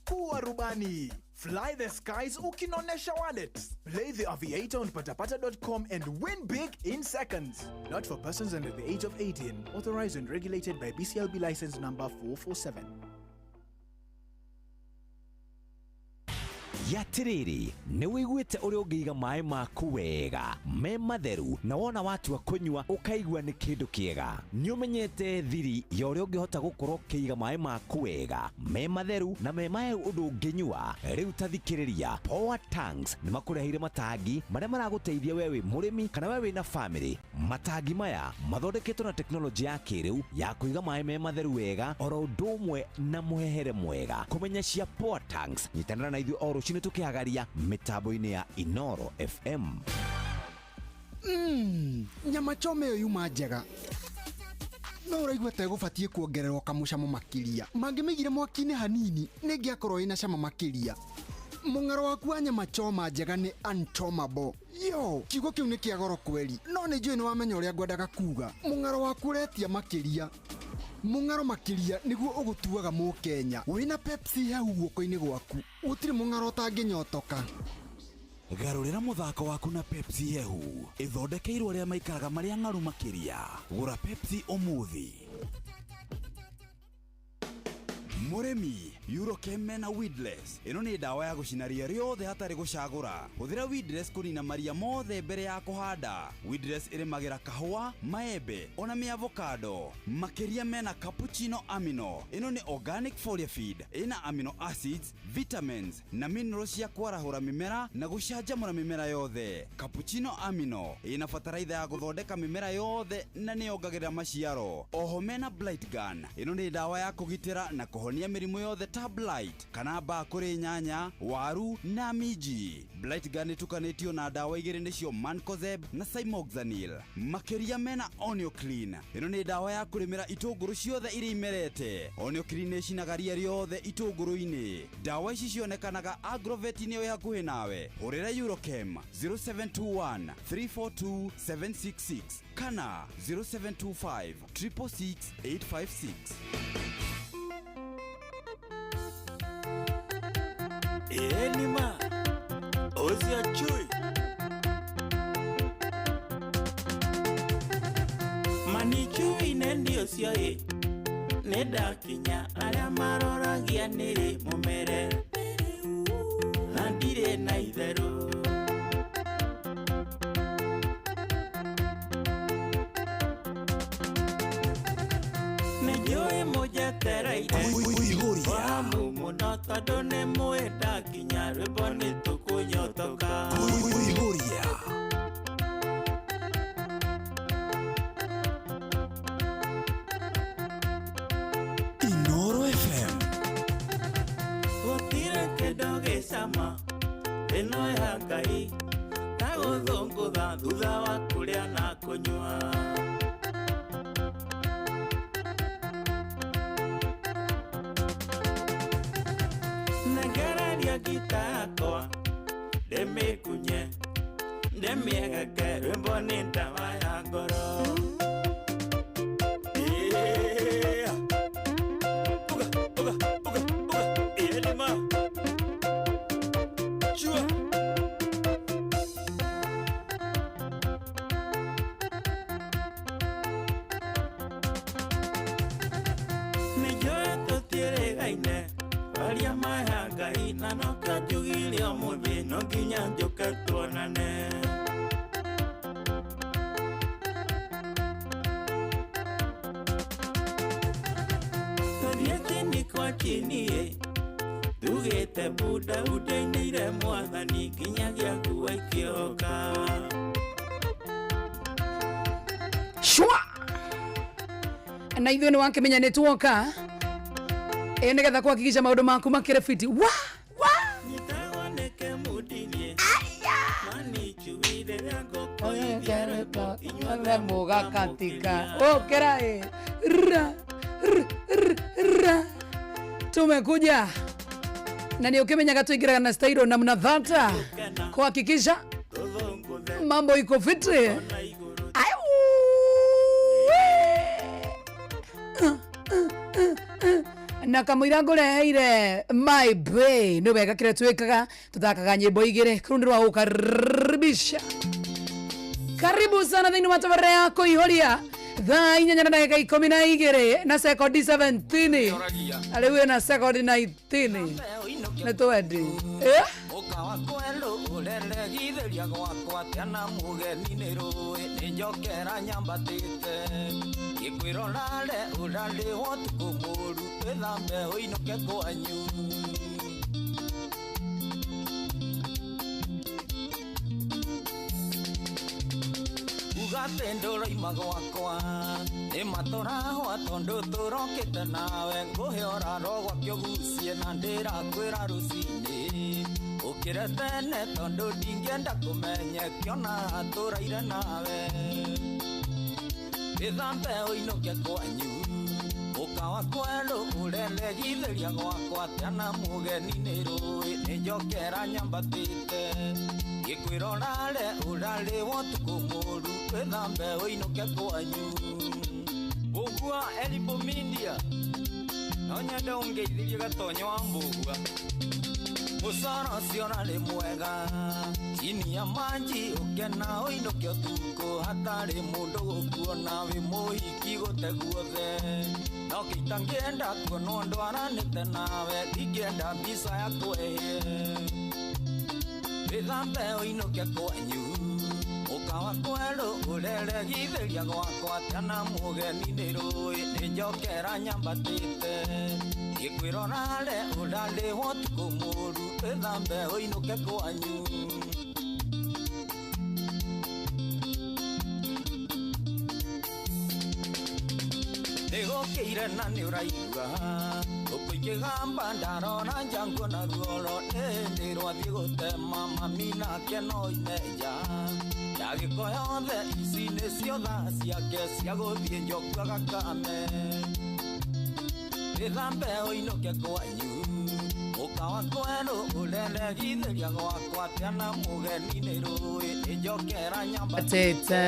Kuwa rubani. Fly the skies ukinonesha wallet. Play the Aviator on patapata.com and win big in seconds. Not for persons under the age of 18. Authorized and regulated by BCLB license number 447. Yatiriri, nĩ wĩiguĩte ũrĩa ũngĩiga maĩ maku wega me matheru na wona watua kũnyua ũkaigua nĩ kĩndũ kĩega. Nĩ ũmenyete thiri ya ũrĩa ũngĩhota gũkorwo ũkĩiga maĩ maku wega me matheru na me mahehu ũndũ ũngĩnyua. Rĩu ta thikĩrĩria, Power Tanks nĩ makũreheire matangi marĩa maragũteithia we wĩ mũrĩmi kana we wĩna family. Matangi maya mathondeketwo na tekinoronjĩ ya kĩrĩu ya kũiga maĩ me matheru wega oro ũndũ ũmwe na mũhehere mwega. Kũmenya cia Power Tanks, nyitanĩra na ithuĩ o rũcinĩ tũkĩhagaria mĩtambo-inĩ ya Inoro FM. Nyama choma ĩyo yuma njega no ũraigua ta ĩgũbatiĩ kuongererwo kamũcamo makĩria. Mangĩmĩigire mwaki-inĩ hanini nĩngĩakorwo ĩna cama makĩria. Mũng'aro waku wa nyama choma njega nĩ unchomable. Yo, kiugo kĩu nĩ kĩa goro kweri, no nĩ njũĩ nĩ wamenya ũrĩa ngwendaga kuga. Mũng'aro waku ũretia makĩria. Mũng'aro makĩria nĩguo ũgũtuaga mũkenya. Wĩna Pepsi hehu guoko-inĩ gwaku, gũtirĩ mũng'aro ũtangĩnyotoka. Garũrĩra mũthako waku na Pepsi hehu ĩthondekeirwo arĩa maikaraga marĩa ng'aru makĩria. Gũra Pepsi ũmũthĩ. Mũrĩmi, Eurochem mena Weedless. Ĩno nĩ ndawa ya gũcina ria rĩothe hatarĩ gũcagũra. Hũthĩra Weedless kũnina maria mothe mbere ya kũhanda. Weedless ĩrĩmagĩra kahũa, maembe ona mĩavocado. Makĩria mena Cappuccino Amino. Ĩno nĩ organic foliar feed. Ĩna amino acids, vitamins na minerals cia kwarahũra mĩmera na gũcanjamũra mĩmera yothe. Cappuccino Amino ĩna bataraitha ya gũthondeka mĩmera yothe na nĩyongagĩrĩra maciaro. Oho mena Blight Gun. Ĩno nĩ ndawa ya kũgitĩra na kũhonia mĩrimũ yothe ta blight kana mbaa kũrĩ nyanya, waru na minji. Blight Gun ĩtukanĩtio na ndawa igĩrĩ nĩcio Mancozeb na Cymoxanil. Makĩria mena Onioclean. Ĩno nĩ ndawa ya kũrĩmĩra itũngũrũ ciothe iria imerete. Onioclean nĩĩcinaga ria rĩothe itũngũrũ-inĩ. Ndawa ici cionekanaga agrovet-inĩ ĩyo ĩ hakuhĩ nawe. Hũrĩra Eurochem 0721 342 766 kana 0725 666 856. Enima Ozia Chui Mani chui nendio cio nĩ ndakinya arĩa maroragia nĩrĩ mũmere na ndirĩ na itherũ. Nĩ Nĩnjũĩ mũnjetereire Wamu mũno tondũ nĩ mwenda nginya rwĩmbo nĩ tũkũnyotoka. Inoro FM. Gũtirĩ kĩndũ gĩcama ĩno ya Ngai ta gũthũngũtha thutha wa kũrĩa na kũnyua. Nengereria ngita yakwa ndĩmĩkunye ndĩmĩegeke rwĩmbo nĩ ndawa ya ngoro. Yeah. Uga, uga, uga, uga. Elima. Chua. Nĩnjũĩ tũtiĩrĩgaine aria maya Ngai na nokĩo njugire ũmũthĩ no nginya njũke tuonane. Tũthiĩ chini kwa chini ĩ tugĩte bunda undainĩire mwathani nginyagia nguo ikĩoka. Shwa na ithuĩ nĩ wakĩmenya nĩ tuoka ĩ nĩgetha kuhakikisha maũndũ maku makĩrĩ fiti wa Nyitagwo nĩ kĩmundini manichui rĩrĩa ngũkũithia rwĩmbo inyuothe mũgakatika ũkĩra ĩ ra r r ra tumekuja na nĩ ũkĩmenyaga tũingĩraga na stailo namna dhata kuhakikisha mambo iko fiti. Na kamũira ngũreheire my bay nĩ wega kĩrĩa twĩkaga tũthakaga nyĩmbo igĩrĩ kũrũ nĩ rwa gũkaribisha. Karibu sana thĩinĩ wa tabarĩra ya kũihũria thaa 8 na ndagĩka 12 na sekondi 17 na rĩu ĩna sekondi 19 nĩ twendi. Eh? Ũkawa kwelũ ũreregithĩria gwakwa tena mũgeni nĩ rũĩ nĩ njokera nyambatĩte ngĩkwĩrorare ũrarĩhwo ũtukũ mũru wĩthambe ũinũke kwanyu. Uga atĩ ndũroima gwakwa nĩ matũrahwa tondũ tũrokĩte nawe ngũhe ũraro gwake ũgucie na ndĩrakwĩra rũcinĩ ũkĩre tene tondũ ndingĩenda kũmenye kĩona tũraire nawe wĩthambe ũinũke kwanyu ũkawa kwerũ ũreregithĩria gwakwa tena mũgeni nĩ rũĩ nĩ njokera nyambatĩte ngĩkwĩrorare ũrarĩhwo ũtukũ mũru wĩthambe ũinũke kwanyu. Mbũgua Elibo Media no nyende ũngeithirie gatonyo wa Mbũgua mũcoro ũcio ũrarĩ mwega chini ya manji ũkena ũinũke ũtukũ hatarĩ mũndũ gũkuona wĩ mũhiki gũte guothe no kĩitangĩenda kuonwo ndwaranĩte nawe ndingĩenda mbica ya kwehie wĩthambe ũinũke kwanyu ũkawa kwerũ ũreregithĩria gwakwa tena mũgeni nĩ rũĩ nĩ njokera nyambatĩte ngĩkwĩrorare ũrarĩhwo ũtukũ mũru wĩthambe ũinũke kwanyu. Nĩgũkĩire na nĩ ũraigua ngũkũ ikĩgamba ndarora nja nguona ruoro ĩndĩ rwathiĩ gũtema mami nake no ime nja ndagĩko yothe ici nĩcio thaa ciake cia gũthiĩ njoku agakame wĩthambe ũinũke kwanyu ũkawa kwerũ ũreregithĩria gwakwa tena mũgeni nĩ rũĩ nĩ njokera Atĩte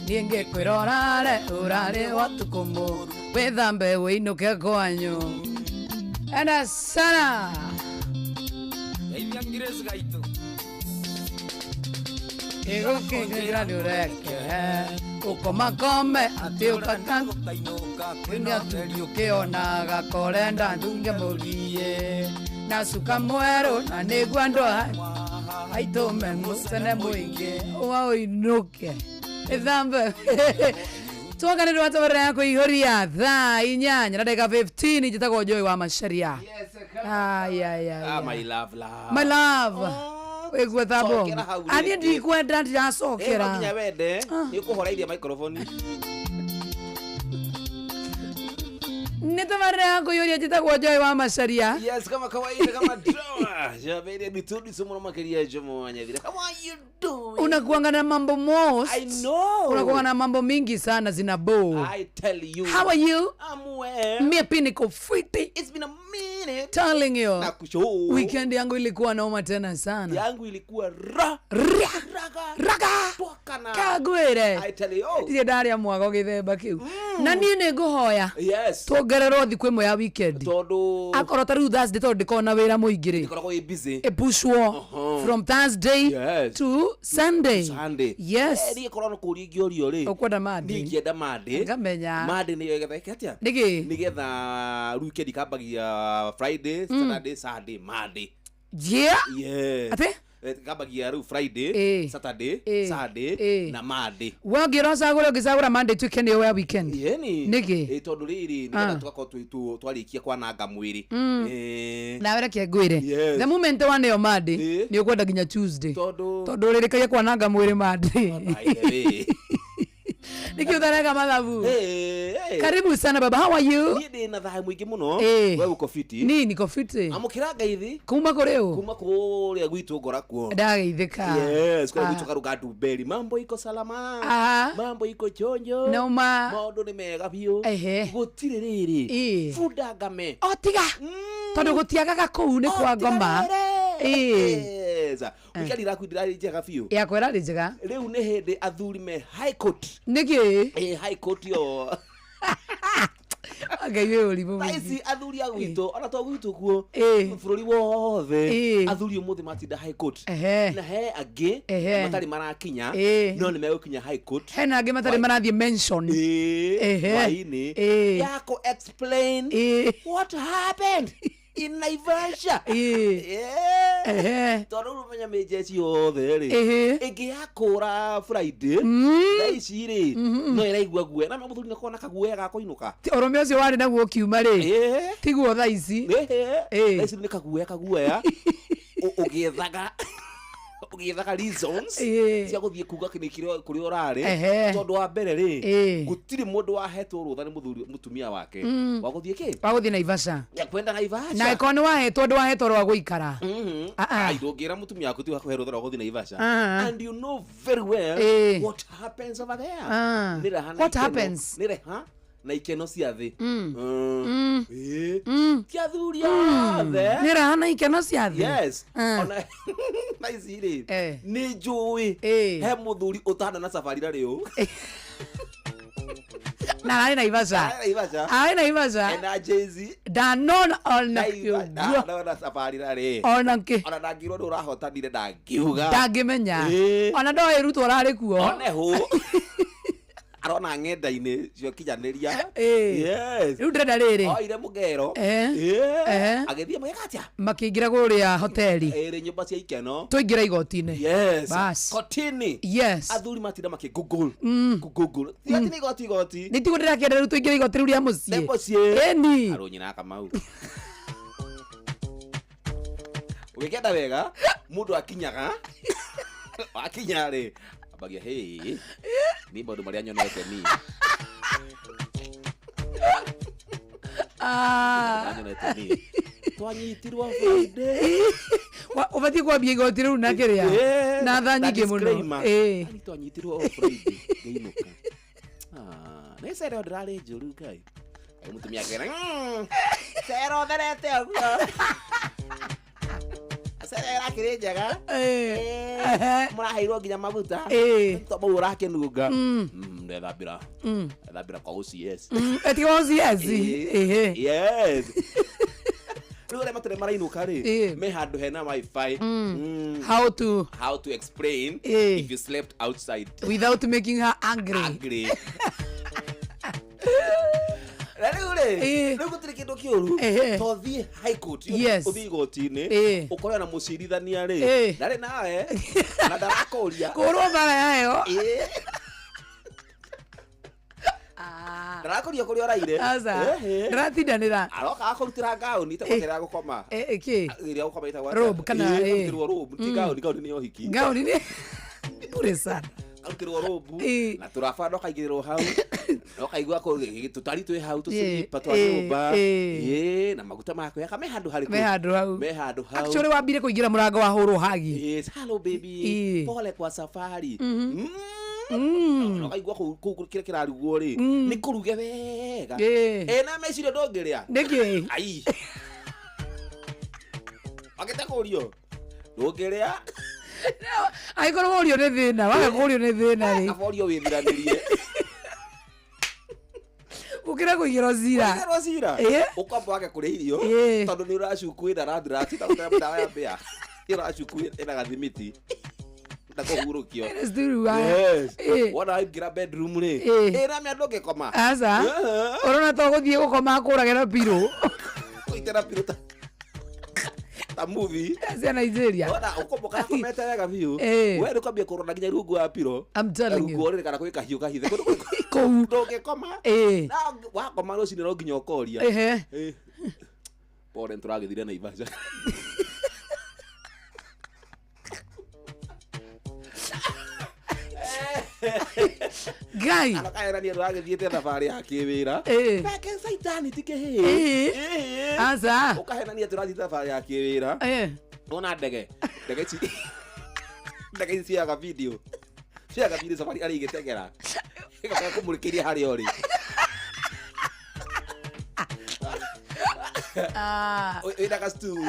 niĩ ngĩkwĩrorare ũrarĩ wa ũtukũ mũru wĩthambe ũinũke kwanyu. Enda sana Geithia Grace gaitũ ĩgũkĩngĩra ndũreke ũkomakome atĩ ũkaka kwĩna athuri ũkĩonaga korenda ndunge mũgie na cuka mwerũ na nĩguo andũ aitũ me mũcene mũingĩ ũa ũinũke ĩthambe. Twoka nĩ wa tabarĩra ya kũihũria thaa 8 na ndagĩka 15. Njĩtagwo Joy wa Macharia. Ai, ai, ai, Ah, ai. my love, love. My love, wĩguo thambo. Cokera hau Aniĩ rĩngĩ. ndikwenda. Eh, no Ndiracokera. nginya wende nĩ ũkũhorairia microphone. Nĩ tabarĩra ya kũihũria, njĩtagwo Joy wa Macharia. Yes, kama kawaida, kama drawa jaberia mitundi somo makiria jomo wanyathira. How are you doing? Unakuanga na mambo most. I know. Unakuanga na mambo mingi sana zina bo. I tell you. How are you? I'm well. Mie pia niko fiti. It's been a minute. Telling you. Nakushow. Weekend yangu ilikuwa noma tena sana. Yangu ilikuwa ra Ra. raga Raga. twakana. Kagwire. I tell you. Ndirĩ ndarĩa mwago gĩthemba kĩu. Na niĩ nĩ ngũhoya Yes. tuongererwo thikũ ĩmwe ya weekend. Tondu Akorwo ta rĩu Thursday, tondũ ndĩkoragwo na wĩra mũingĩ rĩ, ikoragwo ĩ busy. ĩpushwo from Thursday Yes. to Sunday. Sunday. Yes. Eh, niĩ korwo no kũria ingĩũrio rĩ. Ũkwenda Monday? Niĩ ingĩenda Monday. Ngamenya. Monday nĩyo ĩgetha ĩke atĩa? Nĩkĩ? Nĩgetha weekend ikambagia Friday, Saturday, Sunday, Monday. Yeah. Yes. Atĩ? Eh, ikambagia rĩu Friday, Ĩ. Saturday, Ĩ. Sunday Ĩ. na Monday. We ũngĩra ũcagũre, ũngĩcagũra Monday tuĩke nĩyo ya weekend? Yeni. Nĩkĩ? Ĩ, tondũ rĩrĩ Ah. nĩgetha tũgakorwo twarĩkia kwananga mwĩrĩ. Ĩ. Nawe reke ngwĩre, Yes. the moment waneo Monday, Ĩ. nĩ ũkwenda nginya Tuesday, Tondũ tondũ ũrĩrĩkagia kwananga mwĩrĩ Monday. By the way. Nĩkĩ ũtareka mathabu? Ĩ, ĩ. Karibu sana baba, how are you? Niĩ ndĩ na thayũ mũingĩ mũno. Ĩ. We uko fiti? Niĩ niko fiti. Amũkĩra ngeithi. Kuma kũrĩ ũ? Kuma kũrĩa gwitũ ngorakuo. Ndageithĩka. Yes, kũrĩa Ah. gwitũ karuga ndumberi. Mambo iko salama. Ah. Mambo iko chonjo. Noma. Maũndũ nĩ mega biũ. Ehe. Gũtirĩ rĩrĩ. Ĩ. Bunda ngame. O tiga, tondũ gũtiagaga kũu nĩ kwa ngoma. Ĩ. Yes. Weekend iraku ndirarĩ njega biũ. Yakwa ĩrarĩ njega. Rĩu nĩ hĩndĩ athuri me high court. Nĩkĩ? Ĩ, high court yo. Ngai wĩ ũrimũ Thaa mũingĩ. ici athuri a gwitũ ona to gwitũ kuo Ĩ. bũrũri wothe Ĩ. athuri ũmũthĩ matinda high court. Ehe. Na he angĩ Ehe. matarĩ marakinya Ĩ. no nĩ megũkinya high court. Hena angĩ matarĩ marathiĩ mention. Ĩ, Ehe. hwaĩ-inĩ Ĩ. ya kũ explain Ĩ. what happened in Naivasha. Ĩ. Yeah. Ehe. Tondũ rĩu menya mĩnjeci yothe rĩ Ĩhĩ. ĩngĩ yakũra Friday thaa ici rĩ no ĩraigua guoya na mũthuri nĩakoragwo na kaguoya ga kũinũka. Ũrũme ũcio warĩ naguo ũkiuma rĩ, Ĩ. tiguo thaa ici. Ĩhĩ. Ĩ. Thaa ici nĩ kaguoya kaguoya ũgĩethaga reasons Ĩ. cia gũthiĩ kuga kũrĩa ũrarĩ. Ehe. Tondũ wa mbere rĩ, Ĩ. gũtirĩ mũndũ wahetwo rũtha nĩ mũthuri mũtumia wake wa gũthiĩ kĩ wa gũthiĩ Naivasha. ya kwenda Naivasha. Na ĩkorwo nĩ wahetwo, ndwahetwo rwa gũikara. Ah, ah. Ai, ndũngĩra mũtumia waku ti wakũhe rũtha rwa gũthiĩ Naivasha. Ah. And you know very well Ĩ. what happens over there. Ah. Nĩ raha na What ikeno- happens? nĩ raha na ikeno cia thĩ. Mm. Mm. Ĩ. Ti athuri othe. Nĩ raha na ikeno cia thĩ. Yes. Ah. Ona thaa ici rĩ, Eh. nĩ njũĩ Ĩ. he mũthuri ũtana na safari na rĩu. Na ararĩ Naivasha. Ararĩ Naivasha. Ararĩ Naivasha. Ena Jay-Z. Ndanona ona Naiva- kĩũguo. Ndanona safari na rĩ. Ona kĩ. Ona ndangĩrwo nĩ ũrahotanire ndangiuga. Ndangĩmenya. Ĩ. Ona ndoĩ Ruto ũrarĩ kuo. One hũ. Arona ng'enda-inĩ cia ũkinyanĩria. Ĩ. Yes. Rĩu ndĩrenda rĩrĩ. Oire mũgero. Eh. Ĩ. Eh. Agĩthiĩ magĩka atĩa? Makĩingĩra kũrĩa hoteli. Ĩrĩ nyũmba cia ikeno. Tũingĩra igoti-inĩ. Yes. Bas. Kotini. Yes. Athuri matinda makĩ Google. Google. Ti atĩ nĩ igoti igoti. Nĩ tiguo ndĩrakĩenda rĩu tũingĩre igoti rĩu rĩa mũciĩ. Nĩ mũciĩ. Ĩni. Arũ nyina Kamau. Ũgĩkenda wega mũndũ akinyaga akinya rĩ ambagia hey ni maũndũ marĩa nyonete ni Ah. marĩa nyonete ni twanyitirwo Friday. Ũbatiĩ kwambia igoti rĩu na kĩrĩa Eh, na thaa na nyingĩ mũno. disclaimer. Ĩ. Yaani twanyitirwo o Friday ngĩinũka. Ah, nĩ cero ndĩrarĩ njũru Ngai. Ai mũtumia akĩra cero therete ũguo. Cero ĩrakĩrĩ njega. Ĩ. Mũraheirwo nginya maguta. Ĩ. To mau ũrakĩnunga. Mm. Ndethambĩra. Mm. Ndethambĩra kwa OCS. Ĩtiga OCS. Ĩhĩ. Yes. Rĩu arĩa matarĩ marainũka rĩ, Ĩ. me handũ hena wifi. How to How to explain Ĩ. if you slept outside. Without making her angry. Angry. Na rĩu rĩ, Ĩ. rĩu gũtirĩ kĩndũ kĩũru Ehe. to thiĩ high court, Yes. ũthiĩ igoti-inĩ Ĩ. ũkorwo na mũcirithania rĩ Ĩ. ndarĩ nawe na ndarakũria Kũrwo mbara yayo. Ĩ. Ndarakoria kũrĩa ũraire. Aca. Ehe. Ndĩratindanĩra. Aroka akũrutĩra ngaũni ĩtagwo ya gũkoma. Ĩkĩ? Ĩrĩa gũkoma ĩtagwo atĩa? Robe kana, Ĩĩ, eh. akarutĩrwo robe, ti ngaũni, ngaũni nĩ ya ũhiki. Ngaũni nĩ bure sana. Akarutĩrwo robe Ĩĩ. na tũraba no kaigĩrĩrwo hau. No kaigua tũtari twĩ hau tũciripa twa Ĩĩ, nyũmba. ĩĩ. Ĩĩ, na maguta ma kwĩhaka me handũ harĩkũ? Me handũ hau. Me handũ hau. Actually wambire kũingĩra mũrango wahũrwo hagi. Yes, hello baby. Ĩĩ. Pole kwa safari. Mhm. Na ũkaigua kũu kĩrĩa kĩrarugwo rĩ, nĩ kũruge wega. Ĩĩ. Ĩ na meciria ndũngĩrĩa. Nĩkĩ? Ai. Wagĩte kũrio. Ndũngĩrĩa. Angĩkorwo worio nĩ thĩna, waga kũrio nĩ thĩna rĩ. Kaba ũrio wĩthiranĩrie. Gũkĩra kũigĩrwo cira. Kũigĩrwo cira. Ĩĩ. Ũkwamba wage kũrĩa irio Ĩĩ. tondũ nĩ ũracuku ĩna randirati ta gũtema ndawa ya mbĩa. Nĩ ũracuku ĩna gathimiti. Na kũhurũkio. Ĩna sturu waya. Yes. Ĩĩ. Wona waingĩra bedroom rĩ. Ĩĩ. Ĩna mĩa ndũngĩkoma. Aca. Ũrona to gũthiĩ gũkoma akũrage na pirũ. Kũitĩra pirũ ta movie. Cia Nigeria. Wona ũkomboka akomete wega biũ. Ĩĩ. We nĩ kwambia kũrora nginya rungu wa pirũ. I'm telling you. Rungu wa ũrĩrĩ kana kwĩ kahiũ kahithe. Kũu. Ndũngĩkoma. Ĩĩ. Na wakoma rũcinĩ no nginya ũkoria. Ehe. Ĩĩ. Pole nĩtũragĩthire Naivasha. Ngai. Arakaherania ndũragĩthiĩte thabarĩ ya kĩwĩra. Ĩĩ. Nake caitani ti kĩhĩĩ. Ĩĩ. Ĩĩ. Aca. Ũkahenania tũrathiĩ thabarĩ ya kĩwĩra. Ĩĩ. Nona ndege. Ndege ici. Ndege ici cioyaga video. Cioyaga video safari arĩa igĩteng'era. Ĩgoka kũmũrĩkĩria harĩa ũrĩ. Wĩna gacituru.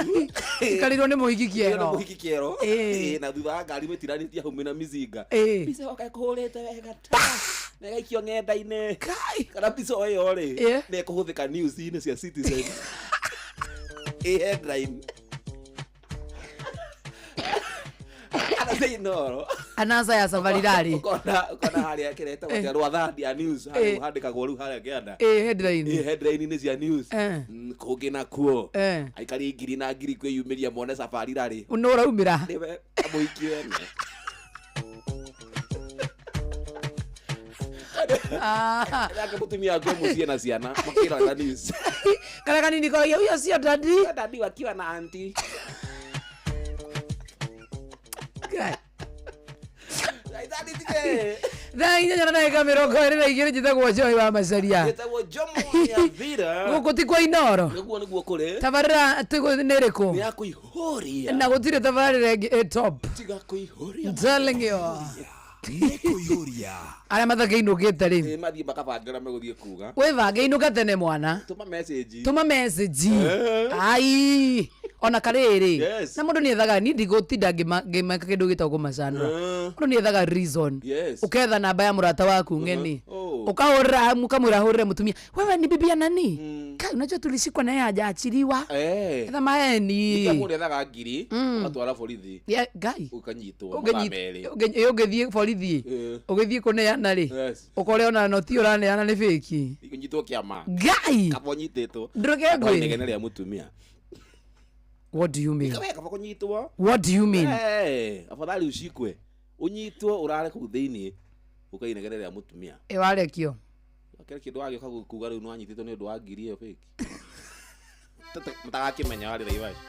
Ikarĩrwo nĩ mũhiki Wĩna kĩero. mũhiki kĩero. Ĩĩ. Ĩĩ, na thutha wa ngari mũtiranĩtie hau mwĩna mĩcinga. Ĩĩ. Mbica yoka ĩkũhũrĩte wega ta. Na ĩgaikio ng'enda-inĩ. Kana mbica o ĩyo rĩ, Ĩĩ. nĩ ĩkũhũthĩka news-inĩ cia Citizen. Ĩ headline. Kana cia Inooro. Anasa ya safari rari. Ũkona harĩa kĩrĩa ĩtagwo atĩa, Rwathani news harĩa handĩkagwo rĩu harĩa kĩanda. Ĩĩ, headline. Ĩĩ, headline-inĩ cia news. Eh. Kũngĩ nakuo. Eh. Aikari ngiri na ngiri kwĩyumĩria mone safari rarĩ. Nũ ũraumĩra? Nĩwe mũhiki wene. Ah. Nake mũtumia akue mũciĩ na ciana makĩrora news. Kana kanini koragia huyo sio daddy. Daddy wakiwa na auntie. Ngai. Caitani ti kĩhĩĩ. Thaa inyanya na ndagĩka 22 njĩtagwo Joy wa Macaria. Njĩtagwo Jomo Nyathira. Gũkũ ti kwa Inooro. Nĩguo nĩguo kũrĩ. Tabarĩra nĩ ĩrĩkũ? Nĩ ya kũihũria. Na gũtirĩ tabarĩra ĩngĩ ĩ top. Tiga kũihũria. I'm telling you. Arĩa matakĩinũkĩte rĩ. Ĩ, mathiĩ makabange ũrĩa megũthiĩ kuga. Wĩbange inũka tene mwana. Tũma message. Tũma message. Eh. Ai. Ona karĩrĩ. Yes. Na mũndũ nĩethaga niĩ ndigũtinda ngĩmaka kĩndũ gĩtagwo kũmacanũra. Mũndũ nĩethaga reason. Yes. Ũketha namba ya mũrata waku ng'eni. Oh. Ukahũrĩra ũkamwĩra ahũrĩre mũtumia. Wewe ni bibi ya nani? Kai unajua tulishikwa naye hajaachiliwa. Eh. Etha maheni. Nĩkĩo mũndũ ethaga ngiri ũgatwara borithi. Yeah, Ngai. Ũkanyitwo mathaa merĩ. Ũngĩthiĩ borithi Ĩĩ. ũgĩthiĩ kũneana rĩ Yes. ũkore ona noti ũraneana nĩ fake. Ũnyitwo kĩama. Ngai. Kaba ũnyitĩtwo. Ndũke Andũ a ngwĩre. inegene rĩa mũtumia. What do you mean? Kawe kaba kũnyitwo. What do you mean? Eh, afadhali ushikwe. Ũnyitwo ũrare kũu thĩinĩ ũka inegene rĩa mũtumia. Ĩ warekio. Kĩrĩa kĩndũ wagĩũka kuga rĩu nĩwanyitĩtwo nĩ ũndũ wa ngiri ĩyo fake. Mũtagakĩmenya warĩ Naivasha.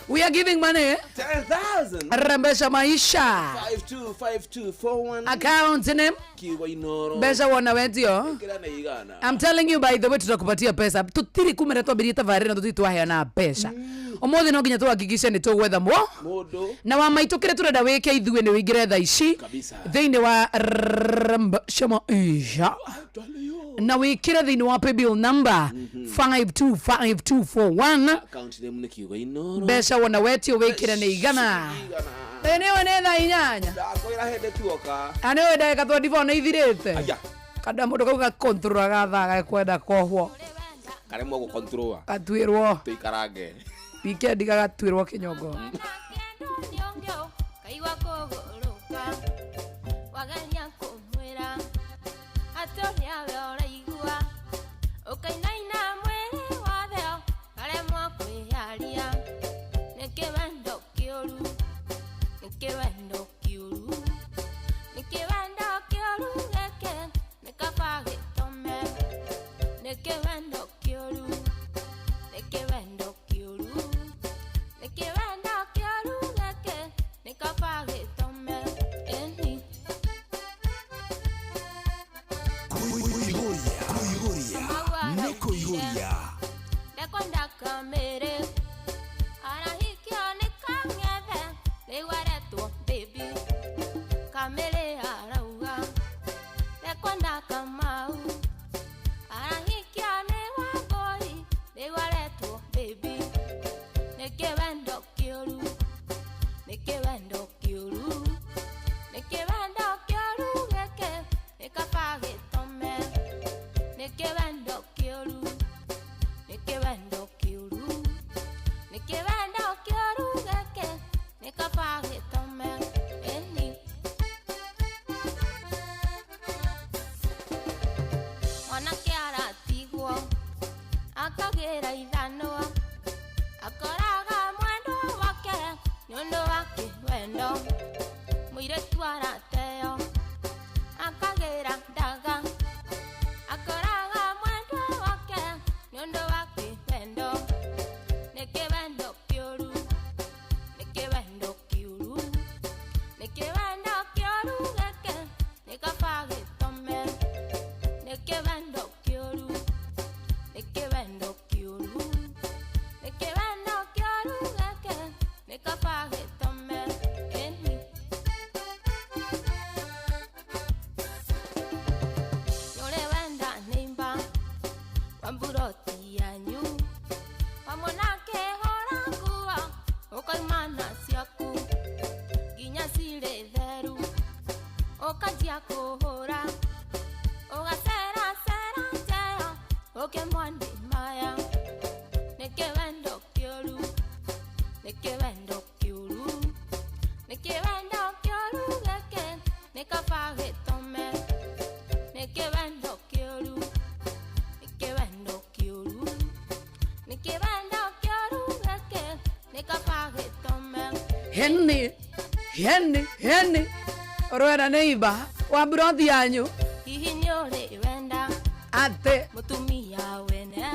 We are giving money. 10,000. Rembesha maisha. 525241. Account name. Kiugo Inooro. Mbeca wona wetio. Ĩkĩra na igana. I'm telling you by the way tutakupatia pesa. Tutiri kumera twambirie tabarĩra na tutiri twaheana mbeca. Ũmũthĩ no nginya tuhakikishe nĩ tũgwetha mũ Mũndũ. na wa maitũ kĩrĩa tũrenda wĩke ithuĩ nĩ wĩingĩre thaa ici Kabisa. thĩinĩ wa Rembesha maisha na wĩkĩre thĩinĩ wa paybill number 525241 Account name nĩ Kiugo Inooro. mbeca wona wetio wĩkĩre nĩ igana. Ĩ nĩwe nĩ thaa inyanya. Ndakwĩra hĩndĩ tuoka. Na nĩwe ndagĩka 24 nĩ ithirĩte. Aya. Kada mũndũ kau gakontrolaga thaa gekwenda kohwo Karemwo gũkontrol. gatuĩrwo Tũikarange. weekend gagatuĩrwo kĩnyongo. Kaigua kũgũrũka wageria kũmwĩra atĩ ũrĩa we ũraigua ũkainaina mwĩrĩ wothe karemwo kwĩyaria nĩ kĩwendo kĩũru nĩ kĩwendo kĩũru nĩ kĩwendo kĩũru gĩkĩ nĩ kaba Nĩkĩ wendo kĩũru, nĩkĩ wendo kĩũru, nĩkĩ wendo kĩũru gĩkĩ nĩ kaba gĩtome ĩni. Kuihuria, kuihuria, nĩ kuihuria. Ndekwenda kamĩrĩ arahikio nĩ kang'ethe rĩu aretwo baby kamĩrĩ arauga ndekwenda kamau arahikio nĩ wangũi rĩu aretwo baby nĩkĩ wendo kĩũru, nĩkĩ wendo kĩũru, nĩkĩ wendo kĩũru gĩkĩ nĩ kaba gĩtome nĩkĩ wendo kĩũru, nĩkĩ wendo kĩũru, nĩkĩ wendo kĩũru gĩkĩ nĩ kaba gĩtome ĩni. Mwanake aratigwo akagĩra ithanwa akoraga mwendwa wake nĩ ũndũ wa kĩwendo mũirĩtu arateo akagĩra ndaga akoraga mwendwa wake nĩ ũndũ wa kĩwendo nĩkĩ wendo kĩũru, nĩkĩ wendo kĩũru, nĩkĩ wendo kĩũru gĩkĩ nĩ kaba gĩtome nĩkĩ wendo kĩũru, nĩkĩ wendo kĩũru, nĩkĩ wendo kĩũru gĩkĩ nĩ kaba gĩtome ĩni. Nĩũrĩ wenda nĩimba wa mburoti yanyu hamwe na kĩhũra nguo ũkauma na ciaku nginya cirĩ theru ũkanjia kũhũra ũgaceracera njeyo ũkĩmwandi maya nĩkĩ wendo kĩũru, nĩkĩ wendo kĩũru, nĩkĩ wendo kĩũru gĩkĩ nĩ kaba gĩtome nĩkĩ wendo kĩũru, nĩkĩ wendo kĩũru, nĩkĩ wendo kĩũru gĩkĩ nĩ kaba gĩtome. Heni heni heni ũrwenda nĩimba wa mburothi yanyu Hihi nĩũrĩ wenda atĩ mũtumia wene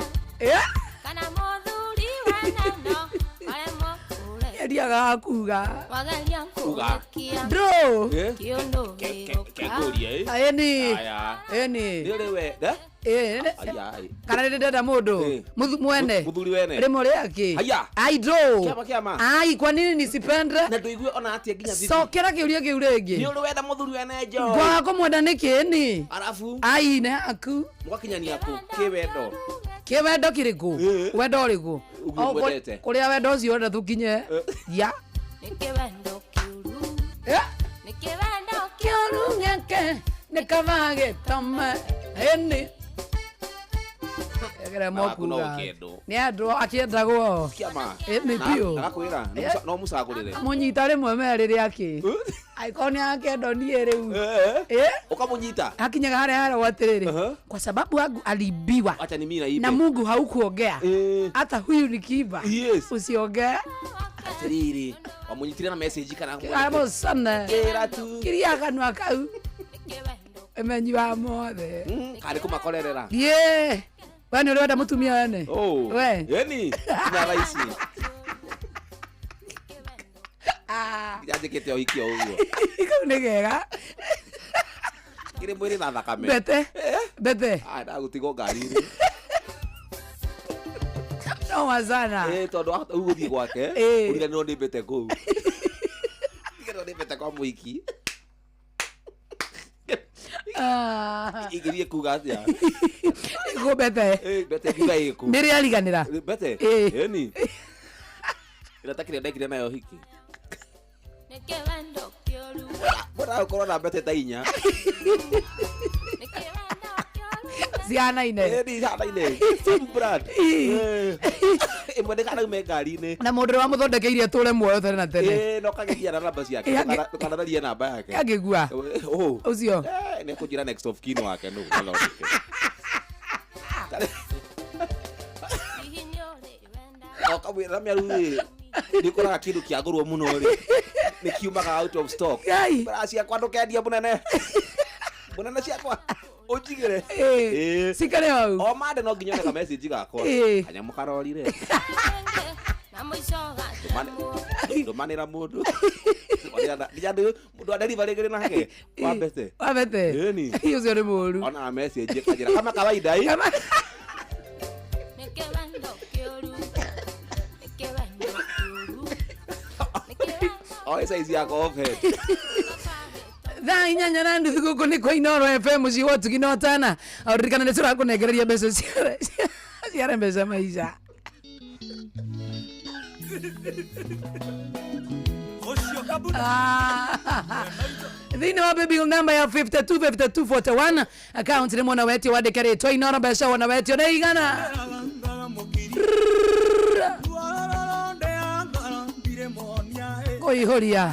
Eh? kana mũthuri wene no aremwo kũreka endiaga kuga wageria kũrekia ndũ kĩũndũ gĩgũka Kengũria ĩ. ĩni Aya. ĩni Nĩ ũrĩ wenda? Ĩ, Aya, ĩ. kana nĩ ndenda mũndũ mwene Mũthuri wene. rĩmwe rĩakĩ Aya. ai ndũ Kĩama, kĩama. ai kwa nini nisipende Na ndũigue ona atĩa nginya thithi. cokera kĩũria kĩu rĩngĩ Nĩ ũrĩ wenda mũthuri wene njo. ngwaga kũmwenda nĩkĩ ni Arabu ai nĩ haku mũgakinyania kũ kĩwendo. kĩwendo kĩrĩkũ wendo ũrĩkũ Ũguo O, mwendete. kũrĩa wendo ũcio wenda tũkinye ya nĩkĩ wendo kĩũru, Eh? nĩkĩ wendo kĩũru gĩkĩ nĩ kaba gĩtome ĩni Na waku no kuga ũkĩendwo. nĩ andũ akĩendagwo Kĩama. Ĩ, nĩ Na- biũ. Agakwĩra no mũcagũrĩre. mũnyita rĩmwe merĩ rĩakĩ angĩkorwo nĩ akendo niĩ rĩu Eh? Ũkamũnyita. Hakinyaga harĩa haragwo atĩrĩrĩ kwa sababu wangu alibiwa Acha ni mimi naibe. na Mungu haukuongea hata huyu nikiiba Yes. usiongee Atĩrĩrĩ, wamũnyitire na message kana kĩramũcane Kĩra tu. kiria kanua kau ĩmenyi wa mothe Karĩ kũmakorerera. ye we nĩ ũrĩ wenda mũtumia wene Oh. we Yeni. Nginya thaa ici. Nginya njĩkĩte ũhiki o ũguo. Kau nĩ kega. Kĩrĩ mwĩrĩ na thakame. Mbete mbete Ah, ndagũtigwo ngari-inĩ. no wazana Eh, tondũ wahota rĩu gũthiĩ gwake Eh. ũriganĩrwo nĩ mbete kũu. Ũriganĩrwo nĩ mbete kwa mũhiki. Ah. Ingĩthiĩ kuga atĩa? Kũ mbete Eh, mbete ngiuga ĩkũ. nĩ rĩariganĩra Mbete? Eh. Ĩni. Ĩrĩa ta kĩrĩa ndekire nayo hiki. nĩkĩ wendo kĩũru, Mbona gũkorwo na mbete ta inya? Cianaine. Ĩni ihanaine. Same brand. Eh. Ĩmwe ndĩkanaume ngari-inĩ. Na mũndũ ũrĩa wamũthondekeire atũre muoyo tene na tene. Ĩĩ, no kageria na namba ciake. Ĩ, ange- Ndũkanatharie namba yake. Angĩgua. Oh. Ũcio. Eh, nĩ ekũnjĩra next of kin wake nũ athondeke. Hihi nĩũrĩ wenda Ũkamwĩra mĩaru rĩ, nĩ ũkoraga kĩndũ kĩagũrwo mũno rĩ, nĩ kiumaga out of stock. Ngai. Mbara ciakwa ndũkendie mũnene. Mũnene ciakwa. Ũnjigĩre. Ĩĩ. Ĩĩ. Cikare hau. O mande no nginya one message gakwa. Ĩĩ. Kanyamũ karorire. Na mũico Ndũmanĩra mũndũ. Nginya mũndũ wa delivery ngĩrĩ nake. Wa mbete. Wa mbete. Ĩni. Ũcio nĩ mũru. Ona message kanjĩra kama kawaida hii. Nĩkĩ wendo kĩũru? Nĩkĩ wendo kĩũru? Oe size yako off head. Thaa 8:30 gũkũ nĩ kwa Inooro FM mũciĩ wa ũtugi na ũtana. Ririkana nĩ tũrakũnengereria mbeca cia mbeca maica. Thĩinĩ wa baby number ya 525241 account nĩ mwona wetio wandĩke rĩtwa Inooro mbeca wona wetio nĩ igana. Kũihũria.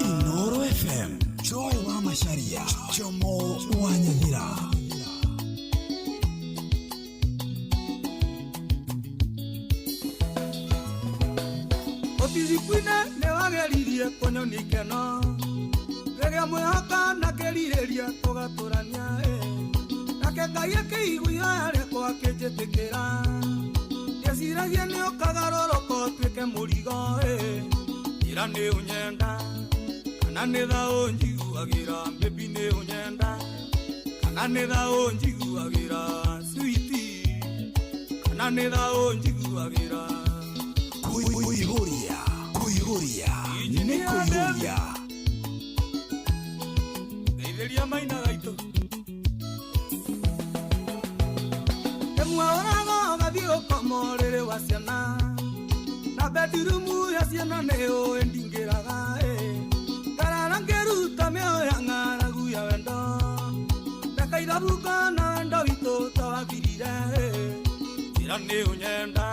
Inooro FM Joy wa Macharia Chomo wa Nyathira. Otizikwine nĩwageririe kũnyonikeno rĩrĩa mwĩhoka na kĩrirĩria tũgatũrania nake Ngai akĩigua ihoya rĩakwa akĩnjĩtĩkĩra ndeciragia nĩ ũkagarũrũka ũtuĩke mũrigo ĩra nĩ ũnyenda kana nĩ thaũ njiguagĩra baby nĩ ũnyenda kana nĩ thaũ njiguagĩra sweetie kana nĩ thaũ njiguagĩra. Kuihuria, kuihuria, nĩ kuihuria. Ndeithĩria maina gaitũ Kĩmwaũrago ũgathiĩ ũkoma ũrĩrĩ wa ciana na bedroom ya ciana nĩ ũĩ ndingĩraga ngarara ngĩruta mĩoyo ya ng'aragu ya wendo ndakaithabuka na wendo witũ tawathirire njĩra nĩ ũnyenda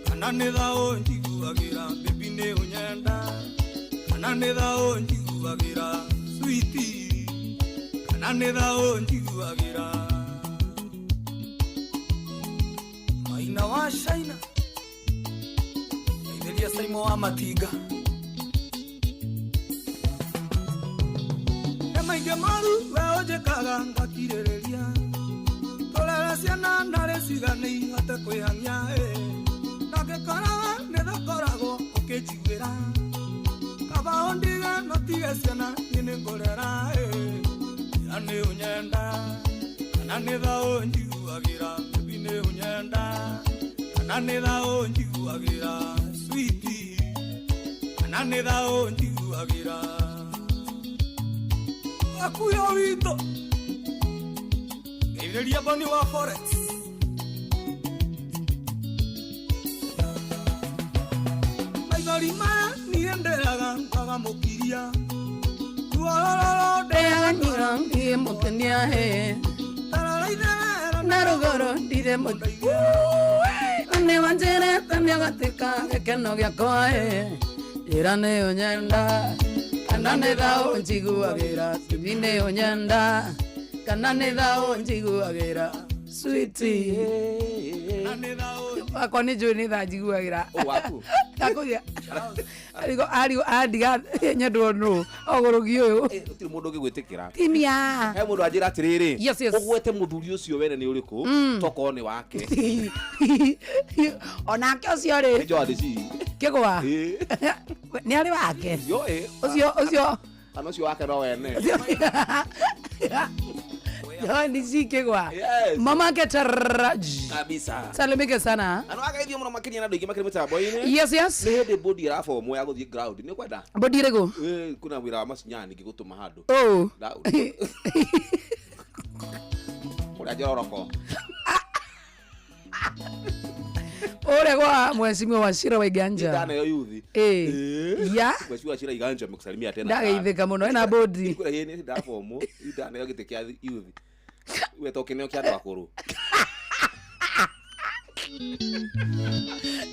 kana nĩ thaũ njiguagĩra baby nĩ ũnyenda kana nĩ thaũ njiguagĩra sweetie kana nĩ thaũ njiguagĩra. Maina wa China ndeithĩria Saimo wa Matinga nĩ maingĩ moru we ũnjĩkaga ngakirĩrĩria tũrere ciana narĩ cigane ihote kwĩhang'ia ndangĩkorwo nĩ thakoragwo ũkĩnjiguĩra kaba ũndige no tige ciana niĩ nĩ ngũrera ĩra nĩ ũnyenda kana nĩ thaũ njiguagĩra baby nĩ ũnyenda kana nĩ thaũ njiguagĩra sweetie kana nĩ thaũ njiguagĩra. Akuya witũ ndeithĩria Boni wa Forex maithori maya niĩ ndĩraga kwaga mũkiria ruororo Ndĩaga nyura ndiĩ mũkenia he na rũgũrũ ndirĩ nĩ wanjĩrĩte nĩũgatuĩka gĩkeno gĩakwa ĩra nĩ ũnyenda kana nĩ thaũ njiguagĩra baby nĩ ũnyenda kana nĩ thaũ njiguagĩra sweetie wakwa nĩ njũĩ nĩ thaa njiguagĩra. Ũ waku. Ndakũgia ariko ariko andiga nyendwo nũ ogũrũgi ũyũ. Gũtirĩ mũndũ ũngĩgwĩtĩkĩra. Timia. He mũndũ anjĩra atĩrĩrĩ. Yes, yes. Ũgwete mũthuri ũcio wene nĩ ũrĩkũ tokorwo nĩ wake. Onake ũcio rĩ. Nĩ Joan C. Kĩgwa. Ĩĩ. Nĩ arĩ wake. Yo ĩ. Ũcio ũcio. Kana ũcio wake no wene. Joan C Kĩgwa. Yes. Mamake Taraj. Kabisa. Salimike sana. Andũ agaithio mũno makĩria na andũ aingĩ makĩrĩ mĩtambo-inĩ. Yes, yes. Nĩ hĩndĩ bodi ĩrabomwo ya gũthiĩ ground. Nĩ ũkwenda? Bodi ĩrĩkũ? Kuna wĩra wa macinyani ngĩgũtũma handũ. Oh. Kũrĩa Njororoko. Ũrĩa kwa mheshimiwa Wachira wa Iganja. Ndaneo yuthi. Eh. Ya. Mheshimiwa Wachira Iganja amekusalimia tena. Ndageithĩka mũno ena bodi. Kũrĩa yene ndabomwo. Ndaneo gĩtĩ kĩa yuthi. We tokeneo kĩa andũ akũrũ.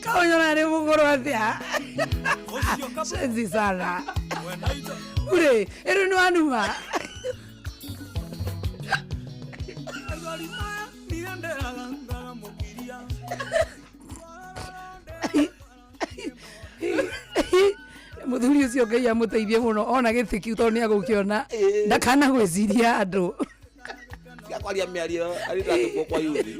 Kaũnyona nĩ mũkũrũ atĩa? Shenzi sana. Ure, ĩrĩ nĩ wanuma. Mũthuri ũcio Ngai amũteithie mũno ona gĩtĩ kĩu tondũ nĩ agũkĩona ndakana gwĩciria andũ. Tiga kwaria mĩario arĩ ndĩratũmwo kwa yuthi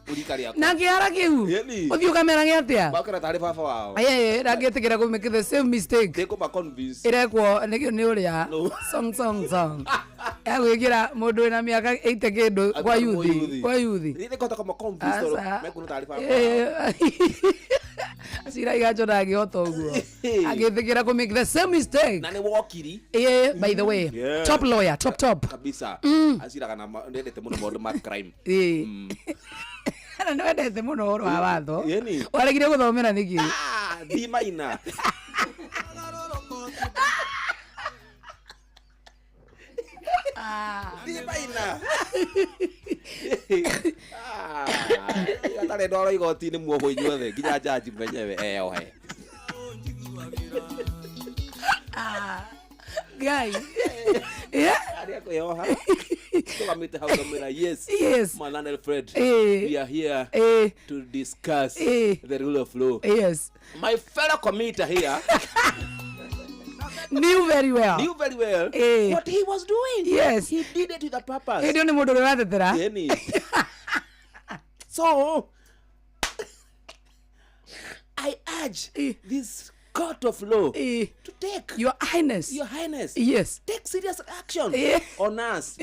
ũrika rĩakwa. Na kĩara kĩu Ĩni. ũthiĩ ũkamera gĩ atĩa? Makĩra tarĩ baba wao. Ĩĩ, ndangĩtĩkĩra kũ make the same mistake. Ndĩkũma convince. Ĩrekwo nĩ ũrĩa song song song ya gwĩkĩra mũndũ wĩna mĩaka 80 kĩndũ kwa yuthi, kwa yuthi. Nĩ kũhota kũma convince tondũ Aca. mekuona tarĩ baba wao. Cira igacho ndangĩhota ũguo agĩtĩkĩra kũ make the same mistake. Na nĩ wokiri. Ĩĩ, by the way, Yeah. top lawyer, top top. Kabisa. Aciraga na nĩendete mũno maũndũ ma crime. Ĩĩ. Na nĩ wendete mũno ũhoro wa watho. Ĩni. Waregire gũthomera nĩkĩ? Ah, di maina. Di maina. Atarĩ ndwaro igoti-inĩ muohwo inyuothe nginya jaji mwenyewe eyohe. Ngai. Yeah. Arĩa kwĩyoha. Tũgamĩte hau ngamwĩra yes. Yes. My Alfred. Eh. We are here Eh. to discuss Eh. the rule of law. Yes. My fellow committer here knew very well. Knew very well Eh. what he was doing. Yes. He did it with a purpose. Hĩndĩ ĩyo nĩ mũndũ ũrĩa ũratetera. Ĩni. So I urge this court of law to take Your Highness. Your Highness. Yes. Take serious action Eh. on us.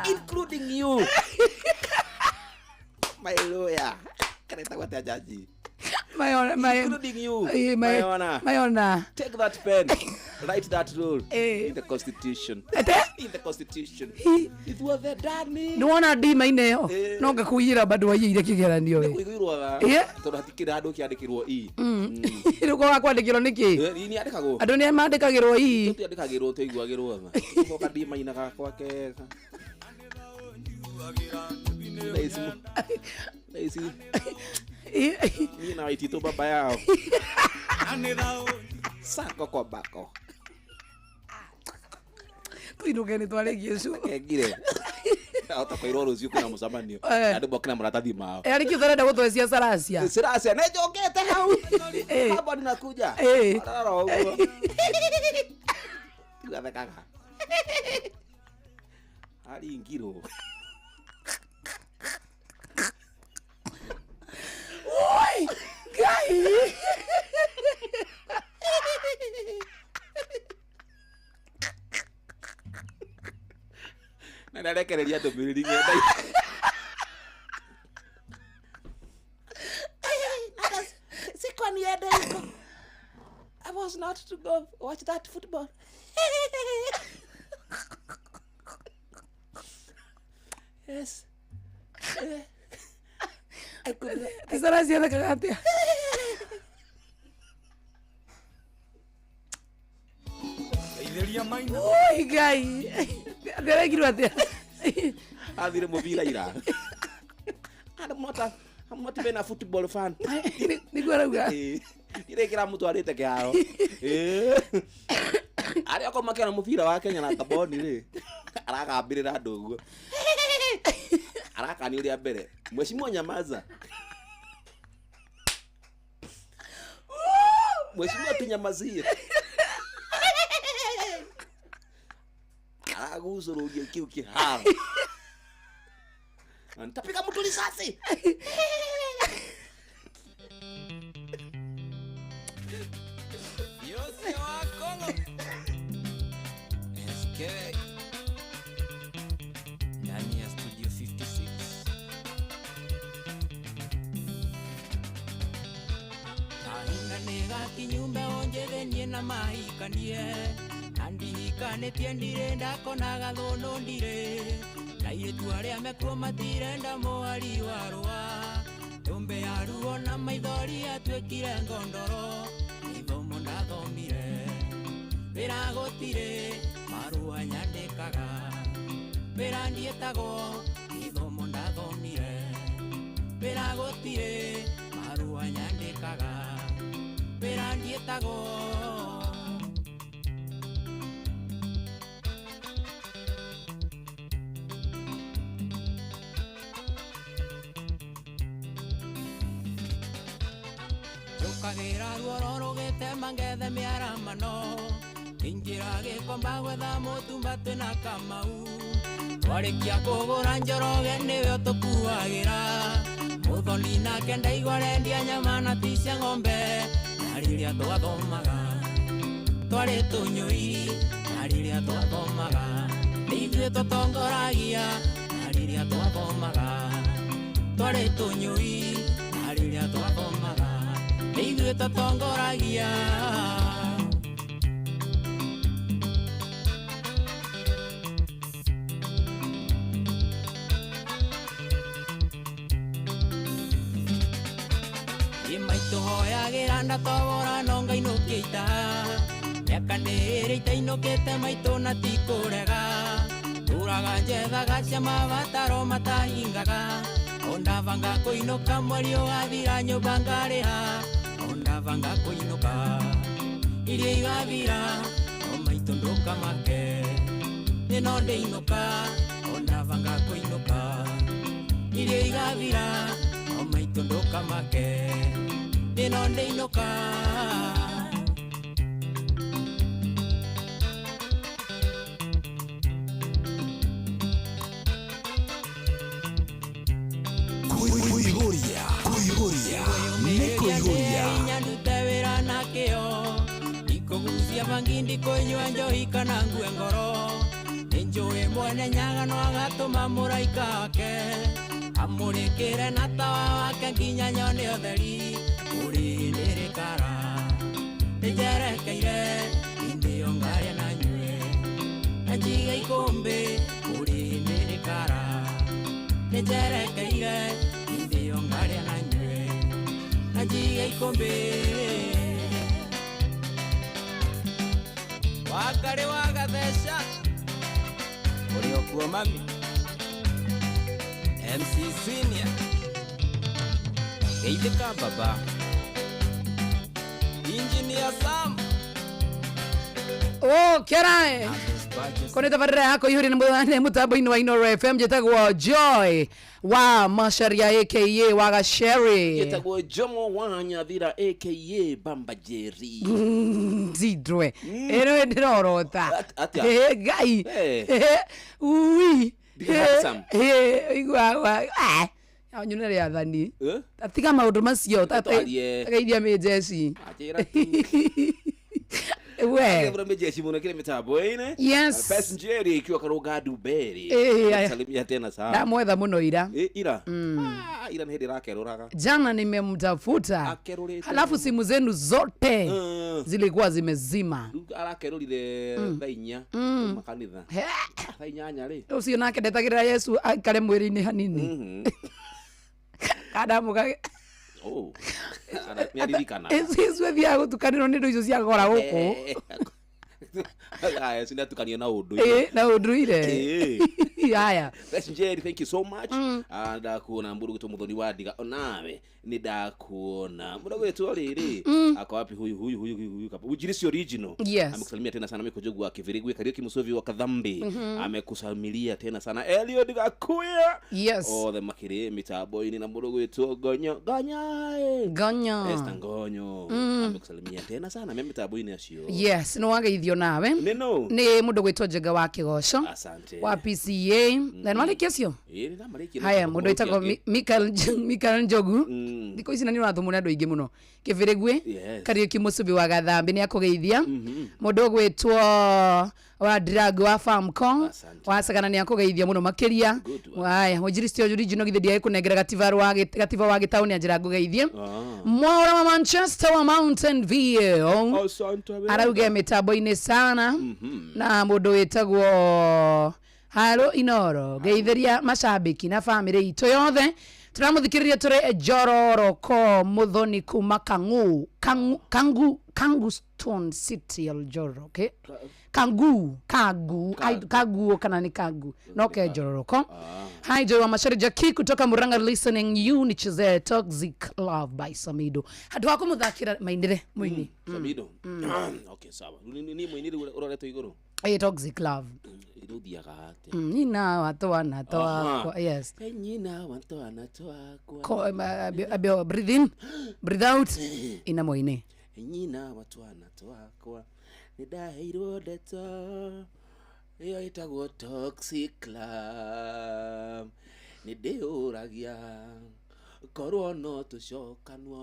Including you. My lawyer. Karetagwo atĩa jaji? My honor, my Including you. Eh, my honor. My honor. Take that pen. Write that rule Eh. in the constitution. In the constitution. It was the Dani. Nĩ wona ndima-inĩ ĩyo Eh. no ngakũiyĩra bado waiyĩire kĩgeranio ĩ. Kũiguirwo Yeah. tondũ hatikĩrĩ handũ kĩandĩkĩrwo i. Rĩu kwaga kwandĩkĩrwo nĩkĩ? I nĩ yandĩkagwo. Andũ nĩ mandĩkagĩrwo i. Tũtiandĩkagĩrwo tũiguagĩrwo tha. Tũgoka ndima-inĩ gakwa kega. Thaa ici thaa ici niĩ na Waititũ baba yao. Sako kwa bako. Tũinũke nĩ twarĩkia cu. Kengire. Ahota kwĩrwo rũciũ kwĩna mũcemanio. Eh. Andũ moke na maratathi mao. Arĩ kĩ ũtarenda gũtwecia caracia? Siracia nĩ njũkĩte hau. Hapa ninakuja. Eh. Arara ũguo. Tiga thekaga. Aringirwo. Oi! Ngai! Na nĩarekereria ndũmĩrĩri ng'enda-inĩ. Sikuwa niende huko. I was not to go watch that football. Yes. I could. Ti caracia thekaga atĩa? Oi Ngai! Atĩ arekirwo atĩa? Athire mũbira ira. I'm not a, I'm not even a football fan. Nĩguo arauga. Ire kĩramũtwarĩte kĩharo. Arĩa okorwo makĩona mũbira wa Kenya na Gabon rĩ, aragambĩrĩra andũ ũguo. Arakania ũrĩa mbere. Mheshimiwa nyamaza. Mheshimiwa tunyamazie. Aragucũrũria kĩu kĩharo. Na nitapiga mtu risasi. SK ndani ya studio 56. Kahinda nĩ gakinyumba onjethenie na mahikanie na ndihikanĩtie ndirĩ ndakonaga thũnũ ndirĩ airĩtu arĩa mekuo matirenda mũhari wa rũa ndũmbe ya ruo na maithori atuĩkire ngondoro gĩthomo ndathomire wĩra gũtirĩ marũa nyandĩkaga Wĩra ndiĩtagwo gĩthomo ndathomire wĩra gũtirĩ marũa nyandĩkaga wĩra ndiĩtagwo. Njũkagĩra ruoro rũgĩtema ngethe mĩaramano ingĩra gĩkomba gwetha mũtumba twĩna kamau twarĩkia kũgũra njoroge nĩwe ũtũkuagĩra mũthoni nake ndaigua arendia nyama na ti cia ng'ombe na rĩrĩa twathomaga twarĩ tũnyũi na rĩrĩa twathomaga nĩ ithuĩ tũtongoragia na rĩrĩa twathomaga twarĩ tũnyũi na rĩrĩa twathomaga nĩ ithuĩ tũtongoragia. Maitũ hoyagĩra ndatogora no ngainũkia ita mĩaka nĩ ĩrĩ itainũkĩte maitũ na ti kũrega tũraga njethaga cia mabataro matahingaga ondabanga kũinũka mweri ũgathira nyũmba ngarĩha ondabanga kũinũka irio igathira o maitũ ndũkamake nĩ no ndĩinũka ondabanga kũinũka irio igathira o maitũ ndũkamake nĩ no ndĩinũka. Kuihuria, kuihuria, nĩ kuihuria. Nyandute wĩra na kĩo ndikũgucia bangi ndikũnyua njohi kana ngue ngoro nĩ njũĩ mwene nyaga no agatũma mũraika wake amũrĩkĩre na tawa wake nginya nyone ũtheri kũrĩ nĩrĩkara nĩnjerekeire hĩndĩ ĩyo ngarĩa na nyue na njige ikũmbĩ kũrĩ nĩrĩkara nĩnjerekeire hĩndĩ ĩyo ngarĩa na nyue na njige ikũmbĩ. Wakarĩ wagatheca ũrĩ okuo mami MC Senior geithĩka baba Engineer Sam. Oh, kerae kone tabarĩra yako ihũrĩ nĩ mũtambo-inĩ wa Inoro FM njĩtagwo Joy wa Macharia aka wa Gaceri Yetagwo Jomo wa Nyathira aka Bamba Jerry. Zidwe ĩno ndĩrorota. Atĩa? Ngai. Eh. Ui. Big handsome. Igua nyune rĩathani Eh? tiga maũndũ macio Twarie. tageithia mĩjeci. Anjĩra tu. We. Kebra mjeshi muno kile mitambo ine. Yes. Best Njeri ikiwa karunga Duberi. Eh, aya. Salimia tena sana. Ndamwetha mũno ira. Eh, ira. Ah, ira nĩ hĩndĩ ĩrakerũraga. Jana nimemtafuta. Akerũrĩte. Halafu simu zenu zote zilikuwa zimezima. Rĩu arakerũrire thaa inya kuma kanitha. Thaa inyanya rĩ. Ũcio nake ndetagĩrĩra Yesu aikare mwĩrĩ-inĩ hanini. Kandamũka. Oh. Nĩaririkana. Yesu athiaga gũtukanĩrwo nĩ indo icio cia gora gũkũ. Aya, sinatukanio na ũndũire. Eh, na ũndũire. Eh. Haya. Best Njeri, thank you so much. Ah, ndakuona mburu gwitwo muthoni wa ndiga onawe nĩ ndakuona mũndũ gwitwo rĩrĩ ako wapi huyu huyu huyu huyu huyu kapa ujirisi original. Yes. Amekusalimia tena sana Miko Jogu wa Kivirigwe Kariuki Musovi wa Kadhambi amekusalimia tena sana Eliud Gakuya. Yes. Othe makĩrĩ mitambo-inĩ na mũndũ gwitwo Gonyo Gonyo Gonyo. Esther Ngonyo amekusalimia tena sana me mitambo-inĩ acio. Yes, nĩ wageithio nawe. Nĩ no. Nĩ mũndũ gwĩtwo Njega wa Kĩgoco Asante. wa PCA na nĩ warĩkia cio. Ĩĩ, nĩ ndamarĩkia. Haya, mũndũ wĩtagwo Michael Njogu thikũ ici na nĩ ũrathomwo nĩ andũ aingĩ mũno Kĩbĩrĩgwĩ. Yes. Kariũki Mũcubi wa Gathambi nĩ akũgeithia mũndũ ũgwĩtwo wa Drag wa Famco wa Sagana nĩ akũgeithia mũno makĩria. Haya, mũnjiristi original githĩ ndiagĩ kũnengera gatiba wa gatiba wa gĩtaũ nĩ anjĩra ngũgeithie Mwaura wa Manchester wa Mountain View Asante. arauge mĩtambo-inĩ sana na mũndũ wĩtagwo Haro Inoro ngeithĩria macambĩki na bamĩrĩ itũ yothe Tũramũthikĩrĩria tũrĩ Njororoko Muthoni kuma Kangu Kangu Kangu Kangu Stone City Oljoro, okay? Kangu Kangu Kangu kana ni Kangu no ke Njororoko. Hi Joy wa Mashari Jackie kutoka Murang'a listening you nichezee Toxic Love by Samido. Handũ ha kũmũthakĩra mainĩre mũini. Samido. Okay, sawa. Ni mũinĩre ũroretwo igũrũ. Eh, Toxic Love. Iruthiaga atĩa? Nyina wa twana twakwa. Yes. Nyina wa twana twakwa. Abio, breathe in, breathe out. Ina moine. Nyina wa twana twakwa nĩ ndaheirwo ndeto ĩyo ĩtagwo toxic love nĩ ndĩũragia korwo no tũcokanwo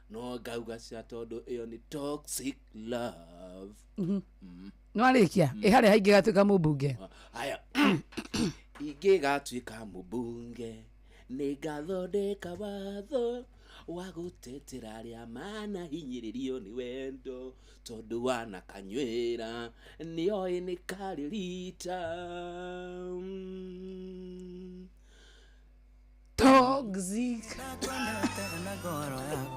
no ngauga cia tondũ ĩyo nĩ toxic love. Nĩ warĩkia ĩ harĩa haingĩ gatuĩka mũmbunge. Haya, ingĩgatuĩka mũmbunge nĩngathondeka watho wa gũtetera arĩa manahinyĩrĩrio nĩ wendo tondũ wanakanyuĩra nĩoĩ nĩ karĩ rita. Toxic.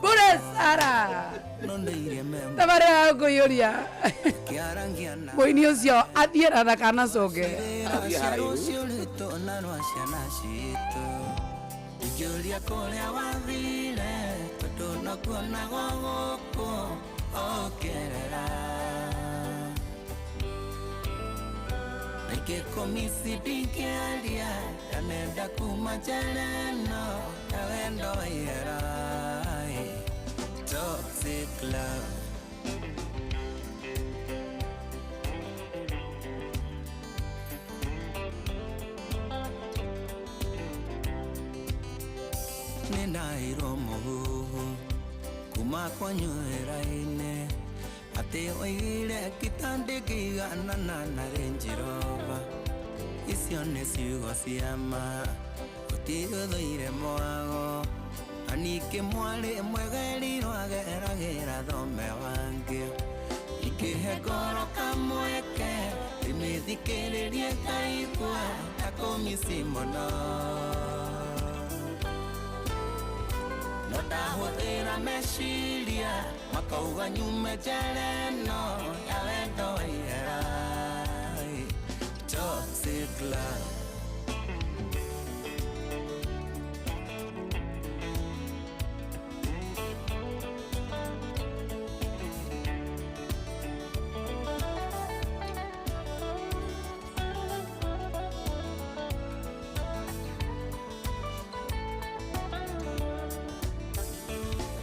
Bure Sara. Tabarä ya kũiyũria mũini ũcio athiĩ na kana coke. Ingĩũria kũrĩa wathire tondũ nokuonagwo gũkũ ũkĩrĩra Nikĩkũmisi ndingĩaria ndanenda kuma njera ĩno ya wendo wa ihera. Toxic love. Nĩndaheirwo mũhuhu kuma kwanyu wĩra-inĩ atĩ oigire kitandĩkĩiganana na Range Rover. Icio nĩ ciugo cia ma gũtirĩ ũthũire mwago na ningĩ mwarĩ mwegerirwo ageragĩra thome wangĩ. Ingĩhe ngoro kamweke ndĩmĩthikĩrĩrie ngaigua ta kũmici mũno no ndahũthĩra meciria makauga nyume njera ĩno ya wendo wa ihera. Toxic love.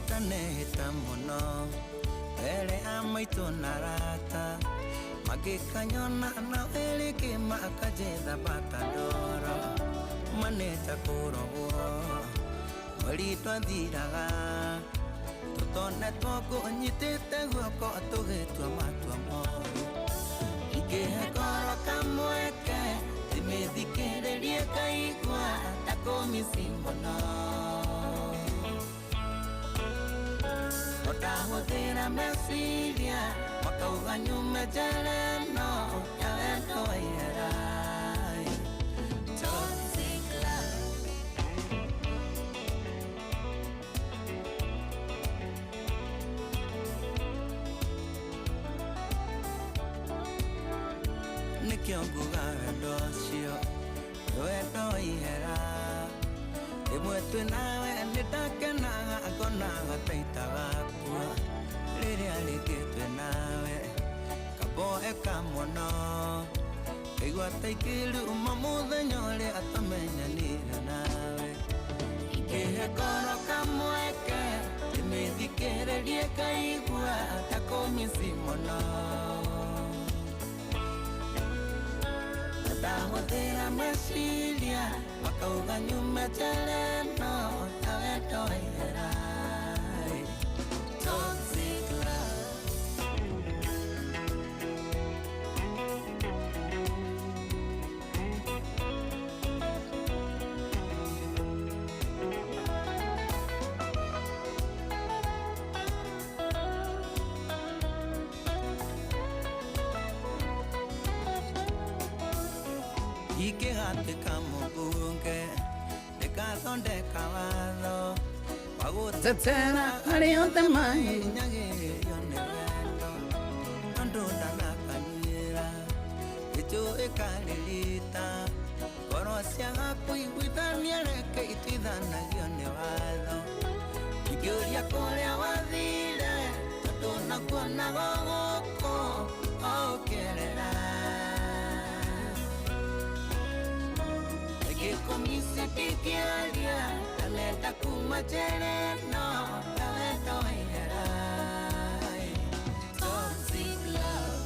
Ndanehĩta mũno mbere ya maitũ na arata magĩkanyona na ĩrĩngĩ makanjetha bata ndoro manĩta kũrogwo mweri twathiraga tũtonetwo ngũnyitĩte guoko tũgĩtua matua moru. Ingĩhe ngoro kamweke ndĩmĩthikĩrĩrie ngaigua ta kũmici mũno ndahũthĩra meciria makauga nyume njera ĩno ya wendo wa ihera. Toxic love. Nĩkĩo nguga wendo ũcio nĩ wendo wa ihera rĩmwe twĩ nawe nĩndakenaga ngonaga ta itagakua rĩrĩa rĩngĩ twĩ nawe kamboeka mũno ngaigua ta ingĩruma mũthenya ũrĩa twamenyanire nawe. Ingĩhe ngoro kamweke ndĩmĩthikĩrĩrie ngaigua ta kũmici mũno ndahũthĩra meciria makauga nyume njera ĩno ya wendo wa ihera. Toxic love. Ingĩgatuĩka mũmbunge Ĩgathondeka watho wa Tetera arĩa othe maĩ. Nyagĩrĩrio nĩ wendo Andũ ndanakanĩra Gĩchũ ĩkarĩrita Ngoro ciaga kũiguithania reke ituithanagio nĩ watho Ingĩũria kũrĩa wathire Tondũ nakuonaga gũkũ ũkĩrĩra Gĩkũmisi ndingĩaria Ndanenda kuma njera ĩno ta wendo wa ihera Toxic love.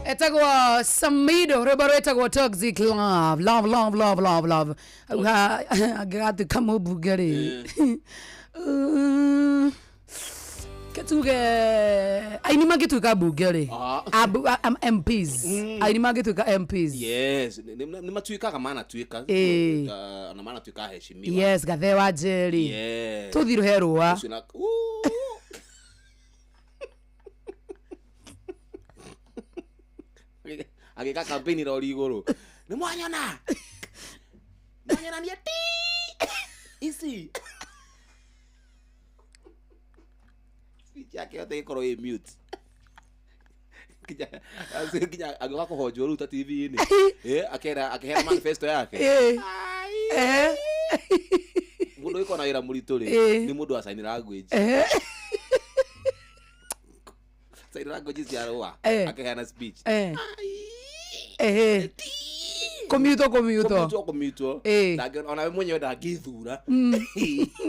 Etagwo Samido rwĩmbo rwĩtagwo Toxic Love, love, love, love, love, love. Auga angĩgatuĩka mũmbunge rĩ, kĩtuge aini mangĩtuĩka mbunge rĩ, MPs, aini mangĩtuĩka MPs. Yes, nĩ matuĩkaga manatuĩka. Ĩĩ. Na manatuĩka aheshimiwa. Yes, Gathe wa Njeri. Yes. Tũthiĩ rũhe rũa. Ũcio na- Agĩka campaign rori igũrũ nĩ mwanyona mwanyona niĩ ti ici speech yake yothe ĩkorwo ĩ mute nginya agĩũka kũhonjwo rĩu ta TV-inĩ. Akera akĩheana manifesto yake. Ĩĩ. Eh. Mũndũ ũgĩkorwo na wĩra mũritũ rĩ, Ĩĩ. nĩ mũndũ wa sign language. Sign language cia rũa. Eh. Akĩheana speech. Eh. Eh. Kũmutwo kũmutwo. Kũmutwo kũmutwo. Ĩĩ. Ona we mwenyewe ndangĩthura.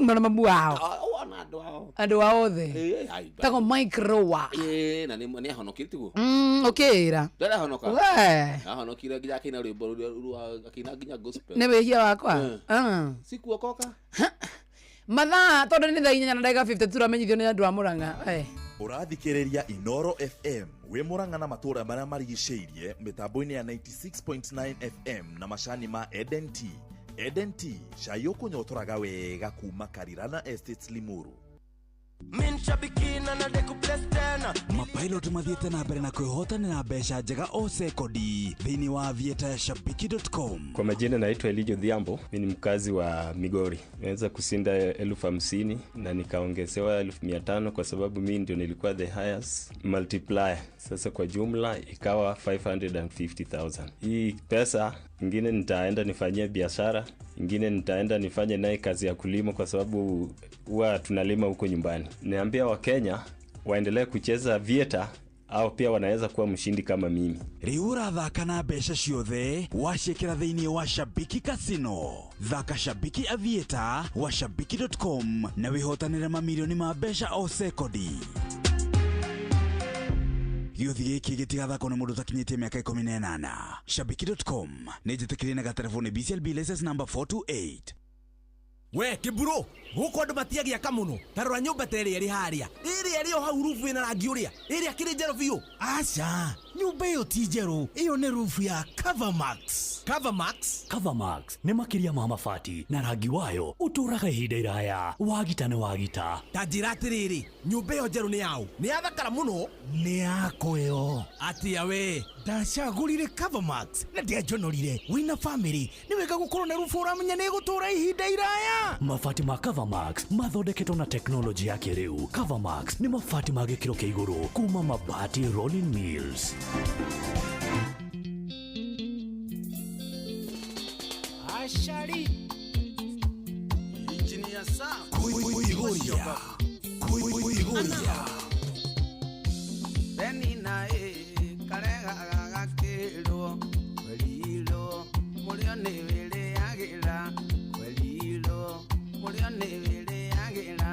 Mana mamu wao. Ona andũ ao. Andũ ao othe. Ĩĩ, ai, ba- Tagwo Mike Rowa. Ĩĩ, na nĩ ahonokire tiguo? Ũkĩra. Ndarahonoka. We. Ahonokire nginya akĩina rwĩmbo rũrĩa rwa akĩina nginya gospel. Nĩ wĩhia wakwa. Eh. Ah. Sikuokoka. Mathaa tondũ nĩ thaa 8 na ndagĩka 52 tũramenyithio nĩ andũ a Mũrang'a. Eh. Ũrathikĩrĩria Inoro FM wĩ Mũrang'a na matũũra marĩa marigicĩirie mĩtambo-inĩ ya 96.9 FM na macani ma Eden Tea. Eden Tea, cai ũkũnyotoraga wega kuma Karirana Estates Limuru. Minshabikina na ndekuplace tena. Mapilot mathiĩte na mbere na kwĩhotanĩra mbeca njega o sekondi thĩinĩ wa vieta ya shabiki.com. Kwa majina naitwa Elijo Dhiambo, mi ni mkazi wa Migori. Nimeweza kushinda 50,000 na nikaongezewa 500,000 kwa sababu mi ndio nilikuwa the highest multiplier. Sasa kwa jumla ikawa 550,000. Hii pesa ingine nitaenda nifanyie biashara, ingine nitaenda nifanye naye kazi ya kulima kwa sababu huwa tunalima huko nyumbani. Niambia Wakenya waendelee kucheza vieta au pia wanaweza kuwa mshindi kama mimi. Rĩu ũrathaka na mbeca ciothe waciĩkĩra thĩinĩ wa Shabiki Casino. Thaka Shabiki Aviator wa shabiki.com na wĩhotanĩre mamirioni ma mbeca o sekondi. Gĩũthi gĩkĩ gĩtigathakwo nĩ mũndũ ũtakinyĩtie mĩaka 18. Shabiki.com nĩ njĩtĩkĩrie na gatereboni BCLB license number 428. We kĩmburu gũkũ andũ matiagĩaka mũno. Ta rora nyũmba ta ĩrĩa ĩrĩ harĩa ĩrĩa ĩrĩ o hau rubu ĩna rangi ũrĩa ĩrĩa kĩrĩ njerũ biũ. Aca, nyũmba ĩyo ti njerũ, ĩyo nĩ rufu ya Covermax. Covermax? Covermax nĩ makĩria ma mabati na rangi wayo ũtũũraga ihinda iraya. Wagita nĩ wagita. Ta njĩra atĩrĩrĩ, nyũmba ĩyo njerũ nĩ yaũ? Nĩ yathakara mũno. Nĩ yakwa ĩyo. Atĩa we? Ndacagũrire Covermax na ndianjonorire. Wĩna famĩlĩ nĩ wega gũkorwo na rubu ũramenya nĩ ĩgũtũũra ihinda iraya. Mabati ma Covermax mathondeketwo na teknolojĩ ya kĩrĩu. Covermax nĩ mabati ma gĩkĩro kĩa igũrũ kuma Mabati Rolling Mills. Ashari Engineer Sam. Kuihuria. Kuihuria. Benina e karega gagakĩrwo kwerirwo mũrĩo nĩ wĩrĩagĩra kwerirwo mũrĩo nĩ wĩrĩagĩra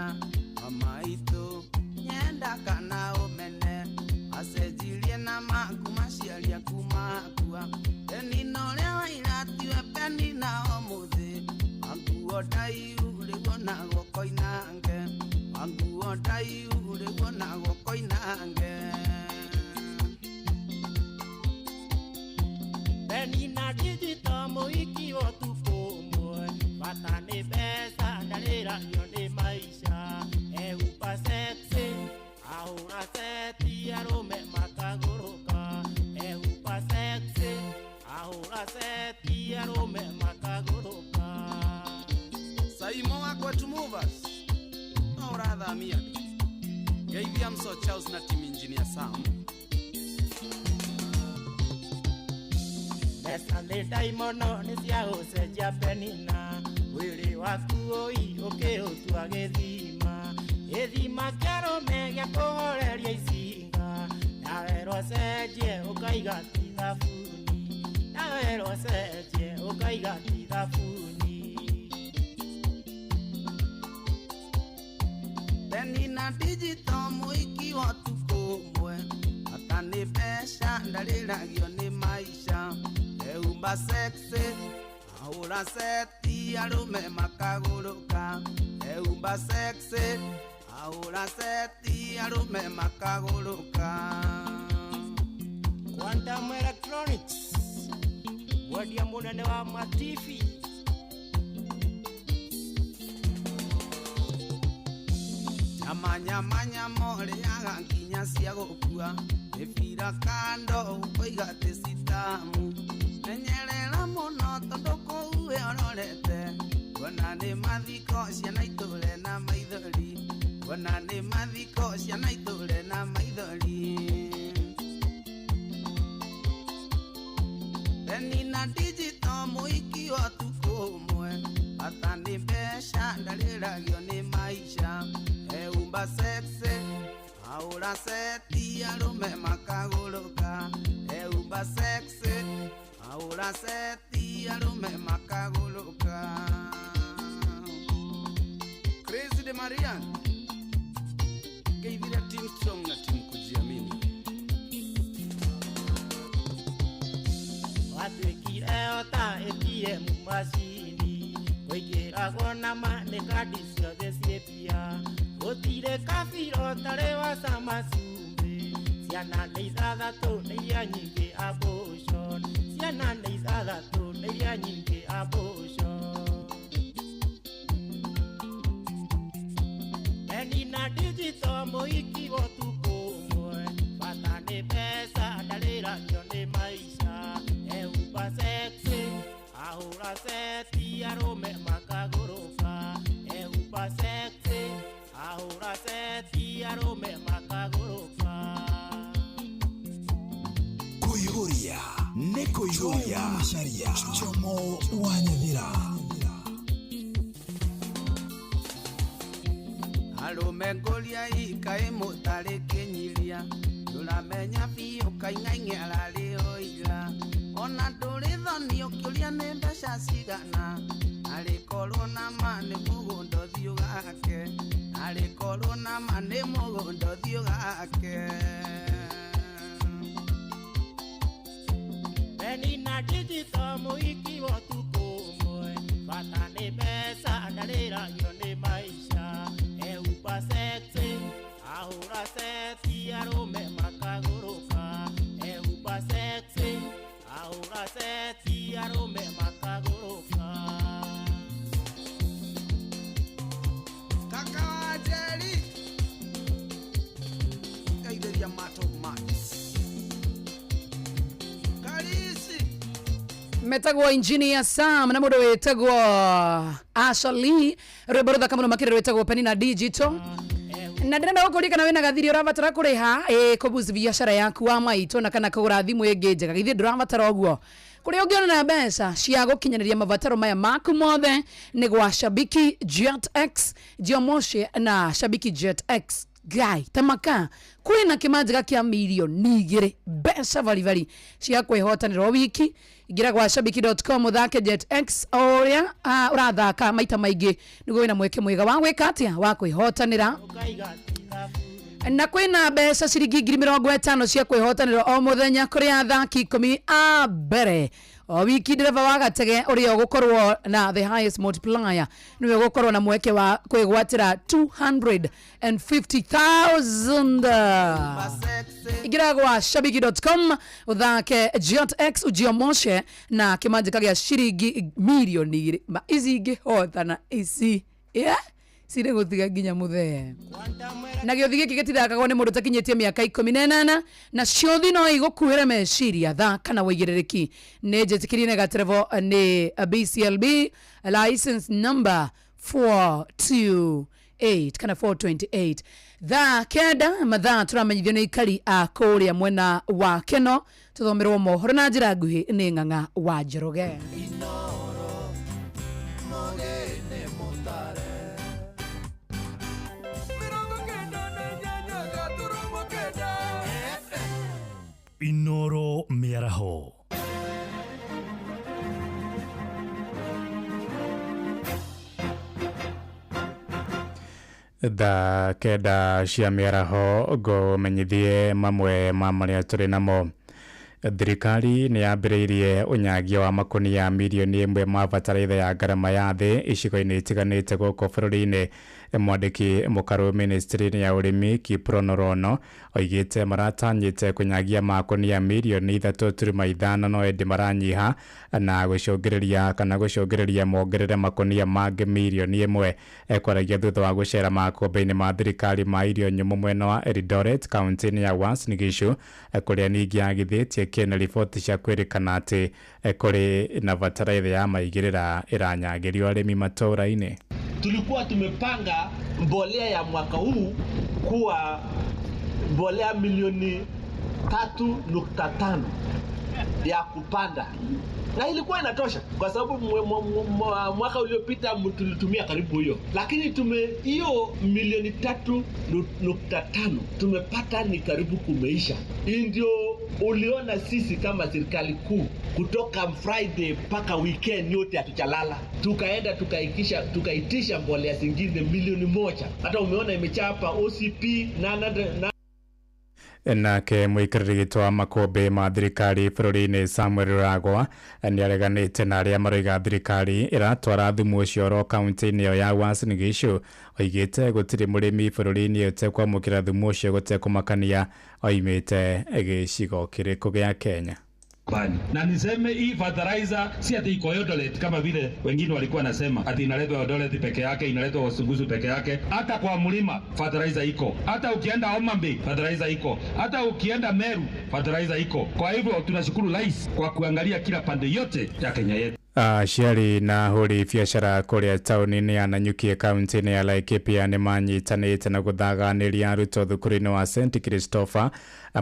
mama itũ nyenda kana ũmene acenjirie na maku maciaria kuma akua Penina ũrĩa wairatiwe Penina ũmũthĩ wanguo ndaihu rĩguo na guoko inange wanguo ndaihu rĩguo na guoko inange. digital mũhiki wa ũtukũ ũmwe bata nĩ mbeca ndarĩragio nĩ maica ehumba sexy ahũra seti arũme makagũrũka ehumba sexy ahũra seti arũme makagũrũka. Saimo wa kwetu Movers no ũrathamia andũ. Geithia Mso Charles na team engineer Sam. Mbeca nĩ ndaimono nĩ cia gũcenjia penina mwĩrĩ waku ũi ũkĩũtua gĩthima gĩthima kĩa arũme gĩa kũhoreria icinga nawerwo cenjie ũkaiga ti thabuni nawerwo cenjie ũkaiga ti thabuni. Penina digital mũhiki wa ũtukũ ũmwe bata nĩ mbeca ndarĩragio nĩ maica ehumba sexy ahũra seti arũme makagũrũka ehumba sexy ahũra seti arũme makagũrũka. Quantum Electronics mwendia mũnene wa matibi. Nyama nyama nyama ũrĩaga nginya cia gũkua mĩbira kando ũkoiga atĩ citamu menyerera mũno tondũ kũu we ũrorete kuona nĩ mathiko ciana itũre na maithori kuona nĩ mathiko ciana itũre na maithori. Penina digital mũhiki wa ũtukũ ũmwe bata nĩ mbeca ndarĩragio nĩ maica ehumba sexy ahũra seti arũme makagũrũka ehumba sexy ahũra seti arũme makagũrũka. Crazy de Marian ngeithire team strong na team kujiamini. Watuĩkire o ta ATM macini kũingĩragwo na ma nĩ kandi ciothe ciĩ mbia gũtirĩ kabira ũtarĩ wa cama cumbĩ ciana nĩ ithathatũ nĩ iria nyingĩ abortion ciana nĩ ithathatũ nĩ iria nyingĩ abortion. Penina digital mũhiki wa ũtukũ ũmwe bata nĩ mbeca ndarĩragio nĩ maica ehumba sexy ahũra seti arũme makagũrũka ehumba sexy ahũra seti arũme makagũrũka. Kũihũria nĩ kũihũria Macharia Chomo wa Nyathira. Arũme ngũria ikaĩ mũtarĩ kĩnyiria ndũramenya biũ kaing'aing'e ararĩ o ira ona ndũrĩ thoni ũkĩũria nĩ mbeca cigana arĩkorwo na ma nĩ mũgũnda ũthiũ gake arĩkorwo na ma nĩ mũgũnda ũthiũ gake. Penina digital mũhiki wa ũtukũ ũmwe bata nĩ mbeca ndarĩragio nĩ maica ehumba sexy ahũra seti arũme makagũrũka ehumba sexy ahũra seti arũme makagũrũka. Kaka wa Njeri ngeithĩria Mato Max Karisi metagwo engineer Sam na mũndũ wĩtagwo Asha Lee rwĩmbo rũthaka mũno makĩria rwĩtagwo Penina Digital na ndĩrenda gũkũria kana wĩna gathiri ũrabatara kũrĩha ĩ kũboost biacara yaku wa maitũ na kana kũgũra thimũ ĩngĩ njega githĩ ndũrabatara ũguo kũrĩa ũngĩona mbeca cia gũkinyanĩria mabataro maya maku mothe nĩ gwa Shabiki Jet X Jiomoshi na Shabiki Jet X Guy tamaka kwĩna kĩmanjĩka kĩa mirioni igĩrĩ mbeca baribari cia kwĩhotanĩra o wiki ingĩra gwa shabiki.com ũthake Jet X o ũrĩa ũrathaka maita maingĩ nĩguo wĩna mweke mwega wa gwĩka atĩa wa kwĩhotanĩra na kwĩna mbeca ciringi 50,000 cia kwĩhotanĩra o mũthenya kũrĩ athaki 10 a mbere O wiki ndereba wa gatege ũrĩa ũgũkorwo na the highest multiplier nĩwe ũgũkorwo na mweke wa kwĩgwatĩra 250,000. Ingira gwa shabiki.com uthake Jot X ujiomoshe na kimanjika gĩa ciringi mirioni igĩrĩ. Ma ici ingĩhotana ici, yeah? Cirĩ gũtiga nginya mũthee. Na gĩothi gĩkĩ gĩtithakagwo nĩ mũndũ ũtakinyĩtie mĩaka 18, na ciothi no igũkuĩre meciria. Thaka na wĩigĩrĩrĩki. Nĩ njĩtĩkĩrie nĩ gaterevo nĩ BCLB license number 428 kana 428. Thaa 9 mathaa tũramenyithio nĩ ikari a kũrĩa mwena wa Keno. Tũthomerwo mohoro na njĩra nguhĩ nĩ Ng'ang'a wa Njoroge. Inoro Mĩaraho. Thaa 9 cia mĩaraho ngũmenyithie mamwe ma marĩa tũrĩ namo. Thirikari nĩ yambĩrĩirie ũnyagia wa makunia mirioni 1 ma bataraitha ya ngarama ya thĩ icigo-inĩ itiganĩte gũkũ bũrũri-inĩ. Mwandĩki mũkarũ ministry-inĩ ya ũrĩmi Kiprono Rono oigĩte maratanyĩte kũnyagia makunia mirioni 3.5, no ĩndĩ maranyiha na gũcũngĩrĩria kana gũcũngĩrĩria mongerere makunia mangĩ mirioni 1. Ekwaragia thutha wa gũcera makũmbĩ-inĩ ma thirikari ma irio nyũmũ mwena wa Eldoret kaunti-inĩ ya Uasin Gishu, kũrĩa ningĩ agithĩtie kĩna riboti cia kwĩrĩkana atĩ kũrĩ na bataraitha ya maigĩrĩra ĩranyagĩrio arĩmi matũũra-inĩ. Tulikuwa tumepanga mbolea ya mwaka huu kuwa mbolea milioni 3.5 ya kupanda, na ilikuwa inatosha kwa sababu mwaka uliopita tulitumia karibu hiyo, lakini tume hiyo milioni 3.5 tumepata ni karibu kumeisha. Ndio uliona sisi kama serikali kuu kutoka Friday mpaka weekend yote hatujalala, tukaenda tukaitisha mbolea zingine milioni 1. Hata umeona imechapa OCP na Nake mũikarĩri gĩtĩ wa makũmbĩ ma thirikari bũrũri-inĩ Samuel Ragwa nĩ areganĩte na arĩa maroiga thirikari ĩratwara thumu ũcio oro kaunti-inĩ ĩyo ya Uasin Gishu. Oigĩte gũtirĩ mũrĩmi bũrũri-inĩ ũtekwamũkĩra thumu ũcio gũtekũmakania oimĩte gĩcigo kĩrĩkũ gĩa Kenya. Na niseme hii fertilizer si ati iko Eldoret kama vile wengine walikuwa nasema ati inaletwa Eldoret peke yake, inaletwa Uasin Gishu peke yake. Hata kwa mlima fertilizer iko, hata ukienda Homa Bay fertilizer iko, hata ukienda Meru fertilizer iko. Kwa hivyo tunashukuru Rais kwa kuangalia kila pande yote ya Kenya yetu. Aciari na ahũri biacara kũrĩa taũni-inĩ ya Nanyuki kaunti-inĩ ya Laikipia nĩ manyitanĩte na gũthaganĩria arutwo thukuru-inĩ wa St Christopher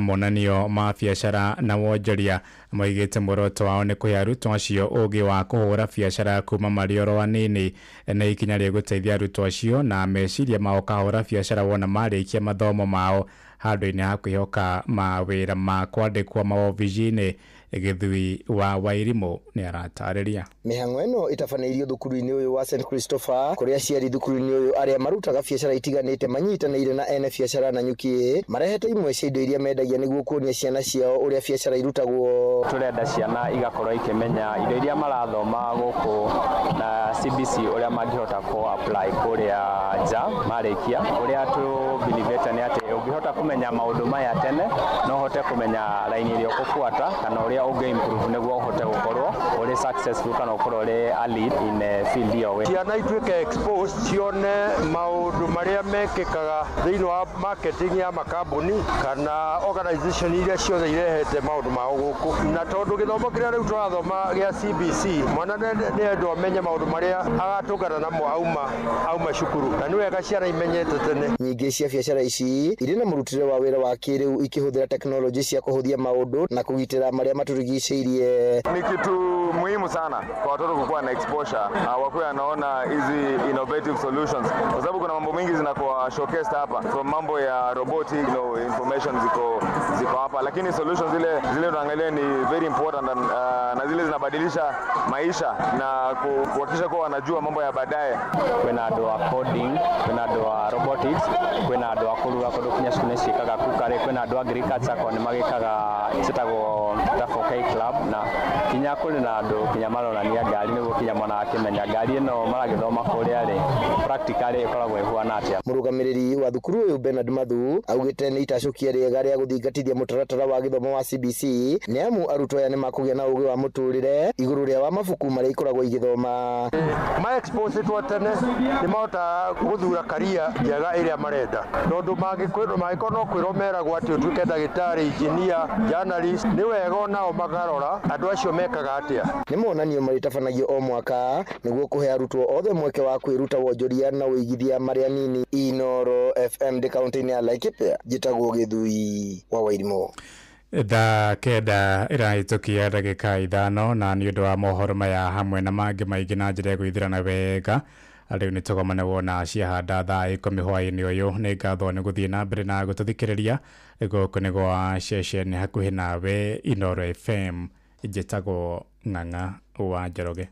monanio ma biacara na wonjoria. Moigĩte muoroto wao nĩ kũhe arutwo acio ũgĩ wa kũhũra biacara kuma marĩ oro anini. Nĩ ikinya rĩgũteithia arutwo acio na meciria mao kahũra biacara wona marĩkia mathomo mao handũ-inĩ ha kwĩhoka mawĩra ma kwandĩkwo mawobici-inĩ. Gĩthui wa Wairimũ nĩ aratarĩria. Mĩhang'o ĩno ĩtabanĩirio thukuru-inĩ ũyũ wa St Christopher, kũrĩa aciari thukuru-inĩ ũyũ arĩa marutaga biacara itiganĩte manyitanĩire na ene biacara Nanyuki marehete imwe cia indo iria mendagia nĩguo kuonia ciana ciao ũrĩa biacara irutagwo. Tũrenda ciana igakorwo ikĩmenya indo iria marathoma gũkũ na CBC ũrĩa mangĩhota kũ apply kũrĩa nja marĩkia. Ũrĩa tũ believete nĩ atĩ ũngĩhota kũmenya maũndũ maya tene no ũhote kũmenya raini ĩrĩa ũkũbuata kana ũrĩa ũngĩ improve nĩguo ũhote gũkorwo ũrĩ successful kana ũkorwo ũrĩ a lead in field ĩyo. Ciana ituĩke exposed cione maũndũ marĩa mekĩkaga thĩinĩ wa marketing ya makambuni kana organization iria ciothe irehete maũndũ mao gũkũ, na tondũ gĩthomo kĩrĩa rĩu tũrathoma gĩa CBC mwana nĩ endwo amenye maũndũ marĩa agatũngana namo auma cukuru, na nĩ wega ciana imenyete tene. Nyingĩ cia biacara ici irĩ na mũrutĩre wa wĩra wa kĩrĩu ikĩhũthĩra tekinoronjĩ cia kũhũthia maũndũ na kũgitĩra marĩa matũrigicĩirie. Ni kitu muhimu sana kwa watoto kukuwa na exposure, wakuwe wanaona hizi innovative solutions, kwa sababu kuna mambo mingi zinakuwa showcased hapa, from mambo ya robotic, information ziko hapa, lakini solutions zile tunaangalia ni very important and, na zile zinabadilisha maisha na kuhakikisha kuwa wanajua mambo ya baadaye. Kwĩna andũ a coding, kwĩna andũ a robotics, kwĩna andũ a kũruga kũndũ kinya cukuru nĩ ciĩkaga cookery, kwĩna andũ a agriculture ko nĩ magĩkaga ciĩtagwo ta 4K club, na kinya kũrĩ na andũ kinya maronania ngari nĩguo kinya mwana akĩmenya ngari ĩno maragĩthoma kũrĩa rĩ practically ĩkoragwo ĩhuana atĩa. Mũrũgamĩrĩri wa thukuru ũyũ Bernard Mathu augĩte nĩ itacũkia rĩega rĩa gũthingatithia mũtaratara wa gĩthomo wa CBC nĩ amu arutwo aya nĩ makũgĩa na ũgĩ wa mũtũrĩre igũrũ rĩa wa mabuku marĩa ikoragwo igĩthoma. Ma expositwo tene nĩ mahotaga gũthura karia njega ĩrĩa marenda tondũ mangĩkorwo no kwĩrwo meragwo atĩ ũtuĩke ndagĩtarĩ, engineer, journalist, nĩ wega onao makarora andũ acio mekaga atĩa. Nĩ monanio marĩtabanagio o mwaka nĩguo kũhe arutwo othe mweke wa kwĩruta wonjoria na ũigithia marĩa nini. Inoro FM ndĩ kaunti-inĩ ya Laikipia, njĩtagwo Gĩthui wa Wairimũ. Thaa 9 ĩrahĩtũkia ndagĩka 5 na nĩ ũndũ wa mohoro maya hamwe na mangĩ maingĩ na njĩra ya gwĩthirana wega rĩu nĩ tũgomane wona ciahanda thaa 10 hwaĩ-inĩ ũyũ. Nĩ ngatho nĩ gũthiĩ na mbere na gũtũthikĩrĩria. Gũkũ nĩ gwa ceceni hakuhĩ nawe Inoro FM, njĩtagwo Ng'ang'a wa Njoroge.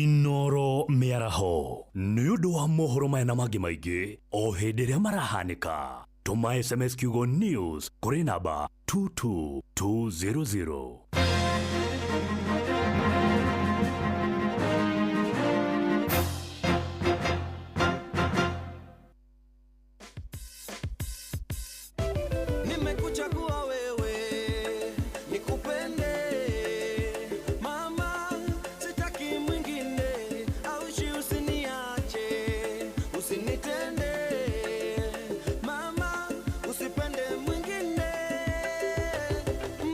Inoro mĩaraho nĩ ũndũ wa mohoro maya na mangĩ maingĩ o hĩndĩ ĩrĩa marahanĩka. Tũma SMS kiugo news kũrĩ namba 22200. Nimekuchagua wewe nikupende mama, sitaki mwingine, aushi usiniache, usinitende mama, usipende mwingine.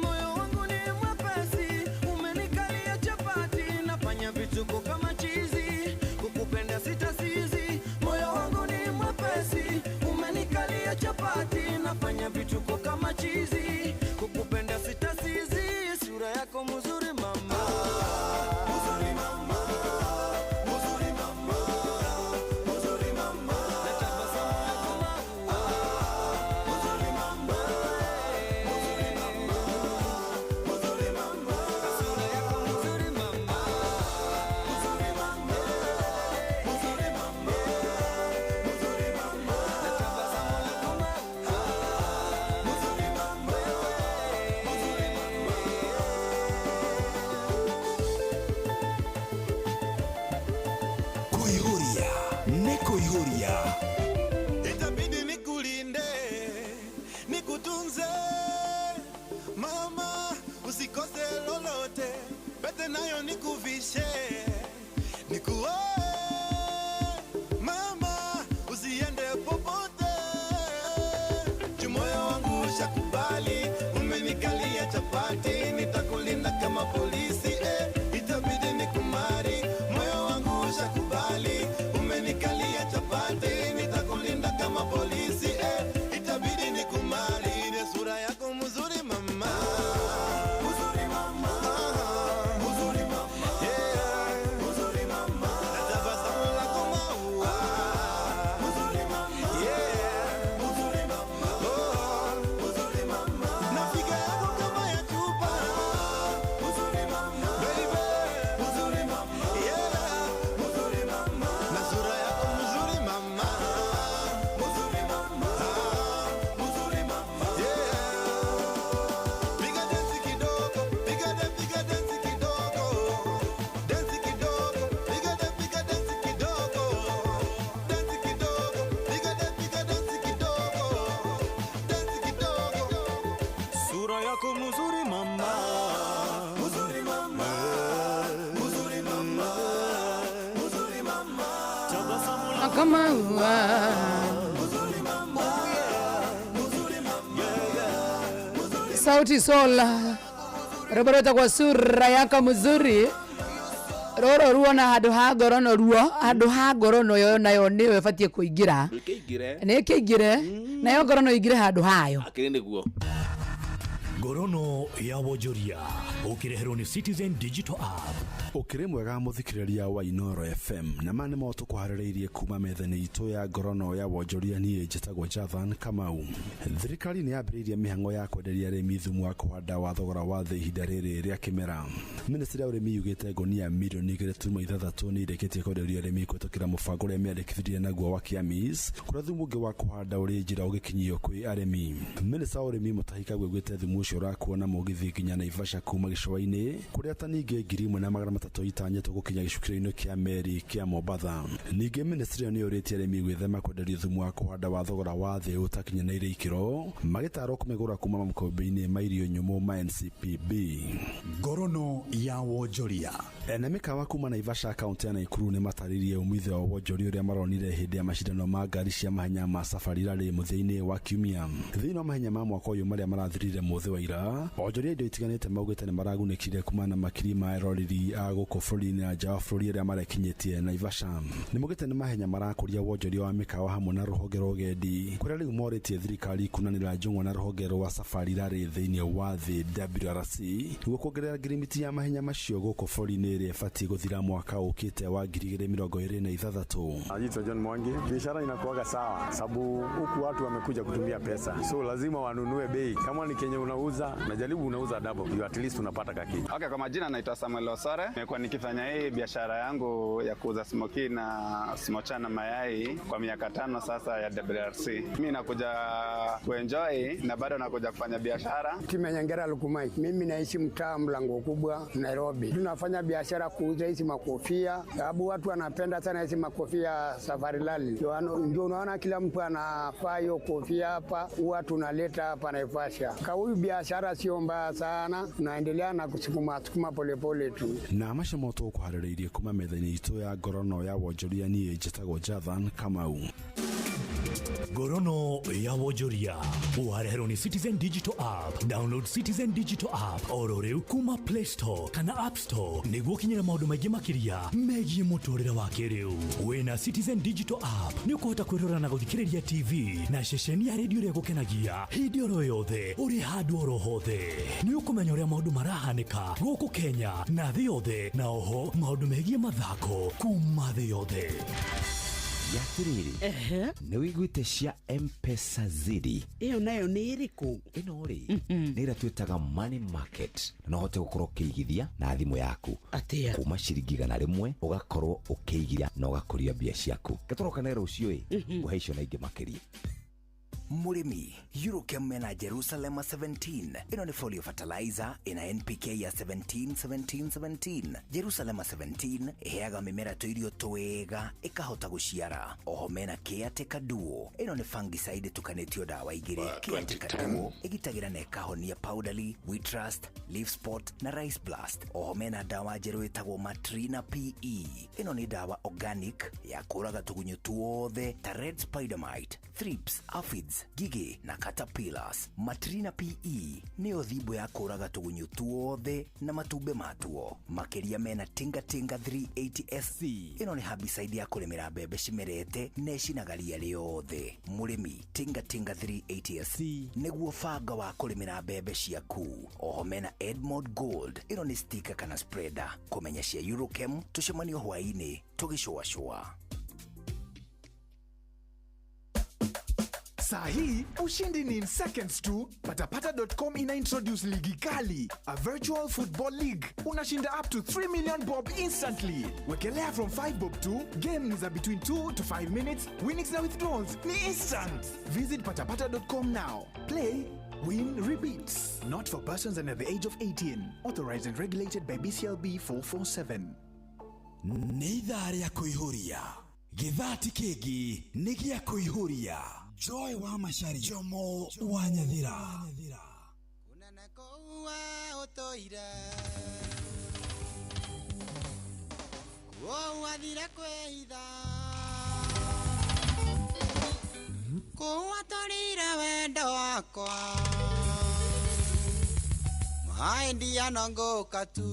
Moyo wangu ni mwepesi, umenikalia chapati, nafanya vituko kama chizi, kukupenda sitasizi. Moyo wangu ni mwepesi, umenikalia chapati, nafanya vituko kama chizi, kukupenda sitasizi. Sura yako mzuri mama, mzuri mama, mzuri mama, mzuri mama, na tabasamu lako maua, mzuri mama, mzuri mama, mzuri mama, sura yako mzuri mama, mzuri mama, mzuri mama, mzuri mama, na tabasamu lako maua, mzuri mama, mzuri mama. Kuihuria nĩ kũihũria. Itabidi nikulinde, nikutunze mama, usikose lolote, pete nayo nikuvishe, nikuoe mama, usiende popote, juu moyo wangu ushakubali, umenikalia chapati, nitakulinda kama polisi, itabidi nikumari, moyo wangu ushakubali, umenikalia chapati, nitakulinda kama polisi, itabidi nikumari. Ile sura yako mzuri mama, mzuri mama, mzuri mama, yeah, mzuri mama, na tabasamu lako maua, mzuri mama, yeah, mzuri mama, oh, mzuri mama, na figa yako kama ya chupa, mzuri mama, baby, mzuri mama, yeah, mzuri mama, na sura yako mzuri mama, mzuri mama, mzuri mama, yeah. Piga dance kidogo, piga dance kidogo, dance kidogo, piga dance kidogo, dance kidogo, piga dance kidogo, dance kidogo. Sura yako mzuri mama, mzuri mama, mzuri mama, mzuri mama, tabasamu lako Kama ua. mzuri mama, mzuri mama, Sauti Sol roborota kwa sura yako mzuri roro ruo na handu ha ngoro no ruo handu ha ngoro no yo nayo niyo ĩbatiĩ kũingĩra Nĩkĩingĩre nĩ ĩkĩingĩre nayo ngoro no ĩingĩre handũ hayo akĩrĩ nĩguo. Ngorono ya wonjoria ũkĩreherwo nĩ Citizen Digital App. Ũkĩrĩ mwega mũthikĩrĩria wa Inoro FM, na ma nĩmo tũkũharĩrĩirie kuma metha-inĩ itũ ya ngorono ya wonjoria. Niĩ njĩtagwo Jathan Kamau. Thirikari nĩ yambĩrĩirie mĩhang'o ya kwenderia arĩmi thumu wa kũhanda wa thogora wa thĩ ihinda rĩrĩ rĩa kĩmera. Ministry ya ũrĩmi yugĩte ngonia mirioni 2.6 nĩ irĩkĩtie kwenderio arĩmi kũhĩtũkĩra mũbango ũrĩa mĩandĩkithirie naguo wa Kiamis, kũrĩa thumu ũngĩ wa kũhanda ũrĩ njĩra ũgĩkinyio kwĩ arĩmi. Minista wa ũrĩmi Mutahi Kagwe augĩte thumu ũcio ũrakuo na mũgithi nginya Naivasha kuma gĩcũa-inĩ, kũrĩa tani ingĩ 1300 itanyĩtwo gũkinya gĩcukĩro-inĩ kĩa meri kĩa Mombatha. Ningĩ ministry ĩyo nĩ yũrĩtie arĩmi gwĩthema kwenderio thumu wa kũhanda wa thogora wa thĩ ũtakinyanĩire ikĩro, magĩtarwo kũmĩgũra kuma makũmbĩ-inĩ ma irio nyũmũ ma NCPB. Ngorono ya wonjoria. Ene mĩkawa kuma Naivasha kaunti ya Nakuru nĩ matarĩirie umithio wa wonjoria ũrĩa maronire hĩndĩ ya macindano ma ngari cia mahenya ma Safari Rally mũthia-inĩ wa kiumia. Thĩinĩ wa mahenya ma mwaka ũyũ marĩa marathirire mũthĩ wa ira, onjoria indo itiganĩte maugĩte nĩ maragunĩkire kumana na makiri ma eroreri a gũkũ bũrũri-inĩ na nja wa bũrũri arĩa marekinyĩtie Naivasha. Nĩ maugĩte nĩ mahenya marakũria wonjoria wa mĩkawa hamwe na rũhonge rwa ũgendi, kũrĩa rĩu morĩtie thirikari kunanĩra njũng'wa na rũhonge rwa Safari Rally thĩinĩ wa thĩ WRC nĩguo kuongerera ngirimiti ya mahenya macio gũkũ bũrũri-inĩ ĩrĩa ĩbatiĩ gũthira mwaka ũkĩte wa 2026. Naitwa John Mwangi. Biashara inakuwaga sawa sababu huku watu wamekuja kutumia pesa, so lazima wanunue bei. Kama ni kenye unauza, najaribu unauza double, you at least unapata kakitu. Okay, kwa majina naitwa Samuel Osore. Nimekuwa nikifanya hii biashara yangu ya kuuza smoki na smocha na mayai kwa miaka 5 sasa ya WRC. Mimi nakuja kuenjoy na bado nakuja kufanya biashara. Timenyangera Lukumai. Mimi naishi mtaa Mlango Kubwa, Nairobi. Tunafanya biashara kuuza hizi makofia, sababu watu wanapenda sana hizi makofia Safari Rally. Ndio unaona kila mtu anafaa hiyo kofia hapa, huwa tunaleta hapa Naivasha. Kwa huyu biashara sio mbaya sana, tunaendelea na kusukuma sukuma polepole tu. Na macio mo tũkũharĩrĩirie kuma metha-inĩ itũ ya ngorono ya wonjoria. Niĩ njĩtagwo Jathan Kamau. Ngorono ya wonjoria wareherwo nĩ Citizen Digital App. Download Citizen Digital App oro rĩu kuma Play Store kana App Store nĩguo ũkinyĩre maũndũ maingĩ makĩria megiĩ mũtũrĩre wa kĩrĩu. Wĩna Citizen Digital App nĩ ũkũhota kwĩrora na gũthikĩrĩria TV na ceceni ya redio ĩrĩa ĩgũkenagia hĩndĩ oro yothe ũrĩ handũ oro hothe. Nĩ ũkũmenya ũrĩa maũndũ marahanĩka gũkũ Kenya na thĩ yothe, na oho maũndũ megiĩ mathako kuma thĩ yothe. Yatiriri, nĩ wĩiguĩte cia M-Pesa Zidi? Ĩyo nayo nĩ ĩrĩkũ? Ĩno rĩ, nĩ ĩrĩa twĩtaga money market, na no ũhote gũkorwo ũkĩigithia na thimũ yaku. Atĩa? Kuma ciringi 100 ũgakorwo ũkĩigithia na ũgakũria mbia ciaku. Gatũrokane rũciũ ĩ, ngũhe icio na ingĩ makĩria. Mũrĩmi, Eurochem mena Jerusalema 17. Ĩno nĩ folio fertilizer ĩna NPK ya 17 17 17. Jerusalema 17 ĩheaga mĩmera tũirio twega ĩkahota gũciara. Oho mena Caretaker Duo. Ĩno nĩ fungicide ĩtukanĩtio ndawa igĩrĩ. Caretaker Duo ĩgitagĩra na ĩkahonia powdery, wheat rust, leaf spot na rice blast. Oho mena ndawa njerũ ĩtagwo Matrina PE. Ĩno nĩ ndawa organic ya kũraga tũgunyũ tuothe ta red spider mite, thrips, aphids, ngigĩ na caterpillars. Matrina PE nĩyo thimbo ya kũraga tũgunyũ tuothe na matumbĩ matuo. Makĩria mena Tinga Tinga 380 SC. Ĩno nĩ herbicide ya kũrĩmĩra mbembe cimerete na ĩcinaga ria rĩothe. Mũrĩmi, Tinga Tinga 380 SC nĩguo banga wa kũrĩmĩra mbembe ciaku. Oho mena Edmond Gold. Ĩno nĩ sticker kana spreader. Kũmenya cia Eurochem tũcemanio hwaĩ-inĩ tũgĩcũacũa. Saa hii ushindi ni in seconds tu. Patapata.com ina introduce ligi kali, a virtual football league. Unashinda up to 3 million bob instantly. Wekelea from 5 bob tu. Game ni za between 2 to 5 minutes. Winnings na withdrawals ni instant. Visit patapata.com now. Play, win, repeat. Not for persons under the age of 18. Authorized and regulated by BCLB 447. Nĩ ithaa rĩa kũihũria gĩthati kĩngĩ nĩ gĩa kũihũria. Joy wa Machari, Jomo wa Nyathira. Kũwatũrire wendo wakwa maendia ngũka tu.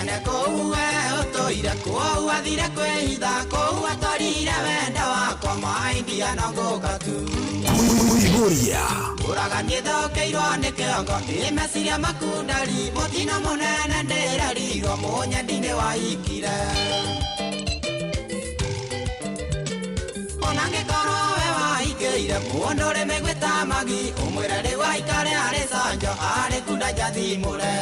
Kũnene kũu we ũtũire kũu athire kwĩhitha kũu atwarire wendo wakwa maindia no ngũka tu. Kuihuria. Ũraga nĩthũkĩirwo nĩ kĩongo ĩ meciria makundari mũtino mũnene ndĩrerirwo mũnyendi-inĩ waikire. Ona angĩkorwo we waingĩire mũndũ ũrĩ mĩgwĩ ta magi ũmwĩre rĩu aikare arĩ canjo arĩ kunda njathimũre.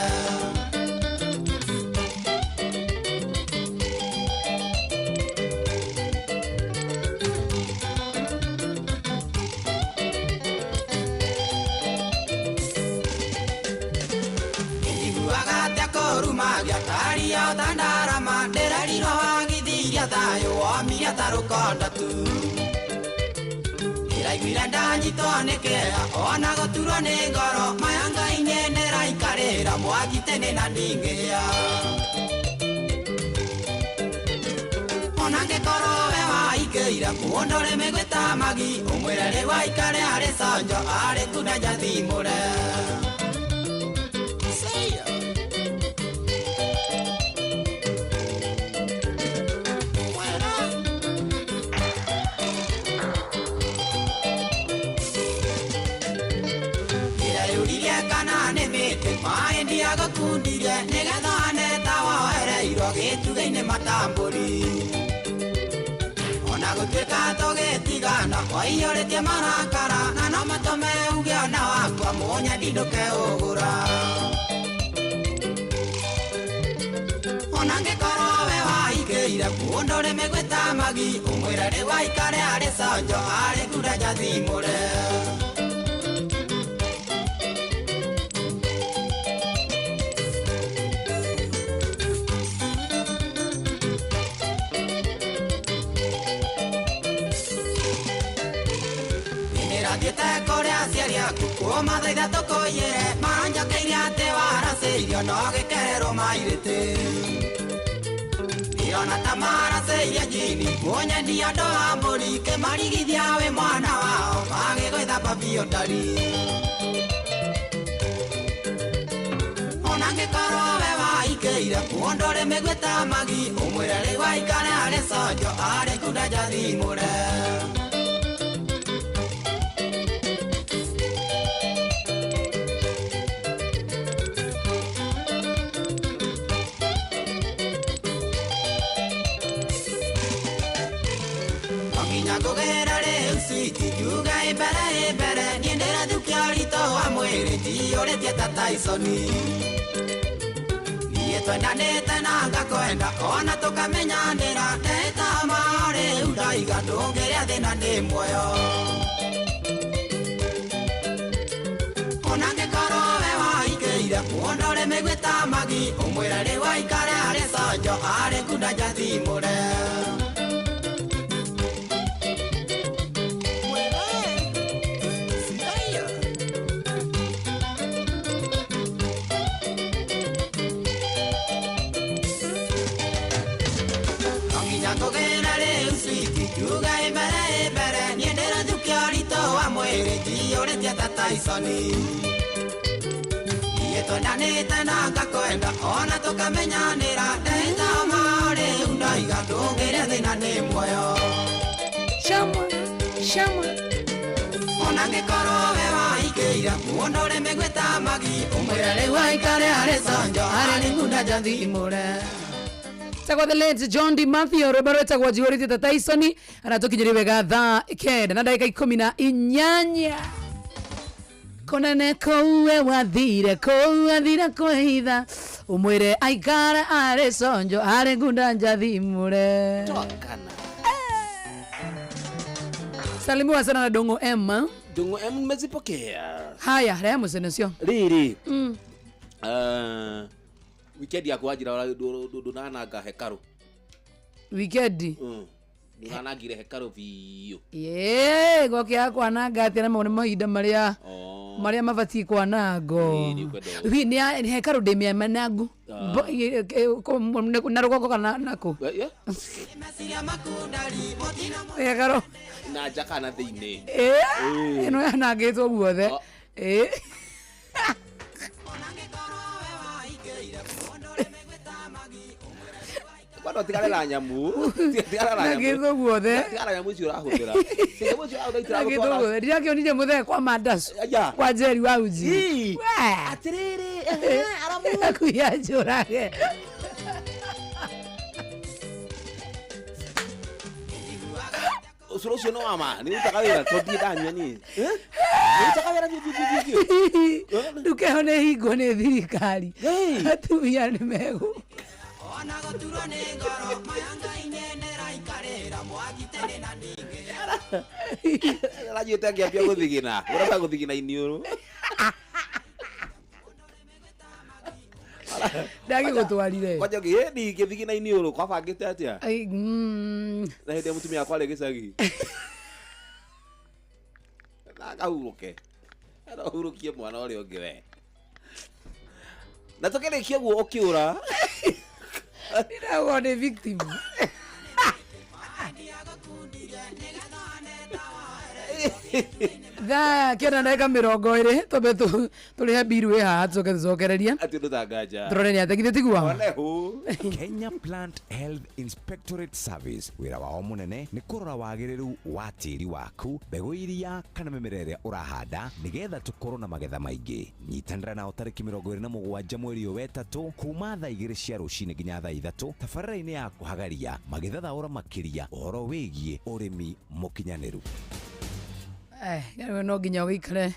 Njiguaga atĩa kũrumagia karia ta ndarama ndĩrerirwo wagithirie thayũ womire ta rũkondo tu. Ndĩraiguire ndanyitwo nĩ kĩeha ona gũturwo nĩ ngoro maya Ngai-inĩ nĩraikarĩra mwaki tene na ndingĩhĩa. Ona angĩkorwo we waingĩire mũndũ ũrĩ mĩgwĩ ta magi ũmwĩre rĩu aikare arĩ canjo arĩ kunda njathimũre. Ndĩreyũririe kana nĩ mĩtĩ maĩ ndiagũkundirie nĩgetha hane ta woereirwo gĩtugĩ-inĩ matambũri. Ona gũtuĩka tũgĩtigana waiyũrĩtie marakara na no matũme uge ona wakwa mũnyendi ndũkeũgũra. Ona angĩkorwo we waingĩire mũndũ ũrĩ mĩgwĩ ta magi ũmwĩre rĩu aikare arĩ canjo arĩ kunda njathimũre. Nĩndĩrathiĩte kũrĩ aciari aku kuma thaa ithatũ kũiyĩre maranjokeirie atĩ waracĩirio no gĩkererwo mairĩtĩ. Ndĩrona ta maracĩirie njini mũnyendi ũndũ wa mbũri kĩmarigithia wĩ mwana wao magĩgwĩthamba biũ ndari. Ona angĩkorwo we waingĩire mũndũ ũrĩ mĩgwĩ ta magi ũmwĩre rĩu aikare arĩ canjo arĩ kunda njathimũre. No nginya ngũgĩre rĩu switi njuge ĩ mbere niĩ ndĩrathukia ũritũ wa mwĩrĩ njiyũrĩtie ta Tyson. Niĩ twendanĩte na ngakwenda ona tũkamenyanĩra ndetama rĩu ndaiga ndũngĩrĩa thĩna ndĩ muoyo. Ona angĩkorwo we waingĩire mũndũ ũrĩ mĩgwĩ ta magi ũmwĩre rĩu aikare arĩ canjo arĩ kunda njathimũre. No nginya ngũgĩre rĩu switi njuge ĩ mbere niĩ ndĩrathukia ũritũ wa mwĩrĩ njiyũrĩtie ta Tyson. Niĩ twendanĩte na ngakwenda ona tũkamenyanĩra ndetama rĩu ndaiga ndũngĩrĩa thĩna ndĩ muoyo. Shama, shama. Ona angĩkorwo we waingĩire mũndũ ũrĩ mĩgwĩ ta magi ũmwĩre rĩu aikare arĩ canjo arĩ kunda njathimũre. Tagwo the late John D. Mathew rwĩmbo rwĩtagwo njihũrĩtie ta Tyson aratũkinyĩria wega thaa 9 na ndagĩka 18. Kũnene kũu we wathire kũu athire kwĩhitha ũmwĩre aikare arĩ conjo arĩ ngunda njathimũre. Salimiwa sana na Dongo M. Dongo M nimezipokea. Haya, rehe mũcene ũcio. Rĩrĩ. Weekend yaku wanjira ndũnananga hekaru. Weekend? Ndũnanangire hekaru biũ. Ĩĩ, gwakĩaga kwananga atĩa na mau nĩ mahinda marĩa marĩa mabatiĩ kwanangwo. Wi nĩ hekaru ndĩ mĩanangu. Na rũgongo kana nakũ? Hekaru. Na nja kana thĩinĩ. Ĩĩ, ĩno yanangĩtwo guothe. Ĩĩ. Kwani tigana na nyamu. Tigana na Na nyamu. gĩthũ guothe. Tigana na nyamu icio ũrahũthĩra. Nyamu icio ũrahũthĩra Na gĩthũ guothe ndirakĩonire mũthee kwa mandacu Aya. kwa njeri wa uji. Ii. We. Atĩrĩrĩ, akuya njũrage. Ũcũrũ ũcio nĩ wa ma nĩ ũrutaga wĩra tondũ ndirĩ ndanyua niĩ. Eh? Nĩ ũrutaga wĩra biũ biũ biũ biũ. Nduka ĩyo nĩ hingwo nĩ thirikari, atumia nĩ megũ Aranyuĩte akĩambia gũthigina. Ũramba gũthigina iniũrũ. Ndagĩgũtwarire. Kwanja ũngĩ ĩni ngĩthigina iniũrũ kwabangĩte atĩa? Ai, Na hĩndĩ ĩrĩa mũtumia wakwa arĩ gĩcagi. Na akahurũke. No ũhurũkie mwana ũrĩa ũngĩ we. Na tũkĩrĩkia ũguo ũkĩũra. Ndĩrauga nĩ victim. Thaa 9 ndagĩka 20 twambe tũrĩhe mbiru ĩ haha tũcoke tũcokererie. Atĩ ũndũ ta nganja. Tũrore nĩ atĩa githĩ tiguo? One hũ. Kenya Plant Health Inspectorate Service wĩra wao mũnene nĩ kũrora wagĩrĩru wa tĩri waku, mbegũ iria kana mĩmera ĩrĩa ũrahanda nĩgetha tũkorwo na magetha maingĩ. Nyitanĩra nao tarĩki 27 mweri ũyũ wetatũ kuma thaa 2 cia rũcinĩ nginya thaa 3 tabarĩra-inĩ ya kũhagaria magĩthathaũra makĩria ũhoro wĩgiĩ ũrĩmi mũkinyanĩru. Eh, rĩu no nginya ũgĩikare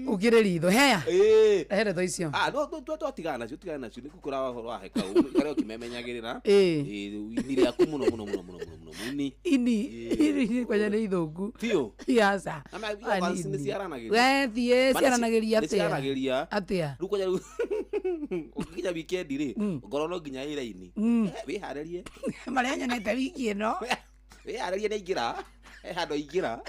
ũkĩrĩ ritho heya. Ĩĩ. He ndeto icio. Ah, no no twatigana nacio, tigana nacio nĩ kũkũra ũhoro wa hekaũ ikare ũkĩmemenyagĩrĩra. Ĩĩ. Ĩĩ, ini rĩaku mũno mũno mũno mũno mũno mũno ini. Ini kwanja nĩ ithũku. Biũ. Aca. Na organs nĩ ciaranagĩria. We thiĩ Mana ciaranagĩria nĩ atĩa? ciaranagĩria. Atĩa? Rĩu kwanja rĩu ũngĩkinya weekend rĩ, ngoro no nginya wĩra-inĩ. Wĩharĩrie. Marĩa nyonete wiki ĩno. Wĩharĩrie nĩ aingĩra. He handũ aingĩra.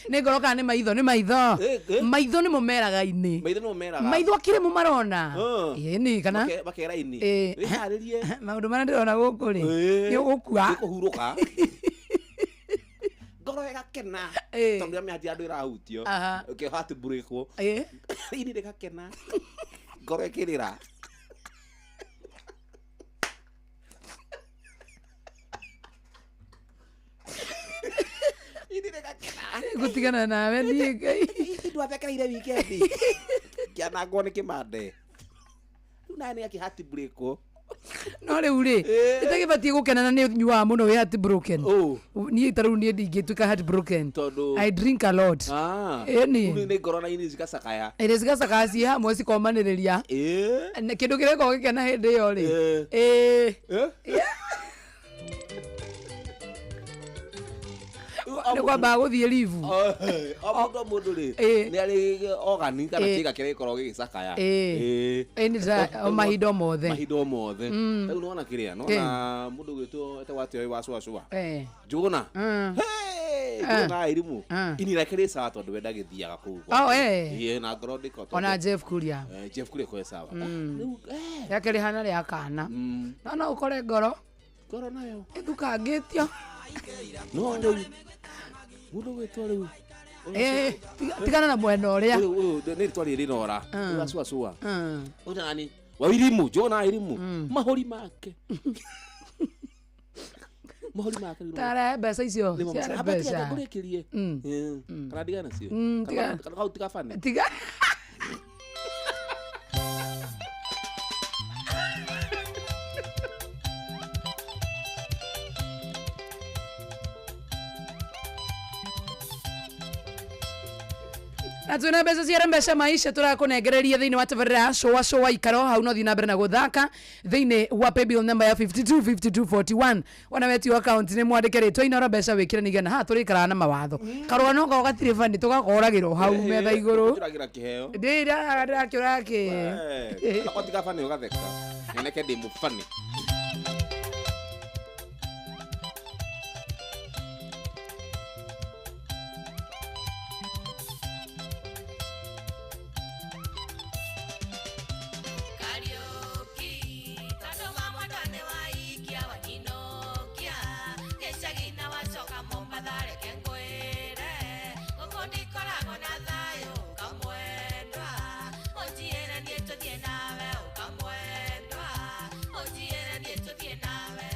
Nĩ ngoro kana nĩ maitho? Nĩ maitho. Maitho nĩmo meraga ini. Maitho nĩmo meraga. Maitho akĩrĩ mo marona. Ĩni kana? Makera ini. Ĩĩ. Wĩharĩrie. Maũndũ marĩa ndĩrona gũkũ rĩ, nĩ ũgũkua. Nĩ kũhurũka. Ngoro ĩgakena. Tondũ nĩamenya hatirĩ andũ ĩrahutio. Aha. Ũkĩ heartbreakwo. Ĩĩ. Ini rĩgakena. Ngoro ĩkĩrĩra. Gũtigana nawe niĩ Ngai. Ndwathekereire weekend. Kĩanangwo nĩ kĩmande. Rĩu nawe nĩ akĩ heartbreakwo. No rĩu rĩ, ĩtagĩbatiĩ gũkena na nĩ ũnyuaga mũno wĩ heartbroken. Niĩ ta rĩu niĩ ndingĩtuĩka heartbroken. Tondũ I drink a lot. Ah. Ĩni. Rĩu nĩ ngoro na ini cigacakaya. Ĩrĩ cigacakaya ciĩ hamwe cikomanĩrĩria. Ĩĩ. Na kĩndũ kĩrĩa gĩkoragwo gĩkena hĩndĩ ĩyo rĩ. Ĩĩ. Nĩ kwambaga gũthiĩ livu. O mũndũ o mũndũ rĩ, Ĩĩ. nĩ arĩ organ kana Ĩĩ. kĩga kĩrĩa gĩkoragwo gĩgĩcakaya. Ĩĩ. Ĩĩ. Ĩĩ, nĩ ta- o mahinda o mothe. Mahinda o mothe. Rĩu nĩwona kĩrĩa, nĩwona mũndũ ũgwĩtwo etagwo atĩa ũyũ wa cũa cũa. Njũgũna. Njũgũna Irimũ. Ini rĩake rĩ sawa tondũ we ndagĩthiaga kũu. Oh, eh. Ĩĩ, na ngoro ndĩko tondũ- Ona Jeff Kuria. Eh, Jeff Kuria kwe sawa. Rĩake rĩhana rĩa kana. No no ũkore ngoro. Ngoro nayo. Ĩthukangĩtio. No rĩu mũndũ ũgwĩtwo rĩu. Ĩĩ, tigana na mwena ũrĩa. Ũyũ ũyũ nĩ rĩtwa rĩrĩ rĩrora. Ũyũ wa cũa cũa. Ũyũ nani? Wa Irimu, Njũgũna Irimu. Mahũri make. Mahũri make rĩu. Tara mbeca icio. Nĩmo Ciara maca- Aba tiga mbeca. ngũrĩkĩrie. Kana ndigane nacio. Tiga. Kana kau tigabane. Tiga. Na twina mbeca ciara mbeca maisha tũrakũnengereria thĩinĩ wa tabarĩra ya cũa cũa ikaro hau no thiĩ na mbere na gũthaka thĩinĩ wa paybill number ya 525241 ona wetio account nĩ mwandĩke rĩtwa inoro mbeca wĩkĩre nĩ igana haha tũrĩikaraga na mawatho karũa no korwo gatirĩ bani tũgakoragĩrwo hau metha igũrũ Njũragĩra kĩheo. ndĩrakĩũraga kĩ Eh, Akwa tigabane ũgatheka. Nyoneke ndĩ mũbani. Kariuki, tondũ wa mwendwa nĩ waikia wanyinũkia gĩcagi na wacoka Mombatha reke ngwĩre gũkũ ndikoragwo na thayũ ũkamwendwa ũnjiĩre niĩ tũthiĩ nawe ũkamwendwa ũnjiĩre niĩ tũthiĩ nawe.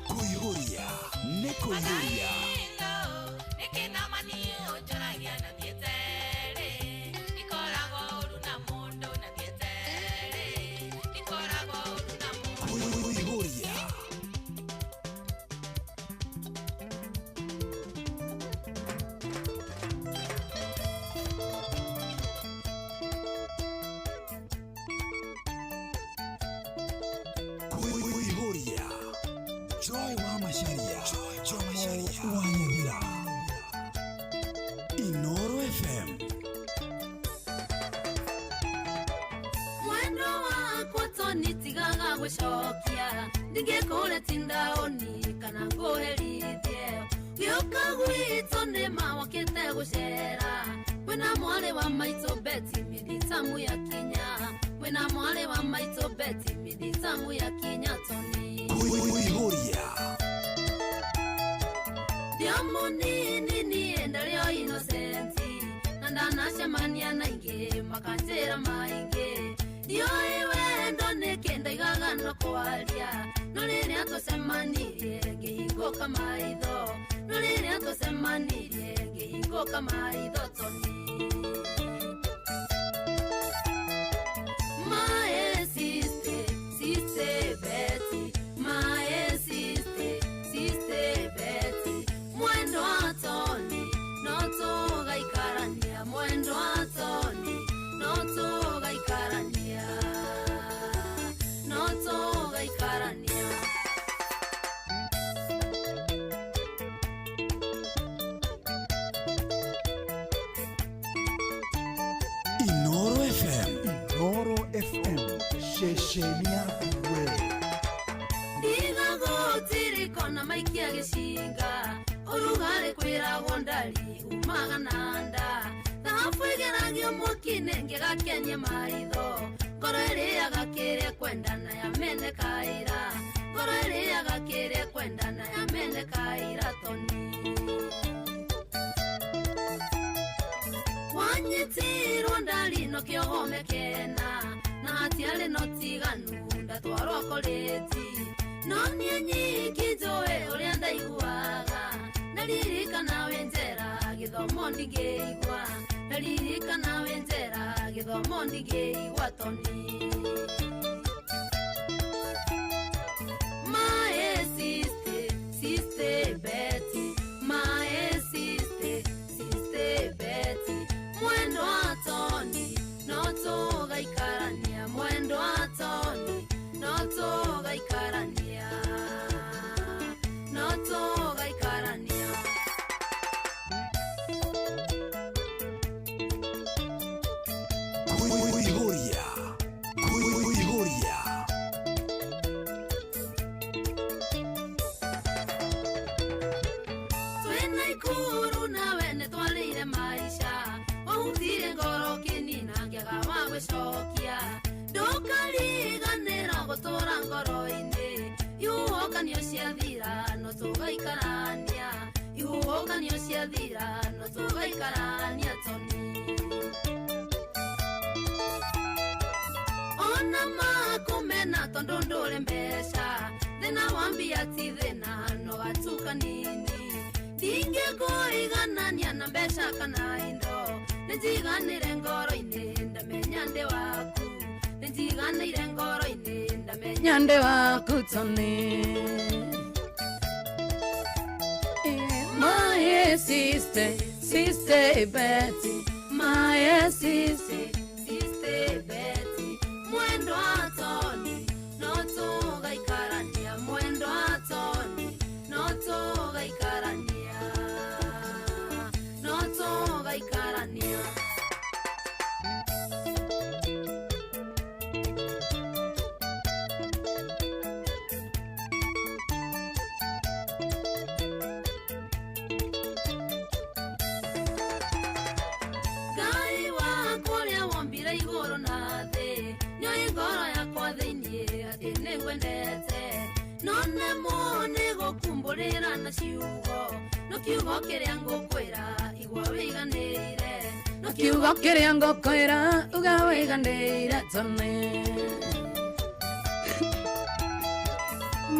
Kuihuria nĩ kuihuria. Kuihuria. Kuihuria. Joy wa Macharia, Jomo wa Nyamira. Inoro FM. Mwendo wakwa tonitigaga gũcokia ndingĩkũre tindaoni kana ngũherithie gĩũka gwitũ nĩ mawakĩte gũcera kwĩna mwarĩ wa maitũ Beti mithitamu ya kinya kwĩna mwarĩ wa maitũ Beti mithitamu ya kinya toni Kuihuria. Ndio munini niĩ ndarĩ o innocent na ndanacemania na ingĩ makanjĩra maingĩ ndiũĩ wendo nĩkĩ ndaigaga no kwaria no rĩrĩa tũcemanirie ngĩhingũka maitho no rĩrĩa tũcemanirie ngĩhingũka maitho toni My sister, sister Betty. Ceceni yaku we. Ndiga gũtiriko na maikia gĩcinga ũrugarĩ kwĩragwo ndari umaga na nda thahabu ĩgeragio mwaki-inĩ ngĩgakenia maitho ngoro ĩrĩaga kĩrĩa kwendana yamenekaira ngoro ĩrĩaga kĩrĩa kwendana yamenekaira toni wanyitirwo ndari no kĩohomekena na hatiarĩ no tiganu ndatwarwo korĩti no niĩ nyiki njũĩ ũrĩa ndaiguaga ndaririkana wĩ njera gĩthomo ndingĩigua ndaririkana wĩ njera gĩthomo ndingĩigua toni my sister sister Betty my sister sister Betty mwendo wa Toni no tũgaikarania mwendo wa Toni no tũgaikarania no tũgaikarania. Kuihuria. Kuihuria. Twĩna ikuru nawe nĩtwarĩire maisha wahutirie ngoro kĩnina ngĩaga wa gwĩcokia ndũkariganĩra gũtũra ngoro-inĩ ihuhũkanio ciathira no tũgaikarania ihuhũkanio ciathira no tũgaikarania toni ona makumena tondũ ndũrĩ mbeca thĩna wambia ti thĩna no gatuka nini ndingĩkũiganania na mbeca kana indo nĩnjiganĩre ngoro-inĩ ndamenya ndĩ waku nĩnjiganĩire ngoro-inĩ ndamenya Nyande waku Tony. My sister, sister Betty, my sister, sister Betty, mwendo wa Tony no tũgaikarania mwendo wa Tony no tũgaikarania no tũgaikarania. Ngai wakwa ũrĩa wombire igũrũ na thĩ nĩoĩ ngoro yakwa thĩiniĩ atĩ nĩngwendete no nemwo nĩ gũkumbũrĩra na ciugo no kiugo kĩrĩa ngũkwĩra igua wĩiganĩire no kiugo kĩrĩa ngũkwĩra uga wĩiganĩire Tony.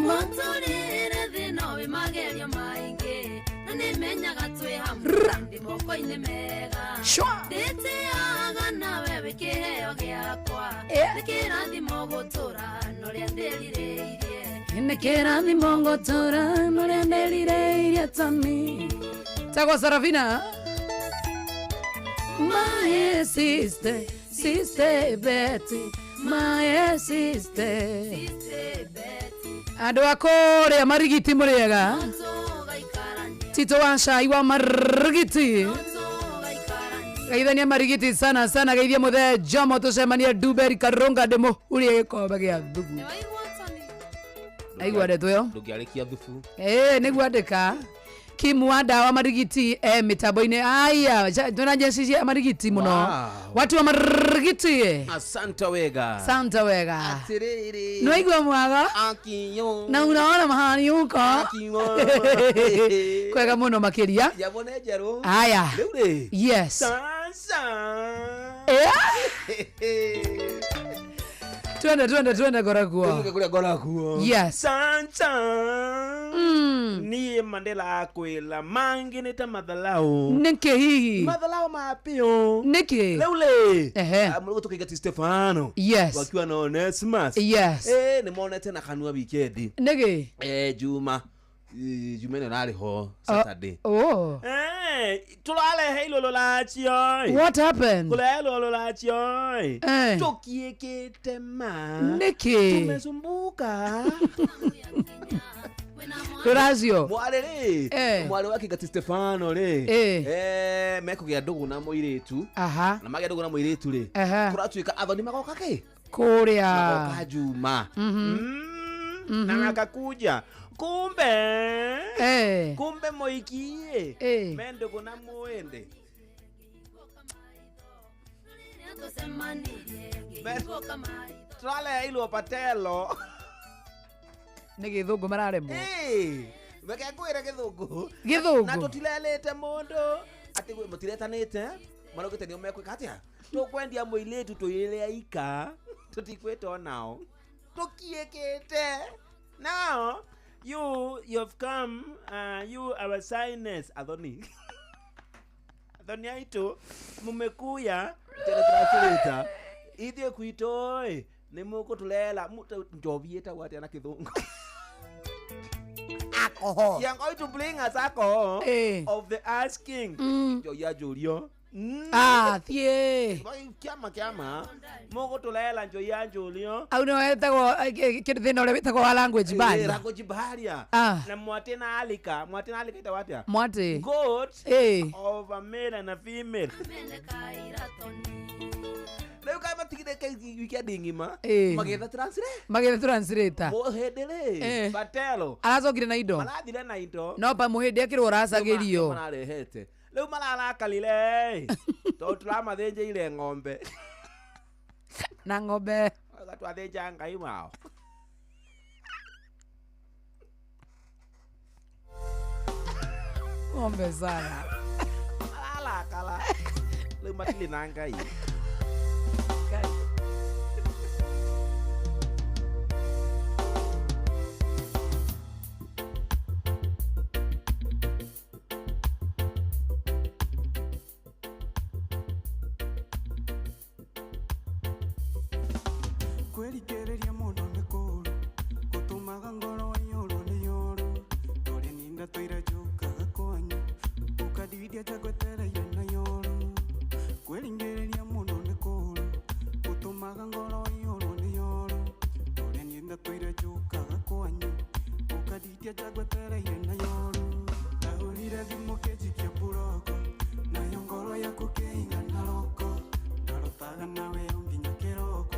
Mũtũrĩre thĩ no wĩ magerio maingĩ na nĩmenyaga twĩ hamwe ndĩ moko-inĩ mega ndĩtĩaga nawe wĩ kĩheo gĩakwa nĩ kĩrathimo gũtũra na ũrĩa ndĩrirĩirie Nĩ kĩrathimo ngũtũra na ũrĩa ndĩrirĩirie Tony. Tagwo Sarafina. My sister, sister Betty, my sister. Sister Betty Andũ a kũrĩa marigiti mũrĩega Tito wa cai wa marigiti geithania marigiti sana sana geithia mũthee Jomo tũcemanie Nduberi Karũnga ndĩmũhurie gĩkombe gĩa thubu aigua ndeto ĩyo Ndũngĩarĩkia thubu. ĩĩ nĩguo andĩka Kim wa ndawa marigiti mitambo-inĩ aya twĩna njeci cia marigiti mũno Wow. watu wa marigiti Asante wega. santa wega Atiriri. nĩwaigua mwaga Akiyo. na unaona mahali huko Akiyo. kwega mũno makĩria Jambo nĩ njerũ. Aya. Rĩu rĩ. Yes. Sasa. Eh? Twende twende twende ngoraguo Tuge kũrĩa ngoraguo. Yes. Sansa. Niĩ Mandela akwĩra mangĩ nĩ ta mathalau. Nĩkĩ hihi? Mathalau mapio. Nĩkĩ? Rĩu rĩ. Ehe. Mũrũgũ tũkĩingati Stefano. Yes. Wakiwa na Onesimus. Yes. Nĩ monete na kanua wikendi. Nĩkĩ? Juma. Juma ĩno ĩrarĩ ho Saturday. Oh. Tũrarehe ilũlũ lacio. What happened? Kũrehe ilũlũ lacio. Eh. Tũkiĩkĩte ma. Nĩkĩ? Tumesumbuka. Rũracio. Mwarĩ rĩ. Eh. Mwarĩ wa Kĩngati Stefano rĩ. Eh. Mekũgĩa ndũgũ na mũirĩtu. Aha. Na magĩa ndũgũ na mũirĩtu rĩ. Aha. Kũratuĩka athoni magoka kĩ? Kũrĩa. Magoka Juma. Na makakuja kumbe kumbe moikie mende kuna muende Trale ilo patelo nĩ gĩthũngũ mararemwo. Reke ngwĩre gĩthũngũ. Gĩthũngũ. Na tũtirelĩte mũndũ atĩ mũtiretanĩte maraugĩte nĩo mekwĩka atĩa tũkwendia mũirĩtu tũirĩre aika tũtikwĩta onao tũkiĩkĩte. Now you've come, you our sinus athoni athoni aitũ mumekuya tena translator ithuĩ kwitũ ĩ nĩ mũkũtũlela njovi ĩtagwo atĩa na kĩthũngũ? Alcohol. You are going to bring us alcohol of the asking. Yo Julio. Ah, thiĩ. Kiama kiama. Mũgũtũlela njo ya Julio. Au nĩo wetagwo thĩna ũrĩa wĩtagwo wa language barrier. Language barrier. Na mwate na alika, mwate na alika ĩtagwo atĩa? Mwate. Goat of a male and a female. Rĩu kaĩ matigire weekend ng'ima magĩetha translate. Magĩetha translator. Mũhĩndĩ rĩ Patelo aracokire na indo. Marathire na indo. No pa mũhĩndĩ akĩrwo ũracagĩrio. Mararehete. Rĩu mararakarire tondũ tũramathĩnjĩire ng'ombe. Na ng'ombe. Twathĩnja Ngai wao. Ng'ombe sana. Mararakara. Rĩu matirĩ na Ngai. Kwĩrikĩrĩria mũno nĩ kũũru gũtũmaga ngoro ĩiyũrwo nĩ yũru tũrĩ ninda tũire njũkaga kwanyu ũkandiria njagwetereire na yũru kwĩringĩrĩria mũno nĩ kũũru gũtũmaga ngoro ĩiyũrwo nĩ yũru tũrĩ ninda tũire njũkaga kwanyu ũkandiria njagwetereire na yũru ndahũrire thimũ kĩnjikia mburoko nayo ngoro yaku kĩigana roko ndarotaga nawe o nginya kĩroko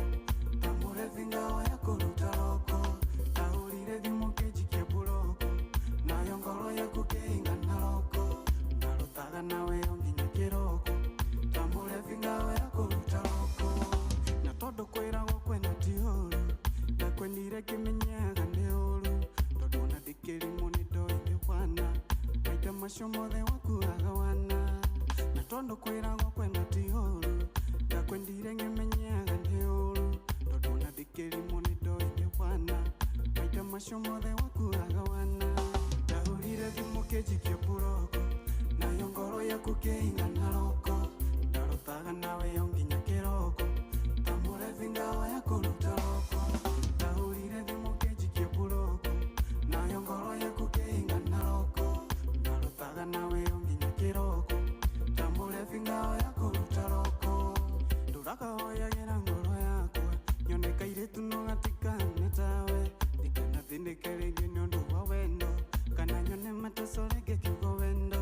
Ngao ya kuruta roko ndahũrire thimũ kĩnjikia mburoko nayo ngoro yaku kĩigana roko ndarotaga nawe o nginya kĩroko ta mũrebi ngao ya kũruta roko na tondũ kwĩragwo kwenda ti ũru ndakwendire kĩmenyaga nĩ ũru tondũ ona ndĩkĩrimũ nĩ ndoĩ nĩ wana maita macio mothe wakuaga wana na tondũ kwĩragwo kwenda ti ũru ndakwendire ngĩmenyaga nĩ ũru ndĩkĩrimũ nĩ ndoĩ nĩ wana maita macio mothe wakuaga wana ndahũrire thimũ kĩnjikia mburoko nayo ngoro yaku kĩigana roko ndarotaga nawe o nginya kĩroko ta mũrebi ngao ya kũruta roko ndahũrire thimũ kĩnjikia mburoko nayo ngoro yaku kĩigana roko ndarotaga nawe o nginya kĩroko ta mũrebi ngao ya kũruta roko ndũrakahoyagĩra ngoro yakwa nyone kairĩtu no gatikane tawe ndikanathĩnĩke rĩngĩ nĩ ũndũ wa wendo kana nyone mateso rĩngĩ kiugo wendo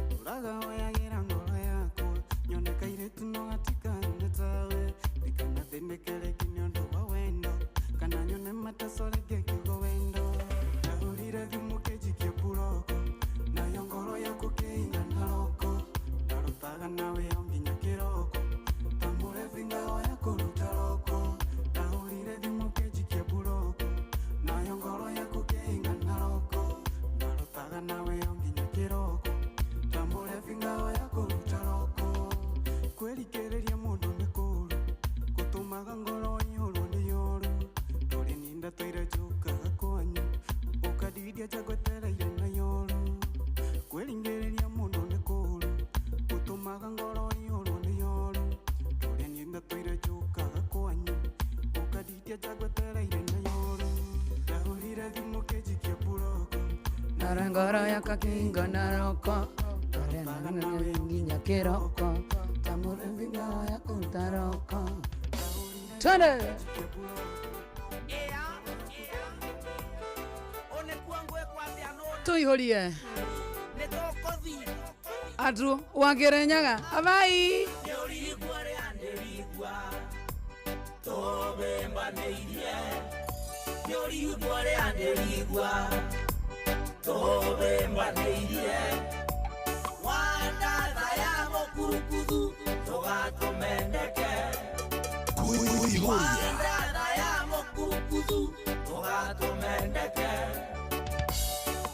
ndũragahoyagĩra ngoro yakwa nyone kairĩtu no gatikane tawe ndikanathĩnĩke rĩngĩ nĩ ũndũ wa wendo kana nyone mateso rĩngĩ kiugo wendo ndahũrire thimũ kĩnjikia mburoko nayo ngoro yaku kĩigana roko ndarotaga nawe o nginya kĩroko ta mũrebi ngao ya kũruta roko ndahũrire thimũ kĩnjikia mburoko nayo ngoro yaku kĩigana roko ndarotaga nawe o nginya kĩroko ta mũrebi ngao ya kũruta roko kwĩrikĩrĩria mũndũ nĩ kũũru gũtũmaga ngoro ĩiyũrwo nĩ yũru ndũrĩ ninda tũire njũkaga kwanyu ũkandiria njagwetereire na yũru kwĩringĩrĩria mũndũ nĩ kũũru gũtũmaga ngoro ĩiyũrwo nĩ yũru ndũrĩ ninda tũire njũkaga kwanyu ũkandiria njagwetereire na yũru ndahũrire thimũ kĩnjikia mburoko Nara ngoro yakwa kĩigana roko nginya kĩroko ta mũrebi ngao ya kũruta roko. Twende. Tũihũrie Andũ wa Kĩrĩnyaga abai. Tũbĩmbanĩirie Nĩũrigua rĩa ndĩrigua Tũbĩmbanĩirie Wandatha ya mũkurukuthu Tũgatũmendeke Wandatha ya mũkurukuthu Tũgatũmendeke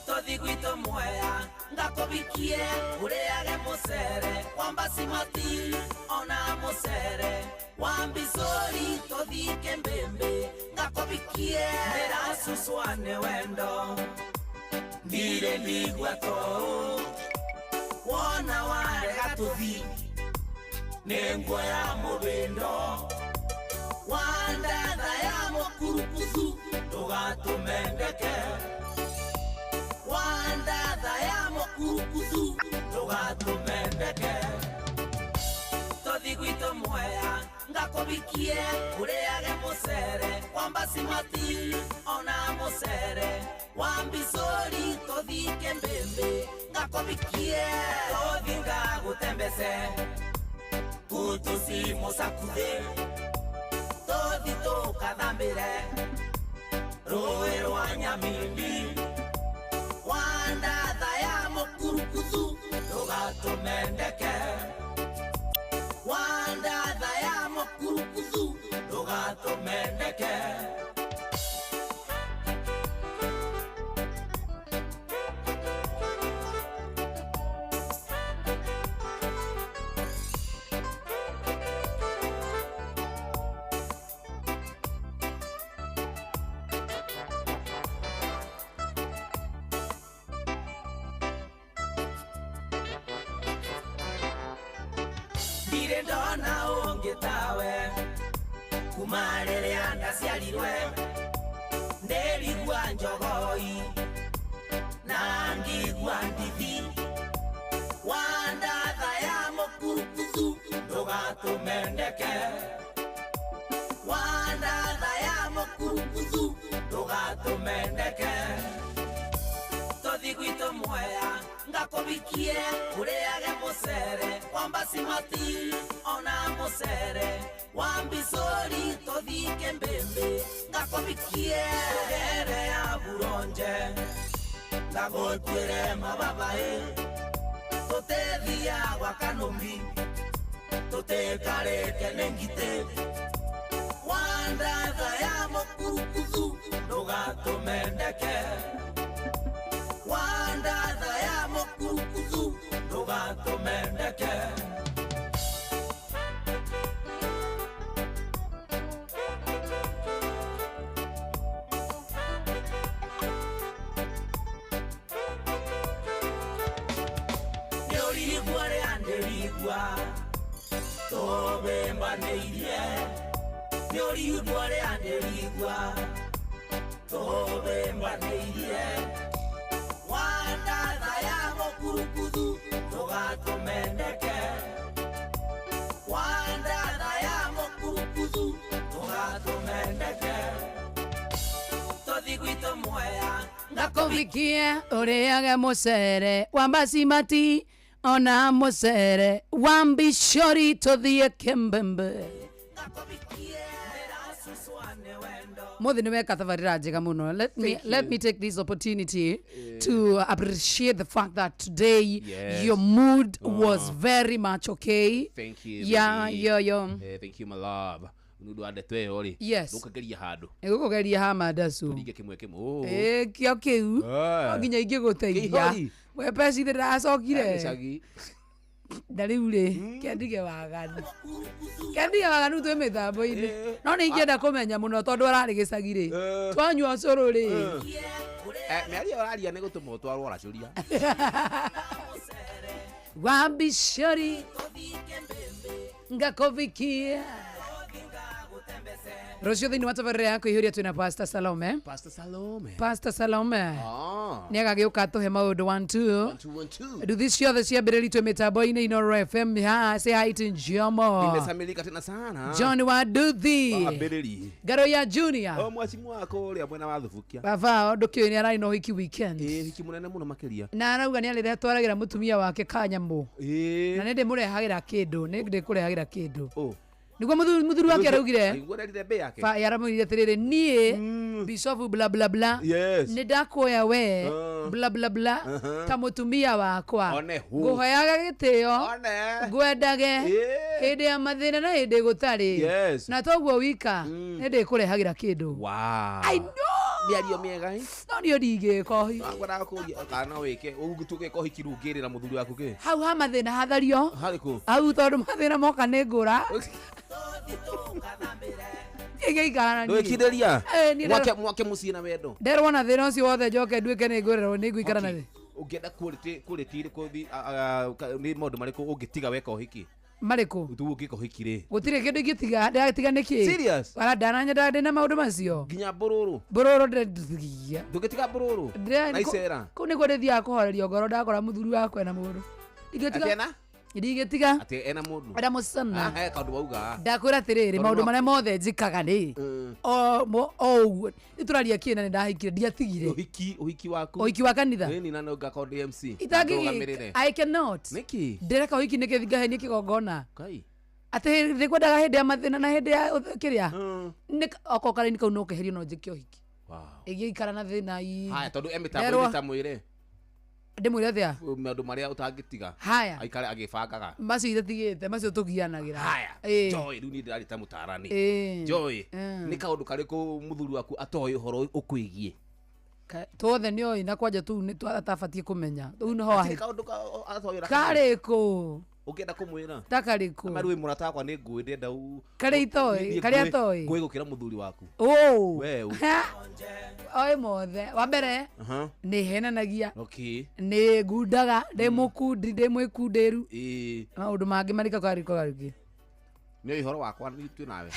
Tũthi gwitũ Mwea Ngakũbikie ũrĩage mũcere wa mbasimati ona mũcere wa mbicũri tũthike mbĩmbĩ ngakũbikie ndĩracucwa nĩ wendo ndirĩ ndigua tũũ wona warega tũthi nĩ nguoya mũbĩndo wandatha ya mũkurukuthu ndũgatũmendeke wandatha ya mũkurukuthu ndũgatũmendeke tũthi gwitũ Mwea ngakũbikie ũrĩage mũcere wa mbasimati ona mũcere wa mbicũri tũthike mbĩmbĩ ngakũbikie tũthi ngagũtembece kutusi mũcakuthĩ tũthi tũkathambĩre rũĩ rwa Nyamindi wandatha ya mũkurukuthu ndũgatũmendeke wandatha ya mũkurukuthu ndũgatũmendeke ndirĩ ndona ũngĩ tawe kuma rĩrĩa ndaciarirwe ndĩrigua njogoi na ngigua ndithi wandatha ya mũkurukuthu ndũgatũmendeke wandatha ya mũkurukuthu ndũgatũmendeke tũthi gwitũ Mwea ngakũbikie ũrĩage mũcere wa mbasimati ona mũcere wa mbicũri tũthike mbĩmbĩ ngakũbikie tũgere ya buronje ngagũtuĩre mababaĩ tũtethia gwa kanũmi tũtĩkarĩke nĩ ngitĩ wandatha ya mũkurukuthu ndũgatũmendeke wandatha ya mũkurukuthu ndũgatũmendeke nĩũrigua rĩa ndĩrigua tũbĩmbanĩirie nĩũrigua rĩa ndĩrigua tũbĩmbanĩirie wandatha ya mũkurukuthu ndũgatũmendeke wandatha ya mũkurukuthu ndũgatũmendeke tũthi gwitũ Mwea ngakũbikie ũrĩage mũcere wa mbasimati ona mũcere wa mbicũri tũthiĩ kĩmbĩmbĩ Muthi nĩ weka thabarĩra njega mũno. Let me take this opportunity to appreciate the fact that today Yes. your mood was very much okay. Thank you. Yeah, baby. yeah, yeah. Thank you my love. Nĩ ũndũ wa ndeto ĩyo rĩ. Yes. Ndũkageria handũ. Ĩgũkũgeria ha mandacu. Tũringe kĩmwe kĩmwe. Ĩ kĩo kĩu. No nginya ingĩgũteithia. Kĩihũri. We peci ndĩracokire. Gĩcagi. Na rĩu rĩ, kendige waganu. Kendige waganu twĩ mĩtambo-inĩ. No nĩ ingĩenda kũmenya mũno tondũ ararĩ gĩcagi rĩ. Twanyua ũcũrũ rĩ. Mĩario ũraria nĩ gũtũma ũtwarwo racũria. Wambicori ngakuvikia rũciũ thĩinĩ wa tabarĩra ya kwĩihũria twĩna Pastor Salome. Pastor Salome. Pastor Salome nĩ agagĩũka atũhe maũndũ 1 2 1 2. Nduthi ciothe ciambĩrĩritwe mĩtambo-inĩ Inoro FM haha say hi to Njomo Nimesamilika tena sana. John wa Nduthi Wambĩrĩri. Ngaroya Junior O mwacimu wako ũrĩa mwena wa Thubukia. baba ndũkĩũĩ nĩ ararĩ na ũhiki weekend. Ĩ hiki mũnene mũno makĩria. Na arauga nĩ arĩrĩa atwaragĩra mũtumia wake kanyamũ. Ĩ. Na nĩ ndĩmũrehagĩra kĩndũ, nĩ ndĩkũrehagĩra kĩndũ. Niguo muthuri wake araugire. Niguo arerire mbĩ yake. Fa yaramwĩrire atĩrĩrĩ niĩ bishop bla bla bla Yes. nĩ ndakuoya we Ah. bla bla bla Uh-huh. ta mũtumia wakwa One hu. ngũheaga gĩtĩo ngwendage hĩndĩ ya mathĩna na hĩndĩ gũtarĩ Yes. na toguo wika nĩ ndĩkũrehagĩra kĩndũ. Wow. I know. Mĩario mĩega ĩ. No niĩ ndingĩka ũhiki. Ngwendaga kũria kana no wĩke ũngĩtuĩka ũhiki rĩu ũngĩrĩra mũthuri waku kĩ? Hau ha mathĩna hathario. Harĩ kũ? Hau tondũ mathĩna moka nĩ ngũra. Ingĩikara na niĩ. Ndwĩkindĩria? Eh, niĩ Mwake mwake mũciĩ na wendo. Nderwo na thĩna ũcio wothe njoke nduĩke nĩ ngũrerwo nĩ ngũikara na thĩ. Ũngĩenda quality quality irĩkũ nĩ maũndũ marĩkũ ũngĩtiga weka ũhiki? Marĩkũ? Tu ũngĩka ũhiki rĩ? Gũtirĩ kĩndũ ingĩtiga ndĩratiga nĩkĩ? Serious? Wala ndananyenda ndĩna maũndũ macio. Nginya mbũrũrũ. Mbũrũrũ ndĩratigia. Ndũngĩtiga mbũrũrũ? Na icera? Kũu nĩkuo ndĩthiaga kũhoreria ngoro ndakora mũthuri wakwa ena mũndũ. Ndingĩtiga. Atĩ ena? Ndingĩtiga. Atĩ ena mũndũ? Ena mũcana. Ah, he kaũndũ wauga. Ndakwĩra atĩrĩrĩ Tondũ maũndũ no- marĩa mothe njĩkaga rĩ o ũguo nĩ tũraria kĩ na nĩ ndahikire ndiatigire. Ũhiki ũhiki waku. Ũhiki wa kanitha? Ĩni na no ngakorwo ndĩ MC. Itangĩ Ndũgamĩrĩre. I cannot. Nĩkĩ? Ndĩreka ũhiki nĩkĩ ngahenia kĩgongona. Kai. Atĩ ndĩkwendaga hĩndĩ ya mathĩna na hĩndĩ ya kĩrĩa. Nĩ okorwo karaini kau no keherio no njĩke ũhiki. Wow. Ĩngĩikara na thĩna ii. Haya tondũ e Nderwo- mĩtambo-inĩ ta mwĩre. Ndĩmwĩre atĩa? Maũndũ marĩa ũtangĩtiga. Haya. Aikare agĩbangaga. Macio itatigĩte macio tũgianagĩra. Haya. Ĩĩ. Joy rĩu niĩ ndĩrarĩ ta mũtaarani. Ĩĩ. Joy. Mm. Nĩ kaũndũ karĩkũ mũthuri waku atoĩ ũhoro ũkwĩgiĩ? Tuothe nĩ oĩ na kwanja tũu nĩ atabatiĩ kũmenya. Tũu nĩho Hatirĩ ahĩ. kaũndũ atoĩ ona kanini. Karĩkũ? Ũngĩenda kũmwĩra? Ta karĩkũ? Ama rĩu wĩ mũrata wakwa nĩ ngũĩ ndĩrenda Karĩa itoĩ, niĩ karĩa ngũĩ- atoĩ. ngũĩ gũkĩra mũthuri waku. Ũ. We ũ. Oĩ mothe. Wa mbere Aha. nĩ henanagia. Okay. Nĩ ngundaga ndĩ mũkundi ndĩ mwĩkundĩru. Ĩĩ. Maũndũ mangĩ marĩkũ karĩkũ karĩkũ. Nĩ ũhoro wakwa nĩ twĩ nawe.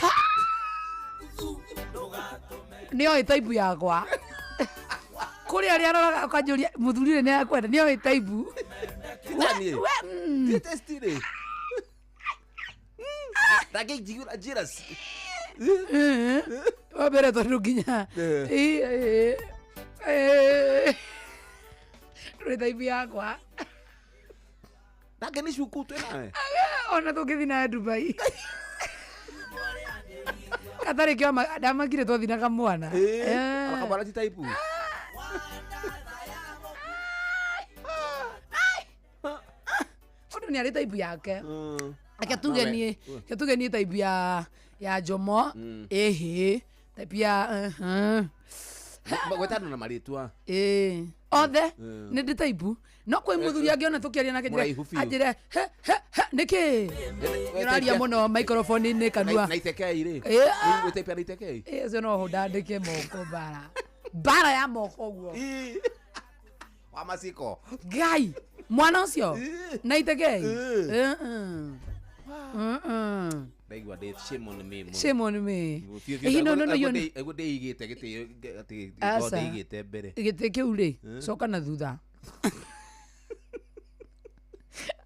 Nĩ oĩ taibu yakwa. Kũrĩ arĩa aroraga akanjũria mũthuri ũyũ nĩ akwenda nĩ oĩ taibu. Titaniĩ. We. Ti test rĩ. Ndangĩnjiguĩra jealous. Wa mbere tondũ nginya Eh. Ĩ, ĩ, ĩ. Ndũrĩ taibu yakwa. Nake nĩ cuku twĩ nawe. Ona tũngĩthiĩ nawe Dubai. Gatarĩ kĩo ndamakire twathiĩ na kamwana. Ĩĩ. Ona kamwana ti taibu. Mũndũ nĩ arĩ taibu yake. Reke tuge niĩ, reke tuge niĩ taibu ya Jomo. Ĩhĩ. Taibu ya Gwetano na marĩtwa. Ĩĩ. Othe Mm. nĩ ndĩ taibu. No kwĩ mũthuri angĩona tũkĩaria nake Mũraihu biũ. anjĩre he he he nĩkĩ? Ũraria mũno microphone-inĩ kanua. Na itekei rĩ. Ĩĩ. Wĩ taibu ya na itekei. Ĩĩ ũcio no ndandĩke moko mbara. Mbara ya moko ũguo. Wa maciko. Ngai mwana ũcio na itekei. Ndaigua ndĩ shame on me mũno. Shame on me. Biũ biũ, Ĩĩ, no, no, no, aguo you- aguo ndĩigĩte gĩtĩo atĩ Aca. ndĩigĩte mbere. Gĩtĩ kĩu rĩ Eh. coka na thutha.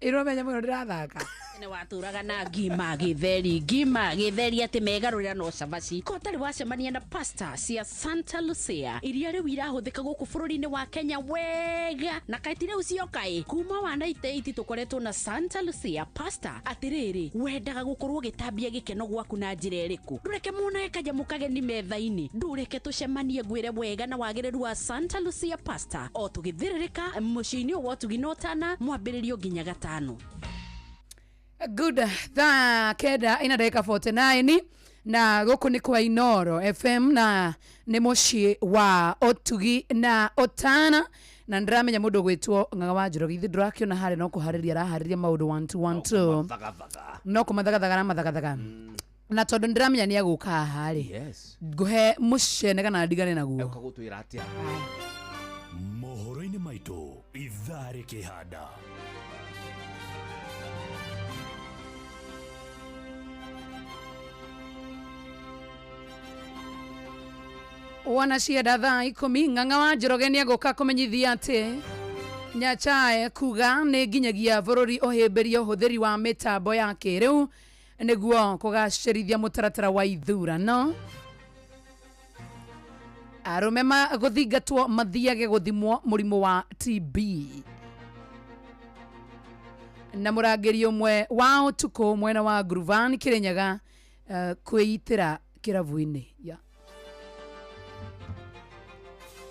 Ĩromenya mũno ndĩrathaka. Tene watũraga na ngima gĩtheri ngima gĩtheri atĩ megarũrĩra no cabaci ko ũtarĩ wacemania na pasta cia Santa Lucia iria rĩu irahũthĩka gũkũ bũrũri-inĩ wa Kenya wega na kaĩ ti rĩu cioka ĩ kuma wa 98 tũkoretwo na Santa Lucia pasta atĩrĩrĩ wendaga gũkorwo ũgĩtambia gĩkeno gwaku na njĩra ĩrĩkũ ndũreke monage kanyamũ kageni metha-inĩ ndũreke tũcemanie ngwĩre wega na wagĩrĩru wa Santa Lucia pasta o tũgĩthĩrĩrĩka mũciĩ-inĩ ũyũ wa ũtugi na ũtana mwambĩrĩrio nginya gatano. Good thaa kenda ina ndagĩka 49 na gũkũ nĩ kwa Inoro FM na nĩ mũciĩ wa ũtugi na ũtana na ndĩramenya mũndũ ũgwĩtwo Ng'ang'a wa Njoroge ithuĩ ndũrakĩona harĩa no kũharĩria araharĩria maũndũ 1 2 1 2 no kũmathagathaga aramathagathaga na tondũ ndĩramenya nĩ agũka haha rĩ Yes. ngũhe mũcene kana ndigane naguo. Ũka gũtwĩra atĩa? Mohoro-inĩ maitũ ithaa rĩkĩhanda. Wanacienda thaa 10 Ng'ang'a wa Njoroge nĩ agũka kũmenyithia atĩ Nyachae kuga nĩ nginyagia bũrũri ũhĩmbĩrie ũhũthĩri wa mĩtambo ya kĩrĩu nĩguo kũgacĩrithia mũtaratara wa ithurano. Arũme gũthingatwo mathiage gũthimwo mũrimũ wa TB. Na mũrangĩri ũmwe wa ũtukũ mwena wa Nguruvan Kĩrĩnyaga Kwĩitĩra kĩrabu-inĩ yeah.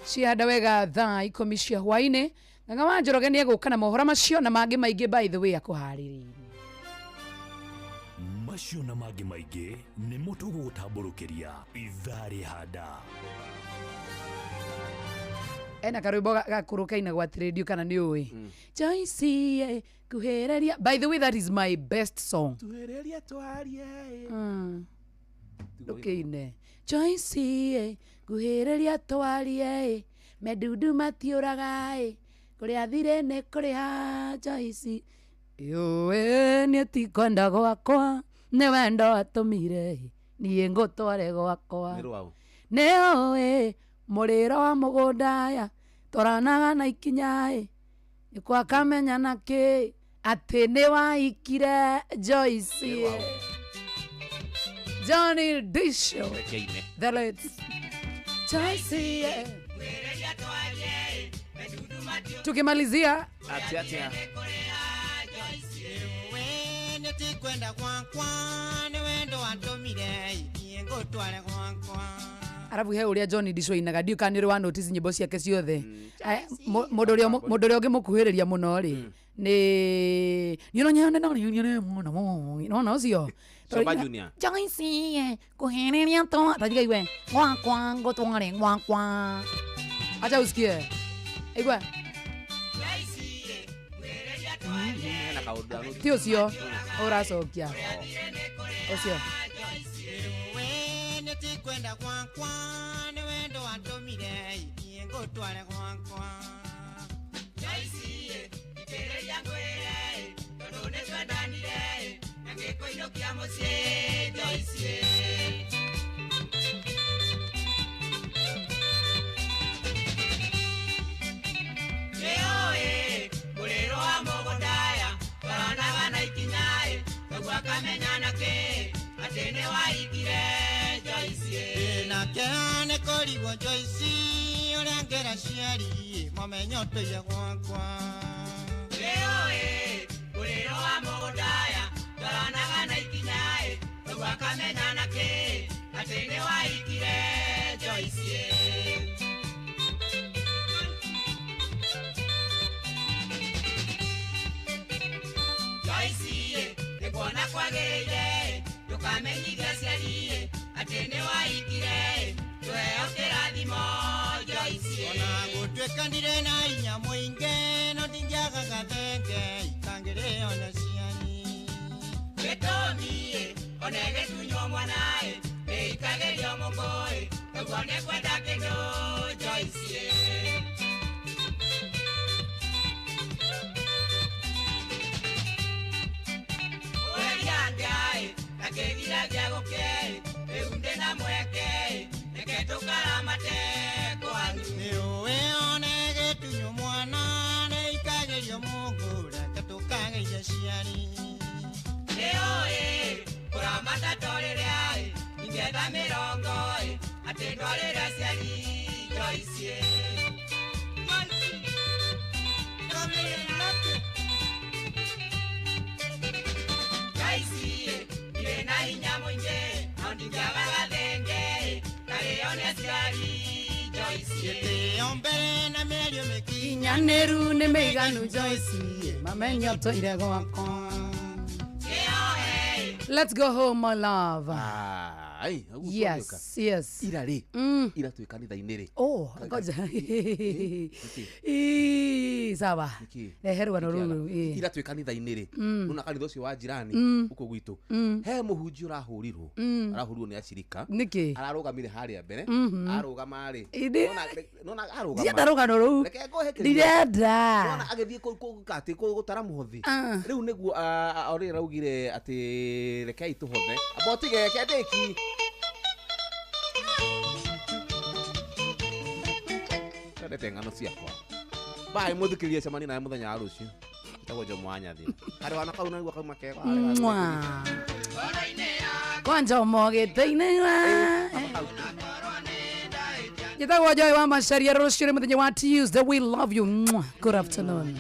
Cihanda wega thaa 10 cia hwainĩ. Ng'ang'a wa Njoroge nĩ egũka na mohoro macio na mangĩ maingĩ, by the way, akũharĩrĩirie. Macio na mangĩ maingĩ nĩmo tũgũgũtambũrũkĩria ithaa rĩhanda. Ena karwĩmbo gakũrũ kainagwo atĩ rĩndio kana nĩ ũĩ Joyce kuhĩrĩria. By the way, that is my best song. Tuhereria twarie. Ndũkĩine Joyce nguhĩrĩria twarie, mendundu matiũraga ĩ, kũrĩa thirĩ nĩ kũrĩha. Joyce yũĩ niĩ tikwenda gwakwa, nĩ wendo atũmire niĩ ngũtware gwakwa. Nĩ rwaũ? Nĩ ũĩ mũrĩro wa mũgũnda aya twaranaga na ikinya ĩ, nĩkwakamenya na kĩ atĩ nĩ waikire. Joyce, Johnny Disho. Rekeine. The late Joyce. Tukimalizia Atia atia. Kwenda gwakwa nĩ wendo watũmire niĩ ngũtware gwakwa. Arabu he uria Johnny Disho inaga, ndiũ kana nĩ wa notice nyĩmbo ciake ciothe. Aya, mũndũ ũrĩa mũndũ ũrĩa ũngĩmũkuhĩrĩria mũno rĩ nĩ nona ũcio. Shomba Junior. Joyce kuhĩrĩria twa tajiga gwakwa ngũtware gwakwa, acha usikie, igwe. Hena kaũndũ anu- Ti ũcio ũracokia ũcio. Nĩ tikwenda gwakwa nĩ wendo watũmire niĩ ngũtware gwakwa. Joyce, itĩrĩria ngwĩre tondũ nĩ twendanire na ngĩkũinũkia mũciĩ, Joyce. Nĩũĩ mũrĩro wa mũgũndaya twaranaga na ikinya ĩ, koguo akamenya na kĩ atĩ nĩ waikire, Joyce. Nake nĩ kũrigwo Joyce ũrĩa ngera ciari mamenye ũtũire gwakwa. Nĩũĩ mũrĩro wa mũgũndaya twaranaga na ikinya ĩ, koguo akamenya na kĩ atĩ nĩ waikire, Joyce. Joyce, nĩkuona kwagĩrĩire ndũkamenyithia aciari atĩ nĩ waikire, tũheo kĩrathimo, Joyce. Ona gũtuĩka ndirĩ na hinya mũingĩ no ndingĩaga gathenge itangĩrĩo nĩ ciani. Gĩtũmi ona ĩgĩtunywo mwana ĩ, ĩikagĩrio mũkũĩ, koguo nĩ kwenda kĩndũ, Joyce. Weria ngai na kĩgira gĩa gũkĩ, rĩu ndĩ na mweke, reke tũkaramate kwanyu. Nĩ ũĩ ona ĩgĩtunywo mwana nĩ ikagĩrio mũngũ, reke tũkageithia ciari. Nĩ ũĩ kũramata to rĩrĩa ĩ, ingĩetha mĩrongo ĩ, atĩ ndwarĩre aciari, Joyce. Joyce, ndirĩ na hinya mũingĩ no ndingĩaga gathenge karĩo nĩ aciari, Joyce. Gĩtĩo mbere na mĩario Kinyanĩru nĩ mĩiganu, Joyce, mamenye ũtũire gwakwa. Let's go home, my love. Ai, ũguo Yes, twagĩũka. yes. Ira rĩ, ira twĩ kanitha-inĩ rĩ. Oh, ngoja. Ii, sawa. Nĩkĩ? Rehe rũgano rũu. Ĩ. Ira twĩ kanitha-inĩ rĩ, nona kanitha ũcio wa jirani gũkũ gwitũ, he mũhunjia ũrahũrirwo, arahũrirwo nĩ acirika. Nĩkĩ? Ararũgamire harĩa mbere, arũgama rĩ, nona arũgama. Ndienda rũgano rũu. Reke ngũhe kĩrĩa. Ndirenda. Nona agĩthiĩ atĩ gũtara mũhothi. Ah. Rĩu nĩguo orĩ araugire atĩ rekei tũhothe, amba ũtige reke ndĩki. Ndendete ng'ano ciakwa. Bye, mũthikĩrĩrie, cemania nawe mũthenya wa rũciũ. Njĩtagwo Jomo wa Nyathira. Karĩ wana kau naigua kauma kega. Mwah. Kwanja ũmogĩte-inĩ wa njĩtagwo Joy wa Macharia. Rũciũ nĩ mũthenya wa Tuesday. We love you. Mwah. Good afternoon.